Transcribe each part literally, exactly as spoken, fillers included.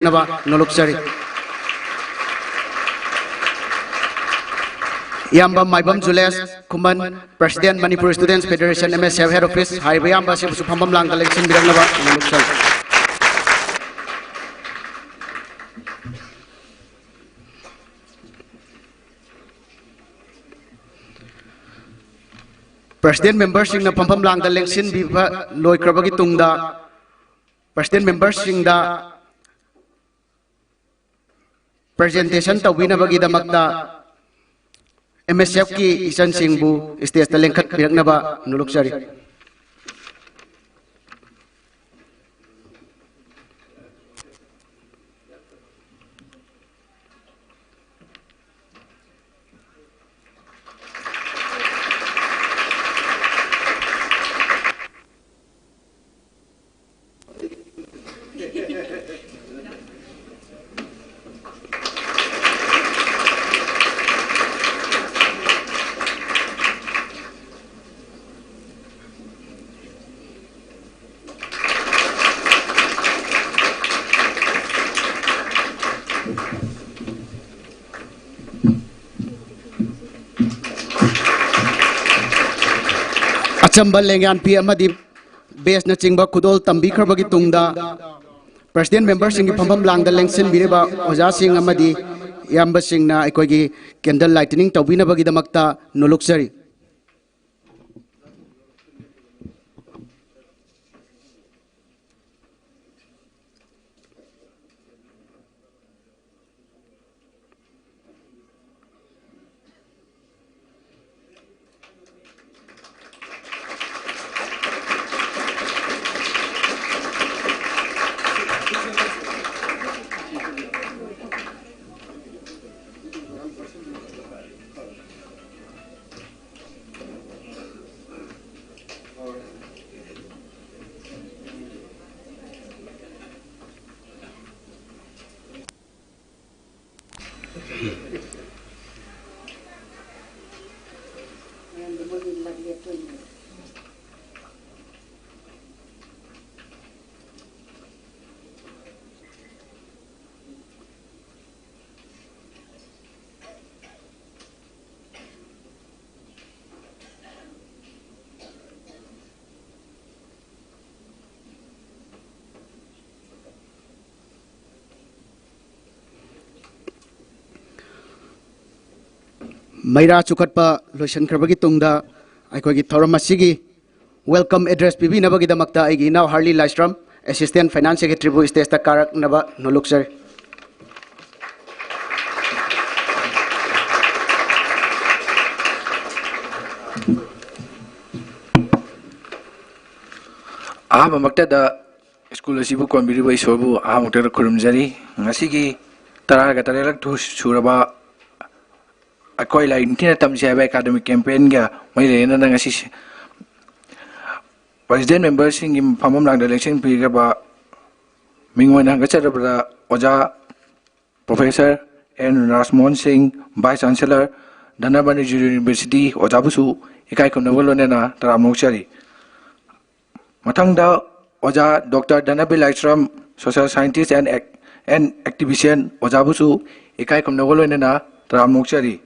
ꯅꯕ ꯅꯣꯂꯨꯛꯆꯔꯤ꯫ ꯏꯌꯥꯝꯕ ꯃꯥꯏꯕꯝ Jules Khuman, President Manipur Students Federation, M S F Head Office, ꯍꯥꯏꯔꯤꯕ ꯏꯌꯥꯝꯕ ꯑꯁꯤꯕꯨꯁꯨ ꯐꯝꯐꯝ ꯂꯥꯡꯗ ꯂꯦꯡꯁꯤꯟꯕꯤꯔꯛꯅꯕ ꯅꯣꯂꯨꯛꯆꯔꯤ꯫ President memberꯁꯤꯡꯅ ꯐꯝꯐꯝ ꯂꯥꯡꯗ ꯂꯦꯡꯁꯤꯟꯕꯤꯕ ꯂꯣꯏꯈ꯭ꯔꯕꯒꯤ ꯇꯨꯡꯗ, President memberꯁꯤꯡꯗ presentation ꯇꯧꯕꯤꯅꯕꯒꯤꯗꯃꯛꯇ M S Fꯀꯤ ꯏꯆꯟꯁꯤꯡꯕꯨ stageꯇ ꯂꯦꯡꯈꯠꯄꯤꯔꯛꯅꯕ ꯅꯣꯂꯨꯛꯆꯔꯤ꯫ ꯑꯆꯝꯕ ꯂꯦꯡꯌꯥꯟꯄꯤ ꯑꯃꯗꯤ badgeꯅꯆꯤꯡꯕ ꯈꯨꯗꯣꯜ ꯇꯝꯕꯤꯈ꯭ꯔꯕꯒꯤ ꯇꯨꯡꯗ, President memberꯁꯤꯡꯒꯤ ꯐꯝꯐꯝ ꯂꯥꯡꯗ ꯂꯦꯡꯁꯤꯟꯕꯤꯔꯤꯕ ꯑꯣꯖꯥꯁꯤꯡ ꯑꯃꯗꯤ ꯏꯌꯥꯝꯕꯁꯤꯡꯅ ꯑꯩꯈꯣꯏꯒꯤ candle lighting ꯇꯧꯕꯤꯅꯕꯒꯤꯗꯃꯛꯇ ꯅꯣꯂꯨꯛꯆꯔꯤ꯫ ꯃꯩꯔꯥ ꯆꯨꯈꯠꯄ ꯂꯣꯏꯁꯤꯟꯈ꯭ꯔꯕꯒꯤ ꯇꯨꯡꯗ ꯑꯩꯈꯣꯏꯒꯤ ꯊꯧꯔꯝ ꯑꯁꯤꯒꯤ welcome address ꯄꯤꯕꯤꯅꯕꯒꯤꯗꯃꯛꯇ ꯑꯩꯒꯤ ꯏꯅꯥꯎ ꯍꯥꯔꯂꯤ ꯂꯥꯏꯁ꯭ꯔꯝ, Assistant Finance Secretary ꯕꯨ stage ꯇ ꯀꯥꯔꯛꯅꯕ ꯅꯣꯂꯨꯛꯆꯔꯤ꯫ ꯑꯍꯥꯟꯕꯃꯛꯇꯗ ꯁ꯭ꯀꯨꯜ ꯑꯁꯤꯕꯨ ꯀꯣꯟꯕꯤꯔꯤꯕ ꯏꯁꯣꯔꯕꯨ ꯑꯍꯥꯟꯕꯃꯛꯇꯗ ꯈꯨꯔꯨꯝꯖꯔꯤ꯫ ꯉꯁꯤꯒꯤ ꯇꯔꯥꯒ ꯇꯔꯦꯠꯂꯛ ꯊꯨ-, ꯁꯨꯔꯕ ꯑꯩꯈꯣꯏ ꯂꯥꯏꯔꯤꯛ ꯅꯤꯡꯊꯤꯅ ꯇꯝꯁꯤ ꯍꯥꯏꯕ academic campaign ꯒ ꯃꯔꯤ ꯂꯩꯅꯅ ꯉꯁꯤ president member ꯁꯤꯡꯒꯤ ꯐꯝꯐꯝ ꯂꯥꯡꯗ ꯂꯦꯡꯁꯤꯟꯕꯤꯈ꯭ꯔꯕ ꯃꯤꯡ ꯑꯣꯏꯅ ꯍꯪꯒꯠꯆꯔꯕꯗ ꯑꯣꯖꯥ Professor and ꯔꯥꯖꯃꯣꯍꯟ Singh, Vice Chancellor, ꯙꯅꯃꯅꯤꯖꯨꯔꯤ University, ꯑꯣꯖꯥꯕꯨꯁꯨ ꯏꯀꯥꯏ ꯈꯨꯝꯅꯕꯒ ꯂꯣꯏꯅꯅ ꯇꯔꯥꯝꯅ ꯑꯣꯛꯆꯔꯤ꯫ ꯃꯊꯪꯗ ꯑꯣꯖꯥ doctor Dhanabir Laishram, Social Scientist and Ac-, and Activist, ꯑꯣꯖꯥꯕꯨꯁꯨ ꯏꯀꯥꯏ ꯈꯨꯝꯅꯕꯒ ꯂꯣꯏꯅꯅ ꯇꯔꯥꯝꯅ ꯑꯣꯛꯆꯔꯤ꯫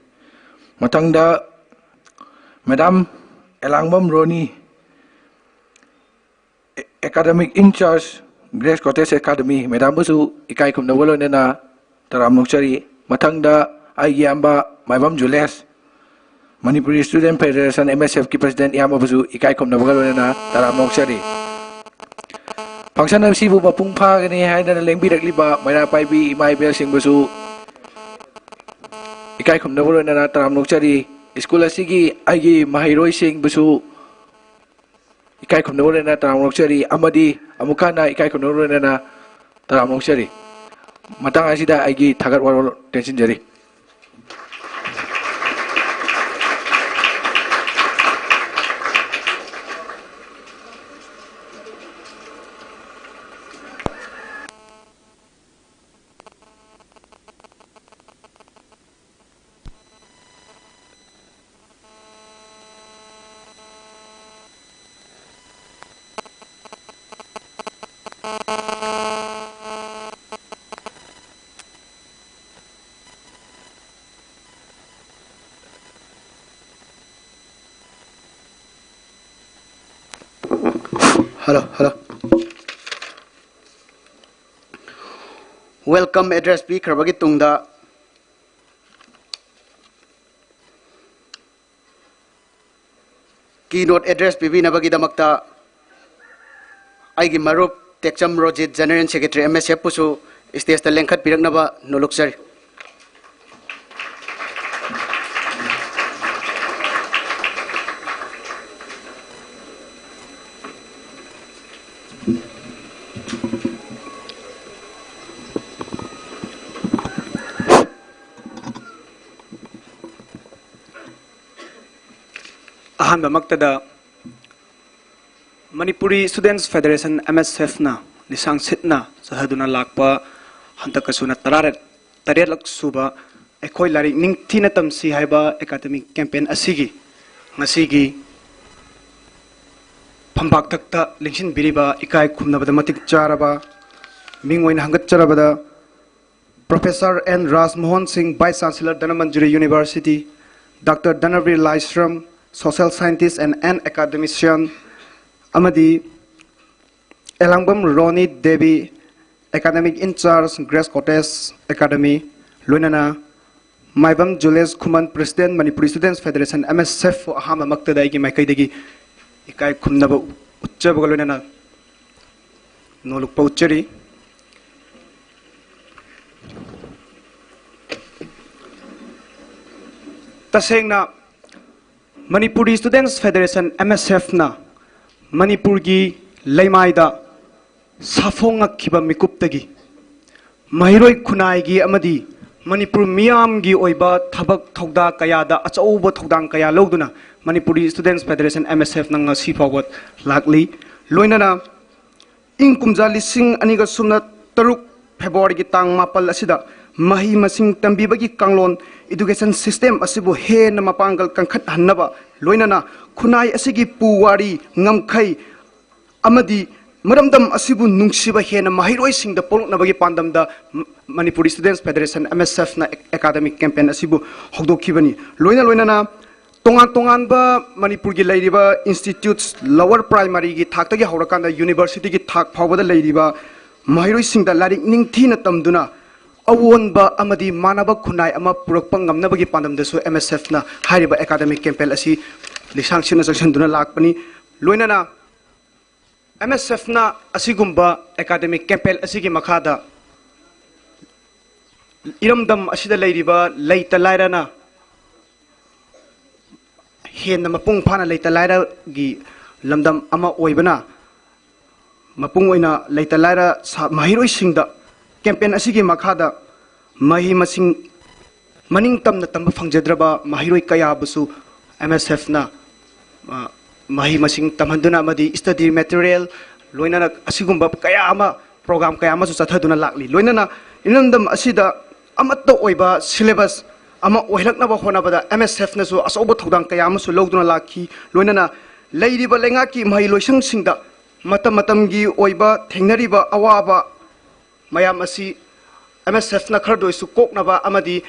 ꯃꯊꯪꯗ Madam Elangbam ꯔꯣꯅꯤ, Academic in charge, Grace Cottage Academy, Madam ꯕꯨꯁꯨ ꯏꯀꯥꯏ ꯈꯨꯝꯅꯕꯒ ꯂꯣꯏꯅꯅ ꯇꯔꯥꯝꯅ ꯑꯣꯛꯆꯔꯤ꯫ ꯃꯊꯪꯗ ꯑꯩꯒꯤ ꯏꯌꯥꯝꯕ ꯃꯥꯏꯕꯝ ꯖꯨꯂꯦꯁ, Manipuri Student Federation, M S F ꯀꯤ president, ꯏꯌꯥꯝꯕꯕꯨꯁꯨ ꯏꯀꯥꯏ ꯈꯨꯝꯅꯕꯒ ꯂꯣꯏꯅꯅ ꯇꯔꯥꯝꯅ ꯑꯣꯛꯆꯔꯤ꯫ Function ꯑꯁꯤꯕꯨ ꯃꯄꯨꯡ ꯐꯥꯒꯅꯤ ꯍꯥꯏꯗꯅ ꯂꯦꯡꯕꯤꯔꯛꯂꯤꯕ ꯃꯩꯔꯥ ꯄꯥꯏꯕꯤ ꯏꯃꯥ ꯏꯕꯦꯜꯁꯤꯡꯕꯨꯁꯨ ꯏꯀꯥꯏ ꯈꯨꯝꯅꯕꯒ ꯂꯣꯏꯅꯅ ꯇꯔꯥꯝꯅ ꯑꯣꯛꯆꯔꯤ꯫ ꯁ꯭ꯀꯨꯜ ꯑꯁꯤꯒꯤ ꯑꯩꯒꯤ ꯃꯍꯩꯔꯣꯏꯁꯤꯡꯕꯨꯁꯨ ꯏꯀꯥꯏ ꯈꯨꯝꯅꯕ ꯂꯣꯏꯅꯅ ꯇꯔꯥꯝꯅ ꯑꯣꯛꯆꯔꯤ ꯑꯃꯗꯤ ꯑꯃꯨꯛꯀ ꯍꯟꯅ ꯏꯀꯥꯏ ꯈꯨꯝꯅꯕ ꯂꯣꯏꯅꯅ ꯇꯔꯥꯝꯅ ꯑꯣꯛꯆꯔꯤ꯫ ꯃꯇꯥꯡ ꯑꯁꯤꯗ ꯑꯩꯒꯤ ꯊꯥꯒꯠ ꯋꯥꯔꯣꯜ ꯇꯦꯟꯁꯤꯟꯖꯔꯤ꯫ Hello, hello. Welcome address ꯄꯤꯈ꯭ꯔꯕꯒꯤ ꯇꯨꯡꯗ Keynote address ꯄꯤꯕꯤꯅꯕꯒꯤꯗꯃꯛꯇ ꯑꯩꯒꯤ ꯃꯔꯨꯞ ꯇꯦꯛꯆꯝ Rojit, General Secretary, M S F ꯄꯨꯁꯨ stageꯇ ꯂꯦꯡꯈꯠꯄꯤꯔꯛꯅꯕ ꯅꯣꯂꯨꯛꯆꯔꯤ꯫ ꯑꯍꯥꯟꯕꯃꯛꯇꯗ Manipuri Students Federation, M S F ꯅ ꯂꯤꯁꯥꯡ ꯁꯤꯠꯅ ꯆꯠꯊꯗꯨꯅ ꯂꯥꯛꯄ ꯍꯟꯗꯛꯀ ꯁꯨꯅ ꯇꯔꯥ ꯇꯔꯦꯠꯂꯛ ꯁꯨꯕ ꯑꯩꯈꯣꯏ ꯂꯥꯏꯔꯤꯛ ꯅꯤꯡꯊꯤꯅ ꯇꯝꯁꯤ ꯍꯥꯏꯕ academic campaign ꯑꯁꯤꯒꯤ ꯉꯁꯤꯒꯤ ꯐꯝꯄꯥꯛꯊꯛꯇ ꯂꯦꯡꯁꯤꯟꯕꯤꯔꯤꯕ ꯏꯀꯥꯏ ꯈꯨꯝꯅꯕꯗ ꯃꯇꯤꯛ ꯆꯥꯔꯕ ꯃꯤꯡ ꯑꯣꯏꯅ ꯍꯪꯒꯠꯆꯔꯕꯗ Professor N Rajmohan Singh, Vice Chancellor, Dhanamanjuri University, Doctor Dhanavir Laishram, Social Scientist and an Academician, ꯑꯃꯗꯤ ꯑꯦꯂꯥꯡꯕꯝ ꯔꯣꯅꯤ Devi, Academic in Charge, Grace Cottage Academy, ꯂꯣꯏꯅꯅ ꯃꯥꯏꯕꯝ Jules Khuman, President, Manipuri Students Federation, M S F, ꯑꯍꯥꯟꯕꯃꯛꯇꯗ ꯑꯩꯒꯤ ꯃꯥꯏꯀꯩꯗꯒꯤ ꯏꯀꯥꯏ ꯈꯨꯝꯅꯕ ꯎꯠꯆꯕꯒ ꯂꯣꯏꯅꯅ ꯅꯣꯂꯨꯛꯄ ꯎꯠꯆꯔꯤ꯫ ꯇꯁꯦꯡꯅ Manipuri Students Federation, M S F ꯅ ꯃꯅꯤꯄꯨꯔꯒꯤ ꯂꯩꯃꯥꯏꯗ ꯁꯥꯐꯣꯡꯉꯛꯈꯤꯕ ꯃꯤꯀꯨꯞꯇꯒꯤ ꯃꯍꯩꯔꯣꯏ ꯈꯨꯟꯅꯥꯏꯒꯤ ꯑꯃꯗꯤ ꯃꯅꯤꯄꯨꯔ ꯃꯤꯌꯥꯝꯒꯤ ꯑꯣꯏꯕ ꯊꯕꯛ ꯊꯧꯗꯥ ꯀꯌꯥꯗ ꯑꯆꯧꯕ ꯊꯧꯗꯥꯡ ꯀꯌꯥ ꯂꯧꯗꯨꯅ Manipuri Students Federation, M S F ꯅ ꯉꯁꯤ ꯐꯥꯎꯕ ꯂꯥꯛꯂꯤ꯫ ꯂꯣꯏꯅꯅ ꯏꯪ ꯀꯨꯝꯖꯥ ꯂꯤꯁꯤꯡ ꯑꯅꯤꯒ ꯁꯨꯞꯅ ꯇꯔꯨꯛ February ꯒꯤ ꯇꯥꯡ ꯃꯥꯄꯜ ꯑꯁꯤꯗ ꯃꯍꯩ ꯃꯁꯤꯡ ꯇꯝꯕꯤꯕꯒꯤ ꯀꯥꯡꯂꯣꯟ, education system ꯑꯁꯤꯕꯨ ꯍꯦꯟꯅ ꯃꯄꯥꯡꯒꯜ ꯀꯟꯈꯠꯍꯟꯅꯕ, ꯂꯣꯏꯅꯅ ꯈꯨꯟꯅꯥꯏ ꯑꯁꯤꯒꯤ ꯄꯨꯋꯥꯔꯤ, ꯉꯝꯈꯩ ꯑꯃꯗꯤ ꯃꯔꯝꯗꯝ ꯑꯁꯤꯕꯨ ꯅꯨꯡꯁꯤꯕ ꯍꯦꯟꯅ ꯃꯍꯩꯔꯣꯏꯁꯤꯡꯗ ꯄꯣꯛꯂꯛꯅꯕꯒꯤ ꯄꯥꯟꯗꯝꯗ ꯃ-, Manipuri Students Federation, M S F ꯅ ac-, academic campaign ꯑꯁꯤꯕꯨ ꯍꯧꯗꯣꯛꯈꯤꯕꯅꯤ꯫ ꯂꯣꯏꯅ ꯂꯣꯏꯅꯅ ꯇꯣꯉꯥꯟ ꯇꯣꯉꯥꯟꯕ ꯃꯅꯤꯄꯨꯔꯒꯤ ꯂꯩꯔꯤꯕ institutes, lower primary ꯒꯤ ꯊꯥꯛꯇꯒꯤ ꯍꯧꯔꯀꯥꯟꯗ university ꯒꯤ ꯊꯥꯛ ꯐꯥꯎꯕꯗ ꯂꯩꯔꯤꯕ ꯃꯍꯩꯔꯣꯏꯁꯤꯡꯗ ꯂꯥꯏꯔꯤꯛ ꯅꯤꯡꯊꯤꯅ ꯇꯝꯗꯨꯅ ꯑꯑꯣꯟꯕ ꯑꯃꯗꯤ ꯃꯥꯟꯅꯕ ꯈꯨꯟꯅꯥꯏ ꯑꯃ ꯄꯨꯔꯛꯄ ꯉꯝꯅꯕꯒꯤ ꯄꯥꯟꯗꯝꯗꯁꯨ M S F ꯅ ꯍꯥꯏꯔꯤꯕ academic campaign ꯑꯁꯤ ꯂꯤꯁꯥꯡ ꯁꯤꯠꯅ ꯆꯪꯁꯤꯟꯗꯨꯅ ꯂꯥꯛꯄꯅꯤ꯫ ꯂꯣꯏꯅꯅ ꯑꯦꯝ ꯑꯦꯁ ꯑꯦꯐꯅ ꯑꯁꯤꯒꯨꯝꯕ ꯑꯦꯀꯥꯗꯃꯤꯛ ꯀꯦꯝꯄꯦꯟ ꯑꯁꯤꯒꯤ ꯃꯈꯥꯗ ꯏꯔꯝꯗꯝ ꯑꯁꯤꯗ ꯂꯩꯔꯤꯕ ꯂꯩꯇ ꯂꯥꯏꯔꯅ ꯍꯦꯟꯅ ꯃꯄꯨꯡ ꯐꯥꯅ ꯂꯩꯇ ꯂꯥꯏꯔꯒꯤ ꯂꯝꯗꯝ ꯑꯃ ꯑꯣꯏꯕꯅ ꯃꯄꯨꯡ ꯑꯣꯏꯅ ꯂꯩꯇ ꯂꯥꯏꯔ ꯁꯥ-, ꯃꯍꯩꯔꯣꯏꯁꯤꯡꯗ ꯀꯦꯝꯄꯦꯟ ꯑꯁꯤꯒꯤ ꯃꯈꯥꯗ ꯃꯍꯩ ꯃꯁꯤꯡ ꯃꯅꯤꯡ ꯇꯝꯅ ꯇꯝꯕ ꯐꯪꯖꯗ꯭ꯔꯕ ꯃꯍꯩꯔꯣꯏ ꯀꯌꯥꯕꯨꯁꯨ ꯑꯦꯝ ꯑꯦꯁ ꯑꯦꯐꯅ, ꯑ, ꯃꯍꯩ ꯃꯁꯤꯡ ꯇꯝꯍꯟꯗꯨꯅ ꯑꯃꯗꯤ ꯁ꯭ꯇꯗꯤ ꯃꯦꯇꯔꯤꯌꯦꯜ, ꯂꯣꯏꯅꯅ ꯑꯁꯤꯒꯨꯝꯕ ꯀꯌꯥ ꯑꯃ, ꯄ꯭ꯔꯣꯒ꯭ꯔꯥꯝ ꯀꯌꯥ ꯑꯃꯁꯨ ꯆꯠꯊꯗꯨꯅ ꯂꯥꯛꯂꯤ꯫ ꯂꯣꯏꯅꯅ ꯏꯔꯝꯗꯝ ꯑꯁꯤꯗ ꯑꯃꯠꯇ ꯑꯣꯏꯕ ꯁꯤꯂꯦꯕꯁ ꯑꯃ ꯑꯣꯏꯔꯛꯅꯕ ꯍꯣꯠꯅꯕꯗ ꯑꯦꯝ ꯑꯦꯁ ꯑꯦꯐꯅꯁꯨ ꯑꯆꯧꯕ ꯊꯧꯗꯥꯡ ꯀꯌꯥ ꯑꯃꯁꯨ ꯂꯧꯗꯨꯅ ꯂꯥꯛꯈꯤ꯫ ꯂꯣꯏꯅꯅ ꯂꯩꯔꯤꯕ ꯂꯩꯉꯥꯛꯀꯤ ꯃꯍꯩ ꯂꯣꯏꯁꯪꯁꯤꯡꯗ ꯃꯇꯝ ꯃꯇꯝꯒꯤ ꯑꯣꯏꯕ ꯊꯦꯡꯅꯔꯤꯕ ꯑꯋꯥꯕ ꯃꯌꯥꯝ ꯑꯁꯤ ꯑꯦꯝ ꯑꯦꯁ ꯑꯦꯐꯅ ꯈꯔꯗ ꯑꯣꯏꯔꯁꯨ ꯀꯣꯛꯅꯕ ꯑꯃꯗꯤ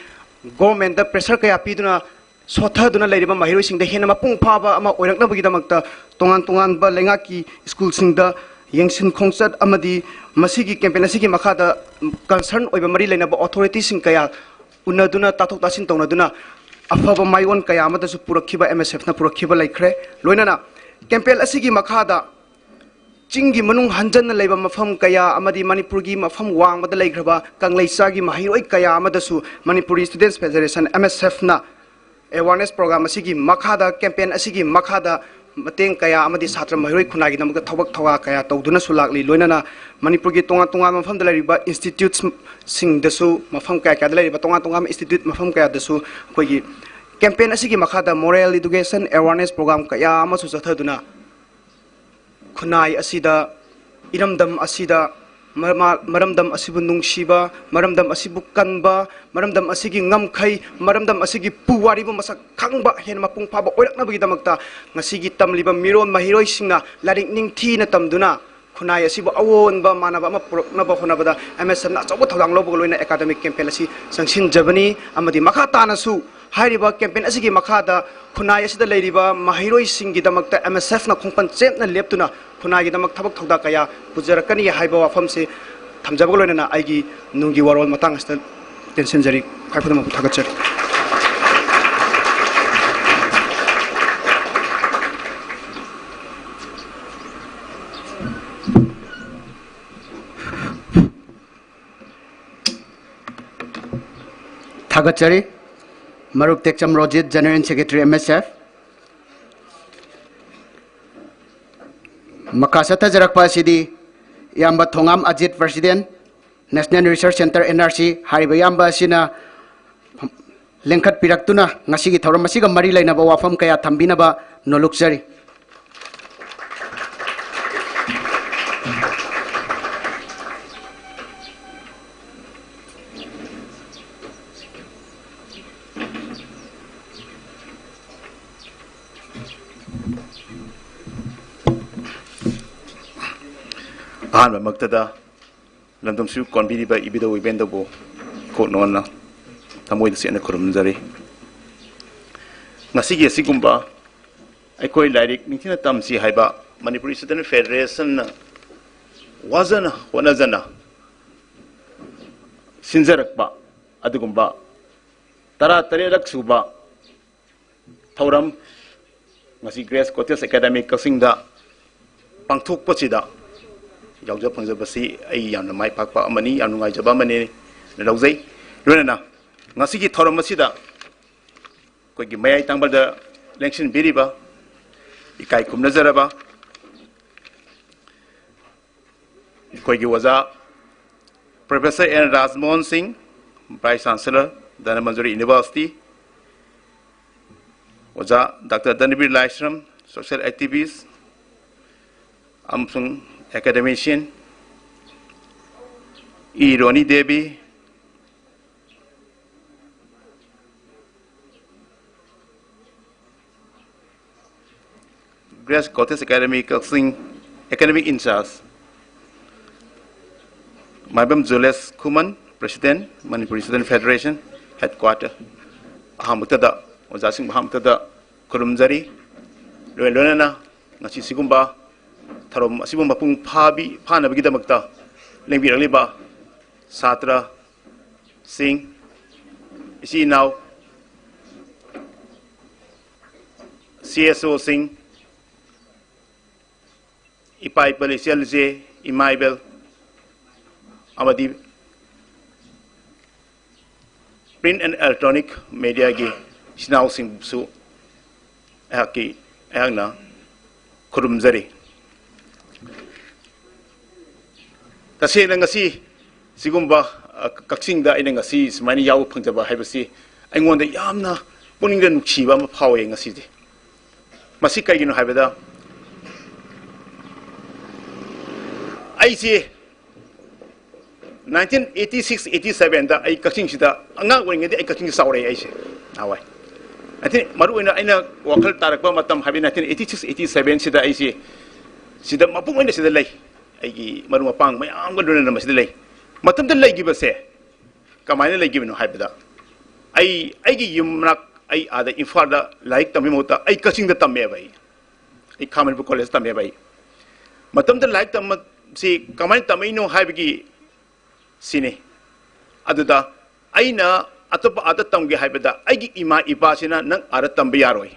ꯒꯣꯔꯃꯦꯟꯗ ꯄ꯭ꯔꯦꯁꯔ ꯀꯌꯥ ꯄꯤꯗꯨꯅ ꯁꯣꯠꯊꯗꯨꯅ ꯂꯩꯔꯤꯕ ꯃꯍꯩꯔꯣꯏꯁꯤꯡꯗ ꯍꯦꯟꯅ ꯃꯄꯨꯡ ꯐꯥꯕ ꯑꯃ ꯑꯣꯏꯔꯛꯅꯕꯒꯤꯗꯃꯛꯇ ꯇꯣꯉꯥꯟ ꯇꯣꯉꯥꯟꯕ ꯂꯩꯉꯥꯛꯀꯤ ꯁ꯭ꯀꯨꯜꯁꯤꯡꯗ ꯌꯦꯡꯁꯤꯟ ꯈꯣꯡꯆꯠ ꯑꯃꯗꯤ ꯃꯁꯤꯒꯤ ꯀꯦꯝꯄꯦꯟ ꯑꯁꯤꯒꯤ ꯃꯈꯥꯗ ꯀꯟꯁꯔꯟ ꯑꯣꯏꯕ ꯃꯔꯤ ꯂꯩꯅꯕ ꯑꯣꯊꯣꯔꯤꯇꯤꯁꯤꯡ ꯀꯌꯥ ꯎꯅꯗꯨꯅ, ꯇꯥꯊꯣꯛ ꯇꯥꯁꯤꯟ ꯇꯧꯅꯗꯨꯅ ꯑꯐꯕ ꯃꯥꯏꯑꯣꯟ ꯀꯌꯥ ꯑꯃꯗꯁꯨ ꯄꯨꯔꯛꯈꯤꯕ, ꯑꯦꯝ ꯑꯦꯁ ꯑꯦꯐꯅ ꯄꯨꯔꯛꯈꯤꯕ ꯂꯩꯈ꯭ꯔꯦ꯫ ꯂꯣꯏꯅꯅ ꯀꯦꯝꯄꯦꯟ ꯑꯁꯤꯒꯤ ꯃꯈꯥꯗ ꯆꯤꯡꯒꯤ ꯃꯅꯨꯡ ꯍꯟꯖꯟꯅ ꯂꯩꯕ ꯃꯐꯝ ꯀꯌꯥ ꯑꯃꯗꯤ ꯃꯅꯤꯄꯨꯔꯒꯤ ꯃꯐꯝ ꯋꯥꯡꯃꯗ ꯂꯩꯈ꯭ꯔꯕ ꯀꯪꯂꯩꯆꯥꯒꯤ ꯃꯍꯩꯔꯣꯏ ꯀꯌꯥ ꯑꯃꯗꯁꯨ ꯃꯅꯤꯄꯨꯔꯤ ꯁ꯭ꯇꯨꯗꯦꯟꯠꯁ ꯐꯦꯗꯔꯦꯁꯟ, ꯑꯦꯝ ꯑꯦꯁ ꯑꯦꯐꯅ ꯑꯦꯋꯥꯔꯅꯦꯁ ꯄ꯭ꯔꯣꯒ꯭ꯔꯥꯝ ꯑꯁꯤꯒꯤ ꯃꯈꯥꯗ, ꯀꯦꯝꯄꯦꯟ ꯑꯁꯤꯒꯤ ꯃꯈꯥꯗ ꯃꯇꯦꯡ ꯀꯌꯥ ꯑꯃꯗꯤ ꯁꯥꯇ꯭ꯔ ꯃꯍꯩꯔꯣꯏ ꯈꯨꯟꯅꯥꯏꯒꯤꯗꯃꯛꯇ ꯊꯕꯛ ꯊꯧꯔꯥꯡ ꯀꯌꯥ ꯇꯧꯗꯨꯅꯁꯨ ꯂꯥꯛꯂꯤ꯫ ꯂꯣꯏꯅꯅ ꯃꯅꯤꯄꯨꯔꯒꯤ ꯇꯣꯉꯥꯟ ꯇꯣꯉꯥꯟꯕ ꯃꯐꯝꯗ ꯂꯩꯔꯤꯕ ꯏꯟꯁꯇꯤꯇ꯭ꯌꯨꯠꯁꯤꯡꯗꯁꯨ, ꯃꯐꯝ ꯀꯌꯥ ꯀꯌꯥꯗ ꯂꯩꯔꯤꯕ ꯇꯣꯉꯥꯟ ꯇꯣꯉꯥꯟꯕ ꯏꯟꯁꯇꯤꯇ꯭ꯌꯨꯠ ꯃꯐꯝ ꯀꯌꯥꯗꯁꯨ ꯑꯩꯈꯣꯏꯒꯤ ꯀꯦꯝꯄꯦꯟ ꯑꯁꯤꯒꯤ ꯃꯈꯥꯗ ꯃꯣꯔꯦꯜ ꯏꯗꯨꯀꯦꯁꯟ ꯑꯦꯋꯥꯔꯅꯦꯁ ꯄ꯭ꯔꯣꯒ꯭ꯔꯥꯝ ꯀꯌꯥ ꯑꯃꯁꯨ ꯆꯠꯊꯗꯨꯅ ꯈꯨꯟꯅꯥꯏ ꯑꯁꯤꯗ, ꯏꯔꯝꯗꯝ ꯑꯁꯤꯗ ꯃꯔꯃ-, ꯃꯔꯝꯗꯝ ꯑꯁꯤꯕꯨ ꯅꯨꯡꯁꯤꯕ, ꯃꯔꯝꯗꯝ ꯑꯁꯤꯕꯨ ꯀꯟꯕ, ꯃꯔꯝꯗꯝ ꯑꯁꯤꯒꯤ ꯉꯝꯈꯩ, ꯃꯔꯝꯗꯝ ꯑꯁꯤꯒꯤ ꯄꯨꯋꯥꯔꯤꯕꯨ ꯃꯁꯛ ꯈꯪꯕ, ꯍꯦꯟꯅ ꯃꯄꯨꯡ ꯐꯥꯕ ꯑꯣꯏꯔꯛꯅꯕꯒꯤꯗꯃꯛꯇ ꯉꯁꯤꯒꯤ ꯇꯝꯂꯤꯕ ꯃꯤꯔꯣꯜ ꯃꯍꯩꯔꯣꯏꯁꯤꯡꯅ ꯂꯥꯏꯔꯤꯛ ꯅꯤꯡꯊꯤꯅ ꯇꯝꯗꯨꯅ ꯈꯨꯟꯅꯥꯏ ꯑꯁꯤꯕꯨ ꯑꯑꯣꯟꯕ ꯃꯥꯟꯅꯕ ꯑꯃ ꯄꯨꯔꯛꯅꯕ ꯍꯣꯠꯅꯕꯗ ꯑꯦꯝ ꯑꯦꯁ ꯑꯦꯐꯅ ꯑꯆꯧꯕ ꯊꯧꯗꯥꯡ ꯂꯧꯕꯒ ꯂꯣꯏꯅꯅ ꯑꯦꯀꯥꯗꯃꯤꯛ ꯀꯦꯝꯄꯦꯟ ꯑꯁꯤ ꯆꯪꯁꯤꯟꯖꯕꯅꯤ꯫ ꯑꯃꯗꯤ ꯃꯈꯥ ꯇꯥꯅꯁꯨ ꯍꯥꯏꯔꯤꯕ ꯀꯦꯝꯄꯦꯟ ꯑꯁꯤꯒꯤ ꯃꯈꯥꯗ ꯈꯨꯟꯅꯥꯏ ꯑꯁꯤꯗ ꯂꯩꯔꯤꯕ ꯃꯍꯩꯔꯣꯏꯁꯤꯡꯒꯤꯗꯃꯛꯇ ꯑꯦꯝ ꯑꯦꯁ ꯑꯦꯐꯅ ꯈꯣꯡꯄꯟ ꯆꯦꯠꯅ ꯂꯦꯞꯇꯨꯅ ꯈꯨꯟꯅꯥꯏꯒꯤꯗꯃꯛ ꯊꯕꯛ ꯊꯧꯗꯥꯡ ꯀꯌꯥ ꯄꯨꯖꯔꯛꯀꯅꯤ ꯍꯥꯏꯕ ꯋꯥꯐꯝꯁꯤ ꯊꯝꯖꯕꯒ ꯂꯣꯏꯅꯅ ꯑꯩꯒꯤ ꯅꯨꯡꯒꯤ ꯋꯥꯔꯣꯜ ꯃꯇꯥꯡ ꯑꯁꯤꯗ ꯇꯦꯟꯁꯤꯟꯖꯔꯤ꯫ ꯈ꯭ꯋꯥꯏ ꯄꯨꯝꯅꯃꯛꯄꯨ ꯊꯥꯒꯠꯆꯔꯤ꯫ ꯊꯥꯒꯠꯆꯔꯤ꯫ ꯃꯔꯨꯞ ꯇꯦꯛꯆꯝ Rojit, General Secretary, M S F꯫ ꯃꯈꯥ ꯆꯠꯊꯖꯔꯛꯄ ꯑꯁꯤꯗꯤ ꯏꯌꯥꯝꯕ ꯊꯣꯉꯥꯝ Ajit, President, National Research Centre, N R C꯫ ꯍꯥꯏꯔꯤꯕ ꯏꯌꯥꯝꯕ ꯑꯁꯤꯅ ꯂꯦꯡꯈꯠꯄꯤꯔꯛꯇꯨꯅ ꯉꯁꯤꯒꯤ ꯊꯧꯔꯝ ꯑꯁꯤꯒ ꯃꯔꯤ ꯂꯩꯅꯕ ꯋꯥꯐꯝ ꯀꯌꯥ ꯊꯝꯕꯤꯅꯕ ꯅꯣꯂꯨꯛꯆꯔꯤ꯫ ꯑꯍꯥꯟꯕꯃꯛꯇꯗ ꯂꯝꯗꯝꯁꯤꯕꯨ ꯀꯣꯟꯕꯤꯔꯤꯕ ꯏꯕꯨꯙꯧ ꯏꯕꯦꯟꯗꯧꯕꯨ ꯏꯀꯣꯛ ꯅꯣꯟꯅ ꯊꯃꯣꯏꯗ ꯁꯦꯡꯅ ꯈꯨꯔꯨꯝꯖꯔꯤ꯫ ꯉꯁꯤꯒꯤ ꯑꯁꯤꯒꯨꯝꯕ ꯑꯩꯈꯣꯏ ꯂꯥꯏꯔꯤꯛ ꯅꯤꯡꯊꯤꯅ ꯇꯝꯁꯤ ꯍꯥꯏꯕ ꯃꯅꯤꯄꯨꯔ Student Federation ꯅ ꯋꯥꯖꯅ ꯍꯣꯠꯅꯖꯅ ꯁꯤꯟꯖꯔꯛꯄ ꯑꯗꯨꯒꯨꯝꯕ ꯇꯔꯥ ꯇꯔꯦꯠꯂꯛ ꯁꯨꯕ ꯊꯧꯔꯝ ꯉꯁꯤ Grace Cottage Academy ꯀꯛꯆꯤꯡꯗ ꯄꯥꯡꯊꯣꯛꯄꯁꯤꯗ ꯌꯥꯎꯖ ꯐꯪꯖꯕꯁꯤ ꯑꯩ ꯌꯥꯝꯅ ꯃꯥꯏ ꯄꯥꯛꯄ ꯑꯃꯅꯤ, ꯌꯥꯝ ꯅꯨꯡꯉꯥꯏꯖꯕ ꯑꯃꯅꯤ ꯂꯧꯖꯩ꯫ ꯂꯣꯏꯅꯅ ꯉꯁꯤꯒꯤ ꯊꯧꯔꯝ ꯑꯁꯤꯗ ꯑꯩꯈꯣꯏꯒꯤ ꯃꯌꯥꯏ ꯇꯥꯡꯕꯗ ꯂꯦꯡꯁꯤꯟꯕꯤꯔꯤꯕ ꯏꯀꯥꯏ ꯈꯨꯝꯅꯖꯔꯕ ꯑꯩꯈꯣꯏꯒꯤ ꯑꯣꯖꯥ Professor N ꯔꯥꯖꯃꯣꯍꯟ Singh, Vice Chancellor, Dhanamanjuri University, ꯑꯣꯖꯥ doctor Dhanabir Laishram, social activist ꯑꯃꯁꯨꯡ academician, E Roni Devi, Grace Cottage Academy Kakching Academic In Charge Maibam Jules Khuman, President, Manipuri Student Federation, Headquarter꯫ ꯑꯍꯥꯟꯕꯗ ꯑꯣꯖꯥꯁꯤꯡ ꯑꯍꯥꯟꯕꯗ ꯈꯨꯔꯨꯝꯖꯔꯤ꯫ ꯂꯣꯏ ꯂꯣꯏꯅꯅ ꯉꯁꯤ ꯁꯤꯒꯨꯝꯕ ꯊꯧꯔꯝ ꯑꯁꯤꯕꯨ ꯃꯄꯨꯡ ꯐꯥꯕꯤ-, ꯐꯥꯅꯕꯒꯤꯗꯃꯛꯇ ꯂꯦꯡꯕꯤꯔꯛꯂꯤꯕ ꯁꯥꯇ꯭ꯔꯁꯤꯡ, ꯏꯆꯤꯟ ꯏꯅꯥꯎ, C S O ꯁꯤꯡ, ꯏꯄꯥ ꯏꯄꯜ, ꯏꯆꯦꯜ ꯏꯆꯦ, ꯏꯃꯥ ꯏꯕꯦꯜ ꯑꯃꯗꯤ Print and electronic mediaꯒꯤ ꯏꯆꯤꯟ ꯏꯅꯥꯎꯁꯤꯡꯕꯨꯁꯨ ꯑꯩꯍꯥꯛꯀꯤ, ꯑꯩꯍꯥꯛꯅ ꯈꯨꯔꯨꯝꯖꯔꯤ꯫ ꯇꯁꯦꯡꯅ ꯉꯁꯤ ꯁꯤꯒꯨꯝꯕ, ꯑ, ꯀꯛꯆꯤꯡꯗ ꯑꯩꯅ ꯉꯁꯤ ꯁꯨꯃꯥꯏꯅ ꯌꯥꯎꯕ ꯐꯪꯖꯕ ꯍꯥꯏꯕꯁꯤ ꯑꯩꯉꯣꯟꯗ ꯌꯥꯝꯅ ꯄꯨꯛꯅꯤꯡꯗ ꯅꯨꯡꯁꯤꯕ ꯑꯃ ꯐꯥꯎꯋꯦ ꯉꯁꯤꯗꯤ꯫ ꯃꯁꯤ ꯀꯩꯒꯤꯅꯣ ꯍꯥꯏꯕꯗ, ꯑꯩꯁꯦ nineteen eighty six eighty sevenꯗ ꯑꯩ ꯀꯛꯆꯤꯡꯁꯤꯗ ꯑꯉꯥꯡ ꯑꯣꯏꯔꯤꯉꯩꯗ ꯑꯩ ꯀꯛꯆꯤꯡꯗ ꯆꯥꯎꯔꯛꯑꯦ ꯑꯩꯁꯦ ꯅꯍꯥꯟꯋꯥꯏ꯫ Nineteen, ꯃꯔꯨ ꯑꯣꯏꯅ ꯑꯩꯅ ꯋꯥꯈꯜ ꯇꯥꯔꯛꯄ ꯃꯇꯝ ꯍꯥꯏꯕꯗꯤ nineteen eighty six eighty seven ꯁꯤꯗ ꯑꯩꯁꯦ ꯁꯤꯗ ꯃꯄꯨꯡ ꯑꯣꯏꯅ ꯁꯤꯗ ꯂꯩ꯫ ꯑꯩꯒꯤ ꯃꯔꯨꯞ ꯃꯄꯥꯡ ꯃꯌꯥꯝꯒ ꯂꯣꯏꯅꯅ ꯃꯁꯤꯗ ꯂꯩ꯫ ꯃꯇꯝꯗ ꯂꯩꯈꯤꯕꯁꯦ ꯀꯃꯥꯏꯅ ꯂꯩꯈꯤꯕꯅꯣ ꯍꯥꯏꯕꯗ, ꯑꯩ, ꯑꯩꯒꯤ ꯌꯨꯝ ꯃꯅꯥꯛ, ꯑꯩ ꯑꯥꯗ ꯏꯝꯐꯥꯜꯗ ꯂꯥꯏꯔꯤꯛ ꯇꯝꯕꯒꯤ ꯃꯍꯨꯠꯇ ꯑꯩ ꯀꯛꯆꯤꯡꯗ ꯇꯝꯃꯦꯕ꯫ ꯑꯩ, ꯑꯩ ꯈꯥ ꯃꯅꯤꯄꯨꯔ ꯀꯣꯂꯦꯖ ꯇꯝꯃꯦꯕ꯫ ꯑꯩ ꯃꯇꯝꯗ ꯂꯥꯏꯔꯤꯛ ꯇꯝꯕꯁꯤ ꯀꯃꯥꯏꯅ ꯇꯝꯃꯛꯏꯅꯣ ꯍꯥꯏꯕꯒꯤ ꯁꯤꯅꯤ꯫ ꯑꯗꯨꯗ ꯑꯩꯅ ꯑꯇꯣꯞꯄ ꯑꯥꯗ ꯇꯝꯒꯦ ꯍꯥꯏꯕꯗ ꯑꯩꯒꯤ ꯏꯃꯥ ꯏꯄꯥꯁꯤꯅ "ꯅꯪ ꯑꯥꯗ ꯇꯝꯕ ꯌꯥꯔꯣꯏ,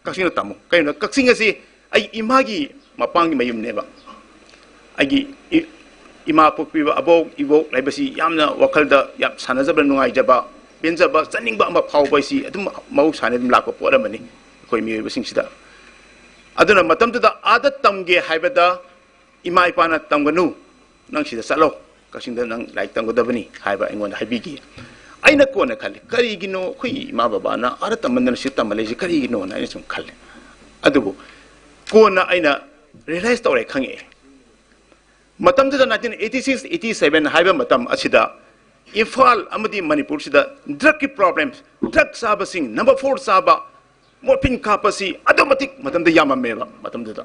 ꯀꯛꯆꯤꯡꯗ ꯇꯝꯃꯨ"꯫ ꯀꯩꯅꯣ, ꯀꯛꯆꯤꯡ ꯑꯁꯤ ꯑꯩ ꯏꯃꯥꯒꯤ ꯃꯄꯥꯝꯒꯤ ꯃꯌꯨꯝꯅꯦꯕ꯫ ꯑꯩꯒꯤ ꯏ-, ꯏꯃꯥ ꯄꯣꯛꯄꯤꯕ ꯑꯕꯣꯛ ꯏꯕꯣꯛ ꯂꯩꯕꯁꯤ ꯌꯥꯝꯅ ꯋꯥꯈꯜꯗ ꯌꯥꯝ ꯁꯥꯟꯅꯖꯕ, ꯅꯨꯡꯉꯥꯏꯖꯕ, ꯄꯦꯟꯖꯕ, ꯆꯠꯅꯤꯡꯕ ꯑꯃ ꯐꯥꯎꯕ ꯍꯥꯏꯁꯤ ꯑꯗꯨꯝ ꯃꯍꯧꯁꯥꯅ ꯑꯗꯨꯝ ꯂꯥꯛꯄ ꯄꯣꯠ ꯑꯃꯅꯤ ꯑꯩꯈꯣꯏ ꯃꯤꯑꯣꯏꯕꯁꯤꯡꯁꯤꯗ꯫ ꯑꯗꯨꯅ ꯃꯇꯝꯗꯨꯗ ꯑꯥꯗ ꯇꯝꯒꯦ ꯍꯥꯏꯕꯗ ꯏꯃꯥ ꯏꯄꯥꯅ "ꯇꯝꯒꯅꯨ, ꯅꯪ ꯁꯤꯗ ꯆꯠꯂꯣ, ꯀꯛꯆꯤꯡꯗ ꯅꯪ ꯂꯥꯏꯔꯤꯛ ꯇꯝꯒꯗꯕꯅꯤ" ꯍꯥꯏꯕ ꯑꯩꯉꯣꯟꯗ ꯍꯥꯏꯕꯤꯈꯤ꯫ ꯑꯩꯅ ꯀꯣꯟꯅ ꯈꯜꯂꯤ, "ꯀꯔꯤꯒꯤꯅꯣ ꯑꯩꯈꯣꯏ ꯏꯃꯥ ꯕꯕꯥꯅ ꯑꯥꯗ ꯇꯝꯃꯟꯗꯅ ꯁꯤꯗ ꯇꯝꯍꯜꯂꯛꯏꯁꯦ ꯀꯔꯤꯒꯤꯅꯣꯅ?" ꯑꯩꯅ ꯁꯨꯝ ꯈꯜꯂꯦ꯫ ꯑꯗꯨꯕꯨ ꯀꯣꯟꯅ ꯑꯩꯅ realize ꯇꯧꯔꯦ, ꯈꯪꯉꯛꯑꯦ꯫ ꯃꯇꯝꯗꯨꯗ nineteen eighty six eighty seven ꯍꯥꯏꯕ ꯃꯇꯝ ꯑꯁꯤꯗ ꯏꯝꯐꯥꯜ ꯑꯃꯗꯤ ꯃꯅꯤꯄꯨꯔꯁꯤꯗ drugꯀꯤ problem, drug ꯆꯥꯕꯁꯤꯡ number four ꯆꯥꯕ, morphine ꯀꯥꯞꯄꯁꯤ ꯑꯗꯨꯛ ꯃꯇꯤꯛ ꯃꯇꯝꯗ ꯌꯥꯝꯃꯝꯃꯦꯕ꯫ ꯃꯇꯝꯗꯨꯗ,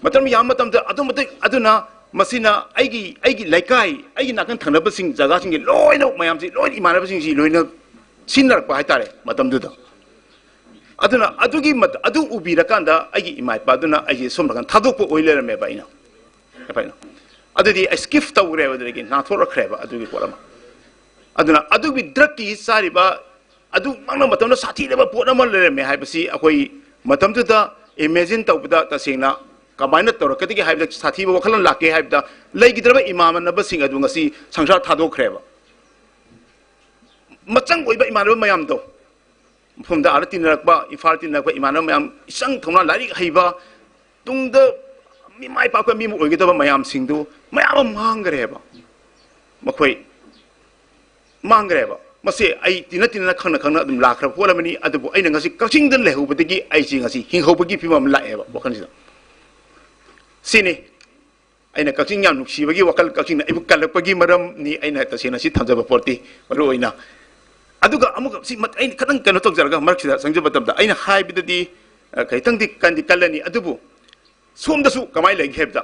ꯃꯇꯝ ꯌꯥꯝꯕ ꯃꯇꯝꯗ ꯑꯗꯨꯛ ꯃꯇꯤꯛ, ꯑꯗꯨꯅ ꯃꯁꯤꯅ ꯑꯩꯒꯤ, ꯑꯩꯒꯤ ꯂꯩꯀꯥꯏ, ꯑꯩꯒꯤ ꯅꯥꯀꯟ ꯊꯪꯅꯕꯁꯤꯡ, ꯖꯒꯥꯁꯤꯡꯒꯤ ꯂꯣꯏꯅꯃꯛ ꯃꯌꯥꯝꯁꯤ, ꯂꯣꯏꯅ ꯏꯃꯥꯟꯅꯕꯁꯤꯡꯁꯤ ꯂꯣꯏꯅ ꯁꯤꯖꯤꯟꯅꯔꯛꯄ ꯍꯥꯏꯇꯥꯔꯦ ꯃꯇꯝꯗꯨꯗ꯫ ꯑꯗꯨꯅ ꯑꯗꯨꯒꯤ ꯃꯠ-, ꯑꯗꯨ ꯎꯕꯤꯔꯀꯥꯟꯗ ꯑꯩꯒꯤ ꯏꯃꯥ ꯏꯄꯥꯗꯨꯅ ꯑꯩꯁꯦ ꯁꯣꯝ ꯅꯥꯀꯟ ꯊꯥꯗꯣꯛꯄ ꯑꯣꯏ ꯂꯩꯔꯝꯃꯦꯕ ꯑꯩꯅ꯫ ꯀꯩꯅꯣ, ꯑꯗꯨꯗꯤ ꯑꯩ skip ꯇꯧꯈ꯭ꯔꯦꯕ, ꯑꯗꯨꯗꯒꯤ ꯅꯥꯟꯊꯣꯔꯛꯈ꯭ꯔꯦꯕ ꯑꯗꯨꯒꯤ ꯄꯣꯠ ꯑꯃ꯫ ꯑꯗꯨꯅ ꯑꯗꯨꯒꯤ drugꯀꯤ ꯆꯥꯔꯤꯕ ꯑꯗꯨꯃꯛꯅ ꯃꯇꯝꯗ ꯁꯥꯊꯤꯔꯕ ꯄꯣꯠ ꯑꯃ ꯂꯩꯔꯝꯃꯦ ꯍꯥꯏꯕꯁꯤ ꯑꯩꯈꯣꯏ ꯃꯇꯝꯗꯨꯗ imagine ꯇꯧꯕꯗ ꯇꯁꯦꯡꯅ ꯀꯃꯥꯏꯅ ꯇꯧꯔꯛꯀꯗꯒꯦ ꯍꯥꯏꯕꯗ, ꯁꯥꯊꯤꯕ ꯋꯥꯈꯜꯂꯣꯟ ꯂꯥꯛꯀꯦ ꯍꯥꯏꯕꯗ, ꯂꯩꯈꯤꯗ꯭ꯔꯕ ꯏꯃꯥꯟꯅꯕꯁꯤꯡ ꯑꯗꯨ ꯉꯁꯤ ꯁꯪꯁꯥꯔ ꯊꯥꯗꯣꯛꯈ꯭ꯔꯦꯕ꯫ ꯃꯆꯪ ꯑꯣꯏꯕ ꯏꯃꯥꯟꯅꯕ ꯃꯌꯥꯝꯗꯣ, ꯃꯐꯝꯗ ꯑꯥꯗ ꯇꯤꯟꯅꯔꯛꯄ, ꯏꯝꯐꯥꯜ ꯇꯤꯟꯅꯔꯛꯄ ꯏꯃꯥꯟꯅꯕ ꯃꯌꯥꯝ, ꯏꯆꯪ ꯊꯧꯅꯥ, ꯂꯥꯏꯔꯤꯛ ꯍꯩꯕ, ꯇꯨꯡꯗ ꯃꯤꯃꯥꯏ ꯄꯥꯛꯄ ꯃꯤ ꯑꯃ ꯑꯣꯏꯒꯗꯕ ꯃꯌꯥꯝꯁꯤꯡꯗꯨ ꯃꯌꯥꯝ ꯑꯃ ꯃꯥꯡꯈ꯭ꯔꯦꯕ꯫ ꯃꯈꯣꯏ ꯃꯥꯡꯈ꯭ꯔꯦꯕ꯫ ꯃꯁꯤ ꯑꯩ ꯇꯤꯟꯅ ꯇꯤꯟꯅꯅ, ꯈꯪꯅ ꯈꯪꯅ ꯑꯗꯨꯝ ꯂꯥꯛꯈ꯭ꯔꯕ ꯄꯣꯠ ꯑꯃꯅꯤ꯫ ꯑꯗꯨꯕꯨ ꯑꯩꯅ ꯉꯁꯤ ꯀꯛꯆꯤꯡꯗ ꯂꯩꯍꯧꯕꯗꯒꯤ ꯑꯩꯁꯤ ꯉꯁꯤ ꯍꯤꯡꯍꯧꯕꯒꯤ ꯐꯤꯕꯝ ꯑꯃ ꯂꯥꯛꯑꯦꯕ ꯋꯥꯈꯜꯁꯤꯗ꯫ ꯁꯤꯅꯤ ꯑꯩꯅ ꯀꯛꯆꯤꯡ ꯌꯥꯝ ꯅꯨꯡꯁꯤꯕꯒꯤ ꯋꯥꯈꯜ, ꯀꯛꯆꯤꯡꯅ ꯑꯩꯕꯨ ꯀꯜꯂꯛꯄꯒꯤ ꯃꯔꯝꯅꯤ꯫ ꯑꯩꯅ ꯇꯁꯦꯡꯅ ꯁꯤ ꯊꯝꯖꯕ ꯄꯣꯠꯇꯤ ꯃꯔꯨ ꯑꯣꯏꯅ꯫ ꯑꯗꯨꯒ ꯑꯃꯨꯛ ꯁꯤ ꯃꯠ-, ꯑꯩꯅ ꯈꯤꯇꯪ ꯀꯩꯅꯣ ꯇꯧꯖꯔꯒ, ꯃꯔꯛꯁꯤꯗ ꯆꯪꯖꯕ ꯃꯇꯝꯗ ꯑꯩꯅ ꯍꯥꯏꯕꯗꯗꯤ, ꯑ, ꯈꯤꯇꯪꯗꯤ ꯀꯟꯗꯤ ꯀꯜꯂꯅꯤ꯫ ꯑꯗꯨꯕꯨ ꯁꯣꯝꯗꯁꯨ ꯀꯃꯥꯏꯅ ꯂꯩꯒꯦ ꯍꯥꯏꯕꯗ,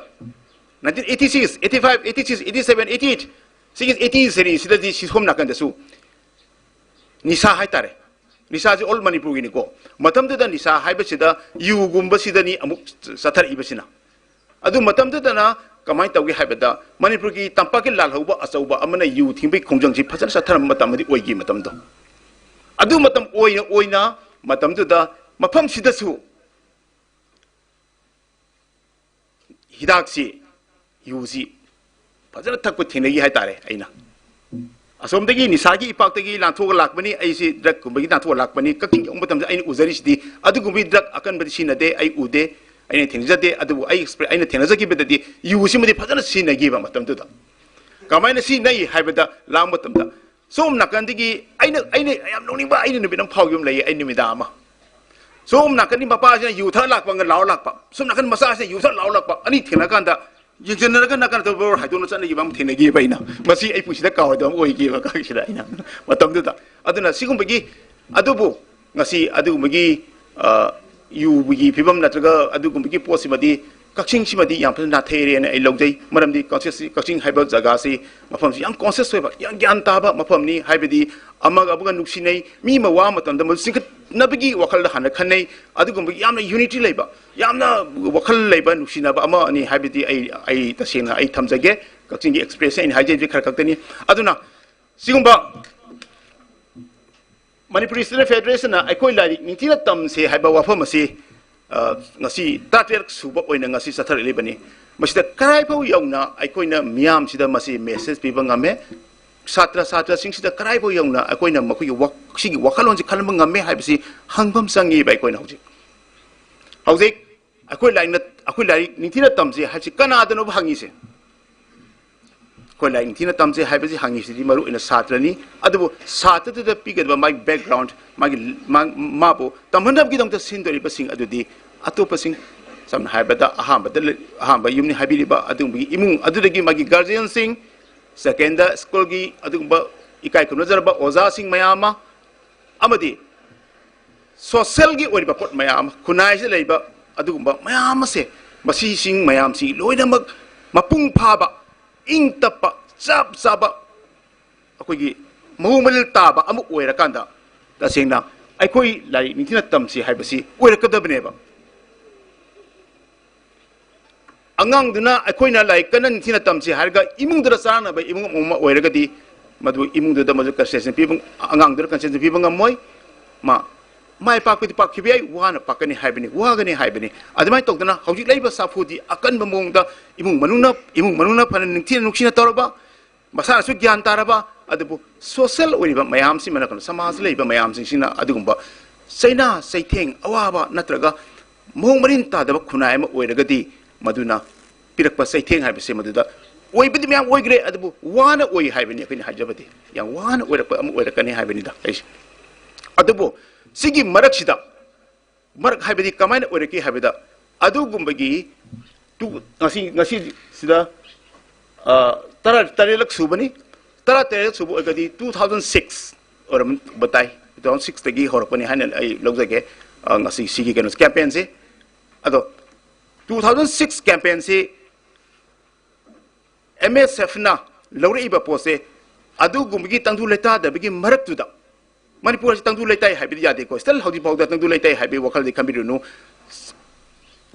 nineteen eighty six, eighty five, eighty six, eighty seven, eighty eight, ꯁꯤꯒꯤ eighty ꯁꯤꯗꯗꯤ ꯁꯤ ꯁꯣꯝ ꯅꯥꯀꯟꯗꯁꯨ ꯅꯤꯁꯥ ꯍꯥꯏꯇꯥꯔꯦ, ꯅꯤꯁꯥꯁꯤ all ꯃꯅꯤꯄꯨꯔꯒꯤꯅꯤꯀꯣ꯫ ꯃꯇꯝꯗꯨꯗ ꯅꯤꯁꯥ ꯍꯥꯏꯕꯁꯤꯗ ꯌꯨꯒꯨꯝꯕꯁꯤꯗꯅꯤ ꯑꯃꯨꯛ ꯆꯠꯊꯔꯛꯏꯕꯁꯤꯅ꯫ ꯑꯗꯨ ꯃꯇꯝꯗꯨꯗꯅ ꯀꯃꯥꯏꯅ ꯇꯧꯒꯦ ꯍꯥꯏꯕꯗ, ꯃꯅꯤꯄꯨꯔꯒꯤ ꯇꯝꯄꯥꯛꯀꯤ ꯂꯥꯜꯍꯧꯕ ꯑꯆꯧꯕ ꯑꯃꯅ ꯌꯨ ꯊꯤꯡꯕꯒꯤ ꯈꯣꯡꯖꯪꯁꯤ ꯐꯖꯅ ꯆꯠꯊꯔꯝꯕ ꯃꯇꯝ ꯑꯃꯗꯤ ꯑꯣꯏꯈꯤ ꯃꯇꯝꯗꯣ꯫ ꯑꯗꯨ ꯃꯇꯝ ꯑꯣꯏꯅ ꯑꯣꯏꯅ ꯃꯇꯝꯗꯨꯗ ꯃꯐꯝꯁꯤꯗꯁꯨ ꯍꯤꯗꯥꯛꯁꯤ, ꯌꯨꯁꯤ ꯐꯖꯅ ꯊꯛꯄ ꯊꯦꯡꯅꯈꯤ ꯍꯥꯏꯇꯥꯔꯦ꯫ ꯑꯩꯅ ꯑꯁꯣꯝꯗꯒꯤ ꯅꯤꯁꯥꯒꯤ ꯏꯄꯥꯛꯇꯒꯤ ꯂꯥꯟꯊꯣꯛꯑꯒ ꯂꯥꯛꯄꯅꯤ, ꯑꯩꯁꯤ ꯗ꯭ꯔꯒꯀꯨꯝꯕꯒꯤ ꯂꯥꯟꯊꯣꯛꯑꯒ ꯂꯥꯛꯄꯅꯤ꯫ ꯀꯛꯆꯤꯡ ꯌꯧꯕ ꯃꯇꯝꯗ ꯑꯩꯅ ꯎꯖꯔꯤꯁꯤꯗꯤ ꯑꯗꯨꯒꯨꯝꯕꯒꯤ ꯗ꯭ꯔꯒ ꯑꯀꯟꯕꯗꯤ ꯁꯤꯖꯤꯟꯅꯗꯦ, ꯑꯩ ꯎꯗꯦ, ꯑꯩꯅ ꯊꯦꯡꯅꯖꯗꯦ꯫ ꯑꯗꯨꯕꯨ ꯑꯩ ꯑꯦꯛꯁꯄ꯭ꯔꯦ-, ꯑꯩꯅ ꯊꯦꯡꯅꯖꯈꯤꯕꯗꯗꯤ ꯌꯨꯁꯤꯃꯗꯤ ꯐꯖꯅ ꯁꯤꯖꯤꯟꯅꯈꯤꯕ ꯃꯇꯝꯗꯨꯗ꯫ ꯀꯃꯥꯏꯅ ꯁꯤꯖꯤꯟꯅꯩ ꯍꯥꯏꯕꯗ, ꯂꯥꯛꯄ ꯃꯇꯝꯗ ꯁꯣꯝ ꯅꯥꯀꯟꯗꯒꯤ ꯑꯩꯅ, ꯑꯩꯅ ꯌꯥꯝ ꯅꯣꯛꯅꯤꯡꯕ, ꯑꯩꯅ ꯅꯨꯃꯤꯠ ꯑꯃ ꯐꯥꯎꯈꯤꯕ ꯑꯃ ꯂꯩꯌꯦ꯫ ꯑꯩ ꯅꯨꯃꯤꯗꯥꯡ ꯑꯃ ꯁꯣꯝ ꯅꯥꯀꯟꯒꯤ ꯃꯄꯥꯁꯤꯅ ꯌꯨ ꯊꯛꯑ ꯂꯥꯛꯄ, ꯂꯥꯎꯔ ꯂꯥꯛꯄ, ꯁꯣꯝ ꯅꯥꯀꯟ ꯃꯆꯥꯁꯤꯅ ꯌꯨ ꯊꯛꯑ ꯂꯥꯎꯔ ꯂꯥꯛꯄ, ꯑꯅꯤ ꯊꯦꯡꯅꯀꯥꯟꯗ ꯌꯦꯡꯁꯤꯟꯅꯔꯒ ꯅꯥꯀꯟ ꯇꯧꯕ ꯍꯥꯏꯗꯣꯛꯅ ꯆꯠꯅꯈꯤꯕ ꯑꯃ ꯊꯦꯡꯅꯈꯤꯕ ꯑꯩꯅ꯫ ꯃꯁꯤ ꯑꯩ ꯄꯨꯟꯁꯤꯗ ꯀꯥꯎꯔꯣꯏꯗꯕ ꯑꯃ ꯑꯣꯏꯈꯤꯕ ꯀꯥꯟꯁꯤꯗ ꯑꯩꯅ ꯃꯇꯝꯗꯨꯗ꯫ ꯑꯗꯨꯅ ꯁꯤꯒꯨꯝꯕꯒꯤ, ꯑꯗꯨꯕꯨ ꯉꯁꯤ ꯑꯗꯨꯒꯨꯝꯕꯒꯤ, ꯑ, ꯌꯨꯒꯤ ꯐꯤꯕꯝ ꯅꯠꯇ꯭ꯔꯒ ꯑꯗꯨꯒꯨꯝꯕꯒꯤ ꯄꯣꯠꯁꯤꯃꯗꯤ ꯀꯛꯆꯤꯡꯁꯤꯃꯗꯤ ꯌꯥꯝ ꯐꯖꯅ ꯅꯥꯊꯩꯔꯦꯅ ꯑꯩ ꯂꯧꯖꯩ꯫ ꯃꯔꯝꯗꯤ ꯀꯛꯆꯤꯡꯁꯤ, ꯀꯛꯆꯤꯡ ꯍꯥꯏꯕ ꯖꯒꯥꯁꯤ, ꯃꯐꯝꯁꯤ ꯌꯥꯝ conscious ꯑꯣꯏꯕ, ꯌꯥꯝ ꯒ꯭ꯌꯥꯟ ꯇꯥꯕ ꯃꯐꯝꯅꯤ꯫ ꯍꯥꯏꯕꯗꯤ ꯑꯃꯒ ꯑꯃꯒ ꯅꯨꯡꯁꯤꯅꯩ, ꯃꯤ ꯑꯃ ꯋꯥ ꯃꯇꯝꯗ ꯃꯗꯨ ꯆꯤꯡꯈꯠꯅꯕꯒꯤ ꯋꯥꯈꯜꯗ ꯍꯥꯟꯅ ꯈꯟꯅꯩ꯫ ꯑꯗꯨꯒꯨꯝꯕ ꯌꯥꯝꯅ unity ꯂꯩꯕ, ꯌꯥꯝꯅ ꯋꯥꯈꯜ ꯂꯩꯕ, ꯅꯨꯡꯁꯤꯅꯕ ꯑꯃꯅꯤ ꯍꯥꯏꯕꯗꯤ ꯑꯩ, ꯑꯩ ꯇꯁꯦꯡꯅ ꯑꯩ ꯊꯝꯖꯒꯦ꯫ ꯀꯛꯆꯤꯡꯒꯤ experience ꯑꯩꯅ ꯍꯥꯏꯖꯔꯤꯁꯦ ꯈꯔ ꯈꯛꯇꯅꯤ꯫ ꯑꯗꯨꯅ ꯁꯤꯒꯨꯝꯕ ꯃꯅꯤꯄꯨꯔꯤ Student Federation ꯅ ꯑꯩꯈꯣꯏ ꯂꯥꯏꯔꯤꯛ ꯅꯤꯡꯊꯤꯅ ꯇꯝꯁꯦ ꯍꯥꯏꯕ ꯋꯥꯐꯝ ꯑꯁꯤ, ꯑ, ꯉꯁꯤ ꯇꯔꯥꯇꯔꯦꯠ ꯁꯨꯕ ꯑꯣꯏꯅ ꯉꯁꯤ ꯆꯠꯊꯔꯛꯂꯤꯕꯅꯤ꯫ ꯃꯁꯤꯗ ꯀꯗꯥꯏꯐꯥꯎ ꯌꯧꯅ ꯑꯩꯈꯣꯏꯅ ꯃꯤꯌꯥꯝꯁꯤꯗ ꯃꯁꯤ message ꯄꯤꯕ ꯉꯝꯃꯦ? ꯁꯥꯇ꯭ꯔ ꯁꯥꯇ꯭ꯔꯁꯤꯡꯁꯤꯗ ꯀꯗꯥꯏꯐꯥꯎ ꯌꯧꯅ ꯑꯩꯈꯣꯏꯅ ꯃꯈꯣꯏꯒꯤ ꯋꯥ-, ꯁꯤꯒꯤ ꯋꯥꯈꯜꯂꯣꯟꯁꯤ ꯈꯟꯕ ꯉꯝꯃꯦ ꯍꯥꯏꯕꯁꯤ ꯍꯪꯕ ꯑꯃ ꯆꯪꯉꯤꯕ꯫ ꯑꯩꯈꯣꯏꯅ ꯍꯧꯖꯤꯛ, ꯍꯧꯖꯤꯛ ꯑꯩꯈꯣꯏ ꯂꯥꯏꯔꯤꯛꯅ-, ꯑꯩꯈꯣꯏ ꯂꯥꯏꯔꯤꯛ ꯅꯤꯡꯊꯤꯅ ꯇꯝꯁꯦ ꯍꯥꯏꯕꯁꯤ ꯀꯅꯥꯗꯅꯣꯕ ꯍꯪꯉꯤꯁꯦ? ꯑꯩꯈꯣꯏ ꯂꯥꯏꯔꯤꯛ ꯅꯤꯡꯊꯤꯅ ꯇꯝꯁꯦ ꯍꯥꯏꯕꯁꯤ ꯍꯪꯉꯤꯁꯤꯗꯤ ꯃꯔꯨ ꯑꯣꯏꯅ ꯁꯥꯇ꯭ꯔꯅꯤ꯫ ꯑꯗꯨꯕꯨ ꯁꯥꯇ꯭ꯔꯗꯨꯗ ꯄꯤꯒꯗꯕ ꯃꯥꯒꯤ background, ꯃꯥꯒꯤ, ꯃꯥ-, ꯃꯥꯕꯨ ꯇꯝꯍꯟꯅꯕꯒꯤꯗꯃꯛꯇ ꯁꯤꯟꯗꯣꯔꯤꯕꯁꯤꯡ ꯑꯗꯨꯗꯤ ꯑꯇꯣꯞꯄꯁꯤꯡ, ꯁꯝꯅ ꯍꯥꯏꯔꯕꯗ ꯑꯍꯥꯟꯕꯗ ꯂꯩ-, ꯑꯍꯥꯟꯕ ꯌꯨꯝꯅꯤ ꯍꯥꯏꯕꯤꯔꯤꯕ ꯑꯗꯨꯒꯨꯝꯕꯒꯤ ꯏꯃꯨꯡ ꯑꯗꯨꯗꯒꯤ ꯃꯥꯒꯤ guardianꯁꯤꯡ, secondꯗ ꯁ꯭ꯀꯨꯜꯒꯤ ꯑꯗꯨꯒꯨꯝꯕ ꯏꯀꯥꯏ ꯈꯨꯝꯅꯖꯔꯕ ꯑꯣꯖꯥꯁꯤꯡ ꯃꯌꯥꯝ ꯑꯃ, ꯑꯃꯗꯤ socialꯒꯤ ꯑꯣꯏꯔꯤꯕ ꯄꯣꯠ ꯃꯌꯥꯝ ꯑꯃ, ꯈꯨꯟꯅꯥꯏꯁꯤꯗ ꯂꯩꯕ ꯑꯗꯨꯒꯨꯝꯕ ꯃꯌꯥꯝ ꯑꯃꯁꯦ, ꯃꯁꯤꯁꯤꯡ ꯃꯌꯥꯝꯁꯤ ꯂꯣꯏꯅꯃꯛ ꯃꯄꯨꯡ ꯐꯥꯕ, ꯏꯪ ꯇꯞꯄ, ꯆꯞ ꯆꯥꯕ, ꯑꯩꯈꯣꯏꯒꯤ ꯃꯑꯣꯡ ꯃꯔꯤꯜ ꯇꯥꯕ ꯑꯃ ꯑꯣꯏꯔꯀꯥꯟꯗ, ꯇꯁꯦꯡꯅ ꯑꯩꯈꯣꯏ ꯂꯥꯏꯔꯤꯛ ꯅꯤꯡꯊꯤꯅ ꯇꯝꯁꯤ ꯍꯥꯏꯕꯁꯤ ꯑꯣꯏꯔꯛꯀꯗꯕꯅꯦꯕ꯫ ꯑꯉꯥꯡꯗꯨꯅ ꯑꯩꯈꯣꯏꯅ ꯂꯥꯏꯔꯤꯛ ꯀꯟꯅ ꯅꯤꯡꯊꯤꯅ ꯇꯝꯁꯤ ꯍꯥꯏꯔꯒ ꯏꯃꯨꯡꯗꯨꯗ ꯆꯔꯥꯡꯅꯕ ꯏꯃꯨꯡ ꯑꯃ ꯑꯣꯏꯔꯒꯗꯤ, ꯃꯗꯨ ꯏꯃꯨꯡꯗꯨꯗ ꯃꯗꯨ concentration ꯄꯤꯕ, ꯑꯉꯥꯡꯗꯨꯗ concentration ꯄꯤꯕ ꯉꯝꯃꯣꯏ꯫ ꯃꯥ ꯃꯥꯏ ꯄꯥꯛꯄꯗꯤ ꯄꯥꯛꯈꯤꯕ ꯌꯥꯏ, ꯋꯥꯅ ꯄꯥꯛꯀꯅꯤ ꯍꯥꯏꯕꯅꯤ, ꯋꯥꯒꯅꯤ ꯍꯥꯏꯕꯅꯤ꯫ ꯑꯗꯨꯃꯥꯏꯅ ꯇꯧꯗꯅ ꯍꯧꯖꯤꯛ ꯂꯩꯔꯤꯕ ꯁꯥꯐꯨꯗꯤ ꯑꯀꯟꯕ ꯃꯑꯣꯡꯗ ꯏꯃꯨꯡ ꯃꯅꯨꯡꯅ, ꯏꯃꯨꯡ ꯃꯅꯨꯡꯅ ꯐꯅ ꯅꯤꯡꯊꯤꯅ ꯅꯨꯡꯁꯤꯅ ꯇꯧꯔꯕ, ꯃꯁꯥꯅꯁꯨ ꯒ꯭ꯌꯥꯟ ꯇꯥꯔꯕ, ꯑꯗꯨꯕꯨ social ꯑꯣꯏꯔꯤꯕ ꯃꯌꯥꯝꯁꯤꯃꯅ, ꯀꯩꯅꯣ, ꯁꯃꯥꯖꯗ ꯂꯩꯕ ꯃꯌꯥꯝꯁꯤꯡꯁꯤꯅ ꯑꯗꯨꯒꯨꯝꯕ ꯆꯩꯅꯥ, ꯆꯩꯊꯦꯡ, ꯑꯋꯥꯕ ꯅꯠꯇ꯭ꯔꯒ ꯃꯑꯣꯡ ꯃꯔꯤꯟ ꯇꯥꯗꯕ ꯈꯨꯟꯅꯥꯏ ꯑꯃ ꯑꯣꯏꯔꯒꯗꯤ, ꯃꯗꯨꯅ ꯄꯤꯔꯛꯄ ꯆꯩꯊꯦꯡ ꯍꯥꯏꯕꯁꯦ ꯃꯗꯨꯗ ꯑꯣꯏꯕꯗꯤ ꯃꯌꯥꯝ ꯑꯣꯏꯈ꯭ꯔꯦ, ꯑꯗꯨꯕꯨ ꯋꯥꯅ ꯑꯣꯏ ꯍꯥꯏꯕꯅꯤ ꯑꯩꯈꯣꯏꯅ ꯍꯥꯏꯖꯕꯗꯤ꯫ ꯌꯥꯝ ꯋꯥꯅ ꯑꯣꯏꯔꯛꯄ ꯑꯃ ꯑꯣꯏꯔꯛꯀꯅꯤ ꯍꯥꯏꯕꯅꯤꯗ ꯑꯩꯁꯦ꯫ ꯑꯗꯨꯕꯨ ꯁꯤꯒꯤ ꯃꯔꯛꯁꯤꯗ, ꯃꯔꯛ ꯍꯥꯏꯕꯗꯤ ꯀꯃꯥꯏꯅ ꯑꯣꯏꯔꯛꯀꯦ ꯍꯥꯏꯕꯗ, ꯑꯗꯨꯒꯨꯝꯕꯒꯤ ꯇꯨ-, ꯉꯁꯤ, ꯉꯁꯤꯁꯤꯗ, ꯑ, ꯇꯔꯥ ꯇꯔꯦꯠꯂꯛ ꯁꯨꯕꯅꯤ꯫ ꯇꯔꯥ ꯇꯔꯦꯠꯂꯛ ꯁꯨꯕ ꯑꯣꯏꯔꯒꯗꯤ two thousand six ꯑꯣꯏꯔꯝꯕ ꯇꯥꯏ꯫ Two thousand sixꯇꯒꯤ ꯍꯧꯔꯛꯄꯅꯤ ꯍꯥꯏꯅ ꯑꯩ ꯂꯧꯖꯒꯦ, ꯑ, ꯉꯁꯤ ꯁꯤꯒꯤ ꯀꯩꯅꯣ campaignꯁꯦ꯫ ꯑꯗꯣ two thousand six campaignꯁꯤ MSFꯅ ꯂꯧꯔꯛꯏꯕ ꯄꯣꯠꯁꯦ ꯑꯗꯨꯒꯨꯝꯕꯒꯤ ꯇꯪꯗꯨ ꯂꯩꯇꯥꯗꯕꯒꯤ ꯃꯔꯛꯇꯨꯗ, ꯃꯅꯤꯄꯨꯔ ꯑꯁꯤ ꯇꯪꯗꯨ ꯂꯩꯇꯥꯏ ꯍꯥꯏꯕꯗꯤ ꯌꯥꯗꯦꯀꯣ, still ꯍꯧꯖꯤꯛ ꯐꯥꯎꯗ ꯇꯪꯗꯨ ꯂꯩꯇꯥꯏ ꯍꯥꯏꯕꯒꯤ ꯋꯥꯈꯜꯗꯤ ꯈꯟꯕꯤꯔꯨꯅꯨ꯫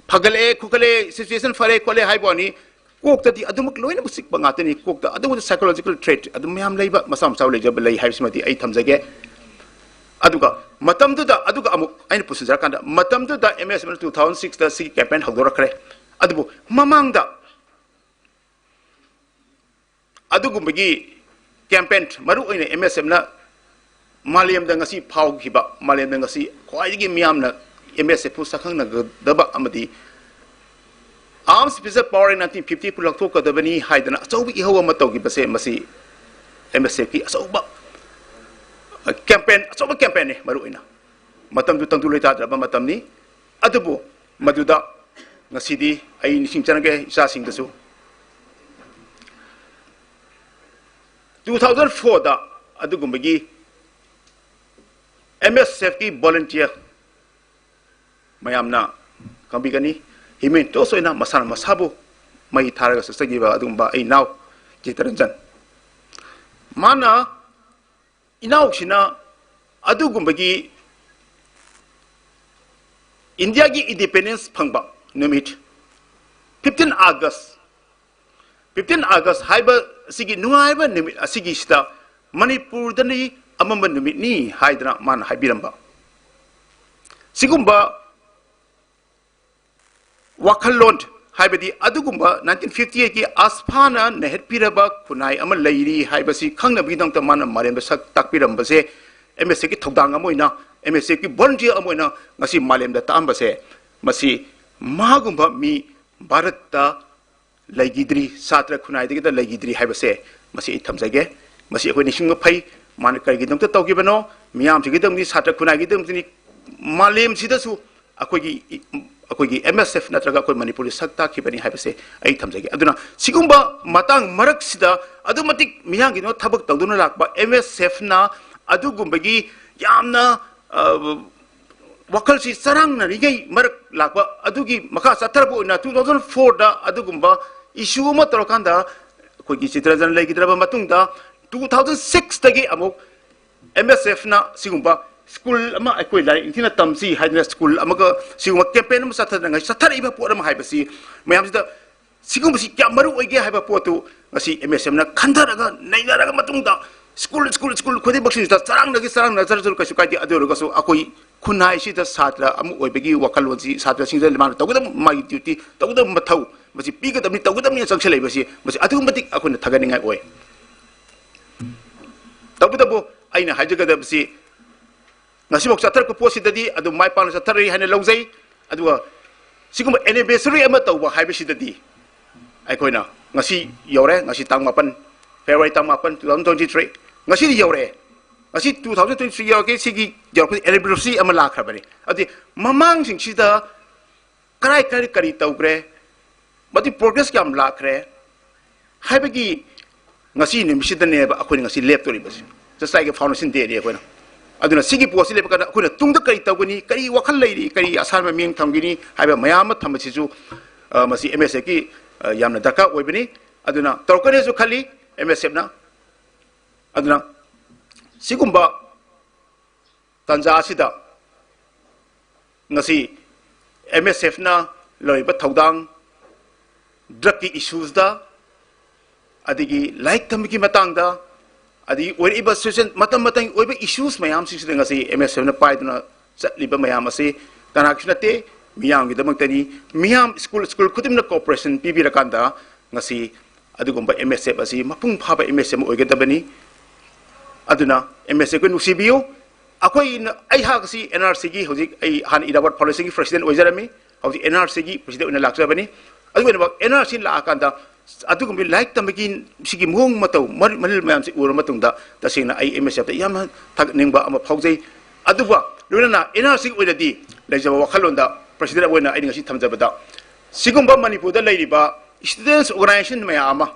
ꯐꯒꯠꯂꯛꯑꯦ, ꯈꯣꯠꯀꯠꯂꯛꯑꯦ, situation ꯐꯔꯦ, ꯈꯣꯠꯂꯦ ꯍꯥꯏꯕ ꯋꯥꯅꯤ, ꯀꯣꯛꯇꯗꯤ ꯑꯗꯨꯃꯛ ꯂꯣꯏꯅꯃꯛ ꯆꯤꯛꯄ ꯉꯥꯛꯇꯅꯤ꯫ ꯀꯣꯛꯇ ꯑꯗꯨꯒꯨꯝꯕ psychological threat ꯑꯗꯨꯝ ꯃꯌꯥꯝ ꯂꯩꯕ, ꯃꯆꯥ ꯃꯆꯥ ꯂꯩꯖꯕ ꯂꯩ ꯍꯥꯏꯕꯁꯤꯃꯗꯤ ꯑꯩ ꯊꯝꯖꯒꯦ꯫ ꯑꯗꯨꯒ ꯃꯇꯝꯗꯨꯗ, ꯑꯗꯨꯒ ꯑꯃꯨꯛ ꯑꯩꯅ ꯄꯨꯁꯤꯟꯖꯔꯀꯥꯟꯗ, ꯃꯇꯝꯗꯨꯗ MSFꯅ two thousand sixꯇ ꯁꯤꯒꯤ campaign ꯍꯧꯗꯣꯔꯛꯈ꯭ꯔꯦ꯫ ꯑꯗꯨꯕꯨ ꯃꯃꯥꯡꯗ ꯑꯗꯨꯒꯨꯝꯕꯒꯤ ꯀꯦꯝꯄꯦꯟ, ꯃꯔꯨ ꯑꯣꯏꯅ ꯑꯦꯝ ꯑꯦꯁ ꯑꯦꯐꯅ ꯃꯥꯂꯦꯝꯗ ꯉꯁꯤ ꯐꯥꯎꯈꯤꯕ, ꯃꯥꯂꯦꯝꯗ ꯉꯁꯤ ꯈ꯭ꯋꯥꯏꯗꯒꯤ ꯃꯤꯌꯥꯝꯅ ꯑꯦꯝ ꯑꯦꯁ ꯑꯦꯐꯄꯨ ꯁꯛꯈꯪꯅꯒꯗꯕ ꯑꯃꯗꯤ Arms Special Power in nineteen fifty ꯄꯨ ꯂꯧꯊꯣꯛꯀꯗꯕꯅꯤ ꯍꯥꯏꯗꯅ ꯑꯆꯧꯕ ꯏꯍꯧ ꯑꯃ ꯇꯧꯈꯤꯕꯁꯦ, ꯃꯁꯤ ꯑꯦꯝ ꯑꯦꯁ ꯑꯦꯐꯀꯤ ꯑꯆꯧꯕ ꯀꯦꯝꯄꯦꯟ, ꯑꯆꯧꯕ ꯀꯦꯝꯄꯦꯟꯅꯤ꯫ ꯃꯔꯨ ꯑꯣꯏꯅ ꯃꯇꯝꯗꯨ ꯇꯪꯗꯨ ꯂꯩꯇꯥꯗ꯭ꯔꯕ ꯃꯇꯝꯅꯤ꯫ ꯑꯗꯨꯕꯨ ꯃꯗꯨꯗ ꯉꯁꯤꯗꯤ ꯑꯩ ꯅꯤꯡꯁꯤꯡꯖꯔꯒꯦ ꯏꯆꯥꯁꯤꯡꯗꯁꯨ, ꯇꯨ ꯊꯥꯎꯖꯟ ꯐꯣꯔꯗ ꯑꯗꯨꯒꯨꯝꯕꯒꯤ ꯑꯦꯝ ꯑꯦꯁ ꯑꯦꯐꯀꯤ ꯚꯣꯂꯨꯟꯇꯤꯌꯔ ꯃꯌꯥꯝꯅ ꯈꯪꯕꯤꯒꯅꯤ, ꯍꯤꯌꯨꯃꯦꯟ ꯇꯣꯁ ꯑꯣꯏꯅ ꯃꯁꯥꯅ ꯃꯁꯥꯕꯨ ꯃꯩ ꯊꯥꯔꯒ ꯆꯠꯆꯈꯤꯕ ꯑꯗꯨꯒꯨꯝꯕ ꯑꯩ ꯏꯅꯥꯎ ꯆꯤꯇꯔꯟꯖꯟ, ꯃꯥꯅ, ꯏꯅꯥꯎꯁꯤꯅ ꯑꯗꯨꯒꯨꯝꯕꯒꯤ ꯏꯟꯗꯤꯌꯥꯒꯤ ꯏꯟꯗꯤꯄꯦꯟꯗꯦꯟꯁ ꯐꯪꯕ ꯅꯨꯃꯤꯠ, ꯐꯤꯐꯇꯤꯟ ꯑꯥꯒꯁ, ꯐꯤꯐꯇꯤꯟ ꯑꯥꯒꯁ ꯍꯥꯏꯕ ꯑꯁꯤꯒꯤ ꯅꯨꯡꯉꯥꯏꯕ ꯅꯨꯃꯤꯠ ꯑꯁꯤꯒꯤꯁꯤꯗ ꯃꯅꯤꯄꯨꯔꯗꯅꯤ ꯑꯃꯝꯕ ꯅꯨꯃꯤꯠꯅꯤ ꯍꯥꯏꯗꯅ ꯃꯥꯅ ꯍꯥꯏꯕꯤꯔꯝꯕ, ꯁꯤꯒꯨꯝꯕ ꯋꯥꯈꯜꯂꯣꯟ, ꯍꯥꯏꯕꯗꯤ ꯑꯗꯨꯒꯨꯝꯕ ꯅꯥꯏꯟꯇꯤꯟ ꯐꯤꯐꯇꯤ ꯑꯩꯠꯀꯤ ꯑꯁꯐꯥꯅ ꯅꯩꯍꯠꯄꯤꯔꯕ ꯈꯨꯟꯅꯥꯏ ꯑꯃ ꯂꯩꯔꯤ ꯍꯥꯏꯕꯁꯤ ꯈꯪꯅꯕꯒꯤꯗꯃꯛꯇ ꯃꯥꯅ ꯃꯥꯂꯦꯝꯗ ꯁꯛ ꯇꯥꯛꯄꯤꯔꯝꯕꯁꯦ, ꯑꯦꯝ ꯑꯦꯁ ꯑꯦꯐꯀꯤ ꯊꯧꯗꯥꯡ ꯑꯃ ꯑꯣꯏꯅ, ꯑꯦꯝ ꯑꯦꯁ ꯑꯦꯐꯀꯤ ꯚꯣꯂꯨꯟꯇꯤꯌꯔ ꯑꯃ ꯑꯣꯏꯅ ꯉꯁꯤ ꯃꯥꯂꯦꯝꯗ ꯇꯥꯛꯑꯝꯕꯁꯦ, ꯃꯁꯤ ꯃꯥꯒꯨꯝꯕ ꯃꯤ ꯚꯥꯔꯠꯇ ꯂꯩꯈꯤꯗ꯭ꯔꯤ, ꯁꯥꯇ꯭ꯔ ꯈꯨꯟꯅꯥꯏꯗꯒꯤꯗ ꯂꯩꯈꯤꯗ꯭ꯔꯤ ꯍꯥꯏꯕꯁꯦ ꯃꯁꯤ ꯑꯩ ꯊꯝꯖꯒꯦ꯫ ꯃꯁꯤ ꯑꯩꯈꯣꯏ ꯅꯤꯡꯁꯤꯡꯕ ꯐꯩ꯫ ꯃꯥꯅ ꯀꯔꯤꯒꯤꯗꯃꯛꯇ ꯇꯧꯈꯤꯕꯅꯣ? ꯃꯤꯌꯥꯝꯁꯤꯒꯤꯗꯃꯛꯇꯤ, ꯁꯥꯇ꯭ꯔ ꯈꯨꯟꯅꯥꯏꯒꯤꯗꯃꯛꯇꯅꯤ, ꯃꯥꯂꯦꯝꯁꯤꯗꯁꯨ ꯑꯩꯈꯣꯏꯒꯤ, ꯑꯩꯈꯣꯏꯒꯤ ꯑꯦꯝ ꯑꯦꯁ ꯑꯦꯐ ꯅꯠꯇ꯭ꯔꯒ ꯑꯩꯈꯣꯏ ꯃꯅꯤꯄꯨꯔꯗ ꯁꯛ ꯇꯥꯛꯈꯤꯕꯅꯤ ꯍꯥꯏꯕꯁꯦ ꯑꯩ ꯊꯝꯖꯒꯦ꯫ ꯑꯗꯨꯅ ꯁꯤꯒꯨꯝꯕ ꯃꯇꯥꯡ ꯃꯔꯛꯁꯤꯗ ꯑꯗꯨꯛ ꯃꯇꯤꯛ ꯃꯤꯌꯥꯝꯒꯤꯗꯃꯛ ꯊꯕꯛ ꯇꯧꯗꯨꯅ ꯂꯥꯛꯄ ꯑꯦꯝ ꯑꯦꯁ ꯑꯦꯐꯅ ꯑꯗꯨꯒꯨꯝꯕꯒꯤ ꯌꯥꯝꯅ, ꯑ, ꯋꯥꯈꯜꯁꯤ ꯆꯔꯥꯡꯅꯔꯤꯉꯩ ꯃꯔꯛ ꯂꯥꯛꯄ ꯑꯗꯨꯒꯤ ꯃꯈꯥ ꯆꯠꯊꯔꯛꯄ ꯑꯣꯏꯅ ꯇꯨ ꯊꯥꯎꯖꯟ ꯐꯣꯔꯗ ꯑꯗꯨꯒꯨꯝꯕ ꯏꯁꯨ ꯑꯃ ꯇꯧꯔꯀꯥꯟꯗ ꯑꯩꯈꯣꯏꯒꯤ ꯆꯤꯇ꯭ꯔꯟꯖꯟ ꯂꯩꯈꯤꯗ꯭ꯔꯕ ꯃꯇꯨꯡꯗ ꯇꯨ ꯊꯥꯎꯖꯟ ꯁꯤꯛꯁꯇꯒꯤ ꯑꯃꯨꯛ ꯑꯦꯝ ꯑꯦꯁ ꯑꯦꯐꯅ ꯁꯤꯒꯨꯝꯕ ꯁ꯭ꯀꯨꯜ ꯑꯃ ꯑꯩꯈꯣꯏ ꯂꯥꯏꯔꯤꯛ ꯅꯤꯡꯊꯤꯅ ꯇꯝꯁꯤ ꯍꯥꯏꯗꯅ ꯁ꯭ꯀꯨꯜ ꯑꯃꯒ ꯁꯤꯒꯨꯝꯕ ꯀꯦꯝꯄꯦꯟ ꯑꯃ ꯆꯠꯊꯗꯅ ꯉꯁꯤ ꯆꯠꯊꯔꯛꯏꯕ ꯄꯣꯠ ꯑꯃ ꯍꯥꯏꯕꯁꯤ ꯃꯌꯥꯝꯁꯤꯗ ꯁꯤꯒꯨꯝꯕꯁꯤ ꯀꯌꯥꯝ ꯃꯔꯨ ꯑꯣꯏꯒꯦ ꯍꯥꯏꯕ ꯄꯣꯠꯇꯨ ꯉꯁꯤ ꯑꯦꯝ ꯑꯦꯁ ꯑꯦꯐꯅ ꯈꯟꯊꯔꯒ ꯅꯩꯅꯔꯒ ꯃꯇꯨꯡꯗ ꯁ꯭ꯀꯨꯜ, ꯁ꯭ꯀꯨꯜ, ꯁ꯭ꯀꯨꯜ ꯈꯨꯗꯤꯡꯃꯛꯁꯤꯗ ꯆꯔꯥꯡꯅꯒꯦ ꯆꯔꯥꯡꯅꯖꯔꯁꯨ ꯀꯩꯁꯨ ꯀꯥꯏꯗꯦ꯫ ꯑꯗꯨ ꯑꯣꯏꯔꯒꯁꯨ ꯑꯩꯈꯣꯏ ꯈꯨꯟꯅꯥꯏꯁꯤꯗ ꯁꯥꯇ꯭ꯔ ꯑꯃ ꯑꯣꯏꯕꯒꯤ ꯋꯥꯈꯜꯂꯣꯟꯁꯤ ꯁꯥꯇ꯭ꯔꯁꯤꯡꯗ ꯃꯥꯅ ꯇꯧꯒꯗꯕ, ꯃꯥꯒꯤ ꯗ꯭ꯌꯨꯇꯤ ꯇꯧꯒꯗꯕ ꯃꯊꯧ, ꯃꯁꯤ ꯄꯤꯒꯗꯕꯅꯤ, ꯇꯧꯒꯗꯕꯅꯤ ꯆꯪꯁꯤꯜꯂꯛꯏꯕꯁꯤ, ꯃꯁꯤ ꯑꯗꯨꯛꯀꯤ ꯃꯇꯤꯛ ꯑꯩꯈꯣꯏꯅ ꯊꯥꯒꯠꯅꯤꯡꯉꯥꯏ ꯑꯣꯏ꯫ ꯇꯧꯕꯇꯕꯨ ꯑꯩꯅ ꯍꯥꯏꯖꯒꯗꯕꯁꯤ, ꯉꯁꯤꯐꯥꯎ ꯆꯠꯊꯔꯛꯄ ꯄꯣꯠꯁꯤꯗꯗꯤ ꯑꯗꯨꯝ ꯃꯥꯏ ꯄꯥꯛꯅ ꯆꯠꯊꯔꯛꯏ ꯍꯥꯏꯅ ꯂꯧꯖꯩ꯫ ꯑꯗꯨꯒ ꯁꯤꯒꯨꯝꯕ anniversary ꯑꯃ ꯇꯧꯕ ꯍꯥꯏꯕꯁꯤꯗꯗꯤ ꯑꯩꯈꯣꯏꯅ ꯉꯁꯤ ꯌꯧꯔꯦ, ꯉꯁꯤ ꯇꯥꯡ ꯃꯥꯄꯟ, February ꯇꯥꯡ ꯃꯥꯄꯟ, two thousand twenty three, ꯉꯁꯤꯗꯤ ꯌꯧꯔꯛꯑꯦ꯫ ꯉꯁꯤ two thousand twenty three ꯌꯧꯔꯛꯀꯦ, ꯁꯤꯒꯤ ꯌꯧꯔꯛꯄꯗ anniversary ꯑꯃ ꯂꯥꯛꯈ꯭ꯔꯕꯅꯤ꯫ ꯑꯗꯨꯗꯤ ꯃꯃꯥꯡꯁꯤꯡꯁꯤꯗ ꯀꯔꯥꯏ ꯀꯔꯥꯏ ꯀꯔꯤ ꯇꯧꯈ꯭ꯔꯦ, ꯃꯗꯨꯒꯤ progress ꯀꯌꯥꯝ ꯂꯥꯛꯈ꯭ꯔꯦ ꯍꯥꯏꯕꯒꯤ ꯉꯁꯤ ꯅꯨꯃꯤꯠꯁꯤꯗꯅꯦꯕ ꯑꯩꯈꯣꯏꯅ ꯉꯁꯤ ꯂꯦꯞꯇꯣꯔꯤꯕꯁꯤ꯫ ꯆꯆꯥꯏꯒꯤ foundation dayꯅꯤ ꯑꯩꯈꯣꯏꯅ꯫ ꯑꯗꯨꯅ ꯁꯤꯒꯤ ꯄꯣꯠꯁꯤ ꯂꯦꯞꯄ ꯀꯥꯟꯗ ꯑꯩꯈꯣꯏꯅ ꯇꯨꯡꯗ ꯀꯔꯤ ꯇꯧꯒꯅꯤ, ꯀꯔꯤ ꯋꯥꯈꯜ ꯂꯩꯔꯤ, ꯀꯔꯤ ꯑꯁꯥꯟꯕ ꯃꯤꯠꯌꯦꯡ ꯊꯝꯒꯅꯤ ꯍꯥꯏꯕ ꯃꯌꯥꯝ ꯑꯃ ꯊꯝꯕꯁꯤꯁꯨ, ꯑ, ꯃꯁꯤ MSFꯀꯤ, ꯑ, ꯌꯥꯝꯅ ꯗꯔꯀꯥꯔ ꯑꯣꯏꯕꯅꯤ꯫ ꯑꯗꯨꯅ ꯇꯧꯔꯛꯀꯅꯤꯁꯨ ꯈꯜꯂꯤ MSFꯅ꯫ ꯑꯗꯨꯅ ꯁꯤꯒꯨꯝꯕ ꯇꯥꯟꯖꯥ ꯑꯁꯤꯗ ꯉꯁꯤ MSFꯅ ꯂꯧꯔꯤꯕ ꯊꯧꯗꯥꯡ, drugꯀꯤ issuesꯇ, ꯑꯗꯒꯤ ꯂꯥꯏꯔꯤꯛ ꯇꯝꯕꯒꯤ ꯃꯇꯥꯡꯗ, ꯑꯗꯒꯤ ꯑꯣꯏꯔꯛꯏꯕ situation, ꯃꯇꯝ ꯃꯇꯝꯒꯤ ꯑꯣꯏꯕ issues ꯃꯌꯥꯝꯁꯤꯡꯁꯤꯗ ꯉꯁꯤ MSFꯅ ꯄꯥꯏꯗꯨꯅ ꯆꯠꯂꯤꯕ ꯃꯌꯥꯝ ꯑꯁꯤ ꯀꯅꯥꯒꯤꯁꯨ ꯅꯠꯇꯦ, ꯃꯤꯌꯥꯝꯒꯤꯗꯃꯛꯇꯅꯤ꯫ ꯃꯤꯌꯥꯝ ꯁ꯭ꯀꯨꯜ, ꯁ꯭ꯀꯨꯜ ꯈꯨꯗꯤꯡꯃꯛ cooperation ꯄꯤꯕꯤꯔꯀꯥꯟꯗ ꯉꯁꯤ ꯑꯗꯨꯒꯨꯝꯕ MSF ꯑꯁꯤ ꯃꯄꯨꯡ ꯐꯥꯕ MSF ꯑꯃ ꯑꯣꯏꯒꯗꯕꯅꯤ꯫ ꯑꯗꯨꯅ MSFꯀ ꯅꯨꯡꯁꯤꯕꯤꯌꯨ꯫ ꯑꯩꯈꯣꯏꯅ, ꯑꯩꯍꯥꯛ ꯑꯁꯤ NRCꯒꯤ ꯍꯧꯖꯤꯛ, ꯑꯩ ꯍꯥꯟꯅ ꯏꯔꯥꯕꯣꯠ foundationꯒꯤ president ꯑꯣꯏꯖꯔꯝꯃꯤ, ꯍꯧꯖꯤꯛ NRCꯒꯤ president ꯑꯣꯏꯅ ꯂꯥꯛꯆꯕꯅꯤ꯫ ꯑꯗꯨꯒ ꯑꯣꯏꯅꯃꯛ NRC ꯂꯥꯛꯑꯀꯥꯟꯗ ꯑꯗꯨꯒꯨꯝꯕ ꯂꯥꯏꯔꯤꯛ ꯇꯝꯕꯒꯤ ꯁꯤꯒꯤ ꯃꯑꯣꯡ ꯃꯇꯧ, ꯃꯔꯤ-, ꯃꯔꯤꯜ ꯃꯌꯥꯝꯁꯤ ꯎꯔꯕ ꯃꯇꯨꯡꯗ ꯇꯁꯦꯡꯅ ꯑꯩ MSFꯇ ꯌꯥꯝꯅ ꯊꯥꯒꯠꯅꯤꯡꯕ ꯑꯃ ꯐꯥꯎꯖꯩ꯫ ꯑꯗꯨꯒ ꯂꯣꯏꯅꯅ NRCꯒꯤ ꯑꯣꯏꯅꯗꯤ ꯂꯩꯖꯕ ꯋꯥꯈꯜꯂꯣꯟꯗ president ꯑꯃ ꯑꯣꯏꯅ ꯑꯩꯅ ꯉꯁꯤ ꯊꯝꯖꯕꯗ, ꯁꯤꯒꯨꯝꯕ ꯃꯅꯤꯄꯨꯔꯗ ꯂꯩꯔꯤꯕ students organization ꯃꯌꯥꯝ ꯑꯃ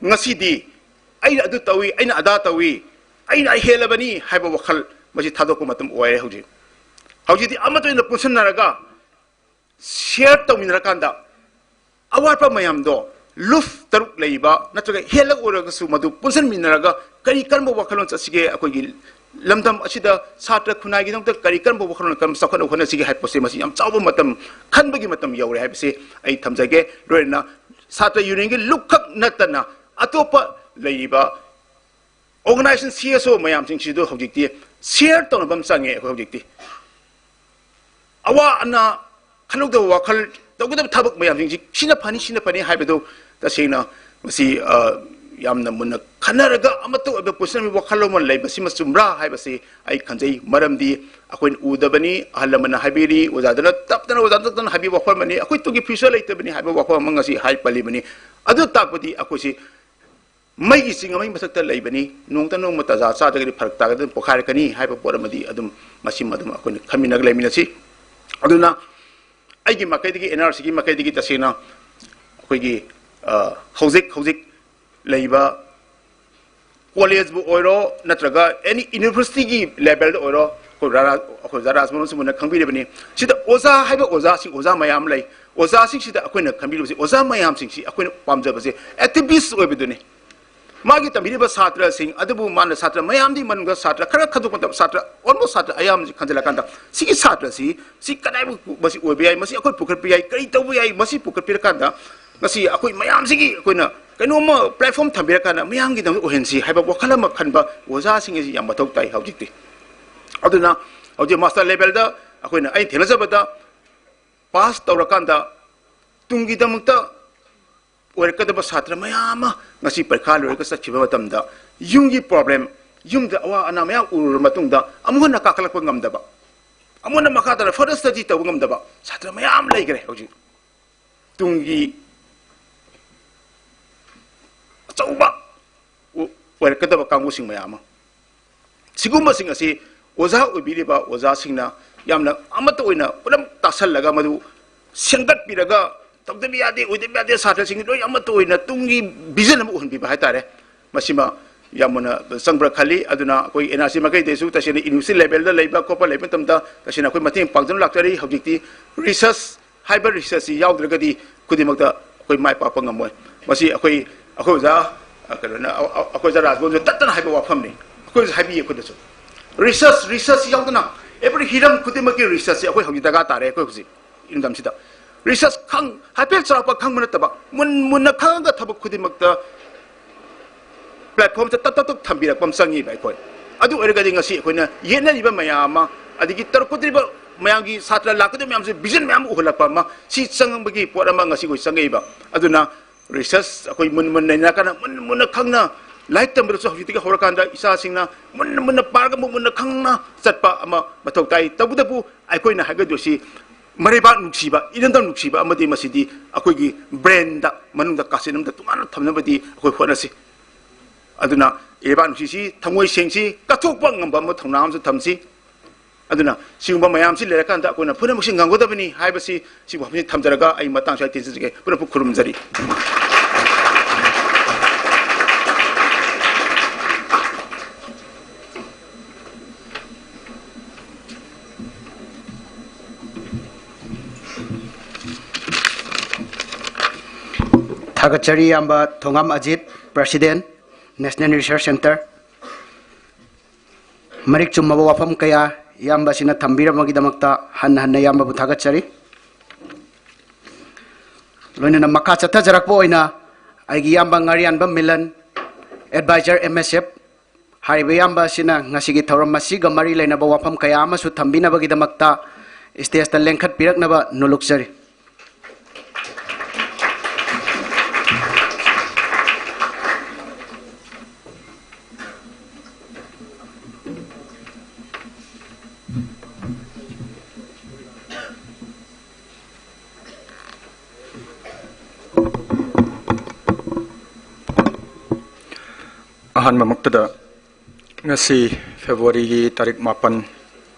ꯉꯁꯤꯗꯤ ꯑꯩꯅ ꯑꯗꯨ ꯇꯧꯏ, ꯑꯩꯅ ꯑꯗꯥ ꯇꯧꯏ, ꯑꯩꯅ ꯑꯩ ꯍꯦꯜꯂꯕꯅꯤ ꯍꯥꯏꯕ ꯋꯥꯈꯜ ꯃꯁꯤ ꯊꯥꯗꯣꯛꯄ ꯃꯇꯝ ꯑꯣꯏꯔꯦ꯫ ꯍꯧꯖꯤꯛ, ꯍꯧꯖꯤꯛꯇꯤ ꯑꯃꯠꯇ ꯑꯣꯏꯅ ꯄꯨꯟꯁꯤꯟꯅꯔꯒ share ꯇꯧꯃꯤꯟꯅꯔꯀꯥꯟꯗ ꯑꯋꯥꯠꯄ ꯃꯌꯥꯝꯗꯣ, ꯂꯨꯞ ꯇꯔꯨꯛ ꯂꯩꯔꯤꯕ ꯅꯠꯇ꯭ꯔꯒ ꯍꯦꯜꯂꯒ ꯑꯣꯏꯔꯒꯁꯨ ꯃꯗꯨ ꯄꯨꯟꯁꯤꯟꯃꯤꯟꯅꯔꯒ ꯀꯔꯤ, ꯀꯔꯝꯕ ꯋꯥꯈꯜꯂꯣꯟ ꯆꯠꯁꯤꯒꯦ, ꯑꯩꯈꯣꯏꯒꯤ ꯂꯝꯗꯝ ꯑꯁꯤꯗ ꯁꯥꯇ꯭ꯔ ꯈꯨꯟꯅꯥꯏꯒꯤꯗꯃꯛꯇ ꯀꯔꯤ, ꯀꯔꯝꯕ ꯋꯥꯈꯜꯂꯣꯟ, ꯀꯔꯝꯕ ꯆꯥꯎꯈꯠꯅꯕ ꯍꯣꯠꯅꯁꯤꯒꯦ ꯍꯥꯏꯕ ꯄꯣꯠꯁꯦ ꯃꯁꯤ ꯌꯥꯝ ꯆꯥꯎꯕ ꯃꯇꯝ, ꯈꯟꯕꯒꯤ ꯃꯇꯝ ꯌꯧꯔꯦ ꯍꯥꯏꯕꯁꯦ ꯑꯩ ꯊꯝꯖꯒꯦ꯫ ꯂꯣꯏꯅꯅ ꯁꯥꯇ꯭ꯔ unionꯒꯤ ꯂꯨꯞꯈꯛ ꯅꯠꯇꯅ ꯑꯇꯣꯞꯄ ꯂꯩꯔꯤꯕ organization, CSO ꯃꯌꯥꯝꯁꯤꯡꯁꯤꯗ ꯍꯧꯖꯤꯛꯇꯤ share ꯇꯧꯅꯕ ꯑꯃ ꯆꯪꯉꯦ꯫ ꯑꯩꯈꯣꯏ ꯍꯧꯖꯤꯛꯇꯤ ꯑꯋꯥ ꯑꯅꯥ ꯈꯜꯂꯧꯗꯕ ꯋꯥꯈꯜ, ꯇꯧꯒꯗꯕ ꯊꯕꯛ ꯃꯌꯥꯝꯁꯤꯡꯁꯤ ꯁꯤꯅ ꯐꯅꯤ, ꯁꯤꯅ ꯐꯅꯤ ꯍꯥꯏꯕꯗꯨ ꯇꯁꯦꯡꯅ ꯃꯁꯤ, ꯑ, ꯌꯥꯝꯅ ꯃꯨꯟꯅ ꯈꯟꯅꯔꯒ ꯑꯃꯠꯇ ꯑꯣꯏꯕ ꯄꯨꯟꯁꯤꯟꯕꯒꯤ ꯋꯥꯈꯜꯂꯣꯟ ꯑꯃ ꯂꯩꯕꯁꯤꯃ ꯆꯨꯝꯕ꯭ꯔꯥ ꯍꯥꯏꯕꯁꯤ ꯑꯩ ꯈꯟꯖꯩ꯫ ꯃꯔꯝꯗꯤ ꯑꯩꯈꯣꯏꯅ ꯎꯗꯕꯅꯤ, ꯑꯍꯜ ꯂꯃꯟꯅ ꯍꯥꯏꯕꯤꯔꯤ, ꯑꯣꯖꯥꯗꯨꯅ ꯇꯞꯇꯅ, ꯑꯣꯖꯥꯗꯨꯅ ꯇꯞꯇꯅ ꯍꯥꯏꯕꯤꯕ ꯋꯥꯐꯝ ꯑꯃꯅꯤ꯫ ꯑꯩꯈꯣꯏ ꯇꯨꯡꯒꯤ future ꯂꯩꯇꯕꯅꯤ ꯍꯥꯏꯕ ꯋꯥꯐꯝ ꯑꯃ ꯉꯁꯤ ꯍꯥꯏ ꯄꯜꯂꯤꯕꯅꯤ꯫ ꯑꯗꯨ ꯇꯥꯛꯄꯗꯤ ꯑꯩꯈꯣꯏꯁꯤ ꯃꯩꯒꯤ ꯆꯤꯡ ꯑꯃꯒꯤ ꯃꯊꯛꯇ ꯂꯩꯕꯅꯤ, ꯅꯣꯡꯃꯇ ꯅꯣꯡꯃ ꯇꯥꯟꯖꯥ ꯆꯥꯗ꯭ꯔꯒꯗꯤ ꯐꯔꯛ ꯇꯥꯒꯗꯅ ꯄꯣꯛꯈꯥꯏꯔꯛꯀꯅꯤ ꯍꯥꯏꯕ ꯄꯣꯠ ꯑꯃꯗꯤ ꯑꯗꯨꯝ ꯃꯁꯤꯃ ꯑꯗꯨꯝ ꯑꯩꯈꯣꯏꯅ ꯈꯟꯃꯤꯟꯅꯒ ꯂꯩꯃꯤꯟꯅꯁꯤ꯫ ꯑꯗꯨꯅ ꯑꯩꯒꯤ ꯃꯥꯏꯀꯩꯗꯒꯤ, NRCꯒꯤ ꯃꯥꯏꯀꯩꯗꯒꯤ ꯇꯁꯦꯡꯅ ꯑꯩꯈꯣꯏꯒꯤ, ꯑ, ꯍꯧꯖꯤꯛ ꯍꯧꯖꯤꯛ ꯂꯩꯕ collegeꯕꯨ ꯑꯣꯏꯔꯣ, ꯅꯠꯇ꯭ꯔꯒ any universityꯒꯤ levelꯗ ꯑꯣꯏꯔꯣ, ꯑꯩꯈꯣꯏ ꯔꯥ-, ꯑꯩꯈꯣꯏ ꯑꯣꯖꯥ ꯔꯥꯖꯃꯣꯍꯟ ꯁꯤꯡꯍꯅ ꯈꯪꯕꯤꯔꯤꯕꯅꯤ꯫ ꯁꯤꯗ ꯑꯣꯖꯥ ꯍꯥꯏꯕ ꯑꯣꯖꯥꯁꯤꯡ, ꯑꯣꯖꯥ ꯃꯌꯥꯝ ꯂꯩ꯫ ꯑꯣꯖꯥꯁꯤꯡꯁꯤꯗ ꯑꯩꯈꯣꯏꯅ ꯈꯟꯕꯤꯔꯤꯕꯁꯤ, ꯑꯣꯖꯥ ꯃꯌꯥꯝꯁꯤꯡꯁꯤ ꯑꯩꯈꯣꯏꯅ ꯄꯥꯝꯖꯕꯁꯦ activist ꯑꯣꯏꯕꯗꯨꯅꯤ꯫ ꯃꯥꯒꯤ ꯇꯝꯕꯤꯔꯤꯕ ꯁꯥꯇ꯭ꯔꯁꯤꯡ ꯑꯗꯨꯕꯨ ꯃꯥꯅ ꯁꯥꯇ꯭ꯔ ꯃꯌꯥꯝꯗꯤ ꯃꯅꯨꯡꯗ ꯁꯥꯇ꯭ꯔ ꯈꯔ ꯈꯟꯗꯣꯛꯄ ꯃꯇꯝꯗ, ꯁꯥꯇ꯭ꯔ almost ꯁꯥꯇ꯭ꯔ ꯑꯌꯥꯝꯕꯁꯤ ꯈꯟꯖꯤꯜꯂꯀꯥꯟꯗ, ꯁꯤꯒꯤ ꯁꯥꯇ꯭ꯔꯁꯤ ꯁꯤ ꯀꯗꯥꯏꯕꯨ ꯃꯁꯤ ꯑꯣꯏꯕ ꯌꯥꯏ, ꯃꯁꯤ ꯑꯩꯈꯣꯏ ꯄꯨꯈꯠꯄ ꯌꯥꯏ, ꯀꯔꯤ ꯇꯧꯕ ꯌꯥꯏ, ꯃꯁꯤ ꯄꯨꯈꯠꯄꯤꯔꯀꯥꯟꯗ ꯉꯁꯤ ꯑꯩꯈꯣꯏ ꯃꯌꯥꯝꯁꯤꯒꯤ ꯑꯩꯈꯣꯏꯅ ꯀꯩꯅꯣꯝꯃ platform ꯊꯝꯕꯤꯔꯀꯥꯟꯗ ꯃꯌꯥꯝꯒꯤꯗꯃꯛ ꯑꯣꯏꯍꯟꯁꯤ ꯍꯥꯏꯕ ꯋꯥꯈꯜ ꯑꯃ ꯈꯟꯕ ꯑꯣꯖꯥꯁꯤꯡ ꯑꯁꯤ ꯌꯥꯝ ꯃꯊꯧ ꯇꯥꯏ ꯍꯧꯖꯤꯛꯇꯤ꯫ ꯑꯗꯨꯅ ꯍꯧꯖꯤꯛ master levelꯗ ꯑꯩꯈꯣꯏꯅ, ꯑꯩꯅ ꯊꯦꯡꯅꯖꯕꯗ, pass ꯇꯧꯔꯀꯥꯟꯗ ꯇꯨꯡꯒꯤꯗꯃꯛꯇ ꯑꯣꯏꯔꯛꯀꯗꯕ ꯁꯥꯇ꯭ꯔ ꯃꯌꯥꯝ ꯑꯃ ꯉꯁꯤ ꯄꯔꯤꯈꯥ ꯂꯣꯏꯔꯒ ꯆꯠꯈꯤꯕ ꯃꯇꯝꯗ ꯌꯨꯝꯒꯤ problem, ꯌꯨꯝꯗ ꯑꯋꯥ ꯑꯅꯥ ꯃꯌꯥꯝ ꯎꯔꯨꯔꯕ ꯃꯇꯨꯡꯗ ꯑꯃꯨꯛ ꯍꯟꯅ ꯀꯥꯈꯠꯂꯛꯄ ꯉꯝꯗꯕ, ꯑꯃꯨꯛ ꯍꯟꯅ ꯃꯈꯥ ꯇꯥꯅ further study ꯇꯧꯕ ꯉꯝꯗꯕ ꯁꯥꯇ꯭ꯔ ꯃꯌꯥꯝ ꯂꯩꯈ꯭ꯔꯦ꯫ ꯍꯧꯖꯤꯛ ꯇꯨꯡꯒꯤ ꯑꯆꯧꯕ ꯑꯣ-, ꯑꯣꯏꯔꯛꯀꯗꯕ ꯀꯥꯡꯕꯨꯁꯤꯡ ꯃꯌꯥꯝ ꯑꯃ, ꯁꯤꯒꯨꯝꯕꯁꯤꯡ ꯑꯁꯤ ꯑꯣꯖꯥ ꯑꯣꯏꯕꯤꯔꯤꯕ ꯑꯣꯖꯥꯁꯤꯡꯅ ꯌꯥꯝꯅ ꯑꯃꯠꯇ ꯑꯣꯏꯅ ꯄꯨꯂꯞ ꯇꯥꯁꯜꯂꯒ ꯃꯗꯨ ꯁꯦꯝꯒꯠꯄꯤꯔꯒ, ꯇꯧꯗꯕ ꯌꯥꯗꯦ, ꯑꯣꯏꯗꯕ ꯌꯥꯗꯦ, ꯁꯥꯇ꯭ꯔꯁꯤꯡꯒꯤ ꯂꯣꯏ ꯑꯃꯠꯇ ꯑꯣꯏꯅ ꯇꯨꯡꯒꯤ vision ꯑꯃ ꯎꯍꯟꯕꯤꯕ ꯍꯥꯏꯇꯥꯔꯦ, ꯃꯁꯤꯃ ꯌꯥꯝꯅ ꯆꯪꯕ꯭ꯔꯥ ꯈꯜꯂꯤ꯫ ꯑꯗꯨꯅ ꯑꯩꯈꯣꯏ NRC ꯃꯥꯏꯀꯩꯗꯩꯁꯨ ꯇꯁꯦꯡꯅ university levelꯗ ꯂꯩꯕ ꯈꯣꯠꯄ ꯂꯩꯕ ꯃꯇꯝꯗ ꯇꯁꯦꯡꯅ ꯑꯩꯈꯣꯏ ꯃꯇꯦꯡ ꯄꯥꯡꯗꯨꯅ ꯂꯥꯛꯆꯔꯤ꯫ ꯍꯧꯖꯤꯛꯇꯤ research ꯍꯥꯏꯕ researchꯁꯤ ꯌꯥꯎꯗ꯭ꯔꯒꯗꯤ ꯈꯨꯗꯤꯡꯃꯛꯇ ꯑꯩꯈꯣꯏ ꯃꯥꯏ ꯄꯥꯛꯄ ꯉꯝꯃꯣꯏ꯫ ꯃꯁꯤ ꯑꯩꯈꯣꯏ, ꯑꯩꯈꯣꯏ ꯑꯣꯖꯥ, ꯑ, ꯀꯩꯅꯣꯅ, ꯑ, ꯑ, ꯑꯩꯈꯣꯏ ꯑꯣꯖꯥ ꯔꯥꯖꯃꯣꯍꯟꯁꯨ ꯇꯠꯇꯅ ꯍꯥꯏꯕ ꯋꯥꯐꯝꯅꯤ꯫ ꯑꯩꯈꯣꯏꯁꯨ ꯍꯥꯏꯕꯤ ꯑꯩꯈꯣꯏꯗꯁꯨ꯫ Research, research ꯌꯥꯎꯗꯅ every ꯍꯤꯔꯝ ꯈꯨꯗꯤꯡꯃꯛꯀꯤ researchꯁꯤ ꯑꯩꯈꯣꯏ ꯍꯧꯖꯤꯛ ꯗꯔꯀꯥꯔ ꯇꯥꯔꯦ ꯑꯩꯈꯣꯏ ꯍꯧꯖꯤꯛ ꯏꯔꯝꯗꯝꯁꯤꯗ꯫ Research ꯈꯪ-, ꯍꯥꯏꯐꯦꯠ ꯆꯥꯎꯔꯥꯛꯄ ꯈꯪꯕ ꯅꯠꯇꯕ, ꯃꯨꯟ-, ꯃꯨꯟꯅ ꯈꯪꯉꯒ ꯊꯕꯛ ꯈꯨꯗꯤꯡꯃꯛꯇ platformꯁꯦ ꯇꯞ ꯇꯞ ꯇꯞ ꯊꯝꯕꯤꯔꯛꯄ ꯑꯃ ꯆꯪꯉꯤꯕ ꯑꯩꯈꯣꯏ꯫ ꯑꯗꯨ ꯑꯣꯏꯔꯒꯗꯤ ꯉꯁꯤ ꯑꯩꯈꯣꯏꯅ ꯌꯦꯠꯅꯔꯤꯕ ꯃꯌꯥꯝ ꯑꯃ, ꯑꯗꯒꯤ ꯇꯧꯔꯛꯀꯗꯧꯔꯤꯕ ꯃꯌꯥꯝꯒꯤ ꯁꯥꯇ꯭ꯔ ꯂꯥꯛꯀꯗꯧꯔꯤꯕ ꯃꯌꯥꯝꯁꯦ vision ꯃꯌꯥꯝ ꯑꯃ ꯎꯍꯜꯂꯛꯄ ꯑꯃ, ꯁꯤ ꯆꯪꯕꯒꯤ ꯄꯣꯠ ꯑꯃ ꯉꯁꯤ ꯑꯩꯈꯣꯏ ꯆꯪꯉꯛꯏꯕ꯫ ꯑꯗꯨꯅ ꯔꯤꯁꯔꯁ ꯑꯩꯈꯣꯏ ꯃꯨꯟ ꯃꯨꯟꯅ ꯅꯩꯅꯔꯀꯥꯟꯗ ꯃꯨꯟ ꯃꯨꯟꯅ ꯈꯪꯅ ꯂꯥꯏꯔꯤꯛ ꯇꯝꯕꯗꯁꯨ ꯍꯧꯖꯤꯛꯇꯒꯤ ꯍꯧꯔꯀꯥꯟꯗ ꯏꯆꯥꯁꯤꯡꯅ ꯃꯨꯟꯅ ꯃꯨꯟꯅ ꯄꯥꯔꯒ ꯃꯨꯟ ꯃꯨꯟꯅ ꯈꯪꯅ ꯆꯠꯄ ꯑꯃ ꯃꯊꯧ ꯇꯥꯏ꯫ ꯇꯧꯕꯇꯕꯨ ꯑꯩꯈꯣꯏꯅ ꯍꯥꯏꯒꯗꯣꯏꯁꯤ ꯃꯔꯩꯕꯥꯛ ꯅꯨꯡꯁꯤꯕ, ꯏꯔꯝꯗꯝ ꯅꯨꯡꯁꯤꯕ ꯑꯃꯗꯤ ꯃꯁꯤꯗꯤ ꯑꯩꯈꯣꯏꯒꯤ ꯕ꯭ꯔꯦꯟꯗ, ꯃꯅꯨꯡꯗ ꯀꯥꯆꯤꯟ ꯑꯃꯗ ꯇꯣꯉꯥꯟꯅ ꯊꯝꯅꯕꯗꯤ ꯑꯩꯈꯣꯏ ꯍꯣꯠꯅꯁꯤ꯫ ꯑꯗꯨꯅ ꯏꯔꯩꯕꯥꯛ ꯅꯨꯡꯁꯤꯁꯤ, ꯊꯃꯣꯏ ꯁꯦꯡꯁꯤ, ꯀꯠꯊꯣꯛꯄ ꯉꯝꯕ ꯑꯃ ꯊꯧꯅꯥ ꯑꯃꯁꯨ ꯊꯝꯁꯤ꯫ ꯑꯗꯨꯅ ꯁꯤꯒꯨꯝꯕ ꯃꯌꯥꯝꯁꯤ ꯂꯩꯔꯀꯥꯟꯗ ꯑꯩꯈꯣꯏꯅ ꯄꯨꯝꯅꯃꯛꯁꯤ ꯉꯝꯒꯗꯕꯅꯤ ꯍꯥꯏꯕꯁꯤ ꯁꯤꯒꯤ ꯋꯥꯐꯝꯁꯤ ꯊꯝꯖꯔꯒ ꯑꯩ ꯃꯇꯥꯡ ꯁ꯭ꯋꯥꯏꯗ ꯇꯦꯟꯖꯒꯦ꯫ ꯄꯨꯂꯞ ꯈꯨꯔꯨꯝꯖꯔꯤ꯫ ꯊꯥꯒꯠꯆꯔꯤ ꯏꯌꯥꯝꯕ ꯊꯣꯉꯥꯝ Ajit, President, National Research Centre꯫ ꯃꯔꯤꯛ ꯆꯨꯝꯃꯕ ꯋꯥꯐꯝ ꯀꯌꯥ ꯏꯌꯥꯝꯕꯁꯤꯅ ꯊꯝꯕꯤꯔꯝꯕꯒꯤꯗꯃꯛꯇ ꯍꯟꯅ ꯍꯟꯅ ꯏꯌꯥꯝꯕꯕꯨ ꯊꯥꯒꯠꯆꯔꯤ꯫ ꯂꯣꯏꯅꯅ ꯃꯈꯥ ꯆꯠꯊꯖꯔꯛꯄ ꯑꯣꯏꯅ ꯑꯩꯒꯤ ꯏꯌꯥꯝꯕ ꯉꯥꯔꯤꯌꯥꯟꯕꯝ Milan, Advisor, M S F, ꯍꯥꯏꯔꯤꯕ ꯏꯌꯥꯝꯕ ꯑꯁꯤꯅ ꯉꯁꯤꯒꯤ ꯊꯧꯔꯝ ꯑꯁꯤꯒ ꯃꯔꯤ ꯂꯩꯅꯕ ꯋꯥꯐꯝ ꯀꯌꯥ ꯑꯃꯁꯨ ꯊꯝꯕꯤꯅꯕꯒꯤꯗꯃꯛꯇ stageꯇ ꯂꯦꯡꯈꯠꯄꯤꯔꯛꯅꯕ ꯅꯣꯂꯨꯛꯆꯔꯤ꯫ ꯑꯍꯥꯟꯕꯃꯛꯇꯗ ꯉꯁꯤ ꯐꯦꯕ꯭ꯔꯨꯋꯥꯔꯤꯒꯤ ꯇꯥꯔꯤꯛ ꯃꯥꯄꯟ,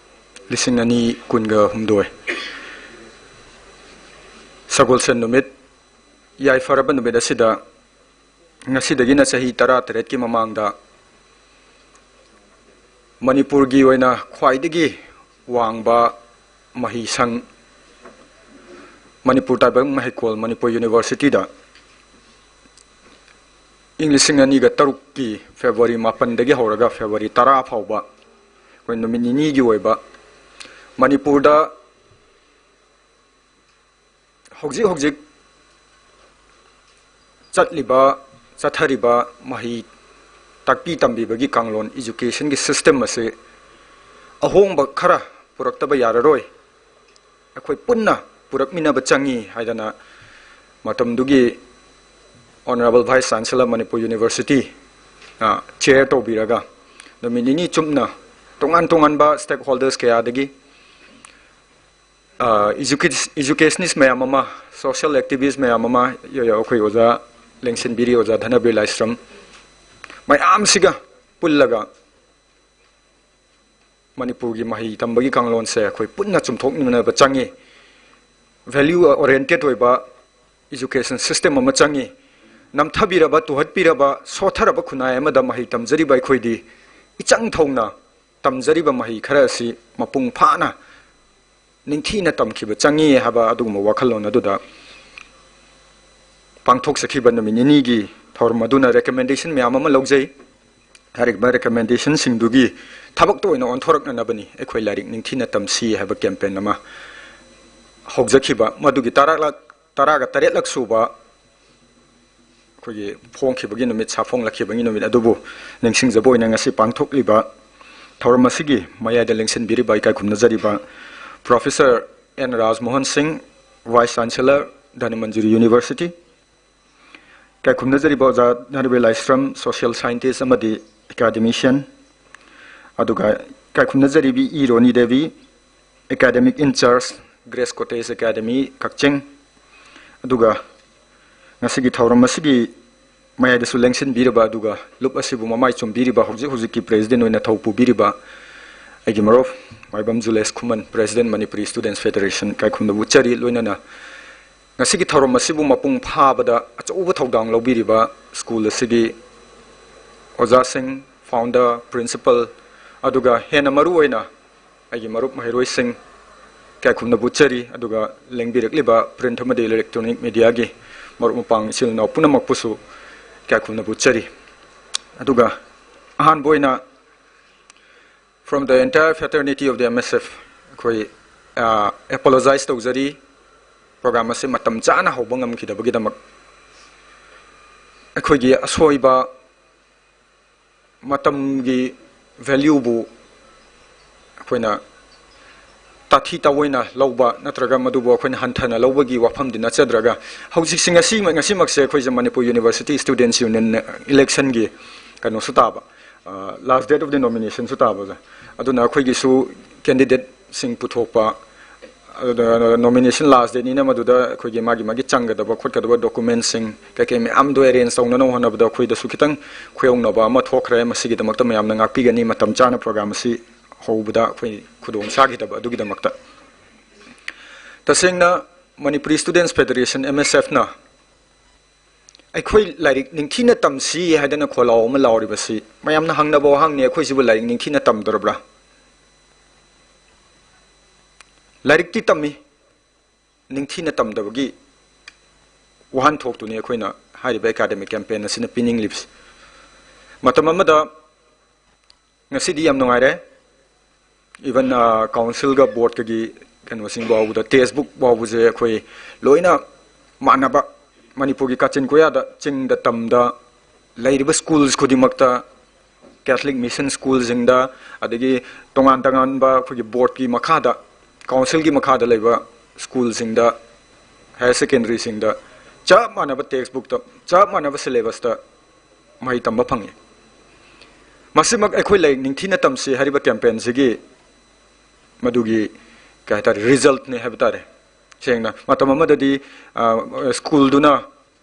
ꯂꯤꯁꯤꯡ ꯑꯅꯤ ꯀꯨꯟꯒ ꯍꯨꯝꯗꯣꯏ, ꯁꯒꯣꯜꯁꯦꯟ ꯅꯨꯃꯤꯠ, ꯌꯥꯏꯐꯔꯕ ꯅꯨꯃꯤꯠ ꯑꯁꯤꯗ ꯉꯁꯤꯗꯒꯤꯅ ꯆꯍꯤ ꯇꯔꯥꯇꯔꯦꯠꯀꯤ ꯃꯃꯥꯡꯗ ꯃꯅꯤꯄꯨꯔꯒꯤ ꯑꯣꯏꯅ ꯈ꯭ꯋꯥꯏꯗꯒꯤ ꯋꯥꯡꯕ ꯃꯍꯩꯁꯪ, ꯃꯅꯤꯄꯨꯔ ꯇꯥꯏꯕꯪ ꯃꯍꯩꯀꯣꯜ, ꯃꯅꯤꯄꯨꯔ ꯌꯨꯅꯤꯚꯔꯁꯤꯇꯤꯗ ꯏꯪ ꯂꯤꯁꯤꯡ ꯑꯅꯤꯒ ꯇꯔꯨꯛꯀꯤ ꯐꯦꯕ꯭ꯔꯨꯋꯥꯔꯤ ꯃꯥꯄꯟꯗꯒꯤ ꯍꯧꯔꯒ ꯐꯦꯕ꯭ꯔꯨꯋꯥꯔꯤ ꯇꯔꯥ ꯐꯥꯎꯕ ꯑꯩꯈꯣꯏ ꯅꯨꯃꯤꯠ ꯅꯤꯅꯤꯒꯤ ꯑꯣꯏꯕ ꯃꯅꯤꯄꯨꯔꯗ ꯍꯧꯖꯤꯛ ꯍꯧꯖꯤꯛ ꯆꯠꯂꯤꯕ, ꯆꯠꯊꯔꯤꯕ ꯃꯍꯩ ꯇꯥꯛꯄꯤ ꯇꯝꯕꯤꯕꯒꯤ ꯀꯥꯡꯂꯣꯟ, educationꯒꯤ system ꯑꯁꯤ ꯑꯍꯣꯡꯕ ꯈꯔ ꯄꯨꯔꯛꯇꯕ ꯌꯥꯔꯔꯣꯏ, ꯑꯩꯈꯣꯏ ꯄꯨꯟꯅ ꯄꯨꯔꯛꯃꯤꯟꯅꯕ ꯆꯪꯉꯤ ꯍꯥꯏꯗꯅ ꯃꯇꯝꯗꯨꯒꯤ Honorable Vice Chancellor Manipur University ꯅ chair ꯇꯧꯕꯤꯔꯒ ꯅꯨꯃꯤꯠ ꯅꯤꯅꯤ ꯆꯨꯞꯅ ꯇꯣꯉꯥꯟ ꯇꯣꯉꯥꯟꯕ stakeholders ꯀꯌꯥꯗꯒꯤ, ꯑ, educa-, educationist ꯃꯌꯥꯝ ꯑꯃ, social activist ꯃꯌꯥꯝ ꯑꯃ, ꯌ-, ꯌ-, ꯑꯩꯈꯣꯏ ꯑꯣꯖꯥ ꯂꯦꯡꯁꯤꯟꯕꯤꯔꯤ, ꯑꯣꯖꯥ ꯙꯅꯕꯤꯔ ꯂꯥꯏꯁ꯭ꯔꯝ, ꯃꯌꯥꯝꯁꯤꯒ ꯄꯨꯜꯂꯒ ꯃꯅꯤꯄꯨꯔꯒꯤ ꯃꯍꯩ ꯇꯝꯕꯒꯤ ꯀꯥꯡꯂꯣꯟꯁꯦ ꯑꯩꯈꯣꯏ ꯄꯨꯟꯅ ꯆꯨꯝꯊꯣꯛꯃꯤꯟꯅꯕ ꯆꯪꯉꯤ꯫ Value oriented ꯑꯣꯏꯕ education system ꯑꯃ ꯆꯪꯉꯤ꯫ ꯅꯝꯊꯕꯤꯔꯕ, ꯇꯨꯍꯠꯄꯤꯔꯕ, ꯁꯣꯠꯊꯔꯕ ꯈꯨꯟꯅꯥꯏ ꯑꯃꯗ ꯃꯍꯩ ꯇꯝꯖꯔꯤꯕ ꯑꯩꯈꯣꯏꯗꯤ ꯏꯆꯪ ꯊꯧꯅ ꯇꯝꯖꯔꯤꯕ ꯃꯍꯩ ꯈꯔ ꯑꯁꯤ ꯃꯄꯨꯡ ꯐꯥꯅ ꯅꯤꯡꯊꯤꯅ ꯇꯝꯈꯤꯕ ꯆꯪꯉꯤ ꯍꯥꯏꯕ ꯑꯗꯨꯒꯨꯝꯕ ꯋꯥꯈꯜꯂꯣꯟ ꯑꯗꯨꯗ ꯄꯥꯡꯊꯣꯛꯆꯈꯤꯕ ꯅꯨꯃꯤꯠ ꯅꯤꯅꯤꯒꯤ ꯊꯧꯔꯝ ꯑꯗꯨꯅ recommendation ꯃꯌꯥꯝ ꯑꯃ ꯂꯧꯖꯩ꯫ ꯍꯥꯏꯔꯤꯕ recommendationꯁꯤꯡꯗꯨꯒꯤ ꯊꯕꯛꯇ ꯑꯣꯏꯅ ꯑꯣꯟꯊꯣꯔꯛꯅꯅꯕꯅꯤ ꯑꯩꯈꯣꯏ ꯂꯥꯏꯔꯤꯛ ꯅꯤꯡꯊꯤꯅ ꯇꯝꯁꯤ ꯍꯥꯏꯕ campaign ꯑꯃ ꯍꯧꯖꯈꯤꯕ꯫ ꯃꯗꯨꯒꯤ ꯇꯔꯥꯂꯛ-, ꯇꯔꯥꯒ ꯇꯔꯦꯠꯂꯛ ꯁꯨꯕ ꯑꯩꯈꯣꯏꯒꯤ ꯐꯣꯡꯈꯤꯕꯒꯤ ꯅꯨꯃꯤꯠ, ꯁꯥꯐꯣꯡꯂꯛꯈꯤꯕꯒꯤ ꯅꯨꯃꯤꯠ ꯑꯗꯨꯕꯨ ꯅꯤꯡꯁꯤꯡꯖꯕ ꯑꯣꯏꯅ ꯉꯁꯤ ꯄꯥꯡꯊꯣꯛꯂꯤꯕ ꯊꯧꯔꯝ ꯑꯁꯤꯒꯤ ꯃꯌꯥꯏꯗ ꯂꯦꯡꯁꯤꯟꯕꯤꯔꯤꯕ ꯏꯀꯥꯏ ꯈꯨꯝꯅꯖꯔꯤꯕ Professor and ꯔꯥꯖꯃꯣꯍꯟ Singh, Vice Chancellor, Dhanamanjuri University, ꯏꯀꯥꯏ ꯈꯨꯝꯅꯖꯔꯤꯕ ꯑꯣꯖꯥ ꯙꯅꯕꯤꯔ ꯂꯥꯏꯁ꯭ꯔꯝ, social scientist ꯑꯃꯗꯤ academician, ꯑꯗꯨꯒ ꯏꯀꯥꯏ ꯈꯨꯝꯅꯖꯔꯤꯕꯤ E Roni Devi, academic in charge, Grace Cottage Academy, Kakching, ꯑꯗꯨꯒ ꯉꯁꯤꯒꯤ ꯊꯧꯔꯝ ꯑꯁꯤꯒꯤ ꯃꯌꯥꯏꯗꯁꯨ ꯂꯦꯡꯁꯤꯟꯕꯤꯔꯕ ꯑꯗꯨꯒ ꯂꯨꯞ ꯑꯁꯤꯕꯨ ꯃꯃꯥꯏ ꯆꯨꯝꯕꯤꯔꯤꯕ, ꯍꯧꯖꯤꯛ ꯍꯧꯖꯤꯛꯀꯤ president ꯑꯣꯏꯅ ꯊꯧ ꯄꯨꯕꯤꯔꯤꯕ ꯑꯩꯒꯤ ꯃꯔꯨꯞ ꯃꯥꯏꯕꯝ Jules Khuman, President Manipuri Students Federation, ꯏꯀꯥꯏ ꯈꯨꯝꯅꯕ ꯎꯠꯆꯔꯤ꯫ ꯂꯣꯏꯅꯅ ꯉꯁꯤꯒꯤ ꯊꯧꯔꯝ ꯑꯁꯤꯕꯨ ꯃꯄꯨꯡ ꯐꯥꯕꯗ ꯑꯆꯧꯕ ꯊꯧꯗꯥꯡ ꯂꯧꯕꯤꯔꯤꯕ school ꯑꯁꯤꯒꯤ ꯑꯣꯖꯥꯁꯤꯡ, founder, principal, ꯑꯗꯨꯒ ꯍꯦꯟꯅ ꯃꯔꯨ ꯑꯣꯏꯅ ꯑꯩꯒꯤ ꯃꯔꯨꯞ ꯃꯍꯩꯔꯣꯏꯁꯤꯡ ꯏꯀꯥꯏ ꯈꯨꯝꯅꯕ ꯎꯠꯆꯔꯤ꯫ ꯑꯗꯨꯒ ꯂꯦꯡꯕꯤꯔꯛꯂꯤꯕ print ꯑꯃꯗꯤ electronic mediaꯒꯤ ꯃꯔꯨꯞ ꯃꯄꯥꯡ ꯏꯆꯤꯜ ꯏꯅꯥꯎ ꯄꯨꯝꯅꯃꯛꯄꯨꯁꯨ ꯏꯀꯥꯏ ꯈꯨꯝꯅꯕ ꯎꯠꯆꯔꯤ꯫ ꯑꯗꯨꯒ ꯑꯍꯥꯟꯕ ꯑꯣꯏꯅ, from the entire fraternity of the M S F, ꯑꯩꯈꯣꯏ, ꯑ, apologize ꯇꯧꯖꯔꯤ꯫ Program ꯑꯁꯤ ꯃꯇꯝ ꯆꯥꯅ ꯍꯧꯕ ꯉꯝꯈꯤꯗꯕꯒꯤꯗꯃꯛ꯫ ꯑꯩꯈꯣꯏꯒꯤ ꯑꯁꯣꯏꯕ, ꯃꯇꯝꯒꯤ valueꯕꯨ ꯑꯩꯈꯣꯏꯅ ꯇꯥꯊꯤ ꯇꯥꯑꯣꯏꯅ ꯂꯧꯕ ꯅꯠꯇ꯭ꯔꯒ ꯃꯗꯨꯕꯨ ꯑꯩꯈꯣꯏꯅ ꯍꯟꯊꯅ ꯂꯧꯕꯒꯤ ꯋꯥꯐꯝꯗꯤ ꯅꯠꯆꯗ꯭ꯔꯒ, ꯍꯧꯖꯤꯛꯁꯤ ꯉꯁꯤ, ꯉꯁꯤꯃꯛꯁꯦ ꯑꯩꯈꯣꯏꯁꯦ ꯃꯅꯤꯄꯨꯔ ꯌꯨꯅꯤꯚꯔꯁꯤꯇꯤ ꯁ꯭ꯇꯨꯗꯦꯟꯠꯁ ꯌꯨꯅꯤꯌꯟ ꯏꯂꯦꯛꯁꯟꯒꯤ ꯀꯩꯅꯣꯁꯨ ꯇꯥꯕ, last date of the nomination ꯁꯨ ꯇꯥꯕ ꯑꯣꯖꯥ꯫ ꯑꯗꯨꯅ ꯑꯩꯈꯣꯏꯒꯤꯁꯨ ꯀꯦꯟꯗꯤꯗꯦꯠꯁꯤꯡ ꯄꯨꯊꯣꯛꯄ, ꯑꯗꯨꯗ ꯅꯣꯃꯤꯅꯦꯁꯟ ꯂꯥꯁ ꯗꯦꯠꯅꯤꯅ ꯃꯗꯨꯗ ꯑꯩꯈꯣꯏꯒꯤ ꯃꯥꯒꯤ ꯃꯥꯒꯤ ꯆꯪꯒꯗꯕ ꯈꯣꯠꯀꯗꯕ ꯗꯣꯀꯨꯃꯦꯟꯁꯤꯡ ꯀꯩꯀꯩ ꯃꯌꯥꯝꯗꯣ ꯑꯦꯔꯦꯟꯖ ꯇꯧꯅꯅꯕ ꯍꯣꯠꯅꯕꯗ ꯑꯩꯈꯣꯏꯗꯁꯨ ꯈꯤꯇꯪ ꯈꯨꯌꯧꯅꯕ ꯑꯃ ꯊꯣꯛꯈ꯭ꯔꯦ꯫ ꯃꯁꯤꯒꯤꯗꯃꯛꯇ ꯃꯌꯥꯝꯅ ꯉꯥꯛꯄꯤꯒꯅꯤ, ꯃꯇꯝ ꯆꯥꯅ ꯄ꯭ꯔꯣꯒ꯭ꯔꯥꯝ ꯑꯁꯤ ꯍꯧꯕꯗ ꯑꯩꯈꯣꯏ ꯈꯨꯗꯣꯡ ꯆꯥꯈꯤꯗꯕ ꯑꯗꯨꯒꯤꯗꯃꯛꯇ꯫ ꯇꯁꯦꯡꯅ ꯃꯅꯤꯄꯨꯔꯤ ꯁ꯭ꯇꯨꯗꯦꯟꯠꯁ ꯐꯦꯗꯔꯦꯁꯟ, ꯑꯦꯝ ꯑꯦꯁ ꯑꯦꯐꯅ ꯑꯩꯈꯣꯏ ꯂꯥꯏꯔꯤꯛ ꯅꯤꯡꯊꯤꯅ ꯇꯝꯁꯤ ꯍꯥꯏꯗꯅ ꯈꯣꯜꯂꯥꯎ ꯑꯃ ꯂꯥꯎꯔꯤꯕꯁꯤ ꯃꯌꯥꯝꯅ ꯍꯪꯅꯕ ꯋꯥꯍꯪꯅꯤ, ꯑꯩꯈꯣꯏꯁꯤꯕꯨ ꯂꯥꯏꯔꯤꯛ ꯅꯤꯡꯊꯤꯅ ꯇꯝꯗꯧꯔꯕ꯭ꯔꯥ? ꯂꯥꯏꯔꯤꯛꯇꯤ ꯇꯝꯃꯤ, ꯅꯤꯡꯊꯤꯅ ꯇꯝꯗꯕꯒꯤ ꯋꯥꯍꯟꯊꯣꯛꯇꯨꯅꯤ ꯑꯩꯈꯣꯏꯅ ꯍꯥꯏꯔꯤꯕ ꯑꯦꯀꯥꯗꯃꯤꯛ ꯀꯦꯝꯄꯦꯟ ꯑꯁꯤꯅ ꯄꯤꯅꯤꯡꯂꯤꯕꯁꯤ꯫ ꯃꯇꯝ ꯑꯃꯗ, ꯉꯁꯤꯗꯤ ꯌꯥꯝ ꯅꯨꯡꯉꯥꯏꯔꯦ, ꯏꯚꯟ ꯀꯥꯎꯟꯁꯤꯜꯒ ꯕꯣꯔꯗꯀꯒꯤ ꯀꯩꯅꯣꯁꯤꯡ ꯐꯥꯎꯕꯗ, ꯇꯦꯛꯁ ꯕꯨꯛ ꯐꯥꯎꯕꯁꯦ ꯑꯩꯈꯣꯏ ꯂꯣꯏꯅ ꯃꯥꯟꯅꯕ, ꯃꯅꯤꯄꯨꯔꯒꯤ ꯀꯥꯆꯤꯟ ꯀꯣꯌꯥꯗ, ꯆꯤꯡꯗ ꯇꯝꯗ ꯂꯩꯔꯤꯕ ꯁ꯭ꯀꯨꯜꯁ ꯈꯨꯗꯤꯡꯃꯛꯇ, ꯀꯦꯊꯂꯤꯛ ꯃꯤꯁꯟ ꯁ꯭ꯀꯨꯜꯁꯤꯡꯗ, ꯑꯗꯒꯤ ꯇꯣꯉꯥꯟ ꯇꯣꯉꯥꯟꯕ ꯑꯩꯈꯣꯏꯒꯤ ꯕꯣꯔꯗꯀꯤ ꯃꯈꯥꯗ, ꯀꯥꯎꯟꯁꯤꯜꯒꯤ ꯃꯈꯥꯗ ꯂꯩꯕ ꯁ꯭ꯀꯨꯜꯁꯤꯡꯗ, ꯍꯥꯌꯔ ꯁꯦꯀꯦꯟꯗꯔꯤꯁꯤꯡꯗ ꯆꯞ ꯃꯥꯟꯅꯕ ꯇꯦꯛꯁ ꯕꯨꯛꯇ, ꯆꯞ ꯃꯥꯟꯅꯕ ꯁꯤꯂꯦꯕꯁꯇ ꯃꯍꯩ ꯇꯝꯕ ꯐꯪꯉꯤ꯫ ꯃꯁꯤꯃꯛ ꯑꯩꯈꯣꯏ ꯂꯥꯏꯔꯤꯛ ꯅꯤꯡꯊꯤꯅ ꯇꯝꯁꯤ ꯍꯥꯏꯔꯤꯕ ꯀꯦꯝꯄꯦꯟꯁꯤꯒꯤ ꯃꯗꯨꯒꯤ ꯀꯩ ꯍꯥꯏꯇꯥꯔꯦ, ꯔꯤꯖꯜꯠꯅꯤ ꯍꯥꯏꯕ ꯇꯥꯔꯦ꯫ ꯁꯦꯡꯅ ꯃꯇꯝ ꯑꯃꯗꯗꯤ, ꯑ, ꯁ꯭ꯀꯨꯜꯗꯨꯅ,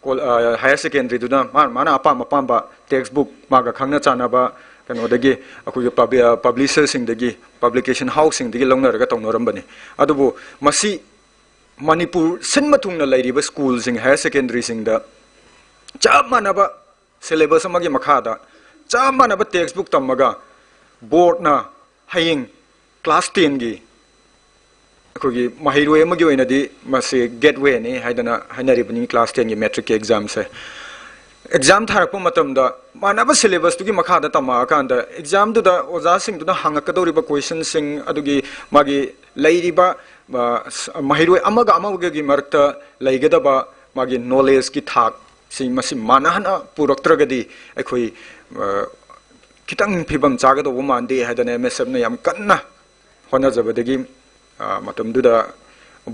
ꯀꯣꯜ-, ꯑ, ꯍꯥꯌꯔ ꯁꯦꯀꯦꯟꯗꯔꯤꯗꯨꯅ ꯃꯥ-, ꯃꯥꯅ ꯑꯄꯥꯝ ꯑꯄꯥꯝꯕ ꯇꯦꯛꯁ ꯕꯨꯛ, ꯃꯥꯒ ꯈꯪꯅ ꯆꯥꯟꯅꯕ ꯀꯩꯅꯣꯗꯒꯤ, ꯑꯩꯈꯣꯏꯒꯤ ꯄꯕ꯭ꯂꯤ-, ꯑ, ꯄꯕ꯭ꯂꯤꯁꯔꯁꯤꯡꯗꯒꯤ, ꯄꯕ꯭ꯂꯤꯀꯦꯁꯟ ꯍꯥꯎꯁꯁꯤꯡꯗꯒꯤ ꯂꯧꯅꯔꯒ ꯇꯧꯅꯔꯝꯕꯅꯤ꯫ ꯑꯗꯨꯕꯨ ꯃꯁꯤ ꯃꯅꯤꯄꯨꯔ ꯁꯤꯟꯕ ꯊꯨꯡꯅ ꯂꯩꯔꯤꯕ ꯁ꯭ꯀꯨꯜꯁꯤꯡ, ꯍꯥꯌꯔ ꯁꯦꯀꯦꯟꯗꯔꯤꯁꯤꯡꯗ ꯆꯞ ꯃꯥꯟꯅꯕ ꯁꯤꯂꯦꯕꯁ ꯑꯃꯒꯤ ꯃꯈꯥꯗ ꯆꯞ ꯃꯥꯟꯅꯕ ꯇꯦꯛꯁ ꯕꯨꯛ ꯇꯝꯃꯒ, ꯕꯣꯔꯗꯅ ꯍꯌꯦꯡ ꯀ꯭ꯂꯥꯁ ꯇꯦꯟꯒꯤ ꯑꯩꯈꯣꯏꯒꯤ ꯃꯍꯩꯔꯣꯏ ꯑꯃꯒꯤ ꯑꯣꯏꯅꯗꯤ ꯃꯁꯤ ꯒꯦꯠꯋꯦꯅꯤ ꯍꯥꯏꯗꯅ ꯍꯥꯏꯅꯔꯤꯕꯅꯤ, ꯀ꯭ꯂꯥꯁ ꯇꯦꯟꯒꯤ ꯃꯦꯇ꯭ꯔꯤꯛꯀꯤ ꯑꯦꯛꯖꯥꯝꯁꯦ꯫ ꯑꯦꯛꯖꯥꯝ ꯊꯥꯔꯛꯄ ꯃꯇꯝꯗ ꯃꯥꯟꯅꯕ ꯁꯤꯂꯦꯕꯁꯇꯨꯒꯤ ꯃꯈꯥꯗ ꯇꯝꯃꯛꯑꯀꯥꯟꯗ, ꯑꯦꯛꯖꯥꯝꯗꯨꯗ ꯑꯣꯖꯥꯁꯤꯡꯗꯨꯅ ꯍꯪꯉꯛꯀꯗꯧꯔꯤꯕ ꯀꯣꯏꯁꯟꯁꯤꯡ, ꯑꯗꯨꯒꯤ ꯃꯥꯒꯤ ꯂꯩꯔꯤꯕ, ꯑ, ꯁ-, ꯃꯍꯩꯔꯣꯏ ꯑꯃꯒ ꯑꯃꯒꯒꯤ ꯃꯔꯛꯇ ꯂꯩꯒꯗꯕ ꯃꯥꯒꯤ ꯅꯣꯂꯦꯖꯀꯤ ꯊꯥꯛ ꯁꯤ, ꯃꯁꯤ ꯃꯥꯟꯅꯍꯟꯅ ꯄꯨꯔꯛꯇ꯭ꯔꯒꯗꯤ ꯑꯩꯈꯣꯏ, ꯑ, ꯈꯤꯇꯪ ꯐꯤꯕꯝ ꯆꯥꯒꯗꯧꯕ ꯃꯥꯟꯗꯦ ꯍꯥꯏꯗꯅ ꯑꯦꯝ ꯑꯦꯁ ꯑꯦꯐꯅ ꯌꯥꯝ ꯀꯟꯅ ꯍꯣꯠꯅꯖꯕꯗꯒꯤ, ꯑ, ꯃꯇꯝꯗꯨꯗ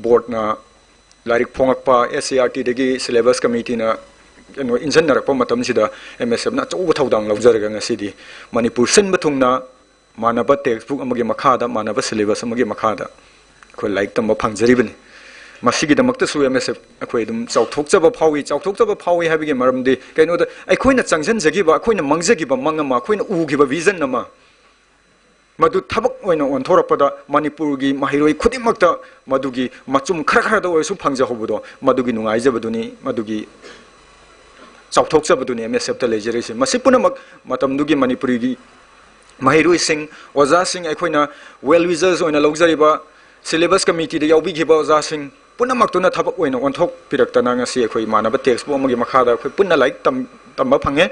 ꯕꯣꯔꯗꯅ ꯂꯥꯏꯔꯤꯛ ꯐꯣꯡꯉꯛꯄ, ꯑꯦꯁ ꯁꯤ ꯏ ꯑꯥꯔ ꯇꯤꯗꯒꯤ ꯁꯤꯂꯦꯕꯁ ꯀꯃꯤꯇꯤꯅ ꯀꯩꯅꯣ ꯏꯟꯁꯤꯟꯅꯔꯛꯄ ꯃꯇꯝꯁꯤꯗ ꯑꯦꯝ ꯑꯦꯁ ꯑꯦꯐꯅ ꯑꯆꯧꯕ ꯊꯧꯗꯥꯡ ꯂꯧꯖꯔꯒ ꯉꯁꯤꯗꯤ ꯃꯅꯤꯄꯨꯔ ꯁꯤꯟꯕ ꯊꯨꯡꯅ ꯃꯥꯟꯅꯕ ꯇꯦꯛꯁ ꯕꯨꯛ ꯑꯃꯒꯤ ꯃꯈꯥꯗ, ꯃꯥꯟꯅꯕ ꯁꯤꯂꯦꯕꯁ ꯑꯃꯒꯤ ꯃꯈꯥꯗ ꯑꯩꯈꯣꯏ ꯂꯥꯏꯔꯤꯛ ꯇꯝꯕ ꯐꯪꯖꯔꯤꯕꯅꯤ꯫ ꯃꯁꯤꯒꯤꯗꯃꯛꯇꯁꯨ ꯑꯦꯝ ꯑꯦꯁ ꯑꯦꯐ ꯑꯩꯈꯣꯏ ꯑꯗꯨꯝ ꯆꯥꯎꯊꯣꯛꯆꯕ ꯐꯥꯎꯏ꯫ ꯆꯥꯎꯊꯣꯛꯆꯕ ꯐꯥꯎꯏ ꯍꯥꯏꯕꯒꯤ ꯃꯔꯝꯗꯤ ꯀꯩꯅꯣꯗ, ꯑꯩꯈꯣꯏꯅ ꯆꯪꯁꯤꯟꯖꯈꯤꯕ, ꯑꯩꯈꯣꯏꯅ ꯃꯪꯖꯈꯤꯕ ꯃꯪ ꯑꯃ, ꯑꯩꯈꯣꯏꯅ ꯎꯈꯤꯕ ꯚꯤꯖꯟ ꯑꯃ, ꯃꯗꯨ ꯊꯕꯛ ꯑꯣꯏꯅ ꯑꯣꯟꯊꯣꯔꯛꯄꯗ ꯃꯅꯤꯄꯨꯔꯒꯤ ꯃꯍꯩꯔꯣꯏ ꯈꯨꯗꯤꯡꯃꯛꯇ ꯃꯗꯨꯒꯤ ꯃꯆꯨꯝ ꯈꯔ ꯈꯔꯗ ꯑꯣꯏꯔꯁꯨ ꯐꯪꯖꯍꯧꯕꯗꯣ, ꯃꯗꯨꯒꯤ ꯅꯨꯡꯉꯥꯏꯖꯕꯗꯨꯅꯤ, ꯃꯗꯨꯒꯤ ꯆꯥꯎꯊꯣꯛꯆꯕꯗꯨꯅꯤ ꯑꯦꯝ ꯑꯦꯁ ꯑꯦꯐꯇ ꯂꯩꯖꯔꯤꯁꯦ꯫ ꯃꯁꯤ ꯄꯨꯝꯅꯃꯛ ꯃꯇꯝꯗꯨꯒꯤ ꯃꯅꯤꯄꯨꯔꯤꯒꯤ ꯃꯍꯩꯔꯣꯏꯁꯤꯡ, ꯑꯣꯖꯥꯁꯤꯡ, ꯑꯩꯈꯣꯏꯅ ꯋꯦꯜ ꯋꯤꯖꯔꯁ ꯑꯣꯏꯅ ꯂꯧꯖꯔꯤꯕ ꯁꯤꯂꯦꯕꯁ ꯀꯃꯤꯇꯤꯗ ꯌꯥꯎꯕꯤꯈꯤꯕ ꯑꯣꯖꯥꯁꯤꯡ ꯄꯨꯝꯅꯃꯛꯇꯨꯅ ꯊꯕꯛ ꯑꯣꯏꯅ ꯑꯣꯟꯊꯣꯛꯄꯤꯔꯛꯇꯅ ꯉꯁꯤ ꯑꯩꯈꯣꯏ ꯏꯃꯥꯟꯅꯕ ꯇꯦꯛꯁ ꯕꯨꯛ ꯑꯃꯒꯤ ꯃꯈꯥꯗ ꯑꯩꯈꯣꯏ ꯄꯨꯟꯅ ꯂꯥꯏꯔꯤꯛ ꯇꯝ-, ꯇꯝꯕ ꯐꯪꯉꯦ꯫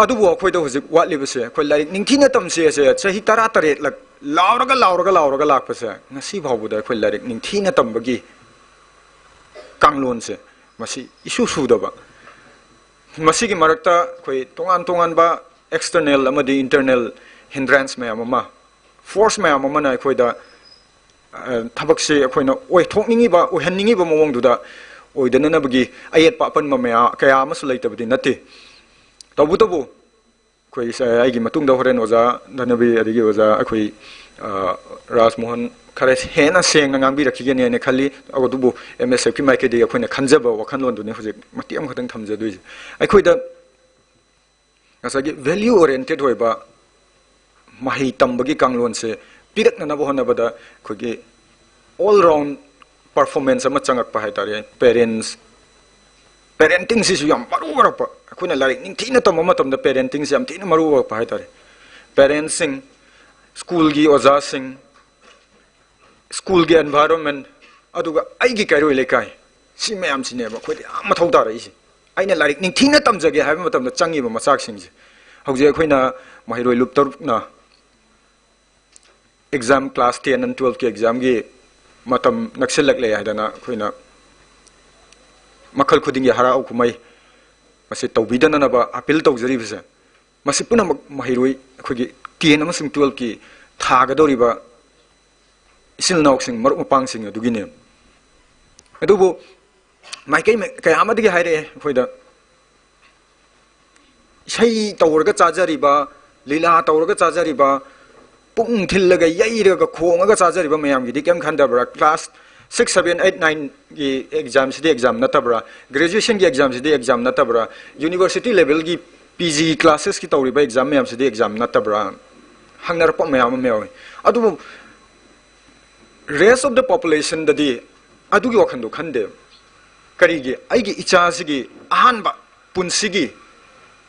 ꯑꯗꯨꯕꯨ ꯑꯩꯈꯣꯏꯗ ꯍꯧꯖꯤꯛ ꯋꯥꯠꯂꯤꯕꯁꯦ, ꯑꯩꯈꯣꯏ ꯂꯥꯏꯔꯤꯛ ꯅꯤꯡꯊꯤꯅ ꯇꯝꯁꯦ ꯑꯁꯦ ꯆꯍꯤ ꯇꯔꯥ ꯇꯔꯦꯠꯂꯛ ꯂꯥꯎꯔꯒ, ꯂꯥꯎꯔꯒ, ꯂꯥꯎꯔꯒ ꯂꯥꯛꯄꯁꯦ, ꯉꯁꯤ ꯐꯥꯎꯕꯗ ꯑꯩꯈꯣꯏ ꯂꯥꯏꯔꯤꯛ ꯅꯤꯡꯊꯤꯅ ꯇꯝꯕꯒꯤ ꯀꯥꯡꯂꯣꯟꯁꯦ ꯃꯁꯤ ꯏꯁꯨ ꯁꯨꯗꯕ꯫ ꯃꯁꯤꯒꯤ ꯃꯔꯛꯇ ꯑꯩꯈꯣꯏ ꯇꯣꯉꯥꯟ ꯇꯣꯉꯥꯟꯕ ꯑꯦꯛꯁꯇꯔꯅꯦꯜ ꯑꯃꯗꯤ ꯏꯟꯇꯔꯅꯦꯜ ꯍꯤꯟꯗ꯭ꯔꯦꯟꯁ ꯃꯌꯥꯝ ꯑꯃ, ꯐꯣꯔꯁ ꯃꯌꯥꯝ ꯑꯃꯅ ꯑꯩꯈꯣꯏꯗ, ꯑ, ꯊꯕꯛꯁꯦ ꯑꯩꯈꯣꯏꯅ ꯑꯣꯏꯊꯣꯛꯅꯤꯡꯉꯤꯕ, ꯑꯣꯏꯍꯟꯅꯤꯡꯉꯤꯕ ꯃꯑꯣꯡꯗꯨꯗ ꯑꯣꯏꯗꯅꯅꯕꯒꯤ ꯑꯌꯦꯠꯄ ꯑꯄꯟꯕ ꯃꯌꯥ-, ꯀꯌꯥ ꯑꯃꯁꯨ ꯂꯩꯇꯕꯗꯤ ꯅꯠꯇꯦ꯫ ꯇꯧꯕꯇꯕꯨ ꯑꯩꯈꯣꯏ, ꯑ, ꯑꯩꯒꯤ ꯃꯇꯨꯡꯗ ꯍꯣꯔꯦꯟ ꯑꯣꯖꯥ ꯙꯅꯕꯤꯔ ꯑꯗꯒꯤ ꯑꯣꯖꯥ ꯑꯩꯈꯣꯏ, ꯑ, ꯔꯥꯖꯃꯣꯍꯟ ꯈꯔ ꯍꯦꯟꯅ ꯁꯦꯡꯅ ꯉꯥꯡꯕꯤꯔꯛꯈꯤꯒꯅꯤ ꯍꯥꯏꯅ ꯈꯜꯂꯤ꯫ ꯑꯗꯨꯕꯨ ꯑꯦꯝ ꯑꯦꯁ ꯑꯦꯐꯀꯤ ꯃꯥꯏꯀꯩꯗꯒꯤ ꯑꯩꯈꯣꯏꯅ ꯈꯟꯖꯕ ꯋꯥꯈꯜꯂꯣꯟꯗꯨꯅꯤ ꯍꯧꯖꯤꯛ ꯃꯇꯦꯛ ꯑꯃꯈꯛꯇꯪ ꯊꯝꯖꯗꯣꯏꯁꯦ꯫ ꯑꯩꯈꯣꯏꯗ ꯉꯁꯥꯏꯒꯤ ꯚꯦꯂ꯭ꯌꯨ ꯑꯣꯔꯤꯌꯦꯟꯇꯦꯠ ꯑꯣꯏꯕ ꯃꯍꯩ ꯇꯝꯕꯒꯤ ꯀꯥꯡꯂꯣꯟꯁꯦ ꯄꯤꯔꯛꯅꯅꯕ ꯍꯣꯠꯅꯕꯗ ꯑꯩꯈꯣꯏꯒꯤ ꯑꯣꯜ ꯔꯥꯎꯟ ꯄꯔꯐꯣꯔꯃꯦꯟꯁ ꯑꯃ ꯆꯪꯉꯛꯄ ꯍꯥꯏ ꯇꯥꯔꯦ꯫ ꯄꯦꯔꯦꯟꯁ, ꯄꯦꯔꯦꯟꯇꯤꯡꯁꯤꯁꯨ ꯌꯥꯝ ꯃꯔꯨ ꯑꯣꯏꯔꯛꯄ꯫ ꯑꯩꯈꯣꯏꯅ ꯂꯥꯏꯔꯤꯛ ꯅꯤꯡꯊꯤꯅ ꯇꯝꯕ ꯃꯇꯝꯗ ꯄꯦꯔꯦꯟꯇꯤꯡꯁꯦ ꯌꯥꯝ ꯊꯤꯅ ꯃꯔꯨ ꯑꯣꯏꯔꯛꯄ ꯍꯥꯏ ꯇꯥꯔꯦ꯫ ꯄꯦꯔꯦꯟꯁꯁꯤꯡ, ꯁ꯭ꯀꯨꯜꯒꯤ ꯑꯣꯖꯥꯁꯤꯡ, ꯁ꯭ꯀꯨꯜꯒꯤ ꯑꯦꯟꯚꯥꯏꯔꯣꯟꯃꯦꯟ, ꯑꯗꯨꯒ ꯑꯩꯒꯤ ꯀꯩꯔꯣꯏ ꯂꯩꯀꯥꯏ, ꯁꯤ ꯃꯌꯥꯝꯁꯤꯅꯦꯕ ꯑꯩꯈꯣꯏꯗ ꯌꯥꯝ ꯃꯊꯧ ꯇꯥꯔꯛꯏꯁꯦ꯫ ꯑꯩꯅ ꯂꯥꯏꯔꯤꯛ ꯅꯤꯡꯊꯤꯅ ꯇꯝꯖꯒꯦ ꯍꯥꯏꯕ ꯃꯇꯝꯗ ꯆꯪꯉꯤꯕ ꯃꯆꯥꯛꯁꯤꯡꯁꯦ꯫ ꯍꯧꯖꯤꯛ ꯑꯩꯈꯣꯏꯅ ꯃꯍꯩꯔꯣꯏ ꯂꯨꯞ ꯇꯔꯨꯛꯅ ꯑꯦꯛꯖꯥꯝ, ꯀ꯭ꯂꯥꯁ ꯇꯦꯟ ꯑꯦꯟ ꯇꯨꯋꯦꯜꯐꯀꯤ ꯑꯦꯛꯖꯥꯝꯒꯤ ꯃꯇꯝ ꯅꯛꯁꯤꯜꯂꯛꯂꯦ ꯍꯥꯏꯗꯅ ꯑꯩꯈꯣꯏꯅ ꯃꯈꯜ ꯈꯨꯗꯤꯡꯒꯤ ꯍꯔꯥꯎ ꯀꯨꯝꯍꯩ ꯃꯁꯤ ꯇꯧꯕꯤꯗꯅꯅꯕ ꯑꯄꯤꯜ ꯇꯧꯖꯔꯤꯕꯁꯦ, ꯃꯁꯤ ꯄꯨꯝꯅꯃꯛ ꯃꯍꯩꯔꯣꯏ ꯑꯩꯈꯣꯏꯒꯤ ꯇꯦꯟ ꯑꯃꯁꯨꯡ ꯇꯨꯋꯦꯜꯐꯀꯤ ꯊꯥꯒꯗꯧꯔꯤꯕ ꯏꯆꯤꯜ ꯏꯅꯥꯎꯁꯤꯡ, ꯃꯔꯨꯞ ꯃꯄꯥꯡꯁꯤꯡ ꯑꯗꯨꯒꯤꯅꯦ꯫ ꯑꯗꯨꯕꯨ ꯃꯥꯏꯀꯩ ꯃ-, ꯀꯌꯥ ꯑꯃꯗꯒꯤ ꯍꯥꯏꯔꯛꯑꯦ ꯑꯩꯈꯣꯏꯗ, ꯏꯁꯩ ꯇꯧꯔꯒ ꯆꯥꯖꯔꯤꯕ, ꯂꯤꯂꯥ ꯇꯧꯔꯒ ꯆꯥꯖꯔꯤꯕ, ꯄꯨꯡ ꯊꯤꯜꯂꯒ ꯌꯩꯔꯒ ꯈꯣꯡꯉꯒ ꯆꯥꯖꯔꯤꯕ ꯃꯌꯥꯝꯒꯤꯗꯤ ꯀꯩꯝ ꯈꯟꯗꯕ꯭ꯔꯥ? Class six, seven, eight, nineꯒꯤ examꯁꯤꯗꯤ exam ꯅꯠꯇꯕ꯭ꯔꯥ? Graduationꯒꯤ examꯁꯤꯗꯤ exam ꯅꯠꯇꯕ꯭ꯔꯥ? University levelꯒꯤ P G classesꯀꯤ ꯇꯧꯔꯤꯕ exam ꯃꯌꯥꯝꯁꯤꯗꯤ exam ꯅꯠꯇꯕ꯭ꯔꯥ? ꯍꯪꯅꯔꯛꯄ ꯃꯌꯥꯝ ꯑꯃ ꯌꯥꯎꯏ꯫ ꯑꯗꯨꯕꯨ rest of the populationꯗꯗꯤ ꯑꯗꯨꯒꯤ ꯋꯥꯈꯜꯗꯣ ꯈꯟꯗꯦ꯫ ꯀꯔꯤꯒꯤ? ꯑꯩꯒꯤ ꯏꯆꯥꯁꯤꯒꯤ ꯑꯍꯥꯟꯕ ꯄꯨꯟꯁꯤꯒꯤ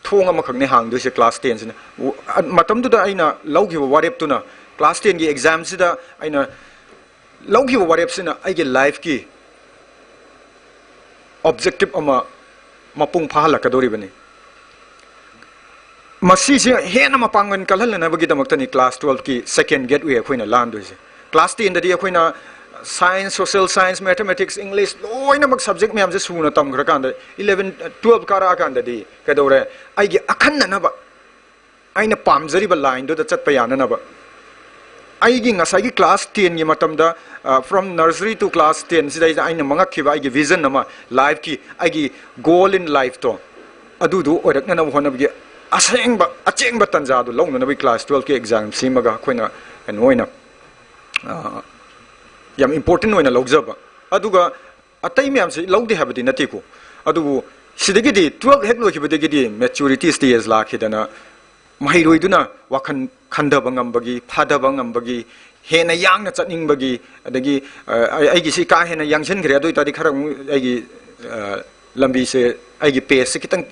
ꯊꯣꯡ ꯑꯃꯈꯛꯅꯦ ꯍꯥꯡꯗꯣꯏꯁꯦ class tenꯁꯤꯅ꯫ ꯎ-, ꯑ-, ꯃꯇꯝꯗꯨꯗ ꯑꯩꯅ ꯂꯧꯈꯤꯕ ꯋꯥꯔꯦꯞꯇꯨꯅ, class tenꯒꯤ examꯁꯤꯗ ꯑꯩꯅ ꯂꯧꯈꯤꯕ ꯋꯥꯔꯦꯞꯁꯤꯅ ꯑꯩꯒꯤ lifeꯀꯤ objective ꯑꯃ ꯃꯄꯨꯡ ꯐꯥꯍꯜꯂꯛꯀꯗꯧꯔꯤꯕꯅꯤ꯫ ꯃꯁꯤꯁꯦ ꯍꯦꯟꯅ ꯃꯄꯥꯡꯒꯜ ꯀꯜꯍꯜꯂꯅꯕꯒꯤꯗꯃꯛꯇꯅꯤ class twelveꯀꯤ second gateway ꯑꯩꯈꯣꯏꯅ ꯂꯥꯟꯗꯣꯏꯁꯦ꯫ Class tenꯗꯗꯤ ꯑꯩꯈꯣꯏꯅ science, social science, mathematics, English ꯂꯣꯏꯅꯃꯛ subject ꯃꯌꯥꯝꯁꯦ ꯁꯨꯅ ꯇꯝꯈ꯭ꯔꯀꯥꯟꯗ eleven, twelve ꯀꯥꯔꯛꯑꯀꯥꯟꯗꯗꯤ ꯀꯩꯗꯧꯔꯦ? ꯑꯩꯒꯤ ꯑꯈꯟꯅꯅꯕ, ꯑꯩꯅ ꯄꯥꯝꯖꯔꯤꯕ lineꯗꯨꯗ ꯆꯠꯄ ꯌꯥꯅꯅꯕ, ꯑꯩꯒꯤ ꯉꯁꯥꯏꯒꯤ class tenꯒꯤ ꯃꯇꯝꯗ, ꯑ, from nursery to class ten ꯁꯤꯗꯩꯗ ꯑꯩꯅ ꯃꯪꯉꯛꯈꯤꯕ ꯑꯩꯒꯤ vision ꯑꯃ, lifeꯀꯤ ꯑꯩꯒꯤ goal in lifeꯇꯣ, ꯑꯗꯨꯗꯨ ꯑꯣꯏꯔꯛꯅꯅꯕ ꯍꯣꯠꯅꯕꯒꯤ ꯑꯁꯦꯡꯕ, ꯑꯆꯦꯡꯕ ꯇꯥꯟꯖꯥꯗꯨ ꯂꯧꯅꯅꯕꯒꯤ class twelveꯀꯤ exam ꯁꯤꯃꯒ ꯑꯩꯈꯣꯏꯅ ꯀꯩꯅꯣ ꯑꯣꯏꯅ, ꯑ, ꯌꯥꯝ important ꯑꯣꯏꯅ ꯂꯧꯖꯕ꯫ ꯑꯗꯨꯒ ꯑꯇꯩ ꯃꯌꯥꯝꯁꯤ ꯂꯧꯗꯦ ꯍꯥꯏꯕꯗꯤ ꯅꯠꯇꯦꯀꯣ, ꯑꯗꯨꯕꯨ ꯁꯤꯗꯒꯤꯗꯤ twelve ꯍꯦꯛ ꯂꯣꯏꯈꯤꯕꯗꯒꯤꯗꯤ maturity stage ꯂꯥꯛꯈꯤꯗꯅ, ꯃꯍꯩꯔꯣꯏꯗꯨꯅ ꯋꯥꯈꯜ ꯈꯟꯊꯕ ꯉꯝꯕꯒꯤ, ꯐꯥꯊꯕ ꯉꯝꯕꯒꯤ, ꯍꯦꯟꯅ ꯌꯥꯡꯅ ꯆꯠꯅꯤꯡꯕꯒꯤ, ꯑꯗꯒꯤ, ꯑ, ꯑꯩ-, ꯑꯩꯒꯤꯁꯤ ꯀꯥ ꯍꯦꯟꯅ ꯌꯥꯡꯁꯤꯟꯈ꯭ꯔꯦ, ꯑꯗꯨ ꯑꯣꯏꯇꯥꯔꯗꯤ ꯈꯔ ꯑꯃꯨꯛ ꯑꯩꯒꯤ, ꯑ, ꯂꯝꯕꯤꯁꯦ, ꯑꯩꯒꯤ paceꯁꯦ ꯈꯤꯇꯪ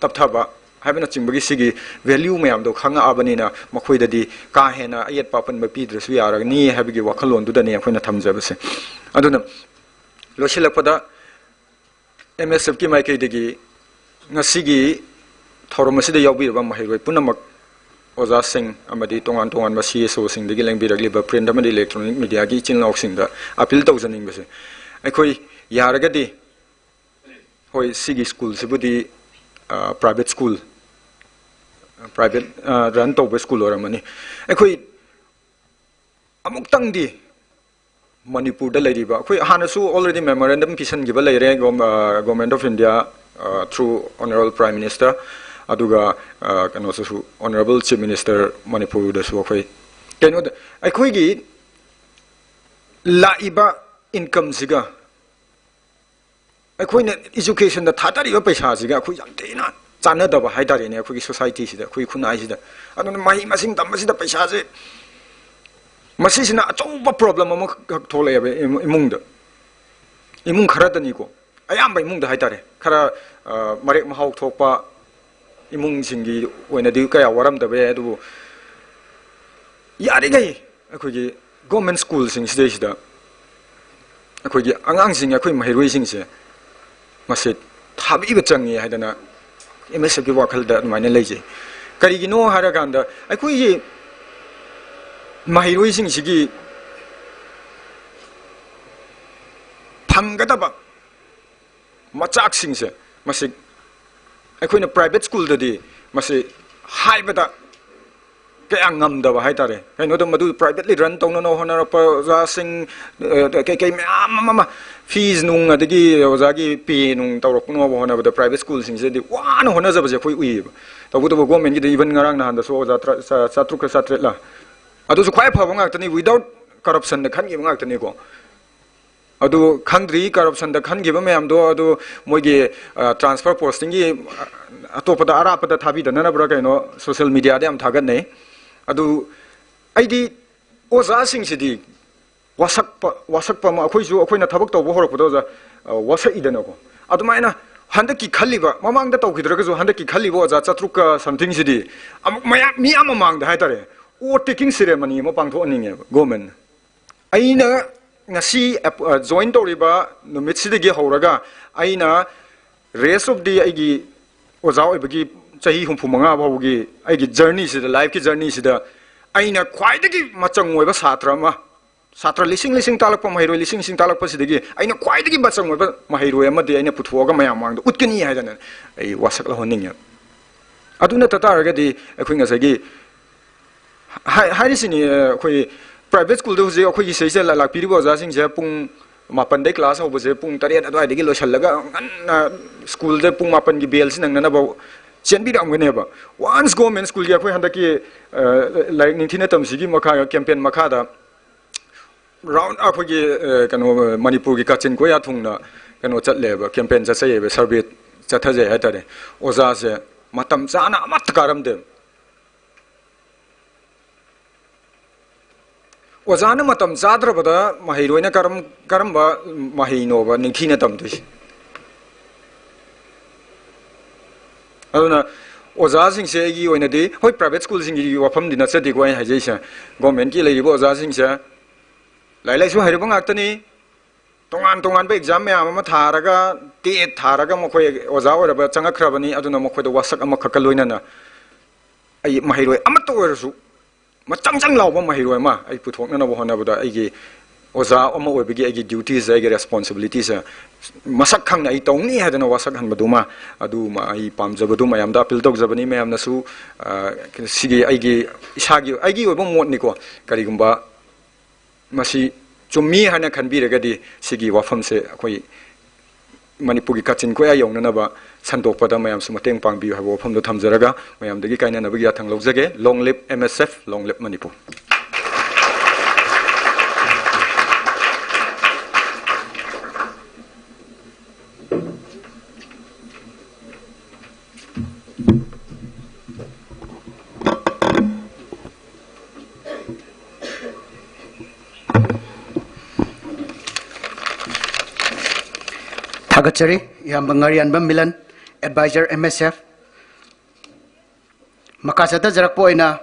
ꯇꯞꯊꯕ ꯍꯥꯏꯕꯅꯆꯤꯡꯕꯒꯤ ꯁꯤꯒꯤ value ꯃꯌꯥꯝꯗꯣ ꯈꯪꯉꯛꯑꯕꯅꯤꯅ ꯃꯈꯣꯏꯗꯗꯤ ꯀꯥ ꯍꯦꯟꯅ ꯑꯌꯦꯠꯄ ꯑꯄꯟꯕ ꯄꯤꯗ꯭ꯔꯁꯨ ꯌꯥꯔꯒꯅꯤ ꯍꯥꯏꯕꯒꯤ ꯋꯥꯈꯜꯂꯣꯟꯗꯨꯗꯅꯤ ꯑꯩꯈꯣꯏꯅ ꯊꯝꯖꯕꯁꯦ꯫ ꯑꯗꯨꯅ ꯂꯣꯏꯁꯤꯜꯂꯛꯄꯗ M S Fꯀꯤ ꯃꯥꯏꯀꯩꯗꯒꯤ ꯉꯁꯤꯒꯤ ꯊꯧꯔꯝ ꯑꯁꯤꯗ ꯌꯥꯎꯕꯤꯔꯕ ꯃꯍꯩꯔꯣꯏ ꯄꯨꯝꯅꯃꯛ, ꯑꯣꯖꯥꯁꯤꯡ ꯑꯃꯗꯤ ꯇꯣꯉꯥꯟ ꯇꯣꯉꯥꯟꯕ C S Oꯁꯤꯡꯗꯒꯤ ꯂꯦꯡꯕꯤꯔꯛꯂꯤꯕ print ꯑꯃꯗꯤ electronic mediaꯒꯤ ꯏꯆꯤꯜ ꯏꯅꯥꯎꯁꯤꯡꯗ appeal ꯇꯧꯖꯅꯤꯡꯕꯁꯦ, ꯑꯩꯈꯣꯏ ꯌꯥꯔꯒꯗꯤ, ꯍꯣꯏ, ꯁꯤꯒꯤ schoolꯁꯤꯕꯨꯗꯤ, ꯑ, private school, private, ꯑ, run ꯇꯧꯕ school ꯑꯣꯏꯔꯝꯃꯅꯤ꯫ ꯑꯩꯈꯣꯏ ꯑꯃꯨꯛꯇꯪꯗꯤ ꯃꯅꯤꯄꯨꯔꯗ ꯂꯩꯔꯤꯕ, ꯑꯩꯈꯣꯏ ꯍꯥꯟꯅꯁꯨ already memorandum ꯄꯤꯁꯟꯈꯤꯕ ꯂꯩꯔꯦ, ꯒꯣꯝ-, ꯑ, Government of India, ꯑ, through Honourable Prime Minister, ꯑꯗꯨꯒ, ꯑ, ꯀꯩꯅꯣꯁꯤꯁꯨ, Honourable Chief Minister ꯃꯅꯤꯄꯨꯔꯗꯁꯨ ꯑꯩꯈꯣꯏ ꯀꯩꯅꯣꯗ, ꯑꯩꯈꯣꯏꯒꯤ ꯂꯥꯛꯏꯕ incomeꯁꯤꯒ ꯑꯩꯈꯣꯏꯅ educationꯗ ꯊꯥꯗꯔꯤꯕ ꯄꯩꯁꯥꯁꯤꯒ ꯑꯩꯈꯣꯏ ꯌꯥꯝ ꯊꯤꯅ ꯆꯥꯟꯅꯗꯕ ꯍꯥꯏꯇꯥꯔꯦꯅꯦ, ꯑꯩꯈꯣꯏꯒꯤ societyꯁꯤꯗ, ꯑꯩꯈꯣꯏ ꯈꯨꯟꯅꯥꯏꯁꯤꯗ꯫ ꯑꯗꯨꯅ ꯃꯍꯩ ꯃꯁꯤꯡ ꯇꯝꯕꯁꯤꯗ ꯄꯩꯁꯥꯁꯦ, ꯃꯁꯤꯁꯤꯅ ꯑꯆꯧꯕ problem ꯑꯃꯈꯛ ꯊꯣꯛꯂꯛꯑꯦꯕ ꯏꯃꯨ-, ꯏꯃꯨꯡꯗ꯫ ꯏꯃꯨꯡ ꯈꯔꯗꯅꯤꯀꯣ, ꯑꯌꯥꯝꯕ ꯏꯃꯨꯡꯗ ꯍꯥꯏꯇꯥꯔꯦ, ꯈꯔ, ꯑ, ꯃꯔꯦꯛ ꯃꯍꯥꯎ ꯊꯣꯛꯄ ꯏꯃꯨꯡꯁꯤꯡꯒꯤ ꯑꯣꯏꯅꯗꯤ ꯀꯌꯥ ꯋꯥꯔꯝꯗꯕ ꯌꯥꯏ, ꯑꯗꯨꯕꯨ ꯌꯥꯔꯤꯈꯩ ꯑꯩꯈꯣꯏꯒꯤ government schoolꯁꯤꯡꯁꯤꯗꯩꯁꯤꯗ ꯑꯩꯈꯣꯏꯒꯤ ꯑꯉꯥꯡꯁꯤꯡ, ꯑꯩꯈꯣꯏ ꯃꯍꯩꯔꯣꯏꯁꯤꯡꯁꯦ ꯃꯁꯤ ꯊꯥꯕꯤꯕ ꯆꯪꯉꯤ ꯍꯥꯏꯗꯅ MSFꯀꯤ ꯋꯥꯈꯜꯗ ꯑꯗꯨꯃꯥꯏꯅ ꯂꯩꯖꯩ꯫ ꯀꯔꯤꯒꯤꯅꯣ ꯍꯥꯏꯔꯀꯥꯟꯗ, ꯑꯩꯈꯣꯏꯒꯤ ꯃꯍꯩꯔꯣꯏꯁꯤꯡꯁꯤꯒꯤ ꯐꯪꯒꯗꯕ ꯃꯆꯥꯛꯁꯤꯡꯁꯦ, ꯃꯁꯤ ꯑꯩꯈꯣꯏꯅ private schoolꯗꯗꯤ ꯃꯁꯤ ꯍꯥꯏꯕꯗ ꯀꯌꯥ ꯉꯝꯗꯕ ꯍꯥꯏꯇꯥꯔꯦ꯫ ꯀꯩꯅꯣꯗ ꯃꯗꯨ privately run ꯇꯧꯅꯅꯕ ꯍꯣꯠꯅꯔꯛꯄ ꯑꯣꯖꯥꯁꯤꯡ, ꯑ, ꯀꯩ ꯀꯩ ꯃꯌꯥꯝ ꯑꯃ, ꯑꯃ, fees ꯅꯨꯡ, ꯑꯗꯒꯤ ꯑꯣꯖꯥꯒꯤ pay ꯅꯨꯡ ꯇꯧꯔꯛꯅꯕ ꯍꯣꯠꯅꯕꯗ private schoolꯁꯤꯡꯁꯤꯗꯗꯤ ꯋꯥꯅ ꯍꯣꯠꯅꯖꯕꯁꯦ ꯑꯩꯈꯣꯏ ꯎꯏꯌꯦꯕ꯫ ꯇꯧꯕꯇꯕꯨ governmentꯀꯤꯗ even ꯉꯔꯥꯡ ꯅꯍꯥꯟꯗꯁꯨ ꯑꯣꯖꯥ ꯇꯔꯥ-, ꯆꯥ-, ꯆꯥꯇ꯭ꯔꯨꯛꯀ ꯆꯥꯇ꯭ꯔꯦꯠꯂ, ꯑꯗꯨꯁꯨ ꯈ꯭ꯋꯥꯏ ꯐꯕ ꯉꯥꯛꯇꯅꯤ, without corruptionꯗ ꯈꯟꯈꯤꯕ ꯉꯥꯛꯇꯅꯤꯀꯣ꯫ ꯑꯗꯨ ꯈꯪꯗ꯭ꯔꯤ, corruptionꯗ ꯈꯟꯈꯤꯕ ꯃꯌꯥꯝꯗꯣ, ꯑꯗꯨ ꯃꯣꯏꯒꯤ, ꯑ, transfer postingꯒꯤ, ꯑ, ꯑꯇꯣꯞꯄꯗ ꯑꯔꯥꯞꯄꯗ ꯊꯥꯕꯤꯗꯅꯅꯕ꯭ꯔꯥ ꯀꯩꯅꯣ social mediaꯗ ꯌꯥꯝ ꯊꯥꯒꯠꯅꯩ꯫ ꯑꯗꯨ ꯑꯩꯗꯤ ꯑꯣꯖꯥꯁꯤꯡꯁꯤꯗꯤ ꯋꯥꯁꯛꯄ, ꯋꯥꯁꯛꯄ ꯑꯃ, ꯑꯩꯈꯣꯏꯁꯨ, ꯑꯩꯈꯣꯏꯅ ꯊꯕꯛ ꯇꯧꯕ ꯍꯧꯔꯛꯄꯗ ꯑꯣꯖꯥ, ꯑ, ꯋꯥꯁꯛꯏꯗꯅꯀꯣ꯫ ꯑꯗꯨꯃꯥꯏꯅ ꯍꯟꯗꯛꯀꯤ ꯈꯜꯂꯤꯕ, ꯃꯃꯥꯡꯗ ꯇꯧꯈꯤꯗ꯭ꯔꯒꯁꯨ ꯍꯟꯗꯛꯀꯤ ꯈꯜꯂꯤꯕ ꯑꯣꯖꯥ ꯆꯥꯇ꯭ꯔꯨꯛꯀ somethingꯁꯤꯗꯤ ꯑꯃꯨꯛ ꯃꯌꯥꯝ, ꯃꯤꯌꯥꯝ ꯃꯃꯥꯡꯗ ꯍꯥꯏꯇꯥꯔꯦ, oath taking ceremony ꯑꯃ ꯄꯥꯡꯊꯣꯛꯍꯟꯅꯤꯡꯉꯦꯕ governmentꯅ꯫ ꯑꯩꯅ ꯉꯁꯤ ꯑꯦꯞ-, ꯑ, join ꯇꯧꯔꯤꯕ ꯅꯨꯃꯤꯠꯁꯤꯗꯒꯤ ꯍꯧꯔꯒ ꯑꯩꯅ rest of the ꯑꯩꯒꯤ ꯑꯣꯖꯥ ꯑꯣꯏꯕꯒꯤ ꯆꯍꯤ ꯍꯨꯝꯐꯨ ꯃꯉꯥ ꯐꯥꯎꯕꯒꯤ ꯑꯩꯒꯤ journeyꯁꯤꯗ, lifeꯀꯤ journeyꯁꯤꯗ ꯑꯩꯅ ꯈ꯭ꯋꯥꯏꯗꯒꯤ ꯃꯆꯪ ꯑꯣꯏꯕ ꯁꯥꯇ꯭ꯔ ꯑꯃ, ꯁꯥꯇ꯭ꯔ ꯂꯤꯁꯤꯡ ꯂꯤꯁꯤꯡ ꯇꯥꯛꯂꯛꯄ, ꯃꯍꯩꯔꯣꯏ ꯂꯤꯁꯤꯡ ꯂꯤꯁꯤꯡ ꯇꯥꯛꯂꯛꯄꯁꯤꯗꯒꯤ ꯑꯩꯅ ꯈ꯭ꯋꯥꯏꯗꯒꯤ ꯃꯆꯪ ꯑꯣꯏꯕ ꯃꯍꯩꯔꯣꯏ ꯑꯃꯗꯤ ꯑꯩꯅ ꯄꯨꯊꯣꯛꯑꯒ ꯃꯌꯥꯝ ꯃꯥꯡꯗ ꯎꯠꯀꯅꯤ ꯍꯥꯏꯗꯅ ꯑꯩ ꯋꯥꯁꯛ ꯂꯧꯍꯟꯅꯤꯡꯉꯦ꯫ ꯑꯗꯨ ꯅꯠꯇ ꯇꯥꯔꯒꯗꯤ ꯑꯩꯈꯣꯏ ꯉꯁꯥꯏꯒꯤ ꯍꯥꯏ-, ꯍꯥꯏꯔꯤꯁꯤꯅꯤ, ꯑꯩꯈꯣꯏ private schoolꯗ ꯍꯧꯖꯤꯛ ꯑꯩꯈꯣꯏꯒꯤ ꯁꯤꯗꯩꯁꯤꯗ ꯂꯥꯛꯄꯤꯔꯤꯕ ꯑꯣꯖꯥꯁꯤꯡꯁꯦ ꯄꯨꯡ ꯃꯥꯄꯟꯗꯩ class ꯍꯧꯕꯁꯦ ꯄꯨꯡ ꯇꯔꯦꯠ ꯑꯗꯨꯋꯥꯏꯗꯒꯤ ꯂꯣꯏꯁꯤꯜꯂꯒ ꯉꯟꯅ schoolꯗ ꯄꯨꯡ ꯃꯥꯄꯟꯒꯤ bellꯁꯤ ꯅꯪꯅꯅꯕ ꯆꯦꯟꯕꯤꯔꯛꯑꯝꯒꯅꯦꯕ꯫ Once government schoolꯒꯤ ꯑꯩꯈꯣꯏ ꯍꯟꯗꯛꯀꯤ, ꯑ, ꯂꯥꯏꯔꯤꯛ ꯅꯤꯡꯊꯤꯅ ꯇꯝꯁꯤꯒꯤ ꯃꯈꯥ campaign ꯃꯈꯥꯗ round ꯑꯩꯈꯣꯏꯒꯤ, ꯑ, ꯀꯩꯅꯣ, ꯃꯅꯤꯄꯨꯔꯒꯤ ꯀꯥꯆꯤꯟ ꯀꯣꯌꯥ ꯊꯨꯡꯅ ꯀꯩꯅꯣ ꯆꯠꯂꯦꯕ, campaign ꯆꯠꯆꯩꯌꯦꯕ, survey ꯆꯠꯊꯖꯩ ꯍꯥꯏꯇꯥꯔꯦ꯫ ꯑꯣꯖꯥꯁꯦ ꯃꯇꯝ ꯆꯥꯅ ꯑꯃꯠꯇ ꯀꯥꯔꯝꯗꯦꯕ꯫ ꯑꯣꯖꯥꯅ ꯃꯇꯝ ꯆꯥꯗ꯭ꯔꯕꯗ ꯃꯍꯩꯔꯣꯏꯅ ꯀꯔꯝ-, ꯀꯔꯝꯕ ꯃꯍꯩꯅꯣꯕ ꯅꯤꯡꯊꯤꯅ ꯇꯝꯗꯣꯏꯁꯦ? ꯑꯗꯨꯅ ꯑꯣꯖꯥꯁꯤꯡꯁꯦ ꯑꯩꯒꯤ ꯑꯣꯏꯅꯗꯤ, ꯍꯣꯏ, private schoolꯁꯤꯡꯒꯤ ꯋꯥꯐꯝꯗꯤ ꯅꯠꯆꯗꯦꯀꯣ ꯑꯩꯅ ꯍꯥꯏꯖꯩꯁꯦ, governmentꯀꯤ ꯂꯩꯔꯤꯕ ꯑꯣꯖꯥꯁꯤꯡꯁꯦ ꯂꯥꯏꯔꯤꯛ ꯂꯥꯏꯁꯨ ꯍꯩꯔꯕ ꯉꯥꯛꯇꯅꯤ, ꯇꯣꯉꯥꯟ ꯇꯣꯉꯥꯟꯕ exam ꯃꯌꯥꯝ ꯑꯃ ꯊꯥꯔꯒ, TET ꯊꯥꯔꯒ ꯃꯈꯣꯏ ꯑꯣꯖꯥ ꯑꯣꯏꯔꯕ ꯆꯪꯉꯛꯈ꯭ꯔꯕꯅꯤ꯫ ꯑꯗꯨꯅ ꯃꯈꯣꯏꯗ ꯋꯥꯁꯛ ꯑꯃꯈꯛꯀ ꯂꯣꯏꯅꯅ ꯑꯩ ꯃꯍꯩꯔꯣꯏ ꯑꯃꯠꯇ ꯑꯣꯏꯔꯁꯨ ꯃꯆꯪ ꯆꯪ ꯂꯥꯎꯕ ꯃꯍꯩꯔꯣꯏ ꯑꯃ ꯑꯩ ꯄꯨꯊꯣꯛꯅꯅꯕ ꯍꯣꯠꯅꯕꯗ ꯑꯩꯒꯤ ꯑꯣꯖꯥ ꯑꯃ ꯑꯣꯏꯕꯒꯤ ꯑꯩꯒꯤ dutyꯁꯦ, ꯑꯩꯒꯤ responsibilityꯁꯦ ꯃꯁꯛ ꯈꯪꯅ ꯑꯩ ꯇꯧꯅꯤ ꯍꯥꯏꯗꯅ ꯋꯥꯁꯛꯍꯟꯕꯗꯨꯃ, ꯑꯗꯨꯃ ꯑꯩ ꯄꯥꯝꯖꯕꯗꯨ ꯃꯌꯥꯝꯗ appeal ꯇꯧꯖꯕꯅꯤ꯫ ꯃꯌꯥꯝꯅꯁꯨ, ꯑ, ꯁꯤꯒꯤ ꯑꯩꯒꯤ ꯏꯁꯥꯒꯤ, ꯑꯩꯒꯤ ꯑꯣꯏꯕ ꯃꯣꯠꯅꯤꯀꯣ, ꯀꯔꯤꯒꯨꯝꯕ ꯃꯁꯤ ꯆꯨꯝꯃꯤ ꯍꯥꯏꯅ ꯈꯟꯕꯤꯔꯒꯗꯤ ꯁꯤꯒꯤ ꯋꯥꯐꯝꯁꯦ ꯑꯩꯈꯣꯏ ꯃꯅꯤꯄꯨꯔꯒꯤ ꯀꯥꯆꯤꯟ ꯀꯣꯌꯥ ꯌꯧꯅꯅꯕ ꯁꯟꯗꯣꯛꯄꯗ ꯃꯌꯥꯝꯁꯨ ꯃꯇꯦꯡ ꯄꯥꯡꯕꯤꯌꯨ ꯍꯥꯏꯕ ꯋꯥꯐꯝꯗꯣ ꯊꯝꯖꯔꯒ ꯃꯌꯥꯝꯗꯒꯤ ꯀꯥꯏꯅꯅꯕꯒꯤ ꯌꯥꯊꯪ ꯂꯧꯖꯒꯦ꯫ Long live M S F, long live Manipur. ꯊꯥꯒꯠꯆꯔꯤ ꯏꯌꯥꯝꯕ ꯉꯥꯔꯤꯌꯥꯟꯕꯝ Milan, advisor M S F꯫ ꯃꯈꯥ ꯆꯠꯊꯖꯔꯛꯄ ꯑꯣꯏꯅ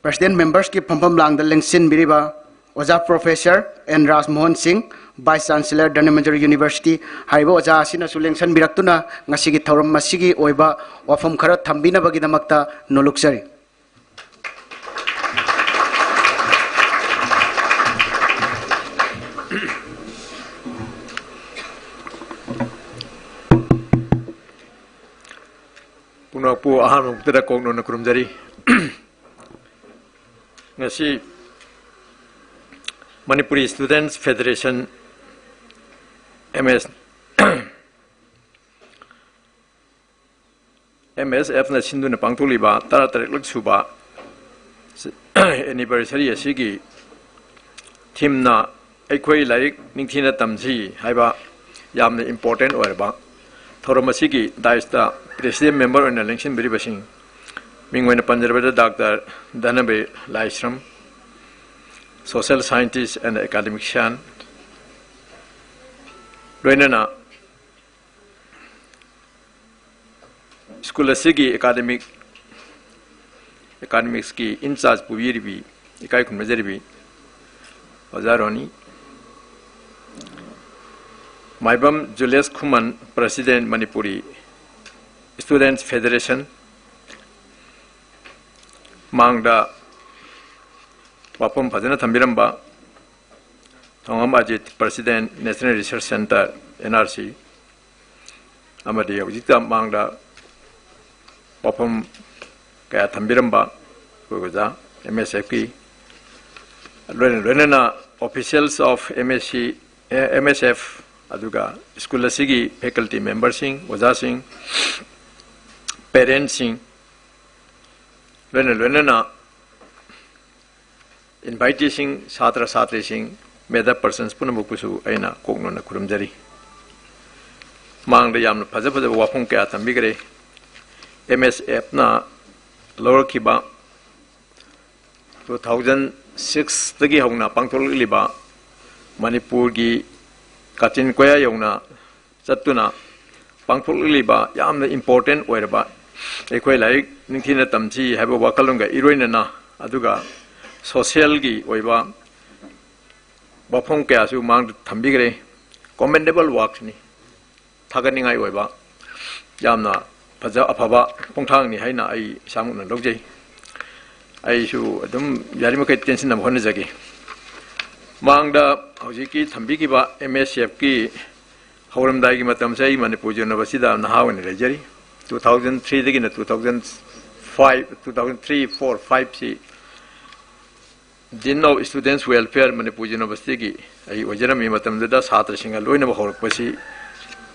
president membersꯀꯤ ꯐꯝꯐꯝ ꯂꯥꯡꯗ ꯂꯦꯡꯁꯤꯟꯕꯤꯔꯤꯕ ꯑꯣꯖꯥ professor N ꯔꯥꯖꯃꯣꯍꯟ Singh, vice chancellor Dhanamanjuri University ꯍꯥꯏꯔꯤꯕ ꯑꯣꯖꯥ ꯑꯁꯤꯅꯁꯨ ꯂꯦꯡꯁꯤꯟꯕꯤꯔꯛꯇꯨꯅ ꯉꯁꯤꯒꯤ ꯊꯧꯔꯝ ꯑꯁꯤꯒꯤ ꯑꯣꯏꯕ ꯋꯥꯐꯝ ꯈꯔ ꯊꯝꯕꯤꯅꯕꯒꯤꯗꯃꯛꯇ ꯅꯣꯂꯨꯛꯆꯔꯤ꯫ ꯄꯨꯝꯅꯃꯛꯄꯨ ꯑꯍꯥꯟꯕ ꯃꯛꯇꯗ ꯀꯣꯛ ꯅꯣꯟꯅ ꯈꯨꯔꯨꯝꯖꯔꯤ꯫ ꯉꯁꯤ Manipuri Students Federation, M S, M S F ꯅ ꯁꯤꯟꯗꯨꯅ ꯄꯥꯡꯊꯣꯛꯂꯤꯕ ꯇꯔꯥꯇꯔꯦꯠꯂꯛ ꯁꯨꯕ anniversary ꯑꯁꯤꯒꯤ theme ꯅ "ꯑꯩꯈꯣꯏ ꯂꯥꯏꯔꯤꯛ ꯅꯤꯡꯊꯤꯅ ꯇꯝꯁꯤ" ꯍꯥꯏꯕ ꯌꯥꯝꯅ important ꯑꯣꯏꯔꯕ ꯊꯧꯔꯝ ꯑꯁꯤꯒꯤ dais ꯇ president member ꯑꯣꯏꯅ ꯂꯦꯡꯁꯤꯟꯕꯤꯔꯤꯕꯁꯤꯡ, ꯃꯤꯡ ꯑꯣꯏꯅ ꯄꯟꯖꯔꯕꯗ Doctor ꯙꯅꯕꯤꯔ Laishram, social scientist and academician, ꯂꯣꯏꯅꯅ school ꯑꯁꯤꯒꯤ academic, academics ꯀꯤ in charge ꯄꯨꯕꯤꯔꯤꯕꯤ, ꯏꯀꯥꯏ ꯈꯨꯝꯅꯖꯔꯤꯕꯤ ꯑꯣꯖꯥ ꯔꯣꯅꯤ, ꯃꯥꯏꯕꯝ ꯖꯨꯂꯤꯌꯁ ꯈꯨꯃꯟ, President Manipuri Students Federation, ꯃꯥꯡꯗ ꯋꯥꯐꯝ ꯐꯖꯅ ꯊꯝꯕꯤꯔꯝꯕ ꯊꯧꯉꯝ Ajit, President National Research Centre, N R C, ꯑꯃꯗꯤ ꯍꯧꯖꯤꯛꯇ ꯃꯥꯡꯗ ꯋꯥꯐꯝ ꯀꯌꯥ ꯊꯝꯕꯤꯔꯝꯕ ꯑꯩꯈꯣꯏ ꯑꯣꯖꯥ M S F ꯀꯤ, ꯂꯣꯏꯅ ꯂꯣꯏꯅꯅ officials of M S C, A, M S F, ꯑꯗꯨꯒ school ꯑꯁꯤꯒꯤ faculty member ꯁꯤꯡ, ꯑꯣꯖꯥꯁꯤꯡ, parent ꯁꯤꯡ, ꯂꯣꯏꯅ ꯂꯣꯏꯅꯅ invitee ꯁꯤꯡ, ꯁꯥꯇ꯭ꯔ ꯁꯥꯇ꯭ꯔꯤꯁꯤꯡ, media persons ꯄꯨꯝꯅꯃꯛꯄꯨꯁꯨ ꯑꯩꯅ ꯀꯣꯛꯅꯅ ꯈꯨꯔꯨꯝꯖꯔꯤ꯫ ꯃꯥꯡꯗ ꯌꯥꯝꯅ ꯐꯖ ꯐꯖꯕ ꯋꯥꯐꯝ ꯀꯌꯥ ꯊꯝꯕꯤꯈ꯭ꯔꯦ꯫ M S F ꯅ ꯂꯧꯔꯛꯈꯤꯕ two thousand six ꯇꯒꯤ ꯍꯧꯅ ꯄꯥꯡꯊꯣꯛꯂꯛꯂꯤꯕ ꯃꯅꯤꯄꯨꯔꯒꯤ ꯀꯥꯆꯤꯟ ꯀꯣꯌꯥ ꯌꯧꯅ ꯆꯠꯇꯨꯅ ꯄꯥꯡꯊꯣꯛꯂꯛꯂꯤꯕ ꯌꯥꯝꯅ important ꯑꯣꯏꯔꯕ "ꯑꯩꯈꯣꯏ ꯂꯥꯏꯔꯤꯛ ꯅꯤꯡꯊꯤꯅ ꯇꯝꯁꯤ" ꯍꯥꯏꯕ ꯋꯥꯈꯜꯂꯣꯟꯒ ꯏꯔꯣꯏꯅꯅ, ꯑꯗꯨꯒ social ꯒꯤ ꯑꯣꯏꯕ ꯋꯥꯐꯝ ꯀꯌꯥꯁꯨ ꯃꯥꯡꯗ ꯊꯝꯕꯤꯈ꯭ꯔꯦ꯫ Commendable work ꯅꯤ, ꯊꯥꯒꯠꯅꯤꯡꯉꯥꯏ ꯑꯣꯏꯕ ꯌꯥꯝꯅ ꯐꯖ ꯑꯐꯕ ꯈꯣꯡꯊꯥꯡꯅꯤ ꯍꯥꯏꯅ ꯑꯩ ꯏꯁꯥꯃꯛꯅ ꯂꯧꯖꯩ꯫ ꯑꯩꯁꯨ ꯑꯗꯨꯝ ꯌꯥꯔꯤꯃꯈꯩ ꯇꯦꯟꯁꯤꯟꯅꯕ ꯍꯣꯠꯅꯖꯒꯦ꯫ ꯃꯥꯡꯗ ꯍꯧꯖꯤꯛꯀꯤ ꯊꯝꯕꯤꯈꯤꯕ M S F ꯀꯤ ꯍꯧꯔꯝꯗꯥꯏꯒꯤ ꯃꯇꯝꯁꯦ ꯑꯩ ꯃꯅꯤꯄꯨꯔ University ꯗ ꯅꯍꯥ ꯑꯣꯏꯅ ꯂꯩꯖꯔꯤ꯫ Two thousand three ꯗꯒꯤꯅ two thousand five, two thousand three, four, five ꯁꯤ Dean of Students Welfare, Manipur ꯌꯨꯅꯤꯚꯔꯁꯤꯇꯤꯒꯤ ꯑꯩ ꯑꯣꯏꯖꯔꯝꯃꯤ ꯃꯇꯝꯗꯨꯗ ꯁꯥꯇ꯭ꯔꯁꯤꯡꯒ ꯂꯣꯏꯅꯕ ꯍꯧꯔꯛꯄꯁꯤ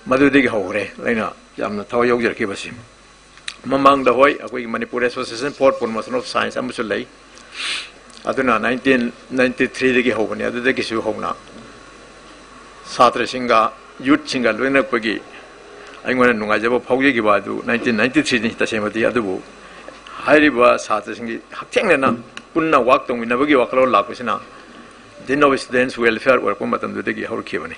ꯃꯗꯨꯗꯒꯤ ꯍꯧꯈ꯭ꯔꯦ ꯑꯩꯅ ꯌꯥꯝꯅ ꯊꯋꯥꯏ ꯌꯥꯎꯖꯔꯛꯈꯤꯕꯁꯤ꯫ ꯃꯃꯥꯡꯗ, ꯍꯣꯏ, ꯑꯩꯈꯣꯏꯒꯤ Manipur Association for Promotion of Science ꯑꯃꯁꯨ ꯂꯩ, ꯑꯗꯨꯅ nineteen ninety three ꯗꯒꯤ ꯍꯧꯕꯅꯤ꯫ ꯑꯗꯨꯗꯒꯤꯁꯨ ꯍꯧꯅ ꯁꯥꯇ꯭ꯔꯁꯤꯡꯒ, ꯌꯨꯠꯁꯤꯡꯒ ꯂꯣꯏꯅꯔꯛꯄꯒꯤ ꯑꯩꯉꯣꯟꯗ ꯅꯨꯡꯉꯥꯏꯖꯕ ꯐꯥꯎꯖꯈꯤꯕ ꯑꯗꯨ nineteen ninety three ꯅꯤ ꯇꯁꯦꯡꯕꯗꯤ꯫ ꯑꯗꯨꯕꯨ ꯍꯥꯏꯔꯤꯕ ꯁꯥꯇ꯭ꯔꯁꯤꯡꯒꯤ ꯍꯛꯊꯦꯡꯅꯅ ꯄꯨꯟꯅ ꯋꯥꯛ ꯇꯧꯃꯤꯟꯅꯕꯒꯤ ꯋꯥꯈꯜꯂꯣꯟ ꯂꯥꯛꯄꯁꯤꯅ Dean of Students Welfare ꯑꯣꯏꯔꯛꯄ ꯃꯇꯝꯗꯨꯗꯒꯤ ꯍꯧꯔꯛꯈꯤꯕꯅꯤ꯫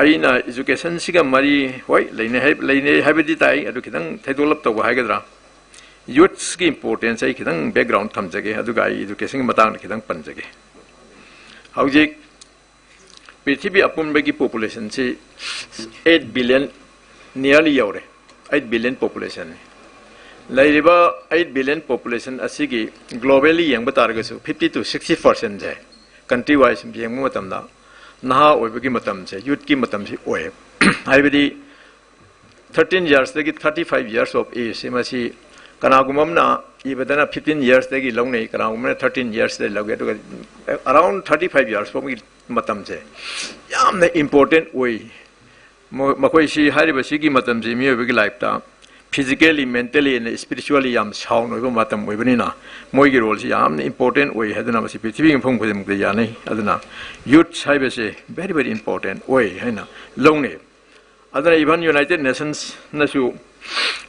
ꯑꯩꯅ ꯏꯖꯨꯀꯦꯁꯟꯁꯤꯒ ꯃꯔꯤ, ꯍꯣꯏ, ꯂꯩꯅꯩ ꯍꯥꯏ-, ꯂꯩꯅꯩ ꯍꯥꯏꯕꯗꯤ ꯇꯥꯏ, ꯑꯗꯨ ꯈꯤꯇꯪ ꯊꯩꯗꯣꯛꯂꯞ ꯇꯧꯕ ꯍꯥꯏꯒꯗ꯭ꯔꯥ, ꯌꯨꯠꯁꯀꯤ ꯏꯝꯄꯣꯔꯇꯦꯟꯁ ꯑꯩ ꯈꯤꯇꯪ ꯕꯦꯛꯒ꯭ꯔꯥꯎꯟ ꯊꯝꯖꯒꯦ, ꯑꯗꯨꯒ ꯑꯩ ꯏꯖꯨꯀꯦꯁꯟꯒꯤ ꯃꯇꯥꯡꯗ ꯈꯤꯇꯪ ꯄꯟꯖꯒꯦ꯫ ꯍꯧꯖꯤꯛ ꯄ꯭ꯔꯤꯊꯤꯕꯤ ꯑꯄꯨꯟꯕꯒꯤ ꯄꯣꯄꯨꯂꯦꯁꯟꯁꯤ eight billion nearly ꯌꯧꯔꯦ, eight billion ꯄꯣꯄꯨꯂꯦꯁꯟꯅꯤ꯫ ꯂꯩꯔꯤꯕ eight billion ꯄꯣꯄꯨꯂꯦꯁꯟ ꯑꯁꯤꯒꯤ ꯒ꯭ꯂꯣꯕꯦꯜꯂꯤ ꯌꯦꯡꯕ ꯇꯥꯔꯒꯁꯨ fifty to sixty percent say, country wise ꯌꯦꯡꯕ ꯃꯇꯝꯗ, ꯅꯍꯥ ꯑꯣꯏꯕꯒꯤ ꯃꯇꯝꯁꯦ, ꯌꯨꯠꯀꯤ ꯃꯇꯝꯁꯤ ꯑꯣꯏꯌꯦ꯫ ꯍꯥꯏꯕꯗꯤ thirteen years ꯗꯒꯤ thirty five years of age ꯁꯤ, ꯃꯁꯤ ꯀꯅꯥꯒꯨꯝꯕ ꯑꯃꯅ ꯏꯕꯗꯅ fifteen years ꯗꯒꯤ ꯂꯧꯅꯩ, ꯀꯅꯥꯒꯨꯝꯕꯅ thirteen years ꯗꯒꯤ ꯂꯧꯏ, ꯑꯗꯨꯒ around thirty five years ꯐꯥꯎꯒꯤ ꯃꯇꯝꯁꯦ ꯌꯥꯝꯅ ꯏꯝꯄꯣꯔꯇꯦꯟ ꯑꯣꯏ꯫ ꯃ-, ꯃꯈꯣꯏꯁꯤ, ꯍꯥꯏꯔꯤꯕꯁꯤꯒꯤ ꯃꯇꯝꯁꯤ ꯃꯤꯑꯣꯏꯕꯒꯤ ꯂꯥꯏꯐꯇ physically, mentally and spiritually ꯌꯥꯝ ꯁꯥꯎꯟ ꯑꯣꯏꯕ ꯃꯇꯝ ꯑꯣꯏꯕꯅꯤꯅ, ꯃꯣꯏꯒꯤ ꯔꯣꯜꯁꯤ ꯌꯥꯝꯅ ꯏꯝꯄꯣꯔꯇꯦꯟ ꯑꯣꯏ ꯍꯥꯏꯗꯨꯅ ꯃꯁꯤ ꯄ꯭ꯔꯤꯊꯤꯕꯤꯒꯤ ꯃꯐꯝ ꯈꯨꯗꯤꯡꯃꯛꯇ ꯌꯥꯅꯩ꯫ ꯑꯗꯨꯅ ꯌꯨꯠꯁ ꯍꯥꯏꯕꯁꯦ very, very important ꯑꯣꯏ ꯍꯥꯏꯅ ꯂꯧꯅꯩ꯫ ꯑꯗꯨꯅ even United Nations ꯅꯁꯨ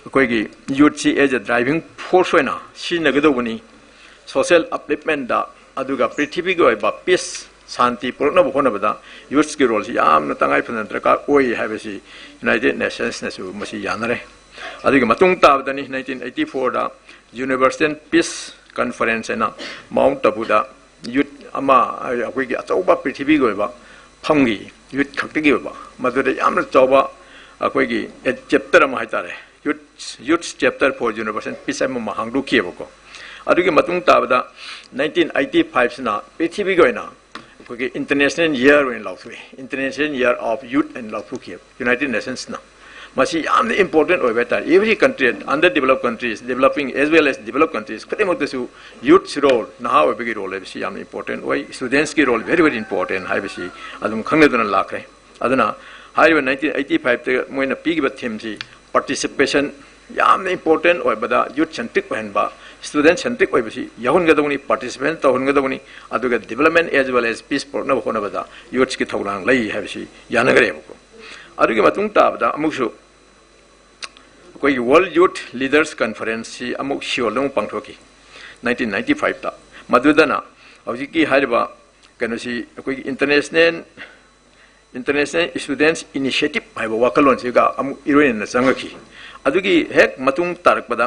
ꯑꯩꯈꯣꯏꯒꯤ ꯌꯨꯠꯁꯤ as a driving force ꯑꯣꯏꯅ ꯁꯤꯖꯤꯟꯅꯒꯗꯧꯕꯅꯤ, ꯁꯣꯁꯤꯌꯦꯜ ꯑꯞꯂꯤꯞꯃꯦꯟꯗ, ꯑꯗꯨꯒ ꯄ꯭ꯔꯤꯊꯤꯕꯤꯒꯤ ꯑꯣꯏꯕ ꯄꯤꯁ, ꯁꯥꯟꯇꯤ ꯄꯨꯔꯛꯅꯕ ꯍꯣꯠꯅꯕꯗ ꯌꯨꯠꯁꯀꯤ ꯔꯣꯜꯁꯤ ꯌꯥꯝꯅ ꯇꯉꯥꯏ ꯐꯗꯅ ꯗꯔꯀꯥꯔ ꯑꯣꯏ ꯍꯥꯏꯕꯁꯤ United Nations ꯅꯁꯨ ꯃꯁꯤ ꯌꯥꯅꯔꯦ꯫ ꯑꯗꯨꯒꯤ ꯃꯇꯨꯡ ꯇꯥꯕꯗꯅꯤ nineteen eighty four ꯗ Universal Peace Conference ꯍꯥꯏꯅ ꯃꯥꯎꯟꯠ ꯇꯥꯕꯨꯗ ꯌꯨꯠ ꯑꯃ, ꯑꯩꯈꯣꯏꯒꯤ ꯑꯆꯧꯕ ꯄ꯭ꯔꯤꯊꯤꯕꯤꯒꯤ ꯑꯣꯏꯕ ꯐꯝꯈꯤ, ꯌꯨꯠ ꯈꯛꯇꯒꯤ ꯑꯣꯏꯕ, ꯃꯗꯨꯗ ꯌꯥꯝꯅ ꯆꯥꯎꯕ ꯑꯩꯈꯣꯏꯒꯤ ꯆꯦꯞꯇꯔ ꯑꯃ ꯍꯥꯏꯇꯥꯔꯦ, ꯌꯨꯠ, Youth Chapter for Universal Peace ꯑꯃ ꯑꯃ ꯍꯥꯡꯗꯣꯛꯈꯤꯑꯕꯀꯣ꯫ ꯑꯗꯨꯒꯤ ꯃꯇꯨꯡ ꯇꯥꯕꯗ nineteen eighty five ꯁꯤꯅ ꯄ꯭ꯔꯤꯊꯤꯕꯤꯒꯤ ꯑꯣꯏꯅ ꯑꯩꯈꯣꯏꯒꯤ International Year ꯑꯣꯏꯅ ꯂꯥꯎꯊꯣꯛꯏ, International Year of Youth ꯍꯥꯏꯅ ꯂꯥꯎꯊꯣꯛꯈꯤꯑꯕ United Nations ꯅ꯫ ꯃꯁꯤ ꯌꯥꯝꯅ important ꯑꯣꯏꯕ ꯍꯥꯏꯇꯥꯔꯦ꯫ Every country, under developed countries, developing as well as developed countries ꯈꯨꯗꯤꯡꯃꯛꯇꯁꯨ youthꯁꯤ role, ꯅꯍꯥ ꯑꯣꯏꯕꯒꯤ role ꯍꯥꯏꯕꯁꯤ ꯌꯥꯝꯅ important ꯑꯣꯏ꯫ Studentsꯀꯤ role very very important ꯍꯥꯏꯕꯁꯤ ꯑꯗꯨꯝ ꯈꯪꯅꯗꯨꯅ ꯂꯥꯛꯈ꯭ꯔꯦ꯫ ꯑꯗꯨꯅ ꯍꯥꯏꯔꯤꯕ nineteen eighty fiveꯇ ꯃꯣꯏꯅ ꯄꯤꯈꯤꯕ themeꯁꯤ participation, ꯌꯥꯝꯅ important ꯑꯣꯏꯕꯗ youth centric ꯑꯣꯏꯍꯟꯕ, student centric ꯑꯣꯏꯕꯁꯤ ꯌꯥꯎꯍꯟꯒꯗꯧꯕꯅꯤ, participation ꯇꯧꯍꯟꯒꯗꯧꯕꯅꯤ꯫ ꯑꯗꯨꯒ development as well as peace ꯄꯨꯔꯛꯅꯕ ꯍꯣꯠꯅꯕꯗ youthꯀꯤ ꯊꯧꯗꯥꯡ ꯂꯩ ꯍꯥꯏꯕꯁꯤ ꯌꯥꯅꯈ꯭ꯔꯦꯕꯀꯣ꯫ ꯑꯗꯨꯒꯤ ꯃꯇꯨꯡ ꯇꯥꯕꯗ ꯑꯃꯨꯛꯁꯨ ꯑꯩꯈꯣꯏꯒꯤ World Youth Leaders Conferenceꯁꯤ ꯑꯃꯨꯛ ꯁꯤꯑꯣꯜꯗ ꯑꯃꯨꯛ ꯄꯥꯡꯊꯣꯛꯈꯤ nineteen ninety fiveꯇ꯫ ꯃꯗꯨꯗꯅ ꯍꯧꯖꯤꯛꯀꯤ ꯍꯥꯏꯔꯤꯕ ꯀꯩꯅꯣꯁꯤ, ꯑꯩꯈꯣꯏꯒꯤ International International Students Initiative ꯍꯥꯏꯕ ꯋꯥꯈꯜꯂꯣꯟꯁꯤꯒ ꯑꯃꯨꯛ ꯏꯔꯣꯏꯅꯅ ꯆꯪꯉꯛꯈꯤ꯫ ꯑꯗꯨꯒꯤ ꯍꯦꯛ ꯃꯇꯨꯡ ꯇꯥꯔꯛꯄꯗ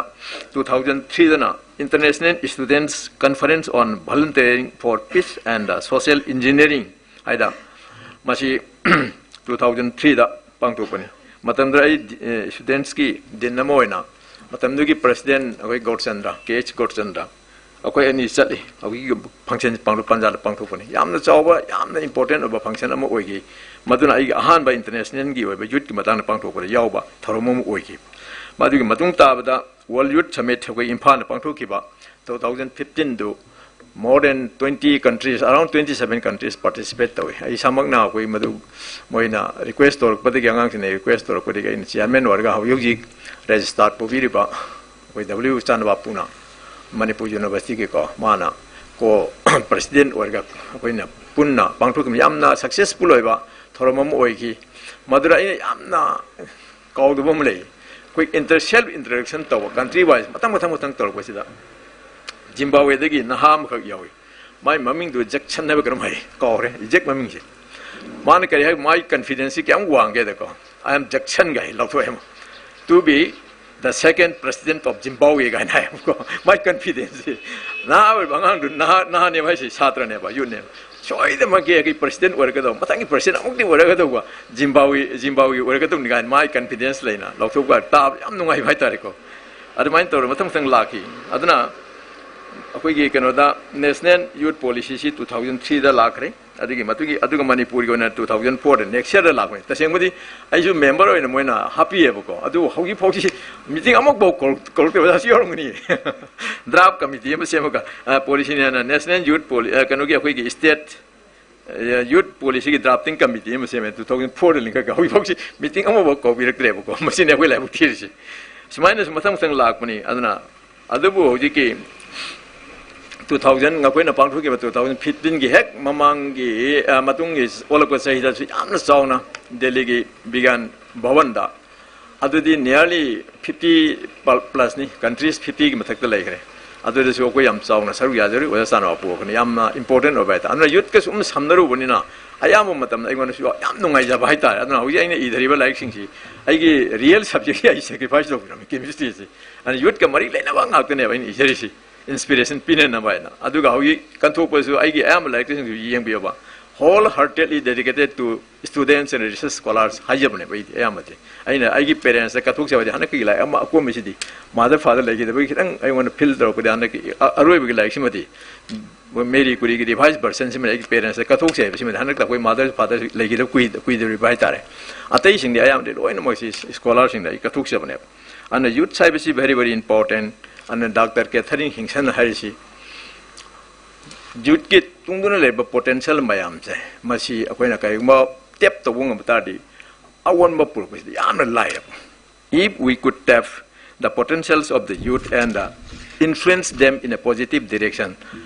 two thousand threeꯗꯅ International Students Conference on Volunteering for Peace and Social Engineering ꯍꯥꯏꯗ ꯃꯁꯤ two thousand threeꯗ ꯄꯥꯡꯊꯣꯛꯄꯅꯤ꯫ ꯃꯇꯝꯗꯨꯗ ꯑꯩ studentsꯀꯤ dean ꯑꯃ ꯑꯣꯏꯅ ꯃꯇꯝꯗꯨꯒꯤ president ꯑꯩꯈꯣꯏ ꯒꯧꯔꯆꯟꯗ꯭ꯔ, ꯀꯦ ꯑꯩꯆ ꯒꯧꯔꯆꯟꯗ꯭ꯔ, ꯑꯩꯈꯣꯏ ꯑꯅꯤ ꯆꯠꯂꯤ꯫ ꯍꯧꯖꯤꯛꯀꯤ function ꯄꯥꯡꯊꯣꯛ-, ꯄꯟꯖꯥꯗ ꯄꯥꯡꯊꯣꯛꯄꯅꯤ꯫ ꯌꯥꯝꯅ ꯆꯥꯎꯕ, ꯌꯥꯝꯅ important ꯑꯣꯏꯕ function ꯑꯃ ꯑꯣꯏꯈꯤ꯫ ꯃꯗꯨꯅ ꯑꯩꯒꯤ ꯑꯍꯥꯟꯕ internationalꯒꯤ ꯑꯣꯏꯕ youthꯀꯤ ꯃꯇꯥꯡꯗ ꯄꯥꯡꯊꯣꯛꯄꯗ ꯌꯥꯎꯕ ꯊꯧꯔꯝ ꯑꯃ ꯑꯣꯏꯈꯤ꯫ ꯃꯗꯨꯒꯤ ꯃꯇꯨꯡ ꯇꯥꯕꯗ World Youth Summit ꯑꯩꯈꯣꯏ ꯏꯝꯐꯥꯜꯗ ꯄꯥꯡꯊꯣꯛꯈꯤꯕ two thousand fifteenꯗꯨ more than twenty countries, around twenty seven countries participate ꯇꯧꯏ꯫ ꯑꯩ ꯏꯁꯥꯃꯛꯅ ꯑꯩꯈꯣꯏ ꯃꯗꯨ ꯃꯣꯏꯅ request ꯇꯧꯔꯛꯄꯗꯒꯤ, ꯑꯉꯥꯡꯁꯤꯡꯅ request ꯇꯧꯔꯛꯄꯗꯒꯤ ꯑꯩꯅ chairman ꯑꯣꯏꯔꯒ ꯍꯧꯖꯤꯛ ꯍꯧꯖꯤꯛ registrar ꯄꯨꯕꯤꯔꯤꯕ ꯑꯩꯈꯣꯏ W ꯆꯥꯟꯅꯕꯥꯄꯨꯅ ꯃꯅꯤꯄꯨꯔ Universityꯒꯤꯀꯣ, ꯃꯥꯅ co president ꯑꯣꯏꯔꯒ ꯑꯩꯈꯣꯏꯅ ꯄꯨꯟꯅ ꯄꯥꯡꯊꯣꯛꯈꯤꯕ ꯌꯥꯝꯅ successful ꯑꯣꯏꯕ ꯊꯧꯔꯝ ꯑꯃ ꯑꯣꯏꯈꯤ꯫ ꯃꯗꯨꯗ ꯑꯩꯅ ꯌꯥꯝꯅ ꯀꯥꯎꯗꯕ ꯑꯃ ꯂꯩ꯫ ꯑꯩꯈꯣꯏ inter-, self introduction ꯇꯧꯕ, country wise ꯃꯊꯪ ꯃꯊꯪ ꯃꯊꯪ ꯇꯧꯔꯛꯄꯁꯤꯗ ꯖꯤꯝꯕꯥꯕ꯭ꯋꯦꯗꯒꯤ ꯅꯍꯥ ꯑꯃꯈꯛ ꯌꯥꯎꯏ꯫ ꯃꯥꯏ ꯃꯃꯤꯡꯗꯨ ꯖꯦꯛꯁꯟ ꯍꯥꯏꯕ ꯀꯩꯅꯣꯝ ꯍꯥꯏ, ꯀꯥꯎꯔꯦ exact ꯃꯃꯤꯡꯁꯦ꯫ ꯃꯥꯅ ꯀꯔꯤ ꯍꯥꯏ, ꯃꯥꯏ confidenceꯁꯤ ꯀꯌꯥꯝ ꯋꯥꯡꯒꯦꯗꯀꯣ, "I am Jackson" ꯀꯥꯏ ꯂꯥꯎꯊꯣꯛꯑꯦ꯫ "To be the second president of Zimbabwe" ꯀꯥꯏꯅ ꯍꯥꯏꯌꯦꯕꯀꯣ꯫ ꯃꯥꯏ confidenceꯁꯤ, ꯅꯍꯥ ꯑꯣꯏꯕ ꯑꯉꯥꯡꯗꯨ, ꯅꯍꯥ, ꯅꯍꯥꯅꯦꯕ ꯍꯥꯏꯁꯦ, ꯁꯥꯇ꯭ꯔꯅꯦꯕ, youthꯅꯦꯕ꯫ "ꯁꯣꯏꯗꯅꯃꯛꯀꯤ ꯑꯩꯒꯤ president ꯑꯣꯏꯔꯒꯗꯧꯕ, ꯃꯊꯪꯒꯤ president ꯑꯃꯨꯛꯇꯤ ꯑꯣꯏꯔꯒꯗꯧꯕ, ꯖꯤꯝꯕꯥꯕ꯭ꯋꯦ, ꯖꯤꯝꯕꯥꯕ꯭ꯋꯦꯒꯤ ꯑꯣꯏꯔꯒꯗꯧꯕꯅꯤ" ꯀꯥꯏꯅ ꯃꯥꯏ confidence ꯂꯩꯅ ꯂꯥꯎꯊꯣꯛꯄ ꯇꯥꯕ ꯌꯥꯝ ꯅꯨꯡꯉꯥꯏꯕ ꯍꯥꯏꯇꯥꯔꯦꯀꯣ꯫ ꯑꯗꯨꯃꯥꯏꯅ ꯇꯧꯔꯒ ꯃꯊꯪ ꯃꯊꯪ ꯂꯥꯛꯈꯤ꯫ ꯑꯗꯨꯅ ꯑꯩꯈꯣꯏꯒꯤ ꯀꯩꯅꯣꯗ National Youth Policyꯁꯤ two thousand threeꯗ ꯂꯥꯛꯈ꯭ꯔꯦ꯫ ꯑꯗꯨꯒꯤ ꯃꯇꯨꯡꯒꯤ, ꯑꯗꯨꯒ ꯃꯅꯤꯄꯨꯔꯒꯤ ꯑꯣꯏꯅ two thousand four ꯗ, next year ꯗ ꯂꯥꯛꯄꯅꯤ꯫ ꯇꯁꯦꯡꯕꯗꯤ ꯑꯩꯁꯨ member ꯑꯣꯏꯅ ꯃꯣꯏꯅ ꯍꯥꯞꯄꯤꯌꯦꯕꯀꯣ, ꯑꯗꯨꯕꯨ ꯍꯧꯖꯤꯛ ꯐꯥꯎꯁꯤ meeting ꯑꯃꯐꯥꯎ ꯀꯧꯔꯛ-, ꯀꯧꯔꯛꯇꯕ ꯑꯣꯖꯥꯁꯨ ꯌꯥꯎꯔꯝꯒꯅꯤ꯫ Draft committee ꯑꯃ ꯁꯦꯝꯃꯒ, ꯑ, policy ꯅꯦꯅ National Youth Poli-, ꯑ, ꯀꯩꯅꯣꯒꯤ, ꯑꯩꯈꯣꯏꯒꯤ state, ꯑ, youth policy ꯒꯤ drafting committee ꯑꯃ ꯁꯦꯝꯃꯦ, two thousand four ꯗ ꯂꯤꯡꯈꯠꯂꯒ ꯍꯧꯖꯤꯛ ꯐꯥꯎꯁꯤ meeting ꯑꯃꯐꯥꯎ ꯀꯧꯕꯤꯔꯛꯇ꯭ꯔꯦꯕꯀꯣ꯫ ꯃꯁꯤꯅꯤ ꯑꯩꯈꯣꯏ ꯂꯥꯏꯕꯛ ꯊꯤꯔꯤꯁꯤ꯫ ꯁꯨꯃꯥꯏꯅꯁꯨ ꯃꯊꯪ ꯃꯊꯪ ꯂꯥꯛꯄꯅꯤ꯫ ꯑꯗꯨꯅ ꯑꯗꯨꯕꯨ ꯍꯧꯖꯤꯛꯀꯤ two thousand, ꯑꯩꯈꯣꯏꯅ ꯄꯥꯡꯊꯣꯛꯈꯤꯕ two thousand fifteen ꯒꯤ ꯍꯦꯛ ꯃꯃꯥꯡꯒꯤ, ꯑ, ꯃꯇꯨꯡꯒꯤ ꯑꯣꯜꯂꯛꯄ ꯆꯍꯤꯗꯁꯨ ꯌꯥꯝꯅ ꯆꯥꯎꯅ ꯗꯦꯜꯂꯤꯒꯤ ꯕꯤꯒ꯭ꯌꯥꯟ ꯚꯋꯟꯗ, ꯑꯗꯨꯗꯤ nearly fifty plus ꯅꯤ, countries fifty ꯒꯤ ꯃꯊꯛꯇ ꯂꯩꯈ꯭ꯔꯦ꯫ ꯑꯗꯨꯗꯁꯨ ꯑꯩꯈꯣꯏ ꯌꯥꯝ ꯆꯥꯎꯅ ꯁꯔꯨꯛ ꯌꯥꯖꯔꯨꯏ, ꯑꯣꯖꯥ ꯆꯥꯅ ꯄꯣꯛꯄꯅꯤ꯫ ꯌꯥꯝꯅ important ꯑꯣꯏꯕ ꯍꯥꯏꯇꯥꯔꯦ꯫ ꯑꯗꯨꯅ youth ꯀ ꯁꯨꯝ ꯁꯝꯅꯔꯨꯕꯅꯤꯅ ꯑꯌꯥꯝꯕ ꯃꯇꯝꯗ ꯑꯩꯉꯣꯟꯗꯁꯨ ꯌꯥꯝ ꯅꯨꯡꯉꯥꯏꯖꯕ ꯍꯥꯏꯇꯥꯔꯦ꯫ ꯑꯗꯨꯅ ꯍꯧꯖꯤꯛ ꯑꯩꯅ ꯏꯗꯔꯤꯕ ꯂꯥꯏꯔꯤꯛꯁꯤꯡꯁꯤ ꯑꯩꯒꯤ real subject ꯀꯤ ꯑꯩ sacrifice ꯇꯧꯕꯤꯔꯝꯃꯤ, chemistry ꯁꯤ꯫ ꯑꯗꯨꯅ youth ꯀ ꯃꯔꯤ ꯂꯩꯅꯕ ꯉꯥꯛꯇꯅꯦꯕ ꯑꯩꯅ ꯏꯖꯔꯤꯁꯤ, inspiration ꯄꯤꯅꯅꯕ ꯍꯥꯏꯅ꯫ ꯑꯗꯨꯒ ꯍꯧꯖꯤꯛ ꯀꯟꯊꯣꯛꯄꯁꯨ ꯑꯩꯒꯤ ꯑꯌꯥꯝꯕ ꯂꯥꯏꯔꯤꯛꯁꯤꯡꯁꯨ ꯌꯦꯡꯕꯤꯌꯣꯕ, whole heartedly dedicated to students and research scholars ꯍꯥꯏꯖꯕꯅꯦꯕ ꯑꯩꯗꯤ ꯑꯌꯥꯝꯕꯗꯤ꯫ ꯑꯩꯅ ꯑꯩꯒꯤ parents ꯇ ꯀꯠꯊꯣꯛꯆꯕꯗꯤ ꯍꯟꯗꯛꯀꯤ ꯂꯥꯏꯔꯤꯛ ꯑꯃ ꯑꯀꯣꯟꯕꯁꯤꯗꯤ mother father ꯂꯩꯈꯤꯗꯕꯒꯤ ꯈꯤꯇꯪ ꯑꯩꯉꯣꯟꯗ feel ꯇꯧꯔꯛꯄꯗꯤ ꯍꯟꯗꯛꯀꯤ ꯑ-, ꯑꯔꯣꯏꯕꯒꯤ ꯂꯥꯏꯔꯤꯛꯁꯤꯃꯗꯤ, ꯃꯦꯔꯤ ꯀꯨꯔꯤꯒꯤ revised version ꯁꯤꯃꯗꯤ ꯑꯩꯒꯤ parents ꯇ ꯀꯠꯊꯣꯛꯆꯩ ꯍꯥꯏꯕꯁꯤꯃꯗꯤ ꯍꯟꯗꯛꯇ ꯑꯩꯈꯣꯏ mother father ꯂꯩꯈꯤꯗꯕ ꯀꯨꯏ-, ꯀꯨꯏꯗꯧꯔꯤꯕ ꯍꯥꯏꯇꯥꯔꯦ꯫ ꯑꯇꯩꯁꯤꯡꯗꯤ ꯑꯌꯥꯝꯕꯗꯤ ꯂꯣꯏꯅꯃꯛꯁꯤ scholar ꯁꯤꯡꯗ ꯑꯩ ꯀꯠꯊꯣꯛꯆꯕꯅꯦꯕ꯫ ꯑꯗꯨꯅ youth ꯍꯥꯏꯕꯁꯤ very, very important꯫ ꯑꯗꯨꯅ Doctor Catherine Hinson ꯍꯥꯏꯔꯤꯁꯤ youth ꯀꯤ ꯇꯨꯡꯗꯨꯅ ꯂꯩꯔꯤꯕ potential ꯃꯌꯥꯝꯁꯦ, ꯃꯁꯤ ꯑꯩꯈꯣꯏꯅ ꯀꯔꯤꯒꯨꯝꯕ tap ꯇꯧꯕ ꯉꯝꯕ ꯇꯥꯔꯗꯤ ꯑꯑꯣꯟꯕ ꯄꯨꯔꯛꯄꯁꯤꯗꯤ ꯌꯥꯝꯅ ꯂꯥꯏꯌꯦꯕ꯫ If we could tap the potentials of the youth and, uh, influence them in a positive direction,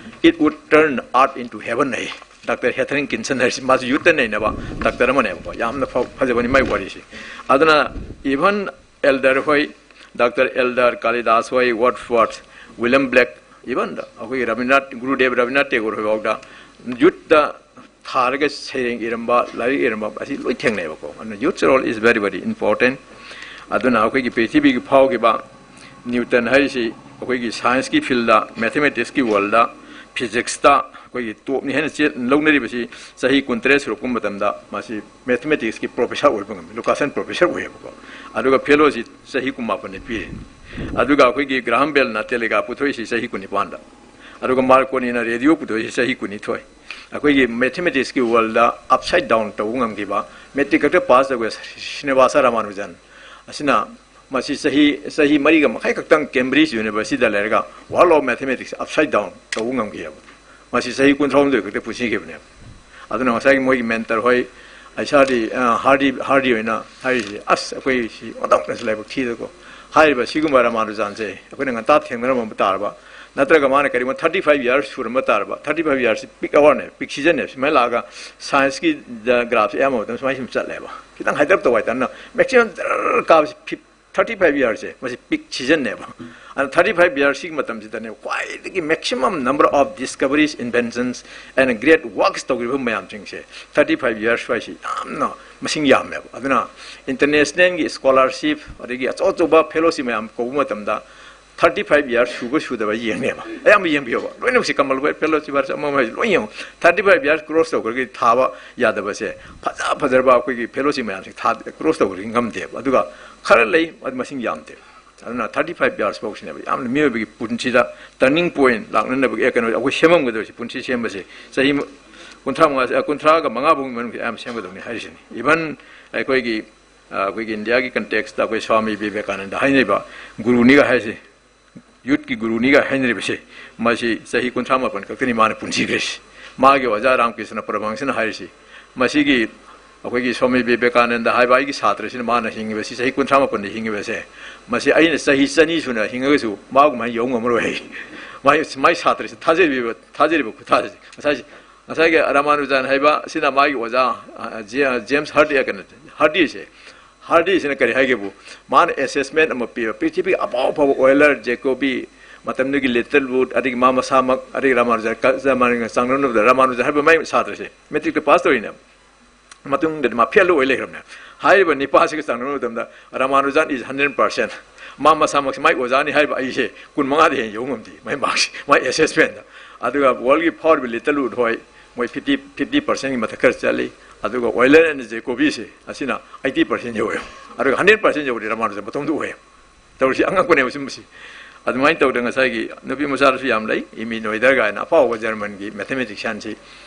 it would turn earth into heaven high. Doctor Catherine Hinson ꯍꯥꯏꯔꯤꯁꯤ ꯃꯥꯁꯨ youth ꯇ ꯅꯩꯅꯕ doctor ꯑꯃꯅꯦꯕꯀꯣ꯫ ꯌꯥꯝꯅ ꯐ-, ꯐꯖꯕꯅꯤ ꯃꯥꯏ ꯋꯥꯔꯤꯁꯤ꯫ ꯑꯗꯨꯅ even elder ꯍꯣꯏ, Doctor Elder Kalidas ꯍꯣꯏ, Wordsworth, William Blake, even ꯑꯩꯈꯣꯏꯒꯤ ꯔꯕꯤꯟꯗ꯭ꯔꯅꯥꯊ, ꯒꯨꯔꯨꯗꯦꯕ ꯔꯕꯤꯟꯗ꯭ꯔꯅꯥꯊ ꯇꯦꯒꯣꯔ ꯍꯣꯏꯐꯥꯎꯗ youth ꯇ ꯊꯥꯔꯒ ꯁꯩꯔꯦꯡ ꯏꯔꯝꯕ, ꯂꯥꯏꯔꯤꯛ ꯏꯔꯝꯕ ꯑꯁꯤ ꯂꯣꯏ ꯊꯦꯡꯅꯩꯑꯕꯀꯣ꯫ ꯑꯗꯨꯅ youth role is very, very important꯫ ꯑꯗꯨꯅ ꯑꯩꯈꯣꯏꯒꯤ ꯄ꯭ꯔꯤꯊꯤꯕꯤꯒꯤ ꯐꯥꯎꯈꯤꯕ ꯅ꯭ꯌꯨꯇꯟ ꯍꯥꯏꯔꯤꯁꯤ ꯑꯩꯈꯣꯏꯒꯤ science ꯀꯤ field ꯗ, mathematics ꯀꯤ world ꯗ, physics ꯇ ꯑꯩꯈꯣꯏꯒꯤ top ꯅꯤ ꯍꯥꯏꯅ ꯆꯦ-, ꯂꯧꯅꯔꯤꯕꯁꯤ ꯆꯍꯤ ꯀꯨꯟꯇꯔꯦꯠ ꯁꯨꯔꯛꯄ ꯃꯇꯝꯗ ꯃꯥꯁꯤ mathematics ꯀꯤ professor ꯑꯣꯏꯕ ꯉꯝꯃꯤ, Lucasian professor ꯑꯣꯏꯌꯦꯕꯀꯣ꯫ ꯑꯗꯨꯒ fellow ꯁꯤ ꯆꯍꯤ ꯀꯨꯟꯃꯥꯄꯟꯅꯤ ꯄꯤꯔꯤ꯫ ꯑꯗꯨꯒ ꯑꯩꯈꯣꯏꯒꯤ Graham Bell ꯅ ꯇꯦꯂꯦꯒ꯭ꯔꯥꯐ ꯄꯨꯊꯣꯛꯏꯁꯤ ꯆꯍꯤ ꯀꯨꯟꯅꯤꯄꯥꯟꯗ꯫ ꯑꯗꯨꯒ Marconi ꯅ ꯔꯦꯗꯤꯑꯣ ꯄꯨꯊꯣꯛꯏꯁꯤ ꯆꯍꯤ ꯀꯨꯟꯅꯤꯊꯣꯏ꯫ ꯑꯩꯈꯣꯏꯒꯤ ꯃꯦꯊꯃꯦꯇꯤꯛꯁꯀꯤ ꯋꯥꯔꯜꯗ ꯑꯞꯁꯥꯏꯠ ꯗꯥꯎꯟ ꯇꯧꯕ ꯉꯝꯈꯤꯕ, ꯃꯦꯇ꯭ꯔꯤꯛ ꯈꯛꯇ ꯄꯥꯁ ꯇꯧꯕ ꯁ꯭ꯔꯤꯅꯤꯋꯥꯁ ꯔꯥꯃꯥꯅꯨꯖꯟ ꯑꯁꯤꯅ ꯃꯁꯤ ꯆꯍꯤ, ꯆꯍꯤ ꯃꯔꯤꯒ ꯃꯈꯥꯏ ꯈꯛꯇꯪ ꯀꯦꯝꯕ꯭ꯔꯤꯖ ꯌꯨꯅꯤꯚꯔꯁꯤꯇꯤꯗ ꯂꯩꯔꯒ world of mathematics offside down ꯇꯧꯕ ꯉꯝꯈꯤꯑꯕ꯫ ꯃꯁꯤ ꯆꯍꯤ ꯀꯨꯟꯊ꯭ꯔꯥꯍꯨꯝꯗꯣꯏ ꯈꯛꯇ ꯄꯨꯟꯁꯤꯈꯤꯕꯅꯦꯕ꯫ ꯑꯗꯨꯅ ꯉꯁꯥꯏꯒꯤ ꯃꯣꯏꯒꯤ ꯃꯦꯟꯇꯔ ꯍꯣꯏ, ꯑꯩꯁꯥꯗꯤ, ꯑ, ꯍꯥꯔꯗꯤ, ꯍꯥꯔꯗꯤ ꯑꯣꯏꯅ ꯍꯥꯏꯔꯤꯁꯦ, "ꯑꯁ, ꯑꯩꯈꯣꯏ ꯁꯤ ꯑꯣꯟꯊꯣꯛꯅꯁꯨ ꯂꯥꯏꯕꯛ ꯊꯤꯗꯀꯣ", ꯍꯥꯏꯔꯤꯕ ꯁꯤꯒꯨꯝꯕ ꯔꯥꯃꯥꯅꯨꯖꯥꯟꯁꯦ ꯑꯩꯈꯣꯏꯅ ꯉꯟꯇꯥ ꯊꯦꯡꯅꯔꯝꯕ ꯇꯥꯔꯕ, ꯅꯠꯇ꯭ꯔꯒ ꯃꯥꯅ ꯀꯔꯤꯒꯨꯝꯕ ꯊꯥꯔꯇꯤ ꯐꯥꯏꯚ ꯌꯥꯔꯁ ꯁꯨꯔꯝꯕ ꯇꯥꯔꯕ, ꯊꯥꯔꯇꯤ ꯐꯥꯏꯚ ꯌꯥꯔꯁꯁꯤ ꯄꯤꯛ ꯑꯋꯥꯔꯅꯦ, ꯄꯤꯛ ꯁꯤꯖꯟꯅꯦ꯫ ꯁꯨꯃꯥꯏꯅ ꯂꯥꯛꯑꯒ ꯁꯥꯏꯟꯁꯀꯤ ꯒ꯭ꯔꯥꯐꯁꯦ ꯑꯌꯥꯝꯕ ꯃꯇꯝꯗ ꯁꯨꯃꯥꯏꯅ ꯁꯨꯝ ꯆꯠꯂꯦꯕ꯫ ꯈꯤꯇꯪ ꯍꯥꯏꯗꯔꯞ ꯇꯧꯕ ꯍꯥꯏꯇꯥꯔꯅ ꯃꯦꯛꯁꯤꯃꯝ ꯖꯔ ꯀꯥꯕꯁꯤ ꯐꯤꯞ ꯊꯥꯔꯇꯤ ꯐꯥꯏꯚ ꯌꯥꯔꯁꯁꯦ ꯃꯁꯤ ꯄꯤꯛ ꯁꯤꯖꯟꯅꯦꯕ꯫ ꯑꯗꯨꯅ ꯊꯥꯔꯇꯤ ꯐꯥꯏꯚ ꯌꯥꯔꯁꯁꯤꯒꯤ ꯃꯇꯝꯁꯤꯗꯅꯦ ꯈ꯭ꯋꯥꯏꯗꯒꯤ maximum number of discoveries, inventions and great works ꯇꯧꯈꯤꯕ ꯃꯌꯥꯝꯁꯤꯡꯁꯦ ꯊꯥꯔꯇꯤ ꯐꯥꯏꯚ ꯌꯥꯔꯁ ꯁ꯭ꯋꯥꯏꯁꯤ ꯌꯥꯝꯅ ꯃꯁꯤꯡ ꯌꯥꯝꯃꯦꯕ꯫ ꯑꯗꯨꯅ ꯏꯟꯇꯔꯅꯦꯁꯅꯦꯜꯒꯤ ꯁ꯭ꯀꯣꯂꯥꯔꯁꯤꯞ ꯑꯗꯒꯤ ꯑꯆꯧ ꯑꯆꯧꯕ ꯐꯦꯂꯣꯁꯤꯞ ꯃꯌꯥꯝ ꯀꯧꯕ ꯃꯇꯝꯗ ꯊꯥꯔꯇꯤ ꯐꯥꯏꯚ ꯌꯥꯔꯁ ꯁꯨꯕ ꯁꯨꯗꯕ ꯌꯦꯡꯅꯦꯕ꯫ ꯑꯌꯥꯝꯕ ꯌꯦꯡꯕꯤꯌꯣꯕ, ꯂꯣꯏꯅꯃꯛꯁꯤ ꯀꯃꯜ ꯐꯦꯂꯣꯁꯤꯞ ꯍꯥꯏꯔꯁꯨ ꯑꯃ ꯑꯃ ꯍꯥꯏꯔꯁꯨ ꯂꯣꯏ ꯌꯦꯡꯉꯨ꯫ ꯊꯥꯔꯇꯤ ꯐꯥꯏꯚ ꯌꯥꯔꯁ ꯀ꯭ꯔꯣꯁ ꯇꯧꯈ꯭ꯔꯒꯗꯤ ꯊꯥꯕ ꯌꯥꯗꯕꯁꯦ ꯐꯖ ꯐꯖꯔꯕ ꯑꯩꯈꯣꯏꯒꯤ ꯐꯦꯂꯣꯁꯤꯞ ꯃꯌꯥꯝꯁꯤ ꯊꯥ ꯀ꯭ꯔꯣꯁ ꯇꯧꯈ꯭ꯔꯒꯗꯤ ꯉꯝꯗꯦꯕ꯫ ꯑꯗꯨꯒ ꯈꯔ ꯂꯩ, ꯑꯗꯨ ꯃꯁꯤꯡ ꯌꯥꯝꯗꯦ꯫ ꯑꯗꯨꯅ ꯊꯥꯔꯇꯤ ꯐꯥꯏꯚ ꯌꯥꯔꯁ ꯐꯥꯎꯁꯤꯅꯦꯕ ꯌꯥꯝꯅ ꯃꯤꯑꯣꯏꯕꯒꯤ ꯄꯨꯟꯁꯤꯗ ꯇꯔꯅꯤꯡ ꯄꯣꯏꯟ ꯂꯥꯛꯅꯅꯕꯒꯤ, ꯑꯦ, ꯀꯩꯅꯣ, ꯑꯩꯈꯣꯏ ꯁꯦꯝꯃꯝꯒꯗꯧꯔꯤꯁꯦ, ꯄꯨꯟꯁꯤ ꯁꯦꯝꯕꯁꯦ ꯆꯍꯤ ꯀꯨꯟꯊ꯭ꯔꯥ ꯃꯉꯥ, ꯑ, ꯀꯨꯟꯊ꯭ꯔꯥꯒ ꯃꯉꯥ ꯐꯥꯎꯒꯤ ꯃꯅꯨꯡꯗ ꯑꯌꯥꯝꯕ ꯁꯦꯝꯒꯗꯧꯅꯤ ꯍꯥꯏꯔꯤꯁꯤꯅꯤ꯫ ꯏꯚꯟ ꯑꯩꯈꯣꯏꯒꯤ, ꯑ, ꯑꯩꯈꯣꯏꯒꯤ ꯏꯟꯗꯤꯌꯥꯒꯤ ꯀꯟꯇꯦꯛꯁꯇ ꯑꯩꯈꯣꯏ ꯁ꯭ꯋꯥꯃꯤ ꯕꯤꯕꯦꯀꯥꯅꯟꯗ ꯍꯥꯏꯅꯔꯤꯕ ꯒꯨꯔꯨꯅꯤꯒ ꯍꯥꯏꯁꯦ, ꯌꯨꯠꯀꯤ ꯒꯨꯔꯨꯅꯤꯒ ꯍꯥꯏꯅꯔꯤꯕꯁꯦ, ꯃꯁꯤ ꯆꯍꯤ ꯀꯨꯟꯊ꯭ꯔꯥ ꯃꯥꯄꯟ ꯈꯛꯇꯅꯤ ꯃꯥꯅ ꯄꯨꯟꯁꯤꯈ꯭ꯔꯤꯁꯤ꯫ ꯃꯥꯒꯤ ꯑꯣꯖꯥ ꯔꯥꯃꯀ꯭ꯔꯤꯁꯅ ꯄꯔꯃꯍꯪꯁꯅ ꯍꯥꯏꯔꯤꯁꯤ, ꯃꯁꯤꯒꯤ ꯑꯩꯈꯣꯏꯒꯤ ꯁ꯭ꯋꯥꯃꯤ ꯕꯤꯕꯦꯀꯥꯅꯟꯗ ꯍꯥꯏꯕ ꯑꯩꯒꯤ ꯁꯥꯇ꯭ꯔꯁꯤꯅ ꯃꯥꯅ ꯍꯤꯡꯉꯤꯕꯁꯤ, ꯆꯍꯤ ꯀꯨꯟꯊ꯭ꯔꯥ ꯃꯥꯄꯟꯗ ꯍꯤꯡꯉꯤꯕꯁꯦ, ꯃꯁꯤ ꯑꯩꯅ ꯆꯍꯤ ꯆꯅꯤ ꯁꯨꯅ ꯍꯤꯡꯉꯒꯁꯨ ꯃꯥꯒꯨꯝꯍꯥꯏꯅ ꯌꯧ ꯉꯝꯃꯔꯣꯏ ꯍꯥꯏ꯫ ꯃꯥꯏ, ꯃꯥꯏ ꯁꯥꯇ꯭ꯔꯁꯤ ꯊꯥꯖꯔꯤꯕ, ꯊꯥꯖꯔꯤꯕ ꯈꯨꯊꯥꯖꯁꯦ꯫ ꯉꯁꯥꯏ, ꯉꯁꯥꯏꯒꯤ ꯔꯥꯃꯥꯅꯨꯖꯟ ꯍꯥꯏꯕ ꯁꯤꯅ ꯃꯥꯒꯤ ꯑꯣꯖꯥ, ꯑ, ꯖꯦ-, ꯖꯦꯝꯁ ꯍꯥꯔꯗꯤ, ꯀꯩꯅꯣ, ꯍꯥꯔꯗꯤꯁꯦ, ꯍꯥꯔꯗꯤꯁꯤꯅ ꯀꯔꯤ ꯍꯥꯏꯒꯦꯕꯨ, ꯃꯥꯅ ꯑꯦꯁꯦꯁꯃꯦꯟ ꯑꯃ ꯄꯤꯕ, ꯄ꯭ꯔꯤꯊꯤꯕꯤꯒꯤ ꯑꯐꯥꯎ ꯑꯐꯥꯎꯕ ꯑꯣꯏꯂꯔ, ꯖꯦꯀꯣꯕꯤ, ꯃꯇꯝꯗꯨꯒꯤ ꯂꯤꯇꯜ ꯋꯨꯗ, ꯑꯗꯒꯤ ꯃꯥ ꯃꯁꯥꯃꯛ, ꯑꯗꯒꯤ ꯔꯥꯃꯥꯅꯨꯖꯟ, ꯆꯥꯡꯗꯝꯅꯕꯗ ꯔꯥꯃꯥꯅꯨꯖꯟ ꯍꯥꯏꯕ ꯃꯥꯏ ꯁꯥꯇ꯭ꯔꯁꯦ ꯃꯦꯇ꯭ꯔꯤꯛꯇ ꯄꯥꯁ ꯇꯧꯔꯤꯅꯦ꯫ ꯃꯇꯨꯡꯗꯗꯤ ꯃꯥ ꯐꯦꯜ ꯑꯣꯏ ꯂꯩꯈ꯭ꯔꯕꯅꯦ꯫ ꯍꯥꯏꯔꯤꯕ ꯅꯤꯄꯥꯁꯤꯒ ꯆꯥꯡꯗꯝꯅꯕ ꯃꯇꯝꯗ ꯔꯥꯃꯥꯅꯨꯖꯟ is hundred percent꯫ ꯃꯥ ꯃꯁꯥꯃꯛꯁꯦ ꯃꯥꯏ ꯑꯣꯖꯥꯅꯤ ꯍꯥꯏꯕ ꯑꯩꯁꯦ ꯀꯨꯟꯃꯉꯥꯗ ꯍꯦꯟꯅ ꯌꯧ ꯉꯝꯗꯦ, ꯃꯥꯏ ꯃꯥꯔꯛꯁꯦ, ꯃꯥꯏ ꯑꯦꯁꯦꯁꯃꯦꯟꯗ꯫ ꯑꯗꯨꯒ ꯋꯥꯔꯜꯒꯤ ꯐꯥꯎꯔꯤꯕ ꯂꯤꯇꯜ ꯋꯨꯗ ꯍꯣꯏ, ꯃꯣꯏ ꯐꯤꯐꯇꯤ, ꯐꯤꯐꯇꯤ ꯄꯥꯔꯁꯦꯟꯒꯤ ꯃꯊꯛ ꯈꯔ ꯆꯠꯂꯤ꯫ ꯑꯗꯨꯒ ꯑꯣꯏꯂꯔ ꯑꯦꯟ ꯖꯦꯀꯣꯕꯤꯁꯦ ꯑꯁꯤꯅ ꯑꯩꯠꯇꯤ ꯄꯥꯔꯁꯦꯟ ꯌꯧꯋꯦ꯫ ꯑꯗꯨꯒ ꯍꯟꯗ꯭ꯔꯦꯠ ꯄꯥꯔꯁꯦꯟ ꯌꯧꯕꯗꯤ ꯔꯥꯃꯥꯅꯨꯖꯟ ꯃꯇꯣꯝꯗ ꯑꯣꯏꯌꯦ꯫ ꯇꯧꯔꯤꯁꯤ ꯑꯉꯛꯄꯅꯦꯕ ꯁꯨꯝꯕꯁꯤ꯫ ꯑꯗꯨꯃꯥꯏꯅ ꯇꯧꯗꯅ ꯉꯁꯥꯏꯒꯤ ꯅꯨꯄꯤ ꯃꯆꯥꯗꯁꯨ ꯌꯥꯝ ꯂꯩ, ꯏꯃꯤ ꯅꯣꯏꯗꯔ ꯀꯥꯏꯅ ꯑꯐꯥꯎꯕ ꯖꯔꯃꯟꯒꯤ ꯃꯦꯊꯃꯦꯇꯤꯛꯁꯤꯌꯥꯟꯁꯤ꯫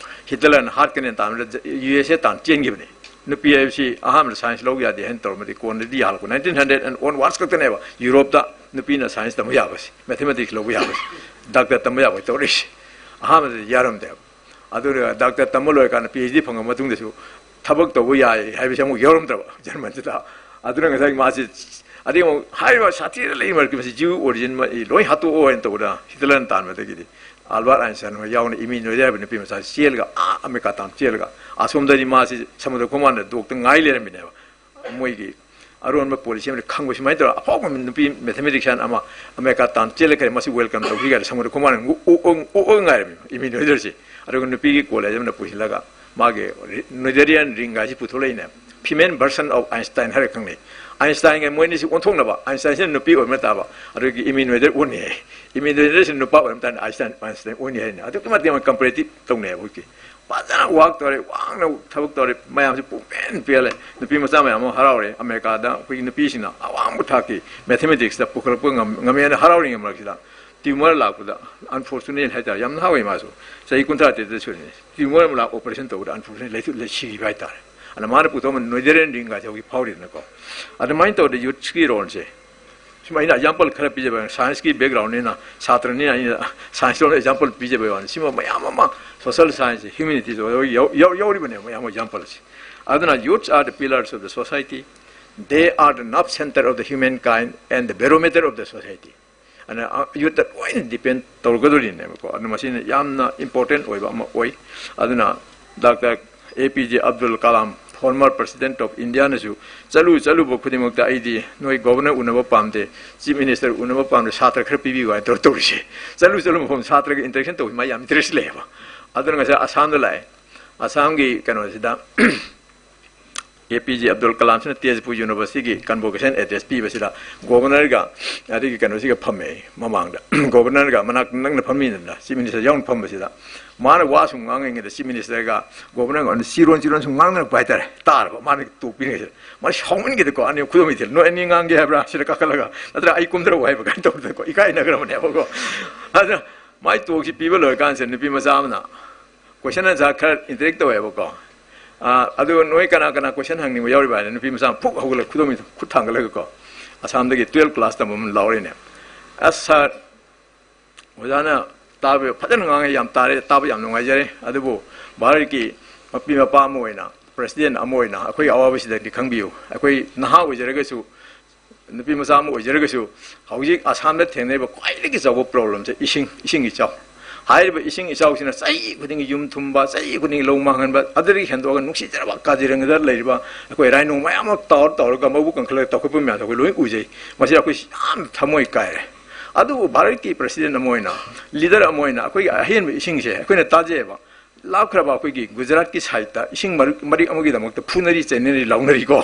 ꯍꯤꯠꯂꯔꯅ ꯍꯥꯠꯀꯅꯦꯅ ꯇꯥꯟꯕꯗ ꯌꯨ ꯑꯦꯁ ꯑꯦ ꯇꯥꯟ ꯆꯦꯟꯈꯤꯕꯅꯤ꯫ ꯅꯨꯄꯤ ꯍꯥꯏꯕꯁꯤ ꯑꯍꯥꯟꯕꯗ ꯁꯥꯏꯟꯁ ꯂꯧ ꯌꯥꯗꯦ ꯍꯥꯏꯅ ꯇꯧꯔꯝꯕꯗꯤ ꯀꯣꯟꯅꯗꯤ ꯌꯥꯍꯜꯂꯛꯄ, nineteen hundred and onwards ꯈꯛꯇꯅꯦꯕ ꯌꯨꯔꯣꯞꯇ ꯅꯨꯄꯤꯅ ꯁꯥꯏꯟꯁ ꯇꯝꯕ ꯌꯥꯕꯁꯤ, ꯃꯦꯊꯃꯦꯇꯤꯛꯁ ꯂꯧꯕ ꯌꯥꯕꯁꯤ, ꯗꯥꯛꯇꯔ ꯇꯝꯕ ꯌꯥꯕ ꯇꯧꯔꯛꯏꯁꯤ꯫ ꯑꯍꯥꯟꯕꯗꯗꯤ ꯌꯥꯔꯝꯗꯦꯕ꯫ ꯑꯗꯨꯒ ꯗꯥꯛꯇꯔ ꯇꯝꯕ ꯂꯣꯏꯔꯀꯥꯟꯗ ꯄꯤ ꯑꯩꯆ ꯗꯤ ꯐꯪꯉ ꯃꯇꯨꯡꯗꯁꯨ ꯊꯕꯛ ꯇꯧꯕ ꯌꯥꯏ ꯍꯥꯏꯕꯁꯤ ꯑꯃꯨꯛ ꯌꯥꯎꯔꯝꯗ꯭ꯔꯕ ꯖꯔꯃꯟꯁꯤꯗ꯫ ꯑꯗꯨꯅ ꯉꯁꯥꯏ ꯃꯥꯁꯤ, ꯑꯗꯩ ꯑꯃꯨꯛ ꯍꯥꯏꯔꯤꯕ ꯁꯥꯊꯤꯅ ꯂꯩ ꯃꯔꯛꯇ ꯃꯁꯤ ꯖ꯭ꯌꯨ ꯑꯣꯔꯤꯖꯤꯟ ꯂꯣꯏ ꯍꯥꯠꯇꯣꯛꯑꯣ ꯍꯥꯏꯅ ꯇꯧꯕꯗ ꯍꯤꯠꯂꯔꯅ ꯇꯥꯟꯕꯗꯒꯤꯗꯤ ꯑꯜꯕꯥꯔꯠ ꯑꯥꯏꯟꯁꯇꯥꯏꯟ ꯍꯣꯏ ꯌꯥꯎꯅ ꯏꯃꯤꯅꯣꯏꯗ ꯍꯥꯏꯕ ꯅꯨꯄꯤ ꯃꯆꯥ ꯆꯦꯜꯂꯒ ꯑꯥ ꯑꯃꯦꯔꯤꯀꯥ ꯇꯥꯟꯅ ꯆꯦꯜꯂꯒ ꯑꯁꯣꯝꯗꯗꯤ ꯃꯥꯁꯤ ꯁꯃꯨꯗ꯭ꯔ ꯈꯣꯡꯕꯥꯟꯗ ꯗꯣꯛꯇ ꯉꯥꯏ ꯂꯩꯔꯝꯃꯤꯅꯦꯕ꯫ ꯃꯣꯏꯒꯤ ꯑꯔꯣꯟꯕ ꯄꯣꯂꯤꯁꯤ ꯑꯃꯗꯤ ꯈꯪꯕ ꯁꯨꯃꯥꯏꯅ ꯇꯧꯔꯒ ꯑꯐꯥꯎꯕ ꯅꯨꯄꯤ ꯃꯦꯊꯃꯦꯇꯤꯛꯁꯤꯌꯥꯟ ꯑꯃ ꯑꯃꯦꯔꯤꯀꯥ ꯇꯥꯟ ꯆꯦꯜꯂꯛꯈ꯭ꯔꯦ, ꯃꯁꯤ ꯋꯦꯜꯀꯝ ꯇꯧꯁꯤ ꯀꯥꯏꯅ ꯁꯃꯨꯗ꯭ꯔ ꯈꯣꯡꯕꯥꯟ ꯑꯣꯛ ꯑꯣꯛ ꯉꯥꯏꯔꯝꯃꯤ ꯏꯃꯤꯅꯣꯏꯗꯔꯁꯤ꯫ ꯑꯗꯨꯒ ꯅꯨꯄꯤꯒꯤ ꯀꯣꯂꯦꯖ ꯑꯃꯅ ꯄꯨꯁꯤꯜꯂꯒ ꯃꯥꯒꯤ ꯅꯣꯏꯗꯔꯤꯌꯥꯟ ꯔꯤꯡ ꯍꯥꯏꯁꯤ ꯄꯨꯊꯣꯛꯂꯛꯏꯅꯦ꯫ Female version of Einstein ꯍꯥꯏꯔꯒ ꯈꯪꯅꯩ꯫ ꯑꯥꯏꯟꯁꯇꯥꯏꯟꯒ ꯃꯣꯏ ꯑꯅꯤꯁꯤ ꯑꯣꯟꯊꯣꯛꯅꯕ, ꯑꯥꯏꯟꯁꯇꯥꯏꯟꯁꯤꯅ ꯅꯨꯄꯤ ꯑꯣꯏꯕ ꯇꯥꯕ, ꯑꯗꯨꯒꯤ ꯏꯃꯤꯅꯣꯏꯗꯔ ꯑꯣꯟꯅꯤ ꯍꯥꯏ꯫ ꯏꯃꯤꯅꯣꯏꯗꯔꯁꯤꯅ ꯅꯨꯄꯥ ꯑꯣꯏꯔꯝ ꯇꯥꯔꯗꯤ ꯑꯥꯏꯟꯁꯇꯥꯏꯟ, ꯑꯥꯏꯟꯁꯇꯥꯏꯟ ꯑꯣꯟꯅꯤ ꯍꯥꯏꯅ ꯑꯗꯨꯛꯀꯤ ꯃꯇꯤꯛ ꯑꯃ ꯀꯝꯄꯦꯔꯦꯇꯤꯞ ꯇꯧꯅꯩ ꯍꯧꯖꯤꯛꯇꯤ꯫ ꯐꯖꯅ ꯋꯥꯛ ꯇꯧꯔꯦ, ꯋꯥꯡꯅ ꯊꯕꯛ ꯇꯧꯔꯦ, ꯃꯌꯥꯝꯁꯦ ꯄꯨꯡꯄꯦꯟ ꯄꯦꯜꯂꯦ꯫ ꯅꯨꯄꯤ ꯃꯆꯥ ꯃꯌꯥꯝ ꯑꯃ ꯍꯔꯥꯎꯔꯦ꯫ ꯑꯃꯦꯔꯤꯀꯥꯗ ꯑꯩꯈꯣꯏꯒꯤ ꯅꯨꯄꯤꯁꯤꯡꯅ ꯑꯋꯥꯡꯕ ꯊꯥꯛꯀꯤ ꯃꯦꯊꯃꯦꯇꯤꯛꯁꯇ ꯄꯨꯈꯠꯂꯛꯄ ꯉꯝ-, ꯉꯝꯃꯦꯅ ꯍꯔꯥꯎꯔꯤꯉꯩ ꯃꯔꯛꯁꯤꯗ ꯇ꯭ꯌꯨꯃꯔ ꯂꯥꯛꯄꯗ, ꯑꯟꯐꯣꯔꯆꯨꯅꯦꯠ ꯍꯥꯏꯇꯥꯔꯦ, ꯌꯥꯝ ꯅꯍꯥ ꯑꯣꯏ ꯃꯥꯁꯨ, ꯆꯍꯤ ꯀꯨꯟꯊ꯭ꯔꯥ ꯇꯔꯦꯠꯇ ꯁꯨꯔꯤꯅꯤ, ꯇ꯭ꯌꯨꯃꯔ ꯑꯃ ꯂꯥꯛ ꯑꯣꯄꯔꯦꯁꯟ ꯇꯧꯕꯗ ꯑꯟꯐꯣꯔꯆꯨꯅꯦꯠ ꯂꯩꯊꯣꯛ-, ꯂꯩ-, ꯁꯤꯈꯤꯕ ꯍꯥꯏꯇꯥꯔꯦ꯫ ꯑꯗꯨꯅ ꯃꯥꯅ ꯄꯨꯊꯣꯛꯑꯝꯕ ꯅꯣꯏꯗꯔꯤꯌꯥꯟ ꯔꯤꯡ ꯍꯥꯏꯁꯦ ꯍꯧꯖꯤꯛ ꯐꯥꯎꯔꯤꯗꯅꯀꯣ꯫ ꯑꯗꯨꯃꯥꯏꯅ ꯇꯧꯔꯗꯤ ꯌꯨꯠꯁꯀꯤ ꯔꯣꯜꯁꯦ ꯁꯨꯝ ꯑꯩꯅ ꯑꯦꯛꯖꯥꯝꯄꯜ ꯈꯔ ꯄꯤꯖꯕ, ꯁꯥꯏꯟꯁꯀꯤ ꯕꯦꯛꯒ꯭ꯔꯥꯎꯟꯅꯤꯅ, ꯁꯥꯇ꯭ꯔꯅꯤꯅ ꯑꯩꯅ ꯁꯥꯏꯟꯁ ꯂꯣꯝꯗ ꯑꯦꯛꯖꯥꯝꯄꯜ ꯄꯤꯖꯕꯩ ꯋꯥꯅꯤ꯫ ꯁꯤꯃ ꯃꯌꯥꯝ ꯑꯃ ꯁꯣꯁꯦꯜ ꯁꯥꯏꯟꯁ, ꯍ꯭ꯌꯨꯃꯦꯅꯤꯇꯤꯁ ꯌꯥꯎ-, ꯌꯥꯎ-, ꯌꯥꯎꯔꯤꯕꯅꯦ ꯃꯌꯥꯝ ꯑꯦꯛꯖꯥꯝꯄꯜꯁꯤ꯫ ꯑꯗꯨꯅ youths are the pillars of the society, they are the nerve center of the humankind and the barometer of the society. ꯑꯗꯨꯅ ꯌꯨꯠꯇ ꯂꯣꯏꯅ ꯗꯤꯄꯦꯟ ꯇꯧꯔꯒꯗꯣꯔꯤꯅꯦꯕꯀꯣ꯫ ꯑꯗꯨꯅ ꯃꯁꯤꯅ ꯌꯥꯝꯅ ꯏꯝꯄꯣꯔꯇꯦꯟ ꯑꯣꯏꯕ ꯑꯃ ꯑꯣꯏ꯫ ꯑꯗꯨꯅ doctor A P J Abdul Kalam, former President of Indiaꯅꯁꯨ, "ꯆꯠꯂꯨ ꯆꯠꯂꯨꯕ ꯈꯨꯗꯤꯡꯃꯛꯇ ꯑꯩꯗꯤ ꯅꯣꯏ ꯒꯣꯕꯔꯅꯔ ꯎꯅꯕ ꯄꯥꯝꯗꯦ, ꯆꯤꯐ ꯃꯤꯅꯤꯁꯇꯔ ꯎꯅꯕ ꯄꯥꯝꯗꯦ, ꯁꯥꯇ꯭ꯔ ꯈꯔ ꯄꯤꯕꯤꯌꯨ" ꯍꯥꯏꯅ ꯇꯧꯔ ꯇꯧꯔꯤꯁꯦ꯫ ꯆꯠꯂꯨ ꯆꯠꯂꯨ ꯃꯐꯝ ꯁꯥꯇ꯭ꯔꯒ ꯏꯟꯇꯔꯦꯛꯁꯟ ꯇꯧꯕꯁꯤ ꯃꯥ ꯌꯥꯝ ꯏꯟꯇꯔꯦꯁ ꯂꯩꯌꯦꯕ꯫ ꯑꯗꯨꯅ ꯉꯁꯥꯏ ꯑꯁꯥꯝꯗ ꯂꯥꯛꯑꯦ꯫ ꯑꯁꯥꯝꯒꯤ ꯀꯩꯅꯣꯁꯤꯗ ꯑꯦ ꯄꯤ ꯖꯦ ꯑꯕꯗꯨꯜ ꯀꯂꯥꯝꯁꯤꯅ ꯇꯦꯖꯄꯨꯔ ꯌꯨꯅꯤꯚꯔꯁꯤꯇꯤꯒꯤ ꯀꯟꯚꯣꯀꯦꯁꯟ ꯑꯦꯗ꯭ꯔꯦꯁ ꯄꯤꯕꯁꯤꯗ ꯒꯣꯕꯔꯅꯔꯒ ꯑꯗꯒꯤ ꯀꯩꯅꯣꯁꯤꯒ ꯐꯝꯃꯦ ꯃꯃꯥꯡꯗ꯫ ꯒꯣꯕꯔꯅꯔꯒ ꯃꯅꯥꯛ ꯅꯛꯅ ꯐꯝꯃꯤꯗꯅ, ꯆꯤꯐ ꯃꯤꯅꯤꯁꯇꯔ ꯌꯥꯎꯅ ꯐꯝꯕꯁꯤꯗ ꯃꯥꯅ ꯋꯥ ꯁꯨꯝ ꯉꯥꯡꯉꯤꯉꯩꯗ ꯆꯤꯐ ꯃꯤꯅꯤꯁꯇꯔꯒ ꯒꯣꯕꯔꯅꯔꯒ ꯆꯤꯔꯣꯟ ꯆꯤꯔꯣꯟ ꯁꯨꯝ ꯉꯥꯡꯅꯔꯛꯄ ꯍꯥꯏꯇꯥꯔꯦ꯫ ꯇꯥꯔꯕ ꯃꯥꯅ ꯇꯣꯛꯄꯤꯔꯤꯉꯩꯁꯤꯗ ꯃꯥ ꯁꯥꯎꯃꯟꯈꯤꯗꯀꯣ, ꯑꯅꯤ ꯈꯨꯗꯣꯝ ꯏꯊꯤꯜ, "ꯅꯣꯏ ꯑꯅꯤ ꯉꯥꯡꯒꯦ ꯍꯥꯏꯕ꯭ꯔꯥ ꯁꯤꯗ ꯀꯥꯈꯠꯂꯒ, ꯅꯠꯇ꯭ꯔꯒ ꯑꯩ ꯀꯨꯝꯊꯔꯛꯑꯣ ꯍꯥꯏꯕ?" ꯀꯥꯏꯅ ꯇꯧꯗꯅꯀꯣ ꯏꯀꯥꯏꯅꯈ꯭ꯔꯕꯅꯦꯕꯀꯣ꯫ ꯑꯗ ꯃꯥꯏ ꯇꯣꯛꯁꯤ ꯄꯤꯕ ꯂꯣꯏꯔꯀꯥꯟꯁꯤꯗ ꯅꯨꯄꯤ ꯃꯆꯥ ꯑꯃꯅ ꯀꯣꯏꯁꯟ ꯑꯟꯁꯔ ꯈꯔ ꯏꯟꯇꯔꯦꯛ ꯇꯧꯋꯦꯕꯀꯣ꯫ ꯑꯥ, ꯑꯗꯨ ꯅꯣꯏ ꯀꯅꯥ ꯀꯅꯥ ꯀꯣꯏꯁꯟ ꯍꯪꯅꯤꯡꯕ ꯌꯥꯎꯔꯤꯕ ꯍꯥꯏꯅ ꯅꯨꯄꯤ ꯃꯆꯥ ꯑꯃ ꯐꯨꯛ ꯍꯧꯒꯠꯂꯒ ꯈꯨꯗꯣꯝ ꯈꯨꯠ ꯊꯥꯡꯒꯠꯂꯒꯀꯣ, ꯑꯁꯥꯝꯗꯒꯤ ꯇꯨꯌꯦꯜꯞ ꯀ꯭ꯂꯥꯁ ꯇꯝꯕ ꯑꯃ ꯂꯥꯎꯔꯤꯅꯦ꯫ "ꯑꯁ ꯁꯥꯔ, ꯑꯣꯖꯥꯅ ꯇꯥꯕ ꯐꯖꯅ ꯉꯥꯡꯉꯦ, ꯌꯥꯝ ꯇꯥꯔꯦ, ꯇꯥꯕ ꯌꯥꯝ ꯅꯨꯡꯉꯥꯏꯖꯔꯦ꯫ ꯑꯗꯨꯕꯨ ꯚꯥꯔꯠꯀꯤ ꯃꯄꯤ ꯃꯄꯥ ꯑꯃ ꯑꯣꯏꯅ, ꯄ꯭ꯔꯁꯤꯗꯦꯟ ꯑꯃ ꯑꯣꯏꯅ ꯑꯩꯈꯣꯏꯒꯤ ꯑꯋꯥꯕꯁꯤꯗꯗꯤ ꯈꯪꯕꯤꯌꯨ꯫ ꯑꯩꯈꯣꯏ ꯅꯍꯥ ꯑꯣꯏꯖꯔꯒꯁꯨ, ꯅꯨꯄꯤ ꯃꯆꯥ ꯑꯃ ꯑꯣꯏꯖꯔꯒꯁꯨ, ꯍꯧꯖꯤꯛ ꯑꯁꯥꯝꯗ ꯊꯦꯡꯅꯔꯤꯕ ꯈ꯭ꯋꯥꯏꯗꯒꯤ ꯆꯥꯎꯕ ꯄ꯭ꯔꯣꯕ꯭ꯂꯦꯝꯁꯦ ꯏꯁꯤꯡ, ꯏꯁꯤꯡ ꯏꯆꯥꯎ꯫ ꯍꯥꯏꯔꯤꯕ ꯏꯁꯤꯡ ꯏꯆꯥꯎꯁꯤꯅ ꯆꯍꯤ ꯈꯨꯗꯤꯡꯒꯤ ꯌꯨꯝ ꯊꯨꯝꯕ, ꯆꯍꯤ ꯈꯨꯗꯤꯡꯒꯤ ꯂꯧ ꯃꯥꯡꯍꯟꯕ, ꯑꯗꯨꯗꯒꯤ ꯍꯦꯟꯗꯣꯛꯑꯒ ꯅꯨꯡꯁꯤꯖꯔꯕ ꯀꯥꯖꯤꯔꯪꯒꯗ ꯂꯩꯔꯤꯕ ꯑꯩꯈꯣꯏ ꯔꯥꯏꯅꯣꯡ ꯃꯌꯥꯝ ꯑꯃ ꯇꯥꯎꯔ ꯇꯥꯎꯔꯒ ꯃꯕꯨ ꯀꯪꯈꯠꯂꯒ ꯇꯧꯈꯠꯄ ꯃꯌꯥꯝꯗꯣ ꯑꯩꯈꯣꯏ ꯂꯣꯏ ꯎꯖꯩ꯫ ꯃꯁꯤ ꯑꯩꯈꯣꯏ ꯌꯥꯝꯅ ꯊꯃꯣꯏ ꯀꯥꯏꯔꯦ꯫ ꯑꯗꯨꯕꯨ ꯚꯥꯔꯠꯀꯤ ꯄ꯭ꯔꯁꯤꯗꯦꯟ ꯑꯃ ꯑꯣꯏꯅ, ꯂꯤꯗꯔ ꯑꯃ ꯑꯣꯏꯅ ꯑꯩꯈꯣꯏꯒꯤ ꯑꯍꯦꯟꯕ ꯏꯁꯤꯡꯁꯦ ꯑꯩꯈꯣꯏꯅ ꯇꯥꯖꯩꯑꯕ꯫ ꯂꯥꯞꯈ꯭ꯔꯕ ꯑꯩꯈꯣꯏꯒꯤ ꯒꯨꯖꯔꯥꯠꯀꯤ ꯁꯥꯏꯠꯇ ꯏꯁꯤꯡ ꯃꯔꯤꯛ, ꯃꯔꯤꯛ ꯑꯃꯒꯤꯗꯃꯛꯇ ꯐꯨꯅꯔꯤ ꯆꯩꯅꯔꯤ ꯂꯥꯎꯅꯔꯤꯀꯣ꯫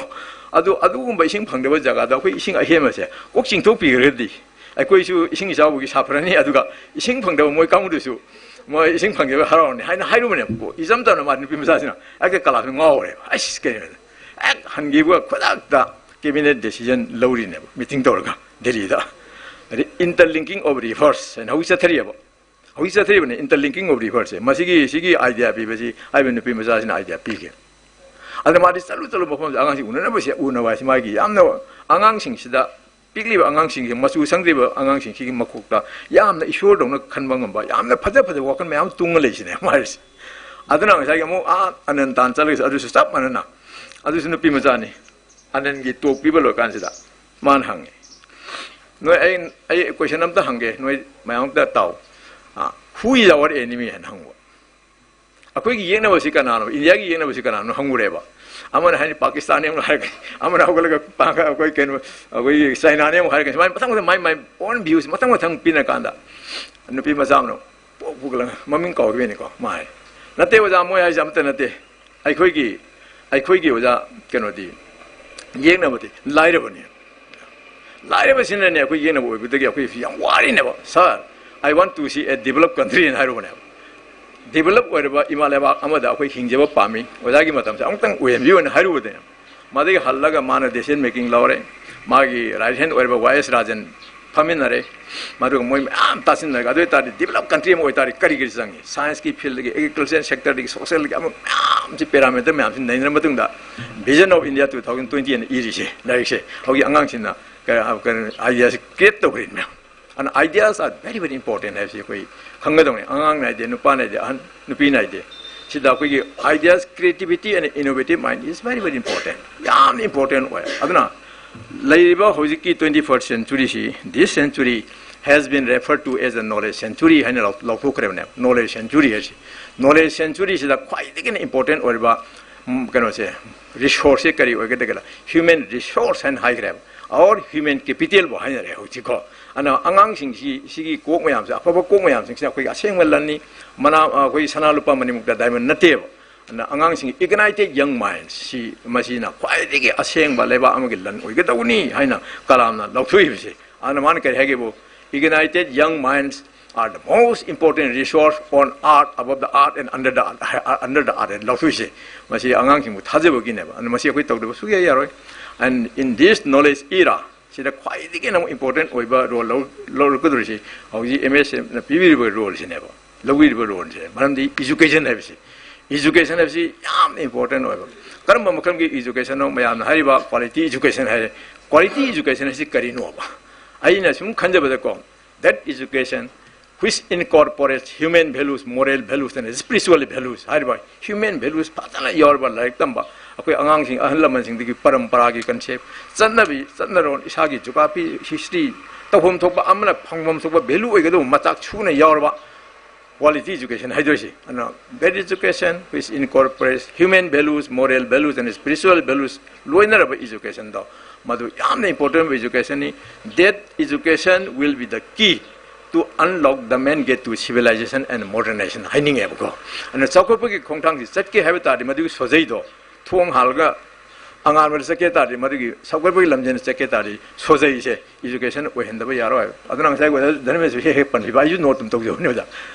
ꯑꯗꯨ, ꯑꯗꯨꯒꯨꯝꯕ ꯏꯁꯤꯡ ꯐꯪꯗꯕ ꯖꯒꯥꯗ ꯑꯩꯈꯣꯏ ꯏꯁꯤꯡ ꯑꯍꯦꯟꯕꯁꯦ ꯀꯣꯛ ꯆꯤꯡꯊꯣꯛꯄꯤꯈ꯭ꯔꯒꯗꯤ ꯑꯩꯈꯣꯏꯁꯨ ꯏꯁꯤꯡ ꯏꯆꯥꯎꯕꯒꯤ ꯁꯥꯐꯔꯅꯤ, ꯑꯗꯨꯒ ꯏꯁꯤꯡ ꯐꯪꯗꯕ ꯃꯣꯏ ꯀꯥꯡꯕꯨꯗꯨꯁꯨ ꯃꯣꯏ ꯏꯁꯤꯡ ꯐꯪꯗꯕ ꯍꯔꯥꯎꯔꯅꯤ ꯍꯥꯏꯅ ꯍꯥꯏꯔꯨꯕꯅꯦꯕꯀꯣ꯫ ꯏꯆꯝ ꯆꯝꯅ ꯃꯥ ꯅꯨꯄꯤ ꯃꯆꯥꯁꯤꯅ ꯍꯦꯛꯇ ꯀꯂꯥꯁꯅ ꯉꯥꯎꯔꯦꯕ꯫ "ꯑꯁ ꯀꯩꯅꯣ?" ꯍꯦꯛ ꯍꯟꯈꯤꯕꯒ ꯈꯨꯗꯛꯇ ꯀꯦꯕꯤꯅꯦꯠ ꯗꯤꯁꯤꯖꯟ ꯂꯧꯔꯤꯅꯦꯕ, ꯃꯤꯇꯤꯡ ꯇꯧꯔꯒ꯫ ꯑꯗꯩ interlinking of rivers ꯍꯥꯏꯅ ꯍꯧꯖꯤꯛ ꯆꯠꯊꯔꯤꯑꯕ꯫ ꯍꯧꯖꯤꯛ ꯆꯠꯊꯔꯤꯕꯅꯤ interlinking of riversꯁꯦ꯫ ꯃꯁꯤꯒꯤ, ꯁꯤꯒꯤ ꯑꯥꯏꯗꯤꯌꯥ ꯄꯤꯕꯁꯤ ꯍꯥꯏꯔꯤꯕ ꯅꯨꯄꯤ ꯃꯆꯥꯁꯤꯅ ꯑꯥꯏꯗꯤꯌꯥ ꯄꯤꯒꯦ꯫ ꯑꯗ ꯃꯥꯗꯤ ꯆꯠꯂꯨ ꯆꯠꯂꯨ ꯃꯐꯝꯁꯦ ꯑꯉꯥꯡꯁꯤ ꯎꯅꯅꯕꯁꯦ, ꯎꯅꯕ ꯍꯥꯏꯁꯤ ꯃꯥꯒꯤ ꯌꯥꯝꯅ, ꯑꯉꯥꯡꯁꯤꯡꯁꯤꯗ, ꯄꯤꯛꯂꯤꯕ ꯑꯉꯥꯡꯁꯤꯡꯁꯦ, ꯃꯆꯨ ꯁꯪꯗ꯭ꯔꯤꯕ ꯑꯉꯥꯡꯁꯤꯡꯁꯤꯒꯤ ꯃꯀꯣꯛꯇ ꯌꯥꯝꯅ ꯏꯁꯣꯔꯗꯧꯅ ꯈꯟꯕ ꯉꯝꯕ, ꯌꯥꯝꯅ ꯐꯖ ꯐꯖꯕ ꯋꯥꯈꯜ ꯃꯌꯥꯝ ꯑꯃ ꯇꯨꯡꯉ ꯂꯩꯁꯤꯅꯦ ꯃꯥꯁꯦ꯫ ꯑꯗꯨꯅ ꯉꯁꯥꯏꯒꯤ ꯑꯃꯨꯛ ꯑꯥ ꯑꯅꯟ ꯇꯥꯟ ꯆꯠꯂꯒꯁꯨ ꯑꯗꯨꯁꯨ ꯆꯞ ꯃꯥꯟꯅꯅ, ꯑꯗꯨꯁꯨ ꯅꯨꯄꯤ ꯃꯆꯥꯅꯤ꯫ ꯑꯅꯟꯒꯤ ꯇꯣꯛ ꯄꯤꯕ ꯂꯣꯏꯀꯥꯟꯁꯤꯗ ꯃꯥꯅ ꯍꯪꯉꯦ, "ꯅꯣꯏ, ꯑꯩ, ꯑꯩ ꯀꯣꯏꯁꯟ ꯑꯝꯇ ꯍꯪꯒꯦ, ꯅꯣꯏ ꯃꯌꯥꯝ ꯑꯝꯇ ꯇꯥꯎ꯫ ꯑ, who is our enemy?" ꯍꯥꯏꯅ ꯍꯪꯕ꯫ "ꯑꯩꯈꯣꯏꯒꯤ ꯌꯦꯛꯅꯕꯁꯤ ꯀꯅꯥꯅꯣ? ꯏꯟꯗꯤꯌꯥꯒꯤ ꯌꯦꯛꯅꯕꯁꯤ ꯀꯅꯥꯅꯣ?" ꯍꯪꯉꯨꯔꯦꯕ꯫ ꯑꯃꯅ ꯍꯥꯏꯅꯤ ꯄꯥꯀꯤꯁꯇꯥꯟꯅꯤ ꯑꯃꯨꯛ ꯍꯥꯏꯔꯛꯀꯅꯤ, ꯑꯃꯅ ꯍꯧꯒꯠꯂꯒ ꯄꯥ-, ꯑꯩꯈꯣꯏ ꯀꯩꯅꯣ, ꯑꯩꯈꯣꯏꯒꯤ ꯆꯥꯏꯅꯥꯅꯤ ꯑꯃꯨꯛ ꯍꯥꯏꯔꯛꯀꯅꯤ꯫ ꯁꯨꯃꯥꯏꯅ ꯃꯊꯪ ꯃꯊꯪ ꯃꯥꯏ ꯃꯥꯏ own views ꯃꯊꯪ ꯃꯊꯪ ꯄꯤꯅ ꯀꯥꯟꯗ ꯅꯨꯄꯤ ꯃꯆꯥ ꯑꯃꯅ ꯄꯣꯛ ꯄꯨꯒꯠꯂꯒ ꯃꯃꯤꯡ ꯀꯥꯎꯈꯤꯕꯅꯤꯀꯣ꯫ ꯃꯥ ꯍꯥꯏ, "ꯅꯠꯇꯦ ꯑꯣꯖꯥ, ꯃꯣꯏ ꯍꯥꯏꯁꯦ ꯑꯃꯠꯇ ꯅꯠꯇꯦ꯫ ꯑꯩꯈꯣꯏꯒꯤ, ꯑꯩꯈꯣꯏꯒꯤ ꯑꯣꯖꯥ ꯀꯩꯅꯣꯗꯤ, ꯌꯦꯛꯅꯕꯗꯤ ꯂꯥꯏꯔꯕꯅꯤ꯫ ꯂꯥꯏꯔꯕꯁꯤꯅꯅꯦ ꯑꯩꯈꯣꯏ ꯌꯦꯛꯅꯕ ꯑꯣꯏꯕꯗꯒꯤ ꯑꯩꯈꯣꯏ ꯌꯥꯝ ꯋꯥꯔꯤꯅꯦꯕ꯫ Sir, I want to see a developed country" ꯍꯥꯏꯅ ꯍꯥꯏꯔꯨꯕꯅꯦꯕ꯫ "ꯗꯤꯕꯂꯞ ꯑꯣꯏꯔꯕ ꯏꯃꯥ ꯂꯩꯕꯥꯛ ꯑꯃꯗ ꯑꯩꯈꯣꯏ ꯍꯤꯡꯖꯕ ꯄꯥꯝꯃꯤ꯫ ꯑꯣꯖꯥꯒꯤ ꯃꯇꯝꯁꯦ ꯑꯃꯨꯛꯇꯪ ꯑꯣꯏꯍꯟꯕꯤꯌꯨ" ꯍꯥꯏꯅ ꯍꯥꯏꯔꯨꯕꯗꯅꯦ, ꯃꯗꯒꯤ ꯍꯜꯂꯒ ꯃꯥꯅ decision making ꯂꯧꯔꯦ꯫ ꯃꯥꯒꯤ right hand ꯑꯣꯏꯔꯕ ꯋꯥꯏ ꯑꯦꯁ ꯔꯥꯖꯟ ꯐꯝꯃꯤꯟꯅꯔꯦ꯫ ꯃꯗꯨꯒ ꯃꯣꯏ ꯃꯌꯥꯝ ꯇꯥꯁꯤꯟꯅꯔꯒ, ꯑꯗꯨ ꯑꯣꯏꯇꯥꯔꯗꯤ ꯗꯤꯕꯂꯞ ꯀꯟꯇ꯭ꯔꯤ ꯑꯃ ꯑꯣꯏꯇꯥꯔꯗꯤ ꯀꯔꯤ ꯀꯔꯤ ꯆꯪꯉꯤ? ꯁꯥꯏꯟꯁꯀꯤ ꯐꯤꯜꯗꯒꯤ, ꯑꯦꯒ꯭ꯔꯤꯀꯜꯆꯔ ꯁꯦꯛꯇꯔꯗꯒꯤ, ꯁꯣꯁꯤꯌꯦꯜꯒꯤ ꯑꯃ ꯃꯌꯥꯝꯁꯤ, ꯄꯦꯔꯥꯃꯤꯇꯔ ꯃꯌꯥꯝꯁꯤ ꯅꯩꯅꯔ ꯃꯇꯨꯡꯗ, Vision of India two thousand twenty ꯑꯅ ꯏꯔꯤꯁꯦ, ꯂꯥꯏꯔꯤꯛꯁꯦ ꯍꯧꯖꯤꯛ ꯑꯉꯥꯡꯁꯤꯡꯅ ꯑꯥꯏꯗꯤꯌꯥꯁꯤ ꯀ꯭ꯔꯤꯌꯦꯠ ꯇꯧꯈ꯭ꯔꯤꯅꯦ꯫ ꯑꯗꯨꯅ ideas are very very important ꯍꯥꯏꯕꯁꯤ ꯑꯩꯈꯣꯏ ꯈꯪꯒꯗꯧꯅꯤ꯫ ꯑꯉꯥꯡ ꯅꯥꯏꯗꯦ, ꯅꯨꯄꯥ ꯅꯥꯏꯗꯦ, ꯑꯍꯟ ꯅꯨꯄꯤ ꯅꯥꯏꯗꯦ꯫ ꯁꯤꯗ ꯑꯩꯈꯣꯏꯒꯤ ideas, creativity and innovative mind is very very important, ꯌꯥꯝꯅ ꯏꯝꯄꯣꯔꯇꯦꯟ ꯑꯣꯏ꯫ ꯑꯗꯨꯅ ꯂꯩꯔꯤꯕ ꯍꯧꯖꯤꯛꯀꯤ twenty first century ꯁꯤ, this century has been referred to as the knowledge century ꯍꯥꯏꯅ ꯂꯥꯎ-, ꯂꯥꯎꯊꯣꯛꯈ꯭ꯔꯦꯕꯅꯦꯕ꯫ Knowledge century ꯍꯥꯏꯁꯤ, knowledge century ꯁꯤꯗ ꯈ꯭ꯋꯥꯏꯗꯒꯤ ꯍꯦꯟꯅ ꯏꯝꯄꯣꯔꯇꯦꯟ ꯑꯣꯏꯔꯤꯕ, ꯎꯝ, ꯀꯩꯅꯣꯁꯦ, ꯔꯤꯁꯣꯔꯁꯁꯦ ꯀꯔꯤ ꯑꯣꯏꯒꯗꯒꯦꯗ, human resource ꯍꯥꯏꯅ ꯍꯥꯏꯈ꯭ꯔꯦꯕ꯫ Our human capitalꯕꯨ ꯍꯥꯏꯅꯔꯦ ꯍꯧꯖꯤꯛꯀꯣ꯫ ꯑꯗꯨꯅ ꯑꯉꯥꯡꯁꯤꯡꯁꯤ, ꯁꯤꯒꯤ ꯀꯣꯛ ꯃꯌꯥꯝꯁꯦ, ꯑꯐꯕ ꯀꯣꯛ ꯃꯌꯥꯝꯁꯤꯡꯁꯤꯅ ꯑꯩꯈꯣꯏꯒꯤ ꯑꯁꯦꯡꯕ ꯂꯟꯅꯤ꯫ ꯃꯅꯥ, ꯑꯩꯈꯣꯏ ꯁꯅꯥ ꯂꯨꯄꯥ ꯃꯅꯤꯃꯨꯛꯇ diamond ꯅꯠꯇꯦꯕ꯫ ꯑꯗꯨꯅ ꯑꯉꯥꯡꯁꯤꯡ ignited young minds ꯁꯤ, ꯃꯁꯤꯅ ꯈ꯭ꯋꯥꯏꯗꯒꯤ ꯑꯁꯦꯡꯕ ꯂꯩꯕꯥꯛ ꯑꯃꯒꯤ ꯂꯟ ꯑꯣꯏꯒꯗꯧꯕꯅꯤ ꯍꯥꯏꯅ ꯀꯂꯥꯝꯅ ꯂꯥꯎꯊꯣꯛꯏꯕꯁꯦ꯫ ꯑꯗꯨꯅ ꯃꯥꯅ ꯀꯔꯤ ꯍꯥꯏꯒꯦꯕꯨ, ignited young minds are the most important resource on earth, above the earth and under the earth, under the earth ꯍꯥꯏꯅ ꯂꯥꯎꯊꯣꯛꯏꯁꯦ꯫ ꯃꯁꯤ ꯑꯉꯥꯡꯁꯤꯡꯕꯨ ꯊꯥꯖꯕꯒꯤꯅꯦꯕ꯫ ꯑꯗꯨꯅ ꯃꯁꯤ ꯑꯩꯈꯣꯏ ꯇꯧꯗꯕ ꯁꯨꯛꯌꯥ ꯌꯥꯔꯣꯏ꯫ And in this knowledge era, ꯁꯤꯗ ꯈ꯭ꯋꯥꯏꯗꯒꯤ ꯍꯦꯟꯅ ꯏꯝꯄꯣꯔꯇꯦꯟ ꯑꯣꯏꯕ ꯔꯣꯜ ꯂꯧ-, ꯂꯧꯔꯛꯀꯗꯧꯔꯤꯁꯤ ꯍꯧꯖꯤꯛ ꯑꯦꯝ ꯑꯦꯁ ꯑꯦꯐꯅ ꯄꯤꯕꯤꯔꯤꯕ ꯔꯣꯜꯁꯤꯅꯦꯕ, ꯂꯧꯕꯤꯔꯤꯕ ꯔꯣꯜꯁꯦ꯫ ꯃꯔꯝꯗꯤ education ꯍꯥꯏꯕꯁꯤ, education ꯍꯥꯏꯕꯁꯤ ꯌꯥꯝ ꯏꯝꯄꯣꯔꯇꯦꯟ ꯑꯣꯏꯕ꯫ ꯀꯔꯝꯕ ꯃꯈꯜꯒꯤ educationꯅꯣ? ꯃꯌꯥꯝꯅ ꯍꯥꯏꯔꯤꯕ quality education ꯍꯥꯏꯔꯦ꯫ Quality education ꯍꯥꯏꯁꯤ ꯀꯔꯤꯅꯣꯕ? ꯑꯩꯅ ꯁꯨꯝ ꯈꯟꯖꯕꯗꯀꯣ, that education which incorporates human values, moral values and spiritual values ꯍꯥꯏꯔꯤꯕ human values ꯐꯖꯅ ꯌꯥꯎꯔꯕ ꯂꯥꯏꯔꯤꯛ ꯇꯝꯕ, ꯑꯩꯈꯣꯏ ꯑꯉꯥꯡꯁꯤꯡ, ꯑꯍꯜ ꯂꯃꯟꯁꯤꯡꯗꯒꯤ ꯄꯔꯝꯄꯔꯥꯒꯤ concept, ꯆꯠꯅꯕꯤ, ꯆꯠꯅꯔꯣꯟ, ꯏꯁꯥꯒꯤ geography, history, ꯇꯧꯐꯝ ꯊꯣꯛꯄ ꯑꯃꯅ ꯐꯪꯐꯝ ꯊꯣꯛꯄ value ꯑꯣꯏꯒꯗꯧꯕ ꯃꯆꯥꯛ ꯁꯨꯅ ꯌꯥꯎꯔꯕ quality education ꯍꯥꯏꯗꯣꯏꯁꯦ꯫ ꯑꯗꯨꯅ that education which incorporates human values, moral values and spiritual values ꯂꯣꯏꯅꯔꯕ educationꯗꯣ, ꯃꯗꯨ ꯌꯥꯝꯅ ꯏꯝꯄꯣꯔꯇꯦꯟ ꯑꯣꯏꯕ educationꯅꯤ꯫ That education will be the key to unlock the main gate to civilization and modernization ꯍꯥꯏꯅꯤꯡꯉꯦꯕꯀꯣ꯫ ꯑꯗꯨꯅ ꯆꯥꯎꯈꯠꯄꯒꯤ ꯈꯣꯡꯊꯥꯡꯁꯤ ꯆꯠꯀꯦ ꯍꯥꯏꯕ ꯇꯥꯔꯗꯤ, ꯃꯗꯨꯒꯤ ꯁꯣꯖꯩꯗꯣ, ꯊꯣꯡ ꯍꯥꯜꯂꯒ ꯑꯉꯥꯟꯕꯗ ꯆꯠꯀꯦ ꯇꯥꯔꯗꯤ, ꯃꯗꯨꯒꯤ ꯆꯥꯎꯈꯠꯄꯒꯤ ꯂꯝꯖꯦꯜꯗ ꯆꯠꯀꯦ ꯇꯥꯔꯗꯤ, ꯁꯣꯖꯩꯁꯦ education ꯑꯣꯏꯍꯟꯗꯕ ꯌꯥꯔꯣꯏ꯫ ꯑꯗꯨꯅ ꯉꯁꯥꯏ ꯑꯣꯖꯥ ꯙꯔꯃꯦꯁꯁꯨ ꯍꯦꯛ ꯍꯦꯛ ꯄꯟꯕꯤꯕ, ꯑꯩꯁꯨ ꯅꯣꯠ ꯑꯗꯨꯝ ꯇꯧꯖꯕꯅꯤ ꯑꯣꯖꯥ꯫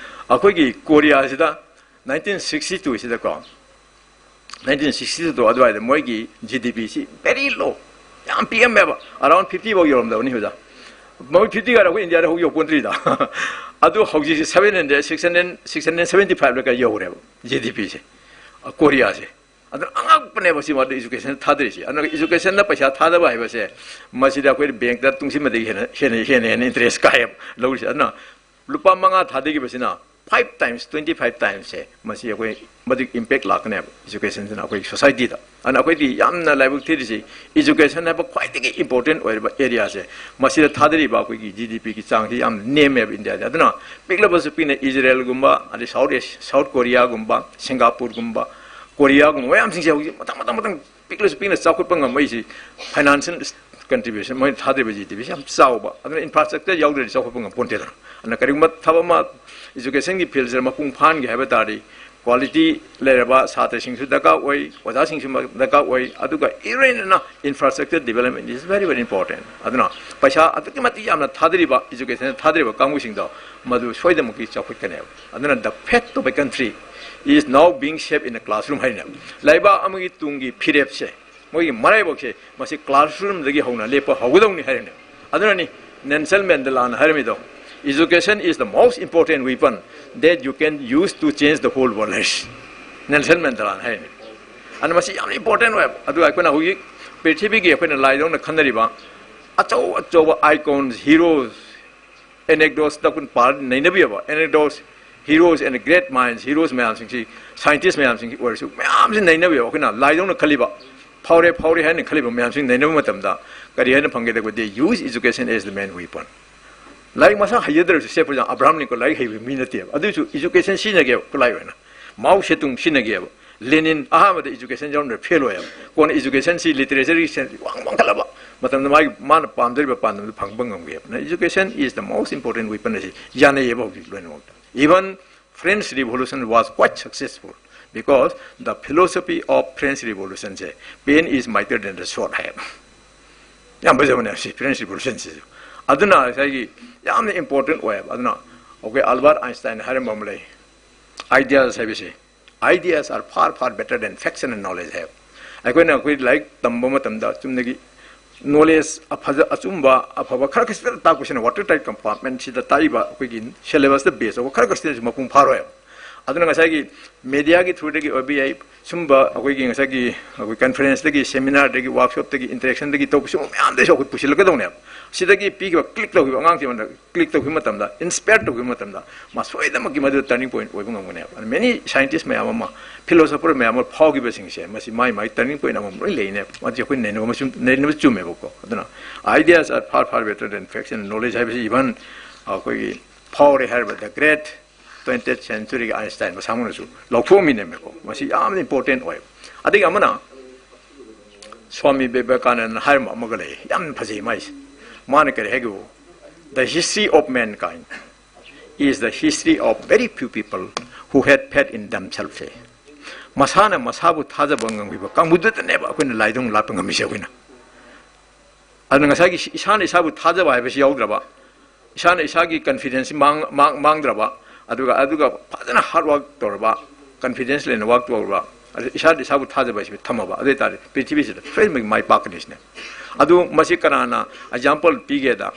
ꯑꯩꯈꯣꯏꯒꯤ ꯀꯣꯔꯤꯌꯥꯁꯤꯗ nineteen sixty two ꯁꯤꯗꯀꯣ, nineteen sixty two ꯑꯗꯨꯋꯥꯏꯗ ꯃꯣꯏꯒꯤ GDP ꯁꯤ very low, ꯌꯥꯝ ꯄꯤꯛꯑꯝꯃꯦꯕ, around fifty ꯐꯥꯎ ꯌꯧꯔꯝꯗꯕꯅꯤ ꯑꯣꯖꯥ꯫ ꯃꯣꯏ ꯐꯤꯐꯇꯤ ꯀꯥꯏꯔ ꯑꯩꯈꯣꯏ ꯏꯟꯗꯤꯌꯥꯗ ꯍꯧꯖꯤꯛ ꯌꯧꯄꯣꯟꯇ꯭ꯔꯤꯗ꯫ ꯑꯗꯨ ꯍꯧꯖꯤꯛꯁꯦ seven hundred, six hundred, six hundred seventy five ꯂꯒ ꯌꯧꯔꯦꯕ ꯖꯤ ꯗꯤ ꯄꯤꯁꯦ, ꯀꯣꯔꯤꯌꯥꯁꯦ꯫ ꯑꯗꯨꯅ ꯑꯉꯛꯄꯅꯦꯕ ꯁꯤ ꯃꯥꯗꯤ ꯏꯖꯨꯀꯦꯁꯟ ꯊꯥꯗꯔꯤꯁꯦ꯫ ꯑꯗꯨꯅ ꯏꯖꯨꯀꯦꯁꯟꯗ ꯄꯩꯁꯥ ꯊꯥꯗꯕ ꯍꯥꯏꯕꯁꯦ, ꯃꯁꯤꯗ ꯑꯩꯈꯣꯏ ꯕꯦꯡꯛꯇ ꯇꯨꯡꯁꯤꯟꯕꯗꯒꯤ ꯍꯦꯟꯅ ꯍꯦꯟꯅ ꯍꯦꯟꯅ ꯍꯦꯟꯅ ꯏꯟꯇꯔꯦꯁ ꯀꯥꯏꯌꯦꯕ ꯂꯧꯔꯤꯁꯦ꯫ ꯑꯗꯨꯅ ꯂꯨꯄꯥ ꯃꯉꯥ ꯊꯥꯗꯈꯤꯕꯁꯤꯅ five times, twenty five timesꯁꯦ ꯃꯁꯤ ꯑꯩꯈꯣꯏ ꯃꯗꯨꯒꯤ ꯏꯝꯄꯦꯛ ꯂꯥꯛꯀꯅꯦꯕ ꯏꯖꯨꯀꯦꯁꯟꯁꯤꯅ ꯑꯩꯈꯣꯏꯒꯤ ꯁꯣꯁꯥꯏꯇꯤꯗ꯫ ꯑꯗꯨꯅ ꯑꯩꯈꯣꯏꯗꯤ ꯌꯥꯝꯅ ꯂꯥꯏꯕꯛ ꯊꯤꯔꯤꯁꯤ, ꯏꯖꯨꯀꯦꯁꯟ ꯍꯥꯏꯕ ꯈ꯭ꯋꯥꯏꯗꯒꯤ ꯏꯝꯄꯣꯔꯇꯦꯟ ꯑꯣꯏꯔꯤꯕ ꯑꯦꯔꯤꯌꯥꯁꯦ, ꯃꯁꯤꯗ ꯊꯥꯗꯔꯤꯕ ꯑꯩꯈꯣꯏꯒꯤ ꯖꯤ ꯗꯤ ꯄꯤꯒꯤ ꯆꯥꯡꯁꯤ ꯌꯥꯝ ꯅꯦꯝꯃꯦꯕ ꯏꯟꯗꯤꯌꯥꯗ꯫ ꯑꯗꯨꯅ ꯄꯤꯛꯂꯕꯁꯨ ꯄꯤꯛꯅ ꯏꯖꯔꯦꯜꯒꯨꯝꯕ, ꯑꯗꯩ ꯁꯥꯎꯠ ꯑꯦꯁ-, ꯁꯥꯎꯠ ꯀꯣꯔꯤꯌꯥꯒꯨꯝꯕ, ꯁꯤꯡꯒꯥꯄꯨꯔꯒꯨꯝꯕ, ꯀꯣꯔꯤꯌꯥꯒꯨꯝꯕ ꯃꯌꯥꯝꯁꯤꯡꯁꯦ ꯍꯧꯖꯤꯛ ꯃꯊꯪ ꯃꯊꯪ ꯃꯊꯪ ꯄꯤꯛꯂꯁꯨ ꯄꯤꯛꯅ ꯆꯥꯎꯈꯠꯄ ꯉꯝꯃꯛꯏꯁꯤ ꯐꯥꯏꯅꯥꯟꯁꯤꯌꯦꯜ ꯀꯟꯇ꯭ꯔꯤꯕ꯭ꯌꯨꯁꯟ, ꯃꯣꯏꯅ ꯊꯥꯗꯔꯤꯕ ꯖꯤ ꯗꯤ ꯄꯤꯁꯤ ꯌꯥꯝ ꯆꯥꯎꯕ꯫ ꯑꯗꯨꯅ ꯏꯟꯐ꯭ꯔꯥꯁ꯭ꯇ꯭ꯔꯛꯆꯔ ꯌꯥꯎꯗ꯭ꯔꯗꯤ ꯆꯥꯎꯈꯠꯄ ꯉꯝꯄꯣꯟꯇꯦꯗꯅ꯫ ꯑꯗꯨꯅ ꯀꯔꯤꯒꯨꯝꯕ ꯊꯕꯛ ꯑꯃ ꯏꯖꯨꯀꯦꯁꯟꯒꯤ ꯐꯤꯜꯁꯤꯗ ꯃꯄꯨꯡ ꯐꯥꯍꯟꯒꯦ ꯍꯥꯏꯕ ꯇꯥꯔꯗꯤ, ꯀ꯭ꯋꯥꯂꯤꯇꯤ ꯂꯩꯔꯕ ꯁꯥꯇ꯭ꯔꯁꯤꯡꯁꯨ ꯗꯔꯀꯥꯔ ꯑꯣꯏ, ꯑꯣꯖꯥꯁꯤꯡꯁꯨ ꯗꯔꯀꯥꯔ ꯑꯣꯏ, ꯑꯗꯨꯒ ꯏꯔꯦꯟꯅ infrastructure development is very, very important꯫ ꯑꯗꯨꯅ ꯄꯩꯁꯥ ꯑꯗꯨꯛꯀꯤ ꯃꯇꯤꯛ ꯌꯥꯝꯅ ꯊꯥꯗꯔꯤꯕ, ꯏꯖꯨꯀꯦꯁꯟꯗ ꯊꯥꯗꯔꯤꯕ ꯀꯥꯡꯕꯨꯁꯤꯡꯗꯣ ꯃꯗꯨ ꯁꯣꯏꯗꯅꯃꯛꯀꯤ ꯆꯥꯎꯈꯠꯀꯅꯦꯕ꯫ ꯑꯗꯨꯅ the fate of a country is now being shaped in the classroom ꯍꯥꯏꯅꯦꯕ꯫ ꯂꯩꯕꯥꯛ ꯑꯃꯒꯤ ꯇꯨꯡꯒꯤ ꯐꯤꯔꯦꯞꯁꯦ, ꯃꯣꯏꯒꯤ ꯃꯔꯥꯏꯕꯛꯁꯦ ꯃꯁꯤ ꯀ꯭ꯂꯥꯁꯔꯨꯝꯗꯒꯤ ꯍꯧꯅ ꯂꯦꯞꯄ ꯍꯧꯒꯗꯧꯅꯤ ꯍꯥꯏꯔꯤꯅꯦ꯫ ꯑꯗꯨꯅꯅꯤ Nelson ꯃꯦꯟꯗꯦꯂꯥꯅ ꯍꯥꯏꯔꯝꯃꯤꯗꯣ, "Education is the most important weapon that you can use to change the whole world" ꯍꯥꯏꯁꯤ ꯅꯦꯜꯁꯟ ꯃꯦꯟꯗꯦꯂꯥꯅ ꯍꯥꯏꯔꯤꯅꯦ꯫ ꯑꯗꯨꯅ ꯃꯁꯤ ꯌꯥꯝꯅ ꯏꯝꯄꯣꯔꯇꯦꯟ ꯑꯣꯏꯕ꯫ ꯑꯗꯨꯒ ꯑꯩꯈꯣꯏꯅ ꯍꯧꯖꯤꯛ ꯄ꯭ꯔꯤꯊꯤꯕꯤꯒꯤ ꯑꯩꯈꯣꯏꯅ ꯂꯥꯏꯗꯧꯅ ꯈꯟꯅꯔꯤꯕ ꯑꯆꯧ ꯑꯆꯧꯕ icons, heroes, anecdotes ꯇ ꯑꯩꯈꯣꯏꯅ ꯄꯥꯔ ꯅꯩꯅꯕ ꯌꯥꯕ, anecdotes, heroes and great minds, heroes ꯃꯌꯥꯝꯁꯤꯡꯁꯤ, scientist ꯃꯌꯥꯝꯁꯤꯡꯁꯤ ꯑꯣꯏꯔꯁꯨ ꯃꯌꯥꯝꯁꯤ ꯅꯩꯅꯕ ꯌꯥꯕ꯫ ꯑꯩꯈꯣꯏꯅ ꯂꯥꯏꯗꯧꯅ ꯈꯜꯂꯤꯕ, ꯐꯥꯎꯔꯦ ꯐꯥꯎꯔꯦ ꯍꯥꯏꯅ ꯈꯜꯂꯤꯕ ꯃꯌꯥꯝꯁꯤ ꯅꯩꯅꯕ ꯃꯇꯝꯗ ꯀꯔꯤ ꯍꯥꯏꯅ ꯐꯪꯒꯦ ꯇꯧꯕꯗꯤ, use education as the main weapon꯫ ꯂꯥꯏꯔꯤꯛ ꯃꯁꯥ ꯍꯩꯖꯗ꯭ꯔꯁꯨ, ꯁꯦ, ꯐꯣꯔ ꯑꯦꯛꯖꯥꯝꯄꯜ, ꯑꯕ꯭ꯔꯥꯍꯝ ꯂꯤꯡꯀꯣꯜ ꯂꯥꯏꯔꯤꯛ ꯍꯩꯕ ꯃꯤ ꯅꯠꯇꯦꯕ, ꯑꯗꯨꯏꯁꯨ ꯏꯖꯨꯀꯦꯁꯟ ꯁꯤꯖꯤꯟꯅꯒꯦꯕ ꯈꯨꯠꯂꯥꯏ ꯑꯣꯏꯅ꯫ ꯃꯥꯎ ꯁꯦꯇꯨꯡ ꯁꯤꯖꯤꯟꯅꯒꯦꯕ꯫ ꯂꯦꯅꯤꯟ ꯑꯍꯥꯟꯕꯗ ꯏꯖꯨꯀꯦꯁꯟ ꯌꯥꯎꯔꯝꯗ꯭ꯔꯦ, ꯐꯦꯜ ꯑꯣꯏꯌꯦꯕ꯫ ꯀꯣꯟꯅ ꯏꯖꯨꯀꯦꯁꯟꯁꯤ, ꯂꯤꯇꯔꯦꯆꯔꯒꯤ ꯁꯦꯟꯁ ꯋꯥꯡ ꯋꯥꯡꯈꯠꯂꯕ ꯃꯇꯝꯗ ꯃꯥꯒꯤ, ꯃꯥꯅ ꯄꯥꯝꯖꯔꯤꯕ ꯄꯥꯟꯗꯝꯗꯨ ꯐꯪꯕ ꯉꯝꯒꯦꯕ꯫ ꯑꯗꯨꯅ education is the most important weapon ꯑꯁꯤ ꯌꯥꯅꯩꯌꯦꯕ ꯍꯧꯖꯤꯛ ꯂꯣꯏꯅꯃꯛꯇ꯫ Even French Revolution was quite successful because the philosophy of French Revolution say, "Pain is mightier than the sword" ꯍꯥꯏꯌꯦꯕ꯫ ꯌꯥꯝ ꯐꯖꯕꯅꯦ ꯁꯤ French Revolution ꯁꯤꯁꯨ꯫ ꯑꯗꯨꯅ ꯉꯁꯥꯏꯒꯤ ꯌꯥꯝꯅ ꯏꯝꯄꯣꯔꯇꯦꯟ ꯑꯣꯏꯌꯦꯕ꯫ ꯑꯗꯨꯅ ꯑꯩꯈꯣꯏ ꯑꯜꯕꯥꯔꯠ ꯑꯥꯏꯟꯁꯇꯥꯏꯟ ꯍꯥꯏꯔꯝꯕ ꯑꯃ ꯂꯩ, "Ideas ꯍꯥꯏꯕꯁꯦ, ideas are far, far better than facts and knowledge" ꯍꯥꯏꯕ꯫ ꯑꯩꯈꯣꯏꯅ ꯑꯩꯈꯣꯏ ꯂꯥꯏꯔꯤꯛ ꯇꯝꯕ ꯃꯇꯝꯗ ꯆꯨꯝꯅꯒꯤ ꯅꯣꯂꯦꯖ ꯑꯐꯖ ꯑꯆꯨꯝꯕ ꯑꯐꯕ ꯈꯔ ꯈꯛꯇ ꯇꯥꯛꯄꯁꯤꯅ ꯋꯥꯇꯔ ꯇꯥꯏꯠ ꯀꯝꯄꯥꯔꯠꯃꯦꯟꯁꯤꯗ ꯇꯥꯛꯏꯕ ꯑꯩꯈꯣꯏꯒꯤ ꯁꯦꯂꯦꯕꯁꯇ ꯕꯦꯁ ꯇꯧꯕ ꯈꯔ ꯈꯛꯇꯅꯁꯨ ꯃꯄꯨꯡ ꯐꯥꯔꯣꯏꯕ꯫ ꯑꯗꯨꯅ ꯉꯁꯥꯏꯒꯤ ꯃꯦꯗꯤꯌꯥꯒꯤ ꯊ꯭ꯔꯨꯗꯒꯤ ꯑꯣꯏꯕ ꯌꯥꯏ, ꯁꯨꯝꯕ ꯑꯩꯈꯣꯏꯒꯤ ꯉꯁꯥꯏꯒꯤ ꯑꯩꯈꯣꯏ ꯀꯟꯐꯔꯦꯟꯁꯇꯒꯤ, ꯁꯦꯃꯤꯅꯥꯔꯗꯒꯤ, ꯋꯥꯔꯛꯁꯣꯞꯇꯒꯤ, ꯏꯟꯇꯔꯦꯛꯁꯟꯗꯒꯤ ꯇꯧꯕ ꯁꯤꯒꯨꯝꯕ ꯃꯌꯥꯝꯗꯒꯤꯁꯨ ꯑꯩꯈꯣꯏ ꯄꯨꯁꯤꯜꯂꯛꯀꯗꯧꯅꯦꯕ꯫ ꯁꯤꯗꯒꯤ ꯄꯤꯈꯤꯕ, ꯀ꯭ꯂꯤꯛ ꯇꯧꯈꯤꯕ ꯑꯉꯥꯡꯁꯤꯡ ꯑꯃꯅ ꯀ꯭ꯂꯤꯛ ꯇꯧꯈꯤꯕ ꯃꯇꯝꯗ, ꯏꯟꯁꯄꯌꯔ ꯇꯧꯈꯤꯕ ꯃꯇꯝꯗ, ꯃꯥ ꯁꯣꯏꯗꯅꯃꯛꯀꯤ ꯃꯗꯨꯗ ꯇꯔꯅꯤꯡ ꯄꯣꯏꯟꯠ ꯑꯣꯏꯕ ꯉꯝꯒꯅꯦꯕ꯫ ꯑꯗꯨ ꯃꯦꯅꯤ ꯁꯥꯏꯟꯇꯤꯁ ꯃꯌꯥꯝ ꯑꯃ, ꯐꯤꯂꯣꯁꯣꯐꯔ ꯃꯌꯥꯝ ꯑꯃ ꯐꯥꯎꯈꯤꯕꯁꯤꯡꯁꯦ, ꯃꯁꯤ ꯃꯥꯏ ꯃꯥꯏ ꯇꯔꯅꯤꯡ ꯄꯣꯏꯟꯠ ꯑꯃꯃꯝ ꯂꯣꯏ ꯂꯩꯅꯦꯕ꯫ ꯃꯁꯤ ꯑꯩꯈꯣꯏ ꯅꯩꯅꯕ ꯑꯃꯁꯨ, ꯅꯩꯅꯕ ꯆꯨꯝꯃꯦꯕꯀꯣ꯫ ꯑꯗꯨꯅ ideas are far, far better than facts and knowledge ꯍꯥꯏꯕꯁꯤ even ꯑꯩꯈꯣꯏꯒꯤ ꯐꯥꯎꯔꯦ ꯍꯥꯏꯔꯤꯕ the great twentieth centuryꯒꯤ ꯑꯥꯏꯟꯁꯇꯥꯏꯟ ꯃꯁꯥꯃꯛꯅꯁꯨ ꯂꯧꯊꯣꯛꯑꯝꯃꯤꯅꯦꯕꯀꯣ꯫ ꯃꯁꯤ ꯌꯥꯝꯅ ꯏꯝꯄꯣꯔꯇꯦꯟ ꯑꯣꯏ꯫ ꯑꯗꯒꯤ ꯑꯃꯅ ꯁ꯭ꯋꯥꯃꯤ ꯕꯤꯕꯦꯀꯥꯅꯟꯗ ꯍꯥꯏꯔꯝꯕ ꯑꯃꯒ ꯂꯩ, ꯌꯥꯝ ꯐꯖꯩ ꯃꯥꯏꯁꯦ꯫ ꯃꯥꯅ ꯀꯔꯤ ꯍꯥꯏꯒꯦꯕꯨ, "The history of mankind is the history of very few people who had faith in themselves" ꯍꯥꯏ꯫ ꯃꯁꯥꯅ ꯃꯁꯥꯕꯨ ꯊꯥꯖꯕ ꯉꯝꯈꯤꯕ ꯀꯥꯡꯕꯨꯗꯨꯗꯅꯦꯕ ꯑꯩꯈꯣꯏꯅ ꯂꯥꯏꯗꯨꯡ ꯂꯥꯠꯄ ꯉꯝꯃꯤꯁꯦ ꯑꯩꯈꯣꯏꯅ꯫ ꯑꯗꯨꯅ ꯉꯁꯥꯏꯒꯤ ꯏꯁꯥꯅ ꯏꯁꯥꯕꯨ ꯊꯥꯖꯕ ꯍꯥꯏꯕꯁꯤ ꯌꯥꯎꯗ꯭ꯔꯕ, ꯏꯁꯥꯅ ꯏꯁꯥꯒꯤ ꯀꯟꯐꯤꯗꯦꯟꯁꯁꯤ ꯃꯥꯡ-, ꯃꯥꯡ-, ꯃꯥꯡꯗ꯭ꯔꯕ, ꯑꯗꯨꯒ, ꯑꯗꯨꯒ ꯐꯖꯅ ꯍꯥꯔꯗ ꯋꯥꯔꯛ ꯇꯧꯔꯕ, ꯀꯟꯐꯤꯗꯦꯟꯁ ꯂꯩꯅ ꯋꯥꯔꯛ ꯇꯧꯔꯕ, ꯑꯗꯨ ꯏꯁꯥꯗ ꯏꯁꯥꯕꯨ ꯊꯥꯖꯕ ꯍꯥꯏꯁꯤ ꯊꯝꯃꯕ, ꯑꯗꯨ ꯑꯣꯏꯇꯥꯔꯗꯤ ꯄ꯭ꯔꯤꯊꯤꯕꯤꯁꯤꯗ ꯁꯣꯏꯗꯅꯃꯛꯀꯤ ꯃꯥꯏ ꯄꯥꯛꯀꯅꯤ ꯁꯤꯅꯦ꯫ ꯑꯗꯨ ꯃꯁꯤ ꯀꯅꯥꯅ ꯑꯦꯛꯖꯥꯝꯄꯜ ꯄꯤꯒꯦꯗ,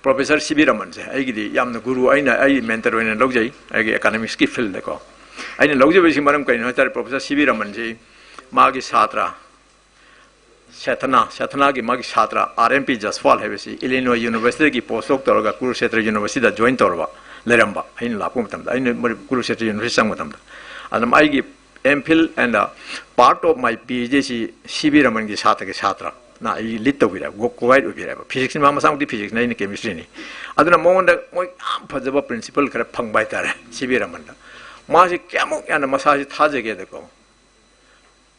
ꯄ꯭ꯔꯣꯐꯦꯁꯔ ꯁꯤ ꯚꯤ ꯔꯃꯟꯁꯦ ꯑꯩꯒꯤꯗꯤ ꯌꯥꯝꯅ ꯒꯨꯔꯨ, ꯑꯩꯅ, ꯑꯩ ꯃꯦꯟꯇꯔ ꯑꯣꯏꯅ ꯂꯧꯖꯩ ꯑꯩꯒꯤ ꯑꯦꯀꯥꯗꯦꯃꯤꯛꯁꯀꯤ ꯐꯤꯜꯗꯀꯣ꯫ ꯑꯩꯅ ꯂꯧꯖꯕꯁꯤ ꯃꯔꯝ ꯀꯔꯤꯅꯣ ꯍꯥꯏ ꯇꯥꯔꯗꯤ, ꯄ꯭ꯔꯣꯐꯦꯁꯔ ꯁꯤ ꯚꯤ ꯔꯃꯟꯁꯤ ꯃꯥꯒꯤ ꯁꯥꯇ꯭ꯔ ꯁꯦꯊꯅꯥ, ꯁꯦꯊꯅꯥꯒꯤ ꯃꯥꯒꯤ ꯁꯥꯇ꯭ꯔ ꯑꯥꯔ ꯑꯦꯝ ꯄꯤ ꯖꯁꯋꯥꯜ ꯍꯥꯏꯕꯁꯤ ꯏꯂꯤꯅꯣꯏ ꯌꯨꯅꯤꯚꯔꯁꯤꯇꯤꯗꯒꯤ ꯄꯣꯁ ꯗꯣꯛ ꯇꯧꯔꯒ ꯀꯨꯔꯨꯁꯦꯇ꯭ꯔ ꯌꯨꯅꯤꯚꯔꯁꯤꯇꯤꯗ ꯖꯣꯏꯟ ꯇꯧꯔꯕ ꯂꯩꯔꯝꯕ, ꯑꯩꯅ ꯂꯥꯛꯄ ꯃꯇꯝꯗ, ꯑꯩꯅ ꯃꯅꯤ-, ꯀꯨꯔꯨꯁꯦꯇ꯭ꯔ ꯌꯨꯅꯤꯚꯔꯁꯤꯇꯤ ꯆꯪꯕ ꯃꯇꯝꯗ꯫ ꯑꯗꯨꯅ ꯑꯩꯒꯤ M.Phil and part of my PhD ꯁꯤ ꯁꯤ ꯚꯤ ꯔꯃꯟꯒꯤ ꯁꯥꯇ꯭ꯔꯒꯤ ꯁꯥꯇ꯭ꯔꯅ ꯑꯩ ꯂꯤꯗ ꯇꯧꯕꯤꯔꯦꯕ, ꯀꯣ-, ꯀꯣ-ꯒꯥꯏꯗ ꯑꯣꯏꯕꯤꯔꯦꯕ꯫ ꯐꯤꯖꯤꯛꯁꯅꯤ, ꯃꯥ ꯃꯁꯥꯃꯛꯇꯤ ꯐꯤꯖꯤꯛꯁꯅꯤ, ꯑꯩꯅ ꯀꯦꯃꯤꯁꯇ꯭ꯔꯤꯅꯤ꯫ ꯑꯗꯨꯅ ꯃꯉꯣꯟꯗ ꯃꯣꯏ ꯌꯥꯝ ꯐꯖꯕ ꯄ꯭ꯔꯤꯟꯁꯤꯄꯜ ꯈꯔ ꯐꯪꯕ ꯍꯥꯏꯇꯥꯔꯦ ꯁꯤ ꯚꯤ ꯔꯃꯟꯗ꯫ ꯃꯥꯁꯤ ꯀꯌꯥꯃꯨꯛ ꯌꯥꯝꯅ ꯃꯁꯥꯁꯤ ꯊꯥꯖꯒꯦꯗꯀꯣ,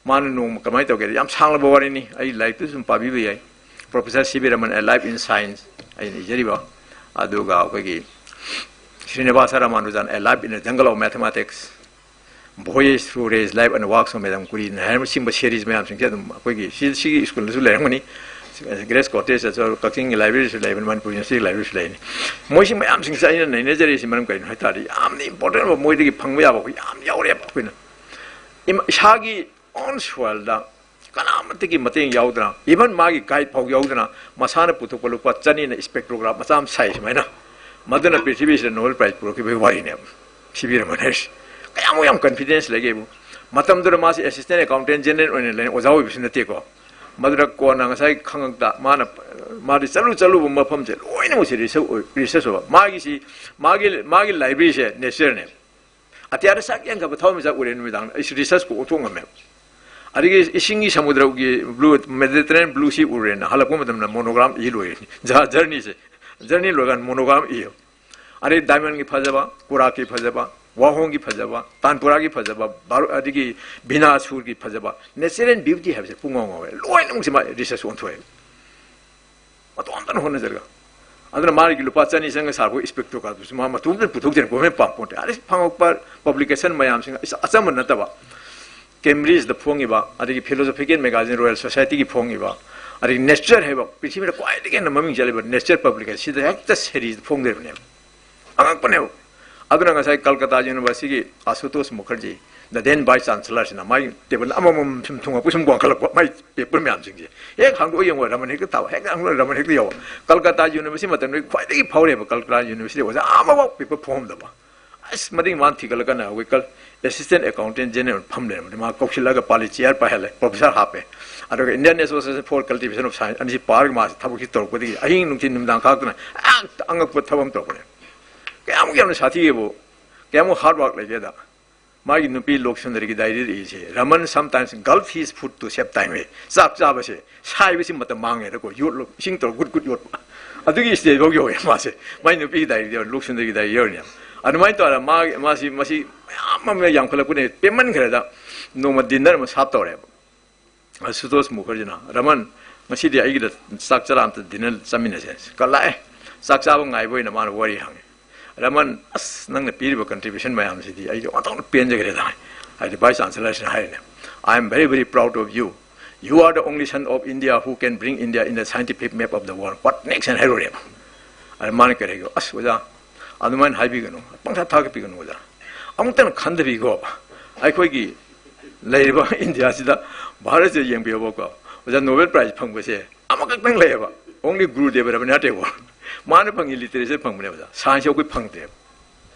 ꯃꯥꯅ ꯅꯣꯡꯃ ꯀꯃꯥꯏꯅ ꯇꯧꯒꯦꯗ, ꯌꯥꯝ ꯁꯥꯡꯂꯕ ꯋꯥꯔꯤꯅꯤ, ꯑꯩ ꯂꯥꯏꯔꯤꯛꯇꯨ ꯁꯨꯝ ꯄꯥꯕꯤꯕ ꯌꯥꯏ꯫ Professor C V Raman, A Life in Science, ꯑꯩꯅ ꯏꯖꯔꯤꯕ, ꯑꯗꯨꯒ ꯑꯩꯈꯣꯏꯒꯤ Srinivas Ramanujan, A Life in the Jungle of Mathematics, Voyage Through Rays, Life and Works of Madame Curie ꯍꯥꯏꯔꯤꯕ ꯁꯤꯒꯨꯝꯕ ꯁꯦꯔꯤꯁ ꯃꯌꯥꯝꯁꯤꯡꯁꯦ ꯑꯗꯨꯝ ꯑꯩꯈꯣꯏꯒꯤ ꯁꯤ-, ꯁꯤꯒꯤ ꯁ꯭ꯀꯨꯜꯗꯁꯨ ꯂꯩꯔꯝꯒꯅꯤ, ꯒ꯭ꯔꯦꯁ ꯀꯣꯇꯦꯖꯇꯁꯨ, ꯀꯛꯆꯤꯡꯒꯤ ꯂꯥꯏꯕ꯭ꯔꯦꯔꯤꯁꯨ ꯂꯩꯕꯅꯤ, ꯃꯅꯤꯄꯨꯔ ꯌꯨꯅꯤꯚꯔꯁꯤꯇꯤꯒꯤ ꯂꯥꯏꯕ꯭ꯔꯦꯔꯤꯁꯨ ꯂꯩꯅꯤ꯫ ꯃꯣꯏꯁꯤ ꯃꯌꯥꯝꯁꯤꯡꯁꯦ ꯑꯩꯅ ꯅꯩꯅꯖꯔꯤꯁꯤ ꯃꯔꯝ ꯀꯔꯤꯅꯣ ꯍꯥꯏ ꯇꯥꯔꯗꯤ, ꯌꯥꯝꯅ ꯏꯝꯄꯣꯔꯇꯦꯟ ꯑꯣꯏꯕ, ꯃꯣꯏꯗꯒꯤ ꯐꯪꯕ ꯌꯥꯕ ꯑꯩꯈꯣꯏ ꯌꯥꯝ ꯌꯥꯎꯔꯦꯕ꯫ ꯑꯩꯈꯣꯏꯅ ꯏꯃꯥ-, ꯏꯁꯥꯒꯤ ꯑꯣꯟ ꯁꯣꯏꯜꯗ ꯀꯅꯥꯃꯠꯇꯒꯤ ꯃꯇꯦꯡ ꯌꯥꯎꯗꯅ, even ꯃꯥꯒꯤ guide ꯐꯥꯎ ꯌꯥꯎꯗꯅ, ꯃꯁꯥꯅ ꯄꯨꯊꯣꯛꯄ ꯂꯨꯄꯥ ꯆꯅꯤꯅ spectrograph ꯃꯆꯥ ꯑꯃ ꯁꯥꯏ ꯁꯨꯃꯥꯏꯅ, ꯃꯗꯨꯅ ꯄ꯭ꯔꯤꯊꯤꯕꯤꯁꯤꯗ Nobel Prize ꯄꯨꯔꯛꯈꯤꯕꯒꯤ ꯋꯥꯔꯤꯅꯦꯕ꯫ ꯁꯤꯕꯤꯔꯝꯕꯅꯦ ꯍꯥꯏꯁꯦ꯫ ꯀꯌꯥꯃꯨꯛ ꯌꯥꯝ confidence ꯂꯩꯒꯦꯕꯨ꯫ ꯃꯇꯝꯗꯨꯗ ꯃꯥꯁꯤ Assistant Accountant General ꯑꯣꯏꯅ ꯂꯩ, ꯑꯣꯖꯥ ꯑꯣꯏꯕꯁꯨ ꯅꯠꯇꯦꯀꯣ꯫ ꯃꯗꯨꯗ ꯀꯣꯟꯅ ꯉꯁꯥꯏ ꯈꯪꯉꯛꯇ ꯃꯥꯅ, ꯃꯥꯗꯤ ꯆꯠꯂꯨ ꯆꯠꯂꯨꯕ ꯃꯐꯝꯁꯦ ꯂꯣꯏꯅꯃꯛꯁꯦ research ꯑꯣꯏ-, research ꯑꯣꯏꯕ꯫ ꯃꯥꯒꯤꯁꯤ, ꯃꯥꯒꯤ, ꯃꯥꯒꯤ libraryꯁꯦ natureꯅꯦ꯫ ꯑꯇꯤꯌꯥꯗ ꯁꯛ ꯌꯦꯡꯈꯕ ꯊꯋꯥꯟꯃꯤꯆꯥꯛ ꯎꯔꯦ ꯅꯨꯃꯤꯗꯥꯡꯗ, ꯑꯩꯁꯨ researchꯄꯨ ꯑꯣꯟꯊꯣꯛ ꯉꯝꯃꯦꯕ꯫ ꯑꯗꯒꯤ ꯏꯁꯤꯡꯒꯤ ꯁꯃꯨꯗ꯭ꯔꯒꯤ blue, Mediterranean blueꯁꯤ ꯎꯔꯦꯅ ꯍꯜꯂꯛꯄ ꯃꯇꯝꯗ monogram ꯏ ꯂꯣꯏꯔꯦ꯫ ꯖ-, journeyꯁꯦ, journey ꯂꯣꯏꯔꯀꯥꯟꯗ monogram ꯏꯌꯦ꯫ ꯑꯗꯩ diamondꯒꯤ ꯐꯖꯕ, coralꯒꯤ ꯐꯖꯕ, ꯋꯥꯍꯣꯡꯒꯤ ꯐꯖꯕ, ꯇꯥꯟꯄꯨꯔꯥꯒꯤ ꯐꯖꯕ, ꯕꯥꯔꯣ-, ꯑꯗꯒꯤ ꯚꯤꯅꯥꯁꯨꯔꯒꯤ ꯐꯖꯕ, natural beauty ꯍꯥꯏꯕꯁꯦ ꯄꯨꯡꯉꯥꯎ ꯉꯥꯎꯋꯦ꯫ ꯂꯣꯏꯅꯃꯛꯁꯦ ꯃꯥ research ꯑꯣꯟꯊꯣꯛꯑꯦ꯫ ꯃꯇꯣꯝꯇꯅ ꯍꯣꯠꯅꯖꯔꯒ꯫ ꯑꯗꯨꯅ ꯃꯥꯒꯤ ꯂꯨꯄꯥ ꯆꯅꯤ ꯆꯪꯉ ꯁꯥꯔꯛꯄ spectrograph ꯃꯥ ꯃꯇꯣꯝꯇ ꯄꯨꯊꯣꯛꯆꯔꯦ, government ꯄꯥꯝꯄꯣꯟꯇꯦ꯫ ꯑꯗꯩ ꯐꯪꯉꯛꯄ publication ꯃꯌꯥꯝꯁꯤꯡ ꯑꯆ-, ꯑꯆꯝꯕ ꯅꯠꯇꯕ, Cambridgeꯗ ꯐꯣꯡꯉꯤꯕ, ꯑꯗꯒꯤ Philosophical Magazine, Royal Societyꯒꯤ ꯐꯣꯡꯉꯤꯕ, ꯑꯗꯒꯤ Nature ꯍꯥꯏꯕ ꯄ꯭ꯔꯤꯊꯤꯕꯤꯗ ꯈ꯭ꯋꯥꯏꯗꯒꯤ ꯍꯦꯟꯅ ꯃꯃꯤꯡ ꯆꯠꯂꯤꯕ Nature publication ꯁꯤꯗ ꯍꯦꯛꯇ series ꯐꯣꯡꯗꯣꯏꯕꯅꯦꯕ꯫ ꯑꯉꯛꯄꯅꯦꯕ꯫ ꯑꯗꯨꯅ ꯉꯁꯥꯏ Kolkata Universityꯒꯤ ꯑꯁꯨꯇꯣꯁ Mukherjee, the then Vice Chancellorꯁꯤꯅ ꯃꯥꯒꯤ table ꯑꯃꯃꯝ ꯁꯨꯝ ꯊꯨꯡꯉꯛꯄ, ꯁꯨꯝ ꯋꯥꯡꯈꯠꯂꯛꯄ, ꯃꯥꯏ paper ꯃꯌꯥꯝꯁꯤꯡꯁꯦ꯫ ꯍꯦꯛ ꯍꯥꯡꯗꯣꯛꯑ ꯌꯦꯡꯉꯣ, ꯔꯃꯟ ꯍꯦꯛꯇ ꯇꯥꯕ, ꯍꯦꯛ ꯍꯥꯡꯗꯣꯛꯑ ꯔꯃꯟ ꯍꯦꯛꯇ ꯌꯥꯎꯕ꯫ ꯀꯜꯀꯇꯥ University ꯃꯇꯝꯗꯨꯒꯤ ꯈ꯭ꯋꯥꯏꯗꯒꯤ ꯐꯥꯎꯔꯦꯕ, ꯀꯜꯀꯇꯥ University ꯑꯣꯖꯥ ꯑꯃꯐꯥꯎ paper ꯐꯣꯡꯉꯝꯗꯕ꯫ ꯑꯁ, ꯃꯗꯨꯒꯤ ꯃꯥꯅ ꯊꯤꯒꯠꯂꯀꯥꯟꯗ ꯑꯩꯈꯣꯏ ꯀꯜ-, Assistant Accountant General ꯐꯝ ꯂꯩꯔꯝꯕꯅꯤ꯫ ꯃꯥ ꯀꯧꯁꯤꯜꯂꯒ ꯄꯥꯂꯤ chair ꯄꯥꯏꯍꯜꯂꯦ, professor ꯍꯥꯞꯄꯦ꯫ ꯑꯗꯨꯒ Indian Association for Cultivation of Science ꯑꯅꯤꯁꯤ ꯄꯥꯔꯒ ꯃꯥꯁꯤ ꯊꯕꯛꯁꯤ ꯇꯧꯔꯛꯄꯗꯒꯤ ꯑꯍꯤꯡ ꯅꯨꯡꯊꯤꯜ ꯅꯨꯃꯤꯗꯥꯡ ꯈꯥꯛꯇꯅ ꯍꯦꯛꯇ ꯑꯉꯛꯄ ꯊꯕꯛ ꯑꯃ ꯇꯧꯔꯛꯄꯅꯦ꯫ ꯀꯌꯥꯃꯨꯛ ꯌꯥꯝꯅ ꯁꯥꯊꯤꯒꯦꯕꯨ, ꯀꯌꯥꯃꯨꯛ hard work ꯂꯩꯒꯦꯗ, ꯃꯥꯒꯤ ꯅꯨꯄꯤ ꯂꯣꯛꯁꯨꯟꯗꯔꯤꯒꯤ diaryꯗ ꯏꯁꯦ, "Raman sometimes gulp his food to save time" ꯍꯥꯏ꯫ ꯆꯥꯛ ꯆꯥꯕꯁꯦ ꯁꯥꯏꯕꯁꯤ ꯃꯇꯝ ꯃꯥꯡꯉꯦꯗꯀꯣ, ꯌꯣꯠꯂꯣ, ꯏꯁꯤꯡ ꯇꯧꯔ ꯒꯨꯠ ꯒꯨꯠ ꯌꯣꯠꯄ꯫ ꯑꯗꯨꯒꯤ stage ꯐꯥꯎ ꯌꯧꯋꯦ ꯃꯥꯁꯦ꯫ ꯃꯥꯏ ꯅꯨꯄꯤꯒꯤ diaryꯗ ꯌꯧꯔꯦ, ꯂꯣꯛꯁꯨꯟꯗꯔꯤꯒꯤ diary ꯌꯧꯔꯤꯅꯦ꯫ ꯑꯗꯨꯃꯥꯏꯅ ꯇꯧꯔꯒ ꯃꯥꯒꯤ, ꯃꯥꯁꯤ, ꯃꯁꯤ ꯃꯌꯥꯝ ꯑꯃ ꯌꯥꯝꯈꯠꯂꯛꯄꯅꯦ꯫ ꯄꯦꯟꯃꯟꯈ꯭ꯔꯦꯗ꯫ ꯅꯣꯡꯃ dinner ꯑꯃ serve ꯇꯧꯔꯦꯕ꯫ ꯑꯁꯨꯇꯣꯁ ꯃꯨꯈꯔꯖꯤꯅ, "ꯔꯃꯟ, ꯉꯁꯤꯗꯤ ꯑꯩꯒꯤꯗ ꯆꯥꯛ ꯆꯔꯥ ꯑꯝꯇ dinner ꯆꯥꯃꯤꯟꯅꯁꯦ"꯫ ꯀꯜꯂꯛꯑꯦ꯫ ꯆꯥꯛ ꯆꯥꯕ ꯉꯥꯏꯕ ꯑꯣꯏꯅ ꯃꯥꯅ ꯋꯥꯔꯤ ꯍꯪꯉꯦ꯫ "ꯔꯃꯟ, ꯑꯁ, ꯅꯪꯅ ꯄꯤꯔꯤꯕ contribution ꯃꯌꯥꯝꯁꯤꯗꯤ ꯑꯩꯗꯤ ꯑꯣꯟꯊꯣꯛꯅ ꯄꯦꯟꯖꯈ꯭ꯔꯦꯗ"꯫ ꯍꯥꯏꯗꯤ Vice Chancellorꯁꯤꯅ ꯍꯥꯏꯔꯤꯅꯦ, "I am very, very proud of you. You are the only son of India who can bring India in the scientific map of the world. What next?" ꯍꯥꯏꯅ ꯍꯥꯏꯔꯨꯔꯦꯕ꯫ ꯑꯗ ꯃꯥꯅ ꯀꯔꯤ ꯍꯥꯏꯒꯦ? "ꯑꯁ, ꯑꯣꯖꯥ, ꯑꯗꯨꯃꯥꯏꯅ ꯍꯥꯏꯕꯤꯒꯅꯨ, ꯄꯪꯊꯥ ꯊꯥꯒꯠꯄꯤꯒꯅꯨ, ꯑꯣꯖꯥ꯫ ꯑꯃꯨꯛꯇꯪ ꯈꯟꯊꯕꯤꯈꯣꯕ, ꯑꯩꯈꯣꯏꯒꯤ ꯂꯩꯔꯤꯕ ꯏꯟꯗꯤꯌꯥꯁꯤꯗ ꯚꯥꯔꯠꯁꯤꯗ ꯌꯦꯡꯕꯤꯌꯣꯕꯀꯣ, ꯑꯣꯖꯥ, Nobel Prize ꯐꯪꯕꯁꯦ ꯑꯃꯈꯛꯇꯪ ꯂꯩꯌꯦꯕ, only Gurudeva Rabindranath Tagore꯫ ꯃꯥꯅ ꯐꯪꯉꯤ ꯂꯤꯇꯔꯦꯆꯔ ꯐꯪꯕꯅꯦ ꯑꯣꯖꯥ, ꯁꯥꯏꯟꯁꯁꯦ ꯑꯩꯈꯣꯏ ꯐꯪꯗ꯭ꯔꯦꯕ꯫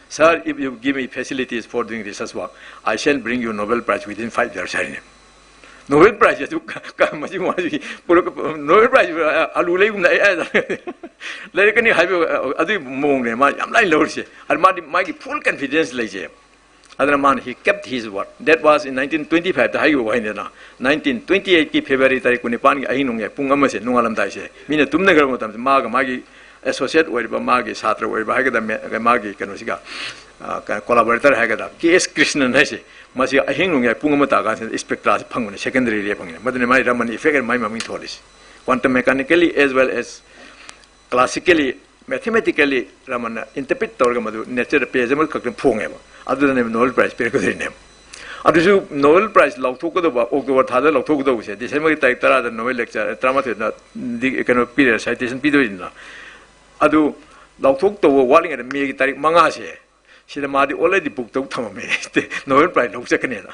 "Sir, if you give me facilities for doing research work, I shall bring you Nobel Prize within five years" ꯍꯥꯏꯔꯤꯅꯦ꯫ Nobel Prize ꯑꯗꯨ ꯀ-, ꯀ-, ꯃꯁꯤ ꯃꯥꯁꯤ ꯄꯨꯔꯛ-, Nobel Prize ꯑꯂꯨ ꯂꯩꯒꯨꯝꯅ ꯑꯩ, ꯑꯩ ꯂꯩꯔꯛꯀꯅꯤ ꯍꯥꯏꯕ ꯑꯗꯨꯒꯤ ꯃꯑꯣꯡꯅꯦ ꯃꯥ ꯌꯥꯝ ꯂꯥꯏꯅ ꯂꯧꯔꯤꯁꯦ꯫ ꯑꯗꯨ ꯃꯥꯗꯤ ꯃꯥꯒꯤ full confidence ꯂꯩꯖꯩ꯫ ꯑꯗꯨꯅ ꯃꯥꯅ he kept his word. That was in nineteen twenty five ꯗ ꯍꯥꯏꯈꯤꯕ ꯋꯥꯍꯩꯅꯤꯗꯅ꯫ Nineteen twenty eight ꯀꯤ February ꯇꯥꯔꯤꯛ ꯀꯨꯟꯅꯤꯄꯥꯟꯒꯤ ꯑꯍꯤꯡ ꯅꯣꯡꯌꯥꯏ ꯄꯨꯡ ꯑꯃꯁꯦ, ꯅꯣꯡꯉꯥꯜꯂꯝꯗꯥꯏꯁꯦ, ꯃꯤꯅ ꯇꯨꯝꯅꯈ꯭ꯔꯕ ꯃꯇꯝꯗ ꯃꯥꯒ ꯃꯥꯒꯤ associate ꯑꯣꯏꯔꯤꯕ, ꯃꯥꯒꯤ ꯁꯥꯇ꯭ꯔ ꯑꯣꯏꯔꯤꯕ ꯍꯥꯏꯒꯗ꯭ꯔꯥ, ꯃꯦ-, ꯃꯥꯒꯤ ꯀꯩꯅꯣꯁꯤꯒ, ꯑ, ꯀ-, collaborator ꯍꯥꯏꯒꯗ꯭ꯔꯥ, ꯀꯦ ꯑꯦꯁ ꯀ꯭ꯔꯤꯁꯅꯟ ꯍꯥꯏꯁꯦ, ꯃꯁꯤ ꯑꯍꯤꯡ ꯅꯣꯡꯌꯥꯏ ꯄꯨꯡ ꯑꯃ ꯇꯥꯀꯥꯟꯁꯤꯗ spectra ꯁꯦ ꯐꯪꯕꯅꯦ, secondary ray ꯐꯪꯉꯤꯅꯦ꯫ ꯃꯗꯨꯅ ꯃꯥꯒꯤ Raman effect ꯍꯥꯏꯅ ꯃꯥꯒꯤ ꯃꯃꯤꯡ ꯊꯣꯜꯂꯤꯁꯦ꯫ Quantum mechanically as well as classically, mathematically Raman ꯅ interpret ꯇꯧꯔꯒ ꯃꯗꯨ nature ꯗ page ꯑꯃꯈꯛꯇꯪ ꯐꯣꯡꯉꯦꯕ꯫ ꯑꯗꯨꯗꯅꯦꯕ Nobel Prize ꯄꯤꯔꯛꯀꯗꯣꯏꯅꯦꯕ꯫ ꯑꯗꯨꯁꯨ Nobel Prize ꯂꯧꯊꯣꯛꯀꯗꯧꯕ October ꯊꯥꯗ ꯂꯧꯊꯣꯛꯀꯗꯧꯕꯁꯦ, December ꯒꯤ ꯇꯥꯔꯤꯛ ꯇꯔꯥꯗ Nobel lecture, ꯇꯔꯥꯃꯥꯊꯣꯏꯗ ꯗꯤ-, ꯀꯩꯅꯣ ꯄꯤꯔꯦ, citation ꯄꯤꯗꯣꯏꯅꯤꯅ꯫ ꯑꯗꯨ ꯂꯧꯊꯣꯛꯇꯧꯕ ꯋꯥꯠꯂꯤꯉꯩꯗ May ꯒꯤ ꯇꯥꯔꯤꯛ ꯃꯉꯥꯁꯦ, ꯁꯤꯗ ꯃꯥꯗꯤ already book ꯇꯧ ꯊꯝꯃꯝꯃꯦ꯫ Nobel Prize ꯂꯧ ꯆꯠꯀꯅꯦꯅ꯫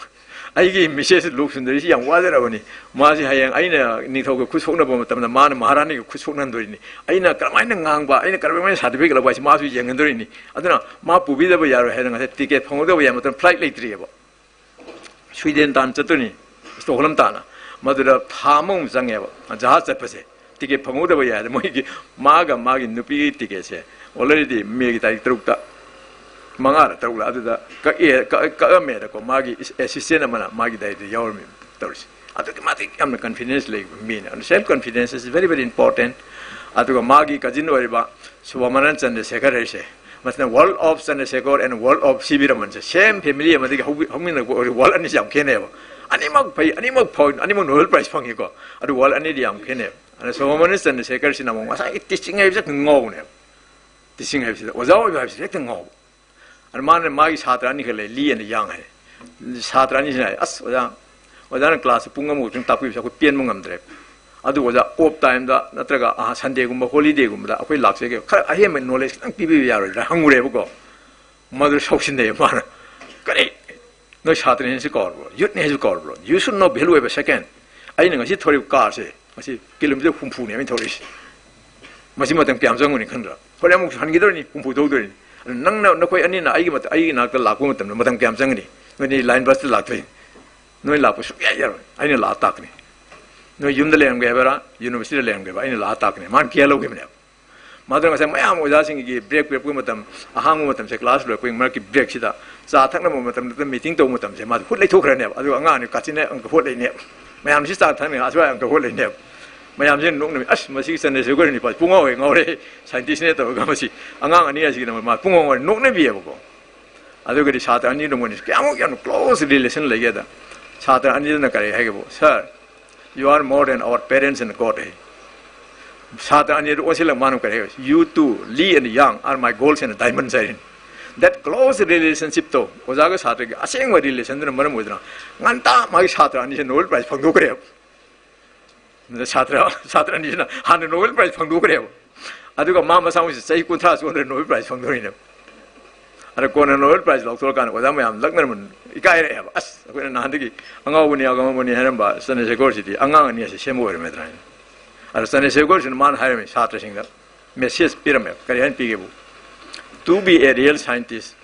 ꯑꯩꯒꯤ Missus ꯂꯣꯛꯁꯨꯟꯗꯔꯤꯁꯤ ꯌꯥꯝ ꯋꯥꯖꯔꯕꯅꯤ꯫ ꯃꯥꯁꯤ ꯍꯌꯦꯡ ꯑꯩꯅ ꯅꯤꯡꯊꯧꯒ ꯈꯨꯠ ꯁꯣꯛꯅꯕ ꯃꯇꯝꯗ ꯃꯥꯅ ꯃꯍꯥꯔꯥꯅꯤꯒ ꯈꯨꯠ ꯁꯣꯛꯅꯍꯟꯗꯣꯔꯤꯅꯤ꯫ ꯑꯩꯅ ꯀꯔꯝꯍꯥꯏꯅ ꯉꯥꯡꯕ, ꯑꯩꯅ ꯀꯔꯝꯍꯥꯏꯅ certificate ꯂꯧꯕ ꯍꯥꯏꯁꯤ ꯃꯥꯁꯨ ꯌꯦꯡꯒꯗꯣꯔꯤꯅꯤ꯫ ꯑꯗꯨꯅ ꯃꯥ ꯄꯨꯕꯤꯗꯕ ꯌꯥꯔꯣꯏ ꯍꯥꯏꯗꯅ ꯉꯁꯥꯏ ticket ꯐꯪꯍꯧꯗꯕ ꯌꯥꯏ꯫ ꯃꯇꯝ flight ꯂꯩꯇ꯭ꯔꯤꯑꯕ꯫ Sweden ꯇꯥꯟꯅ ꯆꯠꯇꯣꯏꯅꯤ, Stockholm ꯇꯥꯟꯅ꯫ ꯃꯗꯨꯗ ꯊꯥ ꯑꯃꯃꯨꯛ ꯆꯪꯉꯦꯕ ꯖꯍꯥꯖ ꯆꯠꯄꯁꯦ꯫ Ticket ꯐꯪꯍꯧꯗꯕ ꯌꯥꯏ꯫ ꯃꯣꯏꯒꯤ, ꯃꯥꯒ ꯃꯥꯒꯤ ꯅꯨꯄꯤꯒꯤ ticket ꯁꯦ already May ꯒꯤ ꯇꯥꯔꯤꯛ ꯇꯔꯨꯛꯇ, ꯃꯉꯥꯔ ꯇꯔꯨꯛꯂ ꯑꯗꯨꯗ ꯀꯛꯑꯦ, ꯀꯛ-, ꯀꯛꯑꯝꯃꯦꯗꯀꯣ꯫ ꯃꯥꯒꯤ assistant ꯑꯃꯅ ꯃꯥꯒꯤ diary ꯗ ꯌꯥꯎꯔꯝꯃꯤ ꯇꯧꯔꯤꯁꯦ꯫ ꯑꯗꯨꯛꯀꯤ ꯃꯇꯤꯛ ꯌꯥꯝꯅ confidence ꯂꯩꯕ ꯃꯤꯅꯦ꯫ ꯑꯗꯨ self confidence is very, very important꯫ ꯑꯗꯨꯒ ꯃꯥꯒꯤ cousin ꯑꯣꯏꯔꯤꯕ ꯁꯨꯕ꯭ꯔꯃꯅꯤꯌꯟ ꯆꯟꯗ꯭ꯔꯁꯦꯈꯔ ꯍꯥꯏꯁꯦ, ꯃꯁꯤꯅ World of Chandrasekhar and World of C V Raman say same family ꯑꯃꯗꯒꯤ ꯍꯧꯕꯤ-, ꯍꯧꯃꯤꯟꯅꯔꯛꯄ ꯑꯣꯏꯔꯗꯤ world ꯑꯅꯤꯁꯦ ꯌꯥꯝ ꯈꯦꯠꯅꯩꯑꯕ꯫ ꯑꯅꯤꯃꯛ ꯐꯩ, ꯑꯅꯤꯃꯛ ꯐꯥꯎ, ꯑꯅꯤꯃꯛ Nobel Prize ꯐꯪꯉꯤꯀꯣ꯫ ꯑꯗꯨ world ꯑꯅꯤꯗꯤ ꯌꯥꯝ ꯈꯦꯠꯅꯩꯕ꯫ ꯑꯗ ꯁꯨꯕ꯭ꯔꯃꯅꯤꯌꯟ ꯆꯟꯗ꯭ꯔꯁꯦꯈꯔꯁꯤꯅ ꯑꯃꯨꯛ ꯉꯁꯥꯏꯒꯤ teaching ꯍꯥꯏꯕꯁꯦ ꯍꯦꯛꯇ ꯉꯥꯎꯕꯅꯦꯕ꯫ Teaching ꯍꯥꯏꯕꯁꯤꯗ, ꯑꯣꯖꯥ ꯑꯣꯏꯕ ꯍꯥꯏꯕꯁꯤꯗ ꯍꯦꯛꯇ ꯉꯥꯎꯕ꯫ ꯑꯗ ꯃꯥꯅ ꯃꯥꯒꯤ ꯁꯥꯇ꯭ꯔ ꯑꯅꯤꯈꯛ ꯂꯩ, ꯂꯤ ꯑꯦꯟ ꯌꯥꯡ ꯍꯥꯏ꯫ ꯁꯥꯇ꯭ꯔ ꯑꯅꯤꯁꯤꯅ ꯍꯥꯏ, "ꯑꯁ ꯑꯣꯖꯥ, ꯑꯣꯖꯥꯅ class ꯄꯨꯡ ꯑꯃꯃꯨꯛꯇꯪ ꯇꯥꯛꯄꯤꯕꯁꯦ ꯑꯩꯈꯣꯏ ꯄꯦꯟꯕ ꯉꯝꯗ꯭ꯔꯦ꯫ ꯑꯗꯨ ꯑꯣꯖꯥ off time ꯗ ꯅꯠꯇ꯭ꯔꯒ, ꯑꯍ, Sunday ꯒꯨꯝꯕ, holiday ꯒꯨꯝꯕꯗ ꯑꯩꯈꯣꯏ ꯂꯥꯛꯆꯒꯦ, ꯈꯔ ꯑꯍꯦꯟꯕ knowledge ꯈꯤꯇꯪ ꯄꯤꯕꯤꯕ ꯌꯥꯔꯣꯏꯗ꯭ꯔꯥ?" ꯍꯪꯉꯨꯔꯦꯕꯀꯣ꯫ ꯃꯗꯨ ꯁꯥꯎꯁꯤꯟꯅꯩ ꯃꯥꯅ꯫ "ꯀꯔꯤ? ꯅꯣꯏ ꯁꯥꯇ꯭ꯔꯅꯤ ꯍꯥꯏꯁꯤ ꯀꯥꯎꯔꯕ꯭ꯔꯣ? ꯌꯨꯠꯅꯤ ꯍꯥꯏꯁꯤ ꯀꯥꯎꯔꯕ꯭ꯔꯣ? You should know value of a second. ꯑꯩꯅ ꯉꯁꯤ ꯊꯧꯔꯤꯕ ꯀꯥꯔꯁꯦ ꯉꯁꯤ ꯀꯤꯂꯣꯃꯤꯇꯔ ꯍꯨꯝꯐꯨꯅꯦ ꯑꯩꯅ ꯊꯧꯔꯛꯏꯁꯦ꯫ ꯃꯁꯤ ꯃꯇꯝ ꯀꯌꯥꯝ ꯆꯪꯒꯅꯤ ꯈꯟꯗ꯭ꯔꯥ? ꯍꯣꯔꯦꯟ ꯑꯃꯨꯛ ꯍꯟꯈꯤꯗꯣꯏꯅꯤ, ꯍꯨꯝꯐꯨ ꯊꯧꯗꯣꯏꯅꯤ꯫ ꯑꯗꯨ ꯅꯪꯅ, ꯅꯈꯣꯏ ꯑꯅꯤꯅ ꯑꯩꯒꯤ ꯃꯇ-, ꯑꯩꯒꯤ ꯅꯥꯛꯇ ꯂꯥꯛꯄ ꯃꯇꯝꯗ ꯃꯇꯝ ꯀꯌꯥꯝ ꯆꯪꯒꯅꯤ? ꯅꯣꯏꯗꯤ ꯂꯥꯏꯟ ꯕꯁꯇ ꯂꯥꯛꯇꯣꯏꯅꯤ꯫ ꯅꯣꯏ ꯂꯥꯛꯄ ꯁꯨꯡꯌꯥ ꯌꯥꯔꯣꯏ꯫ ꯑꯩꯅ ꯂꯥꯛꯑ ꯇꯥꯛꯀꯅꯤ꯫ ꯅꯣꯏ ꯌꯨꯝꯗ ꯂꯩꯔꯝꯒꯦ ꯍꯥꯏꯕꯔꯥ, ꯌꯨꯅꯤꯚꯔꯁꯤꯇꯤꯗ ꯂꯩꯔꯝꯒꯦ ꯍꯥꯏꯕ, ꯑꯩꯅ ꯂꯥꯛꯑ ꯇꯥꯛꯀꯅꯤ꯫ ꯃꯥꯅ ꯀꯤꯌꯥꯔ ꯂꯧꯈꯤꯕꯅꯦꯕ꯫ ꯃꯗꯨꯅ ꯉꯁꯥꯏ ꯃꯌꯥꯝ ꯑꯣꯖꯥꯁꯤꯡꯒꯤ ꯕ꯭ꯔꯦꯛ ꯄꯤꯔꯛꯄꯒꯤ ꯃꯇꯝ, ꯑꯍꯥꯡꯕ ꯃꯇꯝꯁꯦ, ꯀ꯭ꯂꯥꯁ ꯂꯣꯏꯔꯛꯄꯒꯤ ꯃꯔꯛꯀꯤ ꯕ꯭ꯔꯦꯛꯁꯤꯗ ꯆꯥ ꯊꯛꯅꯕ ꯃꯇꯝꯗ, ꯃꯤꯇꯤꯡ ꯇꯧꯕ ꯃꯇꯝꯁꯦ, ꯃꯥꯗꯤ ꯍꯨꯠ ꯂꯩꯊꯣꯛꯈ꯭ꯔꯅꯦꯕ꯫ ꯑꯗꯨꯒ ꯑꯉꯥꯡ ꯑꯅꯤ ꯀꯥꯆꯤꯟꯅ ꯑꯃꯨꯛꯀ ꯍꯣꯠ ꯂꯩꯅꯦꯕ꯫ ꯃꯌꯥꯝꯁꯤ ꯆꯥ ꯊꯛꯅꯤ, ꯑꯁ꯭ꯋꯥꯏ ꯑꯃꯨꯛꯀ ꯍꯣꯠ ꯂꯩꯅꯦꯕ꯫ ꯃꯌꯥꯝꯁꯤꯅ ꯅꯣꯛꯅꯕꯤ, "ꯑꯁ, ꯃꯁꯤꯒꯤ ꯆꯟꯗ꯭ꯔꯁꯦꯈꯣꯔ ꯅꯨꯄꯥ ꯄꯨꯡꯉꯥꯎ ꯍꯦꯛ ꯉꯥꯎꯔꯦ, ꯁꯥꯏꯟꯇꯤꯁꯅꯦ" ꯇꯧꯔꯒ ꯃꯁꯤ ꯑꯉꯥꯡ ꯑꯅꯤ ꯑꯁꯤꯒꯤꯗꯃꯛ ꯃꯥ ꯄꯨꯡꯉꯥꯎ ꯉꯥꯎꯔꯦ, ꯅꯣꯛꯅꯕꯤꯌꯦꯕꯀꯣ꯫ ꯑꯗꯨꯒꯗꯤ ꯁꯥꯇ꯭ꯔ ꯑꯅꯤꯗꯨ ꯃꯣꯏꯅ ꯀꯌꯥꯃꯨꯛ ꯌꯥꯝꯅ ꯀ꯭ꯂꯣꯁ ꯔꯤꯂꯦꯁꯟ ꯂꯩꯒꯦꯗ, ꯁꯥꯇ꯭ꯔ ꯑꯅꯤꯗꯨꯅ ꯀꯔꯤ ꯍꯥꯏꯒꯦꯕꯨ, "Sir, you are more than our parents and God" ꯍꯥꯏ꯫ ꯁꯥꯇ꯭ꯔ ꯑꯅꯤꯗꯨ ꯑꯣꯟꯁꯤꯜꯂꯒ ꯃꯥꯅ ꯀꯔꯤ ꯍꯥꯏꯒꯦ, "You two, Lee and Yang, are my golds and diamonds" ꯍꯥꯏꯔꯤꯅꯤ꯫ That close relationship ꯇꯣ, ꯑꯣꯖꯥꯒ ꯁꯥꯇ꯭ꯔꯒꯤ ꯑꯁꯦꯡꯕ ꯔꯤꯂꯦꯁꯟꯗꯨꯅ ꯃꯔꯝ ꯑꯣꯏꯗꯨꯅ ꯉꯟꯇꯥ ꯃꯥꯒꯤ ꯁꯥꯇ꯭ꯔ ꯑꯅꯤꯁꯦ ꯅꯣꯕꯦꯜ ꯄ꯭ꯔꯥꯏꯖ ꯐꯪꯗꯣꯛꯈ꯭ꯔꯦꯕ꯫ ꯑꯗ ꯁꯥꯇ꯭ꯔ, ꯁꯥꯇ꯭ꯔ ꯑꯅꯤꯁꯤꯅ ꯍꯥꯟꯅ ꯅꯣꯕꯦꯜ ꯄ꯭ꯔꯥꯏꯖ ꯐꯪꯗꯣꯛꯈ꯭ꯔꯦꯕ꯫ ꯑꯗꯨꯒ ꯃꯥ ꯃꯁꯥꯃꯛꯁꯦ ꯆꯍꯤ ꯀꯨꯟꯊ꯭ꯔꯥ ꯆꯣꯟꯗ꯭ꯔꯦ ꯅꯣꯕꯦꯜ ꯄ꯭ꯔꯥꯏꯖ ꯐꯪꯗꯣꯏꯅꯦꯕ꯫ ꯑꯗ ꯀꯣꯟꯅ ꯅꯣꯕꯦꯜ ꯄ꯭ꯔꯥꯏꯖ ꯂꯧꯊꯣꯛꯂꯀꯥꯟꯗ ꯑꯣꯖꯥ ꯃꯌꯥꯝ ꯂꯛꯅꯔꯝꯕ, ꯏꯀꯥꯏꯔꯛꯑꯦꯕ꯫ "ꯑꯁ, ꯑꯩꯈꯣꯏꯅ ꯅꯍꯥꯟꯗꯒꯤ ꯑꯉꯥꯎꯕꯅꯤ, ꯑꯉꯥꯎꯕꯅꯤ ꯍꯥꯏꯔꯝꯕ ꯆꯟꯗ꯭ꯔꯁꯦꯈꯣꯔꯁꯤꯗꯤ ꯑꯉꯥꯡ ꯑꯅꯤ ꯑꯁꯦ ꯁꯦꯝꯕ ꯑꯣꯏꯔꯝꯃꯦꯗ꯭ꯔꯥ" ꯍꯥꯏꯅ꯫ ꯑꯗ ꯆꯟꯗ꯭ꯔꯁꯦꯈꯣꯔꯁꯤꯅ ꯃꯥꯅ ꯍꯥꯏꯔꯝꯃꯤ ꯁꯥꯇ꯭ꯔꯁꯤꯡꯗ, ꯃꯦꯁꯦꯖ ꯄꯤꯔꯝꯃꯦꯕ꯫ ꯀꯔꯤ ꯍꯥꯏꯅ ꯄꯤꯒꯦꯕꯨ? "To be a real scientist,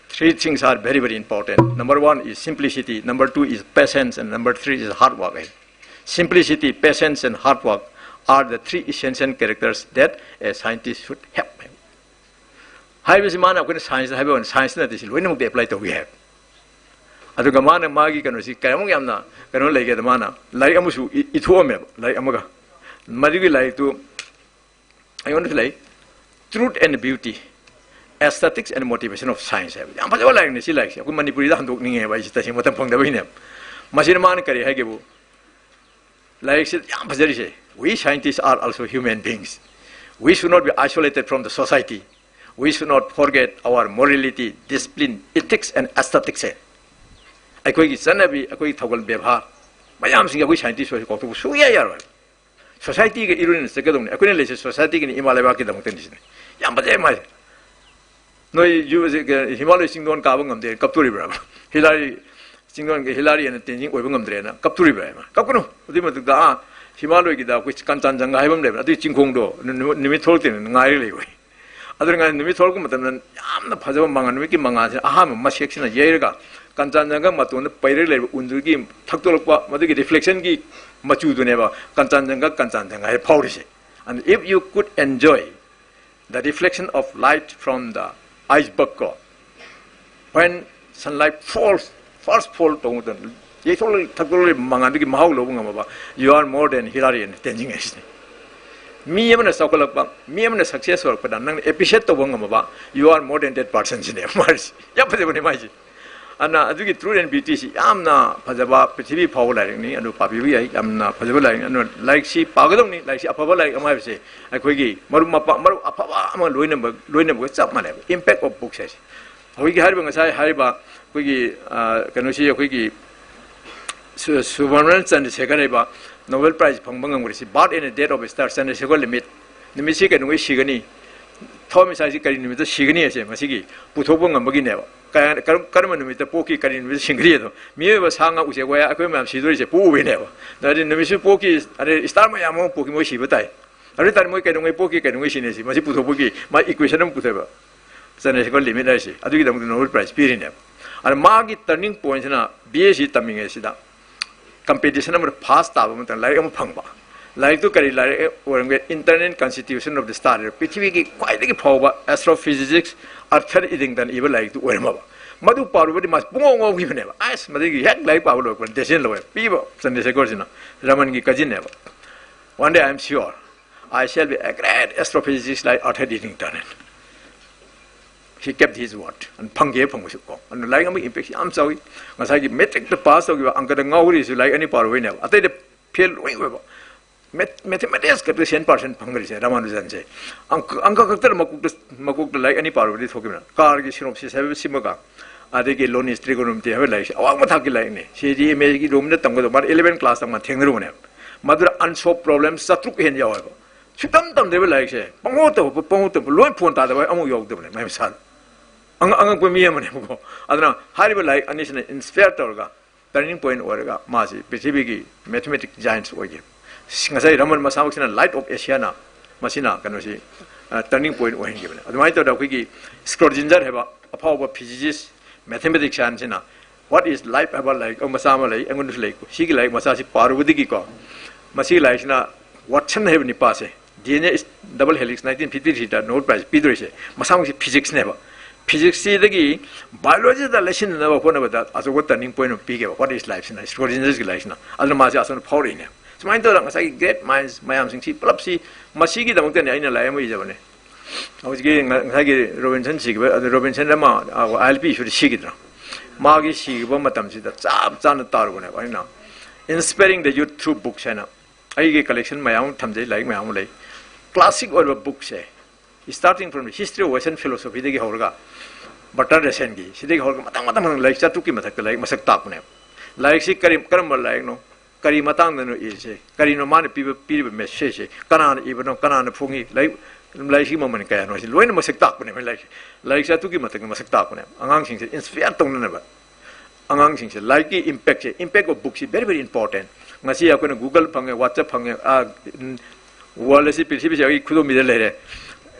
three things are very, very important. Number one is simplicity, number two is patience, and number three is hard work" high. "Simplicity, patience, and hard work are the three essential characters that a scientist should have" ꯍꯥꯏ꯫ ꯍꯥꯏꯕꯁꯤ ꯃꯥꯅ ꯑꯩꯈꯣꯏꯅ ꯁꯥꯏꯟꯁꯇ ꯍꯥꯏꯕ ꯋꯥꯅꯤ, ꯁꯥꯏꯟꯁꯇ ꯅꯠꯇꯦ, ꯁꯤ ꯂꯣꯏꯅꯃꯛꯇ apply ꯇꯧꯕ ꯌꯥꯏ ꯍꯥꯏꯕ꯫ ꯑꯗꯨꯒ ꯃꯥꯅ ꯃꯥꯒꯤ ꯀꯩꯅꯣꯁꯤ ꯀꯌꯥꯃꯨꯛ ꯌꯥꯝꯅ ꯀꯩꯅꯣ ꯂꯩꯒꯦꯗ, ꯃꯥꯅ ꯂꯥꯏꯔꯤꯛ ꯑꯃꯁꯨ ꯏ-, ꯏꯊꯣꯛꯑꯝꯃꯦꯕ, ꯂꯥꯏꯔꯤꯛ ꯑꯃꯒ꯫ ꯃꯗꯨꯒꯤ ꯂꯥꯏꯔꯤꯛꯇꯨ ꯑꯩꯉꯣꯟꯗꯁꯨ ꯂꯩ, "Truth and Beauty, Aesthetics and Motivation of Science" ꯍꯥꯏꯕ꯫ ꯌꯥꯝ ꯐꯖꯕ ꯂꯥꯏꯔꯤꯛꯅꯤ ꯁꯤ ꯂꯥꯏꯔꯤꯛꯁꯦ꯫ ꯑꯩꯈꯣꯏ ꯃꯅꯤꯄꯨꯔꯤꯗ ꯍꯟꯗꯣꯛꯅꯤꯡꯉꯦꯕ ꯑꯩꯁꯦ, ꯇꯁꯦꯡꯅ ꯃꯇꯝ ꯐꯪꯗꯕꯒꯤꯅꯦꯕ꯫ ꯃꯁꯤꯗ ꯃꯥꯅ ꯀꯔꯤ ꯍꯥꯏꯒꯦꯕꯨ, ꯂꯥꯏꯔꯤꯛꯁꯤ ꯌꯥꯝ ꯐꯖꯔꯤꯁꯦ, "We scientists are also human beings. We should not be isolated from the society. We should not forget our morality, discipline, ethics and aesthetics" ꯍꯥꯏ꯫ ꯑꯩꯈꯣꯏꯒꯤ ꯆꯠꯅꯕꯤ, ꯑꯩꯈꯣꯏꯒꯤ ꯊꯧꯒꯜ ꯕꯦꯕꯥꯔ ꯃꯌꯥꯝꯁꯤꯡꯁꯦ ꯑꯩꯈꯣꯏ ꯁꯥꯏꯟꯇꯤꯁ ꯑꯣꯏꯔꯁꯨ ꯀꯥꯎꯊꯣꯛꯄ ꯁꯨꯡꯌꯥ ꯌꯥꯔꯣꯏ꯫ ꯁꯣꯁꯥꯏꯇꯤꯒ ꯏꯔꯨꯅꯅ ꯆꯠꯀꯗꯧꯅꯤ꯫ ꯑꯩꯈꯣꯏꯅ ꯂꯩꯁꯦ ꯁꯣꯁꯥꯏꯇꯤꯒꯤꯅꯤ, ꯏꯃꯥ ꯂꯩꯕꯥꯛꯀꯤꯗꯃꯛꯇꯅꯤ ꯁꯤꯅꯤ꯫ ꯌꯥꯝ ꯐꯖꯩ ꯃꯥꯁꯦ꯫ ꯅꯣꯏ ꯌꯨ-, ꯍꯤꯃꯥꯂꯣꯏ ꯆꯤꯡꯗꯣꯟ ꯀꯥꯕ ꯉꯝꯗꯦ ꯀꯞꯇꯣꯔꯤꯕ꯭ꯔꯥ? ꯍꯤꯂꯥꯔꯤ ꯆꯤꯡꯗꯣꯟꯒꯤ ꯍꯤꯂꯥꯔꯤ ꯑꯅ ꯇꯦꯟꯖꯤꯡ ꯑꯣꯏꯕ ꯉꯝꯗ꯭ꯔꯦꯅ ꯀꯞꯇꯣꯔꯤꯕ꯭ꯔꯥ ꯍꯥꯏꯃ? ꯀꯞꯀꯅꯨ꯫ ꯑꯗꯨꯏ ꯃꯊꯛꯇ ꯑꯥ ꯍꯤꯃꯥꯂꯣꯏꯒꯤꯗ ꯑꯩꯈꯣꯏ ꯀꯥꯟꯆꯥꯟꯖꯪꯒ ꯍꯥꯏꯕ ꯑꯃ ꯂꯩꯕꯅꯦ, ꯑꯗꯨꯒꯤ ꯆꯤꯡꯈꯣꯡꯗꯣ ꯅꯨꯃꯤꯠ, ꯅꯨꯃꯤꯠ ꯊꯣꯛꯂꯛꯇꯦꯅ ꯉꯥꯏꯔꯒ ꯂꯩꯕ꯫ ꯑꯗꯨꯅ ꯉꯥꯏ ꯅꯨꯃꯤꯠ ꯊꯣꯛꯂꯛꯄ ꯃꯇꯝꯗ ꯌꯥꯝꯅ ꯐꯖꯕ ꯃꯉꯥꯜ, ꯅꯨꯃꯤꯠꯀꯤ ꯃꯉꯥꯜꯁꯤꯅ ꯑꯍꯥꯟꯕ ꯃꯁꯦꯛꯁꯤꯅ ꯌꯩꯔꯒ ꯀꯥꯟꯆꯥꯟꯖꯪꯒ ꯃꯇꯣꯟꯗ ꯄꯩꯔꯒ ꯂꯩꯕ ꯎꯟꯗꯨꯒꯤ ꯊꯛꯇꯣꯂꯛꯄ ꯃꯗꯨꯒꯤ ꯔꯤꯐ꯭ꯂꯦꯛꯁꯟꯒꯤ ꯃꯆꯨꯗꯨꯅꯦꯕ ꯀꯥꯟꯆꯥꯟꯖꯪꯒ, ꯀꯥꯟꯆꯥꯟꯖꯪꯒ ꯍꯥꯏꯔ ꯐꯥꯎꯔꯤꯁꯦ꯫ And if you could enjoy the reflection of light from the iceberg ꯀꯣ, when sunlight falls, first fall ꯇꯧꯕ ꯃꯇꯝꯗ ꯌꯩꯊꯣꯛꯂꯒ ꯊꯛꯇꯣꯛꯂꯒ ꯃꯉꯥꯟꯗꯨꯒꯤ ꯃꯍꯥꯎ ꯂꯧꯕ ꯉꯝꯃꯕ, you are more than Hilarion ꯇꯦꯟꯖꯤꯡ ꯍꯥꯏꯁꯤꯅꯤ꯫ ꯃꯤ ꯑꯃꯅ ꯆꯥꯎꯈꯠꯂꯛꯄ, ꯃꯤ ꯑꯃꯅ ꯁꯛꯁꯦꯁ ꯑꯣꯏꯔꯛꯄꯗ ꯅꯪꯅ ꯑꯦꯄ꯭ꯔꯤꯁꯤꯌꯦꯠ ꯇꯧꯕ ꯉꯝꯃꯕ, you are more than that personꯁꯤꯅꯦ ꯃꯥꯔꯤꯁꯤ꯫ ꯌꯥꯝ ꯐꯖꯕꯅꯦ ꯃꯥꯏꯁꯦ꯫ ꯑꯗꯨꯅ ꯑꯗꯨꯒꯤ ꯇ꯭ꯔꯨꯠ ꯑꯦꯟ ꯕ꯭ꯌꯨꯇꯤꯁꯤ ꯌꯥꯝꯅ ꯐꯖꯕ, ꯄ꯭ꯔꯤꯊꯤꯕꯤ ꯐꯥꯎꯕ ꯂꯥꯏꯔꯤꯛꯅꯤ꯫ ꯑꯗꯨ ꯄꯥꯕꯤꯕ ꯌꯥꯏ, ꯌꯥꯝꯅ ꯐꯖꯕ ꯂꯥꯏꯔꯤꯛꯅꯤ꯫ ꯑꯗꯨꯅ ꯂꯥꯏꯔꯤꯛꯁꯤ ꯄꯥꯒꯗꯧꯅꯤ꯫ ꯂꯥꯏꯔꯤꯛꯁꯤ ꯑꯐꯕ ꯂꯥꯏꯔꯤꯛ ꯑꯃ ꯍꯥꯏꯕꯁꯦ ꯑꯩꯈꯣꯏꯒꯤ ꯃꯔꯨꯞ ꯃꯄꯥꯡ, ꯃꯔꯨꯞ ꯑꯐꯕ ꯑꯃ ꯂꯣꯏꯅꯕ, ꯂꯣꯏꯅꯕꯒ ꯆꯞ ꯃꯥꯟꯅꯩꯕ, impact of books ꯍꯥꯏꯁꯦ꯫ ꯍꯧꯖꯤꯛꯀꯤ ꯍꯥꯏꯔꯤꯕ, ꯉꯁꯥꯏ ꯍꯥꯏꯔꯤꯕ ꯑꯩꯈꯣꯏꯒꯤ, ꯑ, ꯀꯩꯅꯣꯁꯤ, ꯑꯩꯈꯣꯏꯒꯤ ꯁꯨ-, ꯁꯨꯕ꯭ꯔꯃꯅꯤꯌꯟ ꯆꯟꯗ꯭ꯔꯁꯦꯀꯔ ꯍꯥꯏꯕ ꯅꯣꯕꯦꯜ ꯄ꯭ꯔꯥꯏꯖ ꯐꯪꯕ ꯉꯝꯈ꯭ꯔꯤꯁꯤ, Birth and the Death of a Star, Chandrasekhar limit, ꯅꯨꯃꯤꯠꯁꯤ ꯀꯩꯗꯧꯉꯩ ꯁꯤꯒꯅꯤ, ꯊꯋꯥꯟꯃꯤꯆꯥꯛꯁꯤ ꯀꯔꯤ ꯅꯨꯃꯤꯠꯇ ꯁꯤꯒꯅꯤ ꯍꯥꯏꯁꯦ ꯃꯁꯤꯒꯤ ꯄꯨꯊꯣꯛꯄ ꯉꯝꯕꯒꯤꯅꯦꯕ꯫ ꯀꯌꯥ-, ꯀꯔꯝ-, ꯀꯔꯝꯕ ꯅꯨꯃꯤꯠꯇ ꯄꯣꯛꯈꯤ, ꯀꯔꯤ ꯅꯨꯃꯤꯠꯇ ꯁꯤꯒꯅꯤ ꯑꯗꯣ꯫ ꯃꯤꯑꯣꯏꯕ, ꯁꯥ ꯉꯥ, ꯎꯆꯦꯛ ꯋꯥꯌꯥ, ꯑꯩꯈꯣꯏ ꯃꯌꯥꯝ ꯁꯤꯗꯣꯔꯤꯁꯦ ꯄꯣꯛꯎꯕꯩꯅꯦꯕ꯫ ꯑꯗꯨꯗꯤ ꯅꯨꯃꯤꯠꯁꯨ ꯄꯣꯛꯈꯤ, ꯑꯗꯩ ꯁ꯭ꯇꯥꯔ ꯃꯌꯥꯝ ꯑꯃ ꯄꯣꯛꯈꯤ, ꯃꯣꯏ ꯁꯤꯕ ꯇꯥꯏ꯫ ꯑꯗꯨ ꯑꯣꯏ ꯇꯥꯔꯗꯤ ꯃꯣꯏ ꯀꯩꯗꯧꯉꯩ ꯄꯣꯛꯈꯤ, ꯀꯩꯗꯧꯉꯩ ꯁꯤꯅꯤ ꯁꯤ, ꯃꯁꯤ ꯄꯨꯊꯣꯛꯄꯒꯤ ꯃꯥ ꯏꯀ꯭ꯋꯦꯁꯟ ꯑꯃ ꯄꯨꯊꯣꯛꯑꯦꯕ꯫ ꯆꯟꯗ꯭ꯔꯁꯦꯀꯔ ꯂꯤꯃꯤꯠ ꯍꯥꯏꯁꯤ ꯑꯗꯨꯒꯤꯗꯃꯛꯇ ꯅꯣꯕꯦꯜ ꯄ꯭ꯔꯥꯏꯖ ꯄꯤꯔꯤꯅꯦꯕ꯫ ꯑꯗ ꯃꯥꯒꯤ turning ꯄꯣꯏꯟꯁꯤꯅ B S C ꯇꯝꯃꯤꯉꯩꯁꯤꯗ competition ꯑꯃꯗ ꯐꯥꯁ ꯇꯥꯕ ꯃꯇꯝꯗ ꯂꯥꯏꯔꯤꯛ ꯑꯃ ꯐꯪꯕ꯫ ꯂꯥꯏꯔꯤꯛꯇꯨ ꯀꯔꯤ ꯂꯥꯏꯔꯤꯛ ꯑꯣꯏꯔꯝꯒꯦ? Internal Constitution of the Star, ꯄ꯭ꯔꯤꯊꯤꯕꯤꯒꯤ ꯈ꯭ꯋꯥꯏꯗꯒꯤ ꯐꯥꯎꯕ ꯑꯦꯁꯇ꯭ꯔꯣꯐꯤꯖꯤꯛꯁ ꯑꯥꯔꯊꯔ ꯏꯗꯤꯡꯇꯟ ꯏꯕ ꯂꯥꯏꯔꯤꯛꯇꯨ ꯑꯣꯏꯔꯝꯃꯕ꯫ ꯃꯗꯨ ꯄꯥꯔꯨꯕꯗꯤ ꯃꯥ ꯄꯨꯡꯉꯥꯎ ꯉꯥꯎꯈꯤꯕꯅꯦꯕ꯫ ꯑꯁ, ꯃꯗꯨꯒꯤ ꯍꯦꯛ ꯂꯥꯏꯔꯤꯛ ꯄꯥꯕ ꯂꯣꯏꯔꯛꯄꯗ ꯗꯦꯁꯤꯖꯟ ꯂꯧꯋꯦ꯫ ꯄꯤꯕ ꯆꯟꯗ꯭ꯔꯁꯦꯀꯔꯁꯤꯅ, ꯔꯃꯟꯒꯤ ꯀꯖꯤꯟꯅꯦꯕ꯫ One day I am sure I shall be a great astrophysicist like Arthur Eddington. He kept his word. And ꯐꯪꯒꯦ ꯐꯪꯕꯁꯨ ꯀꯣ꯫ ꯑꯗꯨꯅ ꯂꯥꯏꯔꯤꯛ ꯑꯃꯒꯤ ꯏꯝꯄꯦꯛꯁꯤ ꯌꯥꯝ ꯆꯥꯎꯏ꯫ ꯉꯁꯥꯏꯒꯤ ꯃꯦꯇ꯭ꯔꯤꯛꯇ ꯄꯥꯁ ꯇꯧꯈꯤꯕ, ꯑꯪꯀꯗ ꯉꯥꯎꯔꯤꯁꯨ ꯂꯥꯏꯔꯤꯛ ꯑꯅꯤ ꯄꯥꯔꯨꯕꯩꯅꯦꯕ꯫ ꯑꯇꯩꯗ ꯐꯦꯜ ꯂꯣꯏ ꯑꯣꯏꯕ꯫ ꯃꯦꯠ-, ꯃꯦꯊꯃꯦꯇꯤꯛꯁ ꯈꯛꯇ ꯁꯦꯟ ꯄꯥꯔꯁꯦꯟ ꯐꯪꯈ꯭ꯔꯤꯁꯦ ꯔꯃꯥꯅꯨꯖꯟꯁꯦ꯫ ꯑꯪꯀ, ꯑꯪꯀ ꯈꯛꯇꯅ ꯃꯀꯣꯛꯇ, ꯃꯀꯣꯛꯇ ꯂꯥꯏꯔꯤꯛ ꯑꯅꯤ ꯄꯥꯔꯨꯕꯗꯤ ꯊꯣꯛꯈꯤꯕꯅ꯫ ꯀꯥꯔꯒꯤ ꯁꯤꯅꯣꯞꯁꯤꯁ ꯍꯥꯏꯕ ꯁꯤꯃꯒ, ꯑꯗꯒꯤ ꯂꯣꯅꯤꯁ ꯇ꯭ꯔꯤꯒꯣꯅꯣꯃꯤꯇ꯭ꯔꯤ ꯍꯥꯏꯕ ꯂꯥꯏꯔꯤꯛꯁꯦ ꯑꯋꯥꯡꯕ ꯊꯥꯛꯀꯤ ꯂꯥꯏꯔꯤꯛꯅꯤ꯫ ꯁꯤ ꯗꯤ ꯑꯦꯝ ꯑꯦꯒꯤ ꯔꯨꯝꯗ ꯇꯝꯒꯗꯧꯕ꯫ ꯃꯥꯅ ꯏꯂꯚꯦꯟ ꯀ꯭ꯂꯥꯁꯇ ꯃꯥ ꯊꯦꯡꯅꯔꯨꯕꯅꯦꯕ꯫ ꯃꯗꯨꯗ ꯑꯟꯁꯣꯜꯕ ꯄ꯭ꯔꯣꯕ꯭ꯂꯦꯝ ꯆꯥꯇ꯭ꯔꯨꯛ ꯍꯦꯟꯅ ꯌꯥꯎꯋꯦꯕ꯫ ꯁꯨꯛꯇꯝ ꯇꯝꯗ꯭ꯔꯤꯕ ꯂꯥꯏꯔꯤꯛꯁꯦ ꯄꯪꯍꯧ ꯇꯧꯕ, ꯄꯪꯍꯧ ꯇꯝꯕ, ꯂꯣꯏ ꯐꯣꯟ ꯇꯥꯗꯕ ꯑꯃꯨꯛ ꯌꯥꯎꯗꯕꯅꯦ ꯃꯥꯏ ꯃꯁꯥꯗ꯫ ꯑꯉꯛꯄ ꯃꯤ ꯑꯃꯅꯦꯕꯀꯣ꯫ ꯑꯗꯨꯅ ꯍꯥꯏꯔꯤꯕ ꯂꯥꯏꯔꯤꯛ ꯑꯅꯤꯁꯤꯅ inspire ꯇꯧꯔꯒ turning point ꯑꯣꯏꯔꯒ ꯃꯥꯁꯤ ꯄ꯭ꯔꯤꯊꯤꯕꯤꯒꯤ mathematics giants ꯑꯣꯏꯈꯤ꯫ ꯉꯁꯥꯏ ꯔꯃꯟ ꯃꯁꯥꯃꯛꯁꯤꯅ Light of Asiaꯅ ꯃꯁꯤꯅ ꯀꯩꯅꯣꯁꯤ turning point ꯑꯣꯏꯍꯟꯈꯤꯕꯅꯦ꯫ ꯑꯗꯨꯃꯥꯏꯅ ꯇꯧꯗꯅ ꯑꯩꯈꯣꯏꯒꯤ Schrödinger ꯍꯥꯏꯕ ꯑꯐꯥꯎꯕ physicist, mathematicianꯁꯤꯅ What is Life ꯍꯥꯏꯕ ꯂꯥꯏꯔꯤꯛ ꯃꯆꯥ ꯑꯃ ꯂꯩ, ꯑꯩꯉꯣꯟꯗꯁꯨ ꯂꯩ꯫ ꯁꯤꯒꯤ ꯂꯥꯏꯔꯤꯛ ꯃꯆꯥꯁꯤ ꯄꯥꯔꯨꯕꯗꯒꯤꯀꯣ, ꯃꯁꯤꯒꯤ ꯂꯥꯏꯔꯤꯛꯁꯤꯅ Watson ꯍꯥꯏꯕ ꯅꯨꯄꯥꯁꯦ, D N A double helix nineteen fifty threeꯗ Nobel Prize ꯄꯤꯗꯣꯔꯤꯁꯦ ꯃꯁꯥꯃꯛꯁꯤ physicsꯅꯦꯕ꯫ Physicsꯁꯤꯗꯒꯤ biologyꯗ ꯂꯩꯁꯤꯟꯅꯅꯕ ꯍꯣꯠꯅꯕꯗ ꯑꯆꯧꯕ turning point ꯑꯃ ꯄꯤꯒꯦꯕ What is Lifeꯁꯤꯅ, Schrödingerꯒꯤ ꯂꯥꯏꯔꯤꯛꯁꯤꯅ꯫ ꯑꯗꯨꯅ ꯃꯥꯁꯦ ꯑꯁꯣꯝꯗ ꯐꯥꯎꯔꯛꯏꯅꯦ꯫ ꯁꯨꯃꯥꯏꯅ ꯇꯧꯗꯅ ꯉꯁꯥꯏꯒꯤ great minds ꯃꯌꯥꯝꯁꯤꯡꯁꯤ ꯄꯨꯂꯞꯁꯤ, ꯃꯁꯤꯒꯤꯗꯃꯛꯇꯅꯤ ꯑꯩꯅ ꯂꯥꯏꯔꯤꯛ ꯑꯃ ꯏꯖꯕꯅꯦ꯫ ꯍꯧꯖꯤꯛꯀꯤ ꯉ-, ꯉꯁꯥꯏꯒꯤ ꯔꯣꯕꯤꯟꯁꯟ ꯁꯤꯈꯤꯕ, ꯑꯗꯨ ꯔꯣꯕꯤꯟꯁꯟ ꯑꯃ, ꯑ, ILPISUꯗ ꯁꯤꯈꯤꯗ꯭ꯔꯥ? ꯃꯥꯒꯤ ꯁꯤꯈꯤꯕ ꯃꯇꯝꯁꯤꯗ ꯆꯞ ꯆꯥꯅ ꯇꯥꯔꯨꯕꯅꯦꯕ꯫ ꯑꯩꯅ Inspiring the Youth Through Books ꯍꯥꯏꯅ ꯑꯩꯒꯤ collection ꯃꯌꯥꯝ ꯑꯃ ꯊꯝꯖꯩ, ꯂꯥꯏꯔꯤꯛ ꯃꯌꯥꯝ ꯑꯃ ꯂꯩ꯫ Classic ꯑꯣꯏꯕ bookꯁꯦ, starting from the history of Western philosophyꯗꯒꯤ ꯍꯧꯔꯒ Bertrand Russellꯒꯤ, ꯁꯤꯗꯒꯤ ꯍꯧꯔꯒ ꯃꯊꯪ ꯃꯊꯪ ꯃꯊꯪ ꯂꯥꯏꯔꯤꯛ ꯆꯥꯇ꯭ꯔꯨꯛꯀꯤ ꯃꯊꯛꯇ ꯂꯥꯏꯔꯤꯛ ꯃꯁꯛ ꯇꯥꯛꯄꯅꯦꯕ꯫ ꯂꯥꯏꯔꯤꯛꯁꯤ ꯀꯔꯤ, ꯀꯔꯝꯕ ꯂꯥꯏꯔꯤꯛꯅꯣ? ꯀꯔꯤ ꯃꯇꯥꯡꯗꯅꯣ ꯏꯔꯤꯁꯦ? ꯀꯔꯤꯅꯣ ꯃꯥꯅ ꯄꯤꯕ, ꯄꯤꯔꯤꯕ messageꯁꯦ? ꯀꯅꯥꯅ ꯏꯕꯅꯣ? ꯀꯅꯥꯅ ꯐꯣꯡꯉꯤ? ꯂꯥꯏꯔꯤꯛ, ꯂꯥꯏꯔꯤꯛꯁꯤꯒꯤ ꯃꯃꯜ ꯀꯌꯥꯅꯣ? ꯍꯥꯏꯁꯦ ꯂꯣꯏꯅ ꯃꯁꯛ ꯇꯥꯛꯄꯅꯦꯕ ꯂꯥꯏꯔꯤꯛꯁꯦ꯫ ꯂꯥꯏꯔꯤꯛꯁꯦ ꯑꯗꯨꯛꯀꯤ ꯃꯇꯤꯛ ꯃꯁꯛ ꯇꯥꯛꯄꯅꯦꯕ꯫ ꯑꯉꯥꯡꯁꯤꯡꯁꯦ inspire ꯇꯧꯅꯅꯕ꯫ ꯑꯉꯥꯡꯁꯤꯡꯁꯦ ꯂꯥꯏꯔꯤꯛꯀꯤ impactꯁꯦ, impact of bookꯁꯤ very, very important꯫ ꯉꯁꯤ ꯑꯩꯈꯣꯏꯅ Google ꯐꯪꯉꯦ, WhatsApp ꯐꯪꯉꯦ, ꯑꯥ, ꯎꯝ, world ꯑꯁꯤ, ꯄ꯭ꯔꯤꯊꯤꯕꯤꯁꯤ ꯑꯩꯒꯤ ꯈꯨꯗꯣꯝꯕꯤꯗ ꯂꯩꯔꯦ꯫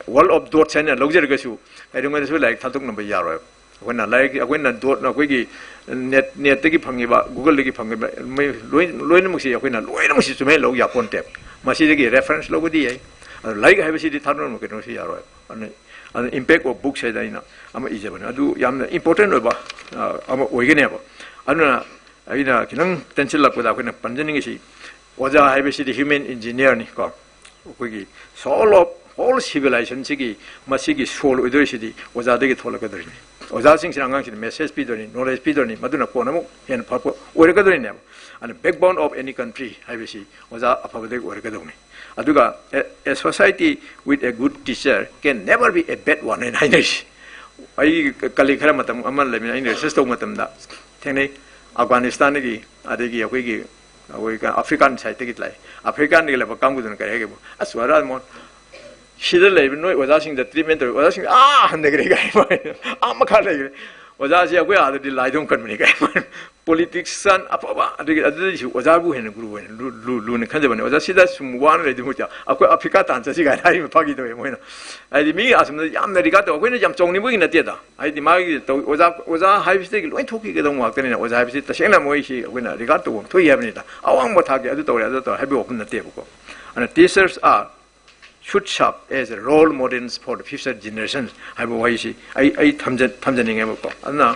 World of thoughts ꯍꯥꯏꯅ ꯂꯧꯖꯔꯒꯁꯨ ꯀꯩꯗꯧꯉꯩꯗꯁꯨ ꯂꯥꯏꯔꯤꯛ ꯊꯥꯗꯣꯛꯅꯕ ꯌꯥꯔꯣꯏꯕ꯫ ꯑꯩꯈꯣꯏꯅ ꯂꯥꯏꯔꯤꯛ, ꯑꯩꯈꯣꯏꯅ dot, ꯑꯩꯈꯣꯏꯒꯤ net, netꯇꯒꯤ ꯐꯪꯉꯤꯕ, Googleꯗꯒꯤ ꯐꯪꯉꯤꯕ, ꯃꯩ ꯂꯣꯏ-, ꯂꯣꯏꯅꯃꯛꯁꯤ ꯑꯩꯈꯣꯏꯅ ꯂꯣꯏꯅꯃꯛꯁꯤ ꯆꯨꯝꯃꯦ ꯂꯧ ꯌꯥꯄꯣꯟꯇꯦ꯫ ꯃꯁꯤꯗꯒꯤ reference ꯂꯧꯕꯗꯤ ꯌꯥꯏ꯫ ꯑꯗꯨ ꯂꯥꯏꯔꯤꯛ ꯍꯥꯏꯕꯁꯤꯗꯤ ꯊꯥꯗꯣꯛꯅꯕ ꯀꯩꯅꯣꯁꯨ ꯌꯥꯔꯣꯏ꯫ ꯑꯗꯨꯅ, ꯑꯗꯨꯅ impact of books ꯍꯥꯏꯗꯅ ꯑꯩꯅ ꯑꯃ ꯏꯖꯕꯅꯦ꯫ ꯑꯗꯨ ꯌꯥꯝꯅ important ꯑꯣꯏꯕ, ꯑ, ꯑꯃ ꯑꯣꯏꯒꯅꯦꯕ꯫ ꯑꯗꯨꯅ ꯑꯩꯅ ꯈꯤꯇꯪ ꯇꯦꯟꯁꯤꯜꯂꯛꯄꯗ ꯑꯩꯈꯣꯏꯅ ꯄꯟꯖꯅꯤꯡꯉꯤꯁꯤ, ꯑꯣꯖꯥ ꯍꯥꯏꯕꯁꯤꯗꯤ human engineerꯅꯤ ꯀꯣ꯫ ꯑꯩꯈꯣꯏꯒꯤ soul of whole civilizationꯁꯤꯒꯤ, ꯃꯁꯤꯒꯤ soul ꯑꯣꯏꯗꯣꯏꯁꯤꯗꯤ ꯑꯣꯖꯥꯗꯒꯤ ꯊꯣꯛꯂꯛꯀꯗꯣꯔꯤꯅꯤ꯫ ꯑꯣꯖꯥꯁꯤꯡꯁꯤꯅ ꯑꯉꯥꯡꯁꯤꯡꯗ message ꯄꯤꯗꯣꯏꯅꯤ, knowledge ꯄꯤꯗꯣꯏꯅꯤ, ꯃꯗꯨꯅ ꯀꯣꯟꯅ ꯑꯃꯨꯛ ꯍꯦꯟꯅ ꯐꯔꯛꯄ ꯑꯣꯏꯔꯛꯀꯗꯣꯔꯤꯅꯦꯕ꯫ ꯑꯗꯨꯅ backbone of any country ꯍꯥꯏꯕꯁꯤ ꯑꯣꯖꯥ ꯑꯐꯕꯗꯒꯤ ꯑꯣꯏꯔꯛꯀꯗꯧꯅꯤ꯫ ꯑꯗꯨꯒ a, a society with a good teacher can never be a bad one ꯍꯥꯏꯅ ꯍꯥꯏꯅꯔꯤꯁꯤ꯫ ꯑꯩ colleague ꯈꯔ ꯃꯇꯝ ꯑꯃ ꯂꯩꯕꯅꯤ, ꯑꯩꯅ research ꯇꯧꯕ ꯃꯇꯝꯗ ꯊꯦꯡꯅꯩ, ꯑꯐꯒꯥꯅꯤꯁꯇꯥꯟꯗꯒꯤ, ꯑꯗꯒꯤ ꯑꯩꯈꯣꯏꯒꯤ, ꯑꯩꯈꯣꯏ African sideꯇꯒꯤ ꯂꯥꯛꯑꯦ꯫ Africanꯗꯒꯤ ꯂꯥꯛꯄ ꯀꯥꯡꯕꯨꯗꯨꯅ ꯀꯔꯤ ꯍꯥꯏꯒꯦꯕꯨ, "ꯑꯁ, ꯋꯥꯔꯥ ꯃꯣꯟ, ꯁꯤꯗ ꯂꯩꯕ ꯅꯣꯏ ꯑꯣꯖꯥꯁꯤꯡꯗ ꯇ꯭ꯔꯤꯠꯃꯦꯟ ꯇꯧꯔꯤ ꯑꯣꯖꯥꯁꯤꯡ ꯑꯥ ꯍꯟꯊꯈ꯭ꯔꯦ ꯀꯥꯏ ꯍꯥꯏ, ꯑꯥ ꯃꯈꯥ ꯂꯩꯈ꯭ꯔꯦ꯫ ꯑꯣꯖꯥꯁꯤ ꯑꯩꯈꯣꯏ ꯑꯥꯗꯗꯤ ꯂꯥꯏꯗꯧ ꯀꯟꯕꯅꯤ ꯀꯥꯏ ꯍꯥꯏ꯫ ꯄꯣꯂꯤꯇꯤꯛꯁꯤꯌꯥꯟ ꯑꯐꯕ, ꯑꯗꯒꯤ ꯑꯗꯨꯗꯩꯁꯨ ꯑꯣꯖꯥꯕꯨ ꯍꯦꯟꯅ ꯒꯨꯔꯨ ꯑꯣꯏꯅ ꯂꯨ-, ꯂꯨ-, ꯂꯨꯅ ꯈꯟꯖꯕꯅꯤ꯫ ꯑꯣꯖꯥ ꯁꯤꯗ ꯁꯨꯝ ꯋꯥꯅ ꯂꯩꯗꯣꯏ ꯃꯍꯨꯠꯇ ꯑꯩꯈꯣꯏ ꯑꯐ꯭ꯔꯤꯀꯥ ꯇꯥꯟ ꯆꯠꯁꯤ ꯀꯥꯏꯅ ꯍꯥꯏꯔꯤꯕ ꯐꯥꯒꯤ ꯇꯧꯋꯦ ꯃꯣꯏꯅ꯫ ꯍꯥꯏꯗꯤ ꯃꯤ ꯑꯁꯣꯝꯗ ꯌꯥꯝꯅ ꯔꯤꯒꯥꯔꯗ ꯇꯧ, ꯑꯩꯈꯣꯏꯅ ꯌꯥꯝ ꯆꯥꯎꯅꯤꯡꯕꯒꯤ ꯅꯠꯇꯦꯗ꯫ ꯍꯥꯏꯗꯤ ꯃꯥꯒꯤ ꯇꯧ-, ꯑꯣꯖꯥ, ꯑꯣꯖꯥ ꯍꯥꯏꯕꯁꯤꯗꯒꯤ ꯂꯣꯏ ꯊꯣꯛꯈꯤꯒꯗꯧꯕ ꯉꯥꯛꯇꯅꯤꯅ ꯑꯣꯖꯥ ꯍꯥꯏꯕꯁꯤ ꯇꯁꯦꯡꯅ ꯃꯣꯏꯁꯤ ꯑꯩꯈꯣꯏꯅ ꯔꯤꯒꯥꯔꯗ ꯇꯧꯕ ꯑꯃ ꯊꯣꯛꯏ ꯍꯥꯏꯕꯅꯤꯗ꯫ ꯑꯋꯥꯡꯕ ꯊꯥꯛꯀꯤ ꯑꯗꯨ ꯇꯧꯔꯦ ꯑꯗꯨ ꯇꯧꯔꯦ ꯍꯥꯏꯕꯒꯤ ꯋꯥꯐꯝ ꯅꯠꯇꯦꯕꯀꯣ꯫ ꯑꯗꯨꯅ teachers are should serve as a role models for the future generations ꯍꯥꯏꯕ ꯋꯥꯍꯩꯁꯤ ꯑꯩ, ꯑꯩ ꯊꯝꯖ-, ꯊꯝꯖꯅꯤꯡꯉꯦꯕꯀꯣ꯫ ꯑꯗꯨꯅ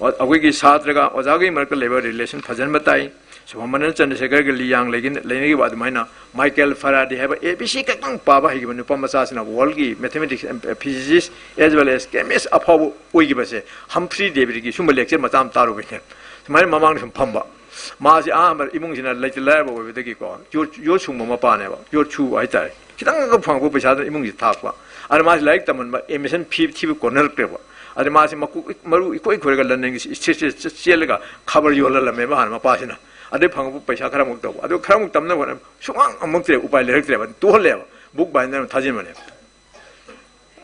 ꯑꯣ-, ꯑꯩꯈꯣꯏꯒꯤ ꯁꯥꯇ꯭ꯔꯒ ꯑꯣꯖꯥꯒꯤ ꯃꯔꯛꯇ ꯂꯩꯕ relation ꯐꯖꯍꯟꯕ ꯇꯥꯏ꯫ ꯁꯨꯕ꯭ꯔꯃꯅꯤꯌꯟ ꯆꯟꯗ꯭ꯔꯁꯦꯀꯔꯒ ꯂꯤꯌꯥꯡ ꯂꯩꯒꯤ-, ꯂꯩꯅꯈꯤꯕ ꯑꯗꯨꯃꯥꯏꯅ ꯃꯥꯏꯀꯦꯜ ꯐꯔꯥꯗꯦ ꯍꯥꯏꯕ A B C ꯈꯛꯇꯪ ꯄꯥꯕ ꯍꯩꯈꯤꯕ ꯅꯨꯄꯥ ꯃꯆꯥꯁꯤꯅ worldꯒꯤ mathematics and physicist as well as chemist ꯑꯐꯥꯎꯕ ꯑꯣꯏꯈꯤꯕꯁꯦ ꯍꯝꯐ꯭ꯔꯤ ꯗꯦꯕꯤꯗꯒꯤ ꯁꯨꯝꯕ lecture ꯃꯆꯥ ꯑꯃ ꯇꯥꯔꯨꯕꯩꯅꯦ꯫ ꯁꯨꯃꯥꯏꯅ ꯃꯃꯥꯡꯗ ꯁꯨꯝ ꯐꯝꯕ꯫ ꯃꯥꯁꯤ ꯑꯍꯥꯟꯕ ꯏꯃꯨꯡꯁꯤꯅ ꯂꯩꯇ ꯂꯥꯏꯔꯕ ꯑꯣꯏꯕꯗꯒꯤꯀꯣ, ꯌꯣꯠ, ꯌꯣꯠ ꯁꯨꯡꯕ ꯃꯄꯥꯅꯦꯕ, ꯌꯣꯠ ꯁꯨꯕ ꯍꯥꯏꯇꯥꯔꯦ꯫ ꯈꯤꯇꯪꯒ ꯐꯪꯉꯛꯄ ꯄꯩꯁꯥꯗꯨꯅ ꯏꯃꯨꯡꯁꯤ ꯊꯥꯛꯄ꯫ ꯑꯗ ꯃꯥꯁꯤ ꯂꯥꯏꯔꯤꯛ ꯇꯝꯍꯟꯕ, admission fee ꯊꯤꯕ ꯀꯣꯟꯅꯔꯛꯇ꯭ꯔꯦꯕ꯫ ꯑꯗ ꯃꯥꯁꯤ ꯃꯀꯣꯛ ꯃꯔꯨ ꯏꯀꯣꯏ ꯈꯣꯏꯔꯒ ꯂꯟꯗꯟꯒꯤ ꯁꯤ-, ꯁꯤ-, ꯁꯤ-, ꯆꯦꯜꯂꯒ ꯈꯕꯔ ꯌꯣꯜꯍꯜꯂꯝꯃꯦꯕ ꯍꯥꯟꯅ ꯃꯄꯥꯁꯤꯅ꯫ ꯑꯗꯩ ꯐꯪꯉꯛꯄ ꯄꯩꯁꯥ ꯈꯔꯃꯨꯛ ꯇꯧꯕ꯫ ꯑꯗꯨ ꯈꯔꯃꯨꯛ ꯇꯝꯅꯕ ꯍꯣꯠꯅꯕ ꯁꯨꯡꯉꯝ ꯉꯝꯃꯛꯇ꯭ꯔꯦ, ꯎꯄꯥꯏ ꯂꯩꯔꯛꯇ꯭ꯔꯦꯕ꯫ ꯇꯣꯛꯍꯜꯂꯦꯕ꯫ Book binder ꯑꯃ ꯊꯥꯖꯤꯟꯕꯅꯦꯕ꯫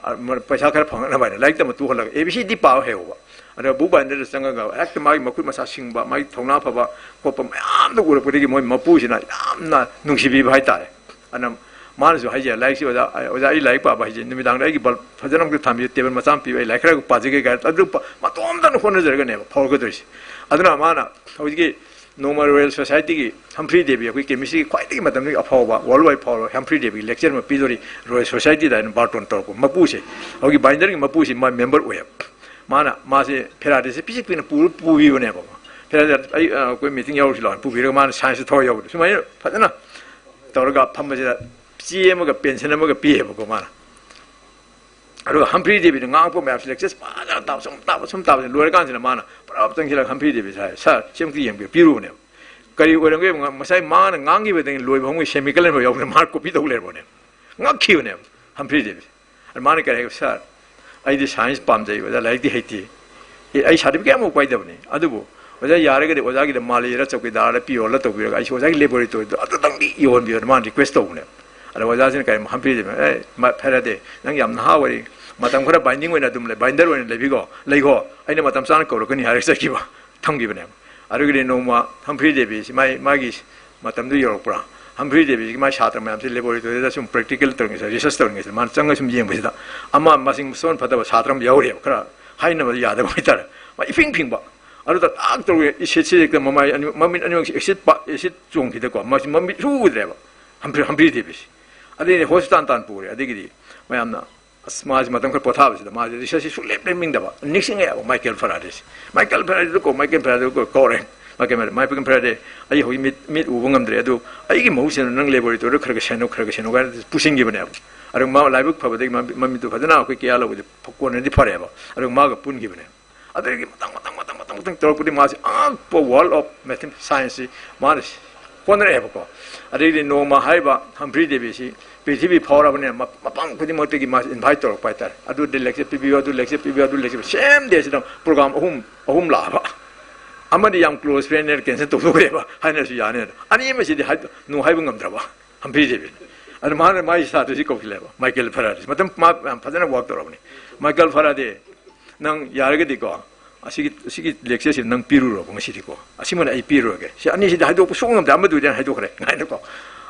ꯑ, ꯃ-, ꯄꯩꯁꯥ ꯈꯔ ꯐꯪꯉꯛꯅꯕ ꯍꯥꯏꯅ ꯂꯥꯏꯔꯤꯛ ꯇꯝꯕ ꯇꯣꯛꯍꯜꯂꯒ A B C D ꯄꯥꯕ ꯍꯩꯍꯧꯕ꯫ ꯑꯗꯨꯒ book binderꯗ ꯆꯪꯉꯒ ꯍꯦꯛꯇ ꯃꯥꯒꯤ ꯃꯈꯨꯠ ꯃꯁꯥ ꯁꯤꯡꯕ, ꯃꯥꯒꯤ ꯊꯧꯅꯥ ꯐꯕ ꯈꯣꯠꯄ ꯃꯌꯥꯝꯗꯣ ꯎꯔꯛꯄꯗꯒꯤ ꯃꯣꯏ ꯃꯄꯨꯁꯤꯅ ꯌꯥꯝꯅ ꯅꯨꯡꯁꯤꯕꯤꯕ ꯍꯥꯏꯇꯥꯔꯦ꯫ ꯑꯗꯨꯅ ꯃꯥꯅꯁꯨ ꯍꯥꯏꯖꯩ, "ꯂꯥꯏꯔꯤꯛꯁꯤ ꯑꯣꯖꯥ, ꯑꯣꯖꯥ ꯑꯩ ꯂꯥꯏꯔꯤꯛ ꯄꯥꯕ ꯍꯥꯏꯁꯦ ꯅꯨꯃꯤꯗꯥꯡꯗ ꯑꯩꯒꯤ bulb ꯐꯖꯅ ꯑꯝꯇ ꯊꯥꯟꯕꯤꯌꯨ, table ꯃꯆꯥ ꯑꯃ ꯄꯤꯌꯨ, ꯑꯩ ꯂꯥꯏꯔꯤꯛ ꯈꯔ ꯄꯥꯖꯒꯦ" ꯀꯥꯏꯅ ꯑꯗꯨ ꯄ-, ꯃꯇꯣꯝꯇꯅ ꯍꯣꯠꯅꯖꯔꯒꯅꯦꯕ ꯐꯥꯎꯔꯛꯀꯗꯣꯏꯁꯦ꯫ ꯑꯗꯨꯅ ꯃꯥꯅ ꯍꯧꯖꯤꯛꯀꯤ ꯅꯣꯡꯃ Royal Societyꯒꯤ ꯍꯝꯐ꯭ꯔꯤ ꯗꯦꯕꯤ, ꯑꯩꯈꯣꯏ chemistryꯒꯤ ꯈ꯭ꯋꯥꯏꯗꯒꯤ ꯃꯇꯝꯗꯨꯒꯤ ꯑꯐꯥꯎꯕ, world wide ꯐꯥꯎꯔꯕ ꯍꯝꯐ꯭ꯔꯤ ꯗꯦꯕꯤꯒꯤ lecture ꯑꯃ ꯄꯤꯗꯣꯔꯤ Royal Societyꯗ ꯍꯥꯏꯅ ꯕꯥꯔꯇꯣꯟ ꯇꯧꯔꯛꯄ ꯃꯄꯨꯁꯦ, ꯑꯩꯈꯣꯏꯒꯤ binderꯒꯤ ꯃꯄꯨꯁꯦ ꯃꯥ member ꯑꯣꯏꯌꯦꯕ꯫ ꯃꯥꯅ, ꯃꯥꯁꯦ ꯐꯦꯔꯥꯗꯦꯁꯦ ꯄꯤꯁꯤꯛ ꯄꯤꯛꯅ ꯄꯨꯔ ꯄꯨꯕꯤꯕꯅꯦꯕ꯫ ꯐꯦꯔꯥꯗꯦ ꯑꯩ, ꯑ, ꯑꯩꯈꯣꯏ meeting ꯌꯥꯎꯔꯨꯁꯤ ꯂꯥꯎꯅ ꯄꯨꯕꯤꯔꯒ ꯃꯥꯅ scienceꯇ ꯊꯋꯥꯏ ꯌꯥꯎꯕꯗꯣ꯫ ꯁꯨꯃꯥꯏꯅ ꯐꯖꯅ ꯇꯧꯔꯒ ꯐꯝꯕꯁꯤꯗ ꯆꯦ ꯑꯃꯒ pencil ꯑꯃꯒ ꯄꯤꯌꯦꯕꯀꯣ ꯃꯥꯅ꯫ ꯑꯗꯨꯒ ꯍꯝꯐ꯭ꯔꯤ ꯗꯦꯕꯤꯅ ꯉꯥꯡꯉꯛꯄ ꯃꯌꯥꯝꯁꯤ lecture ꯐꯖꯅ ꯇꯥꯕ, ꯁꯨꯝ ꯇꯥꯕ, ꯁꯨꯝ ꯇꯥꯕꯁꯤ ꯂꯣꯏꯔꯀꯥꯟꯁꯤꯗ ꯃꯥꯅ ꯄꯨꯔꯥ ꯆꯪꯁꯤꯜꯂꯒ ꯍꯝꯐ꯭ꯔꯤ ꯗꯦꯕꯤꯁꯦ ꯍꯥꯏ, "Sir, ꯁꯤ ꯑꯃꯨꯛꯇ ꯌꯦꯡꯕꯤꯌꯨ", ꯄꯤꯔꯨꯕꯅꯦꯕ꯫ ꯀꯔꯤ ꯑꯣꯏꯔꯝꯒꯦ? ꯉ-, ꯉꯁꯥꯏ ꯃꯥꯅ ꯉꯥꯡꯈꯤꯕꯗꯒꯤ ꯂꯣꯏꯕ ꯐꯥꯎꯒꯤ semicolon ꯐꯥꯎ ꯌꯥꯎꯗꯅ ꯃꯥꯅ copy ꯇꯧ ꯂꯩꯔꯝꯕꯅꯦꯕ꯫ ꯉꯛꯈꯤꯕꯅꯦꯕ ꯍꯝꯐ꯭ꯔꯤ ꯗꯦꯕꯤꯁꯦ꯫ ꯑꯗ ꯃꯥꯅ ꯀꯔꯤ ꯍꯥꯏꯒꯦ, "Sir, ꯑꯩꯗꯤ science ꯄꯥꯝꯖꯩ, ꯑꯣꯖꯥ, ꯂꯥꯏꯔꯤꯛꯇꯤ ꯍꯩꯇꯦ꯫ ꯑꯦ, ꯑꯩ certificate ꯑꯃꯐꯥꯎ ꯄꯥꯏꯗꯕꯅꯤ꯫ ꯑꯗꯨꯕꯨ ꯑꯣꯖꯥ, ꯌꯥꯔꯒꯗꯤ ꯑꯣꯖꯥꯒꯤꯗ ꯃꯥꯂꯤꯔ ꯆꯧꯀꯤꯗꯥꯔꯗ ꯄꯤꯌꯣꯅ ꯇꯧꯕꯤꯔꯒ ꯑꯩꯁꯨ ꯑꯣꯖꯥꯒꯤ laboratoryꯗꯣ ꯑꯗꯨꯇꯪꯗꯤ ꯌꯧꯍꯟꯕꯤꯌꯣꯅ" ꯃꯥꯅ request ꯇꯧꯕꯅꯦꯕ꯫ ꯑꯗ ꯑꯣꯖꯥꯁꯤꯅ ꯀꯔꯤ, ꯍꯝꯐ꯭ꯔꯤꯁꯦ, "ꯑꯦ, ꯃ-, ꯐꯔꯗꯦ, ꯅꯪ ꯌꯥꯝ ꯅꯍꯥ ꯑꯣꯏꯔꯤ, ꯃꯇꯝ ꯈꯔ binding ꯑꯣꯏꯅ ꯑꯗꯨꯝ ꯂꯩ, binder ꯑꯣꯏꯅ ꯂꯩꯕꯤꯀꯣ, ꯂꯩꯈꯣ, ꯑꯩꯅ ꯃꯇꯝ ꯆꯥꯅ ꯀꯧꯔꯛꯀꯅꯤ" ꯍꯥꯏꯔꯒ ꯆꯠꯈꯤꯕ, ꯊꯝꯈꯤꯕꯅꯦꯕ꯫ ꯑꯗꯨꯒꯤꯗꯤ ꯅꯣꯡꯃ ꯍꯝꯐ꯭ꯔꯤ ꯗꯦꯕꯤꯁꯤ ꯃꯥꯏ, ꯃꯥꯒꯤ ꯃꯇꯝꯗꯨ ꯌꯧꯔꯛꯄ꯭ꯔꯥ, ꯍꯝꯐ꯭ꯔꯤ ꯗꯦꯕꯤꯁꯤ ꯃꯥꯏ ꯁꯥꯇ꯭ꯔ ꯃꯌꯥꯝꯁꯤ laboratoryꯗ ꯁꯨꯝ practical ꯇꯧꯔꯤꯉꯩꯗ, research ꯇꯧꯔꯤꯉꯩꯗ ꯃꯥꯅ ꯆꯪꯉ ꯁꯨꯝ ꯌꯦꯡꯕꯁꯤꯗ ꯑꯃ ꯃꯁꯤꯡ ꯃꯁꯣꯟ ꯐꯠꯇꯕ ꯁꯥꯇ꯭ꯔ ꯑꯃ ꯌꯥꯎꯔꯤꯑꯕ, ꯈꯔ ꯍꯥꯏꯅꯕ ꯌꯥꯗꯕ ꯍꯥꯏꯇꯥꯔꯦ, ꯃꯥ ꯏꯐꯤꯡ ꯐꯤꯡꯕ꯫ ꯑꯗꯨꯗ ꯇꯥꯛ ꯇꯧꯔꯒ ꯏꯁꯤꯠꯁꯤ ꯍꯦꯛꯇ ꯃꯃꯥꯏ ꯑꯅꯤ, ꯃꯃꯤꯠ ꯑꯅꯤꯃꯛꯁꯤ acid ꯄꯥ-, acid ꯆꯣꯡꯈꯤꯗꯀꯣ, ꯃꯥꯁꯤ ꯃꯃꯤꯠ ꯁꯨ ꯎꯗ꯭ꯔꯦꯕ꯫ ꯍꯝꯐ꯭ꯔꯤ, ꯍꯝꯐ꯭ꯔꯤ ꯗꯦꯕꯤꯁꯤ꯫ ꯑꯗꯩꯗꯤ ꯍꯣꯁꯄꯤꯇꯥꯜ ꯇꯥꯟ ꯄꯨꯔꯦ꯫ ꯑꯗꯒꯤꯗꯤ ꯃꯌꯥꯝꯅ, ꯑꯁ, ꯃꯥꯁꯤ ꯃꯇꯝ ꯈꯔ ꯄꯣꯊꯥꯕꯁꯤꯗ ꯃꯥꯁꯤ researchꯁꯤ ꯁꯨꯡꯂꯦꯞ ꯂꯦꯞꯅꯤꯡꯗꯕ, ꯅꯤꯡꯁꯤꯡꯉꯛꯑꯦꯕ ꯃꯥꯏꯀꯦꯜ ꯐꯔꯥꯗꯦꯁꯤ꯫ ꯃꯥꯏꯀꯦꯜ ꯐꯔꯥꯗꯦꯗꯨ ꯀꯧ, ꯃꯥꯏꯀꯦꯜ ꯐꯔꯥꯗꯦꯗꯨ ꯀꯧ ꯀꯧꯔꯦ꯫ ꯃꯥꯏꯀꯦꯜ ꯐꯔꯥꯗꯦ, "ꯃꯥꯏꯀꯦꯜ ꯐꯔꯥꯗꯦ, ꯑꯩ ꯍꯧꯖꯤꯛ ꯃꯤꯠ, ꯃꯤꯠ ꯎꯕ ꯉꯝꯗ꯭ꯔꯦ, ꯑꯗꯨ ꯑꯩꯒꯤ ꯃꯍꯨꯠ ꯁꯤꯟꯅ ꯅꯪ laboratoryꯗ ꯈꯔ ꯈꯔ ꯁꯦꯟꯅꯧ, ꯈꯔ ꯈꯔ ꯁꯦꯟꯅꯧ" ꯀꯥꯏꯅ ꯄꯨꯁꯤꯟꯈꯤꯕꯅꯦꯕ꯫ ꯑꯗꯨ ꯃꯥ ꯂꯥꯏꯕꯛ ꯐꯕꯗꯒꯤ ꯃꯃꯤꯠ, ꯃꯃꯤꯠꯇꯨ ꯐꯖꯅ ꯑꯩꯈꯣꯏ care ꯂꯧꯕꯗꯤ ꯀꯣꯟꯅꯗꯤ ꯐꯔꯦꯕ꯫ ꯑꯗꯨ ꯃꯥꯒ ꯄꯨꯟꯈꯤꯕꯅꯦ꯫ ꯑꯗꯒꯤ ꯃꯊꯪ, ꯃꯊꯪ, ꯃꯊꯪ, ꯃꯊꯪ, ꯃꯊꯪ ꯇꯧꯔꯛꯄꯗꯤ ꯃꯥꯁꯤ ꯑꯉꯛꯄ world of mathematics, scienceꯁꯤ ꯃꯥꯅ ꯍꯣꯠꯅꯔꯛꯑꯦꯕꯀꯣ꯫ ꯑꯗꯒꯤꯗꯤ ꯅꯣꯡꯃ ꯍꯥꯏꯔꯤꯕ ꯍꯝꯐ꯭ꯔꯤ ꯗꯦꯕꯤꯁꯤ ꯄ꯭ꯔꯤꯊꯤꯕꯤ ꯐꯥꯎꯔꯕꯅꯤꯅ ꯃ-, ꯃꯐꯝ ꯈꯨꯗꯤꯡꯃꯛꯇꯒꯤ ꯃꯥꯁꯤ invite ꯇꯧꯔꯛꯄ ꯍꯥꯏꯇꯥꯔꯦ꯫ ꯑꯗꯨꯗ lecture ꯄꯤꯕꯤꯌꯨ, ꯑꯗꯨ lecture ꯄꯤꯕꯤꯌꯨ, ꯑꯗꯨ lecture ꯄꯤꯕꯤꯌꯨ, same dayꯁꯤꯗ program ꯑꯍꯨꯝ, ꯑꯍꯨꯝ ꯂꯥꯛꯑꯕ꯫ ꯑꯃꯗꯤ ꯌꯥꯝ close friendꯅꯦꯅ cancel ꯇꯧꯊꯣꯛꯈ꯭ꯔꯦꯕ, ꯍꯥꯏꯅꯔꯁꯨ ꯌꯥꯅꯦꯅ꯫ ꯑꯅꯤ ꯑꯃꯁꯤꯗꯤ ꯍꯥꯏ-, no ꯍꯥꯏꯕ ꯉꯝꯗ꯭ꯔꯕ ꯍꯝꯐ꯭ꯔꯤ ꯗꯦꯕꯤꯅ꯫ ꯑꯗꯨ ꯃꯥꯅ ꯃꯥꯒꯤ ꯁꯥꯇ꯭ꯔꯁꯤ ꯀꯧꯁꯤꯜꯂꯦꯕ, ꯃꯥꯏꯀꯦꯜ ꯐꯔꯥꯗꯦꯁꯤ꯫ ꯃꯇꯝ ꯃꯥ ꯌꯥꯝ ꯐꯖꯅ work ꯇꯧꯔꯕꯅꯤ꯫ "ꯃꯥꯏꯀꯦꯜ ꯐꯔꯥꯗꯦ, ꯅꯪ ꯌꯥꯔꯒꯗꯤꯀꯣ, ꯑꯁꯤꯒꯤ, ꯑꯁꯤꯒꯤ lectureꯁꯤ ꯅꯪ ꯄꯤꯔꯨꯔꯣꯕ ꯉꯁꯤꯗꯤꯀꯣ꯫ ꯑꯁꯤꯃꯅ ꯑꯩ ꯄꯤꯔꯨꯔꯒꯦ꯫ ꯁꯤ ꯑꯅꯤꯁꯤꯗꯤ ꯍꯥꯏꯗꯣꯛꯄ ꯁꯨꯡꯉꯝ ꯉꯝꯗꯦ, ꯑꯃꯗꯨꯗꯤ ꯑꯩꯅ ꯍꯥꯏꯗꯣꯛꯈ꯭ꯔꯦ" ꯍꯥꯏꯅꯀꯣ꯫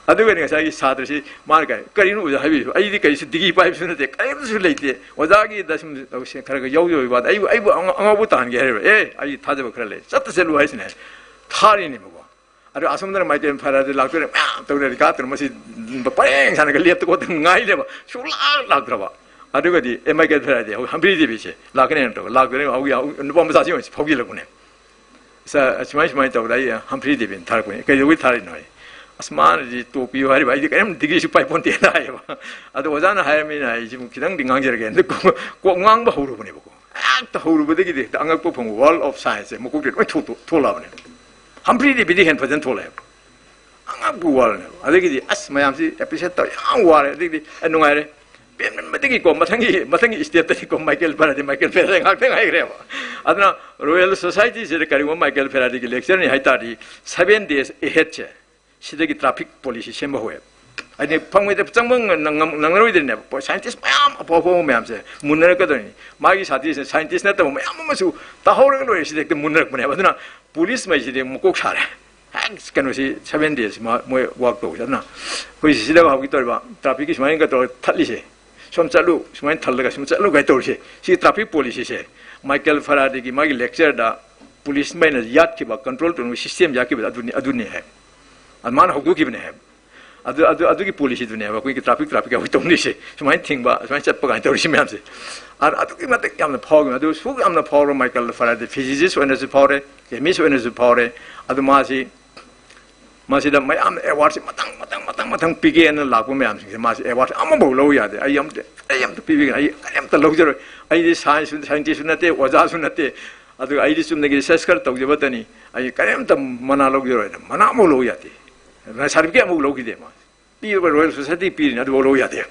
ꯑꯗꯨꯒꯅꯤ ꯉꯁꯥꯏꯒꯤ ꯁꯥꯇ꯭ꯔꯁꯤ ꯃꯥꯅ ꯀꯩ, "ꯀꯔꯤꯅꯣ ꯑꯣꯖꯥ ꯍꯥꯏꯕꯤꯔꯤꯕ? ꯑꯩꯗꯤ ꯀꯔꯤꯁꯨ degree ꯄꯥꯏꯕꯁꯨ ꯅꯠꯇꯦ, ꯀꯔꯤꯝꯇꯁꯨ ꯂꯩꯇꯦ꯫ ꯑꯣꯖꯥꯒꯤꯗ ꯁꯨꯝ ꯈꯔ ꯈꯔ ꯌꯥꯎꯖꯕꯒꯤ ꯋꯥꯗ ꯑꯩꯕꯨ, ꯑꯩꯕꯨ ꯑꯉ-, ꯑꯉꯥꯎꯕ ꯇꯥꯍꯟꯒꯦ ꯍꯥꯏꯔꯤꯕ? ꯑꯦ, ꯑꯩ ꯊꯥꯖꯕ ꯈꯔ ꯂꯩ꯫ ꯆꯠꯇ ꯆꯠꯂꯨ" ꯍꯥꯏꯁꯤꯅꯦ꯫ ꯊꯥꯔꯤꯅꯦꯕꯀꯣ꯫ ꯑꯗꯣ ꯑꯁꯣꯝꯗꯅ ꯃꯥꯏꯀꯦꯜ ꯐꯔꯥꯗꯦ ꯂꯥꯛꯇꯣꯏꯅꯦ ꯃꯌꯥꯝ ꯇꯧꯅꯔꯤ, ꯀꯥꯇꯅ ꯃꯁꯤ ꯄꯔꯦꯡ ꯁꯥꯟꯅꯒ ꯂꯦꯞꯇ ꯈꯣꯠꯇꯅ ꯉꯥꯏ ꯂꯩꯕ, ꯁꯨꯡꯂꯥꯛ ꯂꯥꯛꯇ꯭ꯔꯕ꯫ ꯑꯗꯨꯒꯗꯤ, "ꯑꯦ, ꯃꯥꯏꯀꯦꯜ ꯐꯔꯥꯗꯦ, ꯍꯧꯖꯤꯛ ꯍꯝꯐ꯭ꯔꯤ ꯗꯦꯕꯤꯁꯦ ꯂꯥꯛꯀꯅꯦꯅ" ꯇꯧꯔꯒ ꯂꯥꯛꯇꯣꯏꯅꯦ꯫ ꯍꯧꯖꯤꯛ, ꯍꯧꯖꯤꯛ ꯅꯨꯄꯥ ꯃꯆꯥꯁꯤ ꯑꯣꯏꯅ ꯐꯥꯎꯖꯤꯜꯂꯛꯄꯅꯦ꯫ "ꯁꯥꯔ, ꯁꯨꯃꯥꯏ ꯁꯨꯃꯥꯏꯅ ꯇꯧꯕꯗ ꯑꯩ ꯍꯝꯐ꯭ꯔꯤ ꯗꯦꯕꯤꯅ ꯊꯥꯔꯛꯄꯅꯦ꯫ ꯀꯩꯗꯧꯕꯩ ꯊꯥꯔꯛꯏꯅꯣ?" ꯍꯥꯏ꯫ "ꯑꯁ, ꯃꯥꯅꯗꯤ ꯇꯣꯛꯄꯤꯌꯨ ꯍꯥꯏꯔꯤꯕ, ꯑꯩꯗꯤ ꯀꯔꯤꯝ degree ꯁꯨ ꯄꯥꯏ ꯄꯣꯟꯇꯦꯅ" ꯍꯥꯏꯌꯦꯕ꯫ ꯑꯗꯣ ꯑꯣꯖꯥꯅ ꯍꯥꯏꯔꯕꯅꯤꯅ ꯑꯩꯁꯤ ꯑꯃꯨꯛ ꯈꯤꯇꯪꯗꯤ ꯉꯥꯡꯖꯔꯒꯦꯅ ꯀꯣꯛ, ꯀꯣꯛ ꯉꯥꯡꯕ ꯍꯧꯔꯨꯕꯅꯦꯕꯀꯣ꯫ ꯍꯦꯛꯇ ꯍꯧꯔꯨꯕꯗꯒꯤꯗꯤ ꯍꯦꯛꯇ ꯑꯉꯛꯄ ꯐꯪꯕ, world of science ꯁꯦ ꯃꯀꯣꯛꯇ ꯂꯣꯏ ꯊꯣꯛꯇꯣ-, ꯊꯣꯛꯂꯛꯑꯕꯅꯦ꯫ ꯍꯝꯐ꯭ꯔꯤ ꯗꯦꯕꯤꯗꯤ ꯍꯦꯟꯅ ꯐꯖꯅ ꯊꯣꯛꯂꯛꯑꯦꯕ꯫ ꯑꯉꯛꯄ ꯋꯥꯔꯅꯦꯕ꯫ ꯑꯗꯒꯤꯗꯤ ꯑꯁ, ꯃꯌꯥꯝꯁꯤ appreciate ꯇꯧꯔꯦ, ꯌꯥꯝ ꯋꯥꯔꯦ꯫ ꯑꯗꯒꯤꯗꯤ ꯑꯦ, ꯅꯨꯡꯉꯥꯏꯔꯦ꯫ ꯄꯦꯟꯃꯟꯕꯗꯒꯤꯀꯣ, ꯃꯊꯪꯒꯤ, ꯃꯊꯪꯒꯤ step ꯇꯗꯤꯀꯣ, ꯃꯥꯏꯀꯦꯜ ꯐꯔꯥꯗꯦ, ꯃꯥꯏꯀꯦꯜ ꯐꯔꯥꯗꯦ ꯉꯥꯛꯇ ꯉꯥꯏꯈ꯭ꯔꯦꯕ꯫ ꯑꯗꯨꯅ Royal Society ꯁꯤꯗ ꯀꯔꯤꯒꯨꯝꯕ ꯃꯥꯏꯀꯦꯜ ꯐꯔꯥꯗꯦꯒꯤ lecture ꯅꯤ ꯍꯥꯏ ꯇꯥꯔꯗꯤ, seven days ahead ꯁꯦ, ꯁꯤꯗꯒꯤ traffic policy ꯁꯦꯝꯕ ꯍꯧꯋꯦꯕ꯫ ꯍꯥꯏꯗꯤ ꯐꯪꯉꯣꯏꯗ, ꯆꯪꯕ ꯉꯝ-, ꯉꯝ-, ꯅꯪꯂꯔꯣꯏꯗꯣꯏꯅꯦꯕ꯫ ꯁꯥꯏꯟꯇꯤꯁ ꯃꯌꯥꯝ ꯑꯐꯥꯎ ꯑꯐꯥꯎꯕ ꯃꯌꯥꯝꯁꯦ ꯃꯨꯟꯅꯔꯛꯀꯗꯣꯏꯅꯤ꯫ ꯃꯥꯒꯤ ꯁꯥꯇ꯭ꯔꯤꯁꯤꯅ, ꯁꯥꯏꯟꯇꯤꯁ ꯅꯠꯇꯕ ꯃꯌꯥꯝ ꯑꯃꯁꯨ ꯇꯥꯍꯧꯔꯒ ꯂꯣꯏꯔꯦ, ꯁꯤꯗ ꯍꯦꯛꯇ ꯃꯨꯟꯅꯔꯛꯄꯅꯦꯕ꯫ ꯑꯗꯨꯅ ꯄꯨꯂꯤꯁ ꯃꯩꯁꯤꯗꯤ ꯃꯀꯣꯛ ꯁꯥꯔꯦ꯫ ꯍꯦꯛ ꯀꯩꯅꯣꯁꯤ, ꯁꯚꯦꯟ ꯗꯦꯁ ꯃꯣꯏ ꯋꯥꯛ ꯇꯧꯕꯁꯦ꯫ ꯑꯗꯨꯅ ꯑꯩꯈꯣꯏ ꯁꯤꯗ ꯍꯧꯖꯤꯛ ꯇꯧꯔꯤꯕ ꯇ꯭ꯔꯥꯐꯤꯛꯀꯤ ꯁꯨꯃꯥꯏꯅ ꯇꯧꯔ ꯊꯠꯂꯤꯁꯦ, ꯁꯣꯝ ꯆꯠꯂꯨ, ꯁꯨꯃꯥꯏꯅ ꯊꯜꯂꯒ ꯁꯨꯝ ꯆꯠꯂꯨ ꯀꯥꯏꯅ ꯇꯧꯔꯤꯁꯦ, ꯁꯤ ꯇ꯭ꯔꯥꯐꯤꯛ ꯄꯣꯂꯤꯁꯤꯁꯦ ꯃꯥꯏꯀꯦꯜ ꯐꯔꯥꯗꯦꯒꯤ ꯃꯥꯒꯤ ꯂꯦꯛꯆꯔꯗ ꯄꯨꯂꯤꯁ ꯃꯩꯅ ꯌꯥꯠꯈꯤꯕ, ꯀꯟꯇ꯭ꯔꯣꯜ ꯇꯧꯅꯕ ꯁꯤꯁꯇꯦꯝ ꯌꯥꯠꯈꯤꯕꯗ ꯑꯗꯨꯅꯤ, ꯑꯗꯨꯅꯤ ꯍꯥꯏ꯫ ꯑꯗꯨ ꯃꯥꯅ ꯍꯧꯗꯣꯛꯈꯤꯕꯅꯦ ꯍꯥꯏꯕ꯫ ꯑꯗꯨ, ꯑꯗꯨ, ꯑꯗꯨꯒꯤ ꯄꯣꯂꯤꯁꯤꯗꯨꯅꯦꯕ ꯑꯩꯈꯣꯏꯒꯤ ꯇ꯭ꯔꯥꯐꯤꯛ, ꯇ꯭ꯔꯥꯐꯤꯛ ꯑꯩꯈꯣꯏ ꯇꯧꯅꯔꯤꯁꯦ, ꯁꯨꯃꯥꯏꯅ ꯊꯤꯡꯕ, ꯁꯨꯃꯥꯏꯅ ꯆꯠꯄ ꯀꯥꯏꯅ ꯇꯧꯔꯤꯁꯤ ꯃꯌꯥꯝꯁꯦ꯫ ꯑꯗꯨ ꯑꯗꯨꯛꯀꯤ ꯃꯇꯤꯛ ꯌꯥꯝꯅ ꯐꯥꯎꯈꯤꯕꯅꯤ꯫ ꯑꯗꯨ ꯁꯨꯛ ꯌꯥꯝꯅ ꯐꯥꯎꯔꯕ ꯃꯥꯏꯀꯦꯜ ꯐꯔꯥꯗꯦ, ꯐꯤꯖꯤꯁꯤꯁ ꯑꯣꯏꯅꯁꯨ ꯐꯥꯎꯔꯦ, ꯀꯦꯃꯤꯁ ꯑꯣꯏꯅꯁꯨ ꯐꯥꯎꯔꯦ꯫ ꯑꯗꯨ ꯃꯥꯁꯤ, ꯃꯁꯤꯗ ꯃꯌꯥꯝꯅ ꯑꯦꯋꯥꯔꯗꯁꯤ ꯃꯊꯪ, ꯃꯊꯪ, ꯃꯊꯪ, ꯃꯊꯪ ꯄꯤꯒꯦꯅ ꯂꯥꯛꯄ ꯃꯌꯥꯝꯁꯤꯡꯁꯦ, ꯃꯥꯁꯤ ꯑꯦꯋꯥꯔꯗꯁꯤ ꯑꯃꯐꯥꯎ ꯂꯧ ꯌꯥꯗꯦ꯫ "ꯑꯩ ꯑꯝꯇ, ꯑꯩ ꯑꯝꯇ ꯄꯤꯕꯤꯒꯅꯨ, ꯑꯩ ꯀꯔꯤꯝꯇ ꯂꯧꯖꯔꯣꯏ꯫ ꯑꯩꯗꯤ ꯁꯥꯏꯟꯁꯁꯨ, ꯁꯥꯏꯟꯇꯤꯁꯁꯨ ꯅꯠꯇꯦ, ꯑꯣꯖꯥꯁꯨ ꯅꯠꯇꯦ, ꯑꯗꯨꯒ ꯑꯩꯗꯤ ꯆꯨꯝꯅꯒꯤ ꯔꯤꯁꯔꯁ ꯈꯔ ꯇꯧꯖꯕꯇꯅꯤ, ꯑꯩ ꯀꯔꯤꯝꯇ ꯃꯅꯥ ꯂꯧꯖꯔꯣꯏꯅ" ꯃꯅꯥ ꯑꯃꯐꯥꯎ ꯂꯧ ꯌꯥꯗꯦ꯫ ꯁꯥꯔꯇꯤꯐꯤꯀꯦꯠ ꯑꯃꯐꯥꯎ ꯂꯧꯈꯤꯗꯦ꯫ ꯃꯥ ꯄꯤꯔꯤꯕ ꯔꯣꯌꯦꯜ ꯁꯣꯁꯥꯏꯇꯤ ꯄꯤꯔꯤꯅꯤ, ꯑꯗꯨꯐꯥꯎ ꯂꯧ ꯌꯥꯗꯦ꯫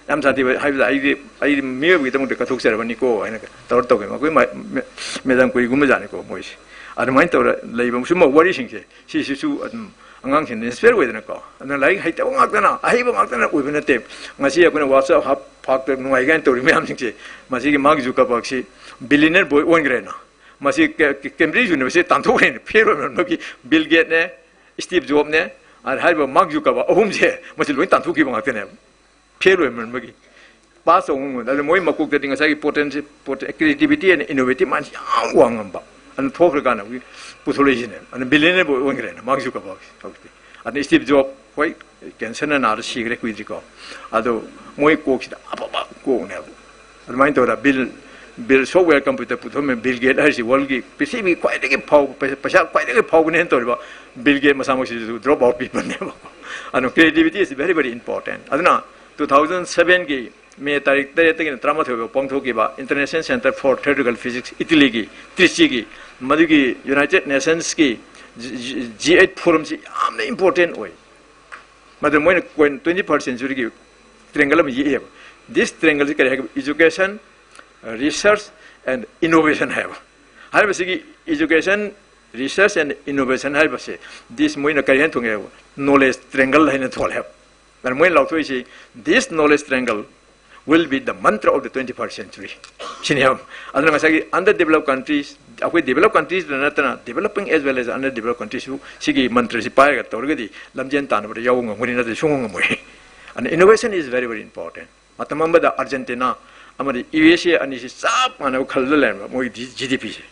ꯌꯥꯝ ꯁꯥꯊꯤꯕ ꯍꯥꯏꯕꯗ, "ꯑꯩꯗꯤ, ꯑꯩꯗꯤ ꯃꯤꯑꯣꯏꯕꯒꯤꯗꯃꯛꯇ ꯀꯠꯊꯣꯛꯆꯔꯕꯅꯤꯀꯣ" ꯍꯥꯏꯅ ꯇꯧꯔ ꯇꯧꯒꯦ꯫ ꯃꯈꯣꯏ ꯃ-, ꯃꯦ-, ꯃꯦꯗꯥꯝ ꯀꯨꯔꯤꯒꯨꯝꯕ ꯖꯥꯠꯅꯤꯀꯣ ꯃꯣꯏꯁꯦ꯫ ꯑꯗꯨꯃꯥꯏꯅ ꯇꯧꯔ ꯂꯩꯕ ꯁꯨꯝꯕ ꯋꯥꯔꯤꯁꯤꯡꯁꯦ, ꯁꯤꯁꯤꯁꯨ ꯑꯗꯨꯝ ꯑꯉꯥꯡꯁꯤꯡꯗ ꯏꯟꯁꯄꯤꯌꯔ ꯑꯣꯏꯗꯅꯀꯣ꯫ ꯑꯗꯨꯅ ꯂꯥꯏꯔꯤꯛ ꯍꯩꯇꯕ ꯉꯥꯛꯇꯅ, ꯑꯍꯩꯕ ꯉꯥꯛꯇꯅ ꯑꯣꯏꯕ ꯅꯠꯇꯦ꯫ ꯉꯁꯤ ꯑꯩꯈꯣꯏꯅ ꯋꯥꯆꯞ ꯍꯥꯞ-, ꯐꯥꯛꯇ ꯅꯨꯡꯉꯥꯏ ꯀꯥꯏꯅ ꯇꯧꯔꯤ ꯃꯌꯥꯝꯁꯤꯡꯁꯦ, ꯃꯁꯤꯒꯤ ꯃꯥꯔꯛ ꯖꯨꯀꯔꯕꯔꯒꯁꯤ ꯕꯤꯂꯤꯅꯔ ꯕꯣꯏ ꯑꯣꯟꯈ꯭ꯔꯦꯅ꯫ ꯃꯁꯤ ꯀꯦ-, ꯀꯦ-, ꯀꯦꯝꯕ꯭ꯔꯤꯖ ꯌꯨꯅꯤꯚꯔꯁꯤꯇꯤ ꯇꯥꯟꯊꯣꯛꯈ꯭ꯔꯦꯅ, ꯐꯦꯜ ꯑꯣꯏꯃꯟꯕꯒꯤ꯫ ꯕꯤꯜ ꯒꯦꯠꯅꯦ, ꯁ꯭ꯇꯤꯚ ꯖꯣꯕꯅꯦ, ꯑꯗ ꯍꯥꯏꯔꯤꯕ ꯃꯥꯔꯛ ꯖꯨꯀꯔꯕꯔꯒ ꯑꯍꯨꯝꯁꯦ ꯃꯁꯤ ꯂꯣꯏ ꯇꯥꯟꯊꯣꯛꯈꯤꯕ ꯉꯥꯛꯇꯅꯦꯕ, ꯐꯦꯜ ꯑꯣꯏꯃꯟꯕꯒꯤ꯫ ꯄꯥꯁ ꯇꯧꯕ ꯉꯝꯗ꯫ ꯑꯗꯨ ꯃꯣꯏ ꯃꯀꯣꯛꯇꯗꯤ ꯉꯁꯥꯏꯒꯤ ꯄꯣꯇꯦꯟꯁꯤ-, ꯄꯣꯇꯦ-, creativity and innovative mindꯁꯤ ꯌꯥꯝ ꯋꯥꯡꯉꯝꯕ꯫ ꯑꯗꯨꯅ ꯊꯣꯛꯈ꯭ꯔꯀꯥꯟꯗ ꯑꯩꯈꯣꯏꯒꯤ ꯄꯨꯊꯣꯛꯂꯛꯏꯁꯤꯅꯦ꯫ ꯑꯗꯨꯅ ꯕꯤꯂꯤꯅꯔꯕꯨ ꯑꯣꯏꯈ꯭ꯔꯦꯅ ꯃꯥꯔꯛ ꯖꯨꯀꯔꯕꯔꯒ ꯍꯧꯖꯤꯛꯇꯤ꯫ ꯑꯗꯨꯅ ꯁ꯭ꯇꯤꯚ ꯖꯣꯕ, ꯍꯣꯏ, ꯀꯦꯟꯁꯔꯅ ꯅꯥꯔ ꯁꯤꯈ꯭ꯔꯦ ꯀꯨꯏꯗ꯭ꯔꯤꯀꯣ꯫ ꯑꯗꯣ ꯃꯣꯏ ꯀꯣꯛꯁꯤꯗ ꯑꯐꯕ ꯀꯣꯛꯅꯦꯕ꯫ ꯑꯗꯨꯃꯥꯏꯅ ꯇꯧꯗꯅ ꯕꯤꯜ, ꯕꯤꯜ ꯁꯣꯐꯋꯦꯌꯔ ꯀꯝꯄ꯭ꯌꯨꯇꯔ ꯄꯨꯊꯣꯛꯑꯝꯃꯦ꯫ ꯕꯤꯜ ꯒꯦꯠ ꯍꯥꯏꯔꯤꯁꯤ ꯋꯥꯔꯜꯒꯤ ꯄ꯭ꯔꯤꯊꯤꯕꯤꯒꯤ ꯈ꯭ꯋꯥꯏꯗꯒꯤ ꯐꯥꯎꯕ, ꯄꯩꯁꯥ, ꯄꯩꯁꯥ ꯈ꯭ꯋꯥꯏꯗꯒꯤ ꯐꯥꯎꯕꯅꯦꯅ ꯇꯧꯔꯤꯕ ꯕꯤꯜ ꯒꯦꯠ ꯃꯁꯥꯃꯛꯁꯤꯁꯨ ꯗ꯭ꯔꯣꯞ ꯑꯥꯎꯠ ꯄꯤꯕꯅꯦꯕꯀꯣ꯫ ꯑꯗꯨꯅ creativity is very, very important꯫ ꯑꯗꯨꯅ two thousand sevenꯒꯤ ꯃꯦ ꯇꯥꯔꯤꯛ ꯇꯔꯦꯠꯇꯒꯤꯅ ꯇꯔꯥꯃꯥꯊꯣꯏ ꯐꯥꯎ ꯄꯥꯡꯊꯣꯛꯈꯤꯕ International Centre for Theoretical Physics ꯏꯇꯂꯤꯒꯤ, ꯇ꯭ꯔꯤꯆꯤꯒꯤ, ꯃꯗꯨꯒꯤ ꯌꯨꯅꯥꯏꯇꯦꯗ ꯅꯦꯁꯟꯁꯀꯤ ꯖꯤ ꯑꯩꯠ ꯐꯣꯔꯝꯁꯤ ꯌꯥꯝꯅ ꯏꯝꯄꯣꯔꯇꯦꯟ ꯑꯣꯏ꯫ ꯃꯗꯨ ꯃꯣꯏꯅ ꯀꯣꯏꯟ, twenty first centuryꯒꯤ ꯇ꯭ꯔꯦꯡꯒꯜ ꯑꯃ ꯌꯦꯛꯑꯦꯕ꯫ This triangleꯁꯤ ꯀꯔꯤ ꯍꯥꯏꯒꯦ? Education, research and innovation ꯍꯥꯏꯕ꯫ ꯍꯥꯏꯔꯤꯕꯁꯤꯒꯤ education, research and innovation ꯍꯥꯏꯔꯤꯕꯁꯦ, this ꯃꯣꯏꯅ ꯀꯔꯤ ꯍꯥꯏꯅ ꯊꯣꯟꯒꯦ ꯍꯥꯏꯕ? Knowledge triangle ꯍꯥꯏꯅ ꯊꯣꯜꯂꯦꯕ꯫ ꯑꯗꯨꯅ ꯃꯣꯏꯅ ꯂꯥꯎꯊꯣꯛꯏꯁꯤ, "This knowledge triangle will be the mantra of the twenty-first century" ꯁꯤꯅꯦꯕ꯫ ꯑꯗꯨꯅ ꯉꯁꯥꯏꯒꯤ under developed countries, ꯑꯩꯈꯣꯏ developed countries ꯅꯠꯇꯅ developing as well as under developed countries ꯁꯨ ꯁꯤꯒꯤ ꯃꯟꯇ꯭ꯔꯁꯤ ꯄꯥꯏꯔꯒ ꯇꯧꯔꯒꯗꯤ ꯂꯝꯖꯦꯟ ꯇꯥꯟꯅꯕꯗ ꯌꯥꯎꯕ ꯉꯝꯒꯅꯤ, ꯅꯠꯇ꯭ꯔꯗꯤ ꯁꯨꯡꯉꯝ ꯉꯝꯃꯣꯏ꯫ ꯑꯗꯨꯅ innovation is very, very important. ꯃꯇꯝ ꯑꯃꯗ ꯑꯥꯔꯖꯦꯟꯇꯤꯅꯥ ꯑꯃꯗꯤ ꯌꯨ ꯑꯦꯁ ꯑꯦ ꯑꯅꯤꯁꯤ ꯆꯞ ꯃꯥꯟꯅꯕ ꯈꯜꯗ ꯂꯩꯔꯝꯕ, ꯃꯣꯏꯒꯤ ꯖꯤ ꯗꯤ ꯄꯤꯁꯦ,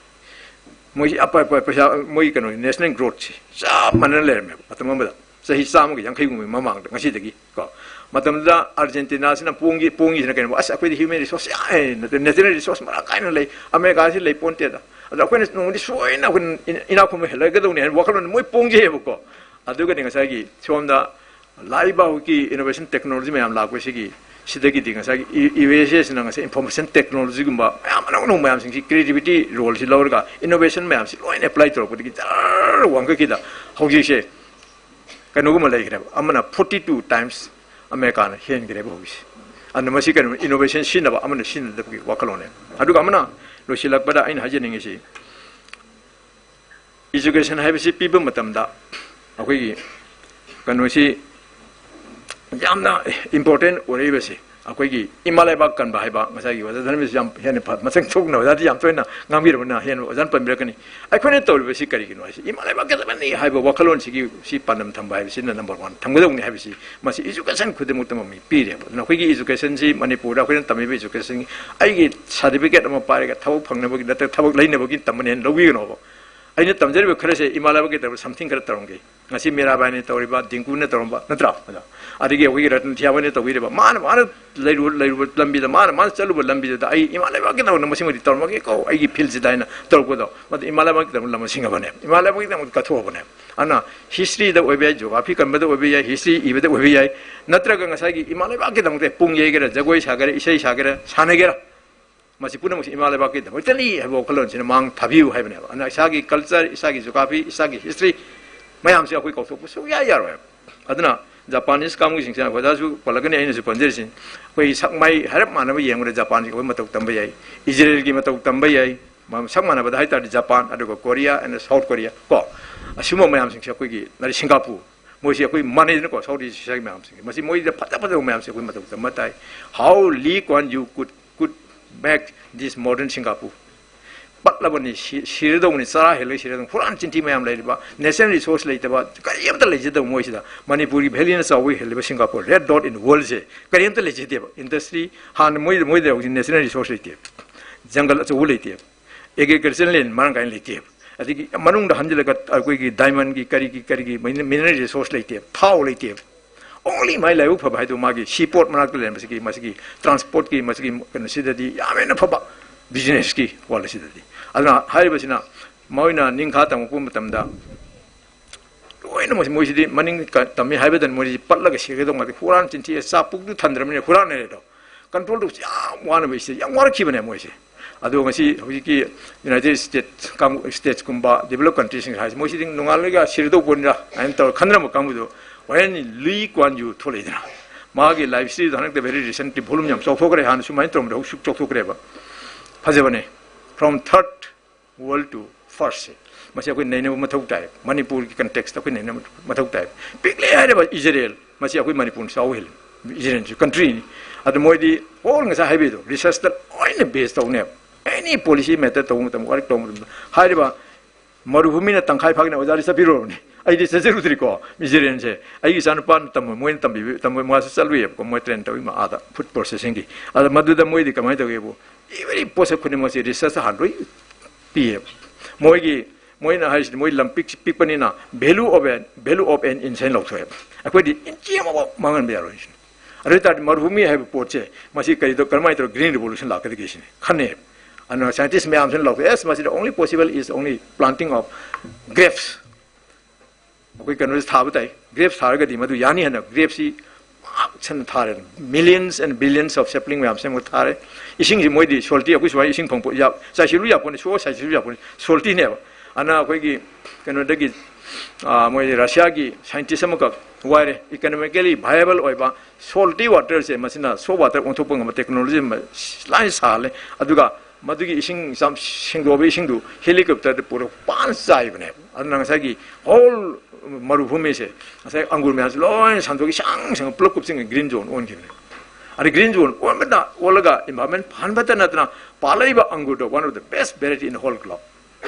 ꯃꯣꯏꯁꯤ ꯑꯄ-, ꯑꯄ-, ꯄꯩꯁꯥ, ꯃꯣꯏꯒꯤ ꯀꯩꯅꯣ, ꯅꯦꯁꯅꯦꯜ ꯒ꯭ꯔꯣꯠꯁꯦ ꯆꯞ ꯃꯥꯟꯅꯅ ꯂꯩꯔꯝꯃꯦꯕ ꯃꯇꯝ ꯑꯃꯗ, ꯆꯍꯤ ꯆꯥꯝꯃꯒ ꯌꯥꯡꯈꯩꯒꯨꯝꯕꯒꯤ ꯃꯃꯥꯡꯗ꯫ ꯉꯁꯤꯗꯒꯤ ꯀꯣ, ꯃꯇꯝꯗꯨꯗ ꯑꯥꯔꯖꯦꯟꯇꯤꯅꯥꯁꯤꯅ ꯄꯣꯡꯒꯤ-, ꯄꯣꯡꯉꯤꯁꯤꯅ ꯀꯩꯅꯣ? "ꯑꯁ, ꯑꯩꯈꯣꯏꯗꯤ human resource ꯌꯥꯝ ꯂꯩ, natural resource ꯃꯔꯥꯡ ꯀꯥꯏꯅ ꯂꯩ, ꯑꯃꯦꯔꯤꯀꯥꯁꯤ ꯂꯩ ꯄꯣꯟꯇꯦꯗ, ꯑꯗꯣ ꯑꯩꯈꯣꯏꯅ ꯅꯣꯡꯃꯗꯤ ꯁꯣꯏꯅ ꯑꯩꯈꯣꯏꯅ ꯏꯅ-, ꯏꯅꯥꯛ ꯈꯨꯟꯕ ꯍꯦꯜꯂꯛꯀꯗꯧꯅꯤ" ꯍꯥꯏꯅ ꯋꯥꯈꯜꯂꯣꯟ ꯃꯣꯏ ꯄꯣꯡꯖꯩꯑꯕꯀꯣ꯫ ꯑꯗꯨꯒꯗꯤ ꯉꯁꯥꯏꯒꯤ ꯁꯣꯝꯗ ꯂꯥꯛꯏꯕ ꯍꯧꯖꯤꯛꯀꯤ innovation technology ꯃꯌꯥꯝ ꯂꯥꯛꯄꯁꯤꯒꯤ, ꯁꯤꯗꯒꯤꯗꯤ ꯉꯁꯥꯏꯒꯤ ꯌꯨ ꯑꯦꯁ ꯑꯦꯁꯤꯅ ꯉꯁꯥꯏ information technologyꯒꯨꯝꯕ ꯃꯌꯥꯝ ꯑꯅꯧ ꯑꯅꯧꯕ ꯃꯌꯥꯝꯁꯤꯡꯁꯤ creativity roleꯁꯤ ꯂꯧꯔꯒ innovation ꯃꯌꯥꯝꯁꯤ ꯂꯣꯏꯅ apply ꯇꯧꯔꯛꯄꯗꯒꯤ ꯖꯔ ꯋꯥꯡꯈꯠꯈꯤꯗ ꯍꯧꯖꯤꯛꯁꯦ ꯀꯩꯅꯣꯒꯨꯝꯕ ꯂꯩꯈ꯭ꯔꯦꯕ, ꯑꯃꯅ forty two times ꯑꯃꯦꯔꯤꯀꯥꯅ ꯍꯦꯟꯈ꯭ꯔꯦꯕ ꯍꯧꯖꯤꯛꯁꯦ꯫ ꯑꯗꯨꯅ ꯃꯁꯤ ꯀꯩꯅꯣ, innovation ꯁꯤꯖꯤꯟꯅꯕ ꯑꯃꯅ ꯁꯤꯖꯤꯟꯅꯗꯕꯒꯤ ꯋꯥꯈꯜꯂꯣꯟꯅꯦ꯫ ꯑꯗꯨꯒ ꯑꯃꯅ ꯂꯣꯏꯁꯤꯜꯂꯛꯄꯗ ꯑꯩꯅ ꯍꯥꯏꯖꯅꯤꯡꯉꯤꯁꯤ, education ꯍꯥꯏꯕꯁꯤ ꯄꯤꯕ ꯃꯇꯝꯗ ꯑꯩꯈꯣꯏꯒꯤ ꯀꯩꯅꯣꯁꯤ ꯌꯥꯝꯅ important ꯑꯣꯏꯔꯛꯏꯕꯁꯤ, ꯑꯩꯈꯣꯏꯒꯤ ꯏꯃꯥ ꯂꯩꯕꯥꯛ ꯀꯟꯕ ꯍꯥꯏꯕ, ꯉꯁꯥꯏꯒꯤ ꯑꯣꯖꯥ ꯙꯔꯃꯦꯁ ꯌꯥꯝ ꯍꯦꯟꯅ ꯐ-, ꯃꯁꯛ ꯊꯣꯛꯅ ꯑꯣꯖꯥꯗꯤ ꯌꯥꯝ ꯇꯣꯏꯅ ꯉꯥꯡꯕꯤꯔꯕꯅꯤꯅ ꯍꯦꯟꯅ ꯑꯣꯖꯥꯅ ꯄꯟꯕꯤꯔꯛꯀꯅꯤ꯫ ꯑꯩꯈꯣꯏꯅ ꯇꯧꯔꯤꯕꯁꯤ ꯀꯔꯤꯒꯤꯅꯣ ꯍꯥꯏꯁꯤ, ꯏꯃꯥ ꯂꯩꯕꯥꯛ ꯀꯩꯗꯧꯕꯅꯤ ꯍꯥꯏꯕ ꯋꯥꯈꯜꯂꯣꯟꯁꯤꯒꯤ, ꯁꯤ ꯄꯥꯟꯗꯝ ꯊꯝꯕ ꯍꯥꯏꯕꯁꯤꯅ number one ꯊꯝꯒꯗꯧꯕꯅꯤ ꯍꯥꯏꯕꯁꯤ, ꯃꯁꯤ education ꯈꯨꯗꯤꯡꯃꯛꯇ ꯃꯃꯤ ꯄꯤꯔꯦꯕ꯫ ꯑꯗꯨꯅ ꯑꯩꯈꯣꯏꯒꯤ educationꯁꯤ, ꯃꯅꯤꯄꯨꯔꯗ ꯑꯩꯈꯣꯏꯅ ꯇꯝꯃꯤꯕ education, ꯑꯩꯒꯤ certificate ꯑꯃ ꯄꯥꯏꯔꯒ ꯊꯕꯛ ꯐꯪꯅꯕꯒꯤ ꯅꯠꯇ꯭ꯔꯒ ꯊꯕꯛ ꯂꯩꯅꯕꯒꯤ ꯇꯝꯕꯅꯤ ꯍꯥꯏꯅ ꯂꯧꯕꯤꯒꯅꯣꯕ꯫ ꯑꯩꯅ ꯇꯝꯖꯔꯤꯕ ꯈꯔꯁꯦ ꯏꯃꯥ ꯂꯩꯕꯥꯛꯀꯤꯗꯃꯛ something ꯈꯔ ꯇꯧꯔꯝꯒꯦ꯫ ꯉꯁꯤ ꯃꯤꯔꯥꯕꯥꯏꯅ ꯇꯧꯔꯤꯕ, ꯗꯤꯡꯀꯨꯅ ꯇꯧꯔꯝꯕ ꯅꯠꯇ꯭ꯔꯥ? ꯑꯗꯣ ꯑꯗꯒꯤ ꯑꯩꯈꯣꯏꯒꯤ ꯔꯇꯟ ꯊꯤꯌꯥꯕꯩꯅ ꯇꯧꯕꯤꯔꯤꯕ, ꯃꯥꯅ, ꯃꯥꯅ ꯂꯩꯔꯨ-, ꯂꯩꯔꯨꯕ ꯂꯝꯕꯤꯗ, ꯃꯥꯅ, ꯃꯥꯅ ꯆꯠꯂꯨꯕ ꯂꯝꯕꯤꯗꯨꯗ ꯑꯩ ꯏꯃꯥ ꯂꯩꯕꯥꯛꯀꯤꯗꯃꯛꯇ ꯃꯁꯤꯃꯗꯤ ꯇꯧꯔꯝꯃꯒꯦꯀꯣ, ꯑꯩꯒꯤ fieldꯁꯤꯗ ꯍꯥꯏꯅ ꯇꯧꯔꯛꯄꯗꯣ, ꯃꯗꯨ ꯏꯃꯥ ꯂꯩꯕꯥꯛꯀꯤꯗꯃꯛ ꯂꯃꯟ ꯁꯤꯡꯉꯕꯅꯦ, ꯏꯃꯥ ꯂꯩꯕꯥꯛꯀꯤꯗꯃꯛ ꯀꯠꯊꯣꯛꯑꯕꯅꯦ꯫ ꯑꯗꯨꯅ historyꯗ ꯑꯣꯏꯕ ꯌꯥꯏ, geography ꯀꯟꯕꯗ ꯑꯣꯏꯕ ꯌꯥꯏ, history ꯏꯕꯗ ꯑꯣꯏꯕ ꯌꯥꯏ, ꯅꯠꯇ꯭ꯔꯒ ꯉꯁꯥꯏꯒꯤ ꯏꯃꯥ ꯂꯩꯕꯥꯛꯀꯤꯗꯃꯛꯇ ꯄꯨꯡ ꯌꯩꯒꯦꯔꯥ, ꯖꯒꯣꯏ ꯁꯥꯒꯦꯔꯥ, ꯏꯁꯩ ꯁꯥꯒꯦꯔꯥ, ꯁꯥꯟꯅꯒꯦꯔꯥ, ꯃꯁꯤ ꯄꯨꯝꯅꯃꯛꯁꯤ ꯏꯃꯥ ꯂꯩꯕꯥꯛꯀꯤꯗꯃꯛꯇꯅꯤ ꯍꯥꯏꯕ ꯋꯥꯈꯜꯂꯣꯟꯁꯤꯅ ꯃꯥꯡ ꯊꯥꯕꯤꯌꯨ ꯍꯥꯏꯕꯅꯦꯕ꯫ ꯑꯗꯨꯅ ꯏꯁꯥꯒꯤ culture, ꯏꯁꯥꯒꯤ geography, ꯏꯁꯥꯒꯤ history ꯃꯌꯥꯝꯁꯦ ꯑꯩꯈꯣꯏ ꯀꯥꯎꯊꯣꯛꯄ ꯁꯨꯡꯌꯥ ꯌꯥꯔꯣꯏ꯫ ꯑꯗꯨꯅ Japanese ꯀꯥꯡꯕꯨꯁꯤꯡꯁꯤꯅ ꯑꯣꯖꯥꯁꯨ ꯄꯜꯂꯛꯀꯅꯤ, ꯑꯩꯅꯁꯨ ꯄꯟꯖꯔꯤꯁꯤꯅꯤ, ꯑꯩꯈꯣꯏ ꯁꯛ ꯃꯥꯏ ꯍꯥꯏꯔꯞ ꯃꯥꯟꯅꯕ ꯌꯦꯡꯕꯗ ꯖꯄꯥꯟꯁꯤ ꯑꯩꯈꯣꯏ ꯃꯇꯧ ꯇꯝꯕ ꯌꯥꯏ, ꯏꯖꯔꯦꯜꯒꯤ ꯃꯇꯧ ꯇꯝꯕ ꯌꯥꯏ, ꯃ-, ꯁꯛ ꯃꯥꯟꯅꯕꯗ ꯍꯥꯏ ꯇꯥꯔꯗꯤ ꯖꯄꯥꯟ, ꯑꯗꯨꯒ ꯀꯣꯔꯤꯌꯥ and South Korea ꯀꯣ, ꯑꯁꯤꯒꯨꯝꯕ ꯃꯌꯥꯝꯁꯤꯡꯁꯦ ꯑꯩꯈꯣꯏꯒꯤ ꯅꯠꯇ꯭ꯔ ꯁꯤꯡꯒꯥꯄꯨꯔ, ꯃꯣꯏꯁꯤ ꯑꯩꯈꯣꯏ ꯃꯥꯟꯅꯩꯗꯅꯀꯣ, ꯁꯥꯎꯠ ꯏꯁ ꯑꯦꯁꯤꯌꯥꯒꯤ ꯃꯌꯥꯝꯁꯤꯡꯁꯦ꯫ ꯃꯁꯤ ꯃꯣꯏꯗ ꯐꯖ ꯐꯖꯕ ꯃꯌꯥꯝꯁꯦ ꯑꯩꯈꯣꯏ ꯃꯇꯧ ꯇꯝꯕ ꯇꯥꯏ꯫ How Lee Kuan Yew could, could make this modern Singapore. ꯄꯠꯂꯕꯅꯤ, ꯁꯤ-, ꯁꯤꯔꯗꯧꯕꯅꯤ, ꯆꯔꯥ ꯍꯦꯜꯂꯒ ꯁꯤꯔꯗꯧꯕꯅꯤ꯫ ꯍꯨꯔꯥꯟ ꯆꯤꯟꯊꯤ ꯃꯌꯥꯝ ꯂꯩꯔꯤꯕ, natural resource ꯂꯩꯇꯕ, ꯀꯔꯤꯝꯇ ꯂꯩꯖꯗꯕ ꯃꯣꯏꯁꯤꯗ꯫ ꯃꯅꯤꯄꯨꯔꯒꯤ ꯚꯦꯂꯤꯅ ꯆꯥꯎꯕ ꯍꯦꯜꯂꯤꯕ ꯁꯤꯡꯒꯥꯄꯨꯔ, red dot in worldꯁꯦ ꯀꯔꯤꯝꯇ ꯂꯩꯖꯗꯦꯕ꯫ Industry ꯍꯥꯟꯅ ꯃꯣꯏꯗ, ꯃꯣꯏꯗ ꯍꯧꯖꯤꯛ natural resource ꯂꯩꯇꯦꯕ, ꯖꯪꯒꯜ ꯑꯆꯧꯕ ꯂꯩꯇꯦꯕ, agricultural land ꯃꯔꯥꯡ ꯀꯥꯏꯅ ꯂꯩꯇꯦꯕ꯫ ꯑꯗꯒꯤ ꯃꯅꯨꯡꯗ ꯍꯟꯖꯤꯜꯂꯒ ꯑꯩꯈꯣꯏꯒꯤ diamondꯒꯤ ꯀꯔꯤꯒꯤ ꯀꯔꯤꯒꯤ mineral resource ꯂꯩꯇꯦꯕ, ꯊꯥꯎ ꯂꯩꯇꯦꯕ꯫ Only ꯃꯥꯏ ꯂꯥꯏꯕꯛ ꯐꯕ ꯍꯥꯏꯗꯨ ꯃꯥꯒꯤ seaport ꯃꯅꯥꯛꯇ ꯂꯩꯔꯝꯕꯁꯤꯒꯤ, ꯃꯁꯤꯒꯤ transportꯀꯤ, ꯃꯁꯤꯒꯤ ꯀꯩꯅꯣꯁꯤꯗꯗꯤ ꯌꯥꯝ ꯍꯦꯟꯅ ꯐꯕ businessꯀꯤ world ꯑꯁꯤꯗꯗꯤ꯫ ꯑꯗꯨꯅ ꯍꯥꯏꯔꯤꯕꯁꯤꯅ ꯃꯣꯏꯅ ꯅꯤꯡꯈꯥ ꯇꯝꯃꯛꯄ ꯃꯇꯝꯗ ꯂꯣꯏꯅꯃꯛ ꯃꯣꯏꯁꯤꯗꯤ ꯃꯅꯤꯡ ꯀ-, ꯇꯝꯃꯤ ꯍꯥꯏꯕꯗꯅ ꯃꯣꯏꯁꯤ ꯄꯠꯂꯒ ꯁꯤꯒꯗꯧ ꯉꯥꯛꯇ꯫ ꯍꯨꯔꯥꯟ ꯆꯤꯟꯊꯤ ꯆꯥꯛ ꯄꯨꯛꯇꯨ ꯊꯟꯗ꯭ꯔꯕꯅꯤꯅ ꯍꯨꯔꯥꯟꯅꯔꯦꯗꯣ꯫ Control ꯇꯧꯕꯁꯤ ꯌꯥꯝ ꯋꯥꯅ ꯃꯣꯏꯁꯤ ꯌꯥꯝ ꯋꯥꯔꯛꯈꯤꯕꯅꯦ ꯃꯣꯏꯁꯦ꯫ ꯑꯗꯣ ꯉꯁꯤ ꯍꯧꯖꯤꯛꯀꯤ United States ꯀꯥꯡꯕꯨ, states ꯀꯨꯝꯕ developed countryꯁꯤꯡ ꯍꯥꯏꯁꯦ ꯃꯣꯏꯁꯤꯗꯤ ꯅꯣꯡꯉꯥꯜꯂꯒ ꯁꯤꯔꯗꯧ ꯄꯣꯠꯅꯤꯗ ꯍꯥꯏꯅ ꯇꯧꯔ ꯈꯟꯅꯔꯝꯕ ꯀꯥꯡꯕꯨꯗꯣ ꯍꯣꯔꯦꯟ ꯂꯨꯏ ꯀ꯭ꯋꯥꯟ ꯌꯨ ꯊꯣꯛꯂꯛꯏꯗꯅ꯫ ꯃꯥꯒꯤ life historyꯗꯣ ꯍꯟꯗꯛꯇ very recently volume ꯌꯥꯝ ꯆꯥꯎꯊꯣꯛꯈ꯭ꯔꯦ, ꯍꯥꯟꯅ ꯁꯨꯃꯥꯏꯅ ꯇꯧꯔꯝꯕꯗ ꯍꯧꯖꯤꯛ ꯁꯨꯛ ꯆꯥꯎꯊꯣꯛꯈ꯭ꯔꯦꯕ꯫ ꯐꯖꯕꯅꯦ꯫ From third world to first ꯁꯦ꯫ ꯃꯁꯤ ꯑꯩꯈꯣꯏ ꯅꯩꯅꯕ ꯃꯊꯧ ꯇꯥꯏ꯫ ꯃꯅꯤꯄꯨꯔꯒꯤ contextꯇ ꯑꯩꯈꯣꯏ ꯅꯩꯅꯕ ꯃꯊꯧ ꯇꯥꯏ꯫ ꯄꯤꯛꯂꯦ ꯍꯥꯏꯔꯤꯕ ꯏꯖꯔꯦꯜ, ꯃꯁꯤ ꯑꯩꯈꯣꯏ ꯃꯅꯤꯄꯨꯔꯅ ꯆꯥꯎ ꯍꯦꯜꯂꯤ꯫ ꯏꯖꯔꯦꯜꯁꯤ countryꯅꯤ꯫ ꯑꯗꯨ ꯃꯣꯏꯗꯤ all ꯉꯁꯥꯏ ꯍꯥꯏꯕꯤꯗꯣ researchꯇ ꯂꯣꯏꯅ base ꯇꯧꯅꯦꯕ꯫ Any policy matter ꯇꯧꯕ ꯃꯇꯝꯗ, ꯋꯥꯔꯛ ꯇꯧꯕ ꯃꯇꯝꯗ ꯍꯥꯏꯔꯤꯕ ꯃꯔꯨꯚꯨꯃꯤꯅ ꯇꯪꯈꯥꯏ ꯐꯥꯒꯅꯤ ꯑꯣꯖꯥꯗꯤ ꯆꯠꯄꯤꯔꯨꯔꯕꯅꯤ꯫ ꯑꯩꯗꯤ ꯆꯠꯆꯔꯨꯗ꯭ꯔꯤꯀꯣ ꯏꯖꯔꯦꯜꯁꯦ꯫ ꯑꯩꯒꯤ ꯏꯆꯥꯅꯨꯄꯥꯅ ꯇꯝꯕ, ꯃꯣꯏꯅ ꯇꯝꯕꯤꯕ, ꯇꯝꯕ, ꯃꯥꯁꯨ ꯆꯠꯂꯨꯏꯌꯦꯕꯀꯣ, ꯃꯣꯏ train ꯇꯧꯏ ꯃꯥ ꯑꯥꯗ food processingꯒꯤ꯫ ꯑꯗ ꯃꯗꯨꯗ ꯃꯣꯏꯗꯤ ꯀꯃꯥꯏꯅ ꯇꯧꯒꯦꯕꯨ, every ꯄꯣꯠꯁꯛ ꯈꯨꯗꯤꯡꯃꯛꯁꯦ researchꯇ ꯍꯥꯟꯅ ꯂꯣꯏ ꯄꯤꯌꯦꯕ꯫ ꯃꯣꯏꯒꯤ, ꯃꯣꯏꯅ ꯍꯥꯏꯁꯤꯗꯤ ꯃꯣꯏ ꯂꯝ ꯄꯤꯛ-, ꯄꯤꯛꯄꯅꯤꯅ value of an, value of an inch ꯍꯥꯏꯅ ꯂꯧꯊꯣꯛꯑꯦꯕ꯫ ꯑꯩꯈꯣꯏꯗꯤ inch ꯑꯃꯐꯥꯎ ꯃꯥꯡꯍꯟꯕ ꯌꯥꯔꯣꯏ ꯁꯤꯅꯤ꯫ ꯑꯗꯨ ꯑꯣꯏ ꯇꯥꯔꯗꯤ ꯃꯔꯨꯚꯨꯃꯤ ꯍꯥꯏꯕ ꯄꯣꯠꯁꯦ ꯃꯁꯤ ꯀꯔꯤꯗ, ꯀꯔꯝꯍꯥꯏꯅ ꯇꯧꯔꯒ green revolution ꯂꯥꯛꯀꯗꯒꯦ ꯁꯤꯅꯤ ꯈꯟꯅꯩꯌꯦꯕ꯫ ꯑꯗꯨꯅ scientist ꯃꯌꯥꯝꯁꯤꯅ ꯂꯥꯎꯊꯣꯛꯑꯦ, "ꯑꯦꯁ, ꯃꯁꯤꯗ only possible is only planting of grapes." ꯑꯩꯈꯣꯏ ꯀꯩꯅꯣꯁꯦ ꯊꯥꯕ ꯇꯥꯏ꯫ Grapes ꯊꯥꯔꯒꯗꯤ ꯃꯗꯨ ꯌꯥꯅꯤ ꯍꯥꯏꯅ grapesꯁꯤ ꯄꯥꯛ ꯁꯟꯅ ꯊꯥꯔꯦ꯫ Millions and billions of sapling ꯃꯌꯥꯝ ꯁꯦꯝꯒꯠ ꯊꯥꯔꯦ꯫ ꯏꯁꯤꯡꯁꯤ ꯃꯣꯏꯗꯤ salty, ꯑꯩꯈꯣꯏ ꯁꯨꯃꯥꯏꯅ ꯏꯁꯤꯡ ꯐꯪꯕ ꯌꯥ-, ꯆꯥꯏꯁꯤꯜꯂꯨ ꯌꯥꯄꯣꯠꯅꯤ, ꯁꯨ ꯆꯥꯏꯁꯤꯜꯂꯨ ꯌꯥꯄꯣꯠꯅꯤ, saltyꯅꯦꯕ꯫ ꯑꯗꯨꯅ ꯑꯩꯈꯣꯏꯒꯤ ꯀꯩꯅꯣꯗꯒꯤ, ꯑꯥ, ꯃꯣꯏ ꯔꯁꯤꯌꯥꯒꯤ scientist ꯑꯃꯈꯛ ꯋꯥꯏꯔꯦ, economically viable ꯑꯣꯏꯕ salty waterꯁꯦ ꯃꯁꯤꯅ soap water ꯑꯣꯟꯊꯣꯛꯄ ꯉꯝꯕ technology ꯑꯃ ꯂꯥꯏꯅ ꯁꯥꯍꯜꯂꯦ꯫ ꯑꯗꯨꯒ ꯃꯗꯨꯒꯤ ꯏꯁꯤꯡ ꯆꯥꯝ-, ꯁꯦꯡꯗꯣꯛꯑꯕ ꯏꯁꯤꯡꯗꯨ helicopterꯗ ꯄꯨꯔꯒ ꯄꯥꯟ ꯆꯥꯏꯕꯅꯦꯕ꯫ ꯑꯗꯨꯅ ꯉꯁꯥꯏꯒꯤ whole ꯃꯔꯨꯚꯨꯃꯤꯁꯦ, ꯉꯁꯥꯏ ꯑꯪꯒꯨꯔ ꯃꯌꯥꯝꯁꯦ ꯂꯣꯏꯅ ꯁꯟꯗꯣꯛꯈꯤ, ꯁꯥꯡ ꯁꯥꯡꯅ ꯄꯨꯂꯞ ꯀꯨꯞꯁꯤꯟꯒ green zone ꯑꯣꯟꯈꯤꯕꯅꯦ꯫ ꯑꯗꯩ green zone ꯑꯣꯟꯕꯗ ꯑꯣꯜꯂꯒ environment ꯐꯍꯟꯕꯇ ꯅꯠꯇꯅ ꯄꯥꯜꯂꯛꯏꯕ ꯑꯪꯒꯨꯔꯗꯣ one of the best variety in the whole globe꯫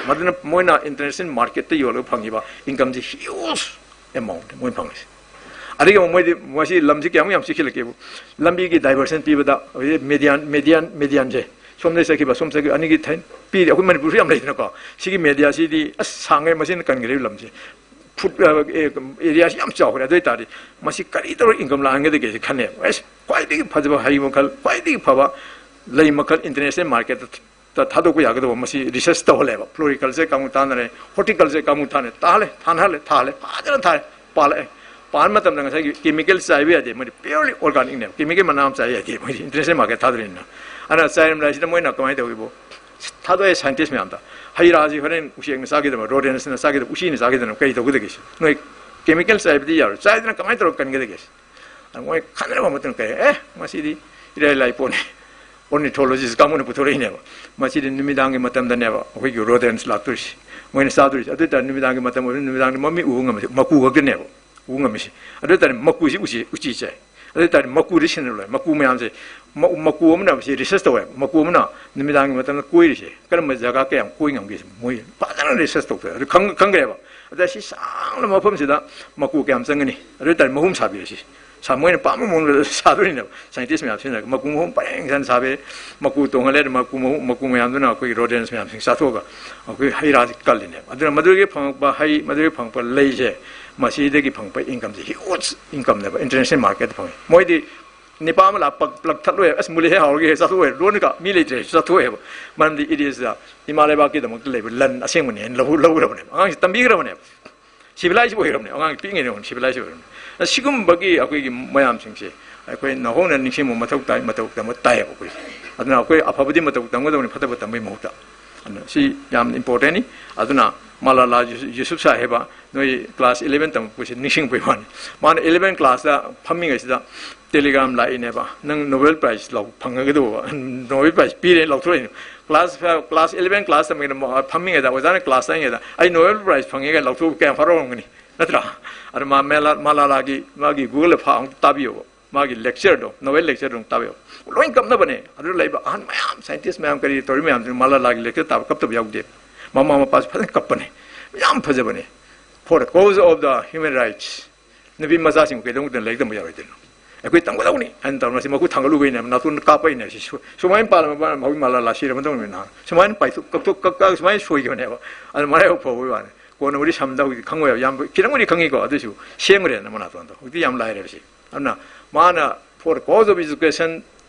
ꯃꯗꯨꯅ ꯃꯣꯏꯅ international marketꯇ ꯌꯣꯜꯂꯒ ꯐꯪꯉꯤꯕ incomeꯁꯦ huge amount ꯃꯣꯏ ꯐꯪꯉꯤꯁꯦ꯫ ꯑꯗꯒꯤ ꯑꯃꯨꯛ ꯃꯣꯏꯗꯤ ꯃꯁꯤ ꯂꯝꯁꯤ ꯀꯌꯥꯃꯨꯛ ꯌꯥꯝ ꯆꯤꯛꯁꯤꯜꯂꯛꯀꯦꯕꯨ, ꯂꯝꯕꯤꯒꯤ diversion ꯄꯤꯕꯗ ꯍꯧꯖꯤꯛ median, median, medianꯁꯦ, ꯁꯣꯝꯗ ꯆꯠꯈꯤꯕ, ꯁꯣꯝ ꯆꯠꯈꯤꯕ, ꯑꯅꯤꯒꯤ ꯊꯩ-, ꯄꯤꯔꯤ꯫ ꯑꯩꯈꯣꯏ ꯃꯅꯤꯄꯨꯔꯁꯨ ꯌꯥꯝ ꯂꯩꯗꯅꯀꯣ꯫ ꯁꯤꯒꯤ mediaꯁꯤꯗꯤ ꯑꯁ ꯁꯥꯡꯉꯦ, ꯃꯁꯤꯅ ꯀꯟꯈ꯭ꯔꯦ ꯂꯝꯁꯦ꯫ Foot, ꯑ, ꯑꯦ, areaꯁꯤ ꯌꯥꯝ ꯆꯥꯎꯈ꯭ꯔꯦ꯫ ꯑꯗꯨ ꯑꯣꯏꯇꯥꯔꯗꯤ ꯃꯁꯤ ꯀꯔꯤ ꯇꯧꯔꯒ income ꯂꯥꯛꯍꯟꯒꯗꯒꯦ ꯁꯤ ꯈꯟꯅꯦꯕ꯫ ꯑꯁ, ꯈ꯭ꯋꯥꯏꯗꯒꯤ ꯐꯖꯕ ꯍꯩ ꯃꯈꯜ, ꯈ꯭ꯋꯥꯏꯗꯒꯤ ꯐꯕ ꯂꯩ ꯃꯈꯜ international marketꯇ ꯊꯥꯗꯣꯛꯄ ꯌꯥꯒꯗꯕ ꯃꯁꯤ research ꯇꯧꯍꯜꯂꯦꯕ꯫ Floriculture ꯀꯥꯡꯕꯨ ꯇꯥꯟꯅꯔꯦ, horticulture ꯀꯥꯡꯕꯨ ꯇꯥꯟꯅꯔꯦ, ꯇꯥꯍꯜꯂꯦ, ꯊꯥꯅꯍꯜꯂꯦ, ꯊꯥꯍꯜꯂꯦ, ꯐꯖꯅ ꯊꯥꯔꯦ, ꯄꯥꯜꯂꯛꯑꯦ꯫ ꯄꯥꯟꯕ ꯃꯇꯝꯗ ꯉꯁꯥꯏꯒꯤ chemical ꯆꯥꯏꯕ ꯌꯥꯗꯦ, ꯃꯣꯏꯗꯤ purely organicꯁꯤꯅꯦꯕ꯫ Chemical ꯃꯅꯥ ꯑꯃ ꯆꯥꯏ ꯌꯥꯗꯦ, ꯃꯣꯏꯗꯤ international market ꯊꯥꯗꯣꯏꯅꯤꯅ꯫ ꯑꯗꯨꯅ ꯆꯥꯏꯔꯝꯗꯥꯏꯁꯤꯗ ꯃꯣꯏꯅ ꯀꯃꯥꯏꯅ ꯇꯧꯏꯕꯨ, ꯊꯥꯗꯣꯛꯑꯦ scientist ꯃꯌꯥꯝꯗ꯫ ꯍꯩ ꯔꯥꯁꯤ ꯍꯣꯔꯦꯟ ꯎꯆꯦꯛꯅ ꯆꯥꯈꯤꯗꯕ, rodentsꯅ ꯆꯥꯈꯤꯗꯕ, ꯎꯆꯤꯅ ꯆꯥꯈꯤꯗꯕ ꯀꯔꯤ ꯇꯧꯒꯗꯒꯦ ꯁꯤ? ꯅꯣꯏ chemical ꯆꯥꯏꯕꯗꯤ ꯌꯥꯔꯣꯏ, ꯆꯥꯏꯗꯅ ꯀꯃꯥꯏꯅ ꯇꯧꯔꯒ ꯀꯟꯒꯗꯒꯦ ꯁꯤ? ꯑꯗ ꯃꯣꯏ ꯈꯟꯅꯔꯕ ꯃꯇꯨꯡꯗ ꯀꯔꯤ, ꯑꯦ, ꯃꯁꯤꯗꯤ ꯏꯔꯥꯏ ꯂꯥꯏ ꯄꯣꯠꯅꯤ꯫ Ornithologist ꯀꯥꯡꯕꯨꯅ ꯄꯨꯊꯣꯔꯛꯏꯅꯦꯕ꯫ ꯃꯁꯤꯗꯤ ꯅꯨꯃꯤꯗꯥꯡꯒꯤ ꯃꯇꯝꯗꯅꯦꯕ ꯑꯩꯈꯣꯏꯒꯤ rodents ꯂꯥꯛꯇꯣꯏꯁꯤ, ꯃꯣꯏꯅ ꯆꯥꯗꯣꯏꯁꯤ꯫ ꯑꯗꯨ ꯑꯣꯏꯇꯥꯔꯗꯤ ꯅꯨꯃꯤꯗꯥꯡꯒꯤ ꯃꯇꯝ ꯑꯣꯏꯕꯅꯤꯅ ꯅꯨꯃꯤꯗꯥꯡꯗꯤ ꯃꯃꯤꯠ ꯎꯕ ꯉꯝꯃꯤꯁꯦ ꯃꯀꯨ ꯈꯛꯇꯅꯦꯕ ꯎꯕ ꯉꯝꯃꯤꯁꯦ꯫ ꯑꯗꯨ ꯑꯣꯏꯇꯥꯔꯗꯤ ꯃꯀꯨꯁꯤ ꯎꯆꯤ, ꯎꯆꯤ ꯆꯥꯏ꯫ ꯑꯗꯨ ꯑꯣꯏꯇꯥꯔꯗꯤ ꯃꯀꯨꯗꯤ ꯁꯤꯟꯅꯔꯣꯏ꯫ ꯃꯀꯨ ꯃꯌꯥꯝꯁꯦ, ꯃ-, ꯃꯀꯨ ꯑꯃꯅ ꯁꯤ research ꯇꯧꯋꯦ꯫ ꯃꯀꯨ ꯑꯃꯅ ꯅꯨꯃꯤꯗꯥꯡꯒꯤ ꯃꯇꯝꯗ ꯀꯣꯏꯔꯤꯁꯦ ꯀꯔꯝꯕ ꯖꯒꯥ ꯀꯌꯥꯝ ꯀꯣꯏ ꯉꯝꯒꯦ ꯁꯤ ꯃꯣꯏ ꯐꯖꯅ research ꯇꯧꯊꯣꯛꯑꯦ꯫ ꯑꯗꯨ ꯈꯪ-, ꯈꯪꯈ꯭ꯔꯦꯕ꯫ ꯑꯗ ꯁꯤ ꯁꯥꯡꯂꯕ ꯃꯐꯝꯁꯤꯗ ꯃꯀꯨ ꯀꯌꯥꯝ ꯆꯪꯒꯅꯤ? ꯑꯗꯨ ꯑꯣꯏꯇꯥꯔꯗꯤ ꯃꯍꯨꯝ ꯁꯥꯕꯤꯔꯁꯤ꯫ ꯁꯥ-, ꯃꯣꯏꯅ ꯄꯥꯝꯕ ꯃꯑꯣꯡꯗ ꯁꯥꯗꯣꯏꯅꯦꯕ꯫ Scientist ꯃꯌꯥꯝ ꯁꯤꯖꯤꯟꯅꯔꯒ ꯃꯀꯨ ꯃꯍꯨꯝ ꯄꯔꯦꯡ ꯁꯥꯅ ꯁꯥꯕꯤꯔꯦ꯫ ꯃꯀꯨ ꯇꯣꯡꯍꯜꯂꯦ꯫ ꯑꯗꯨ ꯃꯀꯨ ꯃꯍꯨꯝ, ꯃꯀꯨ ꯃꯌꯥꯝꯗꯨꯅ ꯑꯩꯈꯣꯏꯒꯤ rodents ꯃꯌꯥꯝꯁꯤꯡ ꯆꯥꯊꯣꯛꯑꯒ ꯑꯩꯈꯣꯏ ꯍꯩ ꯔꯥꯁꯤ ꯀꯜꯂꯤꯅꯦꯕ꯫ ꯑꯗꯨꯅ ꯃꯗꯨꯗꯒꯤ ꯐꯪꯉꯛꯄ ꯍꯩ, ꯃꯗꯨꯗꯒꯤ ꯐꯪꯉꯛꯄ ꯂꯩꯁꯦ, ꯃꯁꯤꯗꯒꯤ ꯐꯪꯉꯛꯄ incomeꯁꯦ huge incomeꯅꯦꯕ, international marketꯇ ꯐꯪꯉꯤ꯫ ꯃꯣꯏꯗꯤ ꯅꯤꯄꯥ ꯑꯃ ꯂꯥꯛ ꯄꯛ-, ꯄꯂꯛ ꯊꯠꯂꯣꯏ, ꯑꯁ, ꯃꯨꯜꯂꯤꯍꯦ, ꯍꯥꯎꯔꯒꯦ, ꯆꯥꯊꯣꯛꯑꯣꯏ, ꯂꯣꯟꯒ ꯃꯤ ꯂꯩꯇ꯭ꯔꯦ, ꯆꯥꯊꯣꯛꯑꯣꯏꯕ꯫ ꯃꯔꯝꯗꯤ it is the ꯏꯃꯥ ꯂꯩꯕꯥꯛꯀꯤꯗꯃꯛꯇ ꯂꯩꯕ ꯂꯟ ꯑꯁꯦꯡꯕꯅꯦꯅ ꯂꯧ-, ꯂꯧꯔꯕꯅꯦꯕ꯫ ꯑꯉꯥꯡꯁꯤ ꯇꯝꯕꯤꯈ꯭ꯔꯕꯅꯦꯕ꯫ Civilized ꯑꯣꯏꯈ꯭ꯔꯕꯅꯦ, ꯑꯉꯥꯡ ꯄꯤꯛꯏꯉꯩꯗ ꯍꯧꯅ civilized ꯑꯣꯏꯈ꯭ꯔꯕꯅꯦ꯫ ꯑꯁꯤꯒꯨꯝꯕꯒꯤ ꯑꯩꯈꯣꯏꯒꯤ ꯃꯌꯥꯝꯁꯤꯡꯁꯦ ꯑꯩꯈꯣꯏ ꯅꯧꯍꯧꯅ ꯅꯤꯡꯁꯤꯡꯕ ꯃꯊꯧ ꯇꯥꯏ, ꯃꯇꯧ ꯇꯝꯕ ꯇꯥꯏꯌꯦꯕ ꯑꯩꯈꯣꯏꯁꯦ꯫ ꯑꯗꯨꯅ ꯑꯩꯈꯣꯏ ꯑꯐꯕꯗꯤ ꯃꯇꯧ ꯇꯝꯒꯗꯕꯅꯤ, ꯐꯠꯇꯕ ꯇꯝꯕꯒꯤ ꯃꯍꯨꯠꯇ꯫ ꯁꯤ ꯌꯥꯝꯅ ꯏꯝꯄꯣꯔꯇꯦꯟꯅꯤ꯫ ꯑꯗꯨꯅ ꯃꯂꯥꯂꯥ ꯌꯨꯁꯨꯞ ꯁꯥꯍꯦꯕ, ꯅꯣꯏ ꯀ꯭ꯂꯥꯁ ꯏꯂꯦꯚꯦꯟ ꯇꯝꯃꯛꯄꯁꯦ ꯅꯤꯡꯁꯤꯡꯕꯩ ꯋꯥꯅꯤ꯫ ꯃꯥꯅ ꯏꯂꯦꯚꯦꯟ ꯀ꯭ꯂꯥꯁꯇ ꯐꯝꯃꯤꯉꯩꯁꯤꯗ ꯇꯦꯂꯤꯒ꯭ꯔꯥꯝ ꯂꯥꯛꯏꯅꯦꯕ, "ꯅꯪ ꯅꯣꯕꯦꯜ ꯄ꯭ꯔꯥꯏꯖ ꯂꯧ ꯐꯪꯒꯗꯧꯕ, ꯅꯣꯕꯦꯜ ꯄ꯭ꯔꯥꯏꯖ ꯄꯤꯔꯦꯅ" ꯂꯧꯊꯣꯔꯛꯏꯅꯦ꯫ Class five, class eleven class ꯇꯝꯃꯤꯉꯩꯗ ꯃ-, ꯐꯝꯃꯤꯉꯩꯗ ꯑꯣꯖꯥꯅ ꯀ꯭ꯂꯥꯁ ꯆꯪꯉꯤꯉꯩꯗ "ꯑꯩ ꯅꯣꯕꯦꯜ ꯄ꯭ꯔꯥꯏꯖ ꯐꯪꯉꯦ" ꯀꯥꯏꯅ ꯂꯧꯊꯣꯛꯄ ꯀꯌꯥꯝ ꯍꯔꯥꯎꯔꯝꯒꯅꯤ, ꯅꯠꯇ꯭ꯔꯥ? ꯑꯗꯨ ꯃꯥ ꯃꯦꯂꯥ-, ꯃꯂꯥꯂꯥꯒꯤ ꯃꯥꯒꯤ ꯒꯨꯒꯜꯗ ꯐꯥꯛ ꯑꯃꯨꯛ ꯇꯥꯕꯤꯌꯣꯕ, ꯃꯥꯒꯤ ꯂꯦꯛꯆꯔꯗꯣ, ꯅꯣꯕꯦꯜ ꯂꯦꯛꯆꯔꯗꯣ ꯑꯃꯨꯛ ꯇꯥꯕꯤꯌꯣ꯫ ꯂꯣꯏ ꯀꯞꯅꯕꯅꯦ꯫ ꯑꯗꯨꯗ ꯂꯩꯕ ꯑꯍꯟ ꯃꯌꯥꯝ, ꯁꯥꯏꯟꯇꯤꯁ ꯃꯌꯥꯝ, ꯀꯔꯤ ꯇꯧꯔꯤ ꯃꯌꯥꯝꯗꯨꯅ ꯃꯂꯥꯂꯥꯒꯤ ꯂꯦꯛꯆꯔ ꯇꯥꯕ ꯀꯞꯇꯕ ꯌꯥꯎꯗꯦ꯫ ꯃꯃꯥ ꯃꯄꯥꯁꯨ ꯐꯖꯅ ꯀꯞꯄꯅꯦ, ꯌꯥꯝ ꯐꯖꯕꯅꯦ꯫ "For the cause of the human rights", ꯅꯨꯄꯤ ꯃꯆꯥꯁꯤꯡ ꯀꯩꯗꯧꯉꯩꯗ ꯂꯥꯏꯔꯤꯛ ꯇꯝꯕ ꯌꯥꯔꯣꯏꯗꯣꯏꯅꯣ? ꯑꯩꯈꯣꯏ ꯇꯝꯒꯗꯧꯅꯤ ꯍꯥꯏꯅ ꯇꯧꯔ ꯃꯁꯤ ꯃꯈꯨꯠ ꯊꯥꯡꯒꯠꯂꯨꯕꯩꯅꯦꯕ, ꯅꯥꯇꯣꯟꯗ ꯀꯥꯞꯄꯛꯏꯅꯦ꯫ ꯁꯤ ꯁꯨ-, ꯁꯨꯃꯥꯏꯅ ꯄꯥꯜꯂꯝꯕ ꯍꯧꯖꯤꯛ ꯃꯂꯥꯂꯥ ꯁꯤꯔ ꯃꯇꯨꯡꯗ ꯅꯍꯥꯟ ꯁꯨꯃꯥꯏꯅ ꯄꯥꯏꯊꯣꯛ-, ꯀꯛꯊꯣꯛ-, ꯀꯛ-, ꯀꯛ-, ꯁꯨꯃꯥꯏꯅ ꯁꯣꯏꯈꯤꯕꯅꯦꯕ꯫ ꯑꯗꯨ ꯃꯔꯥꯏꯕꯛ ꯐꯕꯒꯤ ꯋꯥꯅꯤ꯫ ꯀꯣꯟꯅꯕꯨꯗꯤ ꯁꯝꯗ ꯍꯧꯖꯤꯛ ꯈꯪꯉꯣꯏꯕ, ꯌꯥꯝ ꯈꯤꯇꯪꯕꯨꯗꯤ ꯈꯪꯉꯤꯀꯣ, ꯑꯗꯨꯏꯁꯨ ꯁꯦꯝꯈ꯭ꯔꯦꯅ ꯃꯅꯥꯇꯣꯟꯗꯣ꯫ ꯍꯧꯖꯤꯛꯇꯤ ꯌꯥꯝ ꯂꯥꯏꯔꯦꯕ ꯁꯤ꯫ ꯑꯗꯨꯅ ꯃꯥꯅ "For the cause of education",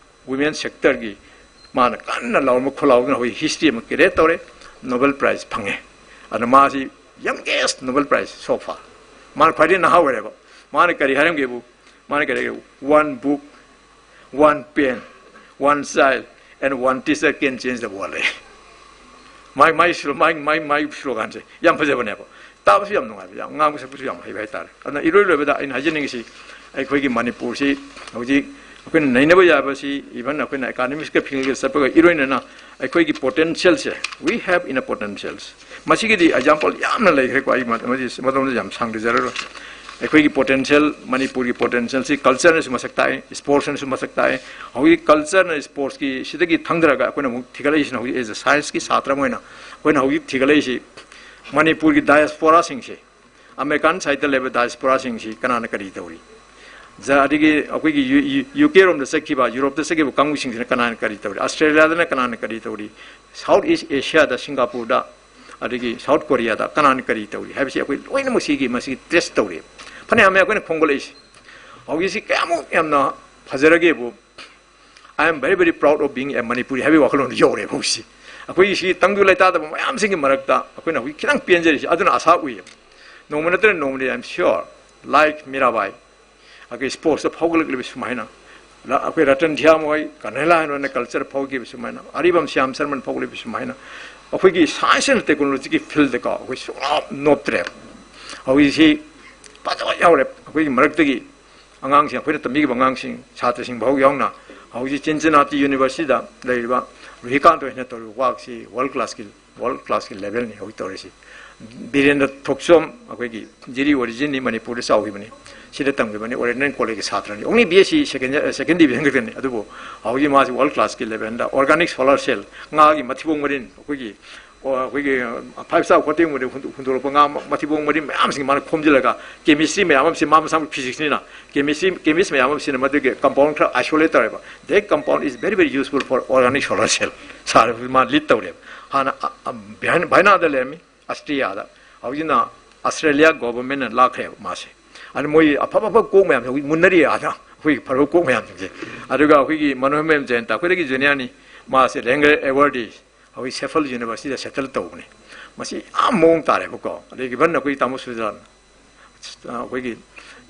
women sectorꯒꯤ ꯃꯥꯅ ꯀꯟꯅ ꯂꯥꯎꯔꯝꯕ ꯈꯣꯜꯂꯥꯎꯗꯨꯅ ꯍꯧꯖꯤꯛ history ꯑꯃ create ꯇꯧꯔꯦ, Nobel Prize ꯐꯪꯉꯦ꯫ ꯑꯗꯨꯅ ꯃꯥꯁꯤ youngest Nobel Prize so far꯫ ꯃꯥꯅ ꯈ꯭ꯋꯥꯏꯗꯒꯤ ꯅꯍꯥ ꯑꯣꯏꯔꯦꯕ꯫ ꯃꯥꯅ ꯀꯔꯤ ꯍꯥꯏꯔꯝꯒꯦꯕꯨ, ꯃꯥꯅ ꯀꯔꯤ ꯍꯥꯏꯒꯦꯕꯨ, "One book, one pen, one child and one teacher can change the world" ꯍꯥꯏ꯫ ꯃꯥꯏ, ꯃꯥꯏ ꯁ꯭ꯂꯣ-, ꯃꯥꯏ, ꯃꯥꯏ, ꯃꯥꯏ ꯁ꯭ꯂꯣꯒꯥꯟꯁꯦ ꯌꯥꯝ ꯐꯖꯕꯅꯦꯕ꯫ ꯇꯥꯕꯁꯨ ꯌꯥꯝ ꯅꯨꯡꯉꯥꯏꯕ, ꯌꯥꯝ ꯉꯥꯡꯕ ꯁꯛꯄꯁꯨ ꯌꯥꯝ ꯍꯩꯕ ꯍꯥꯏꯇꯥꯔꯦ꯫ ꯑꯗꯨꯅ ꯏꯔꯣꯏ ꯂꯣꯏꯕꯗ ꯑꯩꯅ ꯍꯥꯏꯖꯅꯤꯡꯉꯤꯁꯤ, ꯑꯩꯈꯣꯏꯒꯤ ꯃꯅꯤꯄꯨꯔꯁꯤ ꯍꯧꯖꯤꯛ ꯑꯩꯈꯣꯏꯅ ꯅꯩꯅꯕ ꯌꯥꯕꯁꯤ, even ꯑꯩꯈꯣꯏꯅ academicsꯀ fieldꯒ ꯆꯠꯄꯒ ꯏꯔꯣꯏꯅꯅ ꯑꯩꯈꯣꯏꯒꯤ potentialꯁꯦ, we have enough potentials꯫ ꯃꯁꯤꯒꯤꯗꯤ example ꯌꯥꯝꯅ ꯂꯩꯈ꯭ꯔꯦꯀꯣ, ꯑꯩ ꯃ-, ꯃꯁꯤ ꯃꯇꯝꯗ ꯌꯥꯝ ꯁꯥꯡꯗꯖꯔꯔꯣꯏ꯫ ꯑꯩꯈꯣꯏꯒꯤ potential, ꯃꯅꯤꯄꯨꯔꯒꯤ potentialꯁꯤ cultureꯅꯁꯨ ꯃꯁꯛ ꯇꯥꯛꯑꯦ, sportsꯅꯁꯨ ꯃꯁꯛ ꯇꯥꯛꯑꯦ꯫ ꯍꯧꯖꯤꯛ cultureꯅ sportsꯀꯤ ꯁꯤꯗꯒꯤ ꯊꯪꯊꯔꯒ ꯑꯩꯈꯣꯏꯅ ꯑꯃꯨꯛ ꯊꯤꯒꯠꯂꯛꯏꯁꯤꯅ, ꯍꯧꯖꯤꯛ as a scienceꯀꯤ ꯁꯥꯇ꯭ꯔ ꯑꯃ ꯑꯣꯏꯅ ꯑꯩꯈꯣꯏꯅ ꯍꯧꯖꯤꯛ ꯊꯤꯒꯠꯂꯛꯏꯁꯤ ꯃꯅꯤꯄꯨꯔꯒꯤ diasporaꯁꯤꯡꯁꯦ, American sideꯇ ꯂꯩꯕ diasporaꯁꯤꯡꯁꯤ ꯀꯅꯥꯅ ꯀꯔꯤ ꯇꯧꯔꯤ? ꯖ-, ꯑꯗꯒꯤ ꯑꯩꯈꯣꯏꯒꯤ ꯌꯨ-, ꯌꯨ-, UKꯔꯣꯝꯗ ꯆꯠꯈꯤꯕ, Europeꯇ ꯆꯠꯈꯤꯕ ꯀꯥꯡꯕꯨꯁꯤꯡꯁꯤꯅ ꯀꯅꯥꯅ ꯀꯔꯤ ꯇꯧꯔꯤ? Australiaꯗꯅ ꯀꯅꯥꯅ ꯀꯔꯤ ꯇꯧꯔꯤ? South East Asiaꯗ, Singaporeꯗ, ꯑꯗꯒꯤ South Koreaꯗ ꯀꯅꯥꯅ ꯀꯔꯤ ꯇꯧꯔꯤ ꯍꯥꯏꯕꯁꯤ ꯑꯩꯈꯣꯏ ꯂꯣꯏꯅꯃꯛ ꯁꯤꯒꯤ, ꯃꯁꯤꯒꯤ trace ꯇꯧꯔꯤ꯫ ꯐꯅꯌꯥꯝ ꯑꯩꯈꯣꯏꯅ ꯈꯣꯝꯒꯠꯂꯛꯏꯁꯤ꯫ ꯍꯧꯖꯤꯛꯁꯤ ꯀꯌꯥꯃꯨꯛ ꯌꯥꯝꯅ ꯐꯖꯔꯒꯦꯕꯨ, "I am very, very proud of being a Manipuri" ꯍꯥꯏꯕꯒꯤ ꯋꯥꯈꯜꯂꯣꯟꯗꯨ ꯌꯧꯔꯦꯕ ꯍꯧꯖꯤꯛꯁꯤ꯫ ꯑꯩꯈꯣꯏꯒꯤ ꯁꯤ ꯇꯪꯗꯨ ꯂꯩꯇꯥꯗꯕ ꯃꯌꯥꯝꯁꯤꯡꯒꯤ ꯃꯔꯛꯇ ꯑꯩꯈꯣꯏꯅ ꯍꯧꯖꯤꯛ ꯈꯤꯇꯪ ꯄꯦꯟꯖꯔꯤꯁꯤ ꯑꯗꯨꯅ ꯑꯁꯥ ꯎꯏꯌꯦꯕ꯫ ꯅꯣꯡꯃ ꯅꯠꯇ꯭ꯔꯒ ꯅꯣꯡꯃꯗꯤ, I am sure, like Mirabai, ꯑꯩꯈꯣꯏ sportsꯇ ꯐꯥꯎꯒꯠꯂꯛꯂꯤꯕ ꯁꯨꯃꯥꯏꯅ ꯑꯩꯈꯣꯏ ꯔꯇꯟ ꯙ꯭ꯌꯥꯟ ꯍꯣꯏ, ꯀꯅꯥꯂꯥ ꯍꯥꯏꯅ ꯀꯜꯆꯔ ꯐꯥꯎꯈꯤꯕ ꯁꯨꯃꯥꯏꯅ, ꯑꯔꯤꯕꯝ ꯁ꯭ꯌꯥꯝ ꯁꯔꯃꯟ ꯐꯥꯎꯈꯤꯕ ꯁꯨꯃꯥꯏꯅ ꯑꯩꯈꯣꯏꯒꯤ ꯁꯥꯏꯟꯁ ꯑꯦꯟ ꯇꯦꯛꯅꯣꯂꯣꯖꯤꯒꯤ ꯐꯤꯜꯗꯀꯣ ꯑꯩꯈꯣꯏ ꯁꯨꯡꯅꯣꯞ ꯅꯣꯞꯇ꯭ꯔꯦ꯫ ꯍꯧꯖꯤꯛꯁꯤ ꯐꯖꯕ ꯌꯥꯎꯔꯦ ꯑꯩꯈꯣꯏꯒꯤ ꯃꯔꯛꯇꯒꯤ꯫ ꯑꯉꯥꯡꯁꯤꯡ, ꯑꯩꯈꯣꯏꯅ ꯇꯝꯕꯤꯈꯤꯕ ꯑꯉꯥꯡꯁꯤꯡ, ꯁꯥꯇ꯭ꯔꯁꯤꯡ ꯐꯥꯎ ꯌꯥꯎꯅ ꯍꯧꯖꯤꯛ ꯆꯤꯟꯆꯤꯅꯥꯇꯤ ꯌꯨꯅꯤꯚꯔꯁꯤꯇꯤꯗ ꯂꯩꯔꯤꯕ ꯔꯨꯍꯤꯀꯥꯟꯇ ꯍꯣꯏꯅ ꯇꯧꯔꯤꯕ ꯋꯥꯛꯁꯤ ꯋꯥꯔꯜ ꯀ꯭ꯂꯥꯁꯀꯤ, ꯋꯥꯔꯜ ꯀ꯭ꯂꯥꯁꯀꯤ ꯂꯦꯚꯦꯜꯅꯤ ꯍꯧꯖꯤꯛ ꯇꯧꯔꯤꯁꯤ꯫ ꯕꯤꯔꯦꯟꯗ꯭ꯔ ꯊꯣꯛꯆꯣꯝ, ꯑꯩꯈꯣꯏꯒꯤ ꯖꯤꯔꯤ ꯑꯣꯔꯤꯖꯤꯟꯅꯤ, ꯃꯅꯤꯄꯨꯔꯗ ꯆꯥꯎꯈꯤꯕꯅꯤ, ꯁꯤꯗ ꯇꯝꯈꯤꯕꯅꯤ, ꯑꯣꯔꯤꯌꯦꯟꯇꯦꯜ ꯀꯣꯂꯦꯖꯀꯤ ꯁꯥꯇ꯭ꯔꯅꯤ, ꯑꯣꯡꯂꯤ ꯕꯤ ꯑꯦꯁ ꯁꯤ ꯁꯦꯀꯦꯟ, ꯁꯦꯀꯦꯟ ꯗꯤꯕꯤꯖꯟ ꯈꯛꯇꯅꯤ꯫ ꯑꯗꯨꯕꯨ ꯍꯧꯖꯤꯛ ꯃꯥꯁꯤ ꯋꯥꯔꯜ ꯀ꯭ꯂꯥꯁꯀꯤ ꯂꯦꯚꯦꯜꯗ ꯑꯣꯔꯒꯥꯅꯤꯛ ꯁꯣꯂꯔ ꯁꯦꯜ, ꯉꯥꯒꯤ ꯃꯊꯤꯕꯣꯡ ꯃꯔꯤꯟ, ꯑꯩꯈꯣꯏꯒꯤ, ꯑꯣ, ꯑꯩꯈꯣꯏꯒꯤ ꯐꯥꯏꯚ ꯁ꯭ꯇꯥꯔ ꯍꯣꯇꯦꯜꯒꯨꯝꯕꯗ ꯍꯨꯟꯗꯣꯛ-, ꯍꯨꯟꯗꯣꯔꯛꯄ ꯉꯥ ꯃ-, ꯃꯊꯤꯕꯣꯡ ꯃꯔꯤꯟ ꯃꯌꯥꯝꯁꯤꯡ ꯃꯥꯅ ꯈꯣꯝꯖꯤꯜꯂꯒ, ꯀꯦꯃꯤꯁꯇ꯭ꯔꯤ ꯃꯌꯥꯝ ꯑꯃꯁꯤ ꯃꯥ ꯃꯁꯥꯃꯛ ꯐꯤꯖꯤꯛꯁꯅꯤꯅ, ꯀꯦꯃꯤꯁꯇ꯭ꯔꯤ, ꯀꯦꯃꯤꯁ ꯃꯌꯥꯝ ꯑꯃꯁꯤꯅ ꯃꯗꯨꯒꯤ ꯀꯝꯄꯥꯎꯟ ꯈꯔ ꯑꯥꯏꯁꯣꯂꯦꯠ ꯇꯧꯔꯦꯕ꯫ That compound is very, very useful for organic solar cell꯫ ꯁꯥꯔ ꯃꯥ ꯂꯤꯗ ꯇꯧꯔꯦꯕ꯫ ꯍꯥꯟꯅ, ꯑ, ꯑ, ꯚꯥꯏꯅꯥꯗ ꯂꯩꯔꯝꯃꯤ, ꯑꯁꯇ꯭ꯔꯤꯌꯥꯗ꯫ ꯍꯧꯖꯤꯛꯅ ꯑꯁꯇ꯭ꯔꯦꯂꯤꯌꯥ ꯒꯣꯚꯔꯟꯃꯦꯟꯠꯅ ꯂꯥꯛꯈ꯭ꯔꯦꯕ ꯃꯥꯁꯦ꯫ ꯑꯗꯨ ꯃꯣꯏ ꯑꯐ ꯑꯐꯕ ꯀꯣꯛ ꯃꯌꯥꯝꯁꯦ ꯍꯧꯖꯤꯛ ꯃꯨꯟꯅꯔꯤ ꯑꯥꯗ, ꯑꯩꯈꯣꯏꯒꯤ ꯐꯔꯕ ꯀꯣꯛ ꯃꯌꯥꯝꯁꯤꯡꯁꯦ꯫ ꯑꯗꯨꯒ ꯑꯩꯈꯣꯏꯒꯤ ꯃꯅꯣꯔꯃꯦꯟ ꯖꯌꯟꯇ, ꯑꯩꯈꯣꯏꯗꯒꯤ ꯖꯨꯅꯤꯌꯔꯅꯤ, ꯃꯥꯁꯦ ꯂꯦꯡꯒꯔ ꯑꯦꯋꯥꯔꯗꯤ ꯍꯧꯖꯤꯛ ꯁꯦꯐꯜ ꯌꯨꯅꯤꯚꯔꯁꯤꯇꯤꯗ ꯁꯦꯇꯜ ꯇꯧꯕꯅꯤ꯫ ꯃꯁꯤ ꯌꯥꯝ ꯃꯑꯣꯡ ꯇꯥꯔꯦꯕꯀꯣ꯫ ꯑꯗꯒꯤ ꯏꯚꯟ ꯑꯩꯈꯣꯏ ꯇꯥꯃꯣ ꯁꯨꯖꯂꯥꯟ, ꯑꯩꯈꯣꯏꯒꯤ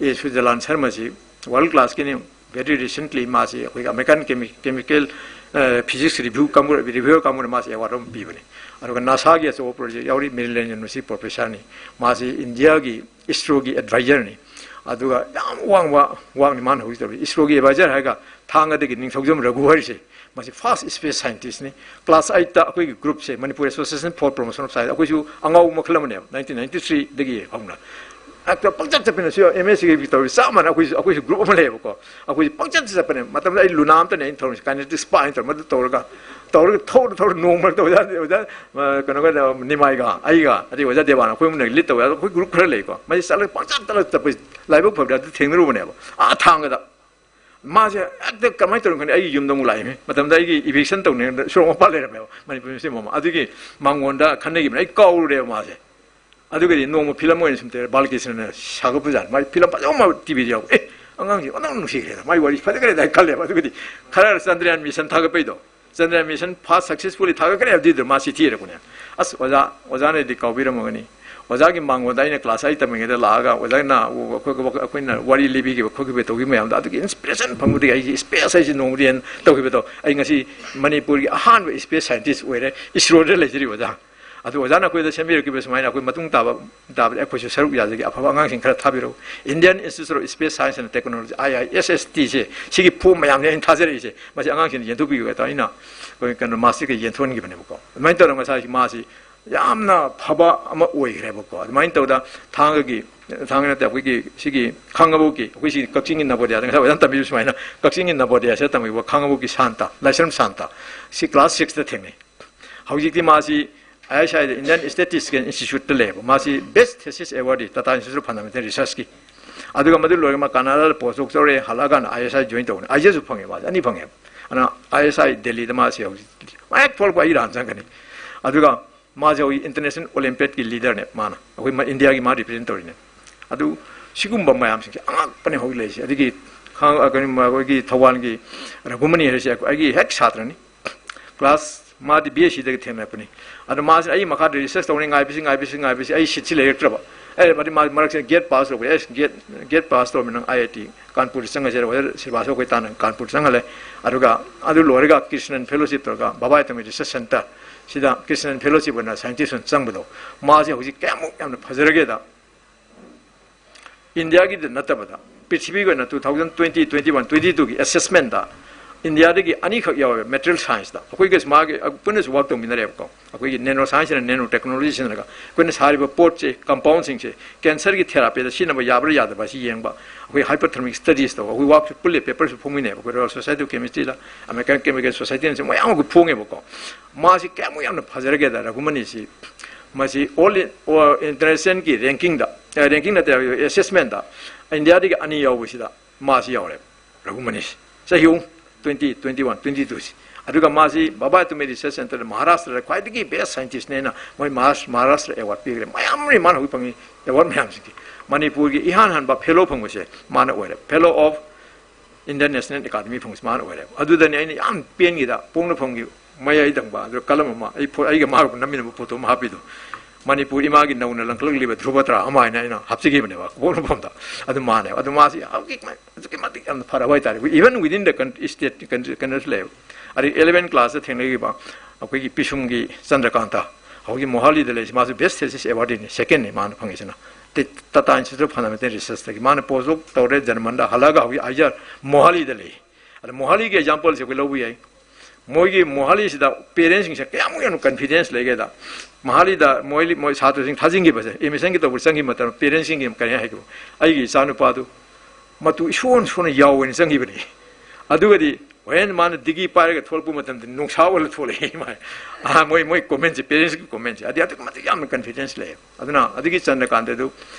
ꯑꯦ ꯁꯨꯖꯂꯥꯟ ꯁꯔꯃꯁꯤ ꯋꯥꯔꯜ ꯀ꯭ꯂꯥꯁꯀꯤꯅꯤ꯫ ꯚꯦꯔꯤ ꯔꯤꯁꯦꯟꯠꯂꯤ ꯃꯥꯁꯤ ꯑꯩꯈꯣꯏꯒꯤ ꯑꯃꯦꯔꯤꯀꯟ ꯀꯦꯃꯤ-, ꯀꯦꯃꯤꯀꯦꯜ, ꯑ, ꯐꯤꯖꯤꯛꯁ ꯔꯤꯚ꯭ꯌꯨ ꯀꯥꯡꯕꯨ, ꯔꯤꯚ꯭ꯌꯨꯋꯔ ꯀꯥꯡꯕꯨꯅ ꯃꯥꯁꯤ ꯑꯦꯋꯥꯔꯗ ꯑꯃ ꯄꯤꯕꯅꯤ꯫ ꯑꯗꯨꯒ ꯅꯥꯁꯥꯒꯤ ꯑꯆꯧꯕ ꯄ꯭ꯔꯣꯖꯦꯛ ꯌꯥꯎꯔꯤ, ꯃꯦꯔꯤꯂꯦꯟ ꯌꯨꯅꯤꯚꯔꯁꯤꯇꯤ ꯄ꯭ꯔꯣꯐꯦꯁꯔꯅꯤ꯫ ꯃꯥꯁꯤ ꯏꯟꯗꯤꯌꯥꯒꯤ ꯏꯁꯔꯣꯒꯤ ꯑꯦꯗꯚꯥꯏꯖꯔꯅꯤ꯫ ꯑꯗꯨꯒ ꯌꯥꯝ ꯋꯥꯡꯕ ꯋꯥꯡꯅꯤ ꯃꯥꯅ ꯍꯧꯖꯤꯛ ꯇꯧꯔꯤ꯫ ꯏꯁꯔꯣꯒꯤ ꯑꯦꯗꯚꯥꯏꯖꯔ ꯍꯥꯏꯔꯒ ꯊꯥꯡꯒꯗꯒꯤ ꯅꯤꯡꯊꯧꯖꯝ ꯔꯘꯨ ꯍꯥꯏꯔꯤꯁꯦ, ꯃꯁꯤ ꯐꯥꯔꯁ ꯁ꯭ꯄꯦꯁ ꯁꯥꯏꯟꯇꯤꯁ꯭ꯠꯅꯤ꯫ ꯀ꯭ꯂꯥꯁ ꯑꯩꯠꯇ ꯑꯩꯈꯣꯏꯒꯤ ꯒ꯭ꯔꯨꯞꯁꯦ, Manipur association for promotion of science, ꯑꯩꯈꯣꯏꯁꯨ ꯑꯉꯥꯎꯕ ꯃꯈꯜ ꯑꯃꯅꯦꯕ, ꯅꯥꯏꯟꯇꯤꯟ ꯅꯥꯏꯟꯇꯤ ꯊ꯭ꯔꯤꯗꯒꯤ ꯍꯧꯅ꯫ ꯍꯦꯛꯇ ꯄꯪꯆꯠ ꯆꯠꯄꯅꯦ꯫ ꯁꯤ ꯑꯦꯝ ꯑꯦꯁ ꯁꯤꯒꯤ ꯇꯧꯔꯤ ꯆꯞ ꯃꯥꯟꯅꯩ꯫ ꯑꯩꯈꯣꯏꯁꯨ, ꯑꯩꯈꯣꯏꯁꯨ ꯒ꯭ꯔꯨꯞ ꯑꯃ ꯂꯩꯌꯦꯕꯀꯣ꯫ ꯑꯩꯈꯣꯏꯁꯨ ꯄꯪꯆꯠꯇ ꯆꯠꯄꯅꯦ꯫ ꯃꯇꯝꯗ ꯑꯩ ꯂꯨꯅꯥ ꯑꯝꯇꯅꯦ ꯑꯩꯅ ꯊꯧꯔꯤꯁꯦ, ꯀꯥꯏꯅꯦꯇꯤꯛ ꯁ꯭ꯄꯥ ꯍꯥꯏꯅ ꯇꯧꯔ, ꯃꯗꯨ ꯇꯧꯔꯒ, ꯇꯧꯔꯒ ꯊꯧꯔ ꯊꯧꯔ ꯅꯣꯡ ꯃꯔꯛꯇ ꯑꯣꯖꯥ, ꯑꯣꯖꯥ, ꯑ, ꯀꯩꯅꯣꯒ, ꯅꯤꯃꯥꯏꯒ ꯑꯩꯒ ꯑꯗꯩ ꯑꯣꯖꯥ ꯗꯦꯕꯥꯟ ꯑꯩꯈꯣꯏ ꯑꯍꯨꯝꯅ ꯂꯤꯗ ꯇꯧꯋꯦ꯫ ꯑꯗꯣ ꯑꯩꯈꯣꯏ ꯒ꯭ꯔꯨꯞ ꯈꯔ ꯂꯩꯀꯣ꯫ ꯃꯁꯤ ꯆꯠꯂꯒ ꯄꯪꯆꯠ ꯆꯠꯂꯒ ꯆꯠꯄꯁꯦ ꯂꯥꯏꯕꯛ ꯐꯕꯗ ꯑꯗꯨ ꯊꯦꯡꯅꯔꯨꯕꯅꯦꯕ꯫ ꯑꯥ ꯊꯥꯡꯒꯗ꯫ ꯃꯥꯁꯦ ꯍꯦꯛꯇ ꯀꯃꯥꯏꯅ ꯇꯧꯔꯤꯅꯣ ꯈꯪꯗꯦ, ꯑꯩꯒꯤ ꯌꯨꯝꯗ ꯑꯃꯨꯛ ꯂꯥꯛꯏꯃꯤ꯫ ꯃꯇꯝꯗ ꯑꯩꯒꯤ ꯏꯚꯤꯛꯁꯟ ꯇꯧꯅꯤꯡꯉꯥꯏꯗ ꯁꯣꯔꯣꯛ ꯃꯄꯥꯟ ꯂꯩꯔꯝꯃꯦꯕ, ꯃꯅꯤꯄꯨꯔ ꯃ꯭ꯌꯨꯖꯤꯌꯝ ꯑꯃ꯫ ꯑꯗꯨꯒꯤ ꯃꯉꯣꯟꯗ ꯈꯟꯅꯈꯤꯕꯅꯦ, ꯑꯩ ꯀꯥꯎꯔꯨꯔꯦꯕ ꯃꯥꯁꯦ꯫ ꯑꯗꯨꯒꯗꯤ ꯅꯣꯡꯃ ꯐꯤꯂꯝ ꯑꯣꯏꯅ ꯁꯨꯝ ꯇꯧꯔꯦ, ꯕꯥꯂꯀ꯭ꯔꯤꯁꯅꯅ ꯁꯥꯒꯠꯄꯖꯥꯠꯅꯤ꯫ ꯃꯥꯏ ꯐꯤꯂꯝ ꯐꯖꯕ ꯑꯃ ꯇꯤ ꯚꯤꯗ ꯌꯥꯎꯕ, "ꯑꯦ, ꯑꯉꯥꯡꯁꯤ ꯑꯣꯟꯊꯣꯛꯅ ꯅꯨꯡꯁꯤꯈ꯭ꯔꯦꯗ, ꯃꯥꯏ ꯋꯥꯔꯤ ꯐꯖꯈ꯭ꯔꯦꯗ" ꯍꯥꯏꯅ ꯈꯜꯂꯦꯕ꯫ ꯑꯗꯨꯒꯗꯤ ꯈꯔ Chandrayaan mission ꯊꯥꯒꯠꯄꯩꯗꯣ, Chandrayaan mission first ꯁꯛꯁꯦꯁꯐꯨꯜꯂꯤ ꯊꯥꯒꯠꯈ꯭ꯔꯦ ꯍꯥꯏꯕꯗꯨꯗ ꯃꯥ ꯆꯤꯊꯤ ꯏꯔꯛꯄꯅꯦ꯫ ꯑꯁ, ꯑꯣꯖꯥ, ꯑꯣꯖꯥꯅꯗꯤ ꯀꯥꯎꯕꯤꯔꯝꯃꯒꯅꯤ, ꯑꯣꯖꯥꯒꯤ ꯃꯥꯡꯒꯣꯟꯗ ꯑꯩꯅ class eight ꯇꯝꯃꯤꯉꯩꯗ ꯂꯥꯛꯑꯒ ꯑꯣꯖꯥꯅ ꯑꯩꯈꯣꯏ, ꯑꯩꯈꯣꯏꯅ ꯋꯥꯔꯤ ꯂꯤꯕꯤꯈꯤꯕ ꯈꯣꯠꯈꯤꯕ ꯇꯧꯈꯤꯕ ꯃꯌꯥꯝꯗꯣ, ꯑꯗꯨꯒꯤ inspiration ꯐꯪꯕꯗꯒꯤ ꯑꯩꯁꯦ space ꯍꯥꯏꯁꯦ ꯅꯣꯡꯃꯗꯤ ꯍꯦꯟꯅ ꯇꯧꯈꯤꯕꯗꯣ, ꯑꯩ ꯉꯁꯤ ꯃꯅꯤꯄꯨꯔꯒꯤ ꯑꯍꯥꯟꯕ space scientist ꯑꯣꯏꯔꯦ, ꯏꯁꯔꯣꯗ ꯂꯩꯖꯔꯤꯕ ꯑꯣꯖꯥ꯫ ꯑꯗꯨ ꯑꯣꯖꯥꯅ ꯑꯩꯈꯣꯏꯗ ꯁꯦꯝꯕꯤꯔꯛꯈꯤꯕ ꯁꯨꯃꯥꯏꯅ ꯑꯩꯈꯣꯏ ꯃꯇꯨꯡ ꯇꯥꯕ, ꯇꯥꯕꯗ ꯑꯩꯈꯣꯏꯁꯨ ꯁꯔꯨꯛ ꯌꯥꯖꯒꯦ, ꯑꯐꯕ ꯑꯉꯥꯡꯁꯤꯡ ꯈꯔ ꯊꯥꯕꯤꯔꯛꯎ꯫ Indian Institute of Space Science and Technology, I I S S T ꯁꯦ, ꯁꯤꯒꯤ form ꯃꯌꯥꯝꯁꯦ ꯑꯩꯅ ꯊꯥꯖꯔꯛꯏꯁꯦ, ꯃꯁꯤ ꯑꯉꯥꯡꯁꯤꯡꯗ ꯌꯦꯟꯊꯣꯛꯄꯤꯌꯨ ꯍꯥꯏꯗꯅ ꯑꯩꯅ ꯑꯩꯈꯣꯏ ꯀꯩꯅꯣ masterꯒ ꯌꯦꯟꯊꯣꯛꯍꯟꯈꯤꯕꯅꯦꯕꯀꯣ꯫ ꯑꯗꯨꯃꯥꯏꯅ ꯇꯧꯔꯒ ꯉꯁꯥꯏ ꯃꯥꯁꯤ ꯌꯥꯝꯅ ꯐꯕ ꯑꯃ ꯑꯣꯏꯈ꯭ꯔꯦꯕꯀꯣ꯫ ꯑꯗꯨꯃꯥꯏꯅ ꯇꯧꯗ ꯊꯥꯡꯒꯒꯤ, ꯊꯥꯡꯒ ꯅꯠꯇꯦ, ꯑꯩꯈꯣꯏꯒꯤ ꯁꯤꯒꯤ ꯈꯥꯡꯉꯕꯣꯛꯀꯤ, ꯑꯩꯈꯣꯏ ꯁꯤ ꯀꯛꯆꯤꯡꯒꯤ ꯅꯕꯣꯗꯤꯌꯥꯗ ꯉꯁꯥꯏ ꯑꯣꯖꯥꯅ ꯇꯝꯕꯤꯕ ꯁꯨꯃꯥꯏꯅ, ꯀꯛꯆꯤꯡꯒꯤ ꯅꯕꯣꯗꯤꯌꯥꯁꯤꯗ ꯇꯝꯕꯤꯕ ꯈꯥꯡꯉꯕꯣꯛꯀꯤ ꯁꯥꯟꯇ, ꯂꯥꯏꯁ꯭ꯔꯝ ꯁꯥꯟꯇ, ꯁꯤ class sixꯇ ꯊꯦꯡꯅꯩ꯫ ꯍꯧꯖꯤꯛꯇꯤ ꯃꯥꯁꯤ I S I the, Indian Statistical Instituteꯇ ꯂꯩꯌꯦꯕ꯫ ꯃꯥꯁꯤ best thesis awardee Tata Institute of Fundamental Researchꯀꯤ꯫ ꯑꯗꯨꯒ ꯃꯗꯨ ꯂꯣꯏꯔꯒ ꯃꯥ ꯀꯅꯥꯗꯥꯗ post doc ꯇꯧꯔꯦ, ꯍꯜꯂꯛꯑꯀꯥꯟꯗ I S I join ꯇꯧꯕꯅꯤ꯫ I S I ꯁꯨ ꯐꯪꯉꯦ ꯃꯥꯁꯦ, ꯑꯅꯤ ꯐꯪꯉꯦꯕ꯫ ꯑꯗꯨꯅ I S I ꯗꯦꯜꯂꯤꯗ ꯃꯥꯁꯦ ꯍꯧꯖꯤꯛ ꯍꯦꯛ ꯊꯣꯛꯂꯛꯄ ꯑꯩ ꯍꯥꯟꯅ ꯆꯪꯒꯅꯤ꯫ ꯑꯗꯨꯒ ꯃꯥꯁꯦ ꯍꯧꯖꯤꯛ international Olympiadꯀꯤ leaderꯅꯦ ꯃꯥꯅ꯫ ꯑꯩꯈꯣꯏ ꯃ-, ꯏꯟꯗꯤꯌꯥꯒꯤ ꯃꯥ represent ꯇꯧꯔꯤꯅꯦ꯫ ꯑꯗꯨ ꯁꯤꯒꯨꯝꯕ ꯃꯌꯥꯝꯁꯤꯡꯁꯦ ꯑꯉꯛꯄꯅꯦ ꯍꯧꯖꯤꯛ ꯂꯩꯔꯤꯁꯦ꯫ ꯑꯗꯒꯤ ꯈꯥꯡ-, ꯑ, ꯀꯩꯅꯣ, ꯑꯩꯈꯣꯏꯒꯤ ꯊꯧꯕꯥꯜꯒꯤ ꯔꯘꯨꯃꯅꯤ ꯍꯥꯏꯔꯤꯁꯦ ꯑꯩꯒꯤ ꯍꯦꯛ ꯁꯥꯇ꯭ꯔꯅꯤ꯫ Class, ꯃꯥꯗꯤ B S Cꯗꯒꯤ ꯊꯦꯡꯅꯔꯛꯄꯅꯤ꯫ ꯑꯗꯣ ꯃꯥꯁꯦ ꯑꯩ ꯃꯈꯥꯗ research ꯇꯧꯅꯤ ꯉꯥꯏꯕꯁꯤ, ꯉꯥꯏꯕꯁꯤ, ꯉꯥꯏꯕꯁꯤ, ꯑꯩ seatꯁꯤ ꯂꯩꯔꯛꯇ꯭ꯔꯕ꯫ ꯑꯦ, ꯃꯥꯗꯤ ꯃꯥ ꯃꯔꯛꯁꯤꯗ GATE pass ꯇꯧꯕ, ꯑꯦꯁ, GATE, GATE pass ꯇꯧꯔꯃꯤ ꯅꯪ I I T ꯀꯥꯟꯄꯨꯔꯗ ꯆꯪꯉꯁꯦ, ꯑꯣꯖꯥ ꯁ꯭ꯔꯤꯕꯥꯁꯇꯕ ꯑꯩꯈꯣꯏ ꯇꯥꯟꯅ ꯀꯥꯟꯄꯨꯔꯗ ꯆꯪꯍꯜꯂꯦ꯫ ꯑꯗꯨꯒ ꯑꯗꯨ ꯂꯣꯏꯔꯒ Krishnan Fellowship ꯇꯧꯔꯒ ꯕꯕꯥ ꯑꯇꯣꯃꯤ research centre ꯁꯤꯗ Krishnan Fellowship ꯑꯣꯏꯅ scientist ꯑꯣꯏꯅ ꯆꯪꯕꯗꯣ, ꯃꯥꯁꯦ ꯍꯧꯖꯤꯛ ꯀꯌꯥꯃꯨꯛ ꯌꯥꯝꯅ ꯐꯖꯔꯒꯦꯗ, ꯏꯟꯗꯤꯌꯥꯒꯤꯗ ꯅꯠꯇꯕꯗ ꯄ꯭ꯔꯤꯊꯤꯕꯤꯒꯤ ꯑꯣꯏꯅ two thousand twenty, twenty-one, twenty twoꯒꯤ assessmentꯇ ꯏꯟꯗꯤꯌꯥꯗꯒꯤ ꯑꯅꯤꯈꯛ ꯌꯥꯎꯋꯦꯕ material scienceꯇ꯫ ꯑꯩꯈꯣꯏꯒꯁꯨ ꯃꯥꯒꯤ ꯄꯨꯟꯅꯁꯨ work ꯇꯧꯃꯤꯟꯅꯔꯦꯕꯀꯣ꯫ ꯑꯩꯈꯣꯏꯒꯤ nano science and nano technology ꯁꯤꯖꯤꯟꯅꯔꯒ ꯑꯩꯈꯣꯏꯅ ꯁꯥꯔꯤꯕ ꯄꯣꯠꯁꯦ, compoundꯁꯤꯡꯁꯦ cancerꯒꯤ therapyꯗ ꯁꯤꯖꯤꯟꯅꯕ ꯌꯥꯕ꯭ꯔꯥ ꯌꯥꯗꯕ꯭ꯔꯥ ꯁꯤ ꯌꯦꯡꯕ, ꯑꯩꯈꯣꯏ hyperthermic studies ꯇꯧꯕ, ꯑꯩꯈꯣꯏ workꯁꯨ ꯄꯨꯜꯂꯦ, paperꯁꯨ ꯐꯣꯡꯃꯤꯟꯅꯩꯕ꯫ ꯑꯩꯈꯣꯏ Royal Society of Chemistryꯗ, American Chemical Societyꯅ ꯃꯌꯥꯝ ꯑꯃ ꯐꯣꯡꯉꯦꯕꯀꯣ꯫ ꯃꯥꯁꯤ ꯀꯌꯥꯃꯨꯛ ꯌꯥꯝꯅ ꯐꯖꯔꯒꯦꯗ ꯔꯘꯨꯃꯅꯤꯁꯤ, ꯃꯁꯤ all in-, ꯑꯣ, internationalꯒꯤ rankingꯗ, ꯑꯦ, ranking ꯅꯠꯇꯦ, assessmentꯇ ꯏꯟꯗꯤꯌꯥꯗꯒꯤ ꯑꯅꯤ ꯌꯥꯎꯕꯁꯤꯗ ꯃꯥꯁꯤ ꯌꯥꯎꯔꯦꯕ, ꯔꯘꯨꯃꯅꯤꯁꯤ꯫ ꯆꯍꯤ ꯑꯍꯨꯝ, twenty, twenty-one, twenty twoꯁꯤ꯫ ꯑꯗꯨꯒ ꯃꯥꯁꯤ ꯕꯕꯥ ꯑꯇꯣꯃꯤ research centreꯗ ꯃꯍꯥꯔꯥꯁꯇ꯭ꯔꯗ ꯈ꯭ꯋꯥꯏꯗꯒꯤ best scientistꯅꯦꯅ ꯃꯣꯏ ꯃꯍꯥꯔꯥꯁ-, ꯃꯍꯥꯔꯥꯁꯇ꯭ꯔ award ꯄꯤꯈ꯭ꯔꯦ꯫ ꯃꯌꯥꯝ ꯑꯃ ꯃꯥꯅ ꯍꯧꯖꯤꯛ ꯐꯪꯉꯤ award ꯃꯌꯥꯝꯁꯤꯡꯁꯤ꯫ ꯃꯅꯤꯄꯨꯔꯒꯤ ꯏꯍꯥꯟ ꯍꯥꯟꯕ fellow ꯐꯪꯕꯁꯦ ꯃꯥꯅ ꯑꯣꯏꯔꯦ, Fellow of Indian National Academy ꯐꯪꯕꯁꯦ ꯃꯥꯅ ꯑꯣꯏꯔꯦ꯫ ꯑꯗꯨꯗꯅꯤ ꯑꯩꯅ ꯌꯥꯝ ꯄꯦꯟꯈꯤꯗ, ꯄꯣꯛꯅꯐꯝꯒꯤ ꯃꯌꯥꯏ ꯊꯪꯕ ꯑꯗꯨ ꯀꯂꯝ ꯑꯃ, ꯑꯩ ꯐꯣ-, ꯑꯩꯒ ꯃꯥꯒ ꯅꯝꯃꯤꯟꯅꯕ photo ꯑꯃ ꯍꯥꯞꯄꯤꯗꯣ꯫ ꯃꯅꯤꯄꯨꯔ ꯏꯃꯥꯒꯤ ꯅꯧꯅ ꯂꯪꯈꯠꯂꯛꯂꯤꯕ ꯙ꯭ꯔꯨꯕ ꯇꯔꯥ ꯑꯃ ꯍꯥꯏꯅ ꯑꯩꯅ ꯍꯥꯞꯆꯈꯤꯕꯅꯦꯕ ꯄꯣꯛꯅꯐꯝꯗ꯫ ꯑꯗꯨ ꯃꯥꯅꯦꯕ꯫ ꯑꯗꯨ ꯃꯥꯁꯤ ꯑꯗꯨꯛꯀꯤ ꯃ-, ꯑꯗꯨꯛꯀꯤ ꯃꯇꯤꯛ ꯌꯥꯝꯅ ꯐꯔꯕ ꯍꯥꯏꯇꯥꯔꯦ꯫ Even within the coun-, state, coun-, ꯀꯩꯅꯣꯁꯨ ꯂꯩꯌꯦꯕ꯫ ꯑꯗꯩ eleven class ꯊꯦꯡꯅꯈꯤꯕ ꯑꯩꯈꯣꯏꯒꯤ ꯄꯤꯁꯨꯝꯒꯤ ꯆꯟꯗ꯭ꯔꯀꯥꯟꯇ, ꯍꯧꯖꯤꯛ ꯃꯣꯍꯥꯂꯤꯗ ꯂꯩꯔꯤꯁꯤ, ꯃꯥꯁꯨ best thesis awardꯅꯤ, secondꯅꯤ ꯃꯥꯅ ꯐꯪꯉꯤꯁꯤꯅ꯫ ꯇ-, Tata Institute of Fundamental Researchꯇꯒꯤ꯫ ꯃꯥꯅ postdoc ꯇꯧꯔꯦ ꯖꯔꯃꯟꯗ, ꯍꯜꯂꯛꯑꯒ ꯍꯧꯖꯤꯛ ꯑꯥꯏꯖꯔ ꯃꯣꯍꯥꯂꯤꯗ ꯂꯩ꯫ ꯑꯗ ꯃꯣꯍꯥꯂꯤꯒꯤ exampleꯁꯦ ꯑꯩꯈꯣꯏ ꯂꯧꯕ ꯌꯥꯏ꯫ ꯃꯣꯏꯒꯤ ꯃꯣꯍꯥꯂꯤꯁꯤꯗ parentsꯁꯤꯡꯁꯦ ꯀꯌꯥꯃꯨꯛ ꯌꯥꯝꯅ confidence ꯂꯩꯒꯦꯗ, ꯃꯣꯍꯥꯂꯤꯗ ꯃꯣꯏ, ꯃꯣꯏ ꯁꯥꯇ꯭ꯔꯁꯤꯡ ꯊꯥꯖꯤꯟꯈꯤꯕꯁꯦ, admissionꯒꯤ ꯇꯧꯕ ꯆꯪꯈꯤꯕ ꯃꯇꯝꯗ parentsꯁꯤꯡꯒꯤ ꯀꯔꯤ ꯍꯥꯏꯒꯦ, "ꯑꯩꯒꯤ ꯏꯆꯥꯅꯨꯄꯥꯗꯨ ꯃꯇꯨ ꯏꯁꯣꯟ ꯁꯣꯟꯅ ꯌꯥꯎꯋꯦꯅ ꯆꯪꯈꯤꯕꯅꯤ, ꯑꯗꯨꯒꯗꯤ ꯍꯣꯔꯦꯟ ꯃꯥꯅ degree ꯄꯥꯏꯔꯒ ꯊꯣꯛꯂꯛꯄ ꯃꯇꯝꯗ ꯅꯨꯡꯁꯥ ꯑꯣꯜꯂ ꯊꯣꯛꯂꯛꯑꯦ" ꯃꯥ꯫ ꯑꯥ, ꯃꯣꯏ, ꯃꯣꯏ commentꯁꯦ, parentsꯀꯤ commentꯁꯦ, ꯑꯗꯨꯗꯤ ꯑꯗꯨꯛꯀꯤ ꯃꯇꯤꯛ ꯌꯥꯝꯅ confidence ꯂꯩꯌꯦ꯫ ꯑꯗꯨꯅ ꯑꯗꯨꯒꯤ ꯆꯟꯗ꯭ꯔꯀꯥꯟꯇ ꯑꯗꯨ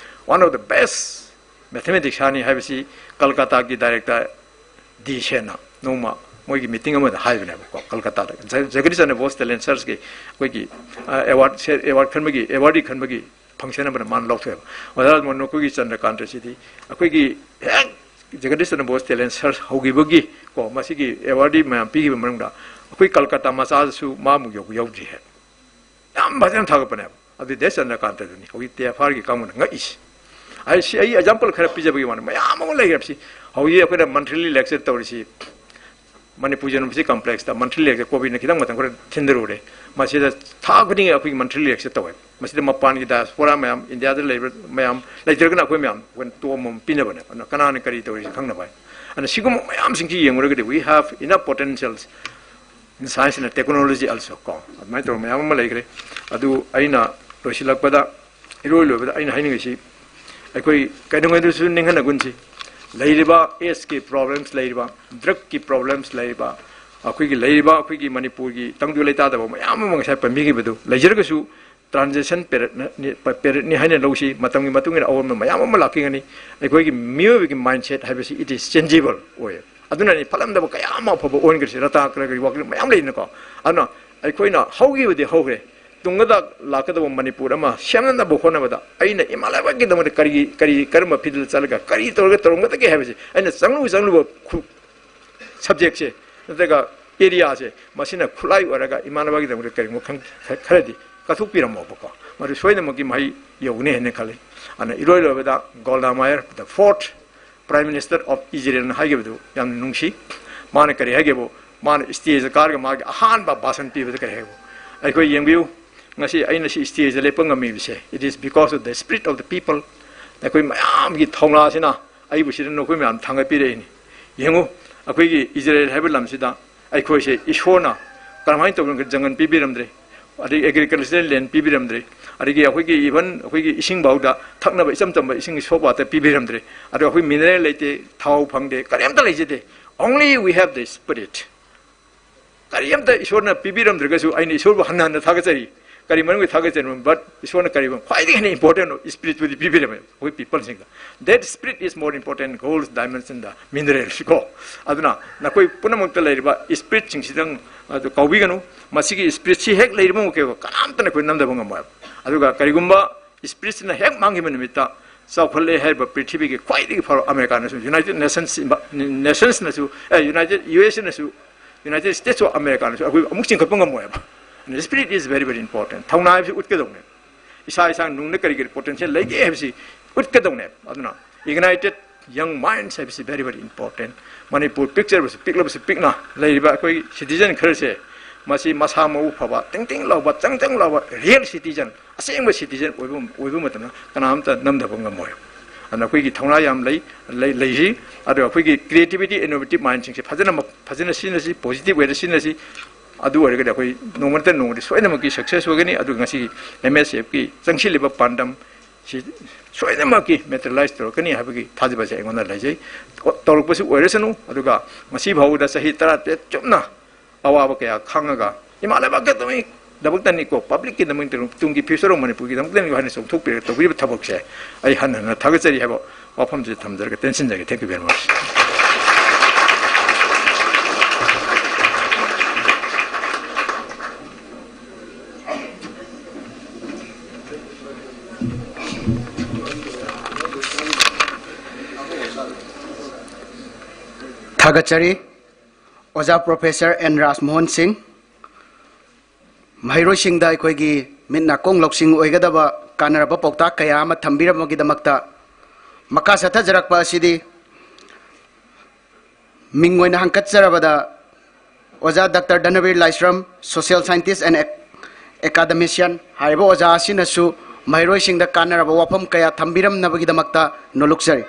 one of the best mathematicianꯅꯤ ꯍꯥꯏꯕꯁꯤ ꯀꯜꯀꯇꯥꯒꯤ director ꯗꯤ ꯁꯦꯟꯅ ꯅꯣꯡꯃ ꯃꯣꯏꯒꯤ meeting ꯑꯃꯗ ꯍꯥꯏꯕꯅꯦꯕꯀꯣ, ꯀꯜꯀꯇꯥꯗ꯫ ꯖ-, ꯖꯒꯗꯤꯁ ꯆꯟꯗ꯭ꯔ ꯕꯣꯁ talent searchꯁꯀꯤ ꯑꯩꯈꯣꯏꯒꯤ, ꯑ, award, award ꯈꯟꯕꯒꯤ, awardee ꯈꯟꯕꯒꯤ function ꯑꯃꯗ ꯃꯥꯅ ꯂꯧꯊꯣꯛꯑꯦꯕ꯫ ꯑꯣꯖꯥ ꯔꯥꯖꯃꯣꯍꯟ, ꯅꯈꯣꯏꯒꯤ ꯆꯟꯗ꯭ꯔꯀꯥꯟꯇꯁꯤꯗꯤ ꯑꯩꯈꯣꯏꯒꯤ ꯍꯦꯛ ꯖꯒꯗꯤꯁ ꯆꯟꯗ꯭ꯔ ꯕꯣꯁ talent search ꯍꯧꯈꯤꯕꯒꯤ ꯀꯣ, ꯃꯁꯤꯒꯤ awardee ꯃꯌꯥꯝ ꯄꯤꯈꯤꯕ ꯃꯅꯨꯡꯗ ꯑꯩꯈꯣꯏ ꯀꯜꯀꯇꯥ ꯃꯆꯥꯗꯁꯨ ꯃꯥꯃꯨꯛ ꯌꯧꯕ ꯌꯧꯗ꯭ꯔꯤ ꯍꯥꯏ꯫ ꯌꯥꯝ ꯐꯖꯅ ꯊꯥꯒꯠꯄꯅꯦꯕ꯫ ꯑꯗꯨ ꯗꯦꯁ ꯆꯟꯗ꯭ꯔꯀꯥꯟꯇꯗꯨꯅꯤ ꯍꯧꯖꯤꯛ ꯇꯦꯐꯥꯔꯒꯤ ꯀꯥꯡꯕꯨꯅ ꯉꯛꯏꯁꯤ꯫ ꯑꯩ ꯁꯤ, ꯑꯩ example ꯈꯔ ꯄꯤꯖꯕꯒꯤ ꯋꯥꯅꯤ, ꯃꯌꯥꯝ ꯑꯃ ꯂꯩꯈ꯭ꯔꯦ꯫ ꯁꯤ ꯍꯧꯖꯤꯛ ꯑꯩꯈꯣꯏꯅ monthly lecture ꯇꯧꯔꯤꯁꯤ, ꯃꯅꯤꯄꯨꯔ University complexꯇ monthly lecture, ꯀꯣꯚꯤꯗꯅ ꯈꯤꯇꯪ ꯃꯇꯝ ꯈꯔ ꯊꯤꯟꯊꯔꯨꯔꯦ꯫ ꯃꯁꯤꯗ ꯊꯥ ꯈꯨꯗꯤꯡꯒꯤ ꯑꯩꯈꯣꯏꯒꯤ monthly lecture ꯇꯧꯋꯦ꯫ ꯃꯁꯤꯗ ꯃꯄꯥꯟꯒꯤ diaspora ꯃꯌꯥꯝ, ꯏꯟꯗꯤꯌꯥꯗ ꯂꯩꯕ ꯃꯌꯥꯝ, ꯂꯩꯇ꯭ꯔꯒꯅ ꯑꯩꯈꯣꯏ ꯃꯌꯥꯝ, ꯑꯩꯈꯣꯏꯅ ꯇꯣꯝ ꯑꯃ ꯄꯤꯅꯕꯅꯦ꯫ ꯑꯗꯨꯅ ꯀꯅꯥꯅ ꯀꯔꯤ ꯇꯧꯔꯤꯁꯤ ꯈꯪꯅꯕ ꯍꯥꯏ꯫ ꯑꯗꯨꯅ ꯁꯤꯒꯨꯝꯕ ꯃꯌꯥꯝꯁꯤꯡꯁꯤ ꯌꯦꯡꯉꯨꯔꯒꯗꯤ, we have enough potentials in science and technology also ꯀꯣ, ꯑꯗꯨꯃꯥꯏꯅ ꯇꯧꯕ ꯃꯌꯥꯝ ꯑꯃ ꯂꯩꯈ꯭ꯔꯦ꯫ ꯑꯗꯨ ꯑꯩꯅ ꯂꯣꯏꯁꯤꯜꯂꯛꯄꯗ, ꯏꯔꯣꯏ ꯂꯣꯏꯕꯗ ꯑꯩꯅ ꯍꯥꯏꯅꯤꯡꯉꯤꯁꯤ, ꯑꯩꯈꯣꯏ ꯀꯩꯗꯧꯉꯩꯗꯁꯨ ꯅꯤꯡꯍꯟꯅꯒꯨꯟꯁꯤ, ꯂꯩꯔꯤꯕ AIDSꯀꯤ problems ꯂꯩꯔꯤꯕ, drugꯀꯤ problems ꯂꯩꯔꯤꯕ, ꯑꯩꯈꯣꯏꯒꯤ ꯂꯩꯔꯤꯕ ꯑꯩꯈꯣꯏꯒꯤ ꯃꯅꯤꯄꯨꯔꯒꯤ ꯇꯪꯗꯨ ꯂꯩꯇꯥꯗꯕ ꯃꯌꯥꯝ ꯑꯃ ꯉꯁꯥꯏ ꯄꯟꯕꯤꯈꯤꯕꯗꯨ ꯂꯩꯖꯔꯒꯁꯨ, transition periodꯅꯤ, periodꯅꯤ ꯍꯥꯏꯅ ꯂꯧꯁꯤ꯫ ꯃꯇꯝꯒꯤ ꯃꯇꯨꯡ ꯏꯟꯅ ꯑꯑꯣꯟꯕ ꯃꯌꯥꯝ ꯑꯃ ꯂꯥꯛꯈꯤꯒꯅꯤ꯫ ꯑꯩꯈꯣꯏꯒꯤ ꯃꯤꯑꯣꯏꯕꯒꯤ mindset ꯍꯥꯏꯕꯁꯤ, it is changeable ꯑꯣꯏ꯫ ꯑꯗꯨꯅꯅꯤ ꯐꯠꯂꯝꯗꯕ ꯀꯌꯥ ꯑꯃ ꯑꯐꯕ ꯑꯣꯟꯈ꯭ꯔꯤꯁꯤ꯫ ꯔꯇꯥꯀ꯭ꯔꯒꯤ ꯋꯥꯀꯤꯜ ꯃꯌꯥꯝ ꯂꯩꯗꯅꯀꯣ꯫ ꯑꯗꯨꯅ ꯑꯩꯈꯣꯏꯅ ꯍꯧꯈꯤꯕꯗꯤ ꯍꯧꯈ꯭ꯔꯦ, ꯇꯨꯡꯗ ꯂꯥꯛꯀꯗꯕ ꯃꯅꯤꯄꯨꯔ ꯑꯃ ꯁꯦꯝꯅꯅꯕ ꯍꯣꯠꯅꯕꯗ ꯑꯩꯅ ꯏꯃꯥ ꯂꯩꯕꯥꯛꯀꯤꯗꯃꯛꯇ ꯀꯔꯤ, ꯀꯔꯤ, ꯀꯔꯝꯕ field ꯆꯠꯂꯒ, ꯀꯔꯤ ꯇꯧꯔꯒ ꯇꯧꯔꯝꯒꯗꯒꯦ ꯍꯥꯏꯕꯁꯤ ꯑꯩꯅ ꯆꯪꯂꯨ ꯆꯪꯂꯨꯕ ꯈꯨ-, subjectꯁꯦ ꯅꯠꯇ꯭ꯔꯒ areaꯁꯦ, ꯃꯁꯤꯅ ꯈꯨꯠꯂꯥꯏ ꯑꯣꯏꯔꯒ ꯏꯃꯥ ꯂꯩꯕꯥꯛꯀꯤꯗꯃꯛꯇ ꯀꯔꯤꯒꯨꯝꯕ ꯈꯪ-, ꯈꯔꯗꯤ ꯀꯠꯊꯣꯛꯄꯤꯔꯝꯃꯣꯕꯀꯣ, ꯃꯗꯨ ꯁꯣꯏꯗꯅꯃꯛꯀꯤ ꯃꯍꯩ ꯌꯧꯒꯅꯤ ꯍꯥꯏꯅ ꯈꯜꯂꯤ꯫ ꯑꯗꯨꯅ ꯏꯔꯣꯏ ꯂꯣꯏꯕꯗ ꯒꯣꯜꯗꯥ ꯃꯥꯌꯔ, the fourth Prime Minister of Israelꯅ ꯍꯥꯏꯈꯤꯕꯗꯨ ꯌꯥꯝꯅ ꯅꯨꯡꯁꯤ꯫ ꯃꯥꯅ ꯀꯔꯤ ꯍꯥꯏꯒꯦꯕꯨ, ꯃꯥꯅ stageꯗ ꯀꯥꯔꯒ ꯃꯥꯒꯤ ꯑꯍꯥꯟꯕ ꯚꯥꯁꯟ ꯄꯤꯕꯗ ꯀꯔꯤ ꯍꯥꯏꯕꯨ, ꯑꯩꯈꯣꯏ ꯌꯦꯡꯕꯤꯌꯨ, ꯉꯁꯤ ꯑꯩꯅ ꯁꯤ stageꯗ ꯂꯦꯞꯄ ꯉꯝꯃꯤꯕꯁꯦ, it is because of the spirit of the people꯫ ꯑꯩꯈꯣꯏ ꯃꯌꯥꯝꯒꯤ ꯊꯧꯅꯥꯁꯤꯅ ꯑꯩꯕꯨ ꯁꯤꯗ ꯅꯈꯣꯏ ꯃꯌꯥꯝ ꯊꯥꯡꯒꯠꯄꯤꯔꯛꯏꯅꯤ꯫ ꯌꯦꯡꯉꯨ, ꯑꯩꯈꯣꯏꯒꯤ ꯏꯖꯔꯦꯜ ꯍꯥꯏꯕ ꯂꯝꯁꯤꯗ ꯑꯩꯈꯣꯏꯁꯦ ꯏꯁꯣꯔꯅ ꯀꯔꯝꯍꯥꯏꯅ ꯇꯧꯗꯅ ꯖꯪꯒꯜ ꯄꯤꯕꯤꯔꯝꯗ꯭ꯔꯦ, ꯑꯗꯒꯤ agricultural land ꯄꯤꯕꯤꯔꯝꯗ꯭ꯔꯦ, ꯑꯗꯒꯤ ꯑꯩꯈꯣꯏꯒꯤ even ꯑꯩꯈꯣꯏꯒꯤ ꯏꯁꯤꯡ ꯐꯥꯎꯗ ꯊꯛꯅꯕ ꯏꯆꯝ ꯆꯝꯕ ꯏꯁꯤꯡꯒꯤ source water ꯄꯤꯕꯤꯔꯝꯗ꯭ꯔꯦ, ꯑꯗꯣ ꯑꯩꯈꯣꯏ mineral ꯂꯩꯇꯦ, ꯊꯥꯎ ꯐꯪꯗꯦ, ꯀꯔꯤꯝꯇ ꯂꯩꯖꯗꯦ꯫ Only we have the spirit꯫ ꯀꯔꯤꯝꯇ ꯏꯁꯣꯔꯅ ꯄꯤꯕꯤꯔꯝꯗ꯭ꯔꯒꯁꯨ ꯑꯩꯅ ꯏꯁꯣꯔꯕꯨ ꯍꯟꯅ ꯍꯟꯅ ꯊꯥꯒꯠꯆꯔꯤ꯫ ꯀꯔꯤ ꯃꯔꯝꯒꯤ ꯊꯥꯒꯠꯆꯔꯤꯕꯅꯣ? But ꯏꯁꯣꯔꯅ ꯀꯔꯤꯒꯨꯝꯕ ꯈ꯭ꯋꯥꯏꯗꯒꯤ ꯍꯦꯟꯅ important ꯑꯣꯏꯕ spiritꯄꯨꯗꯤ ꯄꯤꯕꯤꯔꯝꯃꯦ ꯑꯩꯈꯣꯏ peopleꯁꯤꯡꯗ꯫ That spirit is more important gold, diamonds and the minerals ꯀꯣ꯫ ꯑꯗꯨꯅ ꯅꯈꯣꯏ ꯄꯨꯝꯅꯃꯛꯇ ꯂꯩꯔꯤꯕ spiritꯁꯤꯡꯁꯤꯗꯪ ꯑꯗꯨ ꯀꯥꯎꯕꯤꯒꯅꯨ꯫ ꯃꯁꯤꯒꯤ spiritꯁꯤ ꯍꯦꯛ ꯂꯩꯔꯤꯕ ꯃꯈꯩ ꯀꯅꯥꯝꯇꯅ ꯑꯩꯈꯣꯏ ꯅꯝꯊꯕ ꯉꯝꯃꯣꯏꯕ꯫ ꯑꯗꯨꯒ ꯀꯔꯤꯒꯨꯝꯕ spiritꯁꯤꯅ ꯍꯦꯛ ꯃꯥꯡꯈꯤꯕ ꯅꯨꯃꯤꯠꯇ ꯆꯥꯎꯈꯠꯂꯦ ꯍꯥꯏꯔꯤꯕ ꯄ꯭ꯔꯤꯊꯤꯕꯤꯒꯤ ꯈ꯭ꯋꯥꯏꯗꯒꯤ ꯐꯕ ꯑꯃꯦꯔꯤꯀꯥꯅꯁꯨ, United Nations, Nationsꯅꯁꯨ, A, United USAꯅꯁꯨ, United States of Americaꯅꯁꯨ ꯑꯩꯈꯣꯏ ꯑꯃꯨꯛ ꯆꯤꯡꯈꯠꯄ ꯉꯝꯃꯣꯏꯕ꯫ And spirit is very, very important꯫ ꯊꯧꯅꯥ ꯍꯥꯏꯕꯁꯤ ꯎꯠꯀꯗꯧꯅꯦ꯫ ꯏꯁꯥ ꯏꯁꯥ ꯅꯨꯡꯗ ꯀꯔꯤ ꯀꯔꯤ potential ꯂꯩꯒꯦ ꯍꯥꯏꯕꯁꯤ ꯎꯠꯀꯗꯧꯅꯦ꯫ ꯑꯗꯨꯅ ignited young minds ꯍꯥꯏꯕꯁꯤ very, very important꯫ ꯃꯅꯤꯄꯨꯔ ꯄꯤꯛꯆꯔꯕꯁꯨ, ꯄꯤꯛꯂꯕꯁꯨ ꯄꯤꯛꯅ ꯂꯩꯔꯤꯕ ꯑꯩꯈꯣꯏ citizen ꯈꯔꯁꯦ, ꯃꯁꯤ ꯃꯁꯥ ꯃꯎ ꯐꯕ, ꯇꯤꯡ ꯇꯤꯡ ꯂꯥꯎꯕ, ꯆꯪ ꯆꯪ ꯂꯥꯎꯕ real citizen, ꯑꯁꯦꯡꯕ citizen ꯑꯣꯏꯕ, ꯑꯣꯏꯕ ꯃꯇꯝꯗ ꯀꯅꯥꯝꯇ ꯅꯝꯊꯕ ꯉꯝꯃꯣꯏ꯫ ꯑꯗꯨꯅ ꯑꯩꯈꯣꯏꯒꯤ ꯊꯧꯅꯥ ꯌꯥꯝ ꯂꯩ, ꯂꯩ, ꯂꯩꯔꯤ꯫ ꯑꯗꯨꯒ ꯑꯩꯈꯣꯏꯒꯤ creativity, innovative mindꯁꯤꯡꯁꯦ ꯐꯖꯅ, ꯐꯖꯅ ꯁꯤꯖꯤꯟꯅꯁꯤ, positive wayꯗ ꯁꯤꯖꯤꯟꯅꯁꯤ꯫ ꯑꯗꯨ ꯑꯣꯏꯔꯒꯗꯤ ꯑꯩꯈꯣꯏ ꯅꯣꯡꯃ ꯅꯠꯇ꯭ꯔ ꯅꯣꯡꯃꯗꯤ ꯁꯣꯏꯗꯅꯃꯛꯀꯤ success ꯑꯣꯏꯒꯅꯤ꯫ ꯑꯗꯨꯒ ꯉꯁꯤꯒꯤ MSFꯀꯤ ꯆꯪꯁꯤꯜꯂꯤꯕ ꯄꯥꯟꯗꯝ ꯁꯤ ꯁꯣꯏꯗꯅꯃꯛꯀꯤ materialize ꯇꯧꯔꯛꯀꯅꯤ ꯍꯥꯏꯕꯒꯤ ꯊꯥꯖꯕꯁꯦ ꯑꯩꯉꯣꯟꯗ ꯂꯩꯖꯩ꯫ ꯇꯧꯔꯛꯄꯁꯨ ꯑꯣꯏꯔꯁꯅꯨ꯫ ꯑꯗꯨꯒ ꯉꯁꯤ ꯐꯥꯎꯕꯗ ꯆꯍꯤ ꯇꯔꯥꯇꯔꯦꯠ ꯆꯨꯞꯅ ꯑꯋꯥꯕ ꯀꯌꯥ ꯈꯥꯡꯉꯒ ꯏꯃꯥ ꯂꯩꯕꯥꯛꯀꯤꯗꯃꯛꯇꯅꯤꯀꯣ, publicꯀꯤꯗꯃꯛꯇ, ꯇꯨꯡꯒꯤ future of ꯃꯅꯤꯄꯨꯔꯒꯤꯗꯃꯛꯇꯅꯤꯀꯣ ꯍꯥꯏꯅ ꯆꯣꯡꯊꯣꯛꯄꯤꯔꯒ ꯇꯧꯕꯤꯔꯤꯕ ꯊꯕꯛꯁꯦ ꯑꯩ ꯍꯟꯅ ꯍꯟꯅ ꯊꯥꯒꯠꯆꯔꯤ ꯍꯥꯏꯕ ꯋꯥꯐꯝꯁꯤꯗ ꯊꯝꯖꯔꯒ ꯇꯦꯟꯁꯤꯟꯖꯒꯦ꯫ Thank you very much꯫ ꯊꯥꯒꯠꯆꯔꯤ ꯑꯣꯖꯥ Professor N ꯔꯥꯖꯃꯣꯍꯟ ꯁꯤꯡ꯫ ꯃꯍꯩꯔꯣꯏꯁꯤꯡꯗ ꯑꯩꯈꯣꯏꯒꯤ ꯃꯤꯠ ꯅꯥꯀꯣꯡ ꯂꯧꯁꯤꯡ ꯑꯣꯏꯒꯗꯕ ꯀꯥꯟꯅꯔꯕ ꯄꯥꯎꯇꯥꯛ ꯀꯌꯥ ꯑꯃ ꯊꯝꯕꯤꯔꯝꯕꯒꯤꯗꯃꯛꯇ꯫ ꯃꯈꯥ ꯆꯠꯊꯖꯔꯛꯄ ꯑꯁꯤꯗꯤ ꯃꯤꯡ ꯑꯣꯏꯅ ꯍꯪꯀꯠꯆꯔꯕꯗ ꯑꯣꯖꯥ doctor Dhanabir Laishram, social scientist and academician ꯍꯥꯏꯔꯤꯕ ꯑꯣꯖꯥ ꯑꯁꯤꯅꯁꯨ ꯃꯍꯩꯔꯣꯏꯁꯤꯡꯗ ꯀꯥꯟꯅꯔꯕ ꯋꯥꯐꯝ ꯀꯌꯥ ꯊꯝꯕꯤꯔꯝꯅꯕꯒꯤꯗꯃꯛꯇ ꯅꯣꯂꯨꯛꯆꯔꯤ꯫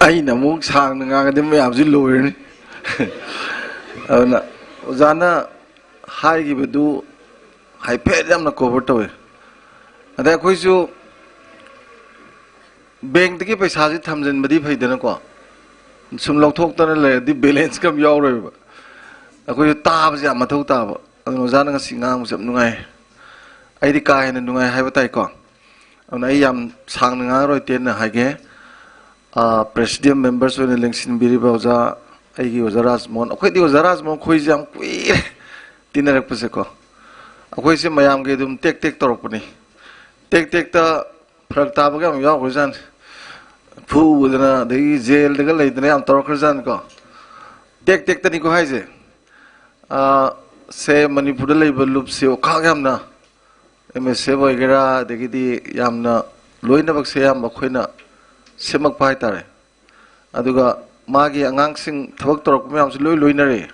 ꯑꯩꯅ ꯑꯃꯨꯛ ꯁꯥꯡꯅ ꯉꯥꯡꯉꯗꯤ ꯃꯌꯥꯝꯁꯤ ꯂꯣꯏꯔꯅꯤ꯫ ꯑꯗꯨꯅ ꯑꯣꯖꯥꯅ ꯍꯥꯏꯈꯤꯕꯗꯨ ꯍꯥꯏꯐꯦꯠ ꯌꯥꯝꯅ cover ꯇꯧꯋꯦ꯫ ꯑꯗꯩ ꯑꯩꯈꯣꯏꯁꯨ bankꯇꯒꯤ ꯄꯩꯁꯥꯁꯤ ꯊꯝꯖꯤꯟꯕꯗꯤ ꯐꯩꯗꯅꯀꯣ, ꯁꯨꯝ ꯂꯧꯊꯣꯛꯇꯅ ꯂꯩꯔꯗꯤ balanceꯀ ꯑꯃ ꯌꯥꯎꯔꯣꯏꯕ꯫ ꯑꯩꯈꯣꯏꯁꯨ ꯇꯥꯕꯁꯦ ꯌꯥꯝ ꯃꯊꯧ ꯇꯥꯕ꯫ ꯑꯗꯨꯅ ꯑꯣꯖꯥꯅ ꯉꯁꯤ ꯉꯥꯡꯕꯁꯦ ꯌꯥꯝ ꯅꯨꯡꯉꯥꯏ꯫ ꯑꯩꯗꯤ ꯀꯥ ꯍꯦꯟꯅ ꯅꯨꯡꯉꯥꯏ ꯍꯥꯏꯕ ꯇꯥꯏꯀꯣ꯫ ꯑꯗꯨꯅ ꯑꯩ ꯌꯥꯝ ꯁꯥꯡꯅ ꯉꯥꯡꯉꯔꯣꯏ, ꯇꯦꯟꯅ ꯍꯥꯏꯒꯦ꯫ ꯑ, president, members ꯑꯣꯏꯅ ꯂꯦꯡꯁꯤꯟꯕꯤꯔꯤꯕ ꯑꯣꯖꯥ, ꯑꯩꯒꯤ ꯑꯣꯖꯥ ꯔꯥꯖꯃꯣꯍꯟ, ꯑꯩꯈꯣꯏꯗꯤ ꯑꯣꯖꯥ ꯔꯥꯖꯃꯣꯍꯟ ꯑꯩꯈꯣꯏꯁꯦ ꯌꯥꯝ ꯀꯨꯏꯔꯦ ꯇꯤꯟꯅꯔꯛꯄꯁꯦꯀꯣ꯫ ꯑꯩꯈꯣꯏꯁꯦ ꯃꯌꯥꯝꯒꯤ ꯑꯗꯨꯝ ꯇꯦꯛ ꯇꯦꯛ ꯇꯧꯔꯛꯄꯅꯤ꯫ ꯇꯦꯛ ꯇꯦꯛꯇ ꯐꯔꯛ ꯇꯥꯕꯒ ꯌꯥꯝ ꯌꯥꯎꯈ꯭ꯔꯖꯥꯠꯅꯤ꯫ ꯐꯨꯗꯅ ꯑꯗꯒꯤ jailꯗꯒ ꯂꯩꯗꯅ ꯌꯥꯝ ꯇꯧꯔꯛꯈ꯭ꯔꯖꯥꯠꯅꯤꯀꯣ꯫ ꯇꯦꯛ ꯇꯦꯛꯇꯅꯤꯀꯣ ꯍꯥꯏꯁꯦ꯫ ꯑ, ꯁꯦ ꯃꯅꯤꯄꯨꯔꯗ ꯂꯩꯕ ꯂꯨꯞꯁꯦ ꯑꯣꯈꯥꯛ ꯌꯥꯝꯅ, MSF ꯑꯣꯏꯒꯦꯔꯥ, ꯑꯗꯒꯤꯗꯤ ꯌꯥꯝꯅ ꯂꯣꯏꯅꯃꯛꯁꯦ ꯑꯌꯥꯝꯕ ꯑꯩꯈꯣꯏꯅ ꯁꯦꯝꯃꯛꯄ ꯍꯥꯏꯇꯥꯔꯦ꯫ ꯑꯗꯨꯒ ꯃꯥꯒꯤ ꯑꯉꯥꯡꯁꯤꯡ ꯊꯕꯛ ꯇꯧꯔꯛꯄ ꯃꯌꯥꯝꯁꯨ ꯂꯣꯏ ꯂꯣꯏꯅꯔꯦ꯫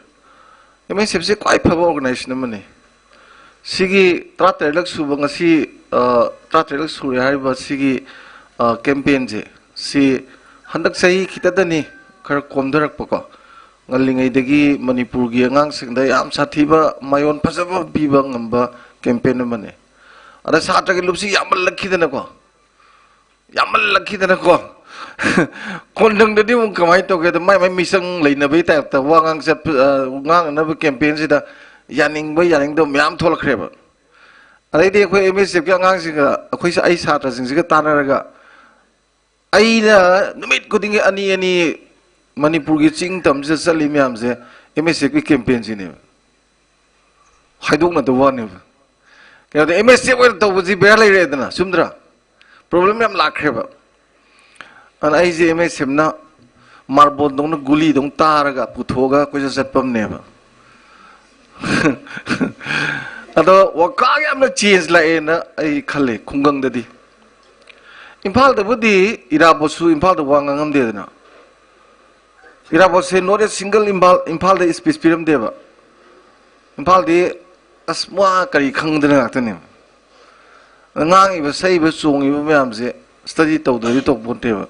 MSFꯁꯦ ꯈ꯭ꯋꯥꯏ ꯐꯕ organization ꯑꯃꯅꯤ꯫ ꯁꯤꯒꯤ ꯇꯔꯥꯇꯔꯦꯠꯂꯛ ꯁꯨꯕ ꯉꯁꯤ, ꯑ, ꯇꯔꯥꯇꯔꯦꯠꯂꯛ ꯁꯨꯔꯦ ꯍꯥꯏꯔꯤꯕ ꯁꯤꯒꯤ, ꯑ, campaignꯁꯦ, ꯁꯤ ꯍꯟꯗꯛ ꯆꯍꯤ ꯈꯤꯇꯗꯅꯤ ꯈꯔ ꯀꯣꯝꯊꯔꯛꯄꯀꯣ꯫ ꯉꯜꯂꯤꯉꯩꯗꯒꯤ ꯃꯅꯤꯄꯨꯔꯒꯤ ꯑꯉꯥꯡꯁꯤꯡꯗ ꯌꯥꯝ ꯁꯥꯊꯤꯕ ꯃꯥꯏꯑꯣꯟ ꯐꯖꯕ ꯄꯤꯕ ꯉꯝꯕ campaign ꯑꯃꯅꯤ꯫ ꯑꯗ ꯁꯥꯇ꯭ꯔꯒꯤ ꯂꯨꯞꯁꯤ ꯌꯥꯝꯃꯜꯂꯛꯈꯤꯗꯅꯀꯣ, ꯌꯥꯝꯃꯜꯂꯛꯈꯤꯗꯅꯀꯣ꯫ ꯀꯣꯟꯊꯪꯗꯗꯤ ꯑꯃꯨꯛ ꯀꯃꯥꯏꯅ ꯇꯧꯒꯦꯗ, ꯃꯥꯏ ꯃꯥꯏ ꯃꯤꯆꯪ ꯂꯩꯅꯕꯒꯤ typeꯇ ꯋꯥ ꯉꯥꯡ ꯆꯠꯄ, ꯑ, ꯉꯥꯡꯅꯅꯕ campaignꯁꯤꯗ ꯌꯥꯅꯤꯡꯕ ꯌꯥꯅꯤꯡꯗꯕ ꯃꯌꯥꯝ ꯊꯣꯛꯂꯛꯈ꯭ꯔꯦꯕ꯫ ꯑꯗꯩꯗꯤ ꯑꯩꯈꯣꯏ MSFꯀꯤ ꯑꯉꯥꯡꯁꯤꯡꯒ, ꯑꯩꯈꯣꯏ, ꯑꯩ ꯁꯥꯇ꯭ꯔꯁꯤꯡꯁꯤꯒ ꯇꯥꯟꯅꯔꯒ, ꯑꯩꯅ ꯅꯨꯃꯤꯠ ꯈꯨꯗꯤꯡꯒꯤ ꯑꯅꯤ ꯑꯅꯤ ꯃꯅꯤꯄꯨꯔꯒꯤ ꯆꯤꯡ ꯇꯝꯁꯤꯗ ꯆꯠꯂꯤ ꯃꯌꯥꯝꯁꯦ MSFꯀꯤ campaignꯁꯤꯅꯦꯕ꯫ ꯍꯥꯏꯗꯣꯛꯅꯗꯕ ꯋꯥꯅꯦꯕ꯫ ꯀꯩꯅꯣꯗ MSF ꯑꯣꯏꯅ ꯇꯧꯕꯁꯤ ꯕꯦꯔꯥ ꯂꯩꯔꯦꯗꯅ, ꯆꯨꯝꯗ꯭ꯔꯥ? Problem ꯌꯥꯝ ꯂꯥꯛꯈ꯭ꯔꯦꯕ꯫ ꯑꯗꯨꯅ ꯑꯩꯁꯦ MSFꯅ ꯃꯥꯔꯕꯣꯜꯗꯧꯅ ꯒꯨꯂꯤꯗꯧꯅ ꯇꯥꯔꯒ ꯄꯨꯊꯣꯛꯑꯒ ꯀꯣꯏꯆꯠ ꯆꯠꯄ ꯑꯃꯅꯦꯕ꯫ ꯑꯗꯣ ꯋꯥꯈꯜ ꯌꯥꯝꯅ ꯆꯦꯟꯖ ꯂꯥꯛꯑꯦꯅ ꯑꯩ ꯈꯜꯂꯦ ꯈꯨꯡꯒꯪꯗꯗꯤ꯫ ꯏꯝꯐꯥꯜꯗꯕꯨꯗꯤ ꯏꯔꯥꯕꯣꯠꯁꯨ ꯏꯝꯐꯥꯜꯗ ꯋꯥ ꯉꯥꯡꯉꯝꯗꯦꯗꯅ꯫ ꯏꯔꯥꯕꯣꯠꯁꯦ not a single ꯏꯝꯐꯥꯜ, ꯏꯝꯐꯥꯜꯗ ꯁ꯭ꯄꯤꯆ ꯄꯤꯔꯝꯗꯦꯕ꯫ ꯏꯝꯐꯥꯜꯗꯤ ꯑꯁ ꯃꯥ ꯀꯔꯤ ꯈꯪꯗꯅ ꯉꯥꯛꯇꯅꯦꯕ꯫ ꯉꯥꯡꯉꯤꯕ, ꯁꯛꯏꯕ, ꯆꯣꯡꯉꯤꯕ ꯃꯌꯥꯝꯁꯦ ꯁ꯭ꯇꯗꯤ ꯇꯧꯗ꯭ꯔꯗꯤ ꯇꯧꯄꯣꯟꯇꯦꯕ꯫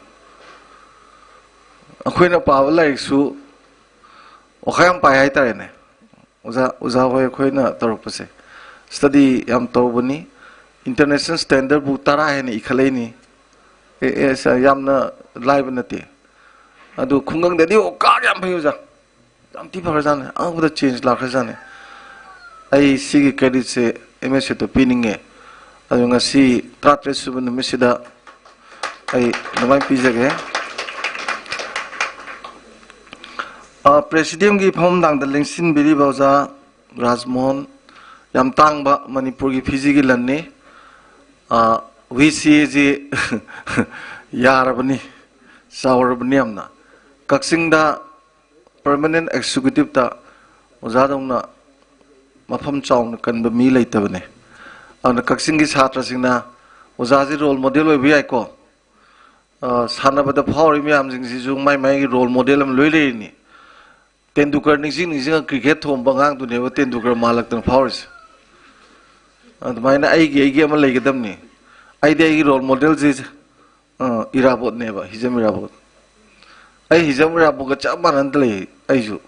ꯑꯩꯈꯣꯏꯅ ꯄꯥꯕ ꯂꯥꯏꯔꯤꯛꯁꯨ ꯋꯥꯈꯜ ꯌꯥꯝ ꯄꯥꯏ ꯍꯥꯏꯇꯥꯔꯦꯅꯦ꯫ ꯑꯣꯖꯥ, ꯑꯣꯖꯥ ꯍꯣꯏ ꯑꯩꯈꯣꯏꯅ ꯇꯧꯔꯛꯄꯁꯦ ꯁ꯭ꯇꯗꯤ ꯌꯥꯝ ꯇꯧꯕꯅꯤ꯫ ꯏꯟꯇꯔꯅꯦꯁꯅꯦꯜ ꯁ꯭ꯇꯦꯟꯗꯔꯕꯨ ꯇꯔꯥ ꯍꯦꯟꯅ ꯏꯈꯠꯂꯛꯏꯅꯤ꯫ ꯑꯦ, ꯑꯦ, ꯁꯥꯔ, ꯌꯥꯝꯅ ꯂꯥꯏꯕ ꯅꯠꯇꯦ꯫ ꯑꯗꯨ ꯈꯨꯡꯒꯪꯗꯗꯤ ꯑꯣ ꯀꯥꯔ ꯌꯥꯝ ꯐꯩ ꯑꯣꯖꯥ꯫ ꯌꯥꯝ ꯊꯤ ꯐꯈ꯭ꯔꯖꯥꯠꯅꯤ꯫ ꯑꯉꯛꯄꯗ ꯆꯦꯟꯖ ꯂꯥꯛꯈ꯭ꯔꯖꯥꯠꯅꯤ꯫ ꯑꯩ ꯁꯤꯒꯤ ꯀ꯭ꯔꯦꯗꯤꯠꯁꯦ ꯑꯦꯝ ꯑꯦꯁ ꯑꯦꯗ ꯄꯤꯅꯤꯡꯉꯦ꯫ ꯑꯗꯨ ꯉꯁꯤ ꯇꯔꯥꯇꯔꯦꯠ ꯁꯨꯕ ꯅꯨꯃꯤꯠꯁꯤꯗ ꯑꯩ ꯑꯗꯨꯃꯥꯏꯅ ꯄꯤꯖꯒꯦ꯫ ꯑ, ꯄ꯭ꯔꯦꯁꯤꯗꯤꯌꯝꯒꯤ ꯐꯝꯐꯝꯗꯥꯡꯗ ꯂꯦꯡꯁꯤꯟꯕꯤꯔꯤꯕ ꯑꯣꯖꯥ ꯔꯥꯖꯃꯣꯍꯟ, ꯌꯥꯝ ꯇꯥꯡꯕ ꯃꯅꯤꯄꯨꯔꯒꯤ ꯐꯤꯖꯤꯒꯤ ꯂꯟꯅꯤ꯫ ꯑ, ꯋꯤ ꯁꯤ ꯑꯦꯁꯤ ꯌꯥꯔꯕꯅꯤ, ꯆꯥꯎꯔꯕꯅꯤ ꯌꯥꯝꯅ꯫ ꯀꯛꯆꯤꯡꯗ ꯄꯔꯃꯅꯦꯟ ꯑꯦꯛꯖꯤꯀ꯭ꯌꯨꯇꯤꯞꯇ ꯑꯣꯖꯥꯗꯧꯅ ꯃꯐꯝ ꯆꯥꯎꯅ ꯀꯟꯕ ꯃꯤ ꯂꯩꯇꯕꯅꯦ꯫ ꯑꯗꯨꯅ ꯀꯛꯆꯤꯡꯒꯤ ꯁꯥꯇ꯭ꯔꯁꯤꯡꯅ ꯑꯣꯖꯥꯁꯤ ꯔꯣꯜ ꯃꯣꯗꯦꯜ ꯑꯣꯏꯕ ꯌꯥꯏꯀꯣ꯫ ꯑ, ꯁꯥꯟꯅꯕꯗ ꯐꯥꯎꯔꯤ ꯃꯌꯥꯝꯁꯤꯡꯁꯤꯁꯨ ꯃꯥꯏ ꯃꯥꯏꯒꯤ ꯔꯣꯜ ꯃꯣꯗꯦꯜ ꯑꯃ ꯂꯣꯏ ꯂꯩꯔꯤꯅꯤ꯫ ꯇꯦꯟꯗꯨꯜꯀꯔ ꯅꯤꯡꯁꯤꯡ ꯅꯤꯡꯁꯤꯡꯉ ꯀ꯭ꯔꯤꯀꯦꯠ ꯊꯣꯝꯕ ꯑꯉꯥꯡꯗꯨꯅꯦꯕ ꯇꯦꯟꯗꯨꯜꯀꯔ ꯃꯥꯜꯂꯛꯇꯅ ꯐꯥꯎꯔꯤꯁꯦ꯫ ꯑꯗꯨꯃꯥꯏꯅ ꯑꯩꯒꯤ, ꯑꯩꯒꯤ ꯑꯃ ꯂꯩꯒꯗꯕꯅꯤ꯫ ꯑꯩꯗꯤ ꯑꯩꯒꯤ ꯔꯣꯜ ꯃꯣꯗꯦꯜꯁꯤ, ꯑ, ꯏꯔꯥꯕꯣꯠꯅꯦꯕ, ꯍꯤꯖꯝ ꯏꯔꯥꯕꯣꯠ꯫ ꯑꯩ ꯍꯤꯖꯝ ꯏꯔꯥꯕꯣꯠꯀ ꯆꯞ ꯃꯥꯟꯅꯅ ꯂꯩ ꯑꯩꯁꯨ꯫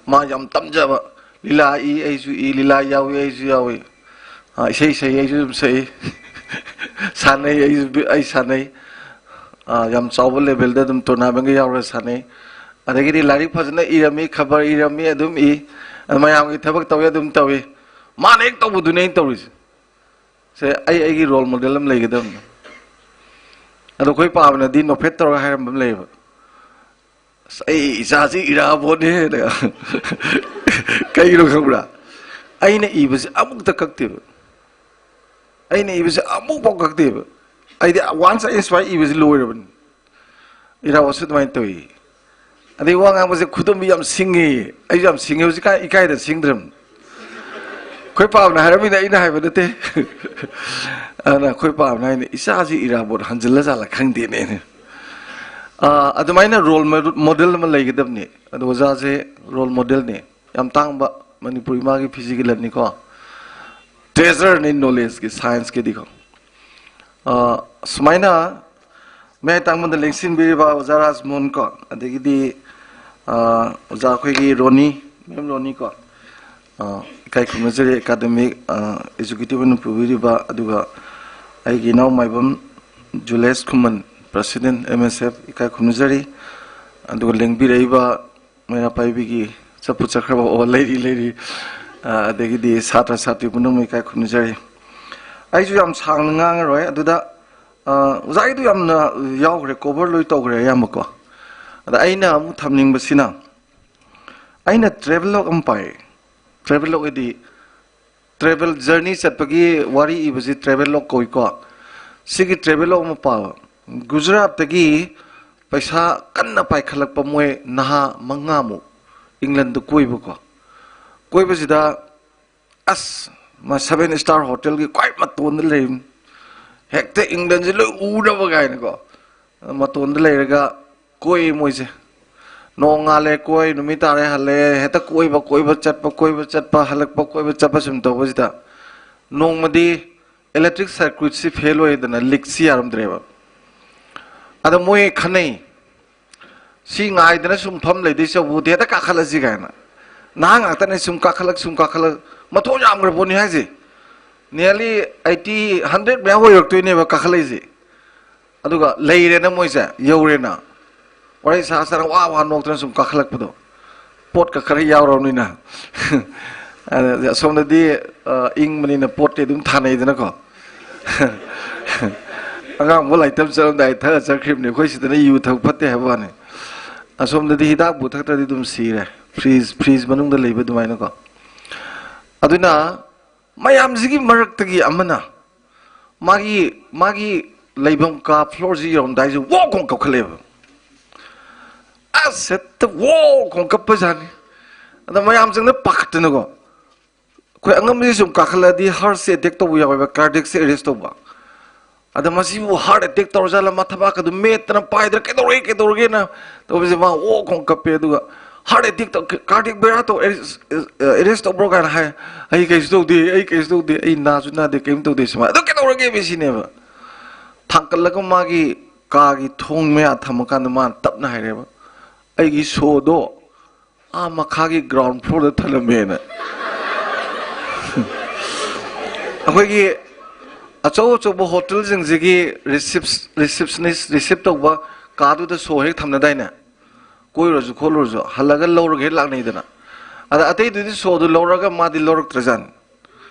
ꯃꯥ ꯌꯥꯝ ꯇꯝꯖꯕ, ꯂꯤꯂꯥ ꯏ, ꯑꯩꯁꯨ ꯏ, ꯂꯤꯂꯥ ꯌꯥꯎꯏ, ꯑꯩꯁꯨ ꯌꯥꯎꯏ꯫ ꯑ, ꯏꯁꯩ ꯁꯛꯏ, ꯑꯩꯁꯨ ꯑꯗꯨꯝ ꯁꯛꯏ꯫ ꯁꯥꯟꯅꯩ, ꯑꯩꯁꯨ, ꯑꯩ ꯁꯥꯟꯅꯩ꯫ ꯑ, ꯌꯥꯝ ꯆꯥꯎꯕ ꯂꯦꯚꯦꯜꯗ ꯑꯗꯨꯝ ꯇꯣꯔꯅꯥꯃꯦꯟꯒ ꯌꯥꯎꯔꯒ ꯁꯥꯟꯅꯩ꯫ ꯑꯗꯒꯤꯗꯤ ꯂꯥꯏꯔꯤꯛ ꯐꯖꯅ ꯏꯔꯝꯃꯤ, ꯈꯕꯔ ꯏꯔꯝꯃꯤ, ꯑꯗꯨꯝ ꯏ꯫ ꯑ, ꯃꯌꯥꯝꯒꯤ ꯊꯕꯛ ꯇꯧꯏ, ꯑꯗꯨꯝ ꯇꯧꯏ꯫ ꯃꯥꯅ ꯍꯦꯛ ꯇꯧꯕꯗꯨꯅꯦ ꯑꯩꯅ ꯇꯧꯔꯤꯁꯦ꯫ ꯁꯦ ꯑꯩ, ꯑꯩꯒꯤ ꯔꯣꯜ ꯃꯣꯗꯦꯜ ꯑꯃ ꯂꯩꯒꯗꯕꯅꯤ꯫ ꯑꯗꯣ ꯑꯩꯈꯣꯏ ꯄꯥꯕꯅꯗꯤ ꯅꯣꯛꯐꯦꯠ ꯇꯧꯔꯒ ꯍꯥꯏꯔꯝꯕ ꯑꯃ ꯂꯩꯌꯦꯕ, "ꯑꯁ, ꯑꯩ ꯏꯆꯥꯁꯤ ꯏꯔꯥꯕꯣꯠꯅꯦ" ꯍꯥꯏꯅ꯫ ꯀꯩꯒꯤꯅꯣ ꯈꯪꯕ꯭ꯔꯥ? ꯑꯩꯅ ꯏꯕꯁꯦ ꯑꯃꯨꯛꯇ ꯀꯛꯇꯦꯕ꯫ ꯑꯩꯅ ꯏꯕꯁꯦ ꯑꯃꯨꯛꯐꯥꯎ ꯀꯛꯇꯦꯕ꯫ ꯑꯩꯗꯤ ꯋꯥꯟꯁ ꯑꯩꯅ ꯁꯨꯃꯥꯏꯅ ꯏꯕꯁꯦ ꯂꯣꯏꯔꯕꯅꯤ꯫ ꯏꯔꯥꯕꯣꯠꯁꯨ ꯑꯗꯨꯃꯥꯏꯅ ꯇꯧꯏ꯫ ꯑꯗꯩ ꯋꯥ ꯉꯥꯡꯕꯁꯦ ꯈꯨꯗꯣꯝꯕꯤ ꯌꯥꯝ ꯁꯤꯡꯉꯤ꯫ ꯑꯩꯁꯨ ꯌꯥꯝ ꯁꯤꯡꯉꯤ ꯍꯧꯖꯤꯛꯀꯥꯟ, ꯏꯀꯥꯏꯗ ꯁꯤꯡꯗ꯭ꯔꯕꯅꯤ꯫ ꯑꯩꯈꯣꯏ ꯄꯥꯕꯅ ꯍꯥꯏꯔꯝꯃꯤꯅ ꯑꯩꯅ ꯍꯥꯏꯕ ꯅꯠꯇꯦ꯫ ꯑꯗꯨꯅ ꯑꯩꯈꯣꯏ ꯄꯥꯕꯅ ꯍꯥꯏꯅ, "ꯏꯆꯥꯁꯤ ꯏꯔꯥꯕꯣꯠ ꯍꯟꯖꯤꯜꯂ ꯖꯥꯠꯂ ꯈꯪꯗꯦꯅꯦ"꯫ ꯑꯥ, ꯑꯗꯨꯃꯥꯏꯅ ꯔꯣꯜ ꯃꯣꯗꯦꯜ ꯑꯃ ꯂꯩꯒꯗꯕꯅꯤ꯫ ꯑꯗꯣ ꯑꯣꯖꯥꯁꯦ ꯔꯣꯜ ꯃꯣꯗꯦꯜꯅꯤ꯫ ꯌꯥꯝ ꯇꯥꯡꯕ ꯃꯅꯤꯄꯨꯔ ꯏꯃꯥꯒꯤ ꯐꯤꯖꯤꯀꯦꯜꯅꯤꯀꯣ꯫ ꯇ꯭ꯔꯦꯖꯔꯅꯤ ꯅꯣꯂꯦꯖꯀꯤ, ꯁꯥꯏꯟꯁꯀꯤꯗꯤꯀꯣ꯫ ꯑꯥ, ꯁꯨꯃꯥꯏꯅ ꯃꯌꯥꯏ ꯇꯥꯡꯕꯗ ꯂꯦꯡꯁꯤꯟꯕꯤꯔꯤꯕ ꯑꯣꯖꯥ ꯔꯥꯖꯃꯣꯍꯟ ꯀꯣ, ꯑꯗꯒꯤꯗꯤ, ꯑꯥ, ꯑꯣꯖꯥ ꯑꯩꯈꯣꯏꯒꯤ ꯔꯣꯅꯤ, ꯃꯦꯝ ꯔꯣꯅꯤ ꯀꯣ, ꯑꯥ, ꯏꯀꯥꯏ ꯈꯨꯝꯅꯖꯔꯤ꯫ ꯑꯦꯀꯥꯗꯃꯤꯛ, ꯑꯥ, ꯑꯦꯖꯨꯀꯦꯇꯤꯚ ꯑꯣꯏꯅ ꯄꯨꯕꯤꯔꯤꯕ, ꯑꯗꯨꯒ ꯑꯩꯒꯤ ꯏꯅꯥꯎ ꯃꯥꯏꯕꯝ ꯖꯨꯂꯦꯁ ꯈꯨꯃꯟ, ꯄ꯭ꯔꯁꯤꯗꯦꯟ ꯑꯦꯝ ꯑꯦꯁ ꯑꯦꯐ, ꯏꯀꯥꯏ ꯈꯨꯝꯅꯖꯔꯤ꯫ ꯑꯗꯨꯒ ꯂꯦꯡꯕꯤꯔꯛꯏꯕ ꯃꯩꯔꯥ ꯄꯥꯏꯕꯤꯒꯤ ꯆꯠꯄꯨ ꯆꯠꯈ꯭ꯔꯕ, ꯑꯣ, ꯂꯩꯔꯤ, ꯂꯩꯔꯤ꯫ ꯑꯥ, ꯑꯗꯒꯤꯗꯤ ꯁꯥꯇ꯭ꯔ ꯁꯥꯇ꯭ꯔꯤ ꯄꯨꯝꯅꯃꯛ ꯏꯀꯥꯏ ꯈꯨꯝꯅꯖꯔꯤ꯫ ꯑꯩꯁꯨ ꯌꯥꯝ ꯁꯥꯡꯅ ꯉꯥꯡꯉꯔꯣꯏ꯫ ꯑꯗꯨꯗ, ꯑꯥ, ꯑꯣꯖꯥꯒꯤꯗꯨ ꯌꯥꯝꯅ ꯌꯥꯎꯈ꯭ꯔꯦ, ꯀꯣꯚꯔ ꯂꯣꯏ ꯇꯧꯈ꯭ꯔꯦ ꯑꯌꯥꯝꯕꯀꯣ꯫ ꯑꯗ ꯑꯩꯅ ꯑꯃꯨꯛ ꯊꯝꯅꯤꯡꯕꯁꯤꯅ, ꯑꯩꯅ ꯇ꯭ꯔꯦꯚꯦꯂꯣꯛ ꯑꯃ ꯄꯥꯏ꯫ ꯇ꯭ꯔꯦꯚꯦꯂꯣꯛ ꯍꯥꯏꯗꯤ ꯇ꯭ꯔꯦꯚꯦꯜ ꯖꯔꯅꯤ ꯆꯠꯄꯒꯤ ꯋꯥꯔꯤ ꯏꯕꯁꯤ ꯇ꯭ꯔꯦꯚꯦꯂꯣꯛ ꯀꯧꯏꯀꯣ꯫ ꯁꯤꯒꯤ ꯇ꯭ꯔꯦꯚꯦꯂꯣꯛ ꯑꯃ ꯄꯥꯕ꯫ ꯒꯨꯖꯔꯥꯠꯇꯒꯤ ꯄꯩꯁꯥ ꯀꯟꯅ ꯄꯥꯏꯈꯠꯂꯛꯄ ꯃꯣꯏ ꯅꯍꯥ ꯃꯉꯥꯃꯨꯛ ꯏꯪꯂꯟꯗ ꯀꯣꯏꯕꯀꯣ꯫ ꯀꯣꯏꯕꯁꯤꯗ ꯑꯁ, ꯃꯥ ꯁꯚꯦꯟ ꯁ꯭ꯇꯥꯔ ꯍꯣꯇꯦꯜꯒꯤ ꯈ꯭ꯋꯥꯏ ꯃꯇꯣꯟꯗ ꯂꯩꯕꯅꯤ꯫ ꯍꯦꯛꯇ ꯏꯪꯂꯟꯁꯦ ꯂꯣꯏ ꯎꯅꯕ ꯀꯥꯏꯅꯀꯣ꯫ ꯃꯇꯣꯟꯗ ꯂꯩꯔꯒ ꯀꯣꯏ ꯃꯣꯏꯁꯦ꯫ ꯅꯣꯡꯉꯥꯜꯂꯦ ꯀꯣꯏ, ꯅꯨꯃꯤꯠ ꯇꯥꯔꯦ ꯍꯜꯂꯦ, ꯍꯦꯛꯇ ꯀꯣꯏꯕ, ꯀꯣꯏꯕ ꯆꯠꯄ, ꯀꯣꯏꯕ ꯆꯠꯄ, ꯍꯜꯂꯛꯄ, ꯀꯣꯏꯕ ꯆꯠꯄ ꯁꯨꯝ ꯇꯧꯕꯁꯤꯗ ꯅꯣꯡꯃꯗꯤ electric circuitꯁꯤ fail ꯑꯣꯏꯗꯅ ꯂꯤꯛꯁꯤ ꯌꯥꯔꯝꯗ꯭ꯔꯦꯕ꯫ ꯑꯗ ꯃꯣꯏ ꯈꯟꯅꯩ, "ꯁꯤ ꯉꯥꯏꯗꯅ ꯁꯨꯝ ꯐꯝ ꯂꯩꯗꯣꯏ ꯆꯧꯕꯨꯗꯤ ꯍꯦꯛꯇ ꯀꯥꯈꯠꯂꯁꯤ" ꯀꯥꯏꯅ꯫ ꯅꯍꯥ ꯉꯥꯛꯇꯅꯦ, ꯁꯨꯝ ꯀꯥꯈꯠꯂꯛ, ꯁꯨꯝ ꯀꯥꯈꯠꯂꯛ, ꯃꯊꯣꯡ ꯌꯥꯝꯈ꯭ꯔ ꯄꯣꯠꯅꯤ ꯍꯥꯏꯁꯦ꯫ Nearly eighty, hundred ꯃꯌꯥ ꯑꯣꯏꯔꯛꯇꯣꯏꯅꯦꯕ ꯀꯥꯈꯠꯂꯛꯏꯁꯦ꯫ ꯑꯗꯨꯒ ꯂꯩꯔꯦꯅ ꯃꯣꯏꯁꯦ, ꯌꯧꯔꯦꯅ꯫ ꯋꯥꯔꯤ ꯁꯥ ꯁꯥꯅ ꯋꯥ ꯋꯥ ꯅꯣꯛꯇꯅ ꯁꯨꯝ ꯀꯥꯈꯠꯂꯛꯄꯗꯣ꯫ ꯄꯣꯠꯀ ꯈꯔ ꯌꯥꯎꯔꯕꯅꯤꯅ꯫ ꯑꯗ ꯑꯁꯣꯝꯗꯗꯤ, ꯑ, ꯏꯪꯕꯅꯤꯅ ꯄꯣꯠꯇꯤ ꯑꯗꯨꯝ ꯊꯥꯅꯩꯗꯅꯀꯣ꯫ ꯑꯉꯥꯡꯕ ꯂꯥꯏꯇꯝ ꯆꯠꯂꯝꯗꯥꯏ ꯊꯛꯑ ꯆꯠꯈ꯭ꯔꯤꯕꯅꯤ꯫ ꯑꯩꯈꯣꯏ ꯁꯤꯗꯅ ꯌꯨ ꯊꯛ ꯐꯠꯇꯦ ꯍꯥꯏꯕ ꯋꯥꯅꯤ꯫ ꯑꯁꯣꯝꯗꯗꯤ ꯍꯤꯗꯥꯛꯄꯨ ꯊꯛꯇ꯭ꯔꯗꯤ ꯑꯗꯨꯝ ꯁꯤꯔꯦ꯫ ꯐ꯭ꯔꯤꯖ, ꯐ꯭ꯔꯤꯖ ꯃꯅꯨꯡꯗ ꯂꯩꯕ ꯑꯗꯨꯃꯥꯏꯅꯀꯣ꯫ ꯑꯗꯨꯅ ꯃꯌꯥꯝꯁꯤꯒꯤ ꯃꯔꯛꯇꯒꯤ ꯑꯃꯅ ꯃꯥꯒꯤ, ꯃꯥꯒꯤ ꯂꯩꯐꯝ ꯀꯥ floorꯁꯤ ꯌꯧꯔꯝꯗꯥꯏꯁꯤ ꯋꯣꯛ ꯀꯣꯡ ꯀꯧꯈꯠꯂꯛꯑꯦꯕ꯫ ꯑꯁ, ꯍꯦꯛꯇ ꯋꯣ ꯈꯣꯡ ꯀꯞꯄꯖꯥꯠꯅꯤ꯫ ꯑꯗ ꯃꯌꯥꯝꯁꯤꯡꯅ ꯄꯥꯈꯠꯇꯅꯀꯣ, ꯑꯩꯈꯣꯏ ꯑꯉꯝꯕꯁꯤ ꯁꯨꯝ ꯀꯥꯈꯠꯂꯗꯤ ꯍꯥꯔꯠꯁꯦ ꯑꯦꯇꯦꯛ ꯇꯧꯕ ꯌꯥꯎꯋꯦꯕ, ꯀꯥꯔꯗꯤꯌꯦꯛꯁꯦ ꯑꯦꯔꯦꯁ ꯇꯧꯕ꯫ ꯑꯗ ꯃꯁꯤꯕꯨ ꯍꯥꯔꯠ ꯑꯦꯇꯦꯛ ꯇꯧꯔꯖꯥꯠꯂ, ꯃꯥ ꯊꯕꯥꯛꯀ ꯑꯗꯨꯝ ꯃꯦꯠꯇꯅ ꯄꯥꯏꯗꯅ, "ꯀꯩꯗꯧꯔꯒꯦ, ꯀꯩꯗꯧꯔꯒꯦꯅ?" ꯇꯧꯕꯁꯦ ꯃꯥ ꯑꯣ ꯈꯣꯡ ꯀꯞꯄꯦ꯫ ꯑꯗꯨꯒ "ꯍꯥꯔꯠ ꯑꯦꯇꯦꯛ ꯇꯧ, ꯀꯥꯔꯗꯤꯌꯦꯛ ꯕꯦꯔꯥ ꯇꯧ, ꯑꯦꯔꯦꯁ, ꯑꯦꯔꯦꯁ ꯇꯧꯕ꯭ꯔꯣ?" ꯀꯥꯏꯅ ꯍꯥꯏ꯫ "ꯑꯩ ꯀꯩꯁꯨ ꯇꯧꯗꯦ, ꯑꯩ ꯀꯩꯁꯨ ꯇꯧꯗꯦ, ꯑꯩ ꯅꯥꯁꯨ ꯅꯥꯗꯦ, ꯀꯩꯝ ꯇꯧꯗꯦ" ꯁꯨꯃꯥꯏꯅ꯫ "ꯑꯗꯨ ꯀꯩꯗꯧꯔꯒꯦ?" ꯁꯤꯅꯦꯕ꯫ ꯊꯥꯡꯀꯠꯂꯒ ꯃꯥꯒꯤ ꯀꯥꯒꯤ ꯊꯣꯡ ꯃꯌꯥ ꯊꯝꯃꯀꯥꯟꯗ ꯃꯥꯅ ꯇꯞꯅ ꯍꯥꯏꯔꯦꯕ, "ꯑꯩꯒꯤ ꯁꯣꯗꯣ ꯑꯥ ꯃꯈꯥꯒꯤ ꯒ꯭ꯔꯥꯎꯟ ꯐ꯭ꯂꯣꯔꯗ ꯊꯅꯝꯃꯦꯅ"꯫ ꯑꯩꯈꯣꯏꯒꯤ ꯑꯆꯧ ꯑꯆꯧꯕ ꯍꯣꯇꯦꯜꯁꯤꯡꯁꯤꯒꯤ ꯔꯤꯁꯤꯞꯁ-, ꯔꯤꯁꯤꯞꯁꯅꯤꯁ, ꯔꯤꯁꯤꯞ ꯇꯧꯕ ꯀꯥꯗꯨꯗ ꯁꯣ ꯍꯦꯛ ꯊꯝꯅꯗꯥꯏꯅꯦ? ꯀꯣꯏꯔꯨꯔꯁꯨ ꯈꯣꯠꯂꯨꯔꯁꯨ ꯍꯜꯂꯒ ꯂꯧꯔꯒ ꯍꯦꯛ ꯂꯥꯛꯅꯩꯗꯅ꯫ ꯑꯗ ꯑꯇꯩꯗꯨꯗꯤ ꯁꯣꯗꯨ ꯂꯧꯔꯒ ꯃꯥꯗꯤ ꯂꯧꯔꯛꯇ꯭ꯔꯖꯥꯠꯅꯤ꯫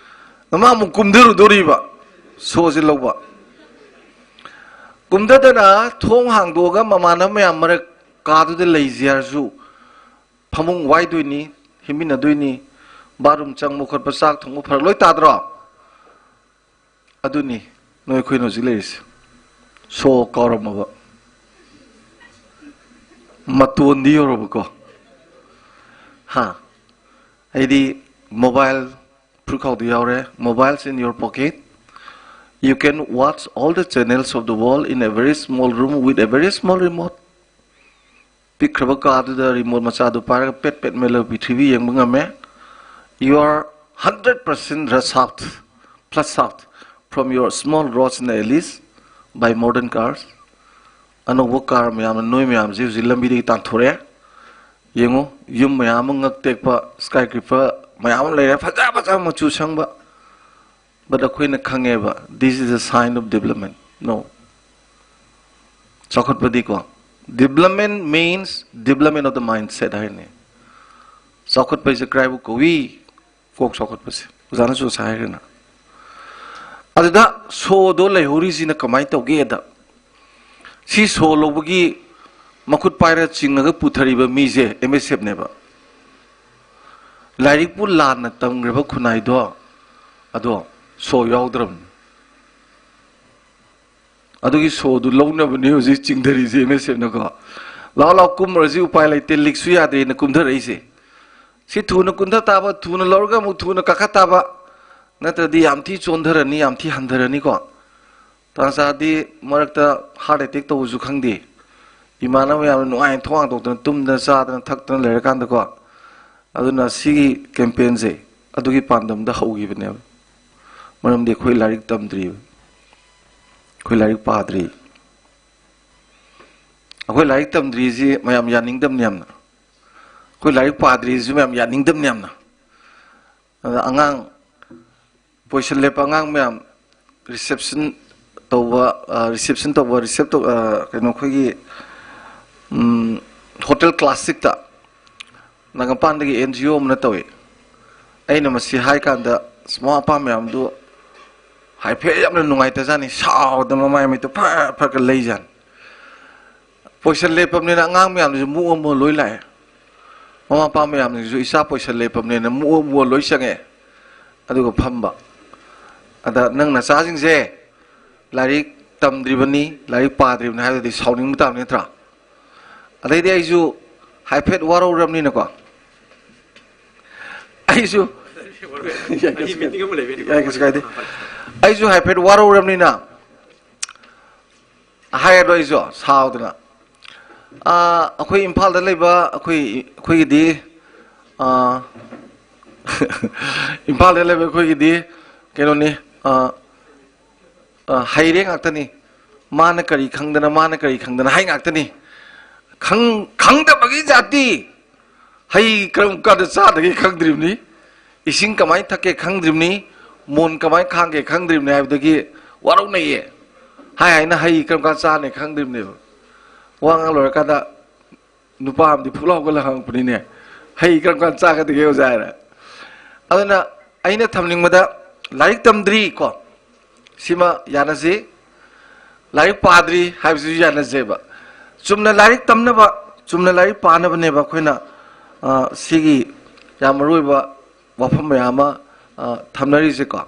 ꯃꯥ ꯑꯃꯨꯛ ꯀꯨꯝꯊꯔꯨꯗꯣꯔꯤꯕ ꯁꯣꯁꯦ ꯂꯧꯕ꯫ ꯀꯨꯝꯊꯗꯅ ꯊꯣꯡ ꯍꯥꯡꯗꯣꯛꯑꯒ ꯃꯃꯥꯟꯅꯕ ꯃꯌꯥꯝ ꯃꯔꯛ ꯀꯥꯗꯨꯗ ꯂꯩꯁꯦ ꯍꯥꯏꯔꯁꯨ, ꯐꯃꯨꯡ ꯋꯥꯏꯗꯣꯏꯅꯤ, ꯍꯤꯞꯃꯤꯟꯅꯗꯣꯏꯅꯤ, ꯕꯥꯠꯔꯨꯝ ꯆꯪꯕ ꯈꯣꯠꯄ, ꯆꯥꯛ ꯊꯣꯡꯕ ꯐꯔꯛ ꯂꯣꯏ ꯇꯥꯗ꯭ꯔꯣ? ꯑꯗꯨꯅꯤ ꯅꯣꯏ ꯑꯩꯈꯣꯏꯅ ꯍꯧꯖꯤꯛ ꯂꯩꯔꯤꯁꯦ꯫ ꯁꯣ ꯀꯥꯎꯔꯝꯃꯕ, ꯃꯇꯣꯟꯗꯤ ꯌꯧꯔꯕꯀꯣ꯫ ꯍꯥ? ꯍꯥꯏꯗꯤ ꯃꯣꯕꯥꯏꯜ ꯐꯨꯔꯤꯠꯈꯥꯎꯗ ꯌꯥꯎꯔꯦ, mobiles in your pocket, you can watch all the channels of the world in a very small room with a very small remote. ꯄꯤꯛꯈ꯭ꯔꯕ ꯀꯥꯗꯨꯗ ꯔꯤꯃꯣꯠ ꯃꯆꯥꯗꯨ ꯄꯥꯏꯔꯒ ꯄꯦꯠ ꯄꯦꯠ ꯃꯦꯜꯂꯒ ꯄ꯭ꯔꯤꯊꯤꯕꯤ ꯌꯦꯡꯕ ꯉꯝꯃꯦ꯫ You are hundred percent rush out, flush out from your small room in Alice by modern cars. ꯑꯅꯧꯕ car ꯃꯌꯥꯝꯅ ꯅꯣꯏ ꯃꯌꯥꯝꯁꯦ ꯍꯧꯖꯤꯛ ꯂꯝꯕꯤꯗꯒꯤ ꯇꯥꯟꯊꯣꯔꯛꯑꯦ꯫ ꯌꯦꯡꯉꯨ, ꯌꯨꯝ ꯃꯌꯥꯝ ꯑꯃ ꯉꯛ ꯇꯦꯛꯄ, ꯁ꯭ꯀꯥꯏ ꯀ꯭ꯔꯤꯄꯔ ꯃꯌꯥꯝ ꯑꯃ ꯂꯩꯔꯦ, ꯐꯖ ꯐꯖꯕ ꯃꯆꯨ ꯁꯪꯕ꯫ But ꯑꯩꯈꯣꯏꯅ ꯈꯪꯉꯦꯕ, this is a sign of development. No. ꯆꯥꯎꯈꯠꯄꯗꯤꯀꯣ, development means development of the mindset ꯍꯥꯏꯅꯤ꯫ ꯆꯥꯎꯈꯠꯄ ꯍꯥꯏꯁꯦ ꯀꯔꯥꯏꯕꯨ ꯀꯧꯏ? ꯀꯣꯛ ꯆꯥꯎꯈꯠꯄꯁꯦ꯫ ꯑꯣꯖꯥꯅꯁꯨ ꯉꯁꯥꯏ ꯍꯥꯏꯈ꯭ꯔꯦꯅ꯫ ꯑꯗꯨꯗ ꯁꯣꯗꯣ ꯂꯩꯍꯧꯔꯤꯁꯤꯅ ꯀꯃꯥꯏꯅ ꯇꯧꯒꯦꯗ, ꯁꯤ ꯁꯣ ꯂꯧꯕꯒꯤ ꯃꯈꯨꯠ ꯄꯥꯏꯔ ꯆꯤꯡꯉꯒ ꯄꯨꯊꯔꯤꯕ ꯃꯤꯁꯦ ꯑꯦꯝ ꯑꯦꯁ ꯑꯦꯐꯅꯦꯕ꯫ ꯂꯥꯏꯔꯤꯛꯄꯨ ꯂꯥꯟꯅ ꯇꯝꯈ꯭ꯔꯕ ꯈꯨꯟꯅꯥꯏꯗꯣ, ꯑꯗꯣ ꯁꯣ ꯌꯥꯎꯗ꯭ꯔꯕꯅꯤ꯫ ꯑꯗꯨꯒꯤ ꯁꯣꯗꯨ ꯂꯧꯅꯕꯅꯤ ꯍꯧꯖꯤꯛ ꯆꯤꯡꯊꯔꯤꯁꯦ ꯑꯦꯝ ꯑꯦꯁ ꯑꯦꯐꯅꯀꯣ꯫ ꯂꯥꯎ ꯂꯥꯎ ꯀꯨꯝꯃꯨꯔꯁꯤ, ꯎꯄꯥꯏ ꯂꯩꯇꯦ, ꯂꯤꯛꯁꯨ ꯌꯥꯗ꯭ꯔꯦꯅ ꯀꯨꯝꯊꯔꯛꯏꯁꯦ꯫ ꯁꯤ ꯊꯨꯅ ꯀꯨꯝꯊ ꯇꯥꯕ, ꯊꯨꯅ ꯂꯧꯔꯒ ꯑꯃꯨꯛ ꯊꯨꯅ ꯀꯥꯈꯠ ꯇꯥꯕ, ꯅꯠꯇ꯭ꯔꯗꯤ ꯌꯥꯝ ꯊꯤ ꯆꯣꯟꯊꯔꯅꯤ, ꯌꯥꯝ ꯊꯤ ꯍꯟꯊꯔꯅꯤꯀꯣ꯫ ꯇꯥꯟꯆꯥꯗꯤ ꯃꯔꯛꯇ heart attack ꯇꯧꯕꯁꯨ ꯈꯪꯗꯦ꯫ ꯏꯃꯥꯟꯅꯕ ꯃꯌꯥꯝꯅ ꯅꯨꯡꯉꯥꯏꯅ ꯊꯣꯡ ꯍꯥꯡꯗꯣꯛꯇꯅ ꯇꯨꯝꯗꯅ ꯆꯥꯗꯅ ꯊꯛꯇꯅ ꯂꯩꯔꯀꯥꯟꯗꯀꯣ꯫ ꯑꯗꯨꯅ ꯁꯤꯒꯤ campaignꯁꯦ ꯑꯗꯨꯒꯤ ꯄꯥꯟꯗꯝꯗ ꯍꯧꯈꯤꯕꯅꯦꯕ꯫ ꯃꯔꯝꯗꯤ ꯑꯩꯈꯣꯏ ꯂꯥꯏꯔꯤꯛ ꯇꯝꯗ꯭ꯔꯤꯕ, ꯑꯩꯈꯣꯏ ꯂꯥꯏꯔꯤꯛ ꯄꯥꯗ꯭ꯔꯤ꯫ ꯑꯩꯈꯣꯏ ꯂꯥꯏꯔꯤꯛ ꯇꯝꯗ꯭ꯔꯤꯁꯤ ꯃꯌꯥꯝ ꯌꯥꯅꯤꯡꯗꯕꯅꯤ ꯌꯥꯝꯅ꯫ ꯑꯩꯈꯣꯏ ꯂꯥꯏꯔꯤꯛ ꯄꯥꯗ꯭ꯔꯤꯁꯤ ꯃꯌꯥꯝ ꯌꯥꯅꯤꯡꯗꯕꯅꯤ ꯌꯥꯝꯅ꯫ ꯑꯗ ꯑꯉꯥꯡ position ꯂꯦꯞꯄ ꯑꯉꯥꯡ ꯃꯌꯥꯝ, reception ꯇꯧꯕ, ꯑ, reception ꯇꯧꯕ, receive ꯇꯧ-, ꯑ, ꯀꯩꯅꯣ, ꯑꯩꯈꯣꯏꯒꯤ, ꯎꯝ, hotel class sixꯇ ꯅꯥꯒꯥꯃꯄꯥꯟꯗꯒꯤ NGO ꯑꯃꯅ ꯇꯧꯏ꯫ ꯑꯩꯅ ꯃꯁꯤ ꯍꯥꯏ ꯀꯥꯟꯗ, ꯑꯁ, ꯃꯃꯥ ꯃꯄꯥ ꯃꯌꯥꯝꯗꯨ ꯍꯥꯏꯐꯦꯠ ꯌꯥꯝꯅ ꯅꯨꯡꯉꯥꯏꯇꯖꯥꯠꯅꯤ, ꯁꯥꯎꯗꯅ ꯃꯃꯥꯏ ꯃꯃꯤꯠꯇꯨ ꯐꯔ ꯐꯔꯒ ꯂꯩꯖꯥꯠꯅꯤ꯫ Position ꯂꯦꯞꯄꯕꯅꯤꯅ ꯑꯉꯥꯡ ꯃꯌꯥꯝꯗꯨꯁꯨ ꯃꯨꯛꯑ ꯃꯨꯛꯑ ꯂꯣꯏ ꯂꯥꯛꯑꯦ꯫ ꯃꯃꯥ ꯃꯄꯥ ꯃꯌꯥꯝꯁꯤꯡꯁꯨ ꯏꯆꯥ position ꯂꯦꯞꯄꯕꯅꯤꯅ ꯃꯨꯛꯑ ꯃꯨꯛꯑ ꯂꯣꯏ ꯆꯪꯉꯛꯑꯦ꯫ ꯑꯗꯨꯒ ꯐꯝꯕ꯫ ꯑꯗ ꯅꯪ ꯅꯆꯥꯁꯤꯡꯁꯦ ꯂꯥꯏꯔꯤꯛ ꯇꯝꯗ꯭ꯔꯤꯕꯅꯤ, ꯂꯥꯏꯔꯤꯛ ꯄꯥꯗ꯭ꯔꯤꯕꯅꯤ ꯍꯥꯏꯕꯗꯤ ꯁꯥꯎꯅꯤꯡꯕ ꯇꯥꯕꯅꯤ ꯅꯠꯇ꯭ꯔꯥ? ꯑꯗꯩꯗꯤ ꯑꯩꯁꯨ ꯍꯥꯏꯐꯦꯠ ꯋꯥꯔꯧꯔꯕꯅꯤꯅꯀꯣ, ꯑꯩꯁꯨ ꯑꯩ meeting ꯑꯃ ꯂꯩꯕꯩꯅꯦ꯫ ꯌꯥꯏ, ꯀꯩꯁꯨ ꯀꯥꯏꯗꯦ꯫ ꯑꯩꯁꯨ ꯍꯥꯏꯐꯦꯠ ꯋꯥꯔꯧꯔꯕꯅꯤꯅ ꯍꯥꯏꯔꯗꯣ ꯑꯩꯁꯨ ꯁꯥꯎꯗꯅ, ꯑꯥ, ꯑꯩꯈꯣꯏ ꯏꯝꯐꯥꯜꯗ ꯂꯩꯕ ꯑꯩꯈꯣꯏ, ꯑꯩꯈꯣꯏꯒꯤꯗꯤ, ꯑꯥ, ꯏꯝꯐꯥꯜꯗ ꯂꯩꯕ ꯑꯩꯈꯣꯏꯒꯤꯗꯤ ꯀꯩꯅꯣꯅꯤ, ꯑꯥ, ꯑ, ꯍꯩꯔꯦ ꯉꯥꯛꯇꯅꯤ꯫ ꯃꯥꯅ ꯀꯔꯤ ꯈꯪꯗꯅ, ꯃꯥꯅ ꯀꯔꯤ ꯈꯪꯗꯅ ꯍꯥꯏ ꯉꯥꯛꯇꯅꯤ꯫ ꯈꯪ-, ꯈꯪꯗꯕꯒꯤ ꯖꯥꯇꯤ꯫ ꯍꯩ ꯀꯔꯝ ꯀꯥꯟꯗ ꯆꯥꯗꯒꯦ ꯈꯪꯗ꯭ꯔꯤꯕꯅꯤ꯫ ꯏꯁꯤꯡ ꯀꯃꯥꯏꯅ ꯊꯛꯀꯦ ꯈꯪꯗ꯭ꯔꯤꯕꯅꯤ꯫ ꯃꯣꯟ ꯀꯃꯥꯏꯅ ꯈꯥꯡꯒꯦ ꯈꯪꯗ꯭ꯔꯤꯕꯅꯤ ꯍꯥꯏꯕꯗꯒꯤ ꯋꯥꯔꯧꯅꯩꯌꯦ꯫ ꯍꯥꯏ ꯍꯥꯏꯅ ꯍꯩ ꯀꯔꯝ ꯀꯥꯟꯗ ꯆꯥꯅꯤ ꯈꯪꯗ꯭ꯔꯤꯕꯅꯦꯕ꯫ ꯋꯥ ꯉꯥꯡ ꯂꯣꯏꯔꯀꯥꯟꯗ ꯅꯨꯄꯥ ꯑꯃꯗꯤ ꯐꯨꯛ ꯂꯥꯎꯒꯠꯂ ꯍꯪꯉꯛꯄꯅꯤꯅꯦ, "ꯍꯩ ꯀꯔꯝ ꯀꯥꯟꯗ ꯆꯥꯒꯗꯒꯦ, ꯑꯣꯖꯥ?" ꯍꯥꯏꯅ꯫ ꯑꯗꯨꯅ ꯑꯩꯅ ꯊꯝꯅꯤꯡꯕꯗ, ꯂꯥꯏꯔꯤꯛ ꯇꯝꯗ꯭ꯔꯤ ꯀꯣ, ꯁꯤꯃ ꯌꯥꯅꯁꯤ꯫ ꯂꯥꯏꯔꯤꯛ ꯄꯥꯗ꯭ꯔꯤ ꯍꯥꯏꯕꯁꯤꯁꯨ ꯌꯥꯅꯁꯦꯕ꯫ ꯆꯨꯝꯅ ꯂꯥꯏꯔꯤꯛ ꯇꯝꯅꯕ, ꯆꯨꯝꯅ ꯂꯥꯏꯔꯤꯛ ꯄꯥꯅꯕꯅꯦꯕ ꯑꯩꯈꯣꯏꯅ, ꯑ, ꯁꯤꯒꯤ ꯌꯥꯝ ꯃꯔꯨ ꯑꯣꯏꯕ ꯋꯥꯐꯝ ꯃꯌꯥꯝ ꯑꯃ, ꯑ, ꯊꯝꯅꯔꯤꯁꯦꯀꯣ꯫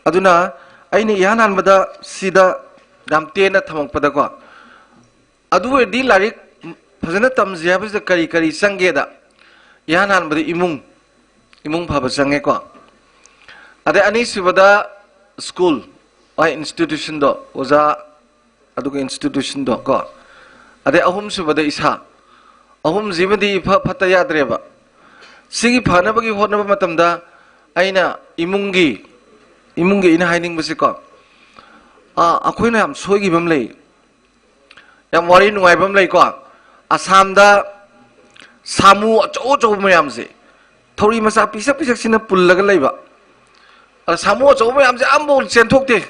ꯑꯗꯨꯅ ꯑꯩꯅ ꯏꯍꯥꯟ ꯍꯥꯟꯕꯗ ꯁꯤꯗ ꯌꯥꯝ ꯇꯦꯟꯅ ꯊꯝꯃꯛꯄꯗꯀꯣ, ꯑꯗꯨ ꯑꯣꯏꯔꯗꯤ ꯂꯥꯏꯔꯤꯛ ꯐꯖꯅ ꯇꯝꯁꯤ ꯍꯥꯏꯕꯁꯤꯗ ꯀꯔꯤ ꯀꯔꯤ ꯆꯪꯒꯦꯗ, ꯏꯍꯥꯟ ꯍꯥꯟꯕꯗ ꯏꯃꯨꯡ, ꯏꯃꯨꯡ ꯐꯕ ꯆꯪꯉꯦꯀꯣ꯫ ꯑꯗꯩ ꯑꯅꯤꯁꯨꯕꯗ ꯁ꯭ꯀꯨꯜ, ꯍꯣꯏ, ꯏꯟꯁꯇꯤꯇ꯭ꯌꯨꯁꯟꯗꯣ, ꯑꯣꯖꯥ, ꯑꯗꯨꯒ ꯏꯟꯁꯇꯤꯇ꯭ꯌꯨꯁꯟꯗꯣ ꯀꯣ꯫ ꯑꯗꯩ ꯑꯍꯨꯝꯁꯨꯕꯗ ꯏꯁꯥ, ꯑꯍꯨꯝꯁꯤꯃꯗꯤ ꯏꯐ ꯐꯠꯇ ꯌꯥꯗ꯭ꯔꯦꯕ꯫ ꯁꯤꯒꯤ ꯐꯅꯕꯒꯤ ꯍꯣꯠꯅꯕ ꯃꯇꯝꯗ ꯑꯩꯅ ꯏꯃꯨꯡꯒꯤ, ꯏꯃꯨꯡꯒꯤ ꯑꯩꯅ ꯍꯥꯏꯅꯤꯡꯕꯁꯦꯀꯣ, ꯑꯥ, ꯑꯩꯈꯣꯏꯅ ꯌꯥꯝ ꯁꯣꯏꯈꯤꯕ ꯑꯃ ꯂꯩ, ꯌꯥꯝ ꯋꯥꯔꯤ ꯅꯨꯡꯉꯥꯏꯕ ꯑꯃ ꯂꯩꯀꯣ꯫ ꯑꯁꯥꯝꯗ ꯁꯥꯃꯨ ꯑꯆꯧ ꯑꯆꯧꯕ ꯃꯌꯥꯝꯁꯦ, ꯊꯧꯔꯤ ꯃꯆꯥ ꯄꯤꯁꯛ ꯄꯤꯁꯛꯁꯤꯅ ꯄꯨꯜꯂꯒ ꯂꯩꯕ꯫ ꯑꯗ ꯁꯥꯃꯨ ꯑꯆꯧꯕ ꯃꯌꯥꯝꯁꯦ ꯑꯝꯐꯥꯎ ꯆꯦꯟꯊꯣꯛꯇꯦ꯫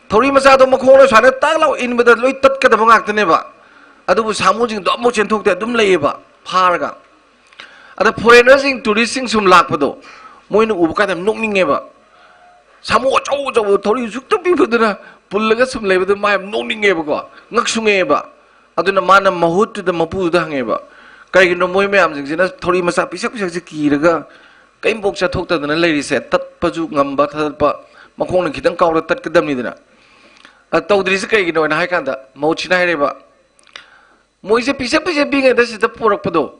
ꯊꯧꯔꯤ ꯃꯆꯥꯗꯣ ꯃꯈꯣꯡꯅ ꯁꯨꯃꯥꯏꯅ ꯇꯥꯛ ꯂꯥꯎ ꯏꯟꯕꯗ ꯂꯣꯏ ꯇꯠꯀꯗꯕ ꯉꯥꯛꯇꯅꯦꯕ꯫ ꯑꯗꯨꯕꯨ ꯁꯥꯃꯨꯁꯤꯡꯗꯣ ꯑꯃꯐꯥꯎ ꯆꯦꯟꯊꯣꯛꯇꯦ, ꯑꯗꯨꯝ ꯂꯩꯌꯦꯕ ꯐꯥꯔꯒ꯫ ꯑꯗ ꯐꯣꯔꯦꯅꯔꯁꯤꯡ, ꯇꯨꯔꯤꯁꯁꯤꯡ ꯁꯨꯝ ꯂꯥꯛꯄꯗꯣ ꯃꯣꯏꯅ ꯎꯕ ꯀꯥꯟꯗ ꯌꯥꯝ ꯅꯣꯛꯅꯤꯡꯉꯦꯕ꯫ ꯁꯥꯃꯨ ꯑꯆꯧ ꯑꯆꯧꯕꯗꯣ ꯊꯧꯔꯤ ꯁꯨꯛꯇ ꯄꯤꯕꯗꯨꯅ ꯄꯨꯜꯂꯒ ꯁꯨꯝ ꯂꯩꯕꯗꯣ ꯃꯥ ꯌꯥꯝ ꯅꯣꯛꯅꯤꯡꯉꯦꯕꯀꯣ, ꯉꯛꯁꯨ ꯉꯛꯑꯦꯕ꯫ ꯑꯗꯨꯅ ꯃꯥꯅ ꯃꯍꯨꯠꯇꯨꯗ ꯃꯄꯨꯗꯨꯗ ꯍꯪꯉꯦꯕ, "ꯀꯩꯒꯤꯅꯣ ꯃꯣꯏ ꯃꯌꯥꯝꯁꯤꯡꯁꯤꯅ ꯊꯧꯔꯤ ꯃꯆꯥ ꯄꯤꯁꯛ ꯄꯤꯁꯛꯁꯦ ꯀꯤꯔꯒ ꯀꯔꯤꯝꯐꯥꯎ ꯆꯠꯊꯣꯛꯇꯗꯅ ꯂꯩꯔꯤꯁꯦ? ꯇꯠꯄꯁꯨ ꯉꯝꯕ ꯊꯥꯗꯠꯄ, ꯃꯈꯣꯡꯅ ꯈꯤꯇꯪ ꯀꯥꯎꯔ ꯇꯠꯀꯗꯕꯅꯤꯗꯅ꯫ ꯑ, ꯇꯧꯗ꯭ꯔꯤꯁꯦ ꯀꯩꯒꯤꯅꯣ?" ꯍꯥꯏꯅ ꯍꯥꯏ ꯀꯥꯟꯗ ꯃꯍꯨꯠꯁꯤꯅ ꯍꯥꯏꯔꯦꯕ, ꯃꯣꯏꯁꯦ ꯄꯤꯁꯛ ꯄꯤꯁꯛ ꯄꯤꯛꯏꯉꯩꯗ ꯁꯤꯗ ꯄꯣꯔꯛꯄꯗꯣ,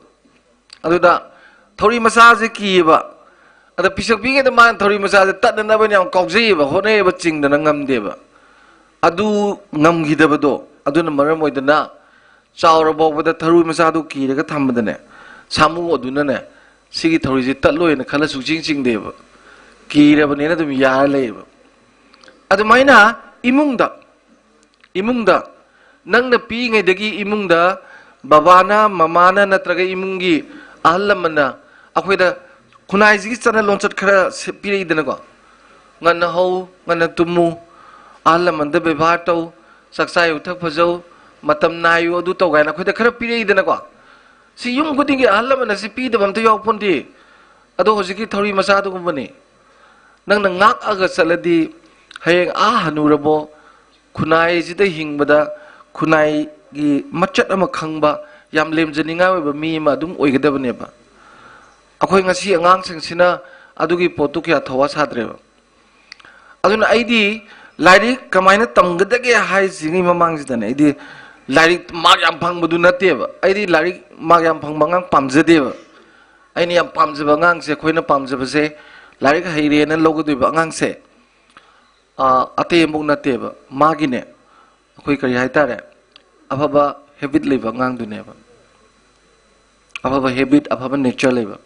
ꯑꯗꯨꯗ ꯊꯧꯔꯤ ꯃꯆꯥꯁꯦ ꯀꯤꯌꯦꯕ꯫ ꯑꯗ ꯄꯤꯁꯛ ꯄꯤꯛꯏꯉꯩꯗ ꯃꯥꯅ ꯊꯧꯔꯤ ꯃꯆꯥꯁꯦ ꯇꯠꯅꯅꯕꯅ ꯌꯥꯝ ꯀꯥꯎꯖꯩꯌꯦꯕ, ꯍꯣꯠꯅꯩꯌꯦꯕ, ꯆꯤꯡꯗꯅ ꯉꯝꯗꯦꯕ꯫ ꯑꯗꯨ ꯉꯝꯈꯤꯗꯕꯗꯣ ꯑꯗꯨꯅ ꯃꯔꯝ ꯑꯣꯏꯗꯅ ꯆꯥꯎꯔ ꯐꯥꯎꯕꯗ ꯊꯧꯔꯤ ꯃꯆꯥꯗꯨ ꯀꯤꯔꯒ ꯊꯝꯕꯗꯅꯦ, ꯁꯥꯃꯨ ꯑꯗꯨꯅꯅꯦ ꯁꯤꯒꯤ ꯊꯧꯔꯤꯁꯦ ꯇꯠꯂꯣꯏꯅ ꯈꯜꯂ ꯁꯨꯛꯆꯤꯡ ꯆꯤꯡꯗꯦꯕ, ꯀꯤꯔꯕꯅꯤꯅ ꯑꯗꯨꯝ ꯌꯥꯔ ꯂꯩꯌꯦꯕ꯫ ꯑꯗꯨꯃꯥꯏꯅ ꯏꯃꯨꯡꯗ, ꯏꯃꯨꯡꯗ ꯅꯪꯅ ꯄꯤꯛꯏꯉꯩꯗꯒꯤ ꯏꯃꯨꯡꯗ ꯕꯕꯥꯅ, ꯃꯃꯥꯅ ꯅꯠꯇ꯭ꯔꯒ ꯏꯃꯨꯡꯒꯤ ꯑꯍꯜ ꯂꯃꯟꯅ ꯑꯩꯈꯣꯏꯗ ꯈꯨꯟꯅꯥꯏꯁꯤꯒꯤ ꯆꯠꯅ ꯂꯣꯟꯆꯠ ꯈꯔ ꯁꯦ-, ꯄꯤꯔꯛꯏꯗꯅꯀꯣ꯫ "ꯉꯟꯅ ꯍꯧ, ꯉꯟꯅ ꯇꯨꯝꯃꯨ, ꯑꯍꯜ ꯂꯃꯟꯗ ꯕꯦꯕꯥꯔ ꯇꯧ, ꯆꯥꯛꯆꯥ ꯌꯨꯊꯛ ꯐꯖꯧ, ꯃꯇꯝ ꯅꯥꯏꯌꯨ, ꯑꯗꯨ ꯇꯧ" ꯀꯥꯏꯅ ꯑꯩꯈꯣꯏꯗ ꯈꯔ ꯄꯤꯔꯛꯏꯗꯅꯀꯣ꯫ ꯁꯤ ꯌꯨꯝ ꯈꯨꯗꯤꯡꯒꯤ ꯑꯍꯜ ꯂꯃꯟ ꯑꯁꯤ ꯄꯤꯗꯕ ꯑꯝꯇ ꯌꯥꯎꯄꯣꯟꯇꯦ꯫ ꯑꯗꯣ ꯍꯧꯖꯤꯛꯀꯤ ꯊꯧꯔꯤ ꯃꯆꯥꯗꯨꯒꯨꯝꯕꯅꯤ꯫ ꯅꯪꯅ ꯉꯥꯛꯑꯒ ꯆꯠꯂꯗꯤ ꯍꯌꯦꯡ ꯑꯥ ꯍꯅꯨꯔꯕꯣ, ꯈꯨꯟꯅꯥꯏꯁꯤꯗ ꯍꯤꯡꯕꯗ ꯈꯨꯟꯅꯥꯏꯒꯤ ꯃꯆꯠ ꯑꯃ ꯈꯪꯕ, ꯌꯥꯝ ꯂꯦꯝꯖꯅꯤꯡꯉꯥꯏ ꯑꯣꯏꯕ ꯃꯤ ꯑꯃ ꯑꯗꯨꯝ ꯑꯣꯏꯒꯗꯕꯅꯦꯕ꯫ ꯑꯩꯈꯣꯏ ꯉꯁꯤ ꯑꯉꯥꯡꯁꯤꯡꯁꯤꯅ ꯑꯗꯨꯒꯤ ꯄꯣꯠꯇꯨ ꯀꯌꯥ ꯊꯧꯋꯥ ꯁꯥꯗ꯭ꯔꯦꯕ꯫ ꯑꯗꯨꯅ ꯑꯩꯗꯤ ꯂꯥꯏꯔꯤꯛ ꯀꯃꯥꯏꯅ ꯇꯝꯒꯗꯒꯦ ꯍꯥꯏꯁꯤꯒꯤ ꯃꯃꯥꯡꯁꯤꯗꯅꯦ, ꯑꯩꯗꯤ ꯂꯥꯏꯔꯤꯛ ꯃꯥꯔꯛ ꯌꯥꯝ ꯐꯪꯕꯗꯨ ꯅꯠꯇꯦꯕ꯫ ꯑꯩꯗꯤ ꯂꯥꯏꯔꯤꯛ ꯃꯥꯔꯛ ꯌꯥꯝ ꯐꯪꯕ ꯑꯉꯥꯡ ꯄꯥꯝꯖꯗꯦꯕ꯫ ꯑꯩꯅ ꯌꯥꯝ ꯄꯥꯝꯖꯕ ꯑꯉꯥꯡꯁꯦ, ꯑꯩꯈꯣꯏꯅ ꯄꯥꯝꯖꯕꯁꯦ, ꯂꯥꯏꯔꯤꯛ ꯍꯩꯔꯦꯅ ꯂꯧꯒꯗꯣꯏꯕ ꯑꯉꯥꯡꯁꯦ, ꯑꯥ, ꯑꯇꯩ ꯑꯃꯐꯥꯎ ꯅꯠꯇꯦꯕ꯫ ꯃꯥꯒꯤꯅꯦ, ꯑꯩꯈꯣꯏ ꯀꯔꯤ ꯍꯥꯏꯇꯥꯔꯦ, ꯑꯐꯕ ꯍꯦꯕꯤꯠ ꯂꯩꯕ ꯑꯉꯥꯡꯗꯨꯅꯦꯕ꯫ ꯑꯐꯕ ꯍꯦꯕꯤꯠ, ꯑꯐꯕ ꯅꯦꯆꯔ ꯂꯩꯕ,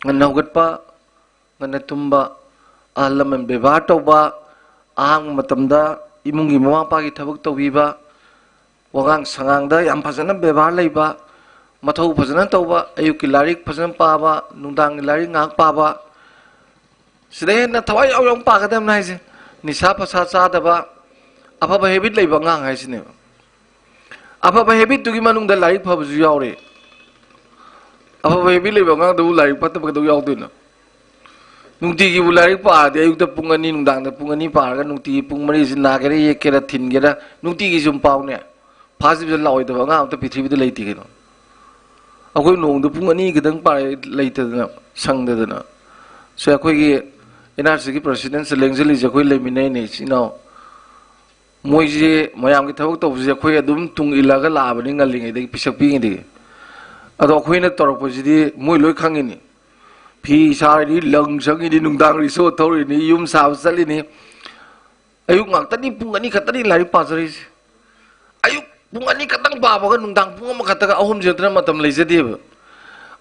ꯉꯟꯅ ꯍꯧꯒꯠꯄ, ꯉꯟꯅ ꯇꯨꯝꯕ, ꯑꯍꯜ ꯂꯃꯟ ꯕꯦꯕꯥꯔ ꯇꯧꯕ, ꯑꯍꯥꯡꯕ ꯃꯇꯝꯗ ꯏꯃꯨꯡꯒꯤ ꯃꯃꯥ ꯃꯄꯥꯒꯤ ꯊꯕꯛ ꯇꯧꯕꯤꯕ, ꯋꯥꯉꯥꯡ ꯁꯉꯥꯡꯗ ꯌꯥꯝ ꯐꯖꯅ ꯕꯦꯕꯥꯔ ꯂꯩꯕ, ꯃꯊꯧ ꯐꯖꯅ ꯇꯧꯕ, ꯑꯌꯨꯛꯀꯤ ꯂꯥꯏꯔꯤꯛ ꯐꯖꯅ ꯄꯥꯕ, ꯅꯨꯡꯗꯥꯡꯒꯤ ꯂꯥꯏꯔꯤꯛ ꯉꯥꯏꯍꯥꯛ ꯄꯥꯕ, ꯁꯤꯗ ꯍꯦꯟꯅ ꯊꯋꯥꯏ ꯌꯥꯎ ꯌꯥꯎ ꯄꯥꯒꯗꯕꯅꯤ ꯍꯥꯏꯁꯦ꯫ ꯅꯤꯁꯥ ꯄꯁꯥ ꯆꯥꯗꯕ, ꯑꯐꯕ ꯍꯦꯕꯤꯠ ꯂꯩꯕ ꯑꯉꯥꯡ ꯍꯥꯏꯁꯤꯅꯦꯕ꯫ ꯑꯐꯕ ꯍꯦꯕꯤꯠꯇꯨꯒꯤ ꯃꯅꯨꯡꯗ ꯂꯥꯏꯔꯤꯛ ꯐꯕꯁꯨ ꯌꯥꯎꯔꯦ꯫ ꯑꯐꯕ ꯍꯦꯕꯤꯠ ꯂꯩꯕ ꯑꯉꯥꯡꯗꯕꯨ ꯂꯥꯏꯔꯤꯛ ꯐꯠꯇꯕ ꯀꯩꯗꯧ ꯌꯥꯎꯗꯣꯏꯅꯣ? ꯅꯨꯡꯇꯤꯒꯤꯕꯨ ꯂꯥꯏꯔꯤꯛ ꯄꯥꯔꯗꯤ, ꯑꯌꯨꯛꯇ ꯄꯨꯡ ꯑꯅꯤ, ꯅꯨꯡꯗꯥꯡꯗ ꯄꯨꯡ ꯑꯅꯤ ꯄꯥꯔꯒ, ꯅꯨꯡꯇꯤꯒꯤ ꯄꯨꯡ ꯃꯔꯤꯁꯤ ꯅꯥꯒꯦꯔꯥ ꯌꯦꯛꯀꯦꯔꯥ ꯊꯤꯟꯒꯦꯔꯥ, ꯅꯨꯡꯇꯤꯒꯤ ꯁꯨꯝ ꯄꯥꯎꯅꯦ꯫ ꯐꯥꯔꯁ ꯗꯤꯕꯤꯖꯟ ꯂꯥꯛꯑꯣꯏꯗꯕ ꯑꯉꯥꯡ ꯑꯝꯇ ꯄ꯭ꯔꯤꯊꯤꯕꯤꯗ ꯂꯩꯇꯦ ꯀꯩꯅꯣ꯫ ꯑꯩꯈꯣꯏ ꯅꯣꯡꯃꯗ ꯄꯨꯡ ꯑꯅꯤ ꯈꯛꯇꯪ ꯄꯥꯔꯦ, ꯂꯩꯇꯗꯅ, ꯁꯪꯗꯗꯅ꯫ ꯁꯦ, ꯑꯩꯈꯣꯏꯒꯤ ꯑꯦꯟ ꯑꯥꯔ ꯁꯤꯒꯤ ꯄ꯭ꯔꯁꯤꯗꯦꯟꯁꯦ ꯂꯦꯡꯁꯤꯜꯂꯤꯁꯦ ꯑꯩꯈꯣꯏ ꯂꯩꯃꯤꯟꯅꯩꯅꯦ, ꯏꯆꯤꯟ ꯏꯅꯥꯎ꯫ ꯃꯣꯏꯁꯦ ꯃꯌꯥꯝꯒꯤ ꯊꯕꯛ ꯇꯧꯕꯁꯦ ꯑꯩꯈꯣꯏ ꯑꯗꯨꯝ ꯇꯨꯡ ꯏꯜꯂꯒ ꯂꯥꯛꯑꯕꯅꯤ ꯉꯜꯂꯤꯉꯩꯗꯒꯤ, ꯄꯤꯁꯛ ꯄꯤꯛꯏꯉꯩꯗꯒꯤ꯫ ꯑꯗꯣ ꯑꯩꯈꯣꯏꯅ ꯇꯧꯔꯛꯄꯁꯤꯗꯤ ꯃꯣꯏ ꯂꯣꯏ ꯈꯪꯉꯤꯅꯤ꯫ ꯐꯤ ꯁꯥꯔꯤꯅꯤ, ꯂꯪ ꯁꯪꯉꯤꯅꯤ, ꯅꯨꯡꯗꯥꯡ ꯔꯤꯁꯣ ꯊꯧꯔꯤꯅꯤ, ꯌꯨꯝ ꯁꯥꯕ ꯆꯠꯂꯤꯅꯤ꯫ ꯑꯌꯨꯛ ꯉꯥꯛꯇꯅꯤ, ꯄꯨꯡ ꯑꯅꯤ ꯈꯛꯇꯅꯤ ꯂꯥꯏꯔꯤꯛ ꯄꯥꯖꯔꯤꯁꯦ꯫ ꯑꯌꯨꯛ ꯄꯨꯡ ꯑꯅꯤ ꯈꯛꯇꯪ ꯄꯥꯕꯒ ꯅꯨꯡꯗꯥꯡ ꯄꯨꯡ ꯑꯃꯈꯛꯇꯒ ꯑꯍꯨꯝꯁꯤ ꯅꯠꯇꯅ ꯃꯇꯝ ꯂꯩꯖꯗꯦꯕ꯫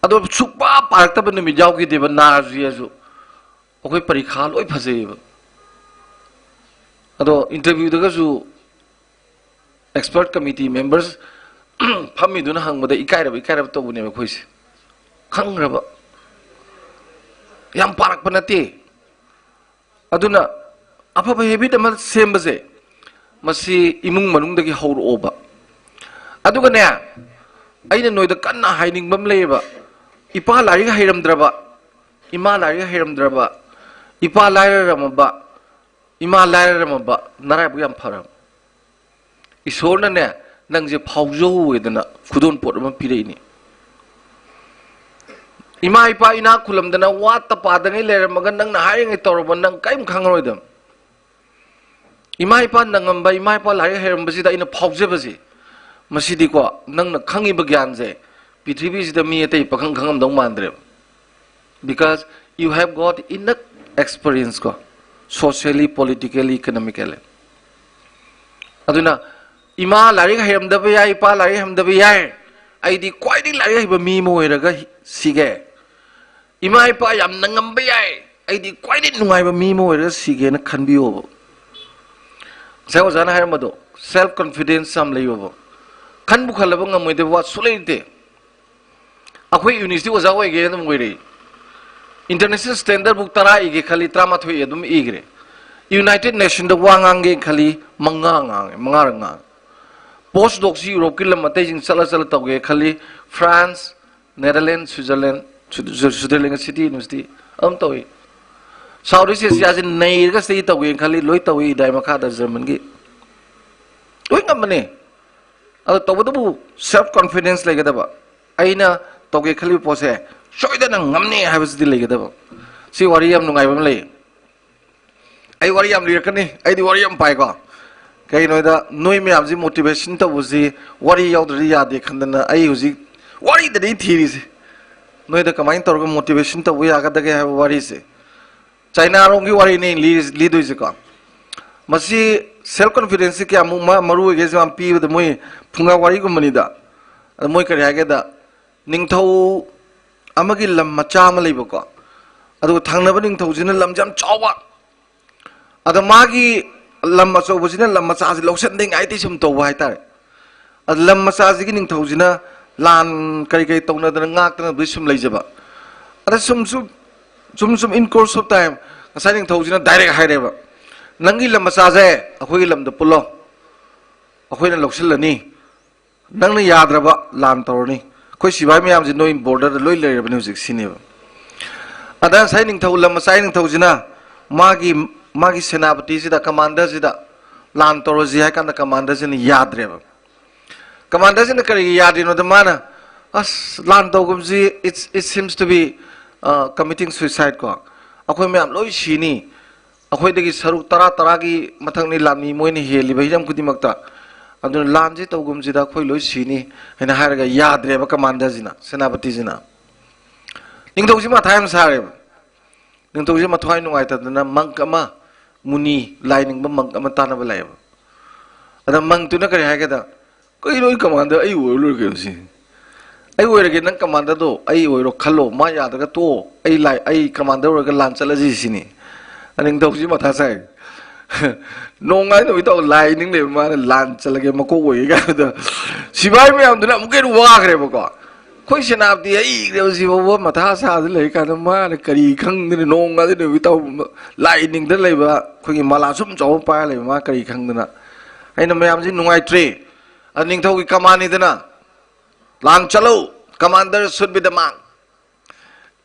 ꯑꯗꯣ ꯁꯨꯛꯄꯥ ꯄꯥꯔꯛꯇꯕ ꯅꯨꯃꯤꯠ ꯌꯥꯎꯈꯤꯗꯦꯕ, ꯅꯥꯔꯁꯨ ꯌꯦꯁꯨ꯫ ꯑꯩꯈꯣꯏ ꯄꯔꯤꯈꯥ ꯂꯣꯏ ꯐꯖꯩꯌꯦꯕ꯫ ꯑꯗꯣ ꯏꯟꯇꯔꯚ꯭ꯌꯨꯗꯒꯁꯨ ꯑꯦꯛꯁꯄꯔꯠ ꯀꯃꯤꯇꯤ ꯃꯦꯝꯕꯔꯁ ꯐꯝꯃꯤꯗꯨꯅ ꯍꯪꯕꯗ ꯏꯀꯥꯏꯔꯕ ꯏꯀꯥꯏꯔꯕ ꯇꯧꯕꯅꯦꯕ ꯑꯩꯈꯣꯏꯁꯦ꯫ ꯈꯪꯈ꯭ꯔꯕ꯫ ꯌꯥꯝ ꯄꯥꯔꯛꯄ ꯅꯠꯇꯦ꯫ ꯑꯗꯨꯅ ꯑꯐꯕ ꯍꯦꯕꯤꯠ ꯑꯃ ꯁꯦꯝꯕꯁꯦ, ꯃꯁꯤ ꯏꯃꯨꯡ ꯃꯅꯨꯡꯗꯒꯤ ꯍꯧꯔꯛꯑꯣꯕ꯫ ꯑꯗꯨꯒꯅꯦ, ꯑꯩꯅ ꯅꯣꯏꯗ ꯀꯟꯅ ꯍꯥꯏꯅꯤꯡꯕ ꯑꯃ ꯂꯩꯌꯦꯕ꯫ ꯏꯄꯥ ꯂꯥꯏꯔꯤꯛ ꯍꯩꯔꯝꯗ꯭ꯔꯕ, ꯏꯃꯥ ꯂꯥꯏꯔꯤꯛ ꯍꯩꯔꯝꯗ꯭ꯔꯕ, ꯏꯄꯥ ꯂꯥꯏꯔꯔꯝꯃꯕ, ꯏꯃꯥ ꯂꯥꯏꯔꯔꯝꯃꯕ, ꯅꯔꯥꯏꯕꯛ ꯌꯥꯝ ꯐꯔꯕ꯫ ꯏꯁꯣꯔꯅꯅꯦ, ꯅꯪꯁꯦ ꯐꯥꯎꯖꯧꯋꯦꯗꯅ ꯈꯨꯗꯣꯜ ꯄꯣꯠ ꯑꯃ ꯄꯤꯔꯛꯏꯅꯤ꯫ ꯏꯃꯥ ꯏꯄꯥ ꯏꯅꯥꯛ ꯈꯨꯜꯂꯝꯗꯅ ꯋꯥꯠꯇ ꯄꯥꯗꯉꯩ ꯂꯩꯔꯝꯃꯒ ꯅꯪꯅ ꯍꯥꯏꯔꯤꯉꯩ ꯇꯧꯔꯕ ꯅꯪ ꯀꯔꯤꯝ ꯈꯪꯉꯔꯣꯏꯗꯕ꯫ ꯏꯃꯥ ꯏꯄꯥ ꯅꯪꯉꯝꯕ, ꯏꯃꯥ ꯏꯄꯥ ꯂꯥꯏꯔꯤꯛ ꯍꯩꯔꯝꯕꯁꯤꯗ ꯑꯩꯅ ꯐꯥꯎꯖꯕꯁꯦ, ꯃꯁꯤꯗꯤꯀꯣ, ꯅꯪꯅ ꯈꯪꯉꯤꯕ ꯒ꯭ꯌꯥꯟꯁꯦ ꯄ꯭ꯔꯤꯊꯤꯕꯤꯁꯤꯗ ꯃꯤ ꯑꯇꯩ ꯄꯥꯈꯪ ꯈꯪꯉꯝꯗꯧ ꯃꯥꯟꯗ꯭ꯔꯦꯕ꯫ Because you have got enough experience ꯀꯣ, socially, politically, economically. ꯑꯗꯨꯅ ꯏꯃꯥ ꯂꯥꯏꯔꯤꯛ ꯍꯩꯔꯝꯗꯕ ꯌꯥꯏ, ꯏꯄꯥ ꯂꯥꯏꯔꯤꯛ ꯍꯩꯔꯝꯗꯕ ꯌꯥꯏ, ꯑꯩꯗꯤ ꯈ꯭ꯋꯥꯏꯗꯒꯤ ꯂꯥꯏꯔꯤꯛ ꯍꯩꯕ ꯃꯤ ꯑꯃ ꯑꯣꯏꯔꯒ ꯍꯤ- ꯁꯤꯒꯦ꯫ ꯏꯃꯥ ꯏꯄꯥ ꯌꯥꯝ ꯅꯪꯉꯝꯕ ꯌꯥꯏ, ꯑꯩꯗꯤ ꯈ꯭ꯋꯥꯏꯗꯒꯤ ꯅꯨꯡꯉꯥꯏꯕ ꯃꯤ ꯑꯃ ꯑꯣꯏꯔꯒ ꯁꯤꯒꯦꯅ ꯈꯟꯕꯤꯌꯣꯕ꯫ ꯉꯁꯥꯏ ꯑꯣꯖꯥꯅ ꯍꯥꯏꯔꯝꯕꯗꯣ, self confidence ꯌꯥꯝ ꯂꯩꯌꯣꯕ꯫ ꯈꯟꯕꯨ ꯈꯜꯂꯕ ꯉꯝꯃꯣꯏꯗꯕ ꯋꯥ ꯁꯨꯛꯂꯩ ꯂꯩꯇꯦ꯫ ꯑꯩꯈꯣꯏ ꯌꯨꯅꯤꯚꯔꯁꯤꯇꯤ ꯑꯣꯖꯥ ꯑꯣꯏꯒꯦ ꯑꯗꯨꯝ ꯑꯣꯏꯔꯛꯏ꯫ International standard book ꯇꯔꯥ ꯏꯒꯦ ꯈꯜꯂꯤ, ꯇꯔꯥꯃꯥꯊꯣꯏ ꯑꯗꯨꯝ ꯏꯈ꯭ꯔꯦ꯫ United Nationꯗ ꯋꯥ ꯉꯥꯡꯒꯦ ꯈꯜꯂꯤ, ꯃꯉꯥ ꯉꯥꯡꯉꯦ, ꯃꯉꯥꯔꯛ ꯉꯥꯡꯉꯦ꯫ Post docꯁꯤ ꯌꯨꯔꯣꯞꯀꯤ ꯂꯝ ꯑꯇꯩꯁꯤꯡ ꯆꯠꯂ ꯆꯠꯂ ꯇꯧꯒꯦ ꯈꯜꯂꯤ, France, Netherlands, Switzerland, Swi- Switzerland city university ꯑꯗꯨꯝ ꯇꯧꯏ꯫ South East Asiaꯁꯤ ꯅꯩꯔꯒ study ꯇꯧꯒꯦꯅ ꯈꯜꯂꯤ, ꯂꯣꯏ ꯇꯧꯏ, ꯏꯗꯥꯏ ꯃꯈꯥꯗ Germanꯒꯤ꯫ ꯂꯣꯏ ꯉꯝꯕꯅꯦ꯫ ꯑꯗꯣ ꯇꯧꯕꯇꯕꯨ self confidence ꯂꯩꯒꯗꯕ꯫ ꯑꯩꯅ ꯇꯧꯒꯦ ꯈꯜꯂꯤꯕ ꯄꯣꯠꯁꯦ ꯁꯣꯏꯗꯅ ꯉꯝꯅꯤ ꯍꯥꯏꯕꯁꯤꯗꯤ ꯂꯩꯒꯗꯕ꯫ ꯁꯤ ꯋꯥꯔꯤ ꯌꯥꯝ ꯅꯨꯡꯉꯥꯏꯕ ꯑꯃ ꯂꯩ꯫ ꯑꯩ ꯋꯥꯔꯤ ꯌꯥꯝ ꯂꯤꯔꯛꯀꯅꯤ, ꯑꯩꯗꯤ ꯋꯥꯔꯤ ꯌꯥꯝ ꯄꯥꯏꯀꯣ꯫ ꯀꯩꯒꯤꯅꯣꯗ ꯅꯣꯏ ꯃꯌꯥꯝꯁꯤ motivation ꯇꯧꯕꯁꯤ ꯋꯥꯔꯤ ꯌꯥꯎꯗ꯭ꯔꯗꯤ ꯌꯥꯗꯦ ꯈꯟꯗꯅ ꯑꯩ ꯍꯧꯖꯤꯛ ꯋꯥꯔꯤꯗꯅꯤ ꯊꯤꯔꯤꯁꯦ꯫ ꯅꯣꯏꯗ ꯀꯃꯥꯏꯅ ꯇꯧꯔꯒ motivation ꯇꯧꯕ ꯌꯥꯒꯗꯒꯦ ꯍꯥꯏꯕ ꯋꯥꯔꯤꯁꯦ꯫ ꯆꯥꯏꯅꯥꯔꯣꯝꯒꯤ ꯋꯥꯔꯤꯅꯤ ꯑꯩꯅ ꯂꯤꯔꯤꯁꯦ, ꯂꯤꯗꯣꯏꯁꯦꯀꯣ꯫ ꯃꯁꯤ self confidenceꯁꯤ ꯀꯌꯥꯃꯨꯛ ꯃ- ꯃꯔꯨ ꯑꯣꯏꯒꯦꯁꯦ ꯌꯥꯝ ꯄꯤꯕꯗ ꯃꯣꯏ ꯐꯨꯡꯒꯥ ꯋꯥꯔꯤꯒꯨꯝꯕꯅꯤꯗ꯫ ꯑꯗ ꯃꯣꯏ ꯀꯔꯤ ꯍꯥꯏꯒꯦꯗ, ꯅꯤꯡꯊꯧ ꯑꯃꯒꯤ ꯂꯝ ꯃꯆꯥ ꯑꯃ ꯂꯩꯕꯀꯣ꯫ ꯑꯗꯨꯒ ꯊꯪꯅꯕ ꯅꯤꯡꯊꯧꯁꯤꯅ ꯂꯝꯁꯦ ꯌꯥꯝ ꯆꯥꯎꯕ꯫ ꯑꯗ ꯃꯥꯒꯤ ꯂꯝ ꯑꯆꯧꯕꯁꯤꯅ ꯂꯝ ꯃꯆꯥꯁꯤ ꯂꯧꯁꯤꯟꯗꯉꯥꯏꯗꯤ ꯁꯨꯝ ꯇꯧꯕ ꯍꯥꯏꯇꯥꯔꯦ꯫ ꯑꯗ ꯂꯝ ꯃꯆꯥꯁꯤꯒꯤ ꯅꯤꯡꯊꯧꯁꯤꯅ ꯂꯥꯟ ꯀꯔꯤ ꯀꯔꯤ ꯇꯧꯅꯗꯅ ꯉꯥꯛꯇꯅ ꯑꯗꯨꯗꯩ ꯁꯨꯝ ꯂꯩꯖꯕ꯫ ꯑꯗ ꯁꯨꯝ ꯁꯨꯝ ꯁꯨꯝ ꯁꯨꯝ in course of time ꯉꯁꯥꯏ ꯅꯤꯡꯊꯧꯁꯤꯅ direct ꯍꯥꯏꯔꯦꯕ, "ꯅꯪꯒꯤ ꯂꯝ ꯃꯆꯥꯁꯦ ꯑꯩꯈꯣꯏꯒꯤ ꯂꯝꯗ ꯄꯨꯜꯂꯣ, ꯑꯩꯈꯣꯏꯅ ꯂꯧꯁꯤꯜꯂꯅꯤ, ꯅꯪꯅ ꯌꯥꯗ꯭ꯔꯕ ꯂꯥꯟ ꯇꯧꯔꯅꯤ, ꯑꯩꯈꯣꯏ ꯁꯤꯐꯥꯏ ꯃꯌꯥꯝꯁꯦ ꯅꯣꯏ borderꯗ ꯂꯣꯏ ꯂꯩꯔꯕꯅꯤ ꯍꯧꯖꯤꯛ" ꯁꯤꯅꯦꯕ꯫ ꯑꯗ ꯉꯁꯥꯏ ꯅꯤꯡꯊꯧ, ꯂꯝ ꯃꯆꯥꯒꯤ ꯅꯤꯡꯊꯧꯁꯤꯅ ꯃꯥꯒꯤ ꯃꯥꯒꯤ ꯁꯦꯅꯥꯄꯇꯤꯁꯤꯗ, commanderꯁꯤꯗ ꯂꯥꯟ ꯇꯧꯔꯁꯤ ꯍꯥꯏ ꯀꯥꯟꯗ commanderꯁꯤꯅ ꯌꯥꯗ꯭ꯔꯦꯕ꯫ Commanderꯁꯤꯅ ꯀꯔꯤꯒꯤ ꯌꯥꯗ꯭ꯔꯤꯅꯣꯗ ꯃꯥꯅ, "ꯑꯁ, ꯂꯥꯟ ꯇꯧꯒꯨꯝꯁꯤ, it, it seems to be, uh, committing suicide ꯀꯣ, ꯑꯩꯈꯣꯏ ꯃꯌꯥꯝ ꯂꯣꯏ ꯁꯤꯅꯤ, ꯑꯩꯈꯣꯏꯗꯒꯤ ꯁꯔꯨꯛ ꯇꯔꯥ, ꯇꯔꯥꯒꯤ ꯃꯊꯛꯅꯤ ꯂꯥꯟꯃꯤ ꯃꯣꯏꯅ ꯍꯦꯜꯂꯤꯕ ꯍꯤꯔꯝ ꯈꯨꯗꯤꯡꯃꯛꯇ꯫ ꯑꯗꯨꯅ ꯂꯥꯟꯁꯤ ꯇꯧꯒꯨꯝꯁꯤꯗ ꯑꯩꯈꯣꯏ ꯂꯣꯏ ꯁꯤꯅꯤ ꯍꯥꯏꯅ ꯍꯥꯏꯔꯒ ꯌꯥꯗ꯭ꯔꯦꯕ ꯀꯃꯥꯟꯗꯔꯁꯤꯅ, ꯁꯦꯅꯥꯄꯇꯤꯁꯤꯅ꯫ ꯅꯤꯡꯊꯧꯁꯤ ꯃꯊꯥ ꯌꯥꯝ ꯁꯥꯔꯦꯕ꯫ ꯅꯤꯡꯊꯧꯁꯤ ꯃꯊ꯭ꯋꯥꯏ ꯅꯨꯡꯉꯥꯏꯇꯗꯅ ꯃꯪꯀ ꯑꯃ, ꯃꯨꯅꯤ, ꯂꯥꯏ ꯅꯤꯡꯕ ꯃꯪꯀ ꯑꯃ ꯇꯥꯟꯅꯕ ꯂꯥꯛꯑꯦꯕ꯫ ꯑꯗ ꯃꯪꯇꯨꯅ ꯀꯔꯤ ꯍꯥꯏꯒꯦꯗ, "ꯀꯩꯅꯣ, ꯑꯩ ꯀꯃꯥꯟꯗꯔ ꯑꯩ ꯑꯣꯏꯔ ꯂꯣꯏꯔꯦ ꯀꯩꯅꯣ ꯁꯤ꯫ ꯑꯩ ꯑꯣꯏꯔꯒꯦ, ꯅꯪ ꯀꯃꯥꯟꯗꯔꯗꯣ ꯑꯩ ꯑꯣꯏꯔꯣ ꯈꯜꯂꯣ, ꯃꯥ ꯌꯥꯗ꯭ꯔꯒ ꯇꯣꯛꯑꯣ, ꯑꯩ ꯂꯥꯏ, ꯑꯩ ꯀꯃꯥꯟꯗꯔ ꯑꯣꯏꯔꯒ ꯂꯥꯟ ꯆꯠꯂꯁꯤ ꯁꯤꯅꯤ"꯫ ꯑ, ꯅꯤꯡꯊꯧꯁꯤ ꯃꯊꯥ ꯁꯥꯏ꯫ ꯅꯣꯡꯉꯥꯏ ꯅꯨꯃꯤꯠ ꯇꯧ ꯂꯥꯏ ꯅꯤꯡ ꯂꯩꯕ ꯃꯥꯅ ꯂꯥꯟ ꯆꯠꯂꯒꯦ ꯃꯀꯣꯛ ꯑꯣꯏꯒꯦ ꯀꯥꯏꯅ꯫ ꯁꯤꯐꯥꯏ ꯃꯌꯥꯝꯗꯨꯅ ꯑꯃꯨꯛꯀ ꯍꯦꯟꯅ ꯋꯥꯈ꯭ꯔꯦꯕꯀꯣ꯫ ꯑꯩꯈꯣꯏ ꯁꯦꯅꯥꯄꯇꯤ ꯍꯩꯈ꯭ꯔꯕꯁꯤ ꯐꯥꯎꯕ ꯃꯊꯥ ꯁꯥꯗꯅ ꯂꯩꯔꯤ ꯀꯥꯟꯗ ꯃꯥꯅ ꯀꯔꯤ ꯈꯪꯗꯅ ꯅꯣꯡꯉꯥꯟꯗ ꯅꯨꯃꯤꯠ ꯇꯧ ꯂꯥꯏ ꯅꯤꯡꯗꯅ ꯂꯩꯕ ꯑꯩꯈꯣꯏꯒꯤ ꯃꯂꯥ ꯁꯨꯝ ꯆꯥꯎꯕ ꯄꯥꯏꯔ ꯂꯩꯕ ꯃꯥ ꯀꯔꯤ ꯈꯪꯗꯅ꯫ ꯑꯩꯅ ꯃꯌꯥꯝꯁꯤ ꯅꯨꯡꯉꯥꯏꯇ꯭ꯔꯦ꯫ ꯑ, ꯅꯤꯡꯊꯧꯒꯤ ꯀꯃꯥꯟꯅꯤꯗꯅ, "ꯂꯥꯟ ꯆꯠꯂꯨ, commander should be the man"꯫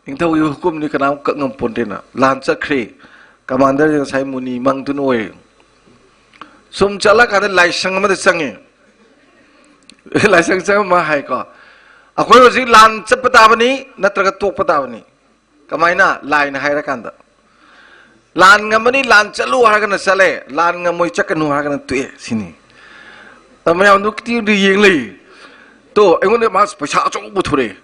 ꯅꯤꯡꯊꯧꯒꯤ ꯍꯨꯀꯨꯝꯅꯤ, ꯀꯅꯥꯝ ꯀꯛ ꯉꯝꯄꯣꯟꯇꯦꯅ ꯂꯥꯟ ꯆꯠꯈ꯭ꯔꯦ꯫ ꯀꯃꯥꯟꯗꯔꯁꯦ ꯉꯁꯥꯏ ꯃꯨꯅꯤ ꯃꯪꯗꯨꯅ ꯑꯣꯏꯔꯦ꯫ ꯁꯨꯝ ꯆꯠꯂꯀꯥꯟꯗ ꯂꯥꯏꯁꯪ ꯑꯃꯗ ꯆꯪꯉꯦ꯫ ꯂꯥꯏꯁꯪ ꯆꯪꯉ ꯃꯥ ꯍꯥꯏꯀꯣ, "ꯑꯩꯈꯣꯏ ꯍꯧꯖꯤꯛ ꯂꯥꯟ ꯆꯠꯄ ꯇꯥꯕꯅꯤ ꯅꯠꯇ꯭ꯔꯒ ꯇꯣꯛꯄ ꯇꯥꯕꯅꯤ"꯫ ꯀꯃꯥꯏꯅ? ꯂꯥꯏꯅ ꯍꯥꯏꯔꯀꯥꯟꯗ꯫ "ꯂꯥꯟ ꯉꯝꯃꯅꯤ, ꯂꯥꯟ ꯆꯠꯂꯨ" ꯍꯥꯏꯔꯒꯅ ꯆꯠꯂꯦ, "ꯂꯥꯟ ꯉꯝꯃꯣꯏ, ꯆꯠꯀꯅꯨ" ꯍꯥꯏꯔꯒꯅ ꯇꯣꯛꯑꯦ ꯁꯤꯅꯤ꯫ ꯑꯗ ꯃꯌꯥꯝꯗꯣ ꯀꯤꯇꯤꯗ ꯌꯦꯡ ꯂꯩ꯫ ꯇꯣ, ꯑꯩꯉꯣꯟꯗ ꯃꯥ ꯄꯩꯁꯥ ꯑꯆꯧꯕ ꯄꯨꯊꯣꯔꯛꯑꯦ꯫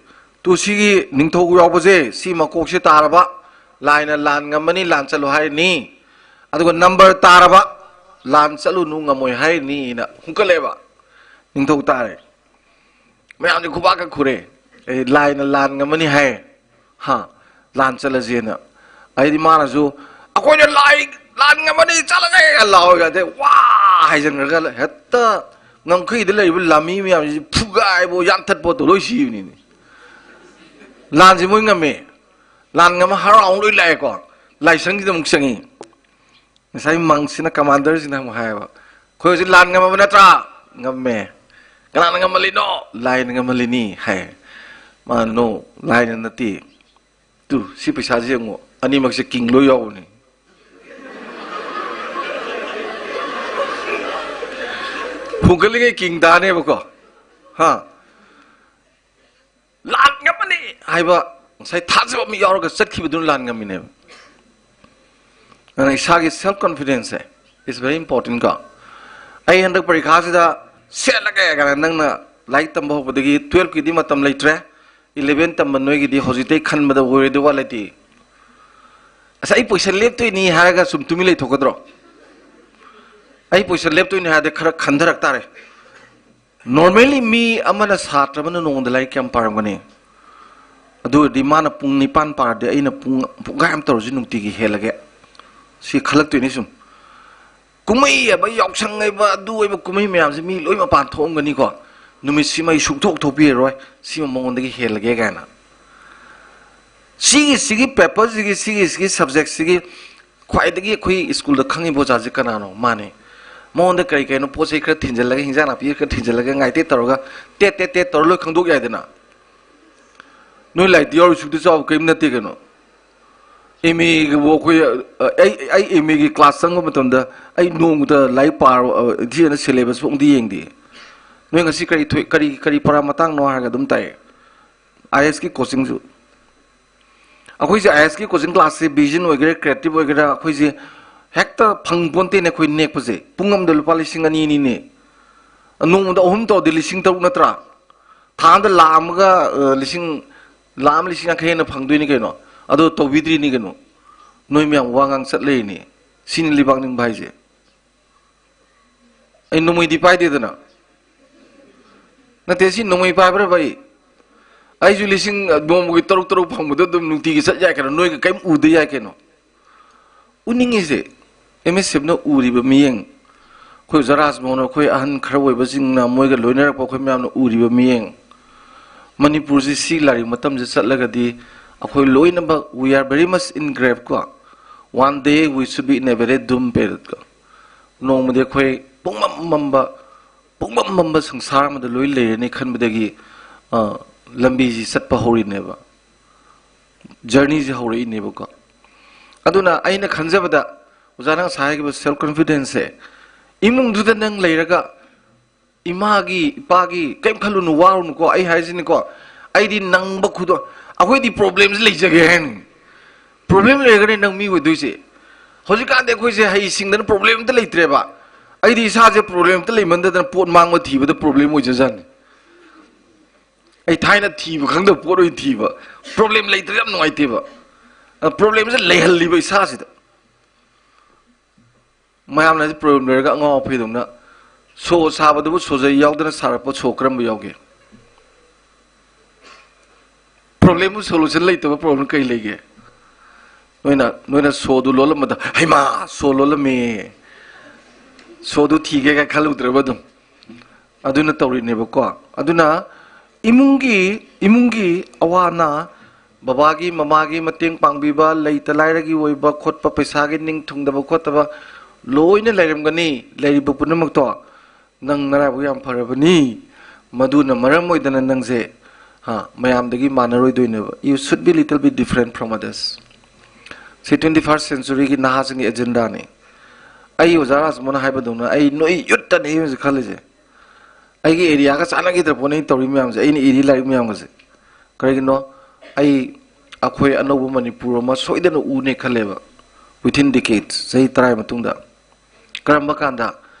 ꯇꯨ ꯁꯤꯒꯤ ꯅꯤꯡꯊꯧ ꯌꯥꯎꯕꯁꯦ ꯁꯤ ꯃꯀꯣꯛꯁꯦ ꯇꯥꯔꯕ, ꯂꯥꯏꯅ "ꯂꯥꯟ ꯉꯝꯃꯅꯤ, ꯂꯥꯟ ꯆꯠꯂꯨ" ꯍꯥꯏꯔꯅꯤ, ꯑꯗꯨꯒ ꯅꯝꯕꯔ ꯇꯥꯔꯕ, "ꯂꯥꯟ ꯆꯠꯂꯨꯅꯨ, ꯉꯝꯃꯣꯏ" ꯍꯥꯏꯔꯅꯤꯅ ꯍꯨꯝꯀꯠꯂꯦꯕ꯫ ꯅꯤꯡꯊꯧ ꯇꯥꯔꯦ꯫ ꯃꯌꯥꯝꯁꯦ ꯈꯨꯕꯥꯛꯀ ꯈꯨꯔꯦ꯫ "ꯑꯦ, ꯂꯥꯏꯅ ꯂꯥꯟ ꯉꯝꯃꯅꯤ ꯍꯥꯏ, ꯍꯥ, ꯂꯥꯟ ꯆꯠꯂꯁꯦꯅ"꯫ ꯑꯩꯗꯤ ꯃꯥꯅꯁꯨ, "ꯑꯩꯈꯣꯏꯅ ꯂꯥꯏ ꯂꯥꯟ ꯉꯝꯃꯅꯤ, ꯆꯠꯂꯁꯦ" ꯂꯥꯎꯔꯒ ꯑꯗꯩ ꯋꯥ ꯍꯥꯏꯖꯟꯈ꯭ꯔꯒ ꯍꯦꯛꯇ ꯉꯝꯈꯩꯗ ꯂꯩꯔꯤꯕ ꯂꯥꯟꯃꯤ ꯃꯌꯥꯝꯁꯤ ꯐꯨꯒꯥꯏꯕꯣ ꯌꯥꯟꯊꯠꯄꯣ ꯇꯧ ꯂꯣꯏ ꯁꯤꯕꯅꯤꯅꯦ꯫ ꯂꯥꯟꯁꯦ ꯃꯣꯏ ꯉꯝꯃꯦ꯫ ꯂꯥꯟ ꯉꯝꯃ ꯍꯔꯥꯎ ꯂꯣꯏ ꯂꯥꯛꯑꯦꯀꯣ꯫ ꯂꯥꯏꯁꯪꯁꯤꯗ ꯑꯃꯨꯛ ꯆꯪꯉꯤ꯫ ꯉꯁꯥꯏ ꯃꯪꯁꯤꯅ, ꯀꯃꯥꯟꯗꯔꯁꯤꯅ ꯑꯃꯨꯛ ꯍꯥꯏꯌꯦꯕ, "ꯑꯩꯈꯣꯏ ꯍꯧꯖꯤꯛ ꯂꯥꯟ ꯉꯝꯃꯕ ꯅꯠꯇ꯭ꯔꯥ?" "ꯉꯝꯃꯦ"꯫ "ꯀꯅꯥꯅ ꯉꯝꯍꯜꯂꯤꯅꯣ?" "ꯂꯥꯏꯅ ꯉꯝꯍꯜꯂꯤꯅꯤ" ꯍꯥꯏ꯫ ꯃꯥꯅ, "No, ꯂꯥꯏꯅ ꯅꯠꯇꯦ꯫ ꯇꯨ, ꯁꯤ ꯄꯩꯁꯥꯁꯤ ꯌꯦꯡꯉꯨ, ꯑꯅꯤꯃꯛꯁꯦ ꯀꯤꯡ ꯂꯣꯏ ꯌꯥꯎꯕꯅꯤ"꯫ ꯍꯨꯒꯠꯂꯤꯉꯩ ꯀꯤꯡ ꯇꯥꯅꯦꯕꯀꯣ꯫ ꯍꯥ? ꯂꯥꯟ ꯉꯝꯃꯅꯤ ꯍꯥꯏꯕ ꯉꯁꯥꯏ ꯊꯥꯖꯕ ꯑꯃ ꯌꯥꯎꯔꯒ ꯆꯠꯈꯤꯕꯗꯨꯅ ꯂꯥꯟ ꯉꯝꯃꯤꯅꯦꯕ꯫ ꯑꯗꯨꯅ ꯏꯁꯥꯒꯤ self confidence say is very important ꯀꯣ꯫ ꯑꯩ ꯍꯟꯗꯛ ꯄꯔꯤꯈꯥꯁꯤꯗ ꯁꯦꯠꯂꯒꯦ ꯀꯥꯏꯅ ꯅꯪꯅ ꯂꯥꯏꯔꯤꯛ ꯇꯝꯕ ꯍꯧꯕꯗꯒꯤ twelve ꯀꯤꯗꯤ ꯃꯇꯝ ꯂꯩꯇ꯭ꯔꯦ, eleven ꯇꯝꯕ ꯅꯣꯏꯒꯤꯗꯤ ꯍꯧꯖꯤꯛꯇꯩ ꯈꯟꯕꯗ ꯑꯣꯏꯔꯣꯏꯗꯣꯏ ꯋꯥ ꯂꯩꯇꯦ꯫ ꯑꯁ, ꯑꯩ position ꯂꯦꯞꯇꯣꯏꯅꯤ ꯍꯥꯏꯔꯒ ꯁꯨꯝ ꯇꯨꯃꯤꯟ ꯂꯩꯊꯣꯛꯀꯗ꯭ꯔꯣ? ꯑꯩ position ꯂꯦꯞꯇꯣꯏꯅꯤ ꯍꯥꯏꯔꯗꯤ ꯈꯔ ꯈꯟꯊꯔꯛ ꯇꯥꯔꯦ꯫ Normally ꯃꯤ ꯑꯃꯅ, ꯁꯥꯇ꯭ꯔ ꯑꯃꯅ ꯅꯣꯡꯃꯗ ꯂꯥꯏꯔꯤꯛ ꯀꯌꯥꯝ ꯄꯥꯔꯝꯒꯅꯤ? ꯑꯗꯨ ꯑꯣꯏꯔꯗꯤ ꯃꯥꯅ ꯄꯨꯡ ꯅꯤꯄꯥꯟ ꯄꯥꯔꯗꯤ ꯑꯩꯅ ꯄꯨꯡ, ꯄꯨꯡꯈꯥꯏ ꯑꯃ ꯇꯧꯔꯁꯨ ꯅꯨꯡꯇꯤꯒꯤ ꯍꯦꯜꯂꯒꯦ꯫ ꯁꯤ ꯈꯜꯂꯛꯇꯣꯏꯅꯤ ꯁꯨꯝ꯫ ꯀꯨꯝꯍꯩ ꯍꯥꯏꯕ, ꯌꯥꯎꯁꯪ ꯍꯥꯏꯕ, ꯑꯗꯨ ꯑꯣꯏꯕ ꯀꯨꯝꯍꯩ ꯃꯌꯥꯝꯁꯦ ꯃꯤ ꯂꯣꯏ ꯃꯄꯥꯟ ꯊꯣꯛꯑꯝꯒꯅꯤꯀꯣ꯫ ꯅꯨꯃꯤꯠꯁꯤꯃ ꯑꯩ ꯁꯨꯡꯊꯣꯛ ꯊꯣꯛꯄꯤꯔꯔꯣꯏ, ꯁꯤꯃ ꯃꯉꯣꯟꯗꯒꯤ ꯍꯦꯜꯂꯒꯦ ꯀꯥꯏꯅ꯫ ꯁꯤꯒꯤ, ꯁꯤꯒꯤ paper ꯁꯤꯒꯤ, ꯁꯤꯒꯤ, ꯁꯤꯒꯤ subject ꯁꯤꯒꯤ ꯈ꯭ꯋꯥꯏꯗꯒꯤ ꯑꯩꯈꯣꯏ ꯁ꯭ꯀꯨꯜꯗ ꯈꯪꯉꯤꯕ ꯑꯣꯖꯥꯁꯦ ꯀꯅꯥꯅꯣ? ꯃꯥꯅꯦ꯫ ꯃꯉꯣꯟꯗ ꯀꯔꯤ ꯀꯩꯅꯣ ꯄꯣꯠ ꯆꯩ ꯈꯔ ꯊꯤꯟꯖꯜꯂꯒ, ꯍꯤꯟꯖꯥꯡ ꯅꯥꯄꯤ ꯈꯔ ꯊꯤꯟꯖꯜꯂꯒ, ꯉꯥꯏꯇꯦ ꯇꯧꯔꯒ, ꯇꯦꯠ ꯇꯦꯠ ꯇꯦꯠ ꯇꯧꯔ ꯂꯣꯏ ꯈꯪꯗꯣꯛ ꯌꯥꯏꯗꯅ꯫ ꯅꯣꯏ ꯂꯥꯏꯔꯤꯛꯇ ꯌꯥꯎꯔꯤ ꯁꯨꯛꯇ ꯆꯥꯎꯕ ꯀꯔꯤꯝ ꯅꯠꯇꯦ ꯀꯩꯅꯣ꯫ ꯑꯦꯝ ꯑꯦꯒꯤꯕꯨ ꯑꯩꯈꯣꯏ, ꯑ, ꯑꯩ, ꯑꯩ ꯑꯦꯝ ꯑꯦꯒꯤ class ꯆꯪꯕ ꯃꯇꯝꯗ ꯑꯩ ꯅꯣꯡꯃꯇ ꯂꯥꯏꯔꯤꯛ ꯄꯥꯔ-, ꯑ, ꯏꯊꯤꯅ syllabus ꯐꯥꯎꯗꯤ ꯌꯦꯡꯗꯦ꯫ ꯅꯣꯏ ꯉꯁꯤ ꯀꯔꯤ ꯊꯣꯛ-, ꯀꯔꯤ, ꯀꯔꯤ ꯄꯔꯥ ꯃꯇꯥꯡꯅꯣ ꯍꯥꯏꯔꯒ ꯑꯗꯨꯝ ꯇꯥꯏ꯫ ꯑꯥꯏ ꯑꯦꯁꯀꯤ coachingꯁꯨ꯫ ꯑꯩꯈꯣꯏꯁꯦ ꯑꯥꯏ ꯑꯦꯁꯀꯤ coaching classꯁꯦ vision ꯑꯣꯏꯒꯦꯔꯥ, creative ꯑꯣꯏꯒꯦꯔꯥ, ꯑꯩꯈꯣꯏꯁꯦ ꯍꯦꯛꯇ ꯐꯪ ꯄꯣꯟꯇꯦꯅꯦ ꯑꯩꯈꯣꯏ ꯅꯦꯛꯄꯁꯦ꯫ ꯄꯨꯡ ꯑꯃꯗ ꯂꯨꯄꯥ ꯂꯤꯁꯤꯡ ꯑꯅꯤ ꯑꯅꯤꯅꯦ꯫ ꯅꯣꯡꯃꯗ ꯑꯍꯨꯝ ꯇꯧꯔꯗꯤ ꯂꯤꯁꯤꯡ ꯇꯔꯨꯛ ꯅꯠꯇ꯭ꯔꯥ? ꯊꯥ ꯑꯃꯗ ꯂꯥꯛ ꯑꯃꯒ, ꯑ, ꯂꯤꯁꯤꯡ, ꯂꯥꯛ ꯑꯃ ꯂꯤꯁꯤꯡ ꯌꯥꯡꯈꯩ ꯍꯦꯟꯅ ꯐꯪꯗꯣꯏꯅꯤ ꯀꯩꯅꯣ꯫ ꯑꯗꯣ ꯇꯧꯕꯤꯗ꯭ꯔꯤꯅꯤ ꯀꯩꯅꯣ꯫ ꯅꯣꯏ ꯃꯌꯥꯝ ꯋꯥ ꯉꯥꯡ ꯆꯠ ꯂꯩꯔꯤꯅꯤ꯫ ꯁꯤꯅꯤ ꯂꯩꯕꯥꯛ ꯅꯤꯡꯕ ꯍꯥꯏꯁꯦ꯫ ꯑꯩ ꯅꯣꯡꯃꯩꯗꯤ ꯄꯥꯏꯗꯦꯗꯅ꯫ ꯅꯠꯇꯦ, ꯁꯤ ꯅꯣꯡꯃꯩ ꯄꯥꯏꯕ꯭ꯔꯕ ꯑꯩ? ꯑꯩꯁꯨ ꯂꯤꯁꯤꯡ, ꯑ, ꯅꯣꯡꯃꯒꯤ ꯇꯔꯨꯛ ꯇꯔꯨꯛ ꯐꯪꯕꯗꯣ ꯑꯗꯨꯝ ꯅꯨꯡꯇꯤꯒꯤ ꯆꯠ ꯌꯥꯏ ꯀꯩꯅꯣ, ꯅꯣꯏꯒ ꯀꯔꯤꯝ ꯎꯗ ꯌꯥꯏ ꯀꯩꯅꯣ꯫ ꯎꯅꯤꯡꯉꯤꯁꯦ, ꯑꯦꯝ ꯑꯦꯁ ꯑꯦꯐꯅ ꯎꯔꯤꯕ ꯃꯤꯠꯌꯦꯡ, ꯑꯩꯈꯣꯏ ꯑꯣꯖꯥ ꯔꯥꯖꯃꯣꯍꯟ, ꯑꯩꯈꯣꯏ ꯑꯍꯟ ꯈꯔ ꯑꯣꯏꯕꯁꯤꯡꯅ, ꯃꯣꯏꯒ ꯂꯣꯏꯅꯔꯛꯄ ꯑꯩꯈꯣꯏ ꯃꯌꯥꯝꯅ ꯎꯔꯤꯕ ꯃꯤꯠꯌꯦꯡ, ꯃꯅꯤꯄꯨꯔꯁꯤ ꯁꯤ ꯂꯥꯏꯔꯤꯛ ꯃꯇꯝꯁꯦ ꯆꯠꯂꯒꯗꯤ ꯑꯩꯈꯣꯏ ꯂꯣꯏꯅꯃꯛ, we are very much engraved ꯀꯣ, one day we should be in a very doomed period ꯀꯣ꯫ ꯅꯣꯡꯃꯗꯤ ꯑꯩꯈꯣꯏ ꯄꯨꯡꯃꯝ ꯃꯝꯕ, ꯄꯨꯡꯃꯝ ꯃꯝꯕ ꯁꯪꯁꯥꯔ ꯑꯃꯗ ꯂꯣꯏ ꯂꯩꯔꯅꯤ ꯈꯟꯕꯗꯒꯤ, ꯑ, ꯂꯝꯕꯤꯁꯤ ꯆꯠꯄ ꯍꯧꯔꯤꯅꯦꯕ, journeyꯁꯤ ꯍꯧꯔꯛꯏꯅꯦꯕꯀꯣ꯫ ꯑꯗꯨꯅ ꯑꯩꯅ ꯈꯟꯖꯕꯗ, ꯑꯣꯖꯥꯅ ꯉꯁꯥꯏ ꯍꯥꯏꯈꯤꯕ self confidenceꯁꯦ, ꯏꯃꯨꯡꯗꯨꯗ ꯅꯪ ꯂꯩꯔꯒ, "ꯏꯃꯥꯒꯤ, ꯏꯄꯥꯒꯤ ꯀꯔꯤꯝ ꯈꯜꯂꯨꯅꯨ, ꯋꯥꯔꯨꯅꯨꯀꯣ, ꯑꯩ ꯍꯥꯏꯁꯤꯅꯤꯀꯣ, ꯑꯩꯗꯤ ꯅꯪꯕ ꯈꯨꯗꯣ-, ꯑꯩꯈꯣꯏꯗꯤ problemꯁꯤ ꯂꯩꯖꯒꯦ ꯍꯥꯏꯅꯤ꯫ Problem ꯂꯩꯔꯒꯅꯤ ꯅꯪ ꯃꯤ ꯑꯣꯏꯗꯣꯏꯁꯦ꯫ ꯍꯧꯖꯤꯛꯀꯥꯟꯗꯤ ꯑꯩꯈꯣꯏꯁꯦ ꯍꯩ ꯁꯤꯡꯗꯅ ꯄ꯭ꯔꯣꯕ꯭ꯂꯦꯝ ꯑꯝꯇ ꯂꯩꯇ꯭ꯔꯦꯕ꯫ ꯑꯩꯗꯤ ꯏꯁꯥꯁꯦ ꯄ꯭ꯔꯣꯕ꯭ꯂꯦꯝ ꯑꯝꯇ ꯂꯩꯃꯟꯗꯗꯅ ꯄꯣꯠ ꯃꯥꯡꯕ ꯊꯤꯕꯗ ꯄ꯭ꯔꯣꯕ꯭ꯂꯦꯝ ꯑꯣꯏꯖꯖꯥꯠꯅꯤ꯫ ꯑꯩ ꯊꯥꯏꯅ ꯊꯤꯕ ꯈꯪꯗꯕ ꯄꯣꯠ ꯑꯣꯏꯅ ꯊꯤꯕ꯫ ꯄ꯭ꯔꯣꯕ꯭ꯂꯦꯝ ꯂꯩꯇ꯭ꯔꯗꯤ ꯌꯥꯝ ꯅꯨꯡꯉꯥꯏꯇꯦꯕ꯫ ꯄ꯭ꯔꯣꯕ꯭ꯂꯦꯝꯁꯦ ꯂꯩꯍꯜꯂꯤꯕ ꯏꯁꯥꯁꯤꯗ꯫ ꯃꯌꯥꯝꯅ ꯍꯧꯖꯤꯛ ꯄ꯭ꯔꯣꯕ꯭ꯂꯦꯝ ꯂꯩꯔꯒ ꯑꯉꯥꯎ ꯑꯐꯩꯗꯧꯅ ꯁꯣ ꯁꯥꯕꯗꯨꯕꯨ ꯁꯣꯖꯩ ꯌꯥꯎꯗꯅ ꯁꯥꯔꯛꯄ ꯁꯣ ꯀꯔꯝꯕ ꯌꯥꯎꯒꯦ? ꯄ꯭ꯔꯣꯕ꯭ꯂꯦꯝꯕꯨ ꯁꯣꯂꯨꯁꯟ ꯂꯩꯇꯕ ꯄ꯭ꯔꯣꯕ꯭ꯂꯦꯝ ꯀꯩ ꯂꯩꯒꯦ? ꯅꯣꯏꯅ, ꯅꯣꯏꯅ ꯁꯣꯗꯨ ꯂꯣꯜꯂꯝꯕꯗ, "ꯍꯩꯃꯥ, ꯁꯣ ꯂꯣꯜꯂꯝꯃꯦ, ꯁꯣꯗꯨ ꯊꯤꯒꯦ" ꯀꯥꯏ ꯈꯜꯂꯨꯗ꯭ꯔꯕ ꯑꯗꯨꯝ? ꯑꯗꯨꯅ ꯇꯧꯔꯤꯅꯦꯕꯀꯣ꯫ ꯑꯗꯨꯅ ꯏꯃꯨꯡꯒꯤ, ꯏꯃꯨꯡꯒꯤ ꯑꯋꯥ ꯑꯅꯥ, ꯕꯕꯥꯒꯤ ꯃꯃꯥꯒꯤ ꯃꯇꯦꯡ ꯄꯥꯡꯕꯤꯕ, ꯂꯩꯇ ꯂꯥꯏꯔꯒꯤ ꯑꯣꯏꯕ ꯈꯣꯠꯄ, ꯄꯩꯁꯥꯒꯤ ꯅꯤꯡ ꯊꯨꯡꯗꯕ ꯈꯣꯠꯇꯕ ꯂꯣꯏꯅ ꯂꯩꯔꯝꯒꯅꯤ꯫ ꯂꯩꯔꯤꯕ ꯄꯨꯝꯅꯃꯛꯇꯣ ꯅꯪ ꯅꯔꯥꯏꯕꯛ ꯌꯥꯝ ꯐꯔꯕꯅꯤ꯫ ꯃꯗꯨꯅ ꯃꯔꯝ ꯑꯣꯏꯗꯅ ꯅꯪꯁꯦ, ꯍꯥ, ꯃꯌꯥꯝꯗꯒꯤ ꯃꯥꯟꯅꯔꯣꯏꯗꯣꯏꯅꯦꯕ꯫ You should be little bit different from others. ꯁꯤ twenty first centuryꯒꯤ ꯅꯍꯥꯁꯤꯡꯒꯤ agendaꯅꯤ꯫ ꯑꯩ ꯑꯣꯖꯥ ꯔꯥꯖꯃꯣꯍꯟꯅ ꯍꯥꯏꯕꯗꯧꯅ ꯑꯩ ꯅꯣꯏ youthꯇꯅꯦ ꯑꯩ ꯍꯧꯖꯤꯛ ꯈꯜꯂꯤꯁꯦ꯫ ꯑꯩꯒꯤ areaꯒ ꯆꯥꯟꯅꯈꯤꯗ꯭ꯔ ꯄꯣꯠꯅꯤ ꯑꯩ ꯇꯧꯔꯤ ꯃꯌꯥꯝꯁꯦ, ꯑꯩꯅ ꯏꯔꯤ ꯂꯥꯏꯔꯤꯛ ꯃꯌꯥꯝꯒꯁꯦ꯫ ꯀꯔꯤꯒꯤꯅꯣ? ꯑꯩ, ꯑꯩꯈꯣꯏ ꯑꯅꯧꯕ ꯃꯅꯤꯄꯨꯔ ꯑꯃ ꯁꯣꯏꯗꯅ ꯎꯅꯦ ꯈꯜꯂꯦꯕ, within decades, ꯆꯍꯤ ꯇꯔꯥꯒꯤ ꯃꯇꯨꯡꯗ꯫ ꯀꯔꯝꯕ ꯀꯥꯟꯗ?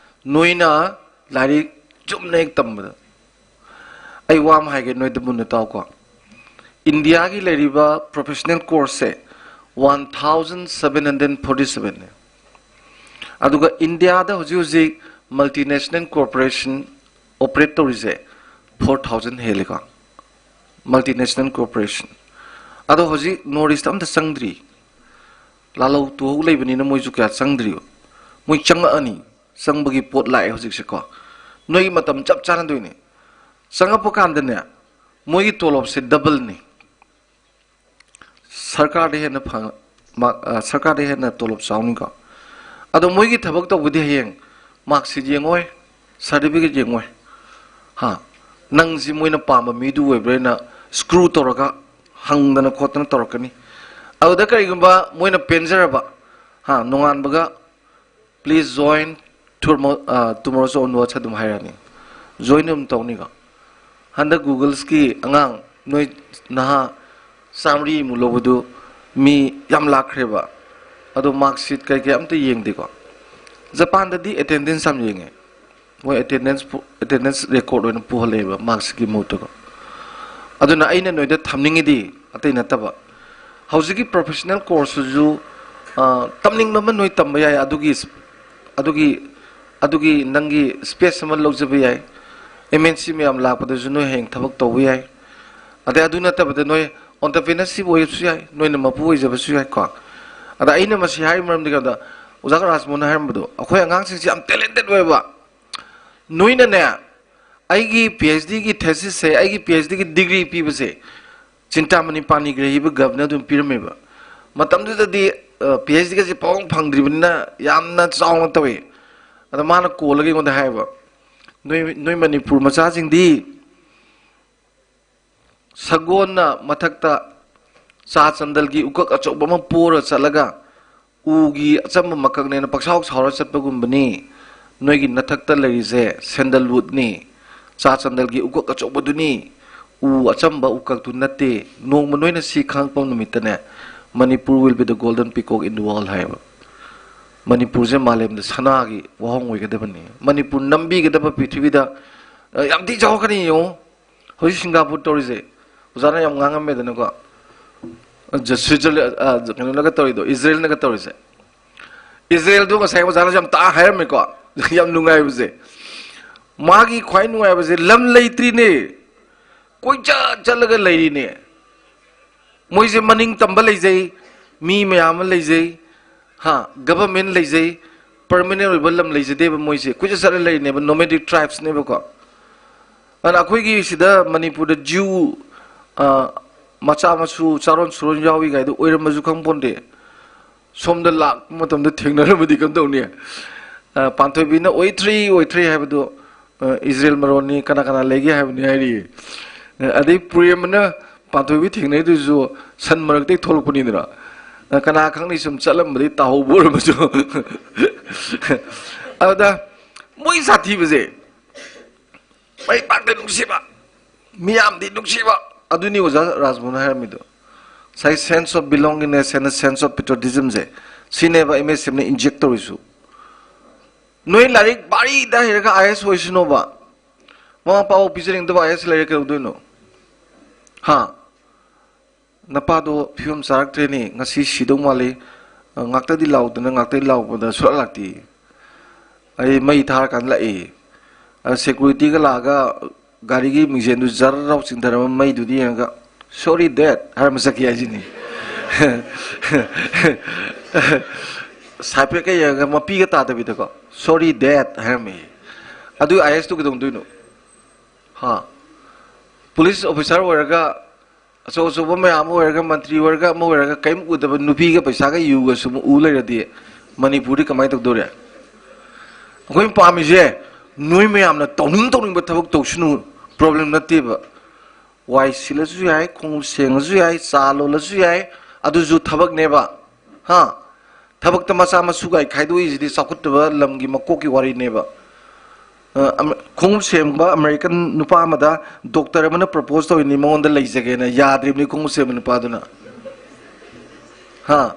ꯅꯣꯏꯅ ꯂꯥꯏꯔꯤꯛ ꯆꯨꯝꯅ ꯍꯦꯛ ꯇꯝꯕꯗ꯫ ꯑꯩ ꯋꯥ ꯑꯃ ꯍꯥꯏꯒꯦ, ꯅꯣꯏꯗ ꯃꯨꯟꯅ ꯇꯥꯎꯀꯣ꯫ ꯏꯟꯗꯤꯌꯥꯒꯤ ꯂꯩꯔꯤꯕ professional courseꯁꯦ one thousand seven hundred forty sevenꯅꯦ꯫ ꯑꯗꯨꯒ ꯏꯟꯗꯤꯌꯥꯗ ꯍꯧꯖꯤꯛ ꯍꯧꯖꯤꯛ multinational corporation operate ꯇꯧꯔꯤꯁꯦ four thousand ꯍꯦꯜꯂꯤꯀꯣ, multinational corporation꯫ ꯑꯗꯣ ꯍꯧꯖꯤꯛ North East ꯑꯝꯇ ꯆꯪꯗ꯭ꯔꯤ꯫ ꯂꯥꯜꯍꯧ ꯇꯨꯍꯧ ꯂꯩꯕꯅꯤꯅ ꯃꯣꯏꯁꯨ ꯀꯌꯥ ꯆꯪꯗ꯭ꯔꯤꯕ꯫ ꯃꯣꯏ ꯆꯪꯉꯛꯑꯅꯤ, ꯆꯪꯕꯒꯤ ꯄꯣꯠ ꯂꯥꯛꯑꯦ ꯍꯧꯖꯤꯛꯁꯦꯀꯣ꯫ ꯅꯣꯏꯒꯤ ꯃꯇꯝ ꯆꯞ ꯆꯥꯅꯗꯣꯏꯅꯦ꯫ ꯆꯪꯉꯛꯄ ꯀꯥꯟꯗꯅꯦ, ꯃꯣꯏꯒꯤ ꯇꯣꯂꯣꯞꯁꯦ doubleꯅꯤ꯫ ꯁꯔꯀꯥꯔꯗ ꯍꯦꯟꯅ ꯐꯪ-, ꯃꯥ-, ꯑ, ꯁꯔꯀꯥꯔꯗ ꯍꯦꯟꯅ ꯇꯣꯂꯣꯞ ꯆꯥꯎꯅꯤꯀꯣ꯫ ꯑꯗꯣ ꯃꯣꯏꯒꯤ ꯊꯕꯛ ꯇꯧꯕꯗꯤ ꯍꯌꯦꯡ marksheet ꯌꯦꯡꯉꯣꯏ, certificate ꯌꯦꯡꯉꯣꯏ꯫ ꯍꯥ, ꯅꯪꯁꯤ ꯃꯣꯏꯅ ꯄꯥꯝꯕ ꯃꯤꯗꯨ ꯑꯣꯏꯕ꯭ꯔꯥ ꯍꯥꯏꯅ screw ꯇꯧꯔꯒ ꯍꯪꯗꯅ ꯈꯣꯠꯇꯅ ꯇꯧꯔꯛꯀꯅꯤ꯫ ꯑꯗꯨꯗ ꯀꯔꯤꯒꯨꯝꯕ ꯃꯣꯏꯅ ꯄꯦꯟꯖꯔꯕ, ꯍꯥ, ꯅꯣꯡꯉꯥꯟꯕꯒ "Please join tomorrow, uh, tomorrow's onwards" ꯑꯗꯨꯝ ꯍꯥꯏꯔꯛꯑꯅꯤ꯫ Join ꯑꯗꯨꯝ ꯇꯧꯅꯤꯀꯣ꯫ ꯍꯟꯗꯛ Googleꯁꯀꯤ ꯑꯉꯥꯡ ꯅꯣꯏ ꯅꯍꯥ ꯆꯥꯃꯔꯤꯃꯨꯛ ꯂꯧꯕꯗꯨ ꯃꯤ ꯌꯥꯝ ꯂꯥꯛꯈ꯭ꯔꯦꯕ꯫ ꯑꯗꯣ mark sheet ꯀꯩ ꯀꯩ ꯑꯝꯇ ꯌꯦꯡꯗꯦꯀꯣ꯫ ꯖꯄꯥꯟꯗꯗꯤ attendance ꯌꯥꯝ ꯌꯦꯡꯉꯦ꯫ ꯃꯣꯏ attendance attendance record ꯑꯣꯏꯅ ꯄꯨꯍꯜꯂꯛꯑꯦꯕ mark sheetꯀꯤ ꯃꯍꯨꯠꯇꯀꯣ꯫ ꯑꯗꯨꯅ ꯑꯩꯅ ꯅꯣꯏꯗ ꯊꯝꯅꯤꯡꯉꯤꯗꯤ ꯑꯇꯩ ꯅꯠꯇꯕ, ꯍꯧꯖꯤꯛꯀꯤ professional courseꯁꯨ ꯇꯝꯅꯤꯡꯕ ꯑꯃ ꯅꯣꯏ ꯇꯝꯕ ꯌꯥꯏ꯫ ꯑꯗꯨꯒꯤ ꯑꯗꯨꯒꯤ ꯑꯗꯨꯒꯤ ꯅꯪꯒꯤ space ꯑꯃ ꯂꯧꯖꯕ ꯌꯥꯏ꯫ MNC ꯃꯌꯥꯝ ꯂꯥꯛꯄꯗꯁꯨ ꯅꯣꯏ ꯍꯌꯦꯡ ꯊꯕꯛ ꯇꯧꯕ ꯌꯥꯏ꯫ ꯑꯗꯩ ꯑꯗꯨ ꯅꯠꯇꯕꯗ ꯅꯣꯏ entrepreneurship ꯑꯣꯏꯕꯁꯨ ꯌꯥꯏ, ꯅꯣꯏꯅ ꯃꯄꯨ ꯑꯣꯏꯖꯕꯁꯨ ꯌꯥꯏꯀꯣ꯫ ꯑꯗ ꯑꯩꯅ ꯃꯁꯤ ꯍꯥꯏꯔꯤꯕ ꯃꯔꯝꯗꯤ ꯀꯩꯅꯣꯗ, ꯑꯣꯖꯥ ꯔꯥꯖꯃꯣꯍꯟꯅ ꯍꯥꯏꯔꯝꯕꯗꯣ, ꯑꯩꯈꯣꯏ ꯑꯉꯥꯡꯁꯤꯡꯁꯤ ꯌꯥꯝ talented ꯑꯣꯏꯕ꯫ ꯅꯣꯏꯅꯅꯦ, ꯑꯩꯒꯤ PhDꯒꯤ thesisꯁꯦ, ꯑꯩꯒꯤ PhDꯒꯤ degree ꯄꯤꯕꯁꯦ ꯆꯤꯟꯇꯥꯃꯅꯤ ꯄꯥꯅꯤꯒ꯭ꯔꯍꯤꯕ governorꯗꯨꯅ ꯄꯤꯔꯝꯃꯦꯕ꯫ ꯃꯇꯝꯗꯨꯗꯗꯤ PhDꯒꯁꯦ ꯄꯥꯎ ꯐꯪꯗ꯭ꯔꯤꯕꯅꯤꯅ ꯌꯥꯝꯅ ꯆꯥꯎꯅ ꯇꯧꯋꯤ꯫ ꯑꯗ ꯃꯥꯅ ꯀꯣꯜꯂꯒ ꯑꯩꯉꯣꯟꯗ ꯍꯥꯏꯌꯦꯕ, "ꯅꯣꯏ ꯅꯣꯏ ꯃꯅꯤꯄꯨꯔ ꯃꯆꯥꯁꯤꯡꯗꯤ ꯁꯒꯣꯜꯅ ꯃꯊꯛꯇ ꯆꯥ ꯆꯟꯗꯜꯒꯤ ꯎꯀꯛ ꯑꯆꯧꯕ ꯑꯃ ꯄꯣꯔ ꯆꯠꯂꯒ ꯎꯒꯤ ꯑꯆꯝꯕ ꯃꯀꯛꯅꯦꯅ ꯄꯪꯁꯥꯎ ꯁꯥꯎꯔ ꯆꯠꯄꯒꯨꯝꯕꯅꯤ꯫ ꯅꯣꯏꯒꯤ ꯅꯊꯛꯇ ꯂꯩꯔꯤꯁꯦ sandalwoodꯅꯤ, ꯆꯥ ꯆꯟꯗꯜꯒꯤ ꯎꯀꯛ ꯑꯆꯧꯕꯗꯨꯅꯤ, ꯎ ꯑꯆꯝꯕ ꯎꯀꯛꯇꯨ ꯅꯠꯇꯦ꯫ ꯅꯣꯡꯃ ꯅꯣꯏꯅ ꯁꯤ ꯈꯪꯉꯛꯄ ꯅꯨꯃꯤꯠꯇꯅꯦ, Manipur will be the golden peacock in the world" ꯍꯥꯏꯌꯦꯕ꯫ ꯃꯅꯤꯄꯨꯔꯁꯦ ꯃꯥꯂꯦꯝꯗ ꯁꯅꯥꯒꯤ ꯋꯥꯍꯣꯡ ꯑꯣꯏꯒꯗꯕꯅꯤ꯫ ꯃꯅꯤꯄꯨꯔ ꯅꯝꯕꯤꯒꯗꯕ ꯄ꯭ꯔꯤꯊꯤꯕꯤꯗ, ꯑ, ꯌꯥꯝ ꯊꯤ ꯆꯥꯎꯔꯛꯀꯅꯤ ꯌꯦꯡꯉꯣ꯫ ꯍꯧꯖꯤꯛ ꯁꯤꯡꯒꯥꯄꯨꯔ ꯇꯧꯔꯤꯁꯦ, ꯑꯣꯖꯥꯅ ꯌꯥꯝ ꯉꯥꯡꯉꯝꯃꯦꯗꯅꯀꯣ꯫ ꯑ, ꯖ-, ꯁ꯭ꯋꯤꯖꯔꯂꯦꯟ, ꯑ, ꯖ-, ꯀꯩꯅꯣꯅꯒ ꯇꯧꯔꯤꯗꯣ, ꯏꯖꯔꯦꯜꯅꯒ ꯇꯧꯔꯤꯁꯦ꯫ ꯏꯖꯔꯦꯜꯗꯣ ꯉꯁꯥꯏ ꯑꯣꯖꯥꯅꯁꯨ ꯌꯥꯝ ꯇꯥ ꯍꯥꯏꯔꯝꯃꯦꯀꯣ꯫ ꯌꯥꯝ ꯅꯨꯡꯉꯥꯏꯕꯁꯦ꯫ ꯃꯥꯒꯤ ꯈ꯭ꯋꯥꯏ ꯅꯨꯡꯉꯥꯏꯕꯁꯦ ꯂꯝ ꯂꯩꯇ꯭ꯔꯤꯅꯦ꯫ ꯀꯣꯏꯆꯠ ꯆꯠꯂꯒ ꯂꯩꯔꯤꯅꯦ꯫ ꯃꯣꯏꯁꯦ ꯃꯅꯤꯡ ꯇꯝꯕ ꯂꯩꯖꯩ, ꯃꯤ ꯃꯌꯥꯝ ꯑꯃ ꯂꯩꯖꯩ, ꯍꯥ, government ꯂꯩꯖꯩ, permanent ꯑꯣꯏꯕ ꯂꯝ ꯂꯩꯖꯗꯦꯕ ꯃꯣꯏꯁꯦ꯫ ꯀꯣꯏꯆꯠ ꯆꯠꯂ ꯂꯩꯔꯤꯅꯦꯕ, nomadic tribesꯅꯦꯕꯀꯣ꯫ ꯑꯗꯨꯅ ꯑꯩꯈꯣꯏꯒꯤ ꯁꯤꯗ ꯃꯅꯤꯄꯨꯔꯗ ꯖ꯭ꯌꯨ, ꯑ, ꯃꯆꯥ ꯃꯁꯨ, ꯆꯥꯔꯣꯟ ꯁꯨꯔꯣꯟ ꯌꯥꯎꯏ ꯀꯥꯏꯗꯣ ꯑꯣꯏꯔꯝꯕꯁꯨ ꯈꯪ ꯄꯣꯟꯇꯦ꯫ ꯁꯣꯝꯗ ꯂꯥꯛꯄ ꯃꯇꯝꯗ ꯊꯦꯡꯅꯔꯝꯃꯗꯤ ꯀꯝꯗꯧꯅꯤ? ꯑ, ꯄꯥꯟꯊꯣꯏꯕꯤꯅ "ꯑꯣꯏꯊ꯭ꯔꯤ, ꯑꯣꯏꯊ꯭ꯔꯤ" ꯍꯥꯏꯕꯗꯣ, ꯑ, ꯏꯖꯔꯦꯜ ꯃꯔꯣꯟꯅꯤ, ꯀꯅꯥ ꯀꯅꯥ ꯂꯩꯒꯦ ꯍꯥꯏꯕꯅꯤ ꯍꯥꯏꯔꯤꯌꯦ꯫ ꯑ, ꯑꯗꯩ ꯄꯨꯔꯦꯝꯕꯅ ꯄꯥꯟꯊꯣꯏꯕꯤ ꯊꯦꯡꯅꯩꯗꯨꯁꯨ ꯁꯟ ꯃꯔꯛꯇꯩ ꯊꯣꯛꯂꯛꯄꯅꯤꯗꯅ꯫ ꯑ, ꯀꯅꯥ ꯈꯪꯅꯤ, ꯁꯨꯝ ꯆꯠꯂꯝꯕꯗꯩ ꯇꯥꯍꯧꯕ ꯑꯣꯏꯔꯝꯕꯁꯨ꯫ ꯑꯗꯨꯗ ꯃꯣꯏ ꯁꯥꯊꯤꯕꯁꯦ, ꯃꯩ ꯄꯥꯛꯇ ꯅꯨꯡꯁꯤꯕ, ꯃꯤꯌꯥꯝꯗꯤ ꯅꯨꯡꯁꯤꯕ, ꯑꯗꯨꯅꯤ ꯑꯣꯖꯥ ꯔꯥꯖꯃꯣꯍꯟꯅ ꯍꯥꯏꯔꯝꯃꯤꯗꯣ꯫ ꯉꯁꯥꯏ sense of belongingness and sense of patriotismꯁꯦ ꯁꯤꯅꯦꯕ ꯑꯦꯝ ꯑꯦꯁ ꯑꯦꯐꯅ ꯏꯟꯖꯦꯛ ꯇꯧꯔꯤꯁꯨ꯫ ꯅꯣꯏ ꯂꯥꯏꯔꯤꯛ ꯚꯥꯔꯤꯗ ꯍꯩꯔꯒ ꯑꯥꯏ ꯑꯦꯁ ꯑꯣꯏꯁꯅꯣꯕ꯫ ꯃꯃꯥ ꯃꯄꯥꯕꯨ ꯄꯤꯖꯅꯤꯡꯗꯕ ꯑꯥꯏ ꯑꯦꯁ ꯂꯩꯔꯦ ꯀꯩꯗꯧꯗꯣꯏꯅꯣ? ꯍꯥ? ꯅꯄꯥꯗꯣ ꯐꯤꯕꯝ ꯆꯥꯔꯛꯇ꯭ꯔꯦꯅꯦ, ꯉꯁꯤ ꯁꯤꯗꯧ ꯃꯥꯜꯂꯤ꯫ ꯉꯥꯛꯇꯗꯤ ꯂꯥꯎꯗꯅ, ꯉꯥꯛꯇꯗꯤ ꯂꯥꯎꯕꯗ ꯁꯨꯡꯂꯥꯛ ꯂꯥꯛꯇꯦ꯫ ꯑꯩ ꯃꯩ ꯊꯥꯔꯀꯥꯟꯗ ꯂꯥꯛꯏ꯫ ꯑ, ꯁꯦꯀꯨꯔꯤꯇꯤꯒ ꯂꯥꯛꯑꯒ ꯒꯥꯔꯤꯒꯤ ꯃꯤꯡꯖꯦꯜꯗꯨ ꯖꯔ ꯂꯥꯎ ꯆꯤꯡꯊꯔꯝꯕ ꯃꯩꯗꯨꯗꯤ ꯌꯦꯡꯉꯒ, "Sorry, Dad" ꯍꯥꯏꯔꯝꯕ ꯆꯠꯈꯤ ꯍꯥꯏꯁꯤꯅꯤ꯫ ꯍꯥꯏꯐꯦꯠꯀ ꯌꯦꯡꯉꯒ ꯃꯄꯤꯒ ꯇꯥꯗꯕꯤꯗꯀꯣ, "Sorry, Dad" ꯍꯥꯏꯔꯝꯃꯤ꯫ ꯑꯗꯨ ꯑꯥꯏ ꯑꯦꯁꯇꯨ ꯀꯩꯗꯧꯗꯣꯏꯅꯣ? ꯍꯥ? ꯄꯨꯂꯤꯁ ꯑꯣꯐꯤꯁꯥꯔ ꯑꯣꯏꯔꯒ, ꯑꯆꯧ ꯑꯆꯧꯕ ꯃꯌꯥꯝ ꯑꯃ ꯑꯣꯏꯔꯒ, ꯃꯟꯇ꯭ꯔꯤ ꯑꯣꯏꯔꯒ, ꯑꯃ ꯑꯣꯏꯔꯒ, ꯀꯔꯤꯝ ꯎꯗꯕ ꯅꯨꯄꯤꯒ ꯄꯩꯁꯥꯒ ꯌꯨꯒ ꯁꯨꯝ ꯎ ꯂꯩꯔꯗꯤ ꯃꯅꯤꯄꯨꯔꯗꯤ ꯀꯃꯥꯏꯅ ꯇꯧꯗꯣꯔꯤ? ꯑꯩꯈꯣꯏꯅ ꯄꯥꯝꯃꯤꯁꯦ ꯅꯣꯏ ꯃꯌꯥꯝꯅ ꯇꯧꯅꯤꯡ ꯇꯧꯅꯤꯡꯕ ꯊꯕꯛ ꯇꯧꯁꯅꯨ, ꯄ꯭ꯔꯣꯕ꯭ꯂꯦꯝ ꯅꯠꯇꯦꯕ꯫ ꯋꯥꯏ ꯁꯤꯠꯂꯁꯨ ꯌꯥꯏ, ꯈꯣꯡꯎꯞ ꯁꯦꯡꯉꯁꯨ ꯌꯥꯏ, ꯆꯥ ꯂꯣꯜꯂꯁꯨ ꯌꯥꯏ, ꯑꯗꯨꯁꯨ ꯊꯕꯛꯅꯦꯕ꯫ ꯍꯥ? ꯊꯕꯛꯇ ꯃꯆꯥ ꯃꯁꯨ ꯀꯥꯏ ꯈꯥꯏꯗꯣꯛꯏꯁꯤꯗꯤ ꯆꯥꯎꯈꯠꯇꯕ ꯂꯝꯒꯤ ꯃꯀꯣꯛꯀꯤ ꯋꯥꯔꯤꯅꯦꯕ꯫ ꯑ, ꯑꯃ-, ꯈꯣꯡꯎꯞ ꯁꯦꯝꯕ ꯑꯃꯦꯔꯤꯀꯟ ꯅꯨꯄꯥ ꯑꯃꯗ ꯗꯣꯛꯇꯔ ꯑꯃꯅ ꯄ꯭ꯔꯄꯣꯁ ꯇꯧꯔꯤꯅꯤ, ꯃꯉꯣꯟꯗ ꯂꯩꯖꯒꯦꯅ꯫ ꯌꯥꯗ꯭ꯔꯤꯕꯅꯤ ꯈꯣꯡꯎꯞ ꯁꯦꯝꯕ ꯅꯨꯄꯥꯗꯨꯅ꯫ ꯍꯥ?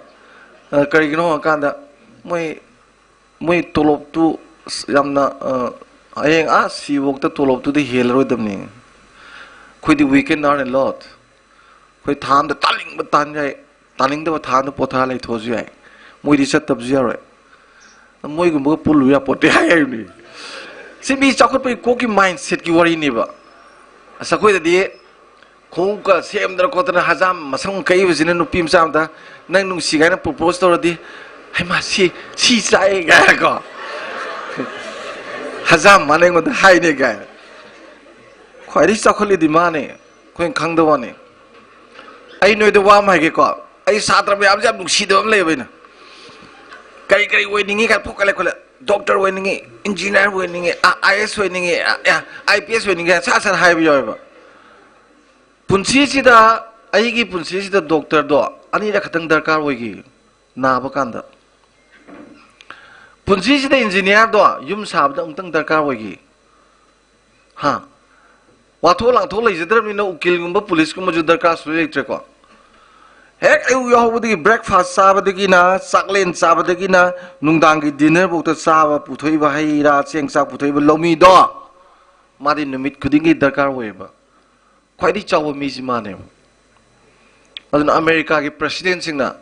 ꯑ, ꯀꯔꯤꯒꯤꯅꯣ ꯍꯪꯉꯀꯥꯟꯗ, ꯃꯣꯏ, ꯃꯣꯏ ꯇꯣꯂꯣꯞꯇꯨ ꯑꯁ ꯌꯥꯝꯅ, ꯑ, ꯍꯌꯦꯡ ꯑꯥ ꯁꯤꯐꯥꯎꯗ ꯇꯣꯂꯣꯞꯇꯨꯗꯤ ꯍꯦꯜꯂꯔꯣꯏꯗꯕꯅꯤ꯫ ꯑꯩꯈꯣꯏꯗꯤ we can earn a lot꯫ ꯑꯩꯈꯣꯏ ꯊꯥ ꯑꯝꯗ ꯇꯥꯅꯤꯡꯕ ꯇꯥꯟ ꯌꯥꯏ, ꯇꯥꯅꯤꯡꯗꯕ ꯊꯥ ꯑꯝꯗ ꯄꯣꯊꯥ ꯂꯩꯊꯣꯛꯑꯁꯨ ꯌꯥꯏ꯫ ꯃꯣꯏꯗꯤ ꯆꯠꯇꯕꯁꯨ ꯌꯥꯔꯣꯏ꯫ ꯃꯣꯏꯒꯨꯝꯕꯒ ꯄꯨꯜꯂꯨ ꯌꯥꯄꯣꯠꯇꯦ ꯍꯥꯏ ꯍꯥꯏꯕꯅꯤ꯫ ꯁꯤ ꯃꯤ ꯆꯥꯎꯈꯠꯄꯒꯤ ꯀꯣꯛꯀꯤ ꯃꯥꯏꯟ ꯁꯦꯠꯀꯤ ꯋꯥꯔꯤꯅꯦꯕ꯫ ꯑꯁ, ꯑꯩꯈꯣꯏꯗꯗꯤ ꯈꯣꯡꯎꯞꯀ ꯁꯦꯝꯗꯅ ꯈꯣꯠꯇꯅ ꯍꯖꯥꯝ ꯃꯁꯝ ꯀꯛꯏꯕꯁꯤꯅ ꯅꯨꯄꯤ ꯃꯆꯥ ꯑꯝꯗ, "ꯅꯪ ꯅꯨꯡꯁꯤ" ꯀꯥꯏꯅ ꯄ꯭ꯔꯣꯄꯣꯁ ꯇꯧꯔꯗꯤ, "ꯍꯩꯃꯥ, ꯁꯤ, ꯁꯤ ꯆꯥꯛꯑꯦ" ꯀꯥꯏꯅꯀꯣ꯫ ꯍꯖꯥꯝ ꯃꯥꯅ ꯑꯩꯉꯣꯟꯗ ꯍꯥꯏꯅꯦ ꯀꯥꯏꯅ꯫ ꯈ꯭ꯋꯥꯏꯗꯒꯤ ꯆꯥꯎꯈꯠꯂꯤꯗꯤ ꯃꯥꯅꯦ, ꯑꯩꯈꯣꯏꯅ ꯈꯪꯗꯕ ꯋꯥꯅꯤ꯫ ꯑꯩ ꯅꯣꯏꯗ ꯋꯥ ꯑꯃ ꯍꯥꯏꯒꯦꯀꯣ꯫ ꯑꯩ ꯁꯥꯇ꯭ꯔ ꯃꯌꯥꯝꯁꯦ ꯌꯥꯝ ꯅꯨꯡꯁꯤꯗꯕ ꯑꯃ ꯂꯩꯌꯦꯕ ꯑꯩꯅ꯫ ꯀꯔꯤ ꯀꯔꯤ ꯑꯣꯏꯅꯤꯡꯉꯤ ꯀꯥꯏ ꯐꯣꯛꯀꯠꯂꯦ ꯈꯣꯠꯂꯦ꯫ ꯗꯣꯛꯇꯔ ꯑꯣꯏꯅꯤꯡꯉꯤ, ꯏꯟꯖꯤꯅꯤꯌꯥꯔ ꯑꯣꯏꯅꯤꯡꯉꯤ, ꯑ-, ꯑꯥꯏ ꯑꯦꯁ ꯑꯣꯏꯅꯤꯡꯉꯤ, ꯑ-, ꯑ-, ꯑꯥꯏ ꯄꯤ ꯑꯦꯁ ꯑꯣꯏꯅꯤꯡꯉꯤ, ꯁꯠ ꯁꯠ ꯍꯥꯏꯕ ꯌꯥꯎꯋꯦꯕ꯫ ꯄꯨꯟꯁꯤꯁꯤꯗ, ꯑꯩꯒꯤ ꯄꯨꯟꯁꯤꯁꯤꯗ ꯗꯣꯛꯇꯔꯗꯣ ꯑꯅꯤꯔꯛ ꯈꯛꯇꯪ ꯗꯔꯀꯥꯔ ꯑꯣꯏꯈꯤ, ꯅꯥꯕ ꯀꯥꯟꯗ꯫ ꯄꯨꯟꯁꯤꯁꯤꯗ ꯏꯟꯖꯤꯅꯤꯌꯥꯔꯗꯣ ꯌꯨꯝ ꯁꯥꯕꯗ ꯑꯃꯨꯛꯇꯪ ꯗꯔꯀꯥꯔ ꯑꯣꯏꯈꯤ꯫ ꯍꯥ? ꯋꯥꯊꯣꯛ ꯂꯥꯡꯊꯣꯛ ꯂꯩꯖꯗ꯭ꯔꯕꯅꯤꯅ ꯎꯀꯤꯜꯒꯨꯝꯕ ꯄꯨꯂꯤꯁꯀꯨꯝꯕꯁꯨ ꯗꯔꯀꯥꯔ ꯁꯨꯡꯂꯩ ꯂꯩꯇ꯭ꯔꯦꯀꯣ꯫ ꯍꯦꯛ ꯑꯌꯨꯛ ꯌꯥꯍꯧꯕꯗꯒꯤ breakfast ꯆꯥꯕꯗꯒꯤꯅ, ꯆꯥꯛꯂꯦꯟ ꯆꯥꯕꯗꯒꯤꯅ, ꯅꯨꯡꯗꯥꯡꯒꯤ dinner ꯐꯥꯎꯗ ꯆꯥꯕ, ꯄꯨꯊꯣꯛꯏꯕ ꯍꯩ ꯔꯥ, ꯆꯦꯡ ꯆꯥꯛ ꯄꯨꯊꯣꯛꯏꯕ ꯂꯧꯃꯤꯗꯣ, ꯃꯥꯗꯤ ꯅꯨꯃꯤꯠ ꯈꯨꯗꯤꯡꯒꯤ ꯗꯔꯀꯥꯔ ꯑꯣꯏꯌꯦꯕ꯫ ꯈ꯭ꯋꯥꯏꯗꯒꯤ ꯆꯥꯎꯕ ꯃꯤꯁꯤ ꯃꯥꯅꯦꯕ꯫ ꯑꯗꯨꯅ ꯑꯃꯦꯔꯤꯀꯥꯒꯤ presidentꯁꯤꯡꯅ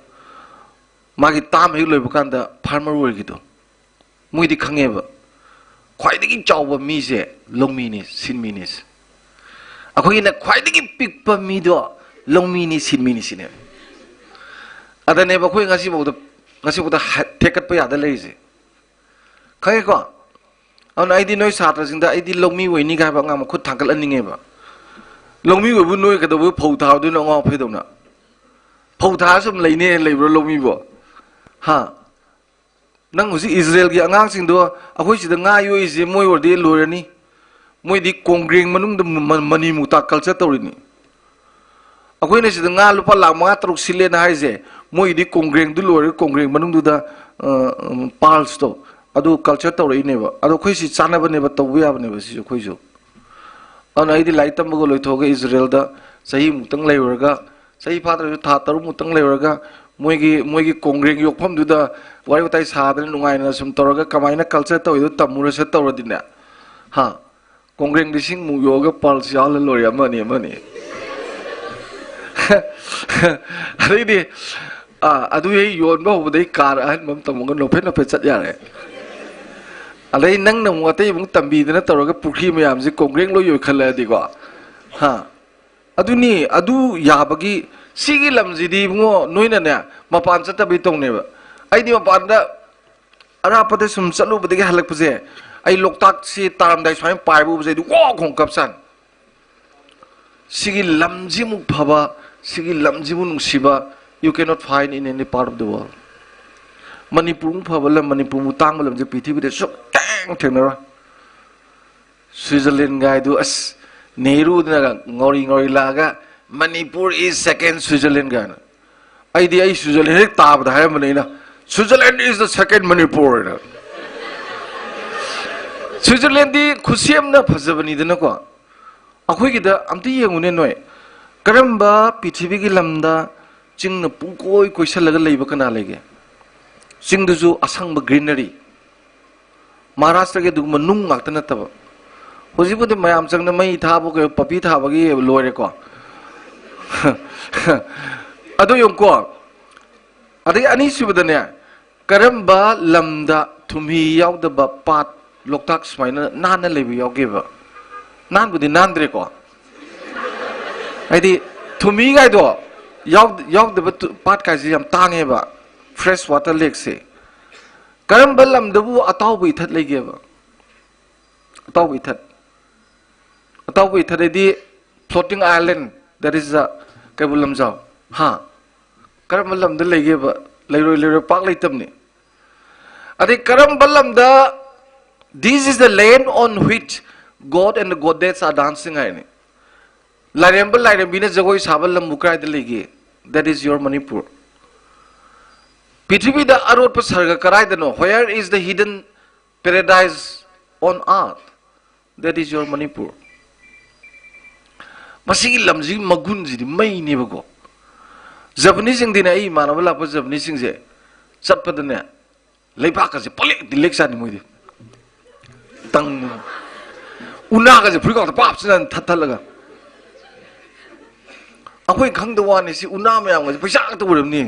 ꯃꯥꯒꯤ term ꯍꯦꯛ ꯂꯣꯏꯕ ꯀꯥꯟꯗ farmer ꯑꯣꯏꯔꯤꯗꯣ, ꯃꯣꯏꯗꯤ ꯈꯪꯉꯦꯕ, ꯈ꯭ꯋꯥꯏꯗꯒꯤ ꯆꯥꯎꯕ ꯃꯤꯁꯦ ꯂꯧꯃꯤꯅꯤ, ꯁꯤꯟꯃꯤꯅꯤ꯫ ꯑꯩꯈꯣꯏꯒꯤꯅ ꯈ꯭ꯋꯥꯏꯗꯒꯤ ꯄꯤꯛꯄ ꯃꯤꯗꯣ ꯂꯧꯃꯤꯅꯤ, ꯁꯤꯟꯃꯤꯅꯤ ꯁꯤꯅꯦꯕ꯫ ꯑꯗꯅꯦꯕ ꯑꯩꯈꯣꯏ ꯉꯁꯤꯐꯥꯎꯗ, ꯉꯁꯤꯐꯥꯎꯗ ꯍ-, ꯊꯦꯛꯀꯠꯄ ꯌꯥꯗ ꯂꯩꯔꯤꯁꯦ꯫ ꯈꯪꯉꯦꯀꯣ? ꯑꯗꯨꯅ ꯑꯩꯗꯤ ꯅꯣꯏ ꯁꯥꯇ꯭ꯔꯁꯤꯡꯗ ꯑꯩꯗꯤ ꯂꯧꯃꯤ ꯑꯣꯏꯅꯤꯒ ꯍꯥꯏꯕ ꯑꯉꯥꯡ ꯃꯈꯨꯠ ꯊꯥꯡꯒꯠꯍꯟꯅꯤꯡꯉꯦꯕ꯫ ꯂꯧꯃꯤ ꯑꯣꯏꯕꯨ ꯅꯣꯏ ꯀꯩꯗꯧꯕꯩ ꯐꯧ ꯊꯥꯗꯣꯏꯅꯣ ꯑꯉꯥꯎ ꯑꯐꯩꯗꯧꯅ? ꯐꯧ ꯊꯥꯔ ꯁꯨꯝ ꯂꯩꯅꯦ ꯂꯩꯕ꯭ꯔꯣ ꯂꯧꯃꯤꯕꯣ? ꯍꯥ? ꯅꯪ ꯍꯧꯖꯤꯛ ꯏꯖꯔꯦꯜꯒꯤ ꯑꯉꯥꯡꯁꯤꯡꯗꯣ ꯑꯩꯈꯣꯏ ꯁꯤꯗ ꯉꯥ ꯌꯣꯛꯏꯁꯦ ꯃꯣꯏ ꯑꯣꯏꯔꯗꯤ ꯂꯣꯏꯔꯅꯤ꯫ ꯃꯣꯏꯗꯤ ꯀꯣꯡꯒ꯭ꯔꯦꯡ ꯃꯅꯨꯡꯗ ꯃ-, ꯃꯅꯤ ꯃꯨꯛꯇꯥ culture ꯇꯧꯔꯤꯅꯤ꯫ ꯑꯩꯈꯣꯏꯅ ꯁꯤꯗ ꯉꯥ ꯂꯨꯄꯥ ꯂꯥꯈ ꯃꯉꯥ ꯇꯔꯨꯛ ꯁꯤꯠꯂꯦꯅ ꯍꯥꯏꯁꯦ, ꯃꯣꯏꯒꯤꯗꯤ ꯀꯣꯡꯒ꯭ꯔꯦꯡꯗꯨ ꯂꯣꯏꯔꯒ ꯀꯣꯡꯒ꯭ꯔꯦꯡ ꯃꯅꯨꯡꯗꯨꯗ, ꯑ, ꯎꯝ, pearlsꯇꯣ ꯑꯗꯨ culture ꯇꯧꯔꯛꯏꯅꯦꯕ꯫ ꯑꯗꯣ ꯑꯩꯈꯣꯏ ꯁꯤ ꯆꯥꯅꯕꯅꯦꯕ, ꯇꯧꯕ ꯌꯥꯕꯅꯦꯕ ꯁꯤꯁꯨ ꯑꯩꯈꯣꯏꯁꯨ꯫ ꯑꯗꯨꯅ ꯑꯩꯗꯤ ꯂꯥꯏꯔꯤꯛ ꯇꯝꯕꯒ ꯂꯣꯏꯊꯣꯛꯑꯒ ꯏꯖꯔꯦꯜꯗ ꯆꯍꯤꯃꯨꯛꯇꯪ ꯂꯩꯔꯨꯔꯒ, ꯆꯍꯤ ꯐꯥꯗ꯭ꯔꯁꯨ ꯊꯥ ꯇꯔꯨꯛꯃꯨꯛꯇꯪ ꯂꯩꯔꯨꯔꯒ, ꯃꯣꯏꯒꯤ, ꯃꯣꯏꯒꯤ ꯀꯣꯡꯒ꯭ꯔꯦꯡ ꯌꯣꯛꯐꯝꯗꯨꯗ ꯋꯥꯔꯤ ꯋꯥꯇꯥꯏ ꯁꯥꯗꯅ ꯅꯨꯡꯉꯥꯏꯅ ꯁꯨꯝ ꯇꯧꯔꯒ ꯀꯃꯥꯏꯅ culture ꯇꯧꯔꯤꯗꯣ ꯇꯝꯃꯨꯔꯁꯦ ꯇꯧꯔꯗꯤꯅꯦ, ꯍꯥ? ꯀꯣꯡꯒ꯭ꯔꯦꯡ ꯂꯤꯁꯤꯡꯃꯨꯛ ꯌꯣꯛꯑꯒ pearls ꯌꯥꯎꯍꯜꯂ ꯂꯣꯏꯔꯦ, ꯑꯃꯅꯤ, ꯑꯃꯅꯤ꯫ ꯑꯗꯩꯗꯤ, ꯑꯥ, ꯑꯗꯨ ꯍꯦꯛ ꯌꯣꯟꯕ ꯍꯧꯕꯗꯩ car ꯑꯍꯟꯕ ꯑꯃ ꯇꯝꯃꯒ ꯅꯣꯛꯐꯦꯠ ꯅꯣꯛꯐꯦꯠ ꯆꯠ ꯌꯥꯔꯦ꯫ ꯑꯗꯩ ꯅꯪꯅ ꯑꯃꯨꯛ ꯑꯇꯩ ꯑꯃꯨꯛ ꯇꯝꯕꯤꯗꯅ ꯇꯧꯔꯒ ꯄꯨꯈ꯭ꯔꯤ ꯃꯌꯥꯝꯁꯦ ꯀꯣꯡꯒ꯭ꯔꯦꯡ ꯂꯣꯏ ꯌꯣꯏꯈꯠꯂꯛꯑꯗꯤꯀꯣ꯫ ꯍꯥ? ꯑꯗꯨꯅꯤ, ꯑꯗꯨ ꯌꯥꯕꯒꯤ, ꯁꯤꯒꯤ ꯂꯝꯁꯤꯗꯤ ꯏꯕꯨꯡꯉꯣ, ꯅꯣꯏꯅꯅꯦ, ꯃꯄꯥꯟ ꯆꯠꯇꯕꯩ ꯇꯧꯅꯦꯕ꯫ ꯑꯩꯗꯤ ꯃꯄꯥꯟꯗ ꯑꯔꯥꯞꯄꯗ ꯁꯨꯝ ꯆꯠꯂꯨꯕꯗꯒꯤ ꯍꯜꯂꯛꯄꯁꯦ, ꯑꯩ ꯂꯣꯛꯇꯥꯛꯁꯤ ꯇꯥꯔꯝꯗꯥꯏ ꯁꯨꯃꯥꯏꯅ ꯄꯥꯏꯕ ꯎꯕꯁꯦ ꯑꯩꯗꯤ ꯋꯥ ꯈꯣꯡ ꯀꯞꯆꯥꯅꯤ꯫ ꯁꯤꯒꯤ ꯂꯝꯁꯤꯃꯨꯛ ꯐꯕ, ꯁꯤꯒꯤ ꯂꯝꯁꯤꯕꯨ ꯅꯨꯡꯁꯤꯕ, you cannot find in any part of the world. ꯃꯅꯤꯄꯨꯔꯃꯨꯛ ꯐꯕ ꯂꯝ, ꯃꯅꯤꯄꯨꯔꯃꯨꯛ ꯇꯥꯡꯕ ꯂꯝꯁꯦ ꯄ꯭ꯔꯤꯊꯤꯕꯤꯗ ꯁꯨꯛꯊꯦꯡ ꯊꯦꯡꯅꯔꯣꯏ꯫ ꯁ꯭ꯋꯤꯖꯔꯂꯦꯟ ꯒꯥꯏꯗꯨ, ꯑꯁ, ꯅꯦꯍꯔꯨꯗꯨꯅꯒ ꯉꯧꯔꯤ ꯉꯧꯔꯤ ꯂꯥꯛꯑꯒ, "Manipur is second Switzerland" ꯀꯥꯏꯅ꯫ ꯑꯩꯗꯤ ꯑꯩ ꯁ꯭ꯋꯤꯖꯔꯂꯦꯟ ꯍꯦꯛ ꯇꯥꯕꯗ ꯍꯥꯏꯔꯝꯕꯅꯦ ꯑꯩꯅ, "Switzerland is the second Manipur" ꯍꯥꯏꯅ꯫ ꯁ꯭ꯋꯤꯖꯔꯂꯦꯟꯗꯤ ꯈꯨꯠꯁꯦꯝꯅ ꯐꯖꯕꯅꯤꯗꯅꯀꯣ꯫ ꯑꯩꯈꯣꯏꯒꯤꯗ ꯑꯝꯇ ꯌꯦꯡꯉꯨꯅꯦ ꯅꯣꯏ, ꯀꯔꯝꯕ ꯄ꯭ꯔꯤꯊꯤꯕꯤꯒꯤ ꯂꯝꯗ ꯆꯤꯡꯅ ꯄꯨꯡꯀꯣꯏ ꯀꯣꯏꯁꯜꯂꯒ ꯂꯩꯕ ꯀꯅꯥ ꯂꯩꯒꯦ? ꯆꯤꯡꯗꯨꯁꯨ ꯑꯁꯪꯕ greenery꯫ ꯃꯍꯥꯔꯥꯁꯇ꯭ꯔꯒꯤ ꯑꯗꯨꯒꯨꯝꯕ ꯅꯨꯡ ꯉꯥꯛꯇ ꯅꯠꯇꯕ꯫ ꯍꯧꯖꯤꯛꯄꯨꯗꯤ ꯃꯌꯥꯝ ꯆꯪꯅ ꯃꯩ ꯊꯥꯕ, ꯀꯩ, ꯄꯞꯄꯤ ꯊꯥꯕꯒꯤ ꯂꯣꯏꯔꯦꯀꯣ꯫ ꯑꯗꯨ ꯌꯦꯡꯉꯨꯀꯣ꯫ ꯑꯗꯩ ꯑꯅꯤꯁꯨꯕꯗꯅꯦ, ꯀꯔꯝꯕ ꯂꯝꯗ ꯊꯨꯝꯍꯤ ꯌꯥꯎꯗꯕ ꯄꯥꯠ, ꯂꯣꯛꯇꯥꯛ ꯁꯨꯃꯥꯏꯅ ꯅꯥꯟꯅ ꯂꯩꯕ ꯌꯥꯎꯒꯦꯕ? ꯅꯥꯟꯕꯨꯗꯤ ꯅꯥꯟꯗ꯭ꯔꯦꯀꯣ꯫ ꯍꯥꯏꯗꯤ ꯊꯨꯝꯍꯤꯒꯥꯏꯗꯣ ꯌꯥꯎ-, ꯌꯥꯎꯗꯕ ꯇꯨ-, ꯄꯥꯠ ꯀꯥꯏꯁꯦ ꯌꯥꯝ ꯇꯥꯡꯉꯦꯕ, fresh water lakeꯁꯦ꯫ ꯀꯔꯝꯕ ꯂꯝꯗꯕꯨ ꯑꯇꯥꯎꯕ ꯏꯊꯠ ꯂꯩꯒꯦꯕ? ꯑꯇꯥꯎꯕ ꯏꯊꯠ꯫ ꯑꯇꯥꯎꯕ ꯏꯊꯠ ꯍꯥꯏꯗꯤ floating island, that is the Keibul Lamjao. ꯍꯥ? ꯀꯔꯝꯕ ꯂꯝꯗ ꯂꯩꯒꯦꯕ? ꯂꯩꯔꯣꯏ, ꯂꯩꯔꯣꯏ, ꯄꯥꯛ ꯂꯩꯇꯕꯅꯤ꯫ ꯑꯗꯩ ꯀꯔꯝꯕ ꯂꯝꯗ, "This is the land on which God and the goddess are dancing" ꯍꯥꯏꯅꯤ? ꯂꯥꯏꯔꯦꯝꯕ ꯂꯥꯏꯔꯦꯝꯕꯤꯅ ꯖꯒꯣꯏ ꯁꯥꯕ ꯂꯝꯕꯨ ꯀꯗꯥꯏꯗ ꯂꯩꯒꯦ? That is your Manipur. ꯄ꯭ꯔꯤꯊꯤꯕꯤꯗ ꯑꯔꯣꯠꯄ ꯁꯔꯒ ꯀꯗꯥꯏꯗꯅꯣ? Where is the hidden paradise on earth? That is your Manipur. ꯃꯁꯤꯒꯤ ꯂꯝꯁꯤꯒꯤ ꯃꯒꯨꯟꯁꯤꯗꯤ ꯃꯩꯅꯦꯕꯀꯣ꯫ ꯖꯄꯅꯤꯁꯁꯤꯡꯗꯤꯅꯦ, ꯑꯩ ꯏꯃꯥꯟꯅꯕ ꯂꯥꯛꯄ ꯖꯄꯅꯤꯁꯁꯤꯡꯁꯦ ꯆꯠꯄꯗꯅꯦ, ꯂꯩꯕꯥꯛꯀꯁꯦ ꯄꯣꯂꯦꯛ ꯇꯤꯂꯦꯛ ꯆꯥꯅꯤ ꯃꯣꯏꯗꯤ꯫ ꯇꯪ-, ꯎꯅꯥꯒꯁꯦ ꯐꯨꯔꯤꯠꯀꯥꯎꯗ ꯄꯥꯞꯁꯤꯅ ꯊꯠ ꯊꯠꯂꯒ꯫ ꯑꯩꯈꯣꯏ ꯈꯪꯗꯕ ꯋꯥꯅꯤ, ꯁꯤ ꯎꯅꯥ ꯃꯌꯥꯝꯒꯁꯦ ꯄꯩꯁꯥ ꯉꯥꯛꯇ ꯑꯣꯏꯔꯝꯅꯤ꯫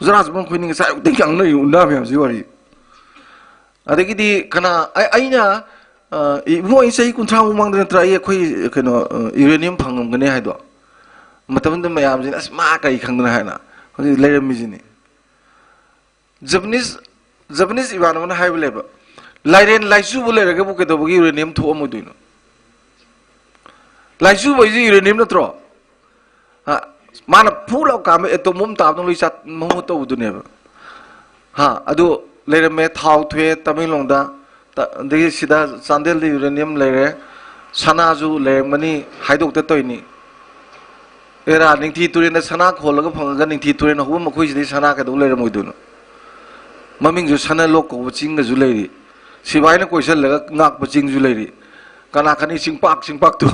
ꯑꯣꯖꯥ ꯔꯥꯖꯃꯣꯍꯟ ꯈꯣꯏꯅꯤꯡ ꯉꯁꯥꯏ ꯑꯌꯨꯛꯇꯒꯤ ꯉꯥꯡꯅꯔꯤ ꯎꯅꯥ ꯃꯌꯥꯝꯁꯤꯒꯤ ꯋꯥꯔꯤ꯫ ꯑꯗꯒꯤꯗꯤ ꯀꯅꯥ, ꯑꯩ-, ꯑꯩꯅ, ꯑ, ꯏꯕꯨꯡꯉꯣ, ꯑꯩ ꯆꯍꯤ ꯀꯨꯟꯊ꯭ꯔꯥ ꯃꯨꯛ ꯃꯃꯥꯡꯗ ꯅꯠꯇ꯭ꯔꯥ ꯑꯩ, ꯑꯩꯈꯣꯏ, ꯀꯩꯅꯣ, ꯑ, uranium ꯐꯪꯉꯝꯒꯅꯤ ꯍꯥꯏꯗꯣ? ꯃꯇꯝꯗꯨꯗ ꯃꯌꯥꯝꯁꯤꯅ, "ꯑꯁ, ꯃꯥ ꯀꯔꯤ ꯈꯪꯗꯅ?" ꯍꯥꯏꯅ ꯍꯧꯖꯤꯛ ꯂꯩꯔꯝꯃꯤꯁꯤꯅꯤ꯫ ꯖꯄꯅꯤꯁ, ꯖꯄꯅꯤꯁ ꯏꯃꯥꯟꯅꯕꯅ ꯍꯥꯏꯕ ꯂꯩꯕ, "ꯂꯥꯏꯔꯦꯟ ꯂꯥꯏꯆꯨꯕ ꯂꯩꯔꯒꯕꯨ ꯀꯩꯗꯧꯕꯒꯤ uranium ꯊꯣꯛꯑꯝꯃꯣꯏꯗꯣꯏꯅꯣ? ꯂꯥꯏꯆꯨꯕ ꯍꯥꯏꯁꯤ uranium ꯅꯠꯇ꯭ꯔꯣ?" ꯑ, ꯃꯥꯅ ꯐꯨ ꯂꯥꯎ ꯀꯥꯝꯕ atom bomb ꯇꯥꯕꯗꯧꯅ ꯂꯣꯏ ꯆꯥ-, ꯃꯍꯨꯠ ꯇꯧꯕꯗꯨꯅꯦꯕ꯫ ꯍꯥ, ꯑꯗꯨ ꯂꯩꯔꯝꯃꯦ, ꯊꯥꯎ ꯊꯣꯛꯑꯦ ꯇꯃꯦꯡꯂꯣꯡꯗ, ꯇ-, ꯑꯗꯒꯤ ꯁꯤꯗ ꯆꯥꯟꯗꯦꯜꯗ uranium ꯂꯩꯔꯦ, ꯁꯅꯥꯁꯨ ꯂꯩꯔꯝꯒꯅꯤ, ꯍꯥꯏꯗꯣꯛꯇ ꯇꯧꯔꯤꯅꯤ꯫ ꯑꯦꯔꯥ, ꯅꯤꯡꯊꯤ ꯇꯨꯔꯦꯟꯗ ꯁꯅꯥ ꯈꯣꯜꯂꯒ ꯐꯪꯉꯒ ꯅꯤꯡꯊꯤ ꯇꯨꯔꯦꯟ ꯍꯧꯕ ꯃꯈꯣꯏꯁꯤꯗꯤ ꯁꯅꯥ ꯀꯩꯗꯧ ꯂꯩꯔꯝꯃꯣꯏꯗꯣꯏꯅꯣ? ꯃꯃꯤꯡꯁꯨ ꯁꯅꯥ ꯂꯣꯛ ꯀꯧꯕ ꯆꯤꯡꯒꯁꯨ ꯂꯩꯔꯤ, ꯁꯤꯐꯥꯏꯅ ꯀꯣꯏꯁꯜꯂꯒ ꯉꯥꯛꯄ ꯆꯤꯡꯁꯨ ꯂꯩꯔꯤ꯫ ꯀꯅꯥ ꯈꯪꯅꯤ, ꯆꯤꯡꯄꯥꯛ ꯆꯤꯡꯄꯥꯛꯇꯨ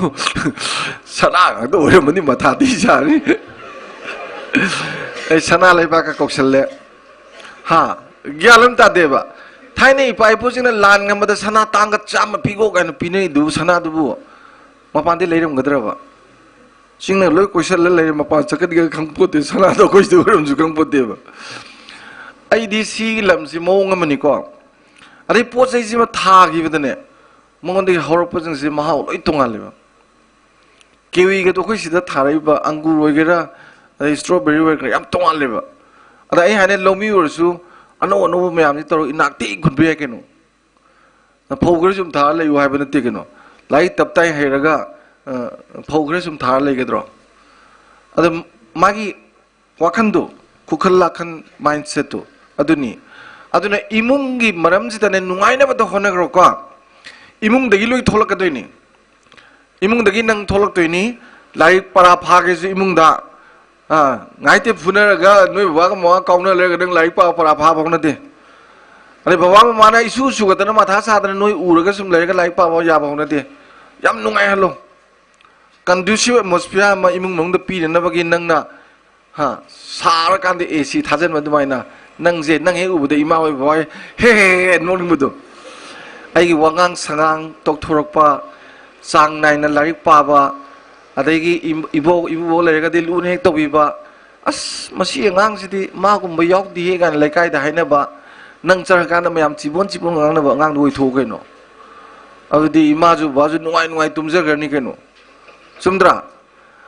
ꯁꯅꯥ ꯉꯥꯛꯇ ꯑꯣꯏꯔꯝꯃꯅꯤ, ꯃꯊꯥꯗꯤ ꯁꯥꯔꯤ꯫ ꯑꯩ ꯁꯅꯥ ꯂꯩꯕꯥꯛꯀ ꯀꯧꯁꯜꯂꯦ꯫ ꯍꯥ? ꯒ꯭ꯌꯥꯟ ꯑꯃ ꯇꯥꯗꯦꯕ꯫ ꯊꯥꯏꯅ ꯏꯄꯥ ꯏꯄꯨꯁꯤꯡꯅ ꯂꯥꯟ ꯉꯝꯕꯗ ꯁꯅꯥ ꯇꯥꯡꯒ ꯆꯥꯝꯃ ꯄꯤꯈꯣ ꯀꯥꯏꯅ ꯄꯤꯅꯩꯗꯨ, ꯁꯅꯥꯗꯨꯕꯨ ꯃꯄꯥꯟꯗꯩ ꯂꯩꯔꯝꯒꯗ꯭ꯔꯕ? ꯆꯤꯡꯅ ꯂꯣꯏ ꯀꯣꯏꯁꯜꯂ ꯂꯩꯔꯦ, ꯃꯄꯥꯟ ꯆꯠꯀꯅꯤꯒ ꯈꯪꯄꯣꯠꯇꯦ, ꯁꯅꯥꯗꯣ ꯑꯩꯈꯣꯏ ꯁꯤꯗ ꯑꯣꯏꯔꯝꯁꯨ ꯈꯪꯄꯣꯠꯇꯦꯕ꯫ ꯑꯩꯗꯤ ꯁꯤꯒꯤ ꯂꯝꯁꯤ ꯃꯑꯣꯡ ꯑꯃꯅꯤꯀꯣ꯫ ꯑꯗꯩ ꯄꯣꯠ ꯆꯩꯁꯤꯃ ꯊꯥꯈꯤꯕꯗꯅꯦ, ꯃꯉꯣꯟꯗꯒꯤ ꯍꯧꯔꯛꯄꯁꯤꯡꯁꯤ ꯃꯍꯥꯎ ꯂꯣꯏ ꯇꯣꯡꯉꯥꯜꯂꯦꯕ꯫ ꯀꯤꯋꯤꯒꯗꯣ ꯑꯩꯈꯣꯏ ꯁꯤꯗ ꯊꯥꯔꯛꯏꯕ ꯑꯪꯒꯨꯔ ꯑꯣꯏꯒꯦꯔꯥ, ꯑꯗꯩ ꯏꯁꯇ꯭ꯔꯣꯕꯦꯔꯤ ꯑꯣꯏꯒꯦꯔꯥ, ꯌꯥꯝ ꯇꯣꯡꯉꯥꯜꯂꯦꯕ꯫ ꯑꯗ ꯑꯩ ꯍꯥꯏꯅ, ꯂꯧꯃꯤ ꯑꯣꯏꯔꯁꯨ ꯑꯅꯧ ꯑꯅꯧꯕ ꯃꯌꯥꯝꯁꯤ ꯇꯧꯔꯒ ꯏꯅꯥꯛꯇꯤ ꯈꯨꯟꯕ ꯌꯥꯏ ꯀꯩꯅꯣ꯫ ꯐꯧ ꯈꯔ ꯁꯨꯝ ꯊꯥꯔ ꯂꯩꯌꯨ ꯍꯥꯏꯕ ꯅꯠꯇꯦ ꯀꯩꯅꯣ꯫ ꯂꯥꯏꯔꯤꯛ ꯇꯞ ꯇꯥꯏ ꯍꯩꯔꯒ, ꯑ, ꯐꯧ ꯈꯔ ꯁꯨꯝ ꯊꯥꯔ ꯂꯩꯒꯗ꯭ꯔꯣ? ꯑꯗ ꯃꯥꯒꯤ ꯋꯥꯈꯟꯗꯣ, ꯈꯨꯈꯜ ꯂꯥꯈꯟ, ꯃꯥꯏꯟꯁꯦꯠꯇꯣ ꯑꯗꯨꯅꯤ꯫ ꯑꯗꯨꯅ ꯏꯃꯨꯡꯒꯤ ꯃꯔꯝꯁꯤꯗꯅꯦ ꯅꯨꯡꯉꯥꯏꯅꯕꯗ ꯍꯣꯠꯅꯈ꯭ꯔꯣꯀꯣ꯫ ꯏꯃꯨꯡꯗꯒꯤ ꯂꯣꯏ ꯊꯣꯛꯂꯛꯀꯗꯣꯏꯅꯤ꯫ ꯏꯃꯨꯡꯗꯒꯤ ꯅꯪ ꯊꯣꯛꯂꯛꯇꯣꯏꯅꯤ꯫ ꯂꯥꯏꯔꯤꯛ ꯄꯔꯥ ꯐꯥꯒꯦꯁꯨ ꯏꯃꯨꯡꯗ, ꯑꯥ, ꯉꯥꯏꯇꯦ ꯐꯨꯅꯔꯒ ꯅꯣꯏ ꯕꯕꯥꯒ ꯃꯃꯥꯒ ꯀꯥꯎꯅ ꯂꯩꯔꯒ ꯅꯪ ꯂꯥꯏꯔꯤꯛ ꯄꯥꯕ ꯄꯔꯥ ꯐꯥꯕ ꯍꯧꯅꯗꯦ꯫ ꯑꯗꯩ ꯕꯕꯥ ꯃꯃꯥꯅ ꯏꯁꯨ ꯁꯨꯒꯗꯅ ꯃꯊꯥ ꯁꯥꯗꯅ ꯅꯣꯏ ꯎꯔꯒ ꯁꯨꯝ ꯂꯩꯔꯒ ꯂꯥꯏꯔꯤꯛ ꯄꯥꯕ ꯌꯥꯕ ꯍꯧꯅꯗꯦ꯫ ꯌꯥꯝ ꯅꯨꯡꯉꯥꯏꯍꯜꯂꯣ꯫ Conducive atmosphere ꯑꯃ ꯏꯃꯨꯡ ꯃꯅꯨꯡꯗ ꯄꯤꯅꯅꯕꯒꯤ ꯅꯪꯅ, ꯍꯥ, ꯁꯥꯔꯀꯥꯟꯗ ꯑꯦ ꯁꯤ ꯊꯥꯖꯤꯟꯕ ꯑꯗꯨꯃꯥꯏꯅ, ꯅꯪꯁꯦ ꯅꯪ ꯍꯦꯛ ꯎꯕꯗ ꯏꯃꯥ ꯍꯣꯏ ꯕꯕꯥ ꯍꯣꯏ ꯍꯦ ꯍꯦ ꯍꯦ ꯍꯦ ꯅꯣꯛꯅꯤꯡꯕꯗꯣ꯫ ꯑꯩꯒꯤ ꯋꯥꯉꯥꯡ ꯁꯉꯥꯡ ꯇꯧꯊꯣꯔꯛꯄ, ꯆꯥꯡ ꯅꯥꯏꯅ ꯂꯥꯏꯔꯤꯛ ꯄꯥꯕ, ꯑꯗꯒꯤ ꯏꯝ-, ꯏꯕꯣꯛ ꯏꯄꯨꯕꯣꯛ ꯂꯩꯔꯒꯗꯤ ꯂꯨꯅ ꯍꯦꯛ ꯇꯧꯕꯤꯕ, "ꯑꯁ, ꯃꯁꯤ ꯑꯉꯥꯡꯁꯤꯗꯤ ꯃꯥꯒꯨꯝꯕ ꯌꯥꯎꯗꯤꯌꯦ" ꯀꯥꯏꯅ ꯂꯩꯀꯥꯏꯗ ꯍꯥꯏꯅꯕ, ꯅꯪ ꯆꯠꯈ꯭ꯔꯀꯥꯟꯗ ꯃꯌꯥꯝ ꯆꯤꯕꯣꯟ ꯆꯤꯕꯣꯟ ꯉꯥꯡꯅꯕ ꯑꯉꯥꯡꯗꯨ ꯑꯣꯏꯊꯣꯛꯎ ꯀꯩꯅꯣ꯫ ꯑꯗꯨꯗꯤ ꯏꯃꯥꯁꯨ ꯕꯕꯥꯁꯨ ꯅꯨꯡꯉꯥꯏ ꯅꯨꯡꯉꯥꯏ ꯇꯨꯝꯖꯈ꯭ꯔꯅꯤ ꯀꯩꯅꯣ꯫ ꯆꯨꯝꯗ꯭ꯔꯥ?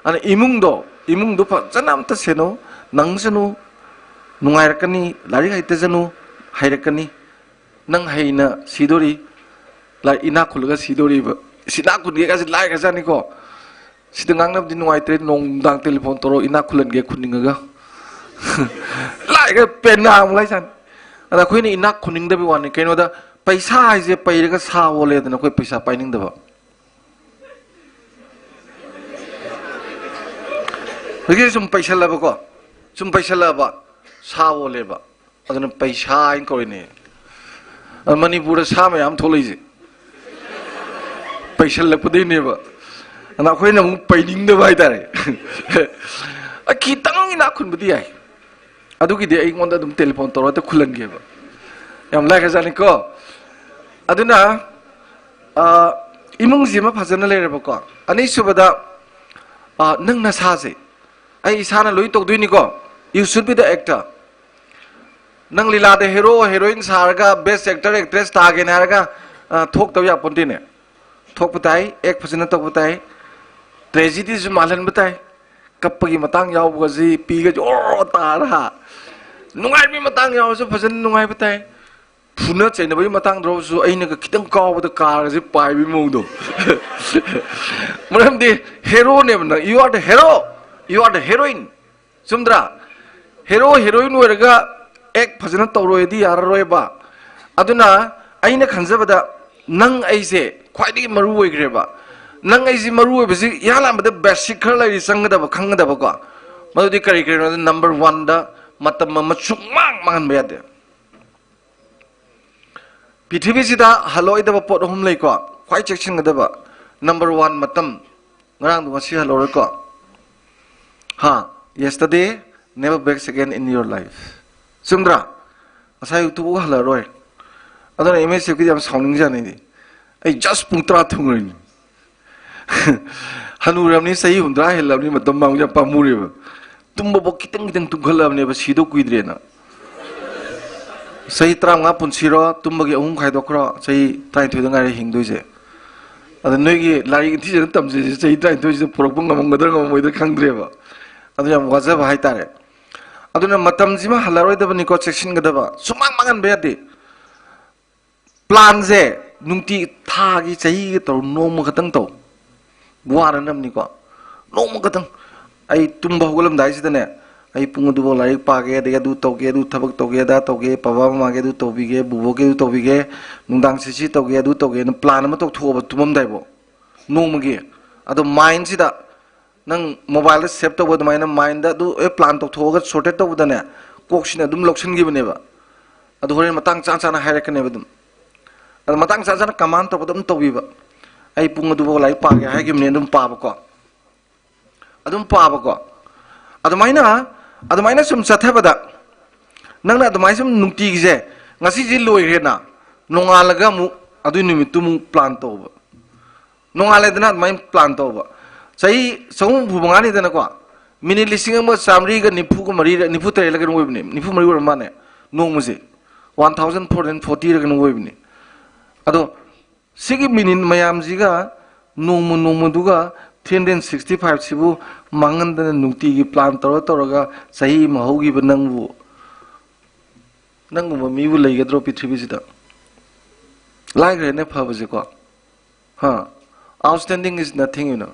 ꯑꯗꯨꯅ ꯏꯃꯨꯡꯗꯣ, ꯏꯃꯨꯡꯗꯣ ꯐꯖꯅ ꯑꯝꯇ ꯁꯦꯟꯅꯧ, ꯅꯪꯁꯅꯨ, ꯅꯨꯡꯉꯥꯏꯔꯛꯀꯅꯤ, ꯂꯥꯏꯔꯤꯛ ꯍꯩꯇꯁꯅꯨ, ꯍꯩꯔꯛꯀꯅꯤ꯫ ꯅꯪ ꯍꯩꯅ ꯁꯤꯗꯣꯔꯤ, ꯂꯥꯏ-, ꯏꯅꯥꯛ ꯈꯨꯜꯂꯒ ꯁꯤꯗꯣꯔꯤꯕ꯫ ꯏꯁ, ꯏꯅꯥꯛ ꯈꯨꯟꯒꯦ ꯀꯥꯏꯁꯦ ꯂꯥꯏꯈ꯭ꯔꯖꯥꯠꯅꯤꯀꯣ꯫ ꯁꯤꯗ ꯉꯥꯡꯅꯕꯗꯤ ꯅꯨꯡꯉꯥꯏꯇ꯭ꯔꯦ, ꯅꯣꯡꯗꯥꯡ ꯇꯦꯂꯤꯐꯣꯟ ꯇꯧꯔꯣ, ꯏꯅꯥꯛ ꯈꯨꯜꯍꯟꯒꯦ ꯈꯨꯟꯅꯤꯡꯉꯒ꯫ ꯂꯥꯏꯒ ꯄꯦꯟꯅ ꯑꯃꯨꯛ ꯂꯥꯏꯁꯥꯟ꯫ ꯑꯗ ꯑꯩꯈꯣꯏꯅ ꯏꯅꯥꯛ ꯈꯨꯟꯅꯤꯡꯗꯕꯒꯤ ꯋꯥꯅꯤ꯫ ꯀꯩꯅꯣꯗ ꯄꯩꯁꯥ ꯍꯥꯏꯁꯦ ꯄꯩꯔꯒ ꯁꯥ ꯑꯣꯜꯂꯦꯗꯅ ꯑꯩꯈꯣꯏ ꯄꯩꯁꯥ ꯄꯥꯏꯅꯤꯡꯗꯕ꯫ ꯍꯧꯖꯤꯛ ꯁꯨꯝ ꯄꯩꯁꯜꯂꯕꯀꯣ, ꯁꯨꯝ ꯄꯩꯁꯜꯂꯛꯑꯕ, ꯁꯥ ꯑꯣꯜꯂꯦꯕ꯫ ꯑꯗꯨꯅ ꯄꯩꯁꯥ ꯍꯥꯏꯅ ꯀꯧꯔꯤꯅꯦ꯫ ꯑꯗ ꯃꯅꯤꯄꯨꯔꯗ ꯁꯥ ꯃꯌꯥꯝ ꯊꯣꯛꯂꯛꯏꯁꯦ ꯄꯩꯁꯜꯂꯛꯄꯗꯩꯅꯦꯕ꯫ ꯑꯗ ꯑꯩꯈꯣꯏꯅ ꯑꯃꯨꯛ ꯄꯩꯅꯤꯡꯗꯕ ꯍꯥꯏꯇꯥꯔꯦ꯫ ꯑ, ꯈꯤꯇꯪ ꯏꯅꯥꯛ ꯈꯨꯟꯕꯗꯤ ꯌꯥꯏ, ꯑꯗꯨꯒꯤꯗꯤ ꯑꯩꯉꯣꯟꯗ ꯑꯗꯨꯝ ꯇꯦꯂꯤꯐꯣꯟ ꯇꯧꯔꯒ ꯈꯨꯜꯍꯟꯒꯦꯕ꯫ ꯌꯥꯝ ꯂꯥꯏꯈ꯭ꯔꯖꯥꯠꯅꯤꯀꯣ꯫ ꯑꯗꯨꯅ, ꯑ, ꯏꯃꯨꯡꯁꯤ ꯑꯃ ꯐꯖꯅ ꯂꯩꯔꯕꯀꯣ꯫ ꯑꯅꯤꯁꯨꯕꯗ, ꯑ, ꯅꯪ ꯅꯁꯥꯁꯦ, "ꯑꯩ ꯏꯁꯥꯅ ꯂꯣꯏ ꯇꯧꯗꯣꯏꯅꯤꯀꯣ, you should be the actor." ꯅꯪ ꯂꯤꯂꯥꯗ ꯍꯦꯔꯣ ꯍꯦꯔꯣꯏꯟ ꯁꯥꯔꯒ ꯕꯦꯁ ꯑꯦꯛꯇꯔ ꯑꯦꯛꯇ꯭ꯔꯦꯁ ꯇꯥꯒꯦꯅ ꯍꯥꯏꯔꯒ, ꯑ, ꯊꯣꯛꯇꯕ ꯌꯥꯄꯣꯟꯇꯦꯅꯦ꯫ ꯊꯣꯛꯄ ꯇꯥꯏ, ꯑꯦꯛ ꯐꯖꯅ ꯇꯧꯕ ꯇꯥꯏ, ꯇ꯭ꯔꯦꯖꯤꯗꯤꯁꯨ ꯃꯥꯜꯍꯟꯕ ꯇꯥꯏ꯫ ꯀꯞꯄꯒꯤ ꯃꯇꯥꯡ ꯌꯥꯎꯕꯒꯁꯤ ꯄꯤꯒꯁꯤ ꯑꯣꯔꯣ ꯇꯥꯔ ꯍꯥ꯫ ꯅꯨꯡꯉꯥꯏꯕꯒꯤ ꯃꯇꯥꯡ ꯌꯥꯎꯔꯁꯨ ꯐꯖꯅ ꯅꯨꯡꯉꯥꯏꯕ ꯇꯥꯏ꯫ ꯐꯨꯅ ꯆꯩꯅꯕꯒꯤ ꯃꯇꯥꯡꯗ ꯑꯣꯏꯔꯁꯨ ꯑꯩꯅꯒ ꯈꯤꯇꯪ ꯀꯥꯎꯕꯗ ꯀꯥꯔꯒꯁꯦ ꯄꯥꯏꯕꯒꯤ ꯃꯑꯣꯡꯗꯣ꯫ ꯃꯔꯝꯗꯤ ꯍꯦꯔꯣꯅꯦꯕ ꯅꯪ, you are the hero, you are the heroine꯫ ꯆꯨꯝꯗ꯭ꯔꯥ? ꯍꯦꯔꯣ ꯍꯦꯔꯣꯏꯟ ꯑꯣꯏꯔꯒ ꯑꯦꯛ ꯐꯖꯅ ꯇꯧꯔꯣꯏꯗꯤ ꯌꯥꯔꯔꯣꯏꯕ꯫ ꯑꯗꯨꯅ ꯑꯩꯅ ꯈꯟꯖꯕꯗ ꯅꯪ ꯑꯩꯁꯦ ꯈ꯭ꯋꯥꯏꯗꯒꯤ ꯃꯔꯨ ꯑꯣꯏꯈ꯭ꯔꯦꯕ꯫ ꯅꯪ ꯑꯩꯁꯦ ꯃꯔꯨ ꯑꯣꯏꯕꯁꯤ ꯏꯍꯥꯟ ꯍꯥꯟꯕꯗ ꯕꯦꯁꯤꯛ ꯈꯔ ꯂꯩꯔꯤ ꯆꯪꯒꯗꯕ, ꯈꯪꯒꯗꯕꯀꯣ꯫ ꯃꯗꯨꯗꯤ ꯀꯔꯤ ꯀꯔꯤꯅꯣꯗ, ꯅꯝꯕꯔ ꯋꯥꯟꯗ ꯃꯇꯝ ꯑꯃ ꯁꯨꯡꯃꯥꯡ ꯃꯥꯡꯍꯟꯕ ꯌꯥꯗꯦ꯫ ꯄ꯭ꯔꯤꯊꯤꯕꯤꯁꯤꯗ ꯍꯜꯂꯛꯑꯣꯏꯗꯕ ꯄꯣꯠ ꯑꯍꯨꯝ ꯂꯩꯀꯣ, ꯈ꯭ꯋꯥꯏ ꯆꯦꯛꯁꯤꯟꯒꯗꯕ꯫ ꯅꯝꯕꯔ ꯋꯥꯟ, ꯃꯇꯝ꯫ ꯉꯔꯥꯡꯗꯣ ꯉꯁꯤ ꯍꯜꯂꯛꯑꯔꯣꯏꯀꯣ꯫ ꯍꯥ? Yesterday never backs again in your life. ꯆꯨꯝꯗ꯭ꯔꯥ? ꯉꯁꯥꯏ ꯑꯌꯨꯛꯇꯨꯕꯨ ꯍꯜꯂꯛꯑꯔꯣꯏ꯫ ꯑꯗꯨꯅ ꯑꯦꯝ ꯑꯦꯁ ꯑꯦꯐꯀꯤꯗꯤ ꯌꯥꯝ ꯁꯥꯎꯅꯤꯡꯖꯥꯠꯅꯤꯗꯤ꯫ ꯑꯩ just ꯄꯨꯡ ꯇꯔꯥ ꯊꯨꯡꯉꯔꯤꯅꯤ꯫ ꯍꯅꯨꯔꯕꯅꯤ, ꯆꯍꯤ ꯍꯨꯝꯗ꯭ꯔꯥ ꯍꯦꯜꯂꯕꯅꯤ, ꯃꯇꯝ ꯃꯥꯡꯕ ꯌꯥꯝ ꯄꯥꯝꯃꯨꯔꯦꯕ꯫ ꯇꯨꯝꯕꯐꯥꯎ ꯈꯤꯇꯪ ꯈꯤꯇꯪ ꯇꯨꯝꯈꯠꯂꯕꯅꯦꯕ, ꯁꯤꯗꯧ ꯀꯨꯏꯗ꯭ꯔꯦꯅ꯫ ꯆꯍꯤ ꯇꯔꯥꯃꯉꯥ ꯄꯨꯟꯁꯤꯔꯣ, ꯇꯨꯝꯕꯒꯤ ꯑꯍꯨꯝ ꯈꯥꯏꯗꯣꯛꯈ꯭ꯔꯣ, ꯆꯍꯤ ꯇꯔꯥꯅꯤꯊꯣꯏꯗ ꯉꯥꯏꯔꯦ ꯍꯤꯡꯗꯣꯏꯁꯦ꯫ ꯑꯗ ꯅꯣꯏꯒꯤ ꯂꯥꯏꯔꯤꯛ ꯏꯟꯊꯤꯖꯅ ꯇꯝꯖꯩꯁꯦ ꯆꯍꯤ ꯇꯔꯥꯅꯤꯊꯣꯏꯁꯤꯗ ꯄꯨꯔꯛꯄ ꯉꯝꯃꯝꯒꯗ꯭ꯔꯥ ꯉꯝꯃꯝꯃꯣꯏꯗ꯭ꯔꯥ ꯈꯪꯗ꯭ꯔꯦꯕ꯫ ꯑꯗꯨ ꯌꯥꯝ ꯋꯥꯖꯕ ꯍꯥꯏꯇꯥꯔꯦ꯫ ꯑꯗꯨꯅ ꯃꯇꯝꯁꯤꯃ ꯍꯜꯂꯔꯣꯏꯗꯕꯅꯤꯀꯣ, ꯆꯦꯛꯁꯤꯟꯒꯗꯕ꯫ ꯁꯨꯃꯥꯡ ꯃꯥꯡꯍꯟꯕ ꯌꯥꯗꯦ꯫ ꯄ꯭ꯂꯥꯟꯁꯦ ꯅꯨꯡꯇꯤ, ꯊꯥꯒꯤ, ꯆꯍꯤꯒꯤ ꯇꯧ, ꯅꯣꯡꯃ ꯈꯛꯇꯪ ꯇꯧ꯫ ꯋꯥꯅꯅꯕꯅꯤꯀꯣ꯫ ꯅꯣꯡꯃ ꯈꯛꯇꯪ꯫ ꯑꯩ ꯇꯨꯝꯕ ꯍꯧꯒꯠꯂꯝꯗꯥꯏꯁꯤꯗꯅꯦ, ꯑꯩ ꯄꯨꯡ ꯑꯗꯨꯐꯥꯎ ꯂꯥꯏꯔꯤꯛ ꯄꯥꯒꯦ, ꯑꯗꯒꯤ ꯑꯗꯨ ꯇꯧꯒꯦ, ꯑꯗꯨ ꯊꯕꯛ ꯇꯧꯒꯦ, ꯑꯗꯥ ꯇꯧꯒꯦ, ꯄꯕꯥ ꯃꯃꯥꯒꯤ ꯑꯗꯨ ꯇꯧꯕꯤꯒꯦ, ꯕꯨꯕꯣꯛꯀꯤ ꯑꯗꯨ ꯇꯧꯕꯤꯒꯦ, ꯅꯨꯡꯗꯥꯡꯁꯦ ꯁꯤ ꯇꯧꯒꯦ, ꯑꯗꯨ ꯇꯧꯒꯦꯅ ꯄ꯭ꯂꯥꯟ ꯑꯃ ꯇꯧꯊꯣꯛꯑꯕ ꯇꯨꯝꯃꯝꯗꯥꯏꯐꯥꯎ꯫ ꯅꯣꯡꯃꯒꯤ꯫ ꯑꯗꯣ ꯃꯥꯏꯟꯁꯤꯗ ꯅꯪ ꯃꯣꯕꯥꯏꯜꯗ ꯁꯦꯞ ꯇꯧꯕ ꯑꯗꯨꯃꯥꯏꯅ ꯃꯥꯏꯟꯗ ꯑꯗꯨ ꯑꯦ ꯄ꯭ꯂꯥꯟ ꯇꯧꯊꯣꯛꯑꯒ ꯁꯣꯔꯇꯦꯠ ꯇꯧꯕꯗꯅꯦ, ꯀꯣꯛꯁꯤꯅ ꯑꯗꯨꯝ ꯂꯧꯁꯤꯟꯈꯤꯕꯅꯦꯕ꯫ ꯑꯗꯨ ꯍꯣꯔꯦꯟ ꯃꯇꯥꯡ ꯆꯥ ꯆꯥꯅ ꯍꯥꯏꯔꯛꯀꯅꯦꯕ ꯑꯗꯨꯝ꯫ ꯑꯗꯣ ꯃꯇꯥꯡ ꯆꯥ ꯆꯥꯅ ꯀꯃꯥꯟ ꯇꯧꯕꯗ ꯑꯗꯨꯝ ꯇꯧꯕꯤꯕ꯫ ꯑꯩ ꯄꯨꯡ ꯑꯗꯨꯐꯥꯎ ꯂꯥꯏꯔꯤꯛ ꯄꯥꯒꯦ ꯍꯥꯏꯈꯤꯕꯅꯦ, ꯑꯗꯨꯝ ꯄꯥꯕꯀꯣ꯫ ꯑꯗꯨꯝ ꯄꯥꯕꯀꯣ꯫ ꯑꯗꯨꯃꯥꯏꯅ ꯑꯗꯨꯃꯥꯏꯅ ꯁꯨꯝ ꯆꯠꯊꯕꯗ, ꯅꯪꯅ ꯑꯗꯨꯃꯥꯏꯅ ꯁꯨꯝ ꯅꯨꯡꯇꯤꯒꯤꯁꯦ, ꯉꯁꯤꯁꯦ ꯂꯣꯏꯈ꯭ꯔꯦꯅ, ꯅꯣꯡꯉꯥꯜꯂꯒ ꯑꯃꯨꯛ ꯑꯗꯨꯏ ꯅꯨꯃꯤꯠꯇꯨ ꯑꯃꯨꯛ ꯄ꯭ꯂꯥꯟ ꯇꯧꯕ꯫ ꯅꯣꯡꯉꯥꯜꯂꯦꯗꯅ ꯑꯗꯨꯃꯥꯏꯅ ꯄ꯭ꯂꯥꯟ ꯇꯧꯕ꯫ ꯆꯍꯤ ꯆꯍꯨꯝ ꯍꯨꯝꯐꯨ ꯃꯉꯥꯅꯤꯗꯅꯀꯣ, ꯃꯤꯅꯤꯠ ꯂꯤꯁꯤꯡ ꯑꯃ ꯆꯥꯃꯔꯤꯒ ꯅꯤꯐꯨꯒ ꯃꯔꯤꯔ, ꯅꯤꯐꯨ ꯇꯔꯦꯠꯂ ꯀꯩꯅꯣ ꯑꯣꯏꯕꯅꯦ, ꯅꯤꯐꯨ ꯃꯔꯤ ꯑꯣꯏꯔ ꯃꯥꯅꯦ꯫ ꯅꯣꯡꯃꯁꯦ ꯋꯥꯟ ꯊꯥꯎꯖꯟ ꯐꯣꯔ ꯍꯟꯗ꯭ꯔꯦꯠ ꯐꯣꯔꯇꯤꯔ ꯀꯩꯅꯣ ꯑꯣꯏꯕꯅꯦ꯫ ꯑꯗꯣ ꯁꯤꯒꯤ ꯃꯤꯅꯤꯠ ꯃꯌꯥꯝꯁꯤꯒ ꯅꯣꯡꯃ ꯅꯣꯡꯃꯗꯨꯒ ꯊ꯭ꯔꯤ ꯍꯟꯗ꯭ꯔꯦꯠ ꯁꯤꯛꯁꯇꯤ ꯐꯥꯏꯚꯁꯤꯕꯨ ꯃꯥꯡꯍꯟꯗꯅ ꯅꯨꯡꯇꯤꯒꯤ ꯄ꯭ꯂꯥꯟ ꯇꯧꯔ ꯇꯧꯔꯒ ꯆꯍꯤ ꯑꯃ ꯍꯧꯈꯤꯕ ꯅꯪꯕꯨ, ꯅꯪꯒꯨꯝꯕ ꯃꯤꯕꯨ ꯂꯩꯒꯗ꯭ꯔꯣ ꯄ꯭ꯔꯤꯊꯤꯕꯤꯁꯤꯗ? ꯂꯥꯏꯈ꯭ꯔꯦꯅꯦ ꯐꯕꯁꯦꯀꯣ꯫ Huh? Outstanding is nothing, you know.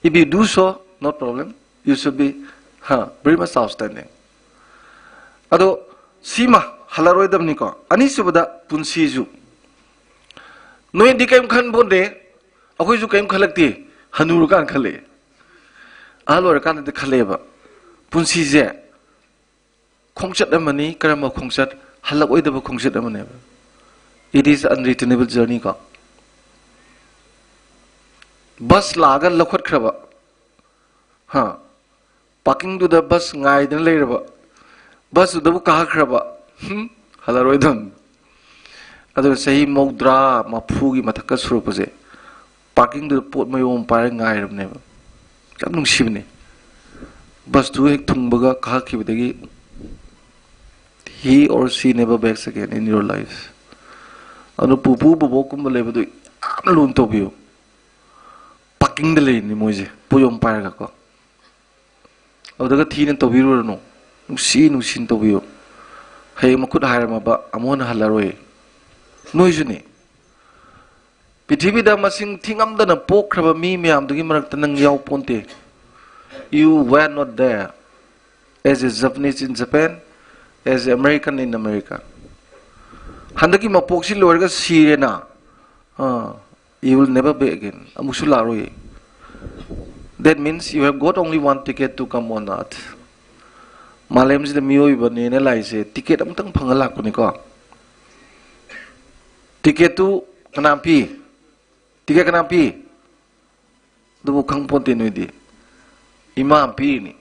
If you do so, no problem. You should be, huh, very much outstanding. ꯑꯗꯣ ꯁꯤꯃ ꯍꯜꯂꯔꯣꯏꯗꯕꯅꯤꯀꯣ꯫ ꯑꯅꯤꯁꯨꯕꯗ ꯄꯨꯟꯁꯤꯁꯨ꯫ ꯅꯣꯏꯗꯤ ꯀꯔꯤꯝ ꯈꯟꯕꯣꯟꯗꯦ, ꯑꯩꯈꯣꯏꯁꯨ ꯀꯔꯤꯝ ꯈꯜꯂꯛꯇꯦ꯫ ꯍꯅꯨꯔꯀꯥꯟꯗ ꯈꯜꯂꯛꯑꯦ, ꯑꯍꯜ ꯑꯣꯏꯔꯀꯥꯟꯗꯗꯤ ꯈꯜꯂꯛꯑꯦꯕ꯫ ꯄꯨꯟꯁꯤꯁꯦ ꯈꯣꯡꯆꯠ ꯑꯃꯅꯤ꯫ ꯀꯔꯝꯕ ꯈꯣꯡꯆꯠ? ꯍꯜꯂꯛꯑꯣꯏꯗꯕ ꯈꯣꯡꯆꯠ ꯑꯃꯅꯦꯕ꯫ It is unreturnable journey ꯀꯣ꯫ ꯕꯁ ꯂꯥꯛꯑꯒ ꯂꯧꯈꯠꯈ꯭ꯔꯕ, ꯍꯥ, ꯄꯥꯔꯀꯤꯡꯗꯨꯗ ꯕꯁ ꯉꯥꯏꯗꯅ ꯂꯩꯔꯕ, ꯕꯁꯇꯨꯗꯕꯨ ꯀꯥꯈꯠꯈ꯭ꯔꯕ, ꯍꯝ, ꯍꯜꯂꯔꯣꯏꯗꯕꯅꯤ꯫ ꯑꯗꯨꯒ ꯆꯍꯤ ꯃꯧꯗ꯭ꯔꯥ ꯃꯐꯨꯒꯤ ꯃꯊꯛꯀ ꯁꯨꯔꯛꯄꯁꯦ ꯄꯥꯔꯀꯤꯡꯗꯨꯗ ꯄꯣꯠ ꯃꯌꯣꯝ ꯑꯃ ꯄꯥꯏꯔꯒ ꯉꯥꯏꯔꯕꯅꯦꯕ꯫ ꯌꯥꯝ ꯅꯨꯡꯁꯤꯕꯅꯦ꯫ ꯕꯁꯇꯨ ꯍꯦꯛ ꯊꯨꯡꯕꯒ ꯀꯥꯈꯠꯈꯤꯕꯗꯒꯤ he or she never backs again in your life. ꯑꯗꯨ ꯄꯨꯄꯨ ꯕꯣꯕꯣꯛꯀꯨꯝꯕ ꯂꯩꯕꯗꯨ ꯌꯥꯝ ꯂꯨꯅ ꯇꯧꯕꯤꯌꯨ꯫ ꯄꯥꯔꯀꯤꯡꯗ ꯂꯩꯔꯤꯅꯤ ꯃꯣꯏꯁꯦ, ꯄꯣꯠ ꯌꯣꯝ ꯄꯥꯏꯔꯒꯀꯣ꯫ ꯑꯗꯨꯗꯒ ꯊꯤꯅ ꯇꯧꯕꯤꯔꯨꯔꯅꯨ, ꯅꯨꯡꯁꯤ ꯅꯨꯡꯁꯤꯅ ꯇꯧꯕꯤꯌꯨ꯫ ꯍꯌꯦꯡ ꯃꯈꯨꯠ ꯍꯥꯏꯔꯝꯃꯕ ꯑꯃꯨꯛ ꯍꯟꯅ ꯍꯜꯂꯔꯣꯏ꯫ ꯅꯣꯏꯁꯨꯅꯤ꯫ ꯄ꯭ꯔꯤꯊꯤꯕꯤꯗ ꯃꯁꯤꯡ ꯊꯤꯉꯝꯗꯅ ꯄꯣꯛꯈ꯭ꯔꯕ ꯃꯤ ꯃꯌꯥꯝꯗꯨꯒꯤ ꯃꯔꯛꯇ ꯅꯪ ꯌꯥꯎ ꯄꯣꯟꯇꯦ꯫ You were not there. As a Japanese in Japan, as a American in America. ꯍꯟꯗꯛꯀꯤ ꯃꯄꯣꯛꯁꯤ ꯂꯣꯏꯔꯒ ꯁꯤꯔꯦꯅ, ꯑꯥ, you will never be again. ꯑꯃꯨꯛꯁꯨ ꯂꯥꯛꯑꯔꯣꯏ꯫ That means you have got only one ticket to come on earth. ꯃꯥꯂꯦꯝꯁꯤꯗ ꯃꯤꯑꯣꯏꯕꯅꯦꯅ ꯂꯥꯛꯏꯁꯦ ticket ꯑꯃꯇꯪ ꯐꯪꯉ ꯂꯥꯛꯄꯅꯤꯀꯣ꯫ ꯇꯤꯀꯦꯠꯇꯨ ꯀꯅꯥ ꯄꯤ? ꯇꯤꯀꯦꯠ ꯀꯅꯥ ꯄꯤ? ꯑꯗꯨꯕꯨ ꯈꯪ ꯄꯣꯟꯇꯦ ꯅꯣꯏꯗꯤ꯫ ꯏꯃꯥ ꯄꯤꯔꯤꯅꯤ꯫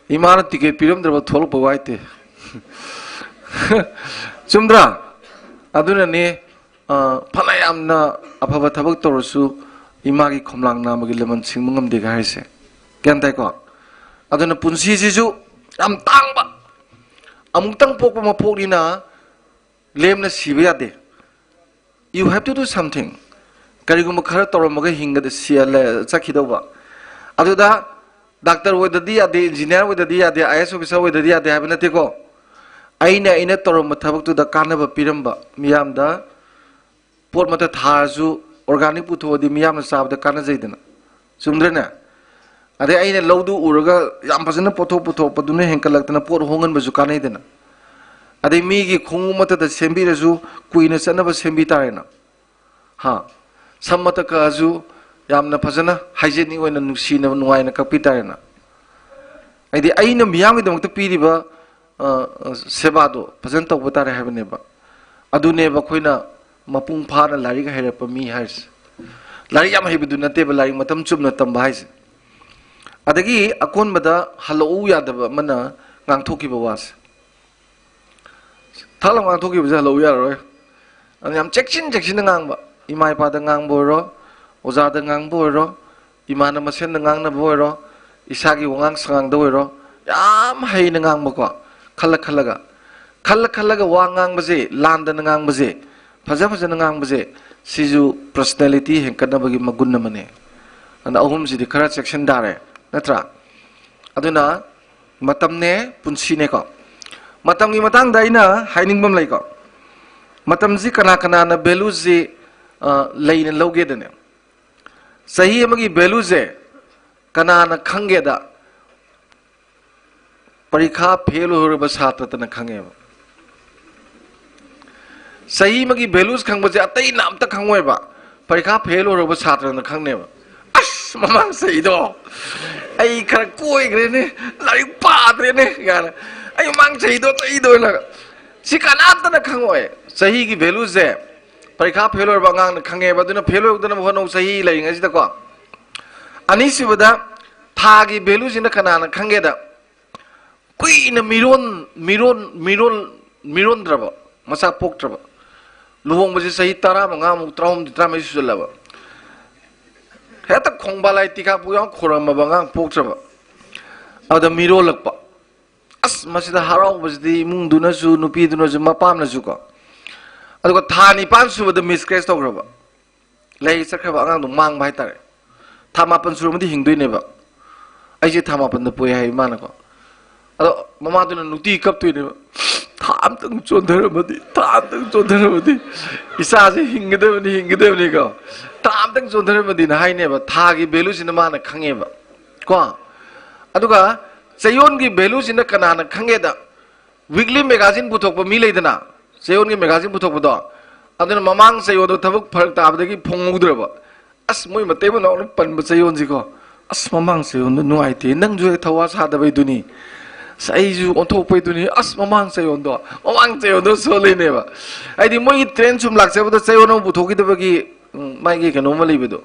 ꯏꯃꯥꯅ ꯇꯤꯀꯦꯠ ꯄꯤꯔꯝꯗ꯭ꯔꯕ ꯊꯣꯛꯂꯛꯄ ꯋꯥꯏꯇꯦ꯫ ꯆꯨꯝꯗ꯭ꯔꯥ? ꯑꯗꯨꯅꯅꯦ, ꯑ, ꯐꯅ ꯌꯥꯝꯅ ꯑꯐꯕ ꯊꯕꯛ ꯇꯧꯔꯁꯨ ꯏꯃꯥꯒꯤ ꯈꯣꯝꯂꯥꯡ ꯅꯥꯝꯃꯒꯤ ꯂꯃꯟ ꯁꯤꯡꯕ ꯉꯝꯗꯦꯒ ꯍꯥꯏꯁꯦ꯫ ꯒ꯭ꯌꯥꯟ ꯇꯥꯏꯀꯣ? ꯑꯗꯨꯅ ꯄꯨꯟꯁꯤꯁꯤꯁꯨ ꯌꯥꯝ ꯇꯥꯡꯕ꯫ ꯑꯃꯨꯛꯇꯪ ꯄꯣꯛꯄ ꯃꯄꯣꯛꯅꯤꯅ ꯂꯦꯝꯅ ꯁꯤꯕ ꯌꯥꯗꯦ꯫ You have to do something. ꯀꯔꯤꯒꯨꯝꯕ ꯈꯔ ꯇꯧꯔꯝꯃꯒ ꯍꯤꯡꯒꯗ-, ꯁꯤ-, ꯂꯦ-, ꯆꯠꯈꯤꯗꯧꯕ꯫ ꯑꯗꯨꯗ ꯗꯥꯛꯇꯔ ꯑꯣꯏꯗꯗꯤ ꯌꯥꯗꯦ, ꯏꯟꯖꯤꯅꯤꯌꯥꯔ ꯑꯣꯏꯗꯗꯤ ꯌꯥꯗꯦ, IAS officer ꯑꯣꯏꯗꯗꯤ ꯌꯥꯗꯦ ꯍꯥꯏꯕ ꯅꯠꯇꯦꯀꯣ꯫ ꯑꯩꯅ, ꯑꯩꯅ ꯇꯧꯔꯝꯕ ꯊꯕꯛꯇꯨꯗ ꯀꯥꯟꯅꯕ ꯄꯤꯔꯝꯕ ꯃꯤꯌꯥꯝꯗ, ꯄꯣꯠ ꯃꯠꯇ ꯊꯥꯔꯁꯨ organic ꯄꯨꯊꯣꯛꯑꯗꯤ ꯃꯤꯌꯥꯝꯅ ꯆꯥꯕꯗ ꯀꯥꯟꯅꯖꯩꯗꯅ꯫ ꯆꯨꯝꯗ꯭ꯔꯅꯦ? ꯑꯗꯩ ꯑꯩꯅ ꯂꯧꯗꯨ ꯎꯔꯒ ꯌꯥꯝ ꯐꯖꯅ ꯄꯣꯠꯊꯣꯛ ꯄꯨꯊꯣꯛꯄꯗꯨꯅ ꯍꯦꯟꯀꯠꯂꯛꯇꯅ ꯄꯣꯠ ꯍꯣꯡꯍꯟꯕꯁꯨ ꯀꯥꯟꯅꯩꯗꯅ꯫ ꯑꯗꯩ ꯃꯤꯒꯤ ꯈꯣꯡꯎꯞ ꯃꯠꯇꯗ ꯁꯦꯝꯕꯤꯔꯁꯨ ꯀꯨꯏꯅ ꯆꯠꯅꯕ ꯁꯦꯝꯕꯤ ꯇꯥꯔꯦꯅ꯫ ꯍꯥ? ꯁꯝ ꯃꯠꯇ ꯀꯛꯑꯁꯨ ꯌꯥꯝꯅ ꯐꯖꯅ hygienic ꯑꯣꯏꯅ ꯅꯨꯡꯁꯤꯅ ꯅꯨꯡꯉꯥꯏꯅ ꯀꯛꯄꯤ ꯇꯥꯔꯦꯅ꯫ ꯍꯥꯏꯗꯤ ꯑꯩꯅ ꯃꯤꯌꯥꯝꯒꯤꯗꯃꯛꯇ ꯄꯤꯔꯤꯕ, ꯑ, ꯑ, ꯁꯦꯕꯥꯗꯣ ꯐꯖꯅ ꯇꯧꯕ ꯇꯥꯔꯦ ꯍꯥꯏꯕꯅꯦꯕ꯫ ꯑꯗꯨꯅꯦꯕ ꯑꯩꯈꯣꯏꯅ ꯃꯄꯨꯡ ꯐꯥꯅ ꯂꯥꯏꯔꯤꯛ ꯍꯩꯔꯛꯄ ꯃꯤ ꯍꯥꯏꯔꯤꯁꯦ꯫ ꯂꯥꯏꯔꯤꯛ ꯌꯥꯝ ꯍꯩꯕꯗꯨ ꯅꯠꯇꯦꯕ ꯂꯥꯏꯔꯤꯛ ꯃꯇꯝ ꯆꯨꯝꯅ ꯇꯝꯕ ꯍꯥꯏꯁꯦ꯫ ꯑꯗꯒꯤ ꯑꯀꯣꯟꯕꯗ ꯍꯜꯂꯛꯎ ꯌꯥꯗꯕ ꯑꯃꯅ ꯉꯥꯡꯊꯣꯛꯈꯤꯕ ꯋꯥꯁꯦ꯫ ꯊꯛ ꯂꯥꯎ ꯉꯥꯡꯊꯣꯛꯈꯤꯕꯁꯦ ꯍꯜꯂꯛꯎ ꯌꯥꯔꯔꯣꯏ꯫ ꯑꯗꯨꯅ ꯌꯥꯝ ꯆꯦꯛꯁꯤꯟ ꯆꯦꯛꯁꯤꯟꯅ ꯉꯥꯡꯕ, ꯏꯃꯥ ꯏꯄꯥꯗ ꯉꯥꯡꯕ ꯑꯣꯏꯔꯣ, ꯑꯣꯖꯥꯗ ꯉꯥꯡꯕ ꯑꯣꯏꯔꯣ, ꯏꯃꯥꯅ ꯃꯁꯦꯟꯗ ꯉꯥꯡꯅꯕ ꯑꯣꯏꯔꯣ, ꯏꯁꯥꯒꯤ ꯋꯥꯉꯥꯡ ꯁꯉꯥꯡꯗ ꯑꯣꯏꯔꯣ, ꯌꯥꯝ ꯍꯩꯅ ꯉꯥꯡꯕꯀꯣ, ꯈꯜꯂ ꯈꯜꯂꯒ꯫ ꯈꯜꯂ ꯈꯜꯂꯒ ꯋꯥ ꯉꯥꯡꯕꯁꯦ, ꯂꯥꯟꯗꯅ ꯉꯥꯡꯕꯁꯦ, ꯐꯖ ꯐꯖꯅ ꯉꯥꯡꯕꯁꯦ, ꯁꯤꯁꯨ personality ꯍꯦꯟꯀꯠꯅꯕꯒꯤ ꯃꯒꯨꯟ ꯑꯃꯅꯦ꯫ ꯑꯗꯨꯅ ꯑꯍꯨꯝꯁꯤꯗꯤ ꯈꯔ ꯆꯦꯛꯁꯤꯟ ꯇꯥꯔꯦ, ꯅꯠꯇ꯭ꯔꯥ? ꯑꯗꯨꯅ ꯃꯇꯝꯅꯦ, ꯄꯨꯟꯁꯤꯅꯦꯀꯣ꯫ ꯃꯇꯝꯒꯤ ꯃꯇꯥꯡꯗ ꯑꯩꯅ ꯍꯥꯏꯅꯤꯡꯕ ꯑꯃ ꯂꯩꯀꯣ꯫ ꯃꯇꯝꯁꯤ ꯀꯅꯥ ꯀꯅꯥꯅ valueꯁꯤ, ꯑ, ꯂꯩꯅ ꯂꯧꯒꯦꯗꯅꯦ꯫ ꯆꯍꯤ ꯑꯃꯒꯤ valueꯁꯦ ꯀꯅꯥꯅ ꯈꯪꯒꯦꯗ, ꯄꯔꯤꯈꯥ fail ꯑꯣꯏꯍꯧꯔꯕ ꯁꯥꯇ꯭ꯔꯇꯅ ꯈꯪꯉꯦꯕ꯫ ꯆꯍꯤ ꯑꯃꯒꯤ values ꯈꯪꯕꯁꯦ ꯑꯇꯩꯅ ꯑꯝꯇ ꯈꯪꯉꯣꯏꯕ, ꯄꯔꯤꯈꯥ fail ꯑꯣꯏꯍꯧꯔꯕ ꯁꯥꯇ꯭ꯔꯅ ꯈꯪꯅꯦꯕ꯫ "ꯑꯁ, ꯃꯃꯥꯡ ꯆꯍꯤꯗꯣ ꯑꯩ ꯈꯔ ꯀꯣꯏꯈ꯭ꯔꯦꯅꯦ, ꯂꯥꯏꯔꯤꯛ ꯄꯥꯗ꯭ꯔꯦꯅꯦ" ꯀꯥꯏꯅ꯫ "ꯑꯩ ꯃꯃꯥꯡ ꯆꯍꯤꯗꯣ, ꯆꯍꯤꯗꯣ" ꯑꯣꯏꯅ꯫ ꯁꯤ ꯀꯅꯥꯝꯇꯅ ꯈꯪꯉꯣꯏ꯫ ꯆꯍꯤꯒꯤ valueꯁꯦ ꯄꯔꯤꯈꯥ fail ꯑꯣꯏꯔꯕ ꯑꯉꯥꯡꯅ ꯈꯪꯉꯦꯕ꯫ ꯑꯗꯨꯅ fail ꯑꯣꯏꯍꯧꯗꯅꯕ ꯍꯣꯠꯅꯧ ꯆꯍꯤ ꯂꯩꯔꯤꯉꯩꯁꯤꯗꯀꯣ꯫ ꯑꯅꯤꯁꯨꯕꯗ, ꯊꯥꯒꯤ valueꯁꯤꯅ ꯀꯅꯥꯅ ꯈꯪꯒꯦꯗ, ꯀꯨꯏꯅ ꯃꯤꯔꯣꯟ ꯃꯤꯔꯣꯟ ꯃꯤꯔꯣꯟ ꯃꯤꯔꯣꯟꯗ꯭ꯔꯕ, ꯃꯆꯥ ꯄꯣꯛꯇ꯭ꯔꯕ꯫ ꯂꯨꯍꯣꯡꯕꯁꯦ ꯆꯍꯤ ꯇꯔꯥꯃꯉꯥꯃꯨꯛ, ꯇꯔꯥꯍꯨꯝꯗꯣꯏ, ꯇꯔꯥꯃꯔꯤ ꯁꯨꯖꯜꯂꯕ, ꯍꯦꯛꯇ ꯈꯣꯡꯕꯥꯂꯥꯏ ꯇꯤꯀꯥꯄꯨ ꯌꯥꯝ ꯈꯣꯏꯔꯝꯃꯕ, ꯑꯉꯥꯡ ꯄꯣꯛꯇ꯭ꯔꯕ꯫ ꯑꯗ ꯃꯤꯔꯣꯜꯂꯛꯄ꯫ ꯑꯁ, ꯃꯁꯤꯗ ꯍꯔꯥꯎꯕꯁꯤꯗꯤ ꯏꯃꯨꯡꯗꯨꯅꯁꯨ, ꯅꯨꯄꯤꯗꯨꯅꯁꯨ, ꯃꯄꯥꯝꯅꯁꯨꯀꯣ꯫ ꯑꯗꯨꯒ ꯊꯥ ꯅꯤꯄꯥꯟ ꯁꯨꯕꯗ ꯃꯤꯁꯀ꯭ꯔꯦꯁ ꯇꯧꯈ꯭ꯔꯕ, ꯂꯩ ꯆꯠꯈ꯭ꯔꯕ, ꯑꯉꯥꯡꯗꯣ ꯃꯥꯡꯕ ꯍꯥꯏꯇꯥꯔꯦ꯫ ꯊꯥ ꯃꯥꯄꯟ ꯁꯨꯔꯝꯃꯗꯤ ꯍꯤꯡꯗꯣꯏꯅꯦꯕ꯫ ꯑꯩꯁꯦ ꯊꯥ ꯃꯥꯄꯟꯗ ꯄꯣꯛꯑꯦ ꯍꯥꯏ ꯏꯃꯥꯅꯀꯣ꯫ ꯑꯗꯣ ꯃꯃꯥꯗꯨꯅ ꯅꯨꯡꯇꯤꯒꯤ ꯀꯞꯇꯣꯏꯅꯦꯕ, "ꯊꯥ ꯑꯝꯇꯪ ꯆꯣꯟꯊꯔꯝꯃꯗꯤ, ꯊꯥ ꯑꯝꯇꯪ ꯆꯣꯟꯊꯔꯝꯃꯗꯤ, ꯏꯆꯥꯁꯦ ꯍꯤꯡꯒꯗꯕꯅꯤ, ꯍꯤꯡꯒꯗꯕꯅꯤꯀꯣ, ꯊꯥ ꯑꯝꯇꯪ ꯆꯣꯟꯊꯔꯝꯃꯗꯤꯅ" ꯍꯥꯏꯅꯦꯕ꯫ ꯊꯥꯒꯤ ꯚꯦꯂꯨꯁꯤꯅ ꯃꯥꯅ ꯈꯪꯉꯦꯕ ꯀꯣ꯫ ꯑꯗꯨꯒ ꯆꯌꯣꯜꯒꯤ ꯚꯦꯂꯨꯁꯤꯅ ꯀꯅꯥꯅ ꯈꯪꯒꯦꯗ, ꯋꯤꯛꯂꯤ ꯃꯦꯒꯥꯖꯤꯟ ꯄꯨꯊꯣꯛꯄ ꯃꯤ ꯂꯩꯗꯅ, ꯆꯌꯣꯜꯒꯤ ꯃꯦꯒꯥꯖꯤꯟ ꯄꯨꯊꯣꯛꯄꯗꯣ, ꯑꯗꯨꯅ ꯃꯃꯥꯡ ꯆꯌꯣꯜꯗꯣ ꯊꯕꯛ ꯐꯔꯛ ꯇꯥꯕꯗꯒꯤ ꯐꯣꯡꯍꯧꯗ꯭ꯔꯕ꯫ ꯑꯁ, ꯃꯣꯏ ꯃꯇꯩ ꯃꯅꯥꯎꯅ ꯄꯟꯕ ꯆꯌꯣꯜꯁꯤꯀꯣ, "ꯑꯁ, ꯃꯃꯥꯡ ꯆꯌꯣꯜꯗꯣ ꯅꯨꯡꯉꯥꯏꯇꯦ, ꯅꯪꯁꯨ ꯍꯦꯛ ꯊꯋꯥ ꯁꯥꯗꯕꯩꯗꯨꯅꯤ, ꯑꯁ, ꯑꯩꯁꯨ ꯑꯣꯟꯊꯣꯛꯄꯩꯗꯨꯅꯤ, ꯑꯁ, ꯃꯃꯥꯡ ꯆꯌꯣꯜꯗꯣ, ꯃꯃꯥꯡ ꯆꯌꯣꯜꯗꯣ" ꯁꯣꯜꯂꯤꯅꯦꯕ꯫ ꯍꯥꯏꯗꯤ ꯃꯣꯏꯒꯤ ꯇ꯭ꯔꯦꯟ ꯁꯨꯝ ꯂꯥꯛꯆꯕꯗ ꯆꯌꯣꯜ ꯑꯃ ꯄꯨꯊꯣꯛꯈꯤꯗꯕꯒꯤ, ꯎꯝ, ꯃꯥꯒꯤ ꯀꯩꯅꯣꯝꯃ ꯂꯩꯕꯗꯣ,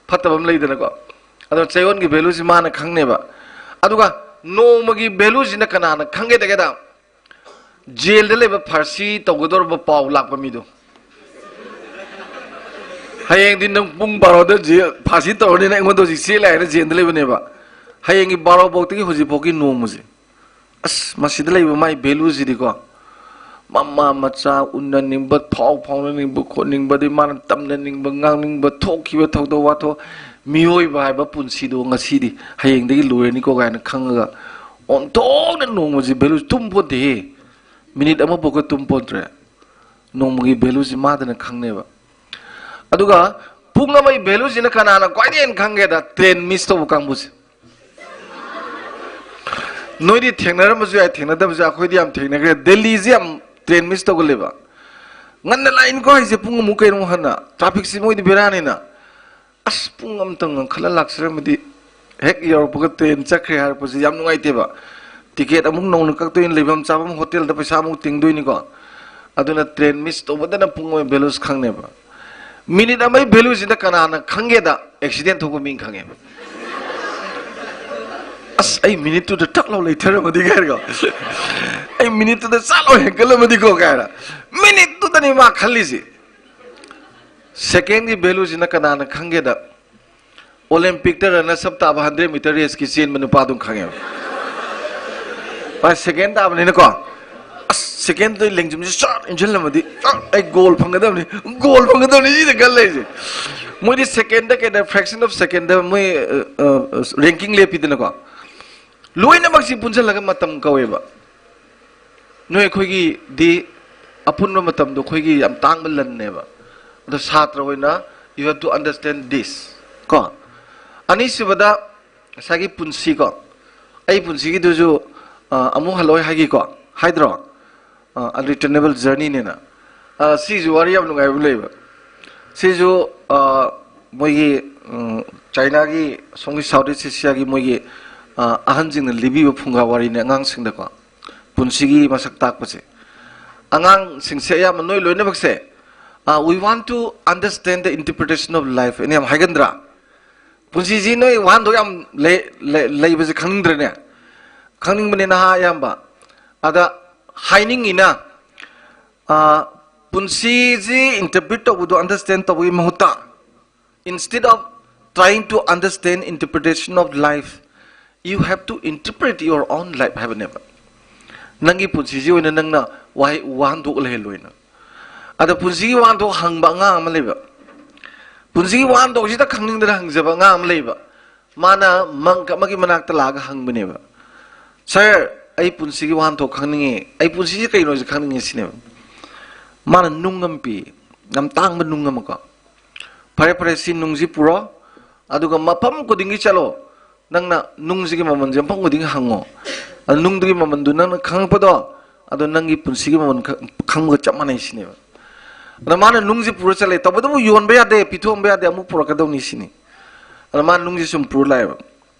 ꯐꯠꯇꯕ ꯑꯃ ꯂꯩꯗꯅꯀꯣ꯫ ꯑꯗꯣ ꯆꯌꯣꯜꯒꯤ ꯚꯦꯂꯨꯁꯤ ꯃꯥꯅ ꯈꯪꯅꯦꯕ꯫ ꯑꯗꯨꯒ ꯅꯣꯡꯃꯒꯤ ꯚꯦꯂꯨꯁꯤꯅ ꯀꯅꯥꯅ ꯈꯪꯒꯦꯗꯒꯦꯗ, ꯖꯦꯜꯗ ꯂꯩꯕ ꯐꯥꯔꯁꯤ ꯇꯧꯒꯗꯧꯔꯕ ꯄꯥꯎ ꯂꯥꯛꯄ ꯃꯤꯗꯣ꯫ ꯍꯌꯦꯡꯗꯤ ꯅꯪ ꯄꯨꯡ ꯕꯥꯔꯣꯗ ꯖꯦꯜ, ꯐꯥꯔꯁꯤ ꯇꯧꯔꯅꯤꯅ ꯑꯩꯉꯣꯟꯗ ꯍꯧꯖꯤꯛ ꯆꯦꯜꯂꯦ ꯍꯥꯏꯅ ꯖꯦꯜꯗ ꯂꯩꯕꯅꯦꯕ꯫ ꯍꯌꯦꯡꯒꯤ ꯕꯥꯔꯣ ꯐꯥꯎꯗꯒꯤ ꯍꯧꯖꯤꯛ ꯐꯥꯎꯒꯤ ꯅꯣꯡꯃꯁꯦ, ꯑꯁ, ꯃꯁꯤꯗ ꯂꯩꯕ ꯃꯥꯏ ꯚꯦꯂꯨꯁꯤꯗꯤꯀꯣ, ꯃꯃꯥ ꯃꯆꯥ ꯎꯅꯅꯤꯡꯕ, ꯊꯥꯎ ꯐꯥꯎꯅꯅꯤꯡꯕ, ꯈꯣꯠꯅꯤꯡꯕ, ꯑꯗꯩ ꯃꯥꯅ ꯇꯝꯅꯅꯤꯡꯕ, ꯉꯥꯡꯅꯤꯡꯕ, ꯊꯣꯛꯈꯤꯕ ꯊꯧꯗꯣꯛ ꯋꯥꯊꯣꯛ, ꯃꯤꯑꯣꯏꯕ ꯍꯥꯏꯕ ꯄꯨꯟꯁꯤꯗꯣ ꯉꯁꯤꯗꯤ, ꯍꯌꯦꯡꯗꯒꯤ ꯂꯣꯏꯔꯅꯤꯀꯣ ꯀꯥꯏꯅ ꯈꯪꯉꯒ ꯑꯣꯟꯊꯣꯛꯅ ꯅꯣꯡꯃꯁꯤ ꯚꯦꯂꯨ, ꯇꯨꯝ ꯄꯣꯟꯇꯦꯍꯦ꯫ ꯃꯤꯅꯤꯠ ꯑꯃꯐꯥꯎꯒ ꯇꯨꯝ ꯄꯣꯟꯇ꯭ꯔꯦ꯫ ꯅꯣꯡꯃꯒꯤ ꯚꯦꯂꯨꯁꯤ ꯃꯥꯗꯅ ꯈꯪꯅꯦꯕ꯫ ꯑꯗꯨꯒ ꯄꯨꯡ ꯑꯃꯒꯤ ꯚꯦꯂꯨꯁꯤꯅ ꯀꯅꯥꯅ ꯈ꯭ꯋꯥꯏꯗꯒꯤ ꯍꯦꯟꯅ ꯈꯪꯒꯦꯗ, ꯇ꯭ꯔꯦꯟ ꯃꯤꯁ ꯇꯧꯕ ꯀꯥꯡꯕꯨꯁꯦ꯫ ꯅꯣꯏꯗꯤ ꯊꯦꯡꯅꯔꯝꯕꯁꯨ ꯌꯥꯏ, ꯊꯦꯡꯅꯗꯕꯁꯨ ꯌꯥꯏ, ꯑꯩꯈꯣꯏꯗꯤ ꯌꯥꯝ ꯊꯦꯡꯅꯈ꯭ꯔꯦ꯫ ꯗꯦꯜꯂꯤꯁꯦ ꯌꯥꯝ ꯇ꯭ꯔꯦꯟ ꯃꯤꯁ ꯇꯧꯒꯜꯂꯦꯕ꯫ ꯉꯟꯅ ꯂꯥꯛꯏꯅꯤꯀꯣ ꯍꯥꯏꯁꯦ, ꯄꯨꯡ ꯑꯃꯨꯛ ꯀꯩꯅꯣ ꯍꯟꯅ, ꯇ꯭ꯔꯥꯐꯤꯛꯁꯤ ꯃꯣꯏꯗꯤ ꯕꯦꯔꯥꯅꯤꯅ꯫ ꯑꯁ, ꯄꯨꯡ ꯑꯃꯇꯪ ꯉꯟꯈꯠꯂ ꯂꯥꯛꯆꯔꯝꯃꯗꯤ, ꯍꯦꯛ ꯌꯧꯔꯛꯄꯒ ꯇ꯭ꯔꯦꯟ ꯆꯠꯈ꯭ꯔꯦ ꯍꯥꯏꯔꯛꯄꯁꯤ ꯌꯥꯝ ꯅꯨꯡꯉꯥꯏꯇꯦꯕ꯫ ꯇꯤꯀꯦꯠ ꯑꯃꯨꯛ ꯅꯧꯅ ꯀꯛꯇꯣꯏꯅꯤ, ꯂꯩꯐꯝ ꯆꯥꯐꯝ ꯍꯣꯇꯦꯜꯗ ꯄꯩꯁꯥ ꯑꯃꯨꯛ ꯇꯤꯡꯗꯣꯏꯅꯤꯀꯣ꯫ ꯑꯗꯨꯅ ꯇ꯭ꯔꯦꯟ ꯃꯤꯁ ꯇꯧꯕꯗꯅ ꯄꯨꯡ ꯑꯃꯒꯤ ꯚꯦꯂꯨꯁ ꯈꯪꯅꯦꯕ꯫ ꯃꯤꯅꯤꯠ ꯑꯃꯒꯤ ꯚꯦꯂꯨꯁꯤꯅ ꯀꯅꯥꯅ ꯈꯪꯒꯦꯗ, ꯑꯦꯛꯁꯤꯗꯦꯟ ꯊꯣꯛꯄ ꯃꯤꯅ ꯈꯪꯉꯦꯕ꯫ ꯑꯁ, ꯑꯩ ꯃꯤꯅꯤꯠꯇꯨꯗ ꯇꯛ ꯂꯥꯎ ꯂꯩꯊꯔꯝꯃꯗꯤ ꯀꯥꯏꯅꯀꯣ, ꯑꯩ ꯃꯤꯅꯤꯠꯇꯨꯗ ꯆꯥꯛ ꯂꯥꯎ ꯍꯦꯟꯒꯠꯂꯝꯃꯗꯤꯀꯣ ꯀꯥꯏꯅ, ꯃꯤꯅꯤꯠꯇꯨꯗꯅꯤ ꯃꯥ ꯈꯜꯂꯤꯁꯦ꯫ ꯁꯦꯀꯦꯟꯒꯤ ꯚꯦꯂꯨꯁꯤꯅ ꯀꯅꯥꯅ ꯈꯪꯒꯦꯗ, ꯑꯣꯂꯦꯝꯄꯤꯛꯇ ꯔꯅꯔꯁ ꯑꯞ ꯇꯥꯕ ꯍꯟꯗ꯭ꯔꯦꯠ ꯃꯤꯇꯔ ꯔꯦꯁꯀꯤ ꯆꯦꯟꯕ ꯅꯨꯄꯥꯗꯨꯅ ꯈꯪꯉꯦꯕ꯫ ꯃꯥ ꯁꯦꯀꯦꯟ ꯇꯥꯕꯅꯤꯅꯀꯣ, ꯑꯁ, ꯁꯦꯀꯦꯟꯗꯨꯗ ꯂꯦꯡꯖꯨꯝꯁꯦ ꯆꯥꯛ ꯏꯟꯁꯤꯜꯂꯝꯃꯗꯤ, ꯆꯥꯛ, ꯑꯩ ꯒꯣꯜ ꯐꯪꯒꯗꯕꯅꯤ, ꯒꯣꯜ ꯐꯪꯒꯗꯕꯅꯤ ꯁꯤꯗ ꯈꯜ ꯂꯩꯔꯤꯁꯦ꯫ ꯃꯣꯏꯗꯤ ꯁꯦꯀꯦꯟꯗ ꯀꯩꯗ, fraction of secondꯗ ꯃꯣꯏ ꯔꯦꯡꯀꯤꯡ ꯂꯦꯞꯄꯤꯗꯅꯀꯣ꯫ ꯂꯣꯏꯅꯃꯛꯁꯤ ꯄꯨꯟꯁꯤꯜꯂꯒ ꯃꯇꯝ ꯀꯧꯋꯦꯕ꯫ ꯅꯣꯏ ꯑꯩꯈꯣꯏꯒꯤꯗꯤ ꯑꯄꯨꯟꯕ ꯃꯇꯝꯗꯣ ꯑꯩꯈꯣꯏꯒꯤ ꯌꯥꯝ ꯇꯥꯡꯕ ꯂꯟꯅꯦꯕ꯫ ꯑꯗꯣ ꯁꯥꯇ꯭ꯔ ꯑꯣꯏꯅ, you have to understand this, ꯀꯣ꯫ ꯑꯅꯤꯁꯨꯕꯗ, ꯉꯁꯥꯏꯒꯤ ꯄꯨꯟꯁꯤꯀꯣ, ꯑꯩ ꯄꯨꯟꯁꯤꯒꯤꯗꯨꯁꯨ, ꯑ, ꯑꯃꯨꯛ ꯍꯜꯂꯣꯏ ꯍꯥꯏꯒꯤꯀꯣ, ꯍꯥꯏꯗ꯭ꯔꯣ? ꯑ, unreturnable journeyꯅꯦꯅ꯫ ꯑ, ꯁꯤꯁꯨ ꯋꯥꯔꯤ ꯌꯥꯝ ꯅꯨꯡꯉꯥꯏꯕ ꯑꯃ ꯂꯩꯕ꯫ ꯁꯤꯁꯨ, ꯑ, ꯃꯣꯏꯒꯤ, ꯎꯝ, ꯆꯥꯏꯅꯥꯒꯤ, ꯁꯣꯝꯒꯤ South East Asiaꯒꯤ ꯃꯣꯏꯒꯤ, ꯑ, ꯑꯍꯟꯁꯤꯡꯅ ꯂꯤꯕꯤꯕ ꯐꯨꯡꯒꯥ ꯋꯥꯔꯤꯅꯦ ꯑꯉꯥꯡꯁꯤꯡꯗꯀꯣ꯫ ꯄꯨꯟꯁꯤꯒꯤ ꯃꯁꯛ ꯇꯥꯛꯄꯁꯦ꯫ ꯑꯉꯥꯡꯁꯤꯡꯁꯦ ꯑꯌꯥꯝꯕ ꯅꯣꯏ ꯂꯣꯏꯅꯃꯛꯁꯦ, ꯑ, we want to understand the interpretation of life ꯍꯥꯏꯅ ꯌꯥꯝ ꯍꯥꯏꯒꯟꯗ꯭ꯔꯥ? ꯄꯨꯟꯁꯤꯁꯤ ꯅꯣꯏ ꯋꯥꯍꯟꯊꯣꯛ ꯌꯥꯝ ꯂꯩ-, ꯂꯩ-, ꯂꯩꯕꯁꯦ ꯈꯪꯅꯤꯡꯗ꯭ꯔꯅꯦ? ꯈꯪꯅꯤꯡꯕꯅꯦ ꯅꯍꯥ ꯑꯌꯥꯝꯕ꯫ ꯑꯗ ꯍꯥꯏꯅꯤꯡꯉꯤꯅ, ꯑ, ꯄꯨꯟꯁꯤꯁꯤ interpret ꯇꯧꯕꯗꯣ understand ꯇꯧꯕꯒꯤ ꯃꯍꯨꯠꯇ, instead of trying to understand interpretation of life, you have to interpret your own life ꯍꯥꯏꯕꯅꯦꯕ꯫ ꯅꯪꯒꯤ ꯄꯨꯟꯁꯤꯁꯤ ꯑꯣꯏꯅ ꯅꯪꯅ ꯋꯥꯍꯩ ꯋꯥꯍꯟꯊꯣꯛ ꯂꯩꯍꯜꯂꯣꯏꯅ꯫ ꯑꯗ ꯄꯨꯟꯁꯤꯒꯤ ꯋꯥꯍꯟꯊꯣꯛ ꯍꯪꯕ ꯑꯉꯥꯡ ꯑꯃ ꯂꯩꯕ, ꯄꯨꯟꯁꯤꯒꯤ ꯋꯥꯍꯟꯊꯣꯛꯁꯤꯗ ꯈꯪꯅꯤꯡꯗꯅ ꯍꯪꯖꯕ ꯑꯉꯥꯡ ꯑꯃ ꯂꯩꯕ꯫ ꯃꯥꯅ ꯃꯪꯀ ꯑꯃꯒꯤ ꯃꯅꯥꯛꯇ ꯂꯥꯛꯑꯒ ꯍꯪꯕꯅꯦꯕ, "ꯁꯥꯔ, ꯑꯩ ꯄꯨꯟꯁꯤꯒꯤ ꯋꯥꯍꯟꯊꯣꯛ ꯈꯪꯅꯤꯡꯉꯤ, ꯑꯩ ꯄꯨꯟꯁꯤꯁꯤ ꯀꯩꯅꯣꯁꯦ ꯈꯪꯅꯤꯡꯉꯤ" ꯁꯤꯅꯦꯕ꯫ ꯃꯥꯅ ꯅꯨꯡ ꯑꯃ ꯄꯤ, ꯌꯥꯝ ꯇꯥꯡꯕ ꯅꯨꯡ ꯑꯃꯀꯣ꯫ "ꯐꯔꯦ, ꯐꯔꯦ, ꯁꯤ ꯅꯨꯡꯁꯤ ꯄꯨꯔꯣ, ꯑꯗꯨꯒ ꯃꯐꯝ ꯈꯨꯗꯤꯡꯒꯤ ꯆꯠꯂꯣ, ꯅꯪꯅ ꯅꯨꯡꯁꯤꯒꯤ ꯃꯃꯜꯁꯦ ꯃꯐꯝ ꯈꯨꯗꯤꯡꯒꯤ ꯍꯪꯉꯣ꯫ ꯑꯗꯨ ꯅꯨꯡꯗꯨꯒꯤ ꯃꯃꯜꯗꯨ ꯅꯪꯅ ꯈꯪꯉꯛꯄꯗꯣ, ꯑꯗꯣ ꯅꯪꯒꯤ ꯄꯨꯟꯁꯤꯒꯤ ꯃꯃꯜ ꯈ-, ꯈꯪꯕꯒ ꯆꯞ ꯃꯥꯟꯅꯩ" ꯁꯤꯅꯦꯕ꯫ ꯑꯗ ꯃꯥꯅ ꯅꯨꯡꯁꯤ ꯄꯨꯔ ꯆꯠꯂꯦ, ꯇꯧꯕꯇꯕꯨ ꯌꯣꯟꯕ ꯌꯥꯗꯦ, ꯄꯤꯊꯣꯛꯍꯟꯕ ꯌꯥꯗꯦ, ꯑꯃꯨꯛ ꯄꯨꯔꯛꯀꯗꯧꯅꯤ ꯁꯤꯅꯤ꯫ ꯑꯗ ꯃꯥꯅ ꯅꯨꯡꯁꯤ ꯁꯨꯝ ꯄꯨꯔ ꯂꯥꯛꯑꯦꯕ꯫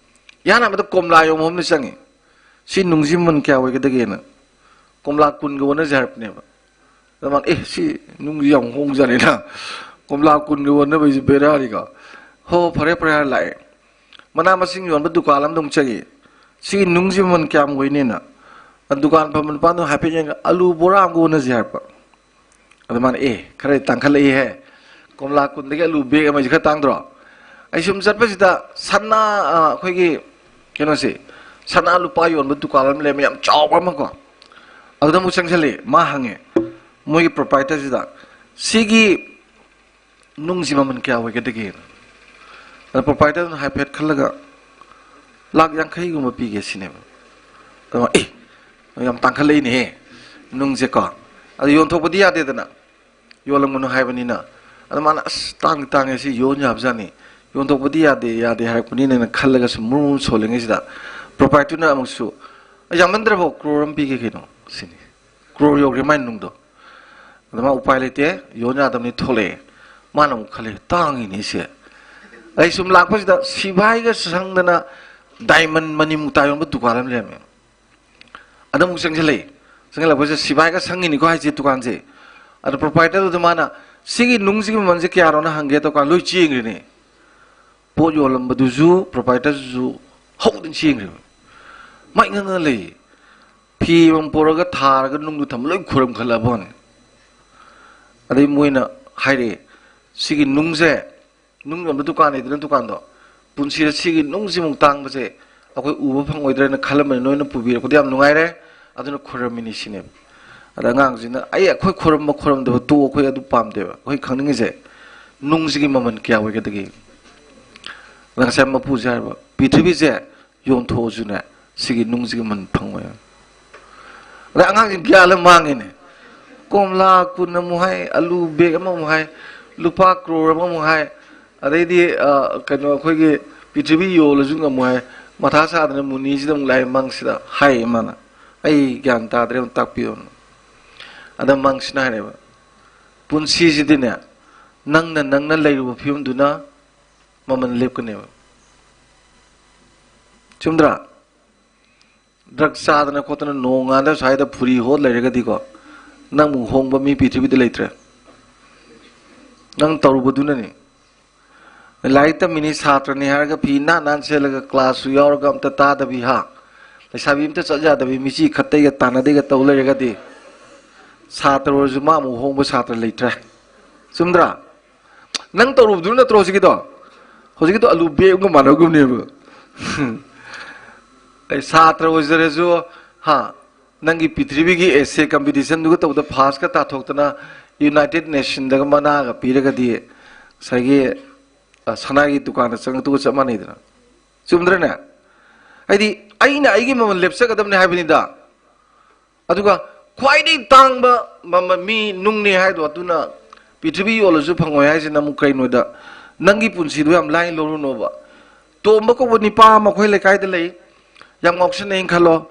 ꯏꯍꯥꯟ ꯍꯥꯟꯕꯗ ꯀꯣꯝꯂꯥ ꯌꯣꯟꯕ ꯑꯃꯅ ꯆꯪꯉꯤ꯫ "ꯁꯤ ꯅꯨꯡꯁꯤ ꯃꯃꯜ ꯀꯌꯥ ꯑꯣꯏꯒꯗꯒꯦꯅ?" "ꯀꯣꯝꯂꯥ ꯀꯨꯟꯒ ꯑꯣꯟꯅꯁꯦ" ꯍꯥꯏꯔꯛꯄꯅꯦꯕ꯫ ꯑꯗ ꯃꯥꯅ, "ꯑꯦ, ꯁꯤ ꯅꯨꯡꯁꯤ ꯌꯥꯝ ꯍꯣꯡꯖꯥꯠꯅꯤꯅ, ꯀꯣꯝꯂꯥ ꯀꯨꯟꯒ ꯑꯣꯟꯅꯕꯩꯁꯤ ꯕꯦꯔꯥꯅꯤꯀꯣ"꯫ "ꯍꯣ, ꯐꯔꯦ, ꯐꯔꯦ" ꯍꯥꯏꯔ ꯂꯥꯛꯑꯦ꯫ ꯃꯅꯥ ꯃꯁꯤꯡ ꯌꯣꯟꯕ ꯗꯨꯀꯥꯟ ꯑꯃꯗ ꯑꯃꯨꯛ ꯆꯪꯉꯤ꯫ ꯁꯤꯒꯤ ꯅꯨꯡꯁꯤ ꯃꯃꯜ ꯀꯌꯥꯝ ꯑꯣꯏꯅꯤꯅ, ꯑꯗꯨ ꯗꯨꯀꯥꯟ ꯐꯝꯕ ꯅꯨꯄꯥꯗꯨꯅ ꯍꯥꯏꯐꯦꯠ ꯌꯦꯡꯉꯒ, "ꯑꯂꯨ ꯕꯣꯔꯥ ꯑꯃꯒ ꯑꯣꯟꯅꯁꯤ" ꯍꯥꯏꯔꯛꯄ꯫ ꯑꯗ ꯃꯥꯅ, "ꯑꯦ, ꯈꯔ ꯇꯥꯡꯈꯠꯂꯛꯏꯍꯦ, ꯀꯣꯝꯂꯥ ꯀꯨꯟꯗꯒꯤ ꯑꯂꯨ ꯕꯦꯒ ꯑꯃꯁꯤ ꯈꯔ ꯇꯥꯡꯗ꯭ꯔꯣ?" ꯑꯩ ꯁꯨꯝ ꯆꯠꯄꯁꯤꯗ ꯁꯅꯥ, ꯑ, ꯑꯩꯈꯣꯏꯒꯤ ꯀꯩꯅꯣꯁꯦ, ꯁꯅꯥ ꯂꯨꯄꯥ ꯌꯣꯟꯕ ꯗꯨꯀꯥꯟ ꯑꯃ ꯂꯩꯔꯝꯃꯦ, ꯌꯥꯝ ꯆꯥꯎꯕ ꯑꯃꯀꯣ꯫ ꯑꯗꯨꯗ ꯑꯃꯨꯛ ꯆꯪꯁꯜꯂꯦ꯫ ꯃꯥ ꯍꯪꯉꯦ ꯃꯣꯏꯒꯤ ꯄ꯭ꯔꯣꯄꯥꯏꯇꯔꯁꯤꯗ, "ꯁꯤꯒꯤ ꯅꯨꯡꯁꯤ ꯃꯃꯜ ꯀꯌꯥ ꯑꯣꯏꯒꯗꯒꯦ?" ꯑꯗ ꯄ꯭ꯔꯣꯄꯥꯏꯇꯔꯗꯨꯅ ꯍꯥꯏꯐꯦꯠ ꯈꯜꯂꯒ, "ꯂꯥꯛ ꯌꯥꯡꯈꯩꯒꯨꯝꯕ ꯄꯤꯒꯦ" ꯁꯤꯅꯦꯕ꯫ ꯑꯗ ꯃꯥ, "ꯑꯦ, ꯌꯥꯝ ꯇꯥꯡꯈꯠꯂꯛꯏꯅꯦꯍꯦ ꯅꯨꯡꯁꯦꯀꯣ꯫ ꯑꯗ ꯌꯣꯟꯊꯣꯛꯄꯗꯤ ꯌꯥꯗꯦꯗꯅ, ꯌꯣꯜꯂꯝꯒꯅꯨ ꯍꯥꯏꯕꯅꯤꯅ"꯫ ꯑꯗ ꯃꯥꯅ, "ꯑꯁ, ꯇꯥꯡꯗꯤ ꯇꯥꯡꯉꯦ, ꯁꯤ ꯌꯣꯟ ꯌꯥꯕꯖꯥꯠꯅꯤ, ꯌꯣꯟꯊꯣꯛꯄꯗꯤ ꯌꯥꯗꯦ, ꯌꯥꯗꯦ" ꯍꯥꯏꯔꯛꯄꯅꯤꯅ ꯈꯜꯂꯒ ꯁꯨꯝ ꯃꯨꯔꯨ ꯃꯨꯔꯨ ꯁꯣꯜꯂꯤꯉꯩꯁꯤꯗ, ꯄ꯭ꯔꯣꯄꯥꯏꯇꯔꯅ ꯑꯃꯨꯛꯁꯨ, "ꯌꯥꯝꯃꯟꯗ꯭ꯔꯕꯣ, ꯀ꯭ꯔꯣꯔ ꯑꯃ ꯄꯤꯒꯦ ꯀꯩꯅꯣ" ꯁꯤꯅꯤ꯫ ꯀ꯭ꯔꯣꯔ ꯌꯧꯈ꯭ꯔꯦ ꯃꯥꯏ ꯅꯨꯡꯗꯣ꯫ ꯑꯗ ꯃꯥ ꯎꯄꯥꯏ ꯂꯩꯇꯦ, ꯌꯣꯟ ꯌꯥꯗꯕꯅꯤ ꯊꯣꯛꯂꯛꯑꯦ꯫ ꯃꯥꯅ ꯑꯃꯨꯛ ꯈꯜꯂꯦ, "ꯇꯥꯡꯉꯤꯅꯦ ꯁꯦ"꯫ ꯑꯩ ꯁꯨꯝ ꯂꯥꯛꯄꯁꯤꯗ ꯁꯤꯐꯥꯏꯒ ꯁꯪꯗꯅ ꯗꯥꯏꯃꯟ ꯃꯅꯤ ꯃꯨꯛꯇꯥ ꯌꯣꯟꯕ ꯗꯨꯀꯥꯟ ꯑꯃ ꯂꯩꯔꯝꯃꯦ꯫ ꯑꯗ ꯑꯃꯨꯛ ꯆꯪꯁꯤꯜꯂꯛꯑꯦ꯫ ꯆꯪꯁꯤꯜꯂꯛꯄꯁꯤꯗ ꯁꯤꯐꯥꯏꯒ ꯁꯪꯉꯤꯅꯤꯀꯣ ꯍꯥꯏꯁꯦ ꯗꯨꯀꯥꯟꯁꯦ꯫ ꯑꯗ ꯄ꯭ꯔꯣꯄꯥꯏꯇꯔꯗꯨꯗ ꯃꯥꯅ, "ꯁꯤꯒꯤ ꯅꯨꯡꯁꯤꯒꯤ ꯃꯃꯜꯁꯦ ꯀꯌꯥꯅꯣꯅ ꯍꯪꯒꯦ" ꯇꯧꯀꯥꯟ ꯂꯣꯏ ꯆꯦꯟꯈ꯭ꯔꯦꯅꯦ꯫ ꯄꯣꯠ ꯌꯣꯜꯂꯝꯕꯗꯨꯁꯨ, ꯄ꯭ꯔꯣꯄꯥꯏꯇꯔꯗꯨꯁꯨ ꯍꯧꯗꯅ ꯆꯦꯟꯈ꯭ꯔꯦꯕ꯫ ꯃꯥꯏ ꯉꯪꯉ ꯂꯩ꯫ ꯐꯤ ꯑꯃ ꯄꯣꯔꯒ ꯊꯥꯔꯒ ꯅꯨꯡꯗꯨ ꯊꯝꯕ ꯂꯣꯏ ꯈꯨꯔꯝ ꯈꯜꯂꯛꯑꯕꯅꯦ꯫ ꯑꯗꯩ ꯃꯣꯏꯅ ꯍꯥꯏꯔꯛꯑꯦ, "ꯁꯤꯒꯤ ꯅꯨꯡꯁꯦ, ꯅꯨꯡ ꯌꯣꯟꯕ ꯗꯨꯀꯥꯟ ꯂꯩꯗꯅ ꯗꯨꯀꯥꯟꯗꯣ, ꯄꯨꯟꯁꯤꯗ ꯁꯤꯒꯤ ꯅꯨꯡꯁꯤꯃꯨꯛ ꯇꯥꯡꯕꯁꯦ ꯑꯩꯈꯣꯏ ꯎꯕ ꯐꯪꯉꯣꯏꯗ꯭ꯔꯦꯅ ꯈꯜꯂꯝꯕꯅꯤ, ꯅꯣꯏꯅ ꯄꯨꯕꯤꯔꯛꯄꯗ ꯌꯥꯝ ꯅꯨꯡꯉꯥꯏꯔꯦ, ꯑꯗꯨꯅ ꯈꯨꯔꯝꯃꯤꯅꯤ" ꯁꯤꯅꯦꯕ꯫ ꯑꯗ ꯑꯉꯥꯡꯁꯤꯅ, "ꯑꯩ, ꯑꯩꯈꯣꯏ ꯈꯨꯔꯝꯕ ꯈꯨꯔꯝꯗꯕ ꯇꯣꯛꯑꯣ, ꯑꯩꯈꯣꯏ ꯑꯗꯨ ꯄꯥꯝꯗꯦꯕ, ꯑꯩꯈꯣꯏ ꯈꯪꯅꯤꯡꯉꯤꯁꯦ ꯅꯨꯡꯁꯤꯒꯤ ꯃꯃꯜ ꯀꯌꯥ ꯑꯣꯏꯒꯗꯒꯦ?" ꯑꯗ ꯉꯁꯥꯏ ꯃꯄꯨꯁꯦ ꯍꯥꯏꯔꯕ, "ꯄ꯭ꯔꯤꯊꯤꯕꯤꯁꯦ ꯌꯣꯟꯊꯣꯛꯑꯁꯨꯅꯦ, ꯁꯤꯒꯤ ꯅꯨꯡꯁꯤꯒꯤ ꯃꯃꯜ ꯐꯪꯉꯣꯏ"꯫ ꯑꯗ ꯑꯉꯥꯡꯁꯤ ꯒ꯭ꯌꯥꯟ ꯑꯃ ꯃꯥꯡꯉꯤꯅꯦ꯫ ꯀꯣꯝꯂꯥ ꯀꯨꯟ ꯑꯃꯨꯛ ꯍꯥꯏ, ꯑꯂꯨ ꯕꯦꯒ ꯑꯃꯃꯨꯛ ꯍꯥꯏ, ꯂꯨꯄꯥ ꯀ꯭ꯔꯣꯔ ꯑꯃꯃꯨꯛ ꯍꯥꯏ, ꯑꯗꯩꯗꯤ, ꯑ, ꯀꯩꯅꯣ, ꯑꯩꯈꯣꯏꯒꯤ ꯄ꯭ꯔꯤꯊꯤꯕꯤ ꯌꯣꯜꯂꯁꯨ ꯉꯝꯃꯣꯏ ꯍꯥꯏ, ꯃꯊꯥ ꯁꯥꯗꯅ ꯃꯨꯅꯤꯁꯤꯗ ꯑꯃꯨꯛ ꯂꯥꯛꯑꯦ ꯃꯪꯁꯤꯗ ꯍꯥꯏꯌꯦ ꯃꯥꯅ, "ꯑꯩ ꯒ꯭ꯌꯥꯟ ꯇꯥꯗ꯭ꯔꯦ, ꯑꯃꯨꯛ ꯇꯥꯛꯄꯤꯌꯣꯅ"꯫ ꯑꯗ ꯃꯪꯁꯤꯅ ꯍꯥꯏꯔꯦꯕ, "ꯄꯨꯟꯁꯤꯁꯤꯗꯤꯅꯦ, ꯅꯪꯅ, ꯅꯪꯅ ꯂꯩꯔꯨꯕ ꯐꯤꯕꯝꯗꯨꯅ ꯃꯃꯜ ꯂꯦꯞꯀꯅꯦꯕ"꯫ ꯆꯨꯝꯗ꯭ꯔꯥ? ꯗ꯭ꯔꯒ ꯆꯥꯗꯅ ꯈꯣꯠꯇꯅ ꯅꯣꯡꯉꯥꯟꯗ ꯁ꯭ꯋꯥꯏꯗ ꯐꯨꯔꯤ ꯍꯣꯠ ꯂꯩꯔꯒꯗꯤꯀꯣ, ꯅꯪꯃꯨꯛ ꯍꯣꯡꯕ ꯃꯤ ꯄ꯭ꯔꯤꯊꯤꯕꯤꯗ ꯂꯩꯇ꯭ꯔꯦ꯫ ꯅꯪ ꯇꯧꯔꯨꯕꯗꯨꯅꯅꯤ꯫ ꯂꯥꯏꯔꯤꯛ ꯇꯝꯃꯤꯅꯤ, ꯁꯥꯇ꯭ꯔꯅꯤ ꯍꯥꯏꯔꯒ ꯐꯤ ꯅꯥꯟ ꯅꯥꯟ ꯁꯦꯠꯂꯒ ꯀ꯭ꯂꯥꯁꯁꯨ ꯌꯥꯎꯔꯒ ꯑꯝꯇ ꯇꯥꯗꯕꯤ, ꯍꯥ? ꯂꯩꯁꯥꯕꯤ ꯑꯝꯇ ꯆꯠ ꯌꯥꯗꯕꯤ, ꯃꯤꯆꯤ ꯈꯠꯇꯩꯒ ꯇꯥꯟꯅꯗꯩꯒ ꯇꯧ ꯂꯩꯔꯒꯗꯤ ꯁꯥꯇ꯭ꯔ ꯑꯣꯏꯔꯁꯨ ꯃꯥ ꯑꯃꯨꯛ ꯍꯣꯡꯕ ꯁꯥꯇ꯭ꯔ ꯂꯩꯇ꯭ꯔꯦ꯫ ꯆꯨꯝꯗ꯭ꯔꯥ? ꯅꯪ ꯇꯧꯔꯨꯕꯗꯨ ꯅꯠꯇ꯭ꯔꯣ ꯍꯧꯖꯤꯛꯀꯤꯗꯣ? ꯍꯧꯖꯤꯛꯀꯤꯗꯣ ꯑꯂꯨ ꯕꯦꯒ ꯑꯃꯒ ꯃꯥꯟꯅꯒꯨꯝꯅꯦꯕ꯫ ꯑꯩ ꯁꯥꯇ꯭ꯔ ꯑꯣꯏꯖꯔꯁꯨ, ꯍꯥ, ꯅꯪꯒꯤ ꯄ꯭ꯔꯤꯊꯤꯕꯤꯒꯤ ꯑꯦꯁꯦ ꯀꯝꯄꯤꯇꯤꯁꯟꯗꯨꯒ ꯇꯧꯕꯗ ꯐꯥꯔꯁꯀ ꯇꯥꯊꯣꯛꯇꯅ ꯌꯨꯅꯥꯏꯇꯦꯠ ꯅꯦꯁꯟꯗꯒ ꯃꯅꯥꯒ ꯄꯤꯔꯒꯗꯤ ꯉꯁꯥꯏꯒꯤ, ꯑ, ꯁꯅꯥꯒꯤ ꯗꯨꯀꯥꯟꯗ ꯆꯪꯉꯛꯇꯨꯒ ꯆꯞ ꯃꯥꯟꯅꯩꯗꯅ꯫ ꯆꯨꯝꯗ꯭ꯔꯅꯦ? ꯍꯥꯏꯗꯤ ꯑꯩꯅ ꯑꯩꯒꯤ ꯃꯃꯜ ꯂꯦꯞꯆꯒꯗꯕꯅꯦ ꯍꯥꯏꯕꯅꯤꯗ꯫ ꯑꯗꯨꯒ ꯈ꯭ꯋꯥꯏꯗꯒꯤ ꯇꯥꯡꯕ ꯃꯃꯜ ꯃꯤ ꯅꯨꯡꯅꯦ ꯍꯥꯏꯗꯣ ꯑꯗꯨꯅ ꯄ꯭ꯔꯤꯊꯤꯕꯤ ꯌꯣꯜꯂꯁꯨ ꯐꯪꯉꯣꯏ ꯍꯥꯏꯁꯤꯅ ꯑꯃꯨꯛ ꯀꯩꯅꯣꯗ, ꯅꯪꯒꯤ ꯄꯨꯟꯁꯤꯗꯣ ꯌꯥꯝ ꯂꯥꯏꯅ ꯂꯧꯔꯨꯅꯣꯕ꯫ ꯇꯣꯝꯕ ꯀꯧꯕ ꯅꯤꯄꯥ ꯑꯃ ꯑꯩꯈꯣꯏ ꯂꯩꯀꯥꯏꯗ ꯂꯩ, ꯌꯥꯝ ꯉꯥꯎꯁꯟꯅꯩꯅ ꯈꯜꯂꯣ,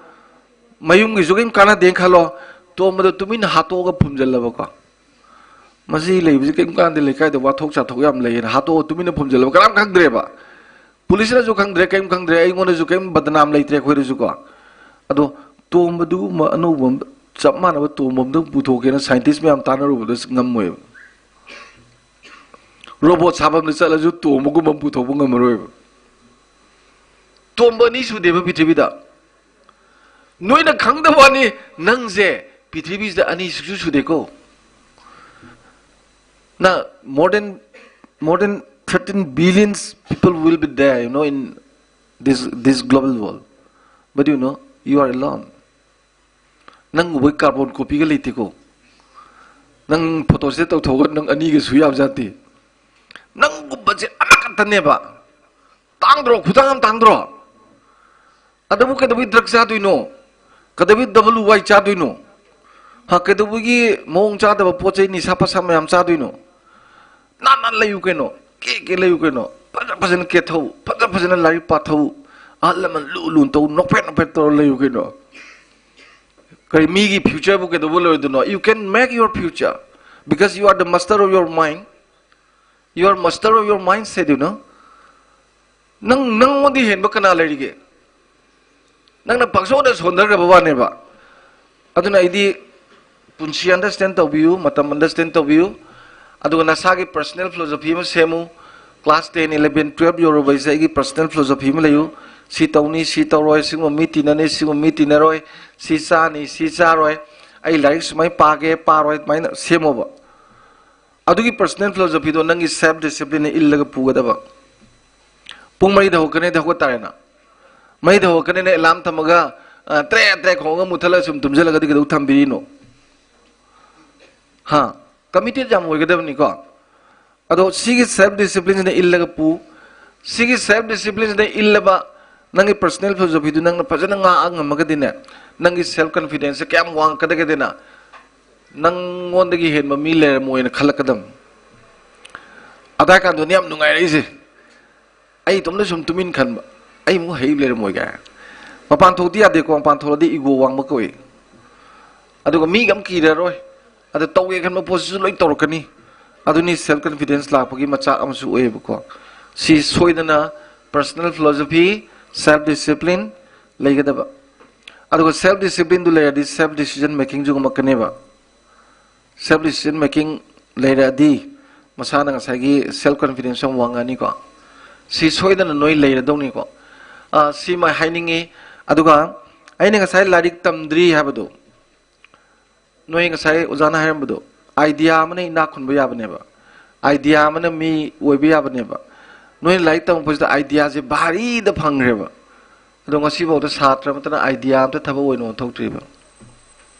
ꯃꯌꯨꯝꯒꯤꯁꯨ ꯀꯔꯤꯝ ꯀꯥꯟꯅꯗꯦꯅ ꯈꯜꯂꯣ, ꯇꯣꯝꯕꯗꯣ ꯇꯨꯃꯤꯟꯅ ꯍꯥꯠꯇꯣꯛꯑꯒ ꯐꯨꯝꯖꯤꯜꯂꯕꯀꯣ꯫ ꯃꯁꯤ ꯂꯩꯕꯁꯤ ꯀꯔꯤꯝ ꯀꯥꯟꯗ ꯂꯩꯀꯥꯏꯗ ꯋꯥꯊꯣꯛ ꯆꯥꯊꯣꯛ ꯌꯥꯝ ꯂꯩꯌꯦꯅ ꯍꯥꯠꯇꯣꯛꯑ ꯇꯨꯃꯤꯟꯅ ꯐꯨꯝꯖꯤꯜꯂꯕ ꯀꯅꯥꯝ ꯈꯪꯗ꯭ꯔꯦꯕ꯫ ꯄꯨꯂꯤꯁꯅꯁꯨ ꯈꯪꯗ꯭ꯔꯦ, ꯀꯔꯤꯝ ꯈꯪꯗ꯭ꯔꯦ, ꯑꯩꯉꯣꯟꯗꯁꯨ ꯀꯔꯤꯝ ꯕꯗꯅꯥꯝ ꯂꯩꯇ꯭ꯔꯦ ꯑꯩꯈꯣꯏꯗꯁꯨꯀꯣ꯫ ꯑꯗꯣ ꯇꯣꯝꯕꯗꯨꯒꯨꯝꯕ ꯑꯅꯧꯕ ꯑꯃ, ꯆꯞ ꯃꯥꯟꯅꯕ ꯇꯣꯝꯕ ꯑꯝꯇꯪ ꯄꯨꯊꯣꯛꯀꯦꯅ ꯁꯥꯏꯟꯇꯤꯁ ꯃꯌꯥꯝ ꯇꯥꯟꯅꯔꯨꯕꯗ ꯉꯝꯃꯣꯏꯕ꯫ ꯔꯣꯕꯣꯠ ꯁꯥꯐꯝꯗ ꯆꯠꯂꯁꯨ ꯇꯣꯝꯕꯒꯨꯝꯕ ꯑꯃ ꯄꯨꯊꯣꯛꯄ ꯉꯝꯃꯔꯣꯏꯕ꯫ ꯇꯣꯝꯕ ꯑꯅꯤ ꯁꯨꯗꯦꯕ ꯄ꯭ꯔꯤꯊꯤꯕꯤꯗ꯫ ꯅꯣꯏꯅ ꯈꯪꯗꯕ ꯋꯥꯅꯤ, ꯅꯪꯁꯦ ꯄ꯭ꯔꯤꯊꯤꯕꯤꯁꯤꯗ ꯑꯅꯤ ꯁꯨꯛꯁꯨ ꯁꯨꯗꯦꯀꯣ꯫ Now, more than, more than thirteen billions people will be there, you know, in this, this global world. But you know, you are alone. ꯅꯪ ꯎꯕꯩ ꯀꯥꯔꯕꯣꯟ ꯀꯣꯄꯤꯒ ꯂꯩꯇꯦꯀꯣ꯫ ꯅꯪ ꯐꯣꯇꯣꯁꯦ ꯇꯧꯊꯣꯛꯑꯒ ꯅꯪ ꯑꯅꯤꯒ ꯁꯨ ꯌꯥꯕ ꯖꯥꯠꯇꯦ꯫ ꯅꯪꯒꯨꯝꯕꯁꯦ ꯑꯃꯈꯛꯇꯅꯦꯕ꯫ ꯇꯥꯡꯗ꯭ꯔꯣ? ꯈꯨꯇꯥꯡ ꯑꯃ ꯇꯥꯡꯗ꯭ꯔꯣ? ꯑꯗꯨꯕꯨ ꯀꯩꯗꯧꯕꯩ ꯗ꯭ꯔꯒ ꯆꯥꯗꯣꯏꯅꯣ? ꯀꯩꯗꯧꯕꯩ ꯗꯕꯜ ꯋꯥꯏ ꯆꯥꯗꯣꯏꯅꯣ? ꯍꯥ, ꯀꯩꯗꯧꯕꯒꯤ ꯃꯑꯣꯡ ꯆꯥꯗꯕ ꯄꯣꯠ ꯆꯩ, ꯅꯤꯁꯥ ꯄꯁꯥ ꯃꯌꯥꯝ ꯆꯥꯗꯣꯏꯅꯣ? ꯅꯥꯟꯅ ꯂꯩꯌꯨ ꯀꯩꯅꯣ, ꯀꯦ ꯀꯦ ꯂꯩꯌꯨ ꯀꯩꯅꯣ, ꯐꯖ ꯐꯖꯅ ꯀꯦꯊꯧ, ꯐꯖ ꯐꯖꯅ ꯂꯥꯏꯔꯤꯛ ꯄꯥꯊꯧ, ꯑꯍꯜ ꯂꯃꯟ ꯂꯨ ꯂꯨꯅ ꯇꯧ, ꯅꯣꯛꯐꯦꯠ ꯅꯣꯛꯐꯦꯠ ꯇꯧꯔ ꯂꯩꯌꯨ ꯀꯩꯅꯣ꯫ ꯀꯔꯤ ꯃꯤꯒꯤ ꯐ꯭ꯌꯨꯆꯔꯕꯨ ꯀꯩꯗꯧꯕ ꯂꯩꯔꯣꯏꯗꯣꯏꯅꯣ? You can make your future because you are the master of your mind. You are master of your mindset, you know. ꯅꯪ, ꯅꯪꯉꯣꯟꯗꯤ ꯍꯦꯟꯕ ꯀꯅꯥ ꯂꯩꯔꯤꯒꯦ? ꯅꯪꯅ ꯄꯪꯁꯣꯟꯗ ꯁꯣꯟꯊꯈ꯭ꯔꯕ ꯋꯥꯅꯦꯕ꯫ ꯑꯗꯨꯅ ꯑꯩꯗꯤ ꯄꯨꯟꯁꯤ ꯑꯟꯗꯔꯁꯇꯦꯟ ꯇꯧꯕꯤꯌꯨ, ꯃꯇꯝ ꯑꯟꯗꯔꯁꯇꯦꯟ ꯇꯧꯕꯤꯌꯨ, ꯑꯗꯨꯒ ꯅꯁꯥꯒꯤ ꯄꯔꯁꯅꯦꯜ ꯐꯤꯂꯣꯁꯣꯐꯤ ꯑꯃ ꯁꯦꯝꯃꯨ꯫ Class ten, eleven, twelve ꯌꯧꯔꯨꯕ ꯍꯥꯏꯁꯦ ꯑꯩꯒꯤ personal philosophy ꯑꯃ ꯂꯩꯌꯨ꯫ ꯁꯤ ꯇꯧꯅꯤ, ꯁꯤ ꯇꯧꯔꯣꯏ, ꯁꯤꯒꯨꯝꯕ ꯃꯤ ꯇꯤꯟꯅꯅꯤ, ꯁꯤꯒꯨꯝꯕ ꯃꯤ ꯇꯤꯟꯅꯔꯣꯏ, ꯁꯤ ꯆꯥꯅꯤ, ꯁꯤ ꯆꯥꯔꯣꯏ, ꯑꯩ ꯂꯥꯏꯔꯤꯛ ꯁꯨꯃꯥꯏꯅ ꯄꯥꯒꯦ, ꯄꯥꯔꯣꯏ, ꯑꯗꯨꯃꯥꯏꯅ ꯁꯦꯝꯃꯣꯕ꯫ ꯑꯗꯨꯒꯤ personal philosophyꯗꯣ ꯅꯪꯒꯤ self disciplineꯅ ꯏꯜꯂꯒ ꯄꯨꯒꯗꯕ꯫ ꯄꯨꯡ ꯃꯔꯤꯗ ꯍꯧꯒꯠꯀꯅꯤꯗꯤ ꯍꯧꯒꯠ ꯇꯥꯔꯦꯅ꯫ ꯃꯔꯤꯗ ꯍꯧꯒꯠꯀꯅꯤꯅ alarm ꯊꯝꯃꯒ, ꯑ, ꯇ꯭ꯔꯦ ꯇ꯭ꯔꯦ ꯈꯣꯡꯉꯒ ꯃꯨꯠꯊꯠꯂꯒ ꯁꯨꯝ ꯇꯨꯝꯁꯤꯜꯂꯒꯗꯤ ꯀꯩꯗꯧ ꯊꯝꯕꯤꯔꯤꯅꯣ? ꯍꯥ? Committed ꯌꯥꯝ ꯑꯣꯏꯒꯗꯕꯅꯤꯀꯣ꯫ ꯑꯗꯣ ꯁꯤꯒꯤ self disciplineꯁꯤꯅ ꯏꯜꯂꯒ ꯄꯨ꯫ ꯁꯤꯒꯤ self disciplineꯁꯤꯅ ꯏꯜꯂꯕ ꯅꯪꯒꯤ personal philosophyꯗꯨ ꯅꯪꯅ ꯐꯖꯅ ꯉꯥꯛꯑ ꯉꯝꯃꯒꯗꯤꯅꯦ, ꯅꯪꯒꯤ self confidenceꯁꯦ ꯀꯌꯥꯝ ꯋꯥꯡꯉꯛꯀꯗꯒꯦꯗꯅ, ꯅꯪꯉꯣꯟꯗꯒꯤ ꯍꯦꯟꯕ ꯃꯤ ꯂꯩꯔꯝꯃꯣꯏꯅ ꯈꯜꯂꯛꯀꯗꯕꯅꯤ꯫ ꯑꯗꯥꯏ ꯀꯥꯟꯗꯨꯅꯦ ꯌꯥꯝ ꯅꯨꯡꯉꯥꯏꯔꯛꯏꯁꯦ꯫ ꯑꯩ ꯏꯇꯣꯝꯇ ꯁꯨꯝ ꯇꯨꯃꯤꯟ ꯈꯟꯕ, ꯑꯩ ꯑꯃꯨꯛ ꯍꯩ ꯂꯩꯔꯝꯃꯣꯏ ꯀꯥꯏ꯫ ꯃꯄꯥꯟ ꯊꯣꯛꯇꯤ ꯌꯥꯗꯦꯀꯣ, ꯃꯄꯥꯟ ꯊꯣꯛꯂꯗꯤ ego ꯋꯥꯡꯕ ꯀꯧꯏ꯫ ꯑꯗꯨꯒ ꯃꯤꯒ ꯑꯃ ꯀꯤꯔꯔꯣꯏ꯫ ꯑꯗ ꯇꯧꯒꯦ ꯈꯟꯕ ꯄꯣꯠꯁꯤꯁꯨ ꯂꯣꯏ ꯇꯧꯔꯛꯀꯅꯤ꯫ ꯑꯗꯨꯅꯤ self confidence ꯂꯥꯛꯄꯒꯤ ꯃꯆꯥꯛ ꯑꯃꯁꯨ ꯑꯣꯏꯌꯦꯕꯀꯣ꯫ ꯁꯤ ꯁꯣꯏꯗꯅ personal philosophy, self discipline ꯂꯩꯒꯗꯕ꯫ ꯑꯗꯨꯒ self disciplineꯗꯨ ꯂꯩꯔꯗꯤ self decision makingꯁꯨ ꯉꯝꯃꯛꯀꯅꯦꯕ꯫ Self decision making ꯂꯩꯔꯛꯑꯗꯤ ꯃꯁꯥꯅ ꯉꯁꯥꯏꯒꯤ self confidence ꯌꯥꯝ ꯋꯥꯡꯉꯛꯑꯅꯤꯀꯣ꯫ ꯁꯤ ꯁꯣꯏꯗꯅ ꯅꯣꯏ ꯂꯩꯔꯗꯧꯅꯤꯀꯣ꯫ ꯑ, ꯁꯤꯃ ꯍꯥꯏꯅꯤꯡꯉꯤ꯫ ꯑꯗꯨꯒ ꯑꯩꯅ ꯉꯁꯥꯏ ꯂꯥꯏꯔꯤꯛ ꯇꯝꯗ꯭ꯔꯤ ꯍꯥꯏꯕꯗꯣ, ꯅꯣꯏ ꯉꯁꯥꯏ ꯑꯣꯖꯥꯅ ꯍꯥꯏꯔꯝꯕꯗꯣ, idea ꯑꯃꯅ ꯏꯅꯥꯛ ꯈꯨꯟꯕ ꯌꯥꯕꯅꯦꯕ, idea ꯑꯃꯅ ꯃꯤ ꯑꯣꯏꯕ ꯌꯥꯕꯅꯦꯕ꯫ ꯅꯣꯏꯅ ꯂꯥꯏꯔꯤꯛ ꯇꯝꯃꯛꯄꯁꯤꯗ ideaꯁꯦ ꯚꯥꯔꯤꯗ ꯐꯪꯈ꯭ꯔꯦꯕ꯫ ꯑꯗꯣ ꯉꯁꯤꯐꯥꯎꯗ ꯁꯥꯇ꯭ꯔ ꯑꯃꯠꯇꯅ idea ꯑꯝꯇ ꯊꯕꯛ ꯑꯣꯏꯅ ꯑꯣꯟꯊꯣꯛꯇ꯭ꯔꯤꯕ꯫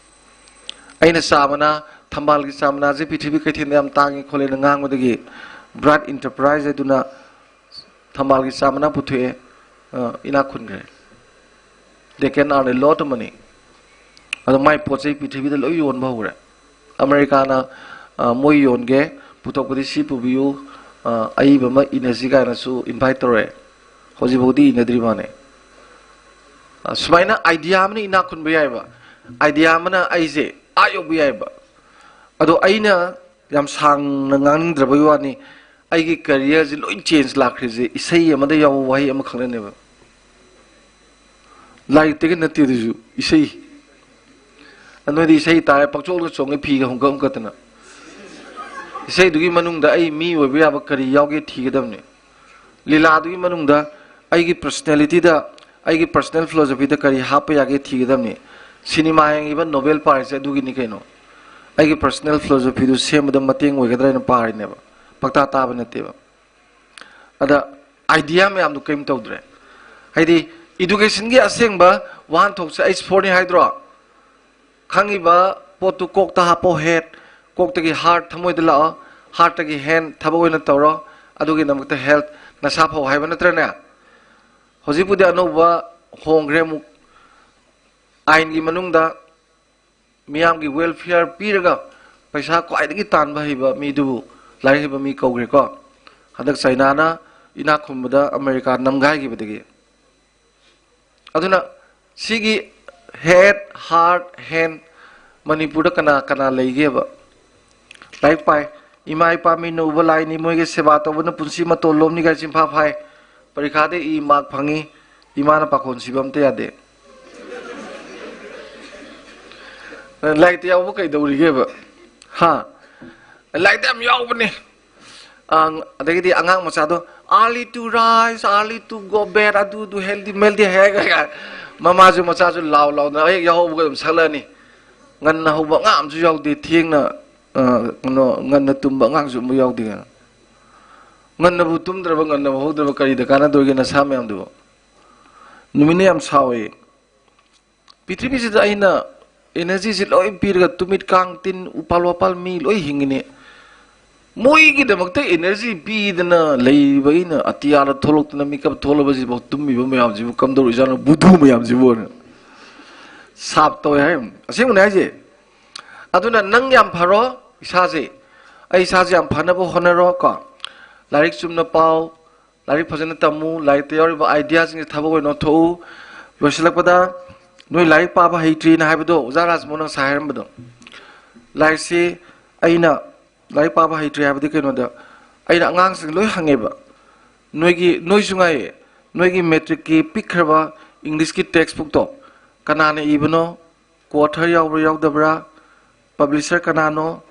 ꯑꯩꯅ ꯆꯥ ꯃꯅꯥ, ꯊꯝꯕꯥꯜꯒꯤ ꯆꯥ ꯃꯅꯥꯁꯦ ꯄ꯭ꯔꯤꯊꯤꯕꯤ ꯀꯩꯊꯦꯜꯗ ꯌꯥꯝ ꯇꯥꯡꯉꯤ ꯈꯣꯠꯂꯦꯅ ꯉꯥꯡꯕꯗꯒꯤ Bright Enterprise ꯍꯥꯏꯗꯨꯅ ꯊꯝꯕꯥꯜꯒꯤ ꯆꯥ ꯃꯅꯥ ꯄꯨꯊꯣꯛꯑꯦ, ꯑ, ꯏꯅꯥꯛ ꯈꯨꯟꯈ꯭ꯔꯦ꯫ They can earn a lot of money. ꯑꯗꯣ ꯃꯥꯏ ꯄꯣꯠ ꯆꯩ ꯄ꯭ꯔꯤꯊꯤꯕꯤꯗ ꯂꯣꯏ ꯌꯣꯟꯕ ꯍꯧꯈ꯭ꯔꯦ꯫ ꯑꯃꯦꯔꯤꯀꯥꯅ, ꯑ, ꯃꯣꯏ ꯌꯣꯟꯒꯦ, ꯄꯨꯊꯣꯛꯄꯗꯤ ꯁꯤ ꯄꯨꯕꯤꯌꯨ, ꯑ, ꯑꯏꯕ ꯑꯃ ꯏꯅꯁꯤ ꯀꯥꯏꯅꯁꯨ invite ꯇꯧꯔꯛꯑꯦ꯫ ꯍꯧꯖꯤꯛꯐꯥꯎꯗꯤ ꯏꯅꯗ꯭ꯔꯤ ꯃꯥꯅꯦ꯫ ꯑ, ꯁꯨꯃꯥꯏꯅ idea ꯑꯃꯅ ꯏꯅꯥꯛ ꯈꯨꯟꯕ ꯌꯥꯏꯑꯕ, idea ꯑꯃꯅ ꯑꯩꯁꯦ ꯑꯥ ꯌꯧꯕ ꯌꯥꯏꯑꯕ꯫ ꯑꯗꯣ ꯑꯩꯅ ꯌꯥꯝ ꯁꯥꯡꯅ ꯉꯥꯡꯅꯤꯡꯗ꯭ꯔꯕꯒꯤ ꯋꯥꯅꯤ, ꯑꯩꯒꯤ careerꯁꯦ ꯂꯣꯏ change ꯂꯥꯛꯈ꯭ꯔꯤꯁꯦ ꯏꯁꯩ ꯑꯃꯗ ꯌꯥꯎꯕ ꯋꯥꯍꯩ ꯑꯃꯈꯛꯅꯅꯦꯕ꯫ ꯂꯥꯏꯔꯤꯛꯇꯒꯤ ꯅꯠꯇꯦ ꯑꯗꯨꯁꯨ, ꯏꯁꯩ꯫ ꯅꯣꯏꯗꯤ ꯏꯁꯩ ꯇꯥꯔꯦ, ꯄꯪꯆꯣꯡꯗ ꯆꯣꯡꯉꯦ, ꯐꯤꯒ ꯍꯨꯝꯀꯠ ꯍꯨꯝꯀꯠꯇꯅ꯫ ꯏꯁꯩꯗꯨꯒꯤ ꯃꯅꯨꯡꯗ ꯑꯩ ꯃꯤ ꯑꯣꯏꯕ ꯌꯥꯕ ꯀꯔꯤ ꯌꯥꯎꯒꯦ ꯊꯤꯒꯗꯕꯅꯤ꯫ ꯂꯤꯂꯥꯗꯨꯒꯤ ꯃꯅꯨꯡꯗ ꯑꯩꯒꯤ personalityꯗ, ꯑꯩꯒꯤ personal philosophyꯗ ꯀꯔꯤ ꯍꯥꯞꯄ ꯌꯥꯒꯦ ꯊꯤꯒꯗꯕꯅꯤ꯫ ꯁꯤꯅꯦꯃꯥ ꯌꯦꯡꯉꯤꯕ, ꯅꯣꯕꯦꯜ ꯄꯥꯔꯤꯁꯦ ꯑꯗꯨꯒꯤꯅꯤ ꯀꯩꯅꯣ꯫ ꯑꯩꯒꯤ personal philosophyꯗꯨ ꯁꯦꯝꯕꯗ ꯃꯇꯦꯡ ꯑꯣꯏꯒꯗ꯭ꯔꯥ ꯍꯥꯏꯅ ꯄꯥꯔꯤꯅꯦꯕ, ꯄꯪꯇꯥ ꯇꯥꯕ ꯅꯠꯇꯦꯕ꯫ ꯑꯗ idea ꯃꯌꯥꯝꯗꯨ ꯀꯔꯤꯝ ꯇꯧꯗ꯭ꯔꯦ꯫ ꯍꯥꯏꯗꯤ educationꯒꯤ ꯑꯁꯦꯡꯕ ꯋꯥꯍꯟꯊꯣꯛꯁꯦ ꯑꯩ sportꯅꯤ ꯍꯥꯏꯗ꯭ꯔꯣ? ꯈꯪꯉꯤꯕ ꯄꯣꯠꯇꯨ ꯀꯣꯛꯇ ꯍꯥꯞꯄꯣ, head, ꯀꯣꯛꯇꯒꯤ heart ꯊꯃꯣꯏꯗ ꯂꯥꯛꯑꯣ, heartꯇꯒꯤ hand ꯊꯕꯛ ꯑꯣꯏꯅ ꯇꯧꯔꯣ, ꯑꯗꯨꯒꯤꯗꯃꯛꯇ health ꯅꯁꯥ ꯐꯧ ꯍꯥꯏꯕ ꯅꯠꯇ꯭ꯔꯅꯦ? ꯍꯧꯖꯤꯛꯄꯨꯗꯤ ꯑꯅꯧꯕ ꯍꯣꯡꯈ꯭ꯔꯦ ꯑꯃꯨꯛ, ꯑꯥꯏꯟꯒꯤ ꯃꯅꯨꯡꯗ ꯃꯤꯌꯥꯝꯒꯤ welfare ꯄꯤꯔꯒ ꯄꯩꯁꯥ ꯈ꯭ꯋꯥꯏꯗꯒꯤ ꯇꯥꯟꯕ ꯍꯩꯕ ꯃꯤꯗꯨꯕꯨ ꯂꯥꯏꯔꯤꯛ ꯍꯩꯕ ꯃꯤ ꯀꯧꯈ꯭ꯔꯦꯀꯣ꯫ ꯍꯟꯗꯛ ꯆꯩꯅꯥꯅ ꯏꯅꯥꯛ ꯈꯨꯟꯕꯗ ꯑꯃꯦꯔꯤꯀꯥ ꯅꯝꯒꯥꯏꯈꯤꯕꯗꯒꯤ꯫ ꯑꯗꯨꯅ ꯁꯤꯒꯤ head, heart, hand ꯃꯅꯤꯄꯨꯔꯗ ꯀꯅꯥ ꯀꯅꯥ ꯂꯩꯒꯦꯕ? ꯂꯥꯏꯔꯤꯛ ꯄꯥꯏ, ꯏꯃꯥ ꯏꯄꯥ ꯃꯤꯠꯅ ꯎꯕ ꯂꯥꯏꯅꯤ, ꯃꯣꯏꯒꯤ ꯁꯦꯕꯥ ꯇꯧꯕꯅ ꯄꯨꯟꯁꯤ ꯃꯇꯣꯜ ꯂꯣꯝꯅꯤ ꯀꯥꯏ ꯆꯤꯟꯐꯥ ꯐꯥꯏ꯫ ꯄꯔꯤꯈꯥꯗ ꯏ mark ꯐꯪꯉꯤ, ꯏꯃꯥꯅ ꯄꯥꯈꯣꯟ ꯁꯤꯕ ꯑꯝꯇ ꯌꯥꯗꯦ꯫ ꯂꯥꯏꯔꯤꯛꯇ ꯌꯥꯎꯕ ꯀꯩꯗꯧꯔꯤꯒꯦꯕ? ꯍꯥ? ꯂꯥꯏꯔꯤꯛꯇ ꯌꯥꯝ ꯌꯥꯎꯕꯅꯦ꯫ ꯑꯪ, ꯑꯗꯒꯤꯗꯤ ꯑꯉꯥꯡ ꯃꯆꯥꯗꯣ, "Early to rise, early to go bed, ꯑꯗꯨꯗꯨ healthy ꯃꯦꯜꯗꯤ" ꯍꯥꯏꯔꯒ ꯃꯃꯥꯁꯨ ꯃꯆꯥꯁꯨ ꯂꯥꯎ ꯂꯥꯎꯅ ꯍꯦꯛ ꯌꯥꯎꯍꯧꯕꯒ ꯑꯗꯨꯝ ꯁꯛꯂꯛꯑꯅꯤ꯫ ꯉꯟꯅ ꯍꯧꯕ ꯑꯉꯥꯡ ꯑꯃꯁꯨ ꯌꯥꯎꯗꯦ, ꯊꯦꯡꯅ, ꯑ, ꯀꯩꯅꯣ, ꯉꯟꯅ ꯇꯨꯝꯕ ꯑꯉꯥꯡꯁꯨ ꯑꯃꯨꯛ ꯌꯥꯎꯗꯦ ꯀꯩꯅꯣ꯫ ꯉꯟꯅꯕꯨ ꯇꯨꯝꯗ꯭ꯔꯕ, ꯉꯟꯅꯕꯨ ꯍꯧꯗ꯭ꯔꯕ, ꯀꯔꯤ ꯗꯔꯀꯥꯔꯅ ꯇꯧꯔꯤꯒꯦ ꯅꯁꯥ ꯃꯌꯥꯝꯗꯨꯕꯨ? ꯅꯨꯃꯤꯠꯅ ꯌꯥꯝ ꯁꯥꯎꯏ꯫ ꯄ꯭ꯔꯤꯊꯤꯕꯤꯁꯤꯗ ꯑꯩꯅ energyꯁꯤ ꯂꯣꯏ ꯄꯤꯔꯒ ꯇꯨꯃꯤꯠ ꯀꯥꯡ ꯇꯤꯟ ꯎꯄꯥꯜ ꯋꯥꯄꯥꯜ ꯃꯤ ꯂꯣꯏ ꯍꯤꯡꯉꯤꯅꯤ꯫ ꯃꯣꯏꯒꯤꯗꯃꯛꯇ energy ꯄꯤꯗꯅ ꯂꯩꯕ ꯑꯩꯅ ꯑꯇꯤꯌꯥꯗ ꯊꯣꯛꯂꯛꯇꯅ ꯃꯤꯀꯞ ꯊꯣꯛꯂꯕꯁꯤꯐꯥꯎ ꯇꯨꯝꯃꯤꯕ ꯃꯌꯥꯝꯁꯤꯕꯨ ꯀꯝꯗꯧꯔꯤꯖꯥꯠꯅꯣ ꯕꯨꯙꯨ ꯃꯌꯥꯝꯁꯤꯕꯨ ꯑꯅ ꯁꯥꯞ ꯇꯧꯋꯦ ꯍꯥꯏ꯫ ꯑꯁꯦꯡꯕꯅꯦ ꯍꯥꯏꯁꯦ꯫ ꯑꯗꯨꯅ ꯅꯪ ꯌꯥꯝ ꯐꯔꯣ ꯏꯁꯥꯁꯦ꯫ ꯑꯩ ꯏꯁꯥꯁꯦ ꯌꯥꯝ ꯐꯅꯕ ꯍꯣꯠꯅꯔꯣ ꯀꯣ꯫ ꯂꯥꯏꯔꯤꯛ ꯆꯨꯝꯅ ꯄꯥꯎ, ꯂꯥꯏꯔꯤꯛ ꯐꯖꯅ ꯇꯝꯃꯨ, ꯂꯥꯏꯔꯤꯛꯇ ꯌꯥꯎꯔꯤꯕ ideaꯁꯤꯡꯁꯦ ꯊꯕꯛ ꯑꯣꯏꯅ ꯑꯣꯟꯊꯣꯛꯎ꯫ ꯂꯣꯏꯁꯤꯜꯂꯛꯄꯗ ꯅꯣꯏ ꯂꯥꯏꯔꯤꯛ ꯄꯥꯕ ꯍꯩꯇ꯭ꯔꯤꯅ ꯍꯥꯏꯕꯗꯣ ꯑꯣꯖꯥ ꯔꯥꯖꯃꯣꯍꯟ ꯉꯁꯥꯏ ꯍꯥꯏꯔꯝꯕꯗꯣ꯫ ꯂꯥꯏꯔꯤꯛꯁꯤ ꯑꯩꯅ ꯂꯥꯏꯔꯤꯛ ꯄꯥꯕ ꯍꯩꯇ꯭ꯔꯤ ꯍꯥꯏꯕꯗꯤ ꯀꯩꯅꯣꯗ ꯑꯩꯅ ꯑꯉꯥꯡꯁꯤꯡ ꯂꯣꯏ ꯍꯪꯉꯦꯕ꯫ ꯅꯣꯏꯒꯤ, ꯅꯣꯏꯁꯨ ꯉꯥꯏꯌꯦ, ꯅꯣꯏꯒꯤ matricꯀꯤ ꯄꯤꯛꯈ꯭ꯔꯕ Englishꯀꯤ textbookꯇꯣ ꯀꯅꯥꯅ ꯏꯕꯅꯣ, co-author ꯌꯥꯎꯕ꯭ꯔꯥ ꯌꯥꯎꯗꯕ꯭ꯔꯥ, publisher ꯀꯅꯥꯅꯣ,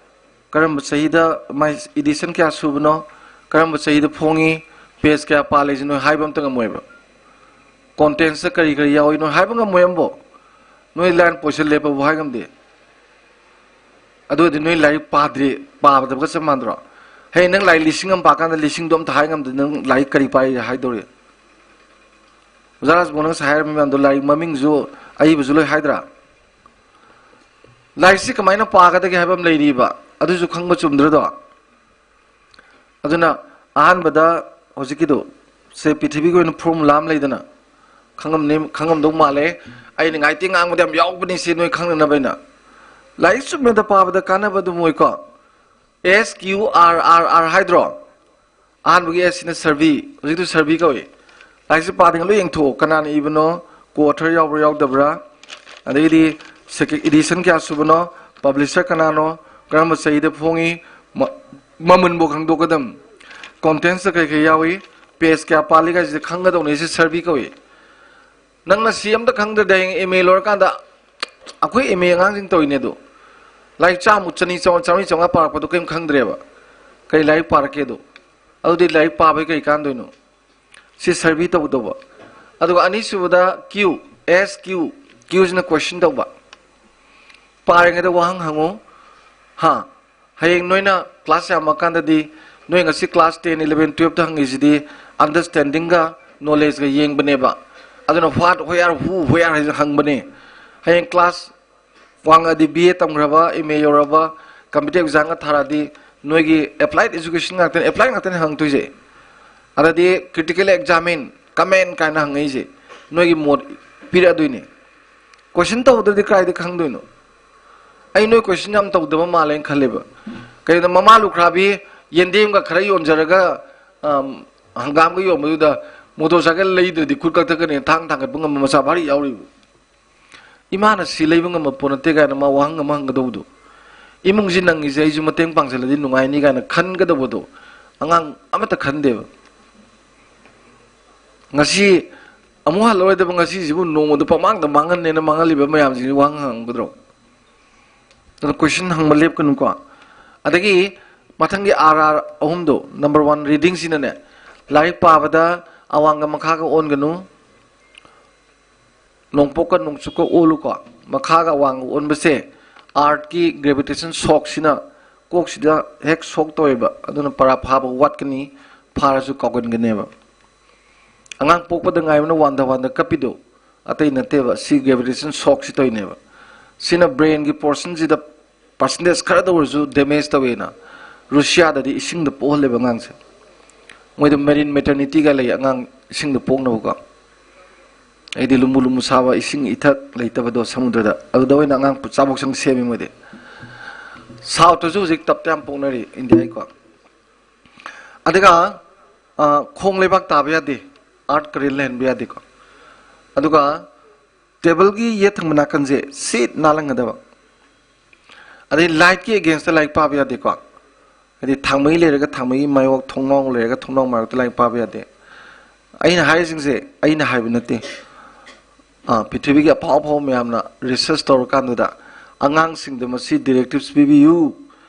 ꯀꯔꯝꯕ ꯆꯍꯤꯗ ꯃꯥꯏ edition ꯀꯌꯥ ꯁꯨꯕꯅꯣ, ꯀꯔꯝꯕ ꯆꯍꯤꯗ ꯐꯣꯡꯉꯤ, page ꯀꯌꯥ ꯄꯥꯜꯂꯤꯁꯤ ꯅꯣꯏ ꯍꯥꯏꯕ ꯑꯝꯇ ꯉꯝꯃꯣꯏꯕ꯫ Contents ꯀꯔꯤ ꯀꯔꯤ ꯌꯥꯎꯏ ꯅꯣꯏ ꯍꯥꯏꯕ ꯉꯝꯃꯣꯏ ꯑꯃꯕꯨ꯫ ꯅꯣꯏ line position ꯂꯦꯞꯄꯕꯨ ꯍꯥꯏ ꯉꯝꯗꯦ꯫ ꯑꯗꯨꯗꯤ ꯅꯣꯏ ꯂꯥꯏꯔꯤꯛ ꯄꯥꯗ꯭ꯔꯤ, ꯄꯥꯕꯗꯕꯒ ꯆꯞ ꯃꯥꯟꯗ꯭ꯔꯣ? ꯍꯌꯦꯡ ꯅꯪ ꯂꯥꯏꯔꯤꯛ ꯂꯤꯁꯤꯡ ꯑꯃ ꯄꯥꯀꯥꯟꯗ ꯂꯤꯁꯤꯡꯗꯣ ꯑꯝꯇ ꯍꯥꯏ ꯉꯝꯗꯦ, ꯅꯪ ꯂꯥꯏꯔꯤꯛ ꯀꯔꯤ ꯄꯥꯏ ꯍꯥꯏꯗꯧꯔꯤ? ꯑꯣꯖꯥ ꯔꯥꯖꯃꯣꯍꯟ ꯉꯁꯥꯏ ꯍꯥꯏꯔꯝꯃꯤ ꯃꯌꯥꯝꯗꯣ ꯂꯥꯏꯔꯤꯛ ꯃꯃꯤꯡꯁꯨ ꯑꯏꯕꯁꯨ ꯂꯣꯏ ꯍꯥꯏꯗ꯭ꯔꯥ? ꯂꯥꯏꯔꯤꯛꯁꯤ ꯀꯃꯥꯏꯅ ꯄꯥꯒꯗꯒꯦ ꯍꯥꯏꯕ ꯑꯃ ꯂꯩꯔꯤꯕ, ꯑꯗꯨꯁꯨ ꯈꯪꯕ ꯆꯨꯝꯗ꯭ꯔꯗꯣ? ꯑꯗꯨꯅ ꯑꯍꯥꯟꯕꯗ ꯍꯧꯖꯤꯛꯀꯤꯗꯣ ꯁꯦ ꯄ꯭ꯔꯤꯊꯤꯕꯤꯒꯤ ꯑꯣꯏꯅ formula ꯑꯃ ꯂꯩꯗꯅ, ꯈꯪꯉꯝꯅꯤ, ꯈꯪꯉꯝꯗꯧ ꯃꯥꯜꯂꯦ꯫ ꯑꯩꯅ ꯉꯥꯏꯇꯦ ꯉꯥꯡꯕꯗ ꯌꯥꯝ ꯌꯥꯎꯕꯅꯤ ꯁꯤ ꯅꯣꯏ ꯈꯪꯅꯅꯕ ꯑꯩꯅ꯫ ꯂꯥꯏꯔꯤꯛ ꯆꯨꯝꯅꯗ ꯄꯥꯕꯗ ꯀꯥꯟꯅꯕ ꯑꯗꯨꯝ ꯑꯣꯏꯀꯣ꯫ S Q R R R ꯍꯥꯏꯗ꯭ꯔꯣ? ꯑꯍꯥꯟꯕꯒꯤ S ꯁꯤꯅ survey, ꯍꯧꯖꯤꯛꯇꯨ survey ꯀꯧꯏ꯫ ꯂꯥꯏꯔꯤꯛꯁꯦ ꯄꯥꯗ꯭ꯔꯤꯉꯩ ꯂꯣꯏ ꯌꯦꯡꯊꯣꯛꯑꯣ, ꯀꯅꯥꯅ ꯏꯕꯅꯣ, co-author ꯌꯥꯎꯕ꯭ꯔꯥ ꯌꯥꯎꯗꯕ꯭ꯔꯥ, ꯑꯗꯒꯤꯗꯤ edition ꯀꯌꯥ ꯁꯨꯕꯅꯣ, publisher ꯀꯅꯥꯅꯣ, ꯀꯔꯝꯕ ꯆꯍꯤꯗ ꯐꯣꯡꯉꯤ, ꯃ-, ꯃꯃꯜꯕꯨ ꯈꯪꯗꯣꯛꯀꯗꯝ, contents ꯀꯩ ꯀꯩ ꯌꯥꯎꯏ, page ꯀꯌꯥ ꯄꯥꯜꯂꯤ ꯀꯥꯏꯁꯤꯗꯤ ꯈꯪꯒꯗꯧꯅꯤ꯫ ꯁꯤ survey ꯀꯧꯏ꯫ ꯅꯪꯅ ꯁꯤ ꯑꯝꯇ ꯈꯪꯗ꯭ꯔꯗꯤ ꯍꯌꯦꯡ M A ꯂꯣꯏꯔꯀꯥꯟꯗ ꯑꯩꯈꯣꯏ M A ꯑꯉꯥꯡꯁꯤꯡ ꯇꯧꯔꯤꯅꯦ ꯑꯗꯣ꯫ ꯂꯥꯏꯔꯤꯛ ꯆꯥꯝꯃꯨꯛ ꯆꯅꯤ ꯆꯥꯝꯃꯉꯥ ꯆꯥꯝꯃꯔꯤ ꯆꯥꯝꯃꯉꯥ ꯄꯥꯔꯛꯄꯗꯣ ꯀꯔꯤꯝ ꯈꯪꯗ꯭ꯔꯦꯕ꯫ ꯀꯔꯤ ꯂꯥꯏꯔꯤꯛ ꯄꯥꯔꯛꯀꯦꯗꯣ? ꯑꯗꯨꯗꯤ ꯂꯥꯏꯔꯤꯛ ꯄꯥꯕꯩ ꯀꯔꯤ ꯀꯥꯟꯗꯣꯏꯅꯣ? ꯁꯤ survey ꯇꯧꯗꯧꯕ꯫ ꯑꯗꯨꯒ ꯑꯅꯤꯁꯨꯕꯗ Q, S Q, Q ꯁꯤꯅ question ꯇꯧꯕ꯫ ꯄꯥꯔꯤꯉꯩꯗ ꯋꯥꯍꯪ ꯍꯪꯉꯨ꯫ ꯍꯥ? ꯍꯌꯦꯡ ꯅꯣꯏꯅ class ꯌꯥꯝꯃꯀꯥꯟꯗꯗꯤ ꯅꯣꯏ ꯉꯁꯤ class ten, eleven, twelve ꯇ ꯍꯪꯉꯤꯁꯤꯗꯤ understanding ꯒ knowledge ꯒ ꯌꯦꯡꯕꯅꯦꯕ꯫ ꯑꯗꯨꯅ what, where, who, where ꯍꯥꯏꯁꯦ ꯍꯪꯕꯅꯦ꯫ ꯍꯌꯦꯡ class ꯋꯥꯡꯉꯛꯑꯗꯤ B A ꯇꯝꯈ꯭ꯔꯕ, M A ꯌꯧꯔꯕ, competitive exam ꯒ ꯊꯥꯔꯛꯑꯗꯤ ꯅꯣꯏꯒꯤ applied education ꯉꯥꯛꯇꯅꯤ, apply ꯉꯥꯛꯇꯅꯤ ꯍꯪꯉꯛꯇꯣꯏꯁꯦ꯫ ꯑꯗꯗꯤ critical examine, comment ꯀꯥꯏꯅ ꯍꯪꯉꯛꯏꯁꯦ ꯅꯣꯏꯒꯤ ꯃꯣꯠ ꯄꯤꯔꯛꯑꯗꯣꯏꯅꯦ꯫ Question ꯇꯧꯗ꯭ꯔꯗꯤ ꯀꯥꯏꯗ ꯈꯪꯗꯣꯏꯅꯣ? ꯑꯩ ꯅꯣꯏ question ꯌꯥꯝ ꯇꯧꯗꯕ ꯃꯥꯜꯂꯦꯅ ꯈꯜꯂꯦꯕ꯫ ꯀꯩꯒꯤꯅꯣꯗ ꯃꯃꯥ ꯂꯨꯈ꯭ꯔꯥꯕꯤ ꯌꯦꯟꯗꯦꯝꯒ ꯈꯔ ꯌꯣꯟꯖꯔꯒ, ꯑꯝ, ꯍꯪꯒꯥꯝꯒ ꯌꯣꯟꯕꯗꯨꯗ motorcycle ꯂꯩꯗ꯭ꯔꯗꯤ ꯈꯨꯠ ꯀꯛꯊꯛꯀꯅꯤ, ꯊꯥꯡ ꯊꯥꯡꯒꯠꯄ ꯉꯝꯕ ꯃꯆꯥ ꯐꯥꯔꯤ ꯌꯥꯎꯔꯤꯕ꯫ ꯏꯃꯥꯅ ꯁꯤ ꯂꯩꯕ ꯉꯝꯕ ꯄꯣꯠ ꯅꯠꯇꯦ ꯀꯥꯏꯅ ꯃꯥ ꯋꯥꯍꯪ ꯑꯃ ꯍꯪꯒꯗꯧꯕꯗꯣ, ꯏꯃꯨꯡꯁꯤ ꯅꯪꯉꯤꯁꯦ ꯑꯩꯁꯨ ꯃꯇꯦꯡ ꯄꯥꯡꯁꯤꯜꯂꯗꯤ ꯅꯨꯡꯉꯥꯏꯅꯤ ꯀꯥꯏꯅ ꯈꯟꯒꯗꯧꯕꯗꯣ ꯑꯉꯥꯡ ꯑꯃꯠꯇ ꯈꯟꯗꯦꯕ꯫ ꯉꯁꯤ ꯑꯃꯨꯛ ꯍꯜꯂꯔꯣꯏꯗꯕ ꯉꯁꯤꯁꯤꯕꯨ ꯅꯣꯡꯃꯗ ꯄꯃꯥꯡꯗ ꯃꯥꯡꯍꯟꯅꯦꯅ ꯃꯥꯡꯍꯜꯂꯤꯕ ꯃꯌꯥꯝꯁꯤꯡꯁꯤ ꯋꯥꯍꯪ ꯍꯪꯒꯗ꯭ꯔꯣ? ꯑꯗꯣ question ꯍꯪꯕ ꯂꯦꯞꯀꯅꯨꯀꯣ꯫ ꯑꯗꯒꯤ ꯃꯊꯪꯒꯤ ꯑꯥꯔ ꯑꯥꯔ ꯑꯍꯨꯝꯗꯣ, ꯅꯝꯕꯔ ꯋꯥꯟ ꯔꯤꯗꯤꯡꯁꯤꯅꯅꯦ, ꯂꯥꯏꯔꯤꯛ ꯄꯥꯕꯗ ꯑꯋꯥꯡꯒ ꯃꯈꯥꯒ ꯑꯣꯟꯒꯅꯨ, ꯅꯣꯡꯄꯣꯛꯀ ꯅꯣꯡꯆꯨꯞꯀ ꯑꯣꯜꯂꯨꯀꯣ꯫ ꯃꯈꯥꯒ ꯑꯋꯥꯡꯒ ꯑꯣꯟꯕꯁꯦ ꯑꯥꯔꯠꯀꯤ ꯒ꯭ꯔꯦꯚꯤꯇꯦꯁꯟ ꯁꯣꯛꯁꯤꯅ ꯀꯣꯛꯁꯤꯗ ꯍꯦꯛ ꯁꯣꯛ ꯇꯧꯋꯦꯕ, ꯑꯗꯨꯅ ꯄꯔꯥ ꯐꯥꯕ ꯋꯥꯠꯀꯅꯤ, ꯐꯥꯔꯁꯨ ꯀꯥꯎꯒꯟꯒꯅꯦꯕ꯫ ꯑꯉꯥꯡ ꯄꯣꯛꯄꯗ ꯉꯥꯏꯕꯅ ꯋꯥꯟꯗ ꯋꯥꯟꯗ ꯀꯞꯄꯤꯗꯣ ꯑꯇꯩ ꯅꯠꯇꯦꯕ, ꯁꯤ ꯒ꯭ꯔꯦꯚꯤꯇꯦꯁꯟ ꯁꯣꯛꯁꯤ ꯇꯧꯔꯤꯅꯦꯕ꯫ ꯁꯤꯅ ꯕ꯭ꯔꯦꯟꯒꯤ ꯄꯣꯔꯁꯟꯁꯤꯗ ꯄꯥꯔꯁꯦꯟꯇꯦꯖ ꯈꯔꯗ ꯑꯣꯏꯔꯁꯨ ꯗꯦꯃꯦꯖ ꯇꯧꯋꯦꯅ꯫ ꯔꯨꯁꯤꯌꯥꯗꯗꯤ ꯏꯁꯤꯡꯗ ꯄꯣꯛꯍꯜꯂꯦꯕ ꯑꯉꯥꯡꯁꯦ꯫ ꯃꯣꯏꯗ ꯃꯦꯔꯤꯟ ꯃꯦꯇꯔꯅꯤꯇꯤꯒ ꯂꯩ, ꯑꯉꯥꯡ ꯏꯁꯤꯡꯗ ꯄꯣꯛꯅꯕꯀꯣ꯫ ꯑꯩꯗꯤ ꯂꯨꯝꯕꯨ ꯂꯨꯝꯕꯨ ꯁꯥꯕ ꯏꯁꯤꯡ ꯏꯊꯛ ꯂꯩꯇꯕꯗꯣ ꯁꯃꯨꯗ꯭ꯔꯗ, ꯑꯗꯨꯗ ꯑꯣꯏꯅ ꯑꯉꯥꯡ ꯆꯥꯕꯣꯛꯁꯪ ꯁꯦꯝꯃꯤ ꯃꯣꯏꯗꯤ꯫ ꯁꯥꯎꯠꯇꯁꯨ ꯍꯧꯖꯤꯛ ꯇꯞꯇ ꯌꯥꯝ ꯄꯣꯛꯅꯔꯤ ꯏꯟꯗꯤꯌꯥꯒꯤꯀꯣ꯫ ꯑꯗꯨꯒ ꯑ, ꯈꯣꯡ ꯂꯩꯕꯥꯛ ꯇꯥꯕ ꯌꯥꯗꯦ, ꯑꯥꯔꯠ ꯀꯔꯦꯟ ꯂꯩꯍꯟꯕ ꯌꯥꯗꯦꯀꯣ꯫ ꯑꯗꯨꯒ ꯇꯦꯕꯜꯒꯤ ꯌꯦꯠ ꯊꯪꯕ ꯅꯥꯀꯟꯁꯦ ꯁꯤꯠ ꯅꯥꯜꯍꯟꯒꯗꯕ꯫ ꯑꯗꯩ ꯂꯥꯏꯠꯀꯤ ꯑꯦꯒꯦꯟꯁꯇ ꯂꯥꯏꯔꯤꯛ ꯄꯥꯕ ꯌꯥꯗꯦꯀꯣ꯫ ꯍꯥꯏꯗꯤ ꯊꯥꯡꯃꯩ ꯂꯩꯔꯒ ꯊꯥꯡꯃꯩꯒꯤ ꯃꯥꯌꯣꯛ, ꯊꯣꯡꯅꯥꯎ ꯂꯩꯔꯒ ꯊꯣꯡꯅꯥꯎ ꯃꯥꯌꯣꯛꯇ ꯂꯥꯏꯔꯤꯛ ꯄꯥꯕ ꯌꯥꯗꯦ꯫ ꯑꯩꯅ ꯍꯥꯏꯔꯤꯁꯤꯡꯁꯦ ꯑꯩꯅ ꯍꯥꯏꯕ ꯅꯠꯇꯦ꯫ ꯑ, ꯄ꯭ꯔꯤꯊꯤꯕꯤꯒꯤ ꯑꯐꯥꯎ ꯑꯐꯥꯎꯕ ꯃꯌꯥꯝꯅ ꯔꯤꯁꯔꯁ ꯇꯧꯔꯀꯥꯟꯗꯨꯗ ꯑꯉꯥꯡꯁꯤꯡꯗ ꯃꯁꯤ ꯗꯤꯔꯦꯛꯇꯤꯞꯁ ꯄꯤꯕꯤꯌꯨ꯫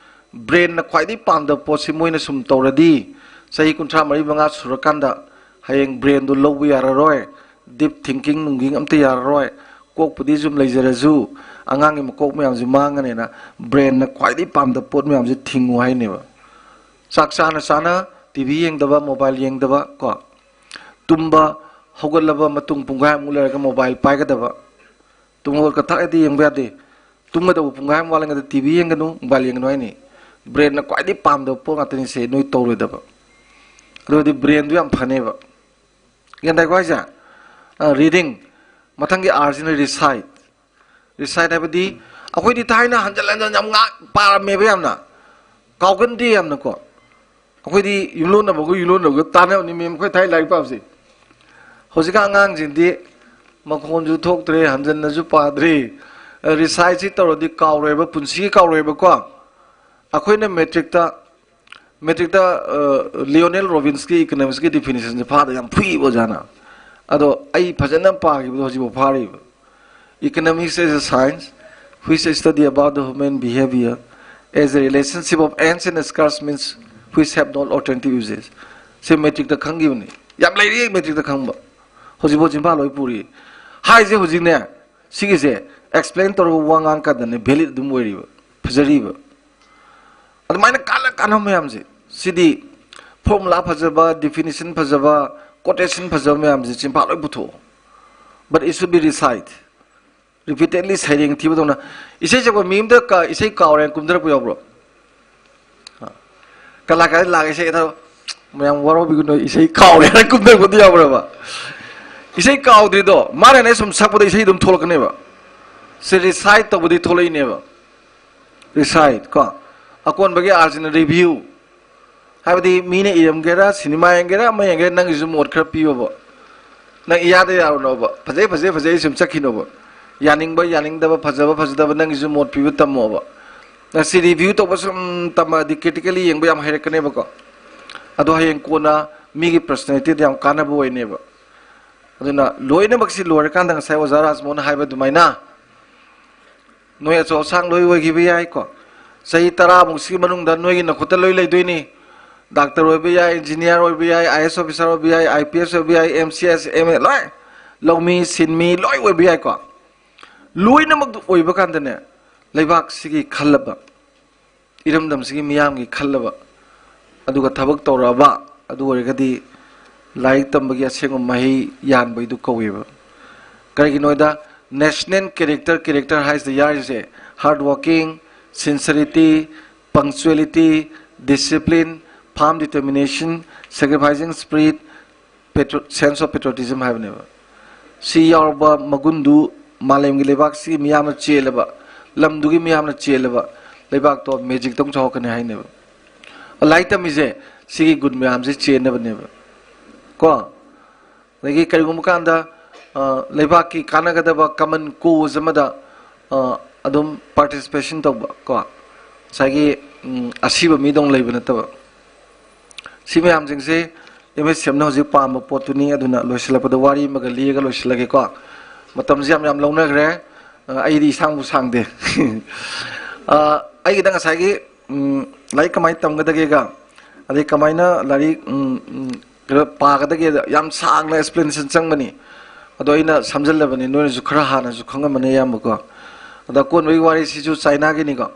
ꯕ꯭ꯔꯦꯟꯅ ꯈ꯭ꯋꯥꯏꯗꯒꯤ ꯄꯥꯝꯗꯕ ꯄꯣꯠꯁꯤ ꯃꯣꯏꯅ ꯁꯨꯝ ꯇꯧꯔꯗꯤ ꯆꯍꯤ ꯀꯨꯟꯊ꯭ꯔꯥ ꯃꯔꯤ ꯃꯉꯥ ꯁꯨꯔꯀꯥꯟꯗ ꯍꯌꯦꯡ ꯕ꯭ꯔꯦꯟꯗꯨ ꯂꯧꯕ ꯌꯥꯔꯔꯣꯏ, ꯗꯤꯞ ꯊꯤꯡꯀꯤꯡ ꯅꯨꯡꯀꯤꯡ ꯑꯝꯇ ꯌꯥꯔꯔꯣꯏ, ꯀꯣꯛꯄꯨꯗꯤ ꯁꯨꯝ ꯂꯩꯖꯔꯁꯨ ꯑꯉꯥꯡꯒꯤ ꯃꯀꯣꯛ ꯃꯌꯥꯝꯁꯤ ꯃꯥꯡꯉꯅꯦꯅ ꯕ꯭ꯔꯦꯟꯅ ꯈ꯭ꯋꯥꯏꯗꯒꯤ ꯄꯥꯝꯗꯕ ꯄꯣꯠ ꯃꯌꯥꯝꯁꯤ ꯊꯤꯡꯉꯨ ꯍꯥꯏꯅꯦꯕ꯫ ꯆꯥꯛ ꯆꯥꯅ ꯆꯥꯅ ꯇꯤ ꯚꯤ ꯌꯦꯡꯗꯕ, ꯃꯣꯕꯥꯏꯜ ꯌꯦꯡꯗꯕ ꯀꯣ, ꯇꯨꯝꯕ ꯍꯧꯒꯠꯂꯕ ꯃꯇꯨꯡ ꯄꯨꯡꯈꯥꯏꯃꯨꯛ ꯂꯩꯔꯒ ꯃꯣꯕꯥꯏꯜ ꯄꯥꯏꯒꯗꯕ, ꯇꯨꯝ ꯍꯧꯒꯠꯀ ꯊꯛꯑꯗꯤ ꯌꯦꯡꯕ ꯌꯥꯗꯦ꯫ ꯇꯨꯝꯒꯗꯧꯕ ꯄꯨꯡꯈꯥꯏ ꯑꯃ ꯋꯥꯠꯂꯤꯉꯩꯗ ꯇꯤ ꯚꯤ ꯌꯦꯡꯒꯅꯨ, ꯃꯣꯕꯥꯏꯜ ꯌꯦꯡꯒꯅꯨ ꯍꯥꯏꯅꯤ꯫ ꯕ꯭ꯔꯦꯟꯅ ꯈ꯭ꯋꯥꯏꯗꯒꯤ ꯄꯥꯝꯗꯕ ꯄꯣꯠ ꯉꯥꯛꯇꯅꯤ ꯁꯦ ꯅꯣꯏ ꯇꯧꯔꯣꯏꯗꯕ꯫ ꯑꯗꯨꯗꯤ ꯕ꯭ꯔꯦꯟꯗꯨ ꯌꯥꯝ ꯐꯅꯦꯕ꯫ ꯒ꯭ꯌꯥꯟ ꯇꯥꯏꯀꯣ ꯍꯥꯏꯁꯦ? ꯔꯤꯗꯤꯡ꯫ ꯃꯊꯪꯒꯤ ꯑꯥꯔꯁꯤꯅ ꯔꯤꯁꯥꯏꯠ꯫ ꯔꯤꯁꯥꯏꯠ ꯍꯥꯏꯕꯗꯤ ꯑꯩꯈꯣꯏꯗꯤ ꯊꯥꯏꯅ ꯍꯟꯖꯤꯟ ꯍꯟꯖꯤꯟ ꯌꯥꯝ ꯉꯥꯛ ꯄꯥꯔꯝꯃꯦꯕ ꯌꯥꯝꯅ꯫ ꯀꯥꯎꯒꯟꯗꯦ ꯌꯥꯝꯅꯀꯣ꯫ ꯑꯩꯈꯣꯏꯗꯤ ꯌꯨꯝꯂꯣꯟꯅꯕꯒ ꯌꯨꯝꯂꯣꯟꯅꯕꯒ ꯇꯥꯟꯅꯕꯅꯤ ꯃꯦꯝ, ꯑꯩꯈꯣꯏ ꯊꯥꯏꯅ ꯂꯥꯏꯔꯤꯛ ꯄꯥꯕꯁꯦ꯫ ꯍꯧꯖꯤꯛꯀꯥꯟ ꯑꯉꯥꯡꯁꯤꯡꯗꯤ ꯃꯈꯣꯟꯁꯨ ꯊꯣꯛꯇ꯭ꯔꯦ, ꯍꯟꯖꯟꯅꯁꯨ ꯄꯥꯗ꯭ꯔꯦ꯫ ꯔꯤꯁꯥꯏꯠꯁꯤ ꯇꯧꯔꯗꯤ ꯀꯥꯎꯔꯣꯏꯕ, ꯄꯨꯟꯁꯤꯒꯤ ꯀꯥꯎꯔꯣꯏꯕꯀꯣ꯫ ꯑꯩꯈꯣꯏꯅ ꯃꯦꯇ꯭ꯔꯤꯛꯇ, ꯃꯦꯇ꯭ꯔꯤꯛꯇ, ꯑ, ꯂꯤꯑꯣꯅꯦꯜ ꯔꯣꯕꯤꯟꯁꯀꯤ ꯏꯀꯅꯣꯃꯤꯛꯁꯀꯤ ꯗꯤꯐꯤꯅꯤꯁꯟꯁꯦ ꯐꯥꯗ ꯌꯥꯝ ꯐꯨꯏꯕ ꯑꯣꯖꯥꯅ꯫ ꯑꯗꯣ ꯑꯩ ꯐꯖꯅ ꯄꯥꯈꯤꯕꯗꯣ ꯍꯧꯖꯤꯛꯐꯥꯎ ꯐꯥꯔꯤꯕ꯫ Economics is a science which study about the human behavior As a relationship of ants and scars means which have no alternative uses. ꯁꯤ ꯃꯦꯇ꯭ꯔꯤꯛꯇ ꯈꯪꯈꯤꯕꯅꯤ꯫ ꯌꯥꯝ ꯂꯩꯔꯤ ꯃꯦꯇ꯭ꯔꯤꯛꯇ ꯈꯪꯕ꯫ ꯍꯧꯖꯤꯛꯐꯥꯎ ꯆꯤꯟꯐꯥ ꯂꯣꯏ ꯄꯨꯔꯤ꯫ ꯍꯥꯏꯁꯦ ꯍꯧꯖꯤꯛꯅꯦ, ꯁꯤꯒꯤꯁꯦ explain ꯇꯧꯔꯒ ꯋꯥ ꯉꯥꯡ ꯀꯥꯟꯗꯅꯦ valid ꯑꯗꯨꯝ ꯑꯣꯏꯔꯤꯕ, ꯐꯖꯔꯤꯕ꯫ ꯑꯗꯨꯃꯥꯏꯅ ꯀꯥꯟꯅ ꯀꯥꯟꯅꯕ ꯃꯌꯥꯝꯁꯦ, ꯁꯤꯗꯤ formula ꯐꯖꯕ, definition ꯐꯖꯕ, quotation ꯐꯖꯕ ꯃꯌꯥꯝꯁꯦ ꯆꯤꯟꯐꯥ ꯂꯣꯏ ꯄꯨꯊꯣꯛꯑꯣ꯫ But it should be recite. Repeatedly ꯁꯩꯔꯦꯡ ꯊꯤꯕꯗꯧꯅ꯫ ꯏꯁꯩ ꯁꯛꯄ ꯃꯤ ꯑꯝꯇ ꯀ-, ꯏꯁꯩ ꯀꯥꯎꯔꯦꯅ ꯀꯨꯝꯊꯔꯛꯄ ꯌꯥꯎꯕ꯭ꯔꯣ? ꯑ꯫ ꯀꯂꯥꯀꯥꯔ ꯂꯥꯛꯑꯒ ꯏꯁꯩ ꯊꯥꯔꯣ, "ꯃꯌꯥꯝ ꯋꯥꯔꯧꯕꯤꯒꯅꯨ, ꯏꯁꯩ ꯀꯥꯎꯔꯦ" ꯍꯥꯏꯅ ꯀꯨꯝꯊꯔꯛꯄꯗꯤ ꯌꯥꯎꯕ꯭ꯔꯕ? ꯏꯁꯩ ꯀꯥꯎꯗ꯭ꯔꯤꯗꯣ, ꯃꯥꯅꯅꯦ ꯁꯨꯝ ꯁꯛꯄꯗ ꯏꯁꯩ ꯑꯗꯨꯝ ꯊꯣꯛꯂꯛꯀꯅꯦꯕ꯫ ꯁꯤ recite ꯇꯧꯕꯗꯤ ꯊꯣꯛꯂꯛꯏꯅꯦꯕ꯫ Recite ꯀꯣ꯫ ꯑꯀꯣꯟꯕꯒꯤ ꯑꯥꯔꯁꯤꯅ review꯫ ꯍꯥꯏꯕꯗꯤ ꯃꯤꯅ ꯏꯔꯝꯒꯦꯔꯥ, ꯁꯤꯅꯦꯃꯥ ꯌꯦꯡꯒꯦꯔꯥ, ꯑꯃ ꯌꯦꯡꯒꯦꯔꯥ, ꯅꯪꯒꯤꯁꯨ ꯃꯣꯠ ꯈꯔ ꯄꯤꯌꯣꯕ꯫ ꯅꯪ ꯏꯌꯥꯗ ꯌꯥꯔꯨꯅꯣꯕ꯫ ꯐꯖꯩ, ꯐꯖꯩ, ꯐꯖꯩ ꯁꯨꯝ ꯆꯠꯈꯤꯅꯣꯕ꯫ ꯌꯥꯅꯤꯡꯕ, ꯌꯥꯅꯤꯡꯗꯕ, ꯐꯖꯕ, ꯐꯖꯗꯕ ꯅꯪꯒꯤꯁꯨ ꯃꯣꯠ ꯄꯤꯕ ꯇꯝꯃꯣꯕ꯫ ꯅꯪ ꯁꯤ review ꯇꯧꯕ ꯁꯨꯝ ꯇꯝꯃꯛꯑꯗꯤ critically ꯌꯦꯡꯕ ꯌꯥꯝ ꯍꯩꯔꯛꯀꯅꯦꯕꯀꯣ꯫ ꯑꯗꯣ ꯍꯌꯦꯡ ꯀꯣꯟꯅ ꯃꯤꯒꯤ personalityꯗ ꯌꯥꯝ ꯀꯥꯟꯅꯕ ꯑꯣꯏꯅꯦꯕ꯫ ꯑꯗꯨꯅ ꯂꯣꯏꯅꯃꯛꯁꯤ ꯂꯣꯏꯔꯀꯥꯟꯗ ꯉꯁꯥꯏ ꯑꯣꯖꯥ ꯔꯥꯖꯃꯣꯍꯟ ꯍꯥꯏꯕ ꯑꯗꯨꯃꯥꯏꯅ ꯅꯣꯏ ꯑꯆꯧ ꯑꯁꯥꯡ ꯂꯣꯏ ꯑꯣꯏꯈꯤꯕ ꯌꯥꯏꯀꯣ꯫ ꯆꯍꯤ ꯇꯔꯥꯃꯨꯛꯁꯤꯒꯤ ꯃꯅꯨꯡꯗ ꯅꯣꯏꯒꯤ ꯅꯈꯨꯠꯇ ꯂꯣꯏ ꯂꯩꯗꯣꯏꯅꯤ꯫ ꯗꯥꯛꯇꯔ ꯑꯣꯏꯕ ꯌꯥꯏ, ꯏꯟꯖꯤꯅꯤꯌꯥꯔ ꯑꯣꯏꯕ ꯌꯥꯏ, IAS officer ꯑꯣꯏꯕ ꯌꯥꯏ, IPS ꯑꯣꯏꯕ ꯌꯥꯏ, MCS, MA ꯂꯣꯏ, ꯂꯧꯃꯤ, ꯁꯤꯟꯃꯤ ꯂꯣꯏ ꯑꯣꯏꯕ ꯌꯥꯏꯀꯣ꯫ ꯂꯣꯏꯅꯃꯛ ꯑꯣꯏꯕ ꯀꯥꯟꯗꯅꯦ, ꯂꯩꯕꯥꯛꯁꯤꯒꯤ ꯈꯜꯂꯕ, ꯏꯔꯝꯗꯝꯁꯤꯒꯤ ꯃꯤꯌꯥꯝꯒꯤ ꯈꯜꯂꯕ, ꯑꯗꯨꯒ ꯊꯕꯛ ꯇꯧꯔꯛꯑꯕ, ꯑꯗꯨ ꯑꯣꯏꯔꯒꯗꯤ ꯂꯥꯏꯔꯤꯛ ꯇꯝꯕꯒꯤ ꯑꯁꯦꯡꯕ ꯃꯍꯩ ꯌꯥꯟꯕꯩꯗꯨ ꯀꯧꯋꯦꯕ꯫ ꯀꯔꯤꯒꯤꯅꯣꯗ national character, character ꯍꯥꯏꯁꯤꯗ ꯌꯥꯔꯤꯁꯦ hard working, sincerity, punctuality, discipline, firm determination, sacrificing spirit, patro-, sense of patriotism ꯍꯥꯏꯕꯅꯦꯕ꯫ ꯁꯤ ꯌꯥꯎꯔꯕ ꯃꯒꯨꯟꯗꯨ ꯃꯥꯂꯦꯝꯒꯤ ꯂꯩꯕꯥꯛꯁꯤꯒꯤ ꯃꯤꯌꯥꯝꯅ ꯆꯦꯜꯂꯕ, ꯂꯝꯗꯨꯒꯤ ꯃꯤꯌꯥꯝꯅ ꯆꯦꯜꯂꯕ, ꯂꯩꯕꯥꯛꯇꯣ ꯃꯦꯖꯤꯛꯇꯧ ꯆꯥꯎꯔꯛꯀꯅꯤ ꯍꯥꯏꯅꯦꯕ꯫ ꯂꯥꯏꯔꯤꯛ ꯇꯝꯃꯤꯁꯦ ꯁꯤꯒꯤ ꯒꯨꯟ ꯃꯌꯥꯝꯁꯦ ꯆꯦꯟꯅꯕꯅꯦꯕ ꯀꯣ꯫ ꯑꯗꯒꯤ ꯀꯔꯤꯒꯨꯝꯕ ꯀꯥꯟꯗ, ꯑ, ꯂꯩꯕꯥꯛꯀꯤ ꯀꯥꯟꯅꯒꯗꯕ common cause ꯑꯃꯗ, ꯑ, ꯑꯗꯨꯝ participation ꯇꯧꯕ ꯀꯣ꯫ ꯉꯁꯥꯏꯒꯤ, ꯎꯝ, ꯑꯁꯤꯕ ꯃꯤꯗꯧ ꯂꯩꯕ ꯅꯠꯇꯕ꯫ ꯁꯤ ꯃꯌꯥꯝꯁꯤꯡꯁꯦ MSMꯅ ꯍꯧꯖꯤꯛ ꯄꯥꯝꯕ ꯄꯣꯠꯇꯨꯅꯤ꯫ ꯑꯗꯨꯅ ꯂꯣꯏꯁꯤꯜꯂꯛꯄꯗ ꯋꯥꯔꯤ ꯑꯃꯒ ꯂꯤꯔꯒ ꯂꯣꯏꯁꯤꯜꯂꯒꯦꯀꯣ꯫ ꯃꯇꯝꯁꯤ ꯌꯥꯝ ꯌꯥꯝ ꯂꯧꯅꯈ꯭ꯔꯦ꯫ ꯑ, ꯑꯩꯗꯤ ꯏꯁꯥꯡꯕꯨ ꯁꯥꯡꯗꯦ꯫ ꯑ, ꯑꯩꯒꯤꯗ ꯉꯁꯥꯏꯒꯤ, ꯎꯝ, ꯂꯥꯏꯔꯤꯛ ꯀꯃꯥꯏꯅ ꯇꯝꯒꯗꯒꯦꯒ, ꯑꯗꯩ ꯀꯃꯥꯏꯅ ꯂꯥꯏꯔꯤꯛ, ꯎꯝ, ꯎꯝ, ꯀꯩꯅꯣ ꯄꯥꯒꯗꯒꯦꯗ ꯌꯥꯝ ꯁꯥꯡꯅ explanation ꯆꯪꯕꯅꯤ꯫ ꯑꯗꯣ ꯑꯩꯅ ꯁꯝꯖꯜꯂꯕꯅꯤ, ꯅꯣꯏꯅꯁꯨ ꯈꯔ ꯍꯥꯟꯅꯁꯨ ꯈꯪꯉꯝꯃꯅꯤ ꯑꯌꯥꯝꯕꯀꯣ꯫ ꯑꯗ ꯑꯀꯣꯟꯕꯒꯤ ꯋꯥꯔꯤꯁꯤꯁꯨ ꯆꯥꯏꯅꯥꯒꯤꯅꯤꯀꯣ꯫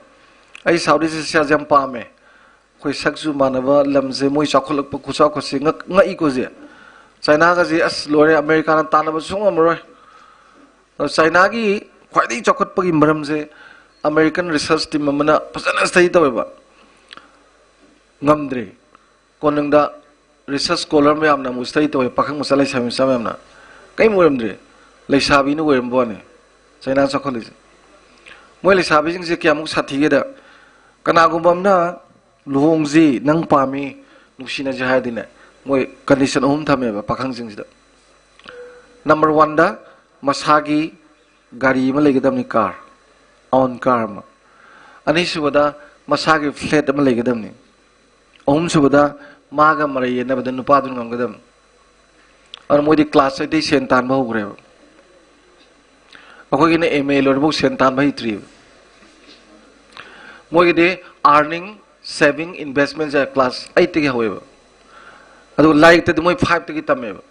ꯑꯩ South East Asiaꯁꯦ ꯌꯥꯝ ꯄꯥꯝꯃꯦ꯫ ꯑꯩꯈꯣꯏ ꯁꯛꯁꯨ ꯃꯥꯟꯅꯕ ꯂꯝꯁꯦ, ꯃꯣꯏ ꯆꯥꯎꯈꯠꯂꯛꯄ ꯈꯨꯆꯥꯎꯈꯠꯁꯦ ꯉꯛ-, ꯉꯛꯏꯀꯣ ꯍꯧꯖꯤꯛ꯫ ꯆꯥꯏꯅꯥꯒꯁꯦ ꯑꯁ ꯂꯣꯏꯔꯦ, ꯑꯃꯦꯔꯤꯀꯥꯅ ꯇꯥꯟꯅꯕ ꯁꯨꯡꯉꯝ ꯉꯝꯃꯔꯣꯏ꯫ ꯑꯗꯣ ꯆꯥꯏꯅꯥꯒꯤ ꯈ꯭ꯋꯥꯏꯗꯒꯤ ꯆꯥꯎꯈꯠꯄꯒꯤ ꯃꯔꯝꯁꯦ American research team ꯑꯃꯅ ꯐꯖꯅ study ꯇꯧꯋꯦꯕ꯫ ꯉꯝꯗ꯭ꯔꯦ꯫ ꯀꯣꯅꯨꯡꯗ research scholar ꯃꯌꯥꯝꯅ ꯑꯃꯨꯛ study ꯇꯧꯋꯦ, ꯄꯥꯈꯪ ꯃꯆꯥ ꯂꯩꯁꯥꯕꯤ ꯃꯆꯥ ꯃꯌꯥꯝꯅ꯫ ꯀꯔꯤꯝ ꯑꯣꯏꯔꯝꯗ꯭ꯔꯦ꯫ ꯂꯩꯁꯥꯕꯤꯅ ꯑꯣꯏꯔꯝꯕ ꯋꯥꯅꯤ ꯆꯥꯏꯅꯥ ꯆꯥꯎꯈꯠꯂꯤꯁꯦ꯫ ꯃꯣꯏ ꯂꯩꯁꯥꯕꯤꯁꯤꯡꯁꯦ ꯀꯌꯥꯃꯨꯛ ꯁꯥꯊꯤꯒꯦꯗ, ꯀꯅꯥꯒꯨꯝꯕ ꯑꯃꯅ "ꯂꯨꯍꯣꯡꯁꯤ, ꯅꯪ ꯄꯥꯝꯃꯤ, ꯅꯨꯡꯁꯤꯅꯁꯤ" ꯍꯥꯏꯔꯗꯤꯅꯦ, ꯃꯣꯏ condition ꯑꯍꯨꯝ ꯊꯝꯃꯦꯕ ꯄꯥꯈꯪꯁꯤꯡꯁꯤꯗ꯫ Number oneꯗ ꯃꯁꯥꯒꯤ ꯒꯥꯔꯤ ꯑꯃ ꯂꯩꯒꯗꯕꯅꯤ, car, own car ꯑꯃ꯫ ꯑꯅꯤꯁꯨꯕꯗ ꯃꯁꯥꯒꯤ flat ꯑꯃ ꯂꯩꯒꯗꯕꯅꯤ꯫ ꯑꯍꯨꯝꯁꯨꯕꯗ ꯃꯥꯒ ꯃꯔꯩ ꯌꯦꯠꯅꯕꯗ ꯅꯨꯄꯥꯗꯨꯅ ꯉꯝꯒꯗꯕꯅꯤ꯫ ꯑꯗꯨꯅ ꯃꯣꯏꯗꯤ class eightꯇꯩ ꯁꯦꯟ ꯇꯥꯟꯕ ꯍꯧꯈ꯭ꯔꯦꯕ꯫ ꯑꯩꯈꯣꯏꯒꯤꯅ M A ꯂꯣꯏꯔꯐꯥꯎ ꯁꯦꯟ ꯇꯥꯟꯕ ꯍꯩꯇ꯭ꯔꯤꯕ꯫ ꯃꯣꯏꯒꯤꯗꯤ earning, saving, investmentꯁꯦ class eightꯇꯒꯤ ꯍꯧꯋꯦꯕ꯫ ꯑꯗꯨꯒ ꯂꯥꯏꯔꯤꯛꯇꯗꯤ ꯃꯣꯏ fiveꯇꯒꯤ ꯇꯝꯃꯦꯕ꯫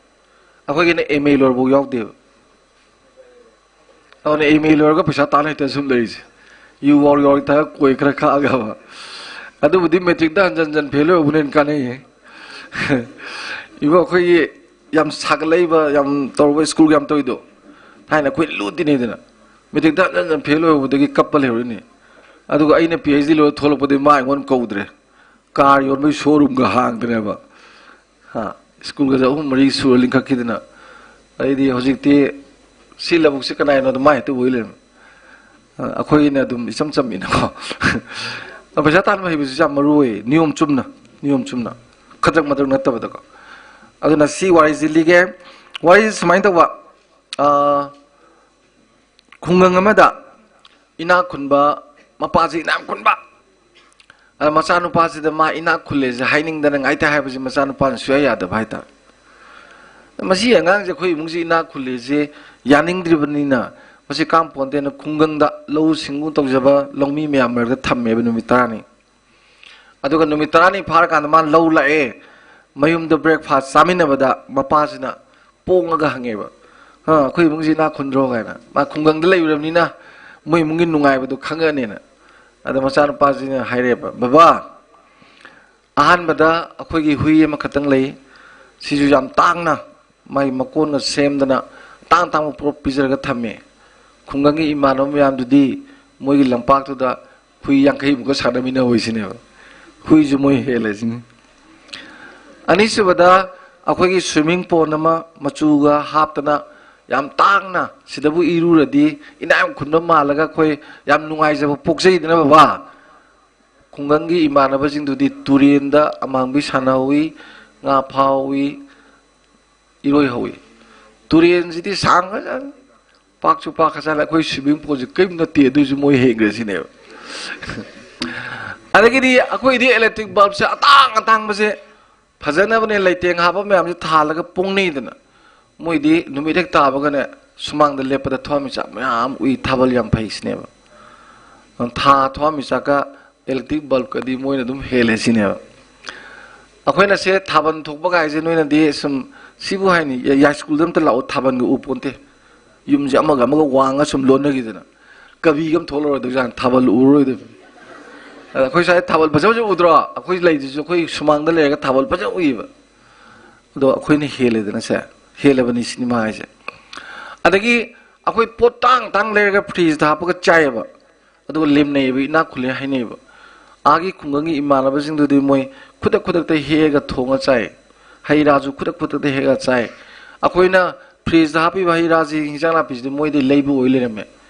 ꯑꯩꯈꯣꯏꯒꯤꯅ M A ꯂꯣꯏꯔꯐꯥꯎ ꯌꯥꯎꯗꯦꯕ꯫ ꯑꯗꯨꯅ M A ꯂꯣꯏꯔꯒ ꯄꯩꯁꯥ ꯇꯥꯟ ꯍꯩꯇ ꯁꯨꯝ ꯂꯩꯔꯤꯁꯦ꯫ ꯌꯨ ꯋꯥꯎꯔꯤ ꯋꯥꯎꯔꯤ ꯊꯛꯑ ꯀꯣꯏ ꯈꯔ ꯈꯥꯛꯑꯒꯕ꯫ ꯑꯗꯨꯕꯨꯗꯤ matricꯇ ꯍꯟꯖꯟ ꯍꯟꯖꯟ fail ꯑꯣꯏꯍꯧꯕꯅ ꯍꯦꯟꯅ ꯀꯥꯟꯅꯩꯌꯦ꯫ ꯏꯕꯣ, ꯑꯩꯈꯣꯏꯒꯤ ꯌꯥꯝ ꯁꯥꯒꯠꯂꯛꯏꯕ, ꯌꯥꯝ ꯇꯧꯔꯨꯕ, school ꯌꯥꯝ ꯇꯧꯔꯤꯗꯣ, ꯊꯥꯏꯅ ꯑꯩꯈꯣꯏ ꯂꯨ ꯇꯤꯟꯅꯩꯗꯅ, matricꯇ ꯍꯟꯖꯟ ꯍꯟꯖꯟ fail ꯑꯣꯏꯍꯧꯕꯗꯒꯤ ꯀꯞꯄ ꯂꯩꯍꯧꯔꯤꯅꯤ꯫ ꯑꯗꯨꯒ ꯑꯩꯅ P H D ꯂꯣꯏꯔ ꯊꯣꯛꯂꯛꯄꯗꯒꯤ ꯃꯥ ꯑꯩꯉꯣꯟꯗ ꯀꯧꯗ꯭ꯔꯦ꯫ Car ꯌꯣꯟꯕꯒꯤ showroomꯒ ꯍꯥꯡꯗꯅꯦꯕ꯫ ꯍꯥ, schoolꯒꯁꯦ ꯑꯍꯨꯝ ꯃꯔꯤ ꯁꯨꯔ ꯂꯤꯡꯈꯠꯈꯤꯗꯅ꯫ ꯑꯩꯗꯤ ꯍꯧꯖꯤꯛꯇꯤ ꯁꯤ ꯂꯧꯕꯨꯛꯁꯤ ꯀꯅꯥꯏꯅꯣꯗ ꯃꯥ ꯍꯦꯛꯇ ꯑꯣꯏ ꯂꯩꯔꯝꯃꯦ꯫ ꯑ, ꯑꯩꯈꯣꯏꯒꯤꯅ ꯑꯗꯨꯝ ꯏꯆꯝ ꯆꯝꯃꯤꯅꯀꯣ꯫ ꯑ, ꯄꯩꯁꯥ ꯇꯥꯟꯕ ꯍꯩꯕꯁꯤꯁꯨ ꯌꯥꯝ ꯃꯔꯨ ꯑꯣꯏꯌꯦ, ꯅꯤꯌꯣꯝ ꯆꯨꯝꯅ, ꯅꯤꯌꯣꯝ ꯆꯨꯝꯅ, ꯈꯗ꯭ꯔꯛ ꯃꯗ꯭ꯔꯛ ꯅꯠꯇꯕꯗꯀꯣ꯫ ꯑꯗꯨꯅ ꯁꯤ ꯋꯥꯔꯤꯁꯤ ꯂꯤꯒꯦ꯫ ꯋꯥꯔꯤꯁꯤ ꯁꯨꯃꯥꯏꯅ ꯇꯧꯕ, ꯑ, ꯈꯨꯡꯒꯪ ꯑꯃꯗ ꯏꯅꯥꯛ ꯈꯨꯟꯕ, ꯃꯄꯥꯁꯤ ꯏꯅꯥꯛ ꯈꯨꯟꯕ, ꯑꯗ ꯃꯆꯥꯅꯨꯄꯥꯁꯤꯗ ꯃꯥ ꯏꯅꯥꯛ ꯈꯨꯜꯂꯦꯁꯦ ꯍꯥꯏꯅꯤꯡꯗꯅ ꯉꯥꯏꯇ ꯍꯥꯏꯕꯁꯤ ꯃꯆꯥꯅꯨꯄꯥꯅ ꯁꯨꯡꯌꯥ ꯌꯥꯗꯕ ꯍꯥꯏꯇꯥꯔꯦ꯫ ꯃꯁꯤ ꯑꯉꯥꯡꯁꯦ ꯑꯩꯈꯣꯏ ꯏꯃꯨꯡꯁꯤ ꯏꯅꯥꯛ ꯈꯨꯜꯂꯦꯁꯦ ꯌꯥꯅꯤꯡꯗ꯭ꯔꯤꯕꯅꯤꯅ ꯃꯁꯤ ꯀꯥꯝꯄꯣꯟꯇꯦꯅ ꯈꯨꯡꯒꯪꯗ ꯂꯧꯎ ꯁꯤꯡꯎ ꯇꯧꯖꯕ ꯂꯧꯃꯤ ꯃꯌꯥꯝ ꯃꯔꯛꯇ ꯊꯝꯃꯦꯕ ꯅꯨꯃꯤꯠ ꯇꯔꯥꯅꯤ꯫ ꯑꯗꯨꯒ ꯅꯨꯃꯤꯠ ꯇꯔꯥꯅꯤ ꯐꯥꯔꯀꯥꯟꯗ ꯃꯥ ꯂꯧ ꯂꯥꯛꯑꯦ꯫ ꯃꯌꯨꯝꯗ breakfast ꯆꯥꯃꯤꯟꯅꯕꯗ ꯃꯄꯥꯁꯤꯅ ꯄꯣꯡꯉꯒ ꯍꯪꯉꯦꯕ, "ꯑ, ꯑꯩꯈꯣꯏ ꯏꯃꯨꯡꯁꯤ ꯏꯅꯥꯛ ꯈꯨꯟꯗ꯭ꯔꯣ?" ꯀꯥꯏꯅ꯫ ꯃꯥ ꯈꯨꯡꯒꯪꯗ ꯂꯩꯔꯨꯔꯕꯅꯤꯅ ꯃꯣꯏ ꯏꯃꯨꯡꯒꯤ ꯅꯨꯡꯉꯥꯏꯕꯗꯣ ꯈꯪꯉꯅꯦꯅ꯫ ꯑꯗ ꯃꯆꯥꯅꯨꯄꯥꯁꯤꯅ ꯍꯥꯏꯔꯛꯑꯦꯕ, "ꯕꯕꯥ, ꯑꯍꯥꯟꯕꯗ ꯑꯩꯈꯣꯏꯒꯤ ꯍꯨꯏ ꯑꯃꯈꯛꯇꯪ ꯂꯩ꯫ ꯁꯤꯁꯨ ꯌꯥꯝ ꯇꯥꯡꯅ ꯃꯥꯒꯤ ꯃꯀꯣꯟꯅ ꯁꯦꯝꯗꯅ ꯇꯥꯡ ꯇꯥꯡꯕ ꯄꯣꯠ ꯄꯤꯖꯔꯒ ꯊꯝꯃꯦ꯫ ꯈꯨꯡꯒꯪꯒꯤ ꯏꯃꯥꯟꯅꯕ ꯃꯌꯥꯝꯗꯨꯗꯤ ꯃꯣꯏꯒꯤ ꯂꯝꯄꯥꯛꯇꯨꯗ ꯍꯨꯏ ꯌꯥꯡꯈꯩꯃꯨꯛꯀ ꯁꯥꯟꯅꯃꯤꯟꯅꯍꯧꯏ ꯁꯤꯅꯦꯕ꯫ ꯍꯨꯏꯁꯨ ꯃꯣꯏ ꯍꯦꯜꯂꯦ ꯁꯤꯅꯤ꯫ ꯑꯅꯤꯁꯨꯕꯗ ꯑꯩꯈꯣꯏꯒꯤ swimming pool ꯑꯃ ꯃꯆꯨꯒ ꯍꯥꯞꯇꯅ ꯌꯥꯝ ꯇꯥꯡꯅ, ꯁꯤꯗꯕꯨ ꯏꯔꯨꯔꯗꯤ ꯏꯅꯥꯛ ꯌꯥꯝ ꯈꯨꯟꯕ ꯃꯥꯜꯂꯒ ꯑꯩꯈꯣꯏ ꯌꯥꯝ ꯅꯨꯡꯉꯥꯏꯖꯕ ꯄꯣꯛꯆꯩꯗꯅ ꯕꯕꯥ꯫ ꯈꯨꯡꯒꯪꯒꯤ ꯏꯃꯥꯟꯅꯕꯁꯤꯡꯗꯨꯗꯤ ꯇꯨꯔꯦꯟꯗ ꯑꯃꯥꯡꯕꯤ ꯁꯥꯟꯅꯍꯧꯋꯤ, ꯉꯥ ꯐꯥꯍꯧꯋꯤ, ꯏꯔꯣꯏꯍꯧꯋꯤ꯫ ꯇꯨꯔꯦꯟꯁꯤꯗꯤ ꯁꯥꯡꯈ꯭ꯔꯖꯥꯠꯅꯤ, ꯄꯥꯛꯁꯨ ꯄꯥꯛꯈ꯭ꯔꯖꯥꯠꯅꯤ꯫ ꯑꯩꯈꯣꯏ swimming poolꯁꯦ ꯀꯔꯤꯝ ꯅꯠꯇꯦ, ꯑꯗꯨꯏꯁꯨ ꯃꯣꯏ ꯍꯦꯟꯈ꯭ꯔꯦ ꯁꯤꯅꯦꯕ꯫ ꯑꯗꯒꯤꯗꯤ ꯑꯩꯈꯣꯏꯗꯤ electric bulbꯁꯦ ꯑꯇꯥꯡ ꯑꯇꯥꯡꯕꯁꯦ ꯐꯖꯅꯕꯅꯦ ꯂꯩꯇꯦꯡ ꯍꯥꯞꯄ ꯃꯌꯥꯝꯁꯦ ꯊꯥꯜꯂꯒ ꯄꯨꯡꯅꯩꯗꯅ, ꯃꯣꯏꯗꯤ ꯅꯨꯃꯤꯠ ꯍꯦꯛ ꯇꯥꯕꯒꯅꯦ ꯁꯨꯃꯥꯡꯗ ꯂꯦꯞꯄꯗ ꯊꯋꯥꯟꯃꯤꯆꯥꯛ ꯃꯌꯥꯝ ꯎꯏ, ꯊꯥꯕꯜ ꯌꯥꯝ ꯐꯩ ꯁꯤꯅꯦꯕ꯫ ꯊꯥ ꯊꯋꯥꯟꯃꯤꯆꯥꯛꯀ electric bulbꯀꯗꯤ ꯃꯣꯏꯅ ꯑꯗꯨꯝ ꯍꯦꯜꯂꯦ ꯁꯤꯅꯦꯕ꯫ ꯑꯩꯈꯣꯏꯅ ꯁꯦ ꯊꯥꯕꯜ ꯊꯣꯛꯄ ꯀꯥꯏꯁꯦ ꯅꯣꯏꯅꯗꯤ ꯁꯨꯝ ꯁꯤꯕꯨ ꯍꯥꯏꯅꯤ, ꯌꯥꯏꯁ꯭ꯀꯨꯜꯗ ꯑꯝꯇ ꯂꯥꯛꯑꯣ, ꯊꯥꯕꯜꯒ ꯎ ꯄꯣꯟꯇꯦ꯫ ꯌꯨꯝꯁꯦ ꯑꯃꯒ ꯑꯃꯒ ꯋꯥꯡꯉ ꯁꯨꯝ ꯂꯣꯟꯅꯈꯤꯗꯅ ꯀꯕꯤꯒ ꯑꯃ ꯊꯣꯛꯂꯔꯣꯏꯗꯣꯏꯖꯥꯠꯅꯤ, ꯊꯥꯕꯜ ꯎꯔꯔꯣꯏꯗꯣꯏꯕ꯫ ꯑꯗ ꯑꯩꯈꯣꯏ ꯁ꯭ꯋꯥꯏꯗ ꯊꯥꯕꯜ ꯐꯖ ꯐꯖ ꯎꯗ꯭ꯔꯣ? ꯑꯩꯈꯣꯏ ꯂꯩꯗꯨꯁꯨ ꯑꯩꯈꯣꯏ ꯁꯨꯃꯥꯡꯗ ꯂꯩꯔꯒ ꯊꯥꯕꯜ ꯐꯖ ꯎꯏꯌꯦꯕ꯫ ꯑꯗꯣ ꯑꯩꯈꯣꯏꯅ ꯍꯦꯜꯂꯦꯗꯅ ꯁꯦ, ꯍꯦꯜꯂꯕꯅꯤ ꯁꯤꯅꯦꯃꯥ ꯍꯥꯏꯁꯦ꯫ ꯑꯗꯒꯤ ꯑꯩꯈꯣꯏ ꯄꯣꯠ ꯇꯥꯡ ꯇꯥꯡ ꯂꯩꯔꯒ fridgeꯇ ꯍꯥꯞꯄꯒ ꯆꯥꯏꯌꯦꯕ, ꯑꯗꯨꯒ ꯂꯦꯝꯅꯩꯌꯦꯕ, ꯏꯅꯥꯛ ꯈꯨꯜꯂꯦ ꯍꯥꯏꯅꯩꯌꯦꯕ꯫ ꯑꯥꯒꯤ ꯈꯨꯡꯒꯪꯒꯤ ꯏꯃꯥꯟꯅꯕꯁꯤꯡꯗꯨꯗꯤ ꯃꯣꯏ ꯈꯨꯗꯛ ꯈꯨꯗꯛꯇ ꯍꯦꯛꯑꯒ ꯊꯣꯡꯉ ꯆꯥꯏ, ꯍꯩ ꯔꯥꯁꯨ ꯈꯨꯗꯛ ꯈꯨꯗꯛꯇ ꯍꯦꯛꯑ ꯆꯥꯏ꯫ ꯑꯩꯈꯣꯏꯅ fridgeꯇ ꯍꯥꯞꯄꯤꯕ ꯍꯩ ꯔꯥꯁꯤ, ꯍꯤꯟꯖꯥꯡ ꯅꯥꯄꯤꯁꯤꯗꯤ ꯃꯣꯏꯗꯤ ꯂꯩꯕ ꯑꯣꯏ ꯂꯩꯔꯝꯃꯦ꯫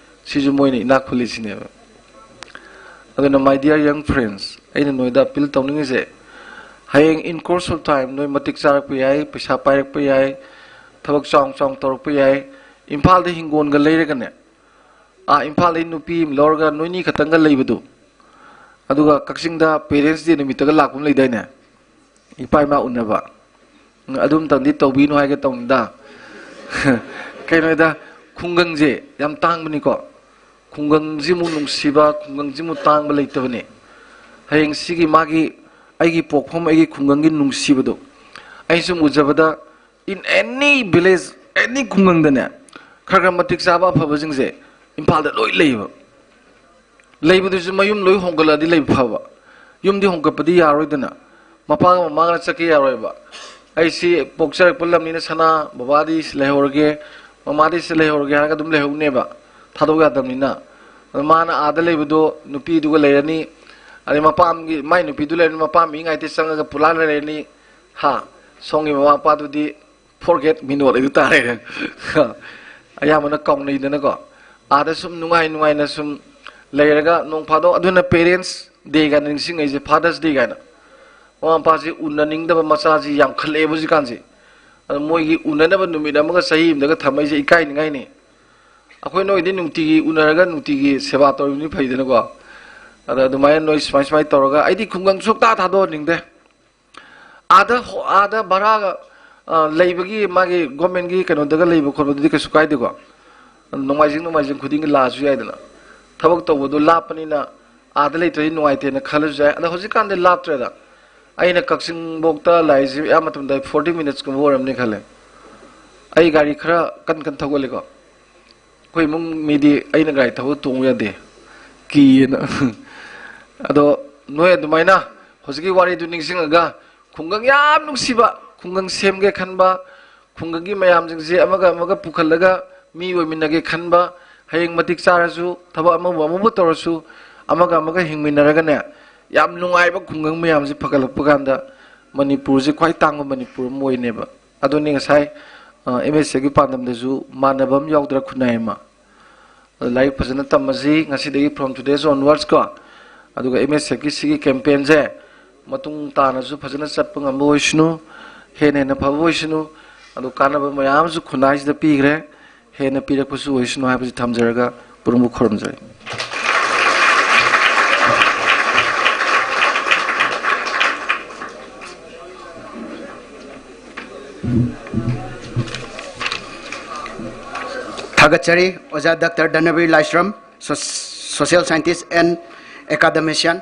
ꯁꯤꯁꯨ ꯃꯣꯏꯅ ꯏꯅꯥꯛ ꯈꯨꯜꯂꯤꯁꯤꯅꯦꯕ꯫ ꯑꯗꯨꯅ my dear young friends, ꯑꯩꯅ ꯅꯣꯏꯗ appeal ꯇꯧꯅꯤꯡꯉꯤꯁꯦ, ꯍꯌꯦꯡ in course of time ꯅꯣꯏ ꯃꯇꯤꯛ ꯆꯥꯔꯛꯄ ꯌꯥꯏ, ꯄꯩꯁꯥ ꯄꯥꯏꯔꯛꯄ ꯌꯥꯏ, ꯊꯕꯛ ꯆꯥꯎ ꯆꯥꯎꯅ ꯇꯧꯔꯛꯄ ꯌꯥꯏ, ꯏꯝꯐꯥꯜꯗ ꯍꯤꯡꯒꯣꯜꯒ ꯂꯩꯔꯒꯅꯦ, ꯑꯥ ꯏꯝꯐꯥꯜꯗꯒꯤ ꯅꯨꯄꯤ ꯑꯃ ꯂꯧꯔꯒ ꯅꯣꯏꯅꯤ ꯈꯛꯇꯪꯒ ꯂꯩꯕꯗꯨ, ꯑꯗꯨꯒ ꯀꯛꯆꯤꯡꯗ parents day ꯅꯨꯃꯤꯠꯇꯒ ꯂꯥꯛꯄ ꯑꯃ ꯂꯩꯗꯥꯏꯅꯦ, ꯏꯄꯥ ꯏꯃꯥ ꯎꯅꯕ, ꯑꯗꯨꯝꯇꯪꯗꯤ ꯇꯧꯕꯤꯅꯨ ꯍꯥꯏꯒꯦ ꯇꯧꯅꯤꯗ꯫ ꯀꯩꯅꯣꯗ, ꯈꯨꯡꯒꯪꯁꯦ ꯌꯥꯝ ꯇꯥꯡꯕꯅꯤꯀꯣ꯫ ꯈꯨꯡꯒꯪꯁꯤꯃꯨꯛ ꯅꯨꯡꯁꯤꯕ, ꯈꯨꯡꯒꯪꯁꯤꯃꯨꯛ ꯇꯥꯡꯕ ꯂꯩꯇꯕꯅꯤ꯫ ꯍꯌꯦꯡ ꯁꯤꯒꯤ ꯃꯥꯒꯤ, ꯑꯩꯒꯤ ꯄꯣꯛꯐꯝ, ꯑꯩꯒꯤ ꯈꯨꯡꯒꯪꯒꯤ ꯅꯨꯡꯁꯤꯕꯗꯣ ꯑꯩ ꯁꯨꯝ ꯎꯖꯕꯗ, in any village, any ꯈꯨꯡꯒꯪꯗꯅꯦ, ꯈꯔ ꯈꯔ ꯃꯇꯤꯛ ꯆꯥꯕ ꯑꯐꯕꯁꯤꯡꯁꯦ ꯏꯝꯐꯥꯜꯗ ꯂꯣꯏ ꯂꯩꯌꯦꯕ꯫ ꯂꯩꯕꯗꯨꯁꯨ ꯃꯌꯨꯝ ꯂꯣꯏ ꯍꯣꯡꯒꯠꯂꯛꯑꯗꯤ ꯂꯩꯕ ꯐꯕ꯫ ꯌꯨꯝꯗꯤ ꯍꯣꯡꯒꯠꯄꯗꯤ ꯌꯥꯔꯣꯏꯗꯅ, ꯃꯄꯥꯒ ꯃꯃꯥꯒꯅ ꯆꯠꯀꯦ ꯌꯥꯔꯣꯏꯕ꯫ "ꯑꯩ ꯁꯤ ꯄꯣꯛꯆꯔꯛꯄ ꯂꯝꯅꯤꯅ ꯁꯅꯥ, ꯕꯕꯥꯗꯤ ꯁꯤ ꯂꯩꯍꯧꯔꯒꯦ, ꯃꯃꯥꯗꯤ ꯁꯤ ꯂꯩꯍꯧꯔꯒꯦ" ꯍꯥꯏꯔꯒ ꯑꯗꯨꯝ ꯂꯩꯍꯧꯅꯦꯕ, ꯊꯥꯗꯣꯛ ꯌꯥꯗꯕꯅꯤꯅ꯫ ꯑꯗꯣ ꯃꯥꯅ ꯑꯥꯗ ꯂꯩꯕꯗꯣ ꯅꯨꯄꯤꯗꯨꯒ ꯂꯩꯔꯅꯤ, ꯑꯗꯩ ꯃꯄꯥꯝꯒꯤ, ꯃꯥꯏ ꯅꯨꯄꯤꯗꯨ ꯂꯩꯔꯅꯤ, ꯃꯄꯥꯝ ꯃꯤ ꯉꯥꯏꯇ ꯆꯪꯉꯒ ꯄꯨꯂꯥ ꯂꯩꯔꯅꯤ꯫ ꯍꯥ? ꯁꯣꯝꯒꯤ ꯃꯃꯥ ꯃꯄꯥꯗꯨꯗꯤ forget me not ꯑꯗꯨ ꯇꯥꯔꯦ꯫ ꯑꯌꯥꯝꯕꯅ ꯀꯥꯎꯅꯩꯗꯅꯀꯣ꯫ ꯑꯥꯗ ꯁꯨꯝ ꯅꯨꯡꯉꯥꯏ ꯅꯨꯡꯉꯥꯏꯅ ꯁꯨꯝ ꯂꯩꯔꯒ, ꯅꯣꯡ ꯐꯥꯗꯣꯛ, ꯑꯗꯨꯅ Parents Day ꯀꯥꯏꯅ ꯅꯤꯡꯁꯤꯡꯉꯛꯏꯁꯦ, Father's Day ꯀꯥꯏꯅ꯫ ꯃꯃꯥ ꯃꯄꯥꯁꯤ ꯎꯅꯅꯤꯡꯗꯕ ꯃꯆꯥꯁꯤ ꯌꯥꯝꯈꯠꯂꯛꯑꯦꯕ ꯍꯧꯖꯤꯛꯀꯥꯟꯁꯤ꯫ ꯑꯗꯣ ꯃꯣꯏꯒꯤ ꯎꯅꯅꯕ ꯅꯨꯃꯤꯠ ꯑꯃꯒ ꯆꯍꯤ ꯑꯃꯗꯒ ꯊꯝꯃꯛꯏꯁꯦ ꯏꯀꯥꯏꯅꯤꯡꯉꯥꯏꯅꯤ꯫ ꯑꯩꯈꯣꯏ ꯅꯣꯏꯗꯤ ꯅꯨꯡꯇꯤꯒꯤ ꯎꯅꯔꯒ ꯅꯨꯡꯇꯤꯒꯤ ꯁꯦꯕꯥ ꯇꯧꯔꯤꯕꯅꯤ, ꯐꯩꯗꯅꯀꯣ꯫ ꯑꯗ ꯑꯗꯨꯃꯥꯏꯅ ꯅꯣꯏ ꯁꯨꯃꯥꯏ ꯁꯨꯃꯥꯏꯅ ꯇꯧꯔꯒ, ꯑꯩꯗꯤ ꯈꯨꯡꯒꯪ ꯁꯨꯡꯊꯥ ꯊꯥꯗꯣꯛꯍꯟꯅꯤꯡꯗꯦ꯫ ꯑꯥꯗ ꯍꯣ-, ꯑꯥꯗ ꯚꯔꯥꯒ, ꯑ, ꯂꯩꯕꯒꯤ, ꯃꯥꯒꯤ government ꯀꯤ ꯀꯩꯅꯣꯗꯒ ꯂꯩꯕ ꯈꯣꯠꯄꯗꯨꯗꯤ ꯀꯩꯁꯨ ꯀꯥꯏꯗꯦꯀꯣ꯫ ꯅꯣꯡꯃꯥꯏꯖꯤꯡ, ꯅꯣꯡꯃꯥꯏꯖꯤꯡ ꯈꯨꯗꯤꯡꯒꯤ ꯂꯥꯛꯑꯁꯨ ꯌꯥꯏꯗꯅ꯫ ꯊꯕꯛ ꯇꯧꯕꯗꯣ ꯂꯥꯞꯄꯅꯤꯅ ꯑꯥꯗ ꯂꯩꯇ꯭ꯔꯗꯤ ꯅꯨꯡꯉꯥꯏꯇꯦꯅ ꯈꯜꯂꯁꯨ ꯌꯥꯏ꯫ ꯑꯗꯣ ꯍꯧꯖꯤꯛꯀꯥꯟꯗꯤ ꯂꯥꯞꯇ꯭ꯔꯦꯗ꯫ ꯑꯩꯅ ꯀꯛꯆꯤꯡꯐꯧꯇ ꯂꯥꯛꯏꯁꯦ ꯑꯌꯥꯝꯕ ꯃꯇꯝꯗ forty minutes ꯀꯨꯝꯕ ꯑꯣꯏꯔꯝꯅꯤ ꯈꯜꯂꯦ꯫ ꯑꯩ ꯒꯥꯔꯤ ꯈꯔ ꯀꯟ ꯀꯟ ꯊꯧꯒꯜꯂꯤꯀꯣ꯫ ꯑꯩꯈꯣꯏ ꯏꯃꯨꯡ ꯃꯤꯗꯤ ꯑꯩꯅ ꯒꯥꯔꯤ ꯊꯧꯕ ꯇꯣꯡꯕ ꯌꯥꯗꯦ, ꯀꯤꯌꯦꯅ꯫ ꯑꯗꯣ ꯅꯣꯏ ꯑꯗꯨꯃꯥꯏꯅ ꯍꯧꯖꯤꯛꯀꯤ ꯋꯥꯔꯤꯗꯨ ꯅꯤꯡꯁꯤꯡꯉꯒ, ꯈꯨꯡꯒꯪ ꯌꯥꯝ ꯅꯨꯡꯁꯤꯕ, ꯈꯨꯡꯒꯪ ꯁꯦꯝꯒꯦ ꯈꯟꯕ, ꯈꯨꯡꯒꯪꯒꯤ ꯃꯌꯥꯝꯁꯤꯡꯁꯦ ꯑꯃꯒ ꯑꯃꯒ ꯄꯨꯈꯠꯂꯒ ꯃꯤ ꯑꯣꯏꯃꯤꯟꯅꯒꯦ ꯈꯟꯕ, ꯍꯌꯦꯡ ꯃꯇꯤꯛ ꯆꯥꯔꯁꯨ, ꯊꯕꯛ ꯑꯃꯕꯨ ꯑꯃꯕꯨ ꯇꯧꯔꯁꯨ, ꯑꯃꯒ ꯑꯃꯒ ꯍꯤꯡꯃꯤꯟꯅꯔꯒꯅꯦ, ꯌꯥꯝ ꯅꯨꯡꯉꯥꯏꯕ ꯈꯨꯡꯒꯪ ꯃꯌꯥꯝꯁꯦ ꯐꯒꯠꯂꯛꯄ ꯀꯥꯟꯗ, ꯃꯅꯤꯄꯨꯔꯁꯦ ꯈ꯭ꯋꯥꯏ ꯇꯥꯡꯕ ꯃꯅꯤꯄꯨꯔ ꯑꯃ ꯑꯣꯏꯅꯦꯕ꯫ ꯑꯗꯨꯅꯤ ꯉꯁꯥꯏ, ꯑ, ꯑꯦꯝ ꯑꯦꯁ ꯑꯦꯐꯀꯤ ꯄꯥꯟꯗꯝꯗꯁꯨ ꯃꯥꯟꯅꯕ ꯑꯃ ꯌꯥꯎꯗ꯭ꯔꯥ, ꯈꯨꯟꯅꯥꯏ ꯑꯃ꯫ ꯑꯗꯣ ꯂꯥꯏꯔꯤꯛ ꯐꯖꯅ ꯇꯝꯃꯁꯤ ꯉꯁꯤꯗꯒꯤ, from today's onwards ꯀꯣ꯫ ꯑꯗꯨꯒ ꯑꯦꯝ ꯑꯦꯁ ꯑꯦꯐꯀꯤ ꯁꯤꯒꯤ campaign ꯁꯦ ꯃꯇꯨꯡ ꯇꯥꯅꯁꯨ ꯐꯖꯅ ꯆꯠꯄ ꯉꯝꯕ ꯑꯣꯏꯁꯅꯨ, ꯍꯦꯟꯅ ꯍꯦꯟꯅ ꯐꯕ ꯑꯣꯏꯁꯅꯨ꯫ ꯑꯗꯣ ꯀꯥꯟꯅꯕ ꯃꯌꯥꯝ ꯑꯃꯁꯨ ꯈꯨꯟꯅꯥꯏꯁꯤꯗ ꯄꯤꯈ꯭ꯔꯦ, ꯍꯦꯟꯅ ꯄꯤꯔꯛꯄꯁꯨ ꯑꯣꯏꯁꯅꯨ ꯍꯥꯏꯕꯁꯤ ꯊꯝꯖꯔꯒ ꯄꯨꯔꯨꯝꯕ ꯈꯨꯔꯨꯝꯖꯔꯤ꯫ ꯊꯥꯒꯠꯆꯔꯤ ꯑꯣꯖꯥ doctor Dhanabir Laishram, so-, social scientist and academician꯫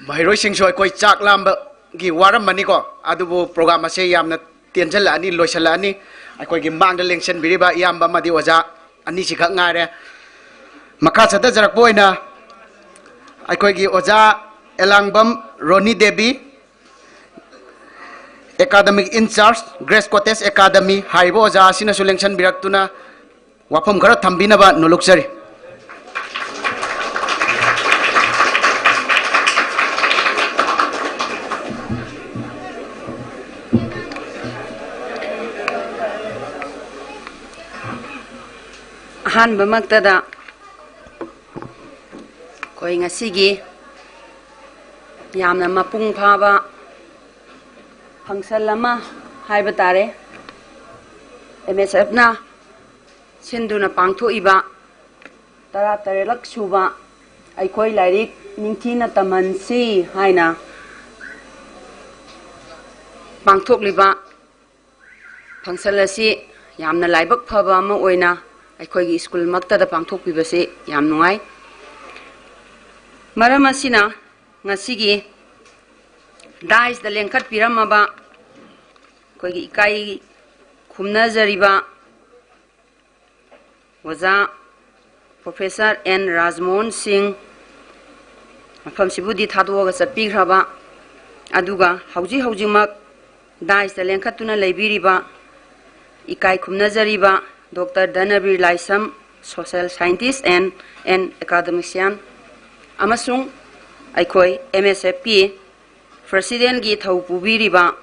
ꯃꯍꯩꯔꯣꯏꯁꯤꯡꯁꯨ ꯑꯩꯈꯣꯏ ꯆꯥꯛ ꯂꯥꯝꯕꯒꯤ ꯋꯥꯔꯝꯃꯅꯤꯀꯣ, ꯑꯗꯨꯕꯨ program ꯑꯁꯦ ꯌꯥꯝꯅ ꯇꯦꯟꯖꯜꯂꯛꯑꯅꯤ, ꯂꯣꯏꯁꯜꯂꯛꯑꯅꯤ꯫ ꯑꯩꯈꯣꯏꯒꯤ ꯃꯥꯡꯗ ꯂꯦꯡꯁꯤꯟꯕꯤꯔꯤꯕ ꯏꯌꯥꯝꯕ ꯑꯃꯗꯤ ꯑꯣꯖꯥ ꯑꯅꯤꯁꯤꯈꯛ ꯉꯥꯏꯔꯦ꯫ ꯃꯈꯥ ꯆꯠꯊꯖꯔꯛꯄ ꯑꯣꯏꯅ ꯑꯩꯈꯣꯏꯒꯤ ꯑꯣꯖꯥ ꯑꯦꯂꯥꯡꯕꯝ ꯔꯣꯅꯤ Devi, academic in charge, Grace Cottage Academy, ꯍꯥꯏꯔꯤꯕ ꯑꯣꯖꯥ ꯑꯁꯤꯅꯁꯨ ꯂꯦꯡꯁꯤꯟꯕꯤꯔꯛꯇꯨꯅ ꯋꯥꯐꯝ ꯈꯔ ꯊꯝꯕꯤꯅꯕ ꯅꯣꯂꯨꯛꯆꯔꯤ꯫ ꯑꯍꯥꯟꯕꯃꯛꯇꯗ ꯑꯩꯈꯣꯏ ꯉꯁꯤꯒꯤ ꯌꯥꯝꯅ ꯃꯄꯨꯡ ꯐꯥꯕ function ꯑꯃ ꯍꯥꯏꯕ ꯇꯥꯔꯦ, MSFꯅ ꯁꯤꯟꯗꯨꯅ ꯄꯥꯡꯊꯣꯛꯏꯕ ꯇꯔꯥꯇꯔꯦꯠꯂꯛ ꯁꯨꯕ ꯑꯩꯈꯣꯏ ꯂꯥꯏꯔꯤꯛ ꯅꯤꯡꯊꯤꯅ ꯇꯝꯍꯟꯁꯤ ꯍꯥꯏꯅ ꯄꯥꯡꯊꯣꯛꯂꯤꯕ function ꯑꯁꯤ ꯌꯥꯝꯅ ꯂꯥꯏꯕꯛ ꯐꯕ ꯑꯃ ꯑꯣꯏꯅ ꯑꯩꯈꯣꯏꯒꯤ ꯁ꯭ꯀꯨꯜꯃꯛꯇꯗ ꯄꯥꯡꯊꯣꯛꯄꯤꯕꯁꯤ ꯌꯥꯝ ꯅꯨꯡꯉꯥꯏ꯫ ꯃꯔꯝ ꯑꯁꯤꯅ ꯉꯁꯤꯒꯤ dais ꯇ ꯂꯦꯡꯈꯠꯄꯤꯔꯝꯃꯕ ꯑꯩꯈꯣꯏꯒꯤ ꯏꯀꯥꯏ ꯈꯨꯝꯅꯖꯔꯤꯕ ꯑꯣꯖꯥ Professor N ꯔꯥꯖꯃꯣꯍꯟ ꯁꯤꯡ, ꯃꯐꯝꯁꯤꯕꯨꯗꯤ ꯊꯥꯗꯣꯛꯑꯒ ꯆꯠꯄꯤꯈ꯭ꯔꯕ, ꯑꯗꯨꯒ ꯍꯧꯖꯤꯛ ꯍꯧꯖꯤꯛꯃꯛ dais ꯇ ꯂꯦꯡꯈꯠꯇꯨꯅ ꯂꯩꯕꯤꯔꯤꯕ ꯏꯀꯥꯏ ꯈꯨꯝꯅꯖꯔꯤꯕ doctor Dhanabir Laishram, social scientist and an academician, ꯑꯃꯁꯨꯡ ꯑꯩꯈꯣꯏ MSFꯀꯤ presidentꯀꯤ ꯊꯧ ꯄꯨꯕꯤꯔꯤꯕ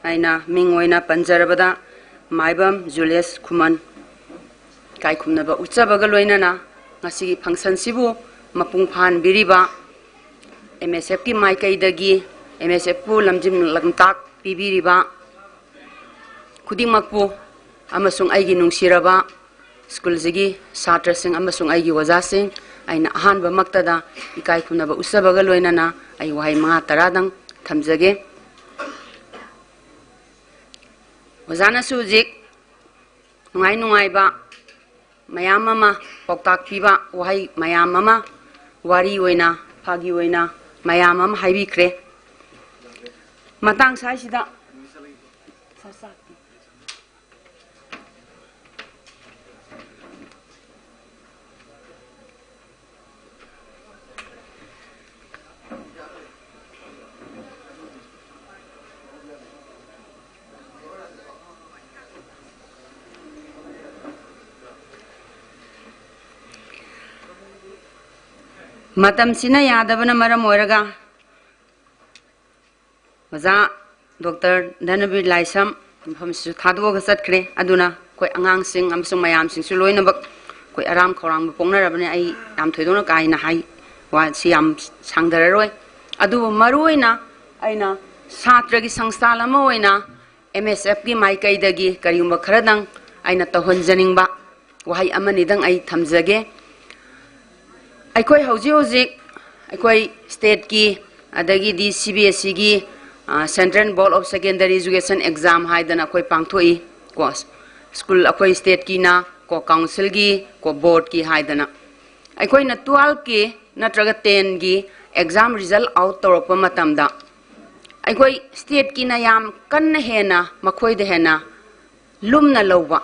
ꯍꯥꯏꯅ ꯃꯤꯡ ꯑꯣꯏꯅ ꯄꯟꯖꯔꯕꯗ ꯃꯥꯏꯕꯝ ꯖꯨꯂꯤꯌꯁ ꯈꯨꯃꯟ ꯏꯀꯥꯏ ꯈꯨꯝꯅꯕ ꯎꯠꯆꯕꯒ ꯂꯣꯏꯅꯅ ꯉꯁꯤꯒꯤ functionꯁꯤꯕꯨ ꯃꯄꯨꯡ ꯐꯥꯍꯟꯕꯤꯔꯤꯕ, MSFꯀꯤ ꯃꯥꯏꯀꯩꯗꯒꯤ MSFꯄꯨ ꯂꯝꯖꯤꯡ ꯂꯝꯇꯥꯛ ꯄꯤꯕꯤꯔꯤꯕ ꯈꯨꯗꯤꯡꯃꯛꯄꯨ ꯑꯃꯁꯨꯡ ꯑꯩꯒꯤ ꯅꯨꯡꯁꯤꯔꯕ ꯁ꯭ꯀꯨꯜꯁꯤꯒꯤ ꯁꯥꯇ꯭ꯔꯁꯤꯡ ꯑꯃꯁꯨꯡ ꯑꯩꯒꯤ ꯑꯣꯖꯥꯁꯤꯡ, ꯑꯩꯅ ꯑꯍꯥꯟꯕꯃꯛꯇꯗ ꯏꯀꯥꯏ ꯈꯨꯝꯅꯕ ꯎꯠꯆꯕꯒ ꯂꯣꯏꯅꯅ ꯑꯩ ꯋꯥꯍꯩ ꯃꯉꯥ ꯇꯔꯥꯗꯪ ꯊꯝꯖꯒꯦ꯫ ꯑꯣꯖꯥꯅꯁꯨ ꯍꯧꯖꯤꯛ ꯅꯨꯡꯉꯥꯏ ꯅꯨꯡꯉꯥꯏꯕ ꯃꯌꯥꯝ ꯑꯃ, ꯄꯥꯎꯇꯥꯛ ꯄꯤꯕ ꯋꯥꯍꯩ ꯃꯌꯥꯝ ꯑꯃ, ꯋꯥꯔꯤ ꯑꯣꯏꯅ, ꯐꯥꯒꯤ ꯑꯣꯏꯅ ꯃꯌꯥꯝ ꯑꯃ ꯍꯥꯏꯕꯤꯈ꯭ꯔꯦ꯫ ꯃꯇꯥꯡ ꯁ꯭ꯋꯥꯏꯁꯤꯗ ꯃꯇꯝꯁꯤꯅ ꯌꯥꯗꯕꯅ ꯃꯔꯝ ꯑꯣꯏꯔꯒ ꯑꯣꯖꯥ ꯗꯣꯛꯇꯔ ꯙꯅꯕꯤꯔ ꯂꯥꯏꯁ꯭ꯔꯝ ꯃꯐꯝꯁꯤꯁꯨ ꯊꯥꯗꯣꯛꯑꯒ ꯆꯠꯈ꯭ꯔꯦ꯫ ꯑꯗꯨꯅ ꯑꯩꯈꯣꯏ ꯑꯉꯥꯡꯁꯤꯡ ꯑꯃꯁꯨꯡ ꯃꯌꯥꯝꯁꯤꯡꯁꯨ ꯂꯣꯏꯅꯃꯛ ꯑꯩꯈꯣꯏ ꯑꯔꯥꯝ ꯈꯧꯔꯥꯡꯕ ꯄꯣꯛꯅꯔꯕꯅꯤ꯫ ꯑꯩ ꯌꯥꯝ ꯊꯣꯏꯗꯣꯛꯅ ꯀꯥ ꯍꯦꯟꯅ ꯍꯥꯏ, ꯋꯥꯁꯤ ꯌꯥꯝ ꯁꯥꯡꯊꯔꯔꯣꯏ꯫ ꯑꯗꯨꯕꯨ ꯃꯔꯨꯑꯣꯏꯅ ꯑꯩꯅ ꯁꯥꯇ꯭ꯔꯒꯤ ꯁꯪꯁꯊꯥꯟ ꯑꯃ ꯑꯣꯏꯅ ꯑꯦꯝ ꯑꯦꯁ ꯑꯦꯐꯀꯤ ꯃꯥꯏꯀꯩꯗꯒꯤ ꯀꯔꯤꯒꯨꯝꯕ ꯈꯔꯗꯪ ꯑꯩꯅ ꯇꯧꯍꯟꯖꯅꯤꯡꯕ ꯋꯥꯍꯩ ꯑꯃꯅꯤꯗꯪ ꯑꯩ ꯊꯝꯖꯒꯦ꯫ ꯑꯩꯈꯣꯏ ꯍꯧꯖꯤꯛ ꯍꯧꯖꯤꯛ ꯑꯩꯈꯣꯏ ꯁ꯭ꯇꯦꯠꯀꯤ ꯑꯗꯒꯤꯗꯤ ꯁꯤ ꯕꯤ ꯑꯦꯁ ꯏꯒꯤ, central board of secondary education exam ꯍꯥꯏꯗꯅ ꯑꯩꯈꯣꯏ ꯄꯥꯡꯊꯣꯛꯏ ꯀꯣ꯫ ꯁ꯭ꯀꯨꯜ ꯑꯩꯈꯣꯏ ꯁ꯭ꯇꯦꯠꯀꯤꯅ ꯀꯣ, ꯀꯥꯎꯟꯁꯤꯜꯒꯤ ꯀꯣ, ꯕꯣꯔꯗꯀꯤ ꯍꯥꯏꯗꯅ꯫ ꯑꯩꯈꯣꯏꯅ ꯇꯨꯋꯦꯜꯐꯀꯤ ꯅꯠꯇ꯭ꯔꯒ ꯇꯦꯟꯒꯤ ꯑꯦꯛꯖꯥꯝ ꯔꯤꯖꯜ ꯑꯥꯎꯠ ꯇꯧꯔꯛꯄ ꯃꯇꯝꯗ ꯑꯩꯈꯣꯏ ꯁ꯭ꯇꯦꯠꯀꯤꯅ ꯌꯥꯝ ꯀꯟꯅ ꯍꯦꯟꯅ ꯃꯈꯣꯏꯗ ꯍꯦꯟꯅ ꯂꯨꯝꯅ ꯂꯧꯕ,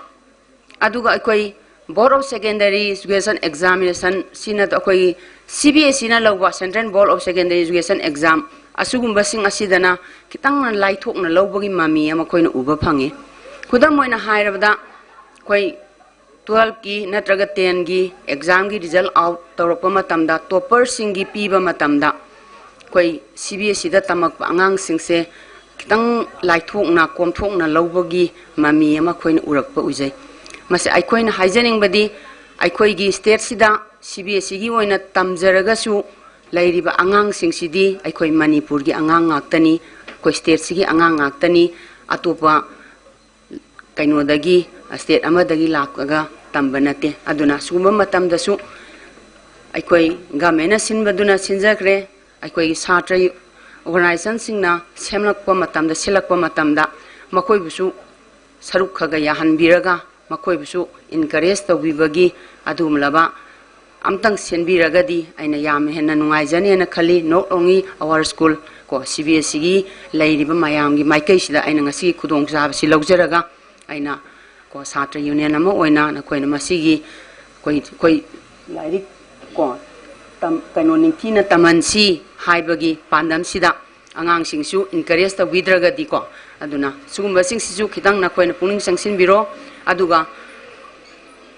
ꯑꯗꯨꯒ ꯑꯩꯈꯣꯏ ꯕꯣꯔꯗ ꯑꯣꯐ ꯁꯦꯀꯦꯟꯗꯔꯤ ꯏꯖꯨꯀꯦꯁꯟ ꯑꯦꯛꯖꯥꯃꯤꯅꯦꯁꯟ ꯁꯤꯅ ꯑꯩꯈꯣꯏꯒꯤ ꯁꯤ ꯕꯤ ꯑꯦꯁ ꯏꯅ ꯂꯧꯕ central board of secondary education exam ꯑꯁꯤꯒꯨꯝꯕꯁꯤꯡ ꯑꯁꯤꯗꯅ ꯈꯤꯇꯪ ꯂꯥꯏꯊꯣꯛꯅ ꯂꯧꯕꯒꯤ ꯃꯃꯤ ꯑꯃ ꯑꯩꯈꯣꯏꯅ ꯎꯕ ꯐꯪꯉꯤ꯫ ꯈꯨꯗꯝ ꯑꯣꯏꯅ ꯍꯥꯏꯔꯕꯗ ꯑꯩꯈꯣꯏ ꯇꯨꯋꯦꯜꯐꯀꯤ ꯅꯠꯇ꯭ꯔꯒ ꯇꯦꯟꯒꯤ ꯑꯦꯛꯖꯥꯝꯒꯤ ꯔꯤꯖꯜ ꯑꯥꯎꯠ ꯇꯧꯔꯛꯄ ꯃꯇꯝꯗ ꯇꯣꯞꯄꯔꯁꯤꯡꯒꯤ ꯄꯤꯕ ꯃꯇꯝꯗ ꯑꯩꯈꯣꯏ ꯁꯤ ꯕꯤ ꯑꯦꯁ ꯏꯗ ꯇꯝꯃꯛꯄ ꯑꯉꯥꯡꯁꯤꯡꯁꯦ ꯈꯤꯇꯪ ꯂꯥꯏꯊꯣꯛꯅ ꯀꯣꯝꯊꯣꯛꯅ ꯂꯧꯕꯒꯤ ꯃꯃꯤ ꯑꯃ ꯑꯩꯈꯣꯏꯅ ꯎꯔꯛꯄ ꯎꯖꯩ꯫ ꯃꯁꯤ ꯑꯩꯈꯣꯏꯅ ꯍꯥꯏꯖꯅꯤꯡꯕꯗꯤ ꯑꯩꯈꯣꯏꯒꯤ ꯁ꯭ꯇꯦꯠꯁꯤꯗ ꯁꯤ ꯕꯤ ꯑꯦꯁ ꯏꯒꯤ ꯑꯣꯏꯅ ꯇꯝꯖꯔꯒꯁꯨ ꯂꯩꯔꯤꯕ ꯑꯉꯥꯡꯁꯤꯡꯁꯤꯗꯤ ꯑꯩꯈꯣꯏ ꯃꯅꯤꯄꯨꯔꯒꯤ ꯑꯉꯥꯡ ꯉꯥꯛꯇꯅꯤ, ꯑꯩꯈꯣꯏ ꯁ꯭ꯇꯦꯠꯁꯤꯒꯤ ꯑꯉꯥꯡ ꯉꯥꯛꯇꯅꯤ꯫ ꯑꯇꯣꯞꯄ ꯀꯩꯅꯣꯗꯒꯤ, ꯁ꯭ꯇꯦꯠ ꯑꯃꯗꯒꯤ ꯂꯥꯛꯂꯒ ꯇꯝꯕ ꯅꯠꯇꯦ꯫ ꯑꯗꯨꯅ ꯁꯤꯒꯨꯝꯕ ꯃꯇꯝꯗꯁꯨ ꯑꯩꯈꯣꯏ ꯒꯃꯦꯟꯅ ꯁꯤꯟꯕꯗꯨꯅ ꯁꯤꯟꯖꯈ꯭ꯔꯦ, ꯑꯩꯈꯣꯏꯒꯤ ꯁꯥꯇ꯭ꯔ ꯑꯣꯔꯒꯅꯥꯏꯖꯦꯁꯟꯁꯤꯡꯅ ꯁꯦꯝꯂꯛꯄ ꯃꯇꯝꯗ, ꯁꯤꯜꯂꯛꯄ ꯃꯇꯝꯗ ꯃꯈꯣꯏꯕꯨꯁꯨ ꯁꯔꯨꯛ ꯈꯔ ꯈꯔ ꯌꯥꯍꯟꯕꯤꯔꯒ ꯃꯈꯣꯏꯕꯨꯁꯨ encourage ꯇꯧꯕꯤꯕꯒꯤ ꯑꯗꯨꯒꯨꯝꯂꯕ ꯑꯝꯇꯪ ꯁꯤꯟꯕꯤꯔꯒꯗꯤ ꯑꯩꯅ ꯌꯥꯝ ꯍꯦꯟꯅ ꯅꯨꯡꯉꯥꯏꯖꯅꯦꯅ ꯈꯜꯂꯤ꯫ Not only our school, ꯀꯣ, C B S Eꯒꯤ ꯂꯩꯔꯤꯕ ꯃꯌꯥꯝꯒꯤ ꯃꯥꯏꯀꯩꯁꯤꯗ ꯑꯩꯅ ꯉꯁꯤꯒꯤ ꯈꯨꯗꯣꯡꯆꯥꯕꯁꯤ ꯂꯧꯖꯔꯒ ꯑꯩꯅ, ꯀꯣ, ꯁꯥꯇ꯭ꯔ union ꯑꯃ ꯑꯣꯏꯅ ꯅꯈꯣꯏꯅ ꯃꯁꯤꯒꯤ ꯑꯩꯈꯣꯏ, ꯑꯩꯈꯣꯏ ꯂꯥꯏꯔꯤꯛ, ꯀꯣ, ꯇꯝ-, ꯀꯩꯅꯣ, ꯅꯤꯡꯊꯤꯅ ꯇꯝꯍꯟꯁꯤ ꯍꯥꯏꯕꯒꯤ ꯄꯥꯟꯗꯝꯁꯤꯗ ꯑꯉꯥꯡꯁꯤꯡꯁꯨ encourage ꯇꯧꯕꯤꯗ꯭ꯔꯒꯗꯤꯀꯣ, ꯑꯗꯨꯅ ꯁꯤꯒꯨꯝꯕꯁꯤꯡꯁꯤꯁꯨ ꯈꯤꯇꯪ ꯅꯈꯣꯏꯅ ꯄꯨꯛꯅꯤꯡ ꯆꯪꯁꯤꯟꯕꯤꯔꯣ꯫ ꯑꯗꯨꯒ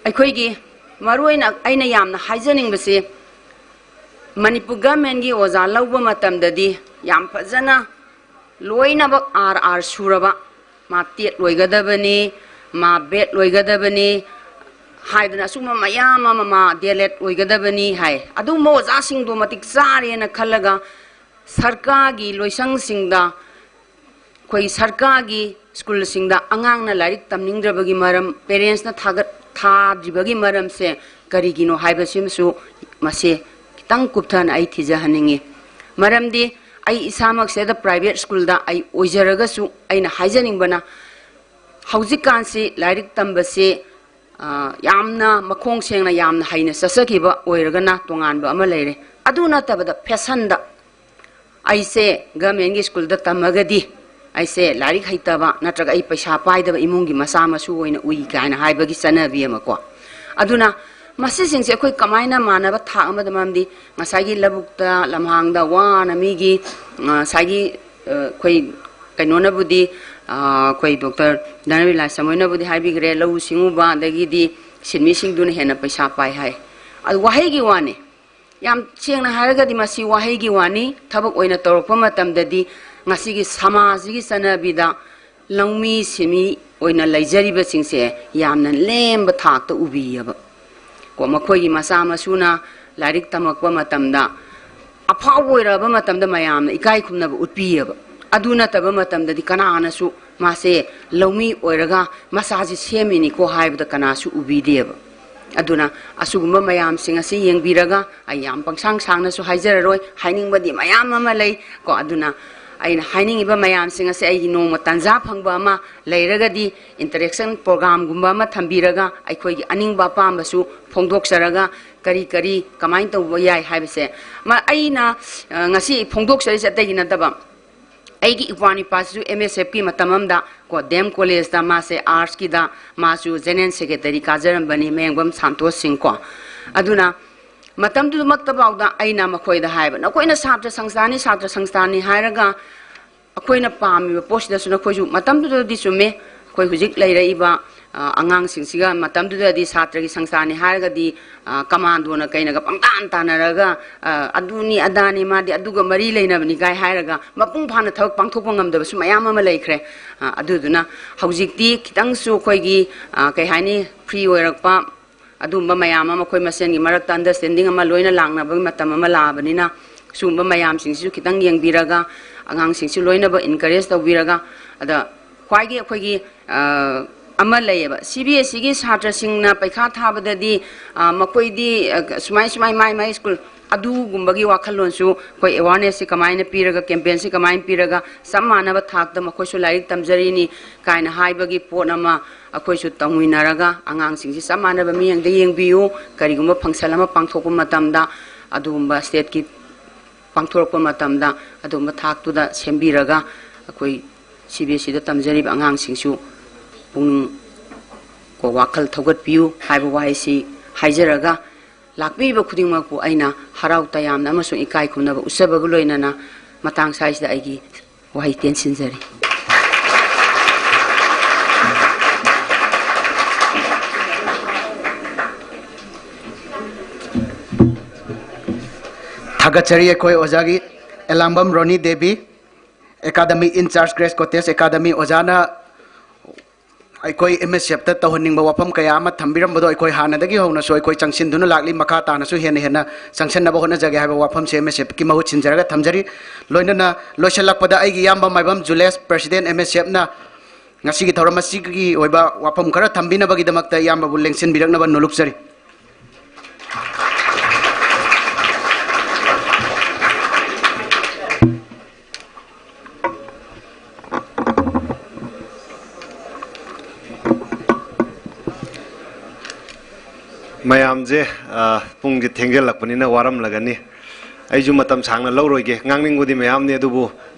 ꯑꯩꯈꯣꯏꯒꯤ ꯃꯔꯨꯑꯣꯏꯅ ꯑꯩꯅ ꯌꯥꯝꯅ ꯍꯥꯏꯖꯅꯤꯡꯕꯁꯤ, ꯃꯅꯤꯄꯨꯔ governmentꯀꯤ ꯑꯣꯖꯥ ꯂꯧꯕ ꯃꯇꯝꯗꯗꯤ ꯌꯥꯝ ꯐꯖꯅ ꯂꯣꯏꯅꯃꯛ R R ꯁꯨꯔꯕ, ꯃꯥ TET ꯂꯣꯏꯒꯗꯕꯅꯤ, ꯃꯥ BEd ꯂꯣꯏꯒꯗꯕꯅꯤ ꯍꯥꯏꯗꯅ ꯑꯁꯨꯝꯕ ꯃꯌꯥꯝ ꯑꯃ, ꯃꯥ D.El.Ed ꯑꯣꯏꯒꯗꯕꯅꯤ ꯍꯥꯏ꯫ ꯑꯗꯨꯒꯨꯝꯕ ꯑꯣꯖꯥꯁꯤꯡꯗꯣ ꯃꯇꯤꯛ ꯆꯥꯔꯦꯅ ꯈꯜꯂꯒ ꯁꯔꯀꯥꯔꯒꯤ ꯂꯣꯏꯁꯪꯁꯤꯡꯗ, ꯑꯩꯈꯣꯏ ꯁꯔꯀꯥꯔꯒꯤ ꯁ꯭ꯀꯨꯜꯁꯤꯡꯗ ꯑꯉꯥꯡꯅ ꯂꯥꯏꯔꯤꯛ ꯇꯝꯅꯤꯡꯗ꯭ꯔꯕꯒꯤ ꯃꯔꯝ, parentsꯅ ꯊꯥꯒꯠ-, ꯊꯥꯗ꯭ꯔꯤꯕꯒꯤ ꯃꯔꯝꯁꯦ ꯀꯔꯤꯒꯤꯅꯣ ꯍꯥꯏꯕꯁꯤꯃꯁꯨ ꯃꯁꯦ ꯈꯤꯇꯪ ꯀꯨꯞꯊꯅ ꯑꯩ ꯊꯤꯖꯍꯟꯅꯤꯡꯉꯤ꯫ ꯃꯔꯝꯗꯤ ꯑꯩ ꯏꯁꯥꯃꯛꯁꯦ the private schoolꯗ ꯑꯩ ꯑꯣꯏꯖꯔꯒꯁꯨ ꯑꯩꯅ ꯍꯥꯏꯖꯅꯤꯡꯕꯅ, ꯍꯧꯖꯤꯛꯀꯥꯟꯁꯤ ꯂꯥꯏꯔꯤꯛ ꯇꯝꯕꯁꯤ, ꯑ, ꯌꯥꯝꯅ ꯃꯈꯣꯡ ꯁꯦꯡꯅ, ꯌꯥꯝꯅ ꯍꯩꯅ ꯆꯠꯆꯈꯤꯕ ꯑꯣꯏꯔꯒꯅ ꯇꯣꯉꯥꯟꯕ ꯑꯃ ꯂꯩꯔꯦ꯫ ꯑꯗꯨ ꯅꯠꯇꯕꯗ fashionꯗ ꯑꯩꯁꯦ governmentꯀꯤ ꯁ꯭ꯀꯨꯜꯗ ꯇꯝꯃꯒꯗꯤ ꯑꯩꯁꯦ ꯂꯥꯏꯔꯤꯛ ꯍꯩꯇꯕ ꯅꯠꯇ꯭ꯔꯒ ꯑꯩ ꯄꯩꯁꯥ ꯄꯥꯏꯗꯕ ꯏꯃꯨꯡꯒꯤ ꯃꯆꯥ ꯃꯁꯨ ꯑꯣꯏꯅ ꯎꯏ ꯀꯥꯏꯅ ꯍꯥꯏꯕꯒꯤ ꯆꯠꯅꯕꯤ ꯑꯃꯀꯣ꯫ ꯑꯗꯨꯅ ꯃꯁꯤꯁꯤꯡꯁꯦ ꯑꯩꯈꯣꯏ ꯀꯃꯥꯏꯅ ꯃꯥꯟꯅꯕ ꯊꯥꯛ ꯑꯃꯗ, ꯃꯔꯝꯗꯤ ꯉꯁꯥꯏꯒꯤ ꯂꯧꯕꯨꯛꯇ, ꯂꯝꯍꯥꯡꯗ ꯋꯥꯅ ꯃꯤꯒꯤ, ꯑ, ꯉꯁꯥꯏꯒꯤ, ꯑ, ꯑꯩꯈꯣꯏ ꯀꯩꯅꯣꯅꯕꯨꯗꯤ, ꯑ, ꯑꯩꯈꯣꯏ Doctor ꯙꯅꯕꯤꯂꯥꯁ ꯆꯃꯣꯏꯅꯕꯨꯗꯤ ꯍꯥꯏꯕꯤꯈ꯭ꯔꯦ, ꯂꯧꯎ ꯁꯤꯡꯎꯕ ꯑꯗꯒꯤꯗꯤ ꯁꯤꯟꯃꯤꯁꯤꯡꯗꯨꯅ ꯍꯦꯟꯅ ꯄꯩꯁꯥ ꯄꯥꯏ ꯍꯥꯏ꯫ ꯑꯗꯨ ꯋꯥꯍꯩꯒꯤ ꯋꯥꯅꯤ꯫ ꯌꯥꯝ ꯁꯦꯡꯅ ꯍꯥꯏꯔꯒꯗꯤ ꯃꯁꯤ ꯋꯥꯍꯩꯒꯤ ꯋꯥꯅꯤ꯫ ꯊꯕꯛ ꯑꯣꯏꯅ ꯇꯧꯔꯛꯄ ꯃꯇꯝꯗꯗꯤ ꯉꯁꯤꯒꯤ ꯁꯃꯥꯖꯁꯤꯒꯤ ꯆꯠꯅꯕꯤꯗ ꯂꯧꯃꯤ ꯁꯤꯟꯃꯤ ꯑꯣꯏꯅ ꯂꯩꯖꯔꯤꯕꯁꯤꯡꯁꯦ ꯌꯥꯝꯅ ꯅꯦꯝꯕ ꯊꯥꯛꯇ ꯎꯕꯤꯌꯦꯕ꯫ ꯀꯣ, ꯃꯈꯣꯏꯒꯤ ꯃꯆꯥ ꯃꯁꯨꯅ ꯂꯥꯏꯔꯤꯛ ꯇꯝꯃꯛꯄ ꯃꯇꯝꯗ, ꯑꯐꯥꯎꯕ ꯑꯣꯏꯔꯛꯑꯕ ꯃꯇꯝꯗ ꯃꯌꯥꯝꯅ ꯏꯀꯥꯏ ꯈꯨꯝꯅꯕ ꯎꯠꯄꯤꯌꯦꯕ꯫ ꯑꯗꯨ ꯅꯠꯇꯕ ꯃꯇꯝꯗꯗꯤ ꯀꯅꯥꯅꯁꯨ ꯃꯥꯁꯦ ꯂꯧꯃꯤ ꯑꯣꯏꯔꯒ ꯃꯆꯥꯁꯤ ꯁꯦꯝꯃꯤꯅꯤꯀꯣ ꯍꯥꯏꯕꯗ ꯀꯅꯥꯁꯨ ꯎꯕꯤꯗꯦꯕ꯫ ꯑꯗꯨꯅ ꯑꯁꯤꯒꯨꯝꯕ ꯃꯌꯥꯝꯁꯤꯡ ꯑꯁꯤ ꯌꯦꯡꯕꯤꯔꯒ, ꯑꯩ ꯌꯥꯝ ꯄꯪꯁꯥꯡ ꯁꯥꯡꯅꯁꯨ ꯍꯥꯏꯖꯔꯔꯣꯏ, ꯍꯥꯏꯅꯤꯡꯕꯗꯤ ꯃꯌꯥꯝ ꯑꯃ ꯂꯩ ꯀꯣ꯫ ꯑꯗꯨꯅ ꯑꯩꯅ ꯍꯥꯏꯅꯤꯡꯉꯤꯕ ꯃꯌꯥꯝꯁꯤꯡ ꯑꯁꯦ ꯑꯩꯒꯤ ꯅꯣꯡꯃ ꯇꯥꯟꯖꯥ ꯐꯪꯕ ꯑꯃ ꯂꯩꯔꯒꯗꯤ interaction programꯒꯨꯝꯕ ꯑꯃ ꯊꯝꯕꯤꯔꯒ ꯑꯩꯈꯣꯏꯒꯤ ꯑꯅꯤꯡꯕ ꯑꯄꯥꯝꯕꯁꯨ ꯐꯣꯡꯗꯣꯛꯆꯔꯒ ꯀꯔꯤ ꯀꯔꯤ ꯀꯃꯥꯏꯅ ꯇꯧꯕ ꯌꯥꯏ ꯍꯥꯏꯕꯁꯦ꯫ ꯃ-, ꯑꯩꯅ, ꯑ, ꯉꯁꯤ ꯐꯣꯡꯗꯣꯛꯆꯔꯤꯁꯦ ꯑꯇꯩꯒꯤ ꯅꯠꯇꯕ, ꯑꯩꯒꯤ ꯏꯄ꯭ꯋꯥ ꯅꯤꯄꯥꯁꯤꯁꯨ M S Fꯀꯤ ꯃꯇꯝ ꯑꯃꯗ ꯀꯣ, D M Collegeꯇ ꯃꯥꯁꯦ Artsꯀꯤꯗ ꯃꯥꯁꯨ General Secretary ꯀꯥꯖꯔꯝꯕꯅꯤ, ꯃꯌꯥꯡꯕꯝ ꯁꯥꯟꯇꯣꯁ ꯁꯤꯡ ꯀꯣ꯫ ꯑꯗꯨꯅ ꯃꯇꯝꯗꯨꯃꯛꯇꯐꯥꯎꯗ ꯑꯩꯅ ꯃꯈꯣꯏꯗ ꯍꯥꯏꯕ, "ꯅꯈꯣꯏꯅ ꯁꯥꯇ꯭ꯔ ꯁꯪꯁꯊꯥꯟꯅꯤ, ꯁꯥꯇ꯭ꯔ ꯁꯪꯁꯊꯥꯟꯅꯤ ꯍꯥꯏꯔꯒ ꯑꯩꯈꯣꯏꯅ ꯄꯥꯝꯃꯤꯕ ꯄꯣꯠꯁꯤꯗꯁꯨ ꯅꯈꯣꯏꯁꯨ", ꯃꯇꯝꯗꯨꯗꯗꯤ ꯆꯨꯝꯃꯦ, ꯑꯩꯈꯣꯏ ꯍꯧꯖꯤꯛ ꯂꯩꯔꯛꯏꯕ, ꯑ, ꯑꯉꯥꯡꯁꯤꯡꯁꯤꯒ ꯃꯇꯝꯗꯨꯗꯗꯤ ꯁꯥꯇ꯭ꯔꯒꯤ ꯁꯪꯁꯊꯥꯟꯅꯤ ꯍꯥꯏꯔꯒꯗꯤ, ꯑ, ꯀꯃꯥꯟꯗꯣꯅ ꯀꯩꯅꯒ ꯄꯪꯇꯥꯟ ꯇꯥꯟꯅꯔꯒ, ꯑ, "ꯑꯗꯨꯅꯤ ꯑꯗꯥꯅꯤ, ꯃꯥꯗꯤ ꯑꯗꯨꯒ ꯃꯔꯤ ꯂꯩꯅꯕꯅꯤ" ꯀꯥꯏ ꯍꯥꯏꯔꯒ ꯃꯄꯨꯡ ꯐꯥꯅ ꯊꯕꯛ ꯄꯥꯡꯊꯣꯛꯄ ꯉꯝꯗꯕꯁꯨ ꯃꯌꯥꯝ ꯑꯃ ꯂꯩꯈ꯭ꯔꯦ꯫ ꯑ, ꯑꯗꯨꯗꯨꯅ ꯍꯧꯖꯤꯛꯇꯤ ꯈꯤꯇꯪꯁꯨ ꯑꯩꯈꯣꯏꯒꯤ, ꯑ, ꯀꯩ ꯍꯥꯏꯅꯤ, free ꯑꯣꯏꯔꯛꯄ, ꯑꯗꯨꯒꯨꯝꯕ ꯃꯌꯥꯝ ꯑꯃ ꯑꯩꯈꯣꯏ ꯃꯁꯦꯟꯒꯤ ꯃꯔꯛꯇ understanding ꯑꯃ ꯂꯣꯏꯅ ꯂꯥꯛꯅꯕꯒꯤ ꯃꯇꯝ ꯑꯃ ꯂꯥꯛꯑꯕꯅꯤꯅ, ꯁꯤꯒꯨꯝꯕ ꯃꯌꯥꯝꯁꯤꯡꯁꯤꯁꯨ ꯈꯤꯇꯪ ꯌꯦꯡꯕꯤꯔꯒ, ꯑꯉꯥꯡꯁꯤꯡꯁꯨ ꯂꯣꯏꯅꯕ encourage ꯇꯧꯕꯤꯔꯒ, ꯑꯗ ꯈ꯭ꯋꯥꯏꯒꯤ ꯑꯩꯈꯣꯏꯒꯤ, ꯑ, ꯑꯃ ꯂꯩꯌꯦꯕ, C B S Eꯒꯤ ꯁꯥꯇ꯭ꯔꯁꯤꯡꯅ ꯄꯩꯈꯥ ꯊꯥꯕꯗꯗꯤ, ꯑ, ꯃꯈꯣꯏꯗꯤ, ꯑ, ꯁꯨꯃꯥꯏ ꯁꯨꯃꯥꯏ ꯃꯥꯏ ꯃꯥꯏ school, ꯑꯗꯨꯒꯨꯝꯕꯒꯤ ꯋꯥꯈꯜꯂꯣꯟꯁꯨ ꯑꯩꯈꯣꯏ awarenessꯁꯤ ꯀꯃꯥꯏꯅ ꯄꯤꯔꯒ, campaignꯁꯤ ꯀꯃꯥꯏꯅ ꯄꯤꯔꯒ ꯆꯞ ꯃꯥꯟꯅꯕ ꯊꯥꯛꯇ ꯃꯈꯣꯏꯁꯨ ꯂꯥꯏꯔꯤꯛ ꯇꯝꯖꯔꯤꯅꯤ ꯀꯥꯏꯅ ꯍꯥꯏꯕꯒꯤ ꯄꯣꯠ ꯑꯃ ꯑꯩꯈꯣꯏꯁꯨ ꯇꯧꯃꯤꯟꯅꯔꯒ ꯑꯉꯥꯡꯁꯤꯡꯁꯤ ꯆꯞ ꯃꯥꯟꯅꯕ ꯃꯤꯠꯌꯦꯡꯗ ꯌꯦꯡꯕꯤꯌꯨ꯫ ꯀꯔꯤꯒꯨꯝꯕ function ꯑꯃ ꯄꯥꯡꯊꯣꯛꯄ ꯃꯇꯝꯗ, ꯑꯗꯨꯒꯨꯝꯕ stateꯀꯤ ꯄꯥꯡꯊꯣꯔꯛꯄ ꯃꯇꯝꯗ ꯑꯗꯨꯒꯨꯝꯕ ꯊꯥꯛꯇꯨꯗ ꯁꯦꯝꯕꯤꯔꯒ ꯑꯩꯈꯣꯏ C B S Eꯗ ꯇꯝꯖꯔꯤꯕ ꯑꯉꯥꯡꯁꯤꯡꯁꯨ ꯄꯨꯛꯅꯤꯡ ꯀꯣ ꯋꯥꯈꯜ ꯊꯧꯒꯠꯄꯤꯌꯨ ꯍꯥꯏꯕ ꯋꯥꯍꯩꯁꯤ ꯍꯥꯏꯖꯔꯒ, ꯂꯥꯛꯄꯤꯔꯤꯕ ꯈꯨꯗꯤꯡꯃꯛꯄꯨ ꯑꯩꯅ ꯍꯔꯥꯎ ꯇꯌꯥꯝꯅ ꯑꯃꯁꯨꯡ ꯏꯀꯥꯏ ꯈꯨꯝꯅꯕ ꯎꯠꯆꯕꯒ ꯂꯣꯏꯅꯅ ꯃꯇꯥꯡ ꯁ꯭ꯋꯥꯏꯁꯤꯗ ꯑꯩꯒꯤ ꯋꯥꯍꯩ ꯇꯦꯟꯁꯤꯟꯖꯔꯤ꯫ ꯊꯥꯒꯠꯆꯔꯤ ꯑꯩꯈꯣꯏ ꯑꯣꯖꯥꯒꯤ ꯑꯦꯂꯥꯡꯕꯝ ꯔꯣꯅꯤ Devi, Academy in charge, Grace Cottage Academy ꯑꯣꯖꯥꯅ ꯑꯩꯈꯣꯏ M S Fꯇ ꯇꯧꯍꯟꯅꯤꯡꯕ ꯋꯥꯐꯝ ꯀꯌꯥ ꯑꯃ ꯊꯝꯕꯤꯔꯝꯕꯗꯣ ꯑꯩꯈꯣꯏ ꯍꯥꯟꯅꯗꯒꯤ ꯍꯧꯅꯁꯨ ꯑꯩꯈꯣꯏ ꯆꯪꯁꯤꯟꯗꯨꯅ ꯂꯥꯛꯂꯤ, ꯃꯈꯥ ꯇꯥꯅꯁꯨ ꯍꯦꯟꯅ ꯍꯦꯟꯅ ꯆꯪꯁꯤꯟꯅꯕ ꯍꯣꯠꯅꯖꯒꯦ ꯍꯥꯏꯕ ꯋꯥꯐꯝꯁꯦ M S Fꯀꯤ ꯃꯍꯨꯠ ꯁꯤꯟꯖꯔꯒ ꯊꯝꯖꯔꯤ꯫ ꯂꯣꯏꯅꯅ ꯂꯣꯏꯁꯤꯜꯂꯛꯄꯗ ꯑꯩꯒꯤ ꯏꯌꯥꯝꯕ ꯃꯥꯏꯕꯝ ꯖꯨꯂꯦꯁ, President M S Fꯅ ꯉꯁꯤꯒꯤ ꯊꯧꯔꯝ ꯑꯁꯤꯒꯤ ꯑꯣꯏꯕ ꯋꯥꯐꯝ ꯈꯔ ꯊꯝꯕꯤꯅꯕꯒꯤꯗꯃꯛꯇ ꯏꯌꯥꯝꯕꯕꯨ ꯂꯦꯡꯁꯤꯟꯕꯤꯔꯛꯅꯕ ꯅꯣꯂꯨꯛꯆꯔꯤ꯫ ꯃꯌꯥꯝꯁꯦ, ꯑ, ꯄꯨꯡꯁꯦ ꯊꯦꯡꯖꯤꯜꯂꯛꯄꯅꯤꯅ ꯋꯥꯔꯝꯂꯒꯅꯤ꯫ ꯑꯩꯁꯨ ꯃꯇꯝ ꯁꯥꯡꯅ ꯂꯧꯔꯣꯏꯒꯦ꯫ ꯉꯥꯡꯅꯤꯡꯕꯗꯤ ꯃꯌꯥꯝꯅꯤ, ꯑꯗꯨꯕꯨ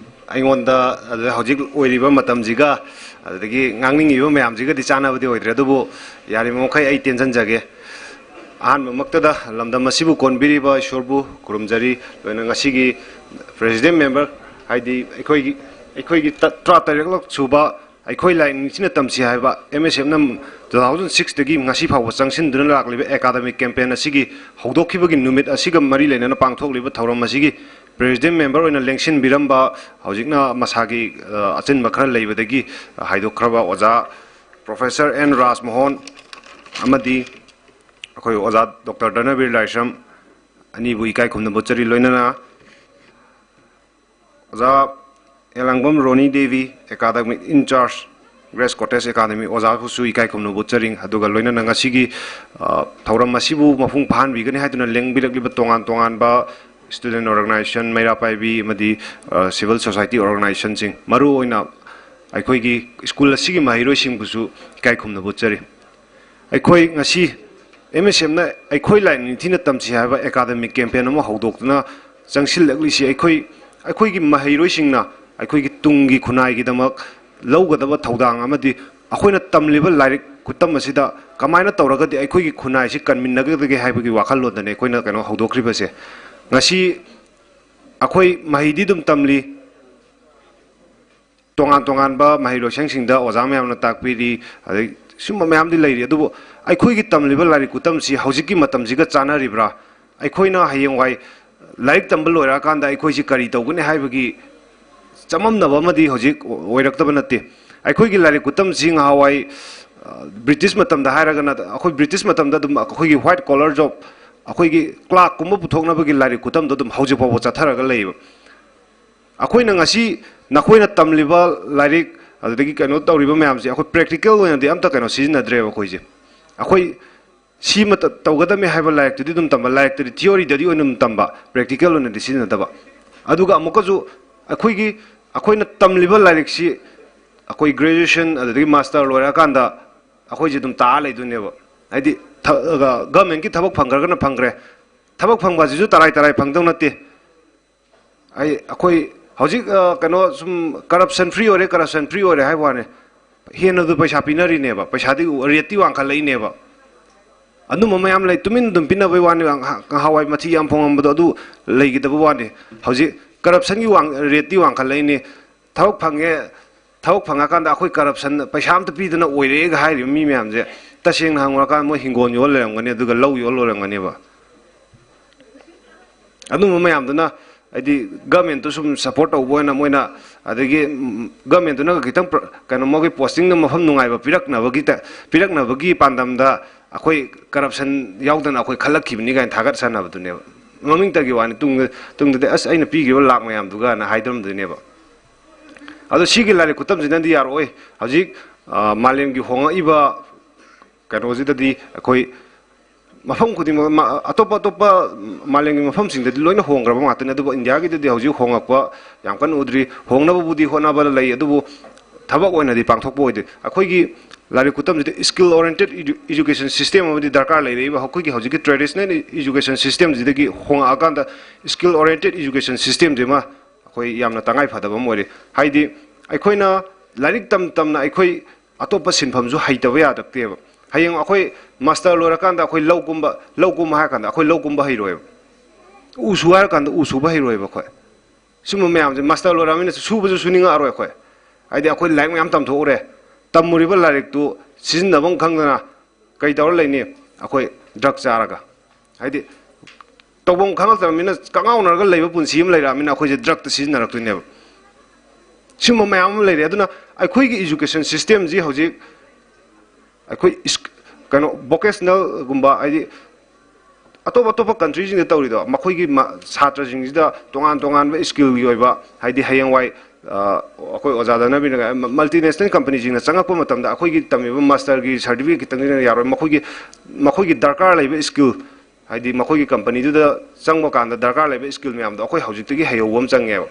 ꯑꯩꯉꯣꯟꯗ ꯑꯗꯨꯗ ꯍꯧꯖꯤꯛ ꯑꯣꯏꯔꯤꯕ ꯃꯇꯝꯁꯤꯒ, ꯑꯗꯨꯗꯒꯤ ꯉꯥꯡꯅꯤꯡꯉꯤꯕ ꯃꯌꯥꯝꯁꯤꯒꯗꯤ ꯆꯥꯟꯅꯕꯗꯤ ꯑꯣꯏꯗ꯭ꯔꯦ꯫ ꯑꯗꯨꯕꯨ ꯌꯥꯔꯤꯕ ꯃꯈꯩ ꯑꯩ ꯇꯦꯟꯁꯤꯟꯖꯒꯦ꯫ ꯑꯍꯥꯟꯕꯃꯛꯇꯗ ꯂꯝꯗꯝ ꯑꯁꯤꯕꯨ ꯀꯣꯟꯕꯤꯔꯤꯕ ꯏꯁꯣꯔꯕꯨ ꯈꯨꯔꯨꯝꯖꯔꯤ꯫ ꯂꯣꯏꯅ ꯉꯁꯤꯒꯤ president member, ꯍꯥꯏꯗꯤ ꯑꯩꯈꯣꯏꯒꯤ, ꯑꯩꯈꯣꯏꯒꯤ ꯇ-, ꯇꯔꯥꯇꯔꯦꯠꯂꯛ ꯁꯨꯕ ꯑꯩꯈꯣꯏ ꯂꯥꯏꯔꯤꯛ ꯅꯤꯡꯊꯤꯅ ꯇꯝꯁꯤ ꯍꯥꯏꯕ M S Fꯅ two thousand sixꯇꯒꯤ ꯉꯁꯤ ꯐꯥꯎꯕ ꯆꯪꯁꯤꯟꯗꯨꯅ ꯂꯥꯛꯂꯤꯕ academic campaign ꯑꯁꯤꯒꯤ ꯍꯧꯗꯣꯛꯈꯤꯕꯒꯤ ꯅꯨꯃꯤꯠ ꯑꯁꯤꯒ ꯃꯔꯤ ꯂꯩꯅꯅ ꯄꯥꯡꯊꯣꯛꯂꯤꯕ ꯊꯧꯔꯝ ꯑꯁꯤꯒꯤ president member ꯑꯣꯏꯅ ꯂꯦꯡꯁꯤꯟꯕꯤꯔꯝꯕ, ꯍꯧꯖꯤꯛꯅ ꯃꯁꯥꯒꯤ, ꯑ, ꯑꯆꯤꯟꯕ ꯈꯔ ꯂꯩꯕꯗꯒꯤ ꯍꯥꯏꯗꯣꯛꯈ꯭ꯔꯕ ꯑꯣꯖꯥ Professor N ꯔꯥꯖꯃꯣꯍꯟ ꯑꯃꯗꯤ ꯑꯩꯈꯣꯏ ꯑꯣꯖꯥ Doctor ꯙꯅꯕꯤꯔ ꯂꯥꯏꯁ꯭ꯔꯝ ꯑꯅꯤꯕꯨ ꯏꯀꯥꯏ ꯈꯨꯝꯅꯕ ꯎꯠꯆꯔꯤ꯫ ꯂꯣꯏꯅꯅ ꯑꯣꯖꯥ ꯑꯦꯂꯥꯡꯕꯝ ꯔꯣꯅꯤ Devi, academic in charge, Grace Cottage Academy, ꯑꯣꯖꯥꯕꯨꯁꯨ ꯏꯀꯥꯏ ꯈꯨꯝꯅꯕ ꯎꯠꯆꯔꯤ꯫ ꯑꯗꯨꯒ ꯂꯣꯏꯅꯅ ꯉꯁꯤꯒꯤ, ꯑ, ꯊꯧꯔꯝ ꯑꯁꯤꯕꯨ ꯃꯄꯨꯡ ꯐꯥꯍꯟꯕꯤꯒꯅꯤ ꯍꯥꯏꯗꯨꯅ ꯂꯦꯡꯕꯤꯔꯛꯂꯤꯕ ꯇꯣꯉꯥꯟ ꯇꯣꯉꯥꯟꯕ student organization, ꯃꯩꯔꯥ ꯄꯥꯏꯕꯤ ꯑꯃꯗꯤ, ꯑ, civil society organizationꯁꯤꯡ, ꯃꯔꯨꯑꯣꯏꯅ ꯑꯩꯈꯣꯏꯒꯤ school ꯑꯁꯤꯒꯤ ꯃꯍꯩꯔꯣꯏꯁꯤꯡꯕꯨꯁꯨ ꯏꯀꯥꯏ ꯈꯨꯝꯅꯕ ꯎꯠꯆꯔꯤ꯫ ꯑꯩꯈꯣꯏ ꯉꯁꯤ M S Fꯅ ꯑꯩꯈꯣꯏ ꯂꯥꯏꯔꯤꯛ ꯅꯤꯡꯊꯤꯅ ꯇꯝꯁꯤ ꯍꯥꯏꯕ academic campaign ꯑꯃ ꯍꯧꯗꯣꯛꯇꯨꯅ ꯆꯪꯁꯤꯜꯂꯛꯂꯤꯁꯤ ꯑꯩꯈꯣꯏ, ꯑꯩꯈꯣꯏꯒꯤ ꯃꯍꯩꯔꯣꯏꯁꯤꯡꯅ ꯑꯩꯈꯣꯏꯒꯤ ꯇꯨꯡꯒꯤ ꯈꯨꯟꯅꯥꯏꯒꯤꯗꯃꯛ ꯂꯧꯒꯗꯕ ꯊꯧꯗꯥꯡ ꯑꯃꯗꯤ ꯑꯩꯈꯣꯏꯅ ꯇꯝꯂꯤꯕ ꯂꯥꯏꯔꯤꯛ ꯈꯨꯇꯝ ꯑꯁꯤꯗ ꯀꯃꯥꯏꯅ ꯇꯧꯔꯒꯗꯤ ꯑꯩꯈꯣꯏꯒꯤ ꯈꯨꯟꯅꯥꯏꯁꯤ ꯀꯟꯃꯤꯟꯅꯒꯗꯒꯦ ꯍꯥꯏꯕꯒꯤ ꯋꯥꯈꯜꯂꯣꯟꯗꯅꯤ ꯑꯩꯈꯣꯏꯅ ꯀꯩꯅꯣ ꯍꯧꯗꯣꯛꯈ꯭ꯔꯤꯕꯁꯦ꯫ ꯉꯁꯤ ꯑꯩꯈꯣꯏ ꯃꯍꯩꯗꯤ ꯑꯗꯨꯝ ꯇꯝꯂꯤ, ꯇꯣꯉꯥꯟ ꯇꯣꯉꯥꯟꯕ ꯃꯍꯩꯂꯣꯏꯁꯪꯁꯤꯡꯗ ꯑꯣꯖꯥ ꯃꯌꯥꯝꯅ ꯇꯥꯛꯄꯤꯔꯤ, ꯑꯗꯩ ꯁꯤꯒꯨꯝꯕ ꯃꯌꯥꯝꯗꯤ ꯂꯩꯔꯤ꯫ ꯑꯗꯨꯕꯨ ꯑꯩꯈꯣꯏꯒꯤ ꯇꯝꯂꯤꯕ ꯂꯥꯏꯔꯤꯛ ꯈꯨꯇꯝꯁꯤ ꯍꯧꯖꯤꯛꯀꯤ ꯃꯇꯝꯁꯤꯒ ꯆꯥꯟꯅꯔꯤꯕ꯭ꯔꯥ? ꯑꯩꯈꯣꯏꯅ ꯍꯌꯦꯡꯋꯥꯏ ꯂꯥꯏꯔꯤꯛ ꯇꯝꯕ ꯂꯣꯏꯔꯛꯑꯀꯥꯟꯗ ꯑꯩꯈꯣꯏꯁꯤ ꯀꯔꯤ ꯇꯧꯒꯅꯤ ꯍꯥꯏꯕꯒꯤ ꯆꯃꯝꯅꯕ ꯑꯃꯗꯤ ꯍꯧꯖꯤꯛ ꯑꯣꯏꯔꯛꯇꯕ ꯅꯠꯇꯦ꯫ ꯑꯩꯈꯣꯏꯒꯤ ꯂꯥꯏꯔꯤꯛ ꯈꯨꯇꯝꯁꯤ ꯉꯍꯥꯟꯋꯥꯏ, ꯑ, British ꯃꯇꯝꯗ ꯍꯥꯏꯔꯒꯅ, ꯑꯩꯈꯣꯏ British ꯃꯇꯝꯗ ꯑꯗꯨꯝ ꯑꯩꯈꯣꯏꯒꯤ white collar job, ꯑꯩꯈꯣꯏꯒꯤ clerkꯀꯨꯝꯕ ꯄꯨꯊꯣꯛꯅꯕꯒꯤ ꯂꯥꯏꯔꯤꯛ ꯈꯨꯇꯝꯗꯣ ꯑꯗꯨꯝ ꯍꯧꯖꯤꯛ ꯐꯥꯎꯕ ꯆꯠꯊꯔꯒ ꯂꯩꯌꯦꯕ꯫ ꯑꯩꯈꯣꯏꯅ ꯉꯁꯤ ꯅꯈꯣꯏꯅ ꯇꯝꯂꯤꯕ ꯂꯥꯏꯔꯤꯛ, ꯑꯗꯨꯗꯒꯤ ꯀꯩꯅꯣ ꯇꯧꯔꯤꯕ ꯃꯌꯥꯝꯁꯦ ꯑꯩꯈꯣꯏ practical ꯑꯣꯏꯅꯗꯤ ꯑꯝꯇ ꯀꯩꯅꯣ ꯁꯤꯖꯤꯟꯅꯗ꯭ꯔꯦꯕ ꯑꯩꯈꯣꯏꯁꯦ꯫ ꯑꯩꯈꯣꯏ ꯁꯤꯃ ꯇ-, ꯇꯧꯒꯗꯕꯅꯤ ꯍꯥꯏꯕ ꯂꯥꯏꯔꯤꯛꯇꯨꯗꯤ ꯑꯗꯨꯝ ꯇꯝꯕ, ꯂꯥꯏꯔꯤꯛꯇꯨꯗꯤ theoryꯗꯗꯤ ꯑꯣꯏꯅ ꯑꯗꯨꯝ ꯇꯝꯕ, practical ꯑꯣꯏꯅꯗꯤ ꯁꯤꯖꯤꯟꯅꯗꯕ꯫ ꯑꯗꯨꯒ ꯑꯃꯨꯛꯀꯁꯨ ꯑꯩꯈꯣꯏꯒꯤ, ꯑꯩꯈꯣꯏꯅ ꯇꯝꯂꯤꯕ ꯂꯥꯏꯔꯤꯛꯁꯤ ꯑꯩꯈꯣꯏ graduation ꯑꯗꯨꯗꯒꯤ master ꯂꯣꯏꯔꯛꯑꯀꯥꯟꯗ ꯑꯩꯈꯣꯏꯁꯦ ꯑꯗꯨꯝ ꯇꯥꯛꯑ ꯂꯩꯗꯣꯏꯅꯦꯕ꯫ ꯍꯥꯏꯗꯤ ꯒꯚꯔꯟꯃꯦꯟꯠꯀꯤ ꯊꯕꯛ ꯐꯪꯈ꯭ꯔꯒꯅ ꯐꯪꯈ꯭ꯔꯦ꯫ ꯊꯕꯛ ꯐꯪꯕ ꯑꯁꯤꯁꯨ ꯇꯔꯥꯏ ꯇꯔꯥꯏ ꯐꯪꯗꯧ ꯅꯠꯇꯦ꯫ ꯑꯩ ꯑꯩꯈꯣꯏ ꯍꯧꯖꯤꯛ ꯑ, ꯀꯩꯅꯣ ꯁꯨꯝ ꯀꯔꯞꯁꯟ ꯐ꯭ꯔꯤ ꯑꯣꯏꯔꯦ, ꯀꯔꯞꯁꯟ ꯐ꯭ꯔꯤ ꯑꯣꯏꯔꯦ ꯍꯥꯏꯕ ꯋꯥꯅꯤ꯫ ꯍꯦꯟꯅꯗꯨ ꯄꯩꯁꯥ ꯄꯤꯅꯔꯤꯅꯦꯕ, ꯄꯩꯁꯥꯗꯤ ꯔꯦꯠꯇꯤ ꯋꯥꯡꯈꯠꯂꯛꯏꯅꯦꯕ꯫ ꯑꯗꯨꯝꯕ ꯃꯌꯥꯝ ꯂꯩ, ꯇꯨꯃꯤꯟ ꯑꯗꯨꯝ ꯄꯤꯅꯕꯩ ꯋꯥꯅꯤ꯫ ꯉꯍꯥ- ꯉꯍꯥꯟꯋꯥꯏ ꯃꯊꯤ ꯌꯥꯝ ꯐꯣꯡꯉꯝꯕꯗꯣ ꯑꯗꯨ ꯂꯩꯈꯤꯗꯕ ꯋꯥꯅꯤ꯫ ꯍꯧꯖꯤꯛ ꯀꯔꯞꯁꯟꯒꯤ ꯋꯥꯡ ꯔꯦꯠꯇꯤ ꯋꯥꯡꯈꯠꯂꯛꯏꯅꯤ꯫ ꯊꯕꯛ ꯐꯪꯉꯦ, ꯊꯕꯛ ꯐꯪꯉꯀꯥꯟꯗ ꯑꯩꯈꯣꯏ ꯀꯔꯞꯁꯟ ꯄꯩꯁꯥ ꯑꯝꯇ ꯄꯤꯗꯅ ꯑꯣꯏꯔꯦꯒ ꯍꯥꯏꯔꯤꯕ ꯃꯤ ꯃꯌꯥꯝꯁꯦ, ꯇꯁꯦꯡꯅ ꯍꯪꯉꯨꯔꯀꯥꯟꯗ ꯃꯣꯏ ꯍꯤꯡꯒꯣꯜ ꯌꯣꯜ ꯂꯩꯔꯝꯒꯅꯤ, ꯑꯗꯨꯒ ꯂꯧ ꯌꯣꯜ ꯂꯩꯔꯝꯒꯅꯦꯕ꯫ ꯑꯗꯨꯝꯕ ꯃꯌꯥꯝꯗꯨꯅ ꯍꯥꯏꯗꯤ ꯒꯃꯦꯟꯠꯇꯨ ꯁꯨꯝ ꯁꯞꯄꯣꯔꯠ ꯇꯧꯕ ꯑꯣꯏꯅ ꯃꯣꯏꯅ, ꯑꯗꯒꯤ ꯎꯝ, ꯒꯃꯦꯟꯠꯇꯨꯅ ꯈꯤꯇꯪ ꯄ꯭ꯔ- ꯀꯩꯅꯣ ꯃꯣꯏꯒꯤ ꯄꯣꯁꯇꯤꯡꯗ ꯃꯐꯝ ꯅꯨꯡꯉꯥꯏꯕ ꯄꯤꯔꯛꯅꯕꯒꯤ ꯇ- ꯄꯤꯔꯛꯅꯕꯒꯤ ꯄꯥꯟꯗꯝꯗ ꯑꯩꯈꯣꯏ ꯀꯔꯞꯁꯟ ꯌꯥꯎꯗꯅ ꯑꯩꯈꯣꯏ ꯈꯜꯂꯛꯈꯤꯕꯅꯤ ꯀꯥꯏꯅ ꯊꯥꯒꯠ ꯁꯥꯟꯅꯕꯗꯨꯅꯦꯕ꯫ ꯃꯃꯤꯡꯇꯒꯤ ꯋꯥꯅꯤ, ꯇꯨꯡꯗ ꯇꯨꯡꯗꯗꯤ ꯑꯁ ꯑꯩꯅ ꯄꯤꯈꯤꯕ ꯂꯥꯛ ꯃꯌꯥꯝꯗꯨꯒꯅ ꯍꯥꯏꯗꯔꯝꯗꯣꯏꯅꯦꯕ꯫ ꯑꯗꯣ ꯁꯤꯒꯤ ꯂꯥꯏꯔꯤꯛ ꯈꯨꯇꯝꯁꯤꯅꯗꯤ ꯌꯥꯔꯛꯑꯣꯏ꯫ ꯍꯧꯖꯤꯛ ꯑ, ꯃꯥꯂꯦꯝꯒꯤ ꯍꯣꯡꯉꯛꯏꯕ ꯀꯩꯅꯣꯁꯤꯗꯗꯤ ꯑꯩꯈꯣꯏ ꯃꯐꯝ ꯈꯨꯗꯤꯡꯃꯛ ꯃ- ꯑꯇꯣꯞꯄ ꯑꯇꯣꯞꯄ ꯃꯥꯂꯦꯝꯒꯤ ꯃꯐꯝꯁꯤꯡꯗꯗꯤ ꯂꯣꯏꯅ ꯍꯣꯡꯈ꯭ꯔꯕ ꯉꯥꯛꯇꯅꯤ꯫ ꯑꯗꯨꯕꯨ ꯏꯟꯗꯤꯌꯥꯒꯤꯗꯗꯤ ꯍꯧꯖꯤꯛ ꯍꯣꯡꯉꯛꯄ ꯌꯥꯝ ꯀꯟꯅ ꯎꯗ꯭ꯔꯤ꯫ ꯍꯣꯡꯅꯕꯕꯨꯗꯤ ꯍꯣꯠꯅꯕ ꯂꯩ, ꯑꯗꯨꯕꯨ ꯊꯕꯛ ꯑꯣꯏꯅꯗꯤ ꯄꯥꯡꯊꯣꯛꯄ ꯑꯣꯏꯗꯦ꯫ ꯑꯩꯈꯣꯏꯒꯤ ꯂꯥꯏꯔꯤꯛ ꯈꯨꯇꯝꯁꯤꯗ skill oriented edu- education system ꯑꯃꯗꯤ ꯗꯔꯀꯥꯔ ꯂꯩꯔꯛꯏꯕ꯫ ꯑꯩꯈꯣꯏꯒꯤ ꯍꯧꯖꯤꯛꯀꯤ traditional education systemꯁꯤꯗꯒꯤ ꯍꯣꯡꯉꯛꯑꯀꯥꯟꯗ skill oriented education systemꯁꯤꯃ ꯑꯩꯈꯣꯏ ꯌꯥꯝꯅ ꯇꯉꯥꯏ ꯐꯗꯕ ꯑꯃ ꯑꯣꯏꯔꯦ꯫ ꯍꯥꯏꯗꯤ ꯑꯩꯈꯣꯏꯅ ꯂꯥꯏꯔꯤꯛ ꯇꯝ ꯇꯝꯅ ꯑꯩꯈꯣꯏ ꯑꯇꯣꯞꯄ ꯁꯤꯟꯐꯝꯁꯨ ꯍꯩꯇꯕ ꯌꯥꯔꯛꯇꯦꯕ꯫ ꯍꯌꯦꯡ ꯑꯩꯈꯣꯏ ꯃꯥꯁꯇꯔ ꯂꯣꯏꯔꯀꯥꯟꯗ ꯑꯩꯈꯣꯏ ꯂꯧ ꯀꯨꯝꯕ, ꯂꯧ ꯀꯨꯝꯕ ꯍꯥꯏꯔ ꯀꯥꯟꯗ ꯑꯩꯈꯣꯏ ꯂꯧ ꯀꯨꯝꯕ ꯍꯩꯔꯣꯏꯕ꯫ ꯎ ꯁꯨ ꯍꯥꯏꯔ ꯀꯥꯟꯗ ꯎ ꯁꯨꯕ ꯍꯩꯔꯣꯏꯕ ꯑꯩꯈꯣꯏ꯫ ꯁꯨꯝꯕ ꯃꯌꯥꯝꯁꯦ ꯃꯥꯁꯇꯔ ꯂꯣꯏꯔꯛꯑꯃꯤꯅ ꯁꯨꯕꯁꯨ ꯁꯨꯅꯤꯡꯉꯛꯑꯔꯣꯏ ꯑꯩꯈꯣꯏ꯫ ꯍꯥꯏꯗꯤ ꯑꯩꯈꯣꯏ ꯂꯥꯏꯔꯤꯛ ꯃꯌꯥꯝ ꯇꯝꯊꯣꯛꯎꯔꯦ, ꯇꯝꯃꯨꯔꯤꯕ ꯂꯥꯏꯔꯤꯛꯇꯨ ꯁꯤꯖꯤꯟꯅꯐꯝ ꯈꯪꯗꯅ ꯀꯩ ꯇꯧꯔ ꯂꯩꯅꯤ? ꯑꯩꯈꯣꯏ ꯗ꯭ꯔꯒ ꯆꯥꯔꯒ꯫ ꯍꯥꯏꯗꯤ ꯇꯧꯐꯝ ꯈꯪꯉꯛꯇ꯭ꯔꯕꯅꯤꯅ ꯀꯉꯥꯎꯅꯔꯒ ꯂꯩꯕ ꯄꯨꯟꯁꯤ ꯑꯃ ꯂꯩꯔꯛꯑꯃꯤꯅ ꯑꯩꯈꯣꯏꯁꯦ ꯗ꯭ꯔꯒꯇ ꯁꯤꯖꯤꯟꯅꯔꯛꯇꯣꯏꯅꯦꯕ꯫ ꯁꯤꯒꯨꯝꯕ ꯃꯌꯥꯝ ꯑꯃ ꯂꯩꯔꯦ꯫ ꯑꯗꯨꯅ ꯑꯩꯈꯣꯏꯒꯤ education systemꯁꯤ ꯍꯧꯖꯤꯛ ꯑꯩꯈꯣꯏ ꯏꯁ- ꯀꯩꯅꯣ vocationalꯒꯨꯝꯕ, ꯍꯥꯏꯗꯤ ꯑꯇꯣꯞ ꯑꯇꯣꯞꯄ countryꯁꯤꯡꯗ ꯇꯧꯔꯤꯗꯣ, ꯃꯈꯣꯏꯒꯤ ꯃ- ꯁꯥꯇ꯭ꯔꯁꯤꯡꯁꯤꯗ ꯇꯣꯉꯥꯟ ꯇꯣꯉꯥꯟꯕ skillꯒꯤ ꯑꯣꯏꯕ, ꯍꯥꯏꯗꯤ ꯍꯌꯦꯡꯋꯥꯏ ꯑ, ꯑꯩꯈꯣꯏ ꯑꯣꯖꯥ ꯙꯅꯕꯤꯔꯅ multinational companyꯁꯤꯡꯅ ꯆꯪꯉꯛꯄ ꯃꯇꯝꯗ ꯑꯩꯈꯣꯏꯒꯤ ꯇꯝꯃꯤꯕ ꯃꯥꯁꯇꯔꯒꯤ certificate ꯈꯤꯇꯪꯁꯤꯅ ꯌꯥꯔꯣꯏ꯫ ꯃꯈꯣꯏꯒꯤ ꯃꯈꯣꯏꯒꯤ ꯗꯔꯀꯥꯔ ꯂꯩꯕ skill, ꯍꯥꯏꯗꯤ ꯃꯈꯣꯏꯒꯤ companyꯗꯨꯗ ꯆꯪꯕ ꯀꯥꯟꯗ ꯗꯔꯀꯥꯔ ꯂꯩꯕ skill ꯃꯌꯥꯝꯗꯣ ꯑꯩꯈꯣꯏ ꯍꯧꯖꯤꯛꯇꯒꯤ ꯍꯩꯍꯧꯕ ꯑꯃ ꯆꯪꯉꯦꯕ꯫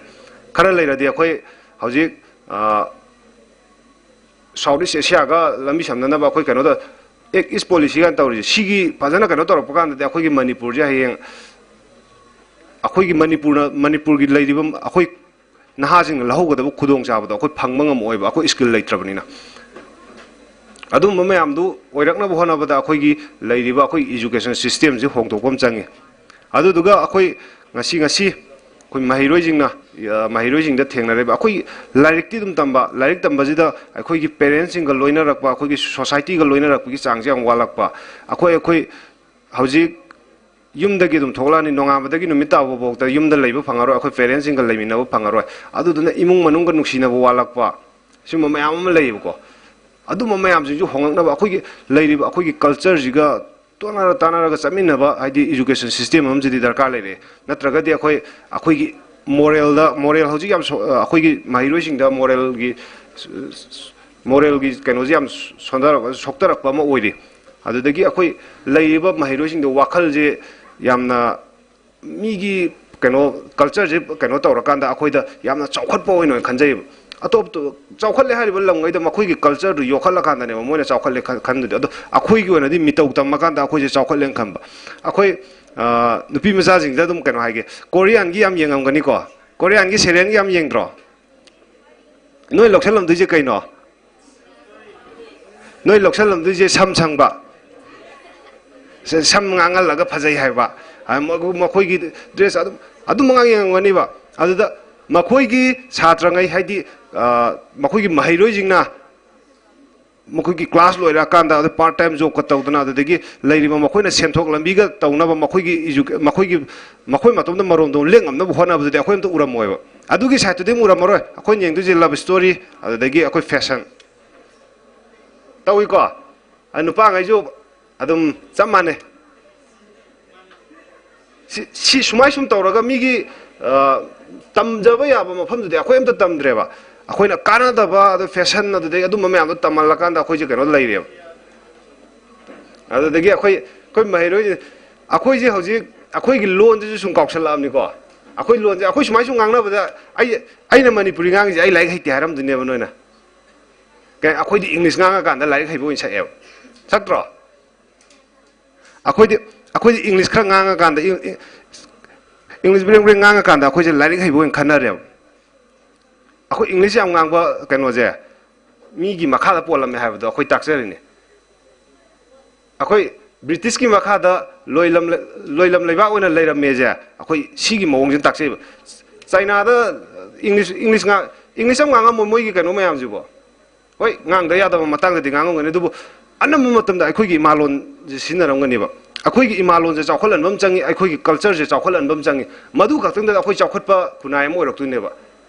ꯈꯔ ꯂꯩꯔꯗꯤ ꯑꯩꯈꯣꯏ ꯍꯧꯖꯤꯛ ꯑ, South East Asiaꯒ ꯂꯝꯕꯤ ꯁꯝꯅꯅꯕ ꯑꯩꯈꯣꯏ ꯀꯩꯅꯣꯗ ꯑꯦꯛ ꯏꯁ ꯄꯣꯂꯤꯁꯤ ꯀꯥꯏꯅ ꯇꯧꯔꯤꯁꯦ, ꯁꯤꯒꯤ ꯐꯖꯅ ꯀꯩꯅꯣ ꯇꯧꯔꯛꯄ ꯀꯥꯟꯗꯗꯤ ꯑꯩꯈꯣꯏꯒꯤ ꯃꯅꯤꯄꯨꯔꯁꯦ ꯍꯌꯦꯡ ꯑꯩꯈꯣꯏꯒꯤ ꯃꯅꯤꯄꯨꯔꯅ, ꯃꯅꯤꯄꯨꯔꯒꯤ ꯂꯩꯔꯤꯕ ꯑꯩꯈꯣꯏ ꯅꯍꯥꯁꯤꯡꯅ ꯂꯧꯍꯧꯒꯗꯕ ꯈꯨꯗꯣꯡꯆꯥꯕꯗꯣ ꯑꯩꯈꯣꯏ ꯐꯪꯕ ꯉꯝꯃꯛꯑꯣꯏꯕ, ꯑꯩꯈꯣꯏ ꯁ꯭ꯀꯤꯜ ꯂꯩꯇ꯭ꯔꯕꯅꯤꯅ꯫ ꯑꯗꯨꯝꯕ ꯃꯌꯥꯝꯗꯨ ꯑꯣꯏꯔꯛꯅꯕ ꯍꯣꯠꯅꯕꯗ ꯑꯩꯈꯣꯏꯒꯤ ꯂꯩꯔꯤꯕ ꯑꯩꯈꯣꯏ ꯏꯖꯨꯀꯦꯁꯟ ꯁꯤꯁꯇꯦꯝꯁꯤ ꯍꯣꯡꯗꯣꯛꯄ ꯑꯃ ꯆꯪꯉꯤ꯫ ꯑꯗꯨꯗꯨꯒ ꯑꯩꯈꯣꯏ ꯉꯁꯤ, ꯉꯁꯤ ꯑꯩꯈꯣꯏ ꯃꯍꯩꯔꯣꯏꯁꯤꯡꯅ, ꯑ, ꯃꯍꯩꯔꯣꯏꯁꯤꯡꯗ ꯊꯦꯡꯅꯔꯤꯕ, ꯑꯩꯈꯣꯏ ꯂꯥꯏꯔꯤꯛꯇꯤ ꯑꯗꯨꯝ ꯇꯝꯕ, ꯂꯥꯏꯔꯤꯛ ꯇꯝꯕꯁꯤꯗ ꯑꯩꯈꯣꯏꯒꯤ ꯄꯦꯔꯦꯟꯁꯁꯤꯡꯒ ꯂꯣꯏꯅꯔꯛꯄ, ꯑꯩꯈꯣꯏꯒꯤ ꯁꯣꯁꯥꯏꯇꯤꯒ ꯂꯣꯏꯅꯔꯛꯄꯒꯤ ꯆꯥꯡꯁꯦ ꯌꯥꯝ ꯋꯥꯠꯂꯛꯄ꯫ ꯑꯩꯈꯣꯏ, ꯑꯩꯈꯣꯏ ꯍꯧꯖꯤꯛ ꯌꯨꯝꯗꯒꯤ ꯑꯗꯨꯝ ꯊꯣꯛꯂꯛꯑꯅꯤ, ꯅꯣꯡꯉꯥꯟꯕꯗꯒꯤ ꯅꯨꯃꯤꯠ ꯇꯥꯕ ꯐꯥꯎꯗ ꯌꯨꯝꯗ ꯂꯩꯕ ꯐꯪꯉꯔꯣꯏ, ꯑꯩꯈꯣꯏ ꯄꯦꯔꯦꯟꯁꯁꯤꯡꯒ ꯂꯩꯃꯤꯟꯅꯕ ꯐꯪꯉꯔꯣꯏ꯫ ꯑꯗꯨꯗꯨꯅ ꯏꯃꯨꯡ ꯃꯅꯨꯡꯒ ꯅꯨꯡꯁꯤꯅꯕ ꯋꯥꯠꯂꯛꯄ, ꯁꯤꯒꯨꯝꯕ ꯃꯌꯥꯝ ꯑꯃ ꯂꯩꯌꯦꯕꯀꯣ꯫ ꯑꯗꯨꯝꯕ ꯃꯌꯥꯝꯁꯤꯡꯁꯨ ꯍꯣꯡꯂꯛꯅꯕ ꯑꯩꯈꯣꯏꯒꯤ ꯂꯩꯔꯤꯕ ꯑꯩꯈꯣꯏꯒꯤ ꯀꯜꯆꯔꯁꯤꯒ ꯇꯣꯠꯅꯔ ꯇꯥꯟꯅꯔꯒ ꯆꯠꯃꯤꯟꯅꯕ, ꯍꯥꯏꯗꯤ ꯏꯖꯨꯀꯦꯁꯟ ꯁꯤꯁꯇꯦꯝ ꯑꯃꯁꯤꯗꯤ ꯗꯔꯀꯥꯔ ꯂꯩꯔꯦ꯫ ꯅꯠꯇ꯭ꯔꯒꯗꯤ ꯑꯩꯈꯣꯏ, ꯑꯩꯈꯣꯏꯒꯤ ꯃꯣꯔꯦꯜꯗ, ꯃꯣꯔꯦꯜ ꯍꯧꯖꯤꯛ ꯌꯥꯝ ꯁꯣ-, ꯑꯩꯈꯣꯏꯒꯤ ꯃꯍꯩꯔꯣꯏꯁꯤꯡꯗ ꯃꯣꯔꯦꯜꯒꯤ, ꯃꯣꯔꯦꯜꯒꯤ ꯀꯩꯅꯣꯁꯤ ꯌꯥꯝ ꯁꯣꯟꯊꯔꯛꯄ, ꯁꯣꯛꯇꯔꯛꯄ ꯑꯃ ꯑꯣꯏꯔꯤ꯫ ꯑꯗꯨꯗꯒꯤ ꯑꯩꯈꯣꯏ ꯂꯩꯔꯤꯕ ꯃꯍꯩꯔꯣꯏꯁꯤꯡꯗ ꯋꯥꯈꯜꯁꯦ ꯌꯥꯝꯅ ꯃꯤꯒꯤ ꯀꯩꯅꯣ, ꯀꯜꯆꯔꯁꯦ ꯀꯩꯅꯣ ꯇꯧꯔꯀꯥꯟꯗ ꯑꯩꯈꯣꯏꯗ ꯌꯥꯝꯅ ꯆꯥꯎꯈꯠꯄ ꯑꯣꯏꯅ, ꯑꯣꯏꯅ ꯈꯟꯖꯩꯌꯦꯕ꯫ ꯑꯇꯣꯞ ꯆꯥꯎꯈꯠꯂꯦ ꯍꯥꯏꯔꯤꯕ ꯂꯝꯈꯩꯗ ꯃꯈꯣꯏꯒꯤ ꯀꯜꯆꯔꯗꯨ ꯌꯣꯛꯈꯠꯂꯀꯥꯟꯗꯅꯦꯕ ꯃꯣꯏꯅ ꯆꯥꯎꯈꯠꯂꯦ ꯈꯟ-, ꯈꯟꯗꯣꯏꯗꯣ꯫ ꯑꯗꯣ ꯑꯩꯈꯣꯏꯒꯤ ꯑꯣꯏꯅꯗꯤ ꯃꯤꯇꯧ ꯇꯝꯃꯀꯥꯟꯗ ꯑꯩꯈꯣꯏꯁꯦ ꯆꯥꯎꯈꯠꯂꯦꯅ ꯈꯟꯕ꯫ ꯑꯩꯈꯣꯏ, ꯑ, ꯅꯨꯄꯤ ꯃꯆꯥꯁꯤꯡꯗ ꯑꯗꯨꯝ ꯀꯩꯅꯣ ꯍꯥꯏꯒꯦ, ꯀꯣꯔꯤꯌꯥꯟꯒꯤ ꯌꯥꯝ ꯌꯦꯡꯉꯝꯒꯅꯤꯀꯣ? ꯀꯣꯔꯤꯌꯥꯟꯒꯤ ꯁꯦꯔꯤꯌꯦꯜꯒꯤ ꯌꯥꯝ ꯌꯦꯡꯗ꯭ꯔꯣ? ꯅꯣꯏ ꯂꯧꯁꯜꯂꯝꯗꯣꯏꯁꯦ ꯀꯩꯅꯣ? ꯅꯣꯏ ꯂꯧꯁꯜꯂꯝꯗꯣꯏꯁꯦ ꯁꯝ ꯁꯪꯕ, ꯁ-, ꯁꯝ ꯉꯥꯡꯍꯜꯂꯒ ꯐꯖꯩ ꯍꯥꯏꯕ, ꯑ, ꯃ-, ꯃꯈꯣꯏꯒꯤ ꯗ꯭ꯔꯦꯁ ꯑꯗꯨꯝ, ꯑꯗꯨꯝ ꯑꯉꯥꯡ ꯌꯦꯡꯉꯝꯒꯅꯤꯕ꯫ ꯑꯗꯨꯗ ꯃꯈꯣꯏꯒꯤ ꯁꯥꯇ꯭ꯔꯉꯩ, ꯍꯥꯏꯗꯤ, ꯑ, ꯃꯈꯣꯏꯒꯤ ꯃꯍꯩꯔꯣꯏꯁꯤꯡꯅ ꯃꯈꯣꯏꯒꯤ ꯀ꯭ꯂꯥꯁ ꯂꯣꯏꯔꯛꯑꯀꯥꯟꯗ ꯑꯗꯨ ꯄꯥꯔꯠ ꯇꯥꯏꯝ ꯖꯣꯕꯀ ꯇꯧꯗꯅ, ꯑꯗꯨꯗꯒꯤ ꯂꯩꯔꯤꯕ ꯃꯈꯣꯏꯅ ꯁꯦꯟꯊꯣꯛ ꯂꯝꯕꯤꯒ ꯇꯧꯅꯕ ꯃꯈꯣꯏꯒꯤ ꯏꯖꯨ-, ꯃꯈꯣꯏꯒꯤ, ꯃꯈꯣꯏ ꯃꯇꯣꯝꯗ ꯃꯔꯣꯝꯗꯣꯝ ꯂꯦꯡꯉꯝꯅꯕ ꯍꯣꯠꯅꯕꯗꯨꯗꯤ ꯑꯩꯈꯣꯏ ꯑꯝꯇ ꯎꯔꯝꯃꯣꯏꯕ꯫ ꯑꯗꯨꯒꯤ ꯁꯥꯏꯠꯇꯨꯗꯤ ꯑꯃꯨꯛ ꯎꯔꯝꯃꯔꯣꯏ꯫ ꯑꯩꯈꯣꯏꯅ ꯌꯦꯡꯗꯣꯏꯁꯦ ꯂꯕ ꯁ꯭ꯇꯣꯔꯤ, ꯑꯗꯨꯗꯒꯤ ꯑꯩꯈꯣꯏ ꯐꯦꯁꯟ꯫ ꯇꯧꯏꯀꯣ? ꯑ, ꯅꯨꯄꯥꯉꯩꯁꯨ ꯑꯗꯨꯝ ꯆꯞ ꯃꯥꯟꯅꯩ꯫ ꯁꯤ, ꯁꯤ ꯁꯨꯃꯥꯏ ꯁꯨꯝ ꯇꯧꯔꯒ ꯃꯤꯒꯤ, ꯑ, ꯇꯝꯖꯕ ꯌꯥꯕ ꯃꯐꯝꯗꯨꯗꯤ ꯑꯩꯈꯣꯏ ꯑꯝꯇ ꯇꯝꯗ꯭ꯔꯦꯕ꯫ ꯑꯩꯈꯣꯏꯅ ꯀꯥꯟꯅꯗꯕ, ꯑꯗꯨ ꯐꯦꯁꯟ, ꯑꯗꯨꯗꯒꯤ ꯑꯗꯨꯝꯕ ꯃꯌꯥꯝꯗꯣ ꯇꯝꯍꯜꯂꯀꯥꯟꯗ ꯑꯩꯈꯣꯏꯁꯦ ꯀꯩꯅꯣ ꯂꯩꯔꯦꯕ꯫ ꯑꯗꯨꯗꯒꯤ ꯑꯩꯈꯣꯏ, ꯑꯩꯈꯣꯏ ꯃꯍꯩꯔꯣꯏ, ꯑꯩꯈꯣꯏꯁꯦ ꯍꯧꯖꯤꯛ ꯑꯩꯈꯣꯏꯒꯤ ꯂꯣꯟꯁꯤꯁꯨ ꯁꯨꯝ ꯀꯥꯎꯁꯜꯂꯛꯑꯕꯅꯤꯀꯣ꯫ ꯑꯩꯈꯣꯏ ꯂꯣꯟꯁꯦ ꯑꯩꯈꯣꯏ ꯁꯨꯃꯥꯏ ꯁꯨꯝ ꯉꯥꯡꯅꯕꯗ ꯑꯩ, ꯑꯩꯅ ꯃꯅꯤꯄꯨꯔꯤ ꯉꯥꯡꯉꯤꯁꯦ ꯑꯩ ꯂꯥꯏꯔꯤꯛ ꯍꯩꯇꯦ ꯍꯥꯏꯔꯝꯗꯣꯏꯅꯦꯕ ꯅꯣꯏꯅ꯫ ꯀꯩ, ꯑꯩꯈꯣꯏꯗꯤ ꯏꯪꯂꯤꯁ ꯉꯥꯡꯉꯀꯥꯟꯗ ꯂꯥꯏꯔꯤꯛ ꯍꯩꯕ ꯑꯣꯏꯅ ꯁꯛꯑꯦꯕ꯫ ꯁꯛꯇ꯭ꯔꯣ? ꯑꯩꯈꯣꯏꯗꯤ, ꯑꯩꯈꯣꯏꯗꯤ ꯏꯪꯂꯤꯁ ꯈꯔ ꯉꯥꯡꯉꯀꯥꯟꯗ, ꯏꯪ-, ꯏꯪ-, ꯏꯪꯂꯤꯁ ꯕ꯭ꯔꯦꯡ ꯕ꯭ꯔꯦꯡ ꯉꯥꯡꯉꯀꯥꯟꯗ ꯑꯩꯈꯣꯏꯁꯦ ꯂꯥꯏꯔꯤꯛ ꯍꯩꯕ ꯑꯣꯏꯅ ꯈꯟꯅꯔꯦꯕ꯫ ꯑꯩꯈꯣꯏ ꯏꯪꯂꯤꯁ ꯌꯥꯝ ꯉꯥꯡꯕ ꯀꯩꯅꯣꯁꯦ ꯃꯤꯒꯤ ꯃꯈꯥꯗ ꯄꯣꯜꯂꯝꯃꯦ ꯍꯥꯏꯕꯗꯣ ꯑꯩꯈꯣꯏ ꯇꯥꯛꯆꯔꯤꯅꯤ꯫ ꯑꯩꯈꯣꯏ ꯕ꯭ꯔꯤꯇꯤꯁꯀꯤ ꯃꯈꯥꯗ ꯂꯣꯏꯂꯝ, ꯂꯣꯏꯂꯝ ꯂꯩꯕꯥꯛ ꯑꯣꯏꯅ ꯂꯩꯔꯝꯃꯦꯁꯦ ꯑꯩꯈꯣꯏ ꯁꯤꯒꯤ ꯃꯑꯣꯡꯁꯤꯅ ꯇꯥꯛꯆꯩꯕ꯫ ꯆꯥꯏꯅꯥꯗ ꯏꯪꯂꯤꯁ, ꯏꯪꯂꯤꯁ ꯉꯥ-, ꯏꯪꯂꯤꯁ ꯑꯃ ꯉꯥꯡꯉꯝꯃꯣꯏ ꯃꯣꯏꯒꯤ ꯀꯩꯅꯣ ꯃꯌꯥꯝꯁꯤꯕꯣ꯫ ꯍꯣꯏ, ꯉꯥꯡꯗ ꯌꯥꯗꯕ ꯃꯇꯥꯡꯗꯗꯤ ꯉꯥꯡꯉꯝꯒꯅꯤ, ꯑꯗꯨꯕꯨ ꯑꯅꯝꯕ ꯃꯇꯝꯗ ꯑꯩꯈꯣꯏꯒꯤ ꯏꯃꯥꯂꯣꯟꯁꯦ ꯁꯤꯖꯤꯟꯅꯔꯝꯒꯅꯦꯕ꯫ ꯑꯩꯈꯣꯏꯒꯤ ꯏꯃꯥꯂꯣꯟꯁꯦ ꯆꯥꯎꯈꯠꯍꯟꯕ ꯑꯃ ꯆꯪꯉꯤ, ꯑꯩꯈꯣꯏꯒꯤ ꯀꯜꯆꯔꯁꯦ ꯆꯥꯎꯈꯠꯍꯟꯕ ꯑꯃ ꯆꯪꯉꯤ꯫ ꯃꯗꯨ ꯈꯛꯇꯪꯗ ꯑꯩꯈꯣꯏ ꯆꯥꯎꯈꯠꯄ ꯈꯨꯟꯅꯥꯏ ꯑꯃ ꯑꯣꯏꯔꯛꯇꯣꯏꯅꯦꯕ꯫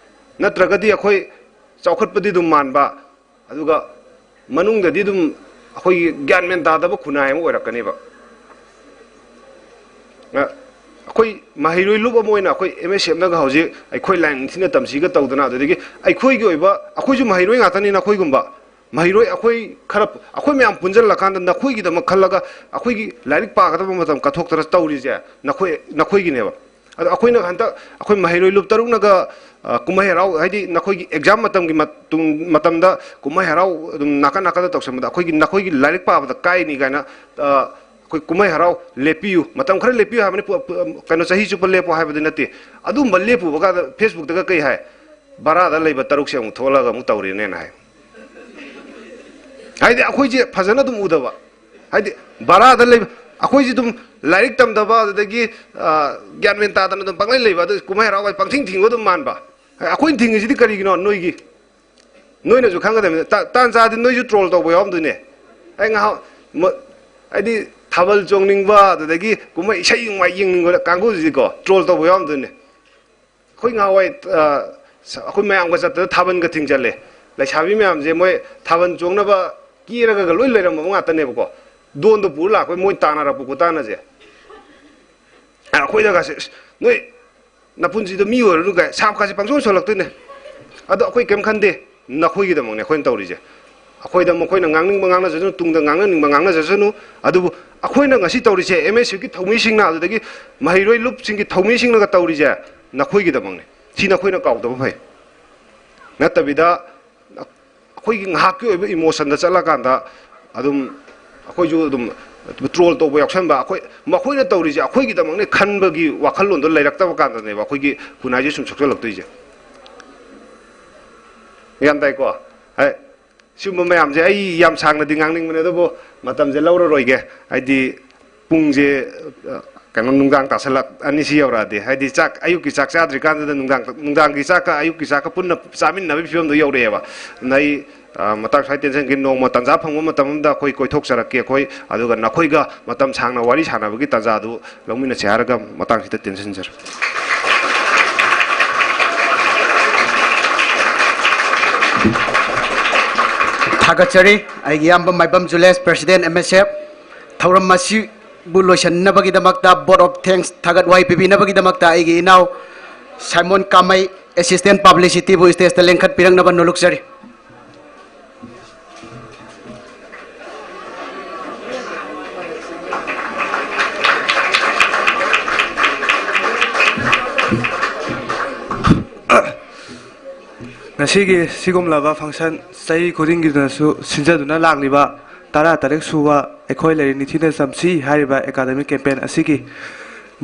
ꯅꯠꯇ꯭ꯔꯒꯗꯤ ꯑꯩꯈꯣꯏ ꯆꯥꯎꯈꯠꯄꯗꯤ ꯑꯗꯨꯝ ꯃꯥꯟꯕ, ꯑꯗꯨꯒ ꯃꯅꯨꯡꯗꯗꯤ ꯑꯗꯨꯝ ꯑꯩꯈꯣꯏꯒꯤ ꯒ꯭ꯌꯥꯟ ꯃꯦꯟ ꯇꯥꯗꯕ ꯈꯨꯟꯅꯥꯏ ꯑꯃ ꯑꯣꯏꯔꯛꯀꯅꯦꯕ꯫ ꯑ, ꯑꯩꯈꯣꯏ ꯃꯍꯩꯔꯣꯏ ꯂꯨꯞ ꯑꯃ ꯑꯣꯏꯅ ꯑꯩꯈꯣꯏ ꯑꯦꯝ ꯑꯦꯁ ꯑꯦꯐꯅꯒ ꯍꯧꯖꯤꯛ ꯑꯩꯈꯣꯏ ꯂꯥꯏꯅꯤꯡ ꯊꯤꯅ ꯇꯝꯁꯤꯒ ꯇꯧꯗꯅ, ꯑꯗꯨꯗꯒꯤ ꯑꯩꯈꯣꯏꯒꯤ ꯑꯣꯏꯕ, ꯑꯩꯈꯣꯏꯁꯨ ꯃꯍꯩꯔꯣꯏ ꯉꯥꯛꯇꯅꯤꯅ, ꯑꯩꯈꯣꯏꯒꯨꯝꯕ ꯃꯍꯩꯔꯣꯏ ꯑꯩꯈꯣꯏ ꯈꯔ, ꯑꯩꯈꯣꯏ ꯃꯌꯥꯝ ꯄꯨꯟꯁꯤꯜꯂꯀꯥꯟꯗ ꯅꯈꯣꯏꯒꯤꯗꯃꯛ ꯈꯜꯂꯒ ꯑꯩꯈꯣꯏꯒꯤ ꯂꯥꯏꯔꯤꯛ ꯄꯥꯒꯗꯕ ꯃꯇꯝ ꯀꯠꯊꯣꯛꯇꯅ ꯇꯧꯔꯤꯁꯦ ꯅꯈꯣꯏ, ꯅꯈꯣꯏꯒꯤꯅꯦꯕ꯫ ꯑꯗꯣ ꯑꯩꯈꯣꯏꯅ ꯍꯟꯗꯛ ꯑꯩꯈꯣꯏ ꯃꯍꯩꯔꯣꯏ ꯂꯨꯞ ꯇꯔꯨꯛꯅꯒ, ꯑ, ꯀꯨꯝꯍꯩ ꯍꯔꯥꯎ, ꯍꯥꯏꯗꯤ ꯅꯈꯣꯏꯒꯤ ꯑꯦꯛꯖꯥꯝ ꯃꯇꯝꯒꯤ ꯃꯇꯨꯡ, ꯃꯇꯝꯗ ꯀꯨꯝꯍꯩ ꯍꯔꯥꯎ ꯑꯗꯨꯝ ꯅꯥꯀꯟ ꯅꯥꯀꯟꯗ ꯇꯧꯁꯟꯕꯗ ꯑꯩꯈꯣꯏꯒꯤ, ꯅꯈꯣꯏꯒꯤ ꯂꯥꯏꯔꯤꯛ ꯄꯥꯕꯗ ꯀꯥꯏꯅꯤ ꯀꯥꯏꯅ, ꯑ, ꯑꯩꯈꯣꯏ ꯀꯨꯝꯍꯩ ꯍꯔꯥꯎ ꯂꯦꯞꯄꯤꯌꯨ, ꯃꯇꯝ ꯈꯔ ꯂꯦꯞꯄꯤꯌꯨ ꯍꯥꯏꯕꯅꯤ, ꯄꯨ-, ꯄꯨ-, ꯀꯩꯅꯣ, ꯆꯍꯤ ꯆꯨꯞꯄ ꯂꯦꯞꯄꯣ ꯍꯥꯏꯕꯗꯤ ꯅꯠꯇꯦ꯫ ꯑꯗꯨꯝꯕ ꯂꯦꯞꯄꯨꯕ ꯀꯥꯟꯗ ꯐꯦꯁꯕꯨꯛꯇꯒ ꯀꯩ ꯍꯥꯏ? "ꯚꯔꯥꯗ ꯂꯩꯕ ꯇꯔꯨꯛꯁꯦ ꯑꯃꯨꯛ ꯊꯣꯛꯂꯛꯑꯒ ꯑꯃꯨꯛ ꯇꯧꯔꯦꯅꯦꯅ" ꯍꯥꯏ꯫ ꯍꯥꯏꯗꯤ ꯑꯩꯈꯣꯏꯁꯦ ꯐꯖꯅ ꯑꯗꯨꯝ ꯎꯗꯕ, ꯍꯥꯏꯗꯤ ꯚꯔꯥꯗ ꯂꯩꯕ, ꯑꯩꯈꯣꯏꯁꯦ ꯑꯗꯨꯝ ꯂꯥꯏꯔꯤꯛ ꯇꯝꯗꯕ, ꯑꯗꯨꯗꯒꯤ, ꯑ, ꯒ꯭ꯌꯥꯟ ꯃꯦꯟ ꯇꯥꯗꯅ ꯑꯗꯨꯝ ꯄꯪꯂꯩ ꯂꯩꯕ, ꯑꯗꯨ ꯀꯨꯝꯍꯩ ꯍꯔꯥꯎ ꯄꯪꯊꯤꯡ ꯊꯤꯡꯕ ꯑꯗꯨꯝ ꯃꯥꯟꯕ꯫ ꯑꯩꯈꯣꯏꯅ ꯊꯤꯡꯉꯤꯁꯤꯗꯤ ꯀꯔꯤꯒꯤꯅꯣ? ꯅꯣꯏꯒꯤ, ꯅꯣꯏꯅꯁꯨ ꯈꯪꯒꯗꯕꯅꯤ꯫ ꯇꯥ-, ꯇꯥꯟ ꯆꯥꯗꯤ ꯅꯣꯏꯁꯨ ꯇ꯭ꯔꯣꯜ ꯇꯧꯕ ꯌꯥꯎꯔꯝꯗꯣꯏꯅꯦ꯫ ꯑꯩ ꯉꯥꯏꯍꯥꯛ ꯃ-, ꯍꯥꯏꯗꯤ ꯊꯥꯕꯜ ꯆꯣꯡꯅꯤꯡꯕ, ꯑꯗꯨꯗꯒꯤ ꯀꯨꯝꯍꯩ ꯏꯁꯩ ꯅꯨꯡꯃꯥꯏ ꯌꯦꯡꯅꯤꯡꯕ ꯀꯥꯡꯕꯨꯁꯤꯗꯤꯀꯣ ꯇ꯭ꯔꯣꯜ ꯇꯧꯕ ꯌꯥꯎꯔꯝꯗꯣꯏꯅꯦ꯫ ꯑꯩꯈꯣꯏ ꯉꯍꯥꯟꯋꯥꯏ, ꯑ, ꯁ-, ꯑꯩꯈꯣꯏ ꯃꯌꯥꯝꯒ ꯆꯠꯇꯅ ꯊꯥꯕꯜꯒ ꯊꯤꯡꯖꯜꯂꯦ꯫ ꯂꯩꯁꯥꯕꯤ ꯃꯌꯥꯝꯁꯦ ꯃꯣꯏ ꯊꯥꯕꯜ ꯆꯣꯡꯅꯕ ꯀꯦꯔꯒ ꯂꯣꯏ ꯂꯩꯔꯝꯃꯕ ꯉꯥꯛꯇꯅꯦꯕꯀꯣ꯫ ꯗꯣꯟꯗꯣ ꯄꯨꯔ ꯂꯥꯛꯄꯩ ꯃꯣꯏ ꯇꯥꯟꯅꯔꯛꯄ ꯈꯨꯇꯥꯟꯅꯁꯦ꯫ ꯑꯩꯈꯣꯏꯗꯒꯁꯦ, "ꯑꯁ, ꯅꯣꯏ ꯅꯄꯨꯟꯁꯤꯗꯣ ꯃꯤ ꯑꯣꯏꯔꯨꯅꯨ" ꯀꯥꯏ ꯁꯥꯞꯀꯥꯁꯦ ꯄꯪꯁꯣꯟ ꯁꯣꯜꯂꯛꯇꯣꯏꯅꯦ꯫ ꯑꯗꯣ ꯑꯩꯈꯣꯏ ꯀꯩꯝ ꯈꯟꯗꯦ, ꯅꯈꯣꯏꯒꯤꯗꯃꯛꯅꯦ ꯑꯩꯈꯣꯏꯅ ꯇꯧꯔꯤꯁꯦ꯫ ꯑꯩꯈꯣꯏꯗ ꯃꯈꯣꯏꯅ ꯉꯥꯡꯅꯤꯡꯕ ꯉꯥꯡꯅꯖꯁꯅꯨ, ꯇꯨꯡꯗ ꯉꯥꯡꯅꯅꯤꯡꯕ ꯉꯥꯡꯅꯖꯁꯅꯨ, ꯑꯗꯨꯕꯨ ꯑꯩꯈꯣꯏꯅ ꯉꯁꯤ ꯇꯧꯔꯤꯁꯦ, ꯑꯦꯝ ꯑꯦꯁ ꯑꯦꯐꯀꯤ ꯊꯧꯃꯤꯁꯤꯡꯅ, ꯑꯗꯨꯗꯒꯤ ꯃꯍꯩꯔꯣꯏ ꯂꯨꯞꯁꯤꯡꯒꯤ ꯊꯧꯃꯤꯁꯤꯡꯅꯒ ꯇꯧꯔꯤꯁꯦ, ꯅꯈꯣꯏꯒꯤꯗꯃꯛꯅꯦ꯫ ꯁꯤ ꯅꯈꯣꯏꯅ ꯀꯥꯎꯗꯕ ꯐꯩ꯫ ꯅꯠꯇꯕꯤꯗ ꯑꯩꯈꯣꯏꯒꯤ ꯉꯥꯏꯍꯥꯛꯀꯤ ꯑꯣꯏꯕ ꯏꯃꯣꯁꯟꯗ ꯆꯠꯂꯀꯥꯟꯗ ꯑꯗꯨꯝ ꯑꯩꯈꯣꯏꯁꯨ ꯑꯗꯨꯝ ꯇ꯭ꯔꯣꯜ ꯇꯧꯕ ꯌꯥꯎꯁꯟꯕ, ꯑꯩꯈꯣꯏ, ꯃꯈꯣꯏꯅ ꯇꯧꯔꯤꯁꯦ ꯑꯩꯈꯣꯏꯒꯤꯗꯃꯛꯅꯦ ꯈꯟꯕꯒꯤ ꯋꯥꯈꯜꯂꯣꯟꯗꯣ ꯂꯩꯔꯛꯇꯕ ꯀꯥꯟꯗꯅꯦꯕ ꯑꯩꯈꯣꯏꯒꯤ ꯈꯨꯟꯅꯥꯏꯁꯦ ꯁꯨꯝ ꯁꯣꯛꯆꯜꯂꯛꯇꯣꯏꯁꯦ꯫ ꯒ꯭ꯌꯥꯟ ꯇꯥꯏꯀꯣ? ꯍꯥꯏ, ꯁꯤꯒꯨꯝꯕ ꯃꯌꯥꯝꯁꯦ ꯑꯩ ꯌꯥꯝ ꯁꯥꯡꯅꯗꯤ ꯉꯥꯡꯅꯤꯡꯕꯅꯦ, ꯑꯗꯨꯕꯨ ꯃꯇꯝꯁꯦ ꯂꯧꯔꯔꯣꯏꯒꯦ꯫ ꯍꯥꯏꯗꯤ ꯄꯨꯡꯁꯦ, ꯑ, ꯀꯩꯅꯣ, ꯅꯨꯡꯗꯥꯡ ꯇꯥꯁꯜꯂꯛꯑꯅꯤ ꯁꯤ ꯌꯧꯔꯛꯑꯗꯤ꯫ ꯍꯥꯏꯗꯤ ꯆꯥꯛ, ꯑꯌꯨꯛꯀꯤ ꯆꯥꯛ ꯆꯥꯗ꯭ꯔꯤꯀꯥꯟꯗꯨꯗ ꯅꯨꯡꯗꯥꯡ, ꯅꯨꯡꯗꯥꯡꯒꯤ ꯆꯥꯛꯀ ꯑꯌꯨꯛꯀꯤ ꯆꯥꯛꯀ ꯄꯨꯟꯅ ꯆꯥꯃꯤꯟꯅꯕꯒꯤ ꯐꯤꯕꯝꯗꯣ ꯌꯧꯔꯛꯑꯦꯕ꯫ ꯑꯗꯨꯅ ꯑꯩ, ꯑ, ꯃꯇꯥꯡ ꯁ꯭ꯋꯥꯏ ꯇꯦꯟꯁꯟꯒꯤ, ꯅꯣꯡꯃ ꯇꯥꯟꯖꯥ ꯐꯪꯕ ꯃꯇꯝ ꯑꯃꯗ ꯑꯩꯈꯣꯏ ꯀꯣꯏꯊꯣꯛꯆꯔꯛꯀꯦ ꯑꯩꯈꯣꯏ, ꯑꯗꯨꯒ ꯅꯈꯣꯏꯒ ꯃꯇꯝ ꯁꯥꯡꯅ ꯋꯥꯔꯤ ꯁꯥꯟꯅꯕꯒꯤ ꯇꯥꯟꯖꯥꯗꯨ ꯂꯧꯃꯤꯟꯅꯁꯦ ꯍꯥꯏꯔꯒ ꯃꯇꯥꯡꯁꯤꯗ ꯇꯦꯟꯁꯤꯟꯖꯔꯦ꯫ ꯊꯥꯒꯠꯆꯔꯤ ꯑꯩꯒꯤ ꯏꯌꯥꯝꯕ ꯃꯥꯏꯕꯝ ꯖꯨꯂꯦꯁ, President M S F꯫ ꯊꯧꯔꯝ ꯑꯁꯤꯕꯨ ꯂꯣꯏꯁꯤꯟꯅꯕꯒꯤꯗꯃꯛꯇ vote of thanks, ꯊꯥꯒꯠ ꯋꯥꯍꯩ ꯄꯤꯕꯤꯅꯕꯒꯤꯗꯃꯛꯇ ꯑꯩꯒꯤ ꯏꯅꯥꯎ ꯁꯥꯏꯃꯣꯟ ꯀꯥꯃꯩ, Assistant Publicityꯕꯨ stageꯇ ꯂꯦꯡꯈꯠꯄꯤꯔꯛꯅꯕ ꯅꯣꯂꯨꯛꯆꯔꯤ꯫ ꯉꯁꯤꯒꯤ ꯁꯤꯒꯨꯝꯂꯕ function ꯆꯍꯤ ꯈꯨꯗꯤꯡꯒꯤꯗꯁꯨ ꯁꯤꯟꯖꯗꯨꯅ ꯂꯥꯛꯂꯤꯕ ꯇꯔꯥ ꯇꯔꯦꯠ ꯁꯨꯕ ꯑꯩꯈꯣꯏ ꯂꯥꯏꯔꯤꯛ ꯅꯤꯡꯊꯤꯅ ꯆꯝꯁꯤ ꯍꯥꯏꯔꯤꯕ academic campaign ꯑꯁꯤꯒꯤ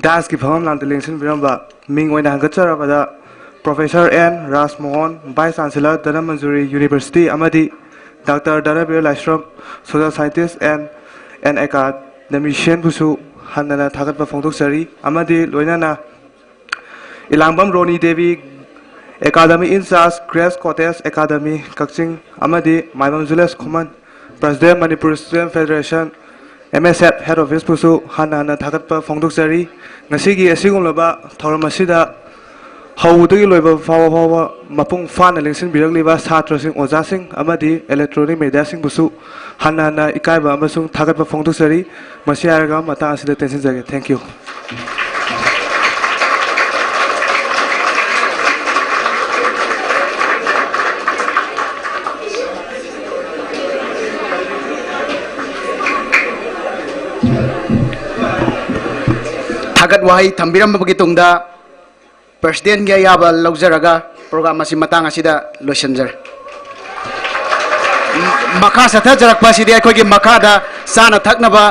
dais ꯀꯤ ꯐꯝꯐꯝ ꯂꯥꯡꯗ ꯂꯦꯡꯁꯤꯟꯕꯤꯔꯝꯕ ꯃꯤꯡ ꯑꯣꯏꯅ ꯍꯪꯒꯠꯆꯔꯕꯗ Professor N ꯔꯥꯖꯃꯣꯍꯟ, Vice Chancellor Dhanamanjuri University ꯑꯃꯗꯤ Doctor ꯙꯅꯕꯤꯔ Laishram, Social Scientist and an Academician ꯕꯨꯁꯨ ꯍꯟꯅꯅ ꯊꯥꯒꯠꯄ ꯐꯣꯡꯗꯣꯛꯆꯔꯤ꯫ ꯑꯃꯗꯤ ꯂꯣꯏꯅꯅ ꯏꯂꯥꯡꯕꯝ ꯔꯣꯅꯤ Devi, Academy in Charge, Grace Cottage Academy, ꯀꯛꯆꯤꯡ, ꯑꯃꯗꯤ ꯃꯥꯏꯕꯝ Jules Khuman, President, Manipur Student Federation, M S F Head Office ꯄꯨꯁꯨ ꯍꯟꯅ ꯍꯟꯅ ꯊꯥꯒꯠꯄ ꯐꯣꯡꯗꯣꯛꯆꯔꯤ꯫ ꯉꯁꯤꯒꯤ ꯑꯁꯤꯒꯨꯝꯂꯕ ꯊꯧꯔꯝ ꯑꯁꯤꯗ ꯍꯧꯕꯗꯒꯤ ꯂꯣꯏꯕ ꯐꯥꯎꯕ ꯐꯥꯎꯕ ꯃꯄꯨꯡ ꯐꯥꯅ ꯂꯦꯡꯁꯤꯟꯕꯤꯔꯛꯂꯤꯕ ꯁꯥꯇ꯭ꯔꯁꯤꯡ, ꯑꯣꯖꯥꯁꯤꯡ ꯑꯃꯗꯤ electronic media ꯁꯤꯡꯕꯨꯁꯨ ꯍꯟꯅ ꯍꯟꯅ ꯏꯀꯥꯏꯕ ꯑꯃꯁꯨꯡ ꯊꯥꯒꯠꯄ ꯐꯣꯡꯗꯣꯛꯆꯔꯤ꯫ ꯃꯁꯤ ꯍꯥꯏꯔꯒ ꯃꯇꯥꯡ ꯑꯁꯤꯗ ꯇꯦꯟꯁꯤꯟꯖꯒꯦ꯫ Thank you꯫ ꯊꯥꯒꯠ ꯋꯥꯍꯩ ꯊꯝꯕꯤꯔꯝꯃꯕꯒꯤ ꯇꯨꯡꯗ President ꯀꯤ ꯑꯌꯥꯕ ꯂꯧꯖꯔꯒ program ꯑꯁꯤ ꯃꯇꯥꯡ ꯑꯁꯤꯗ ꯂꯣꯏꯁꯤꯟꯖꯔꯦ꯫ ꯃꯈꯥ ꯆꯠꯊꯖꯔꯛꯄ ꯑꯁꯤꯗꯤ ꯑꯩꯈꯣꯏꯒꯤ ꯃꯈꯥꯗ ꯆꯥꯅ ꯊꯛꯅꯕ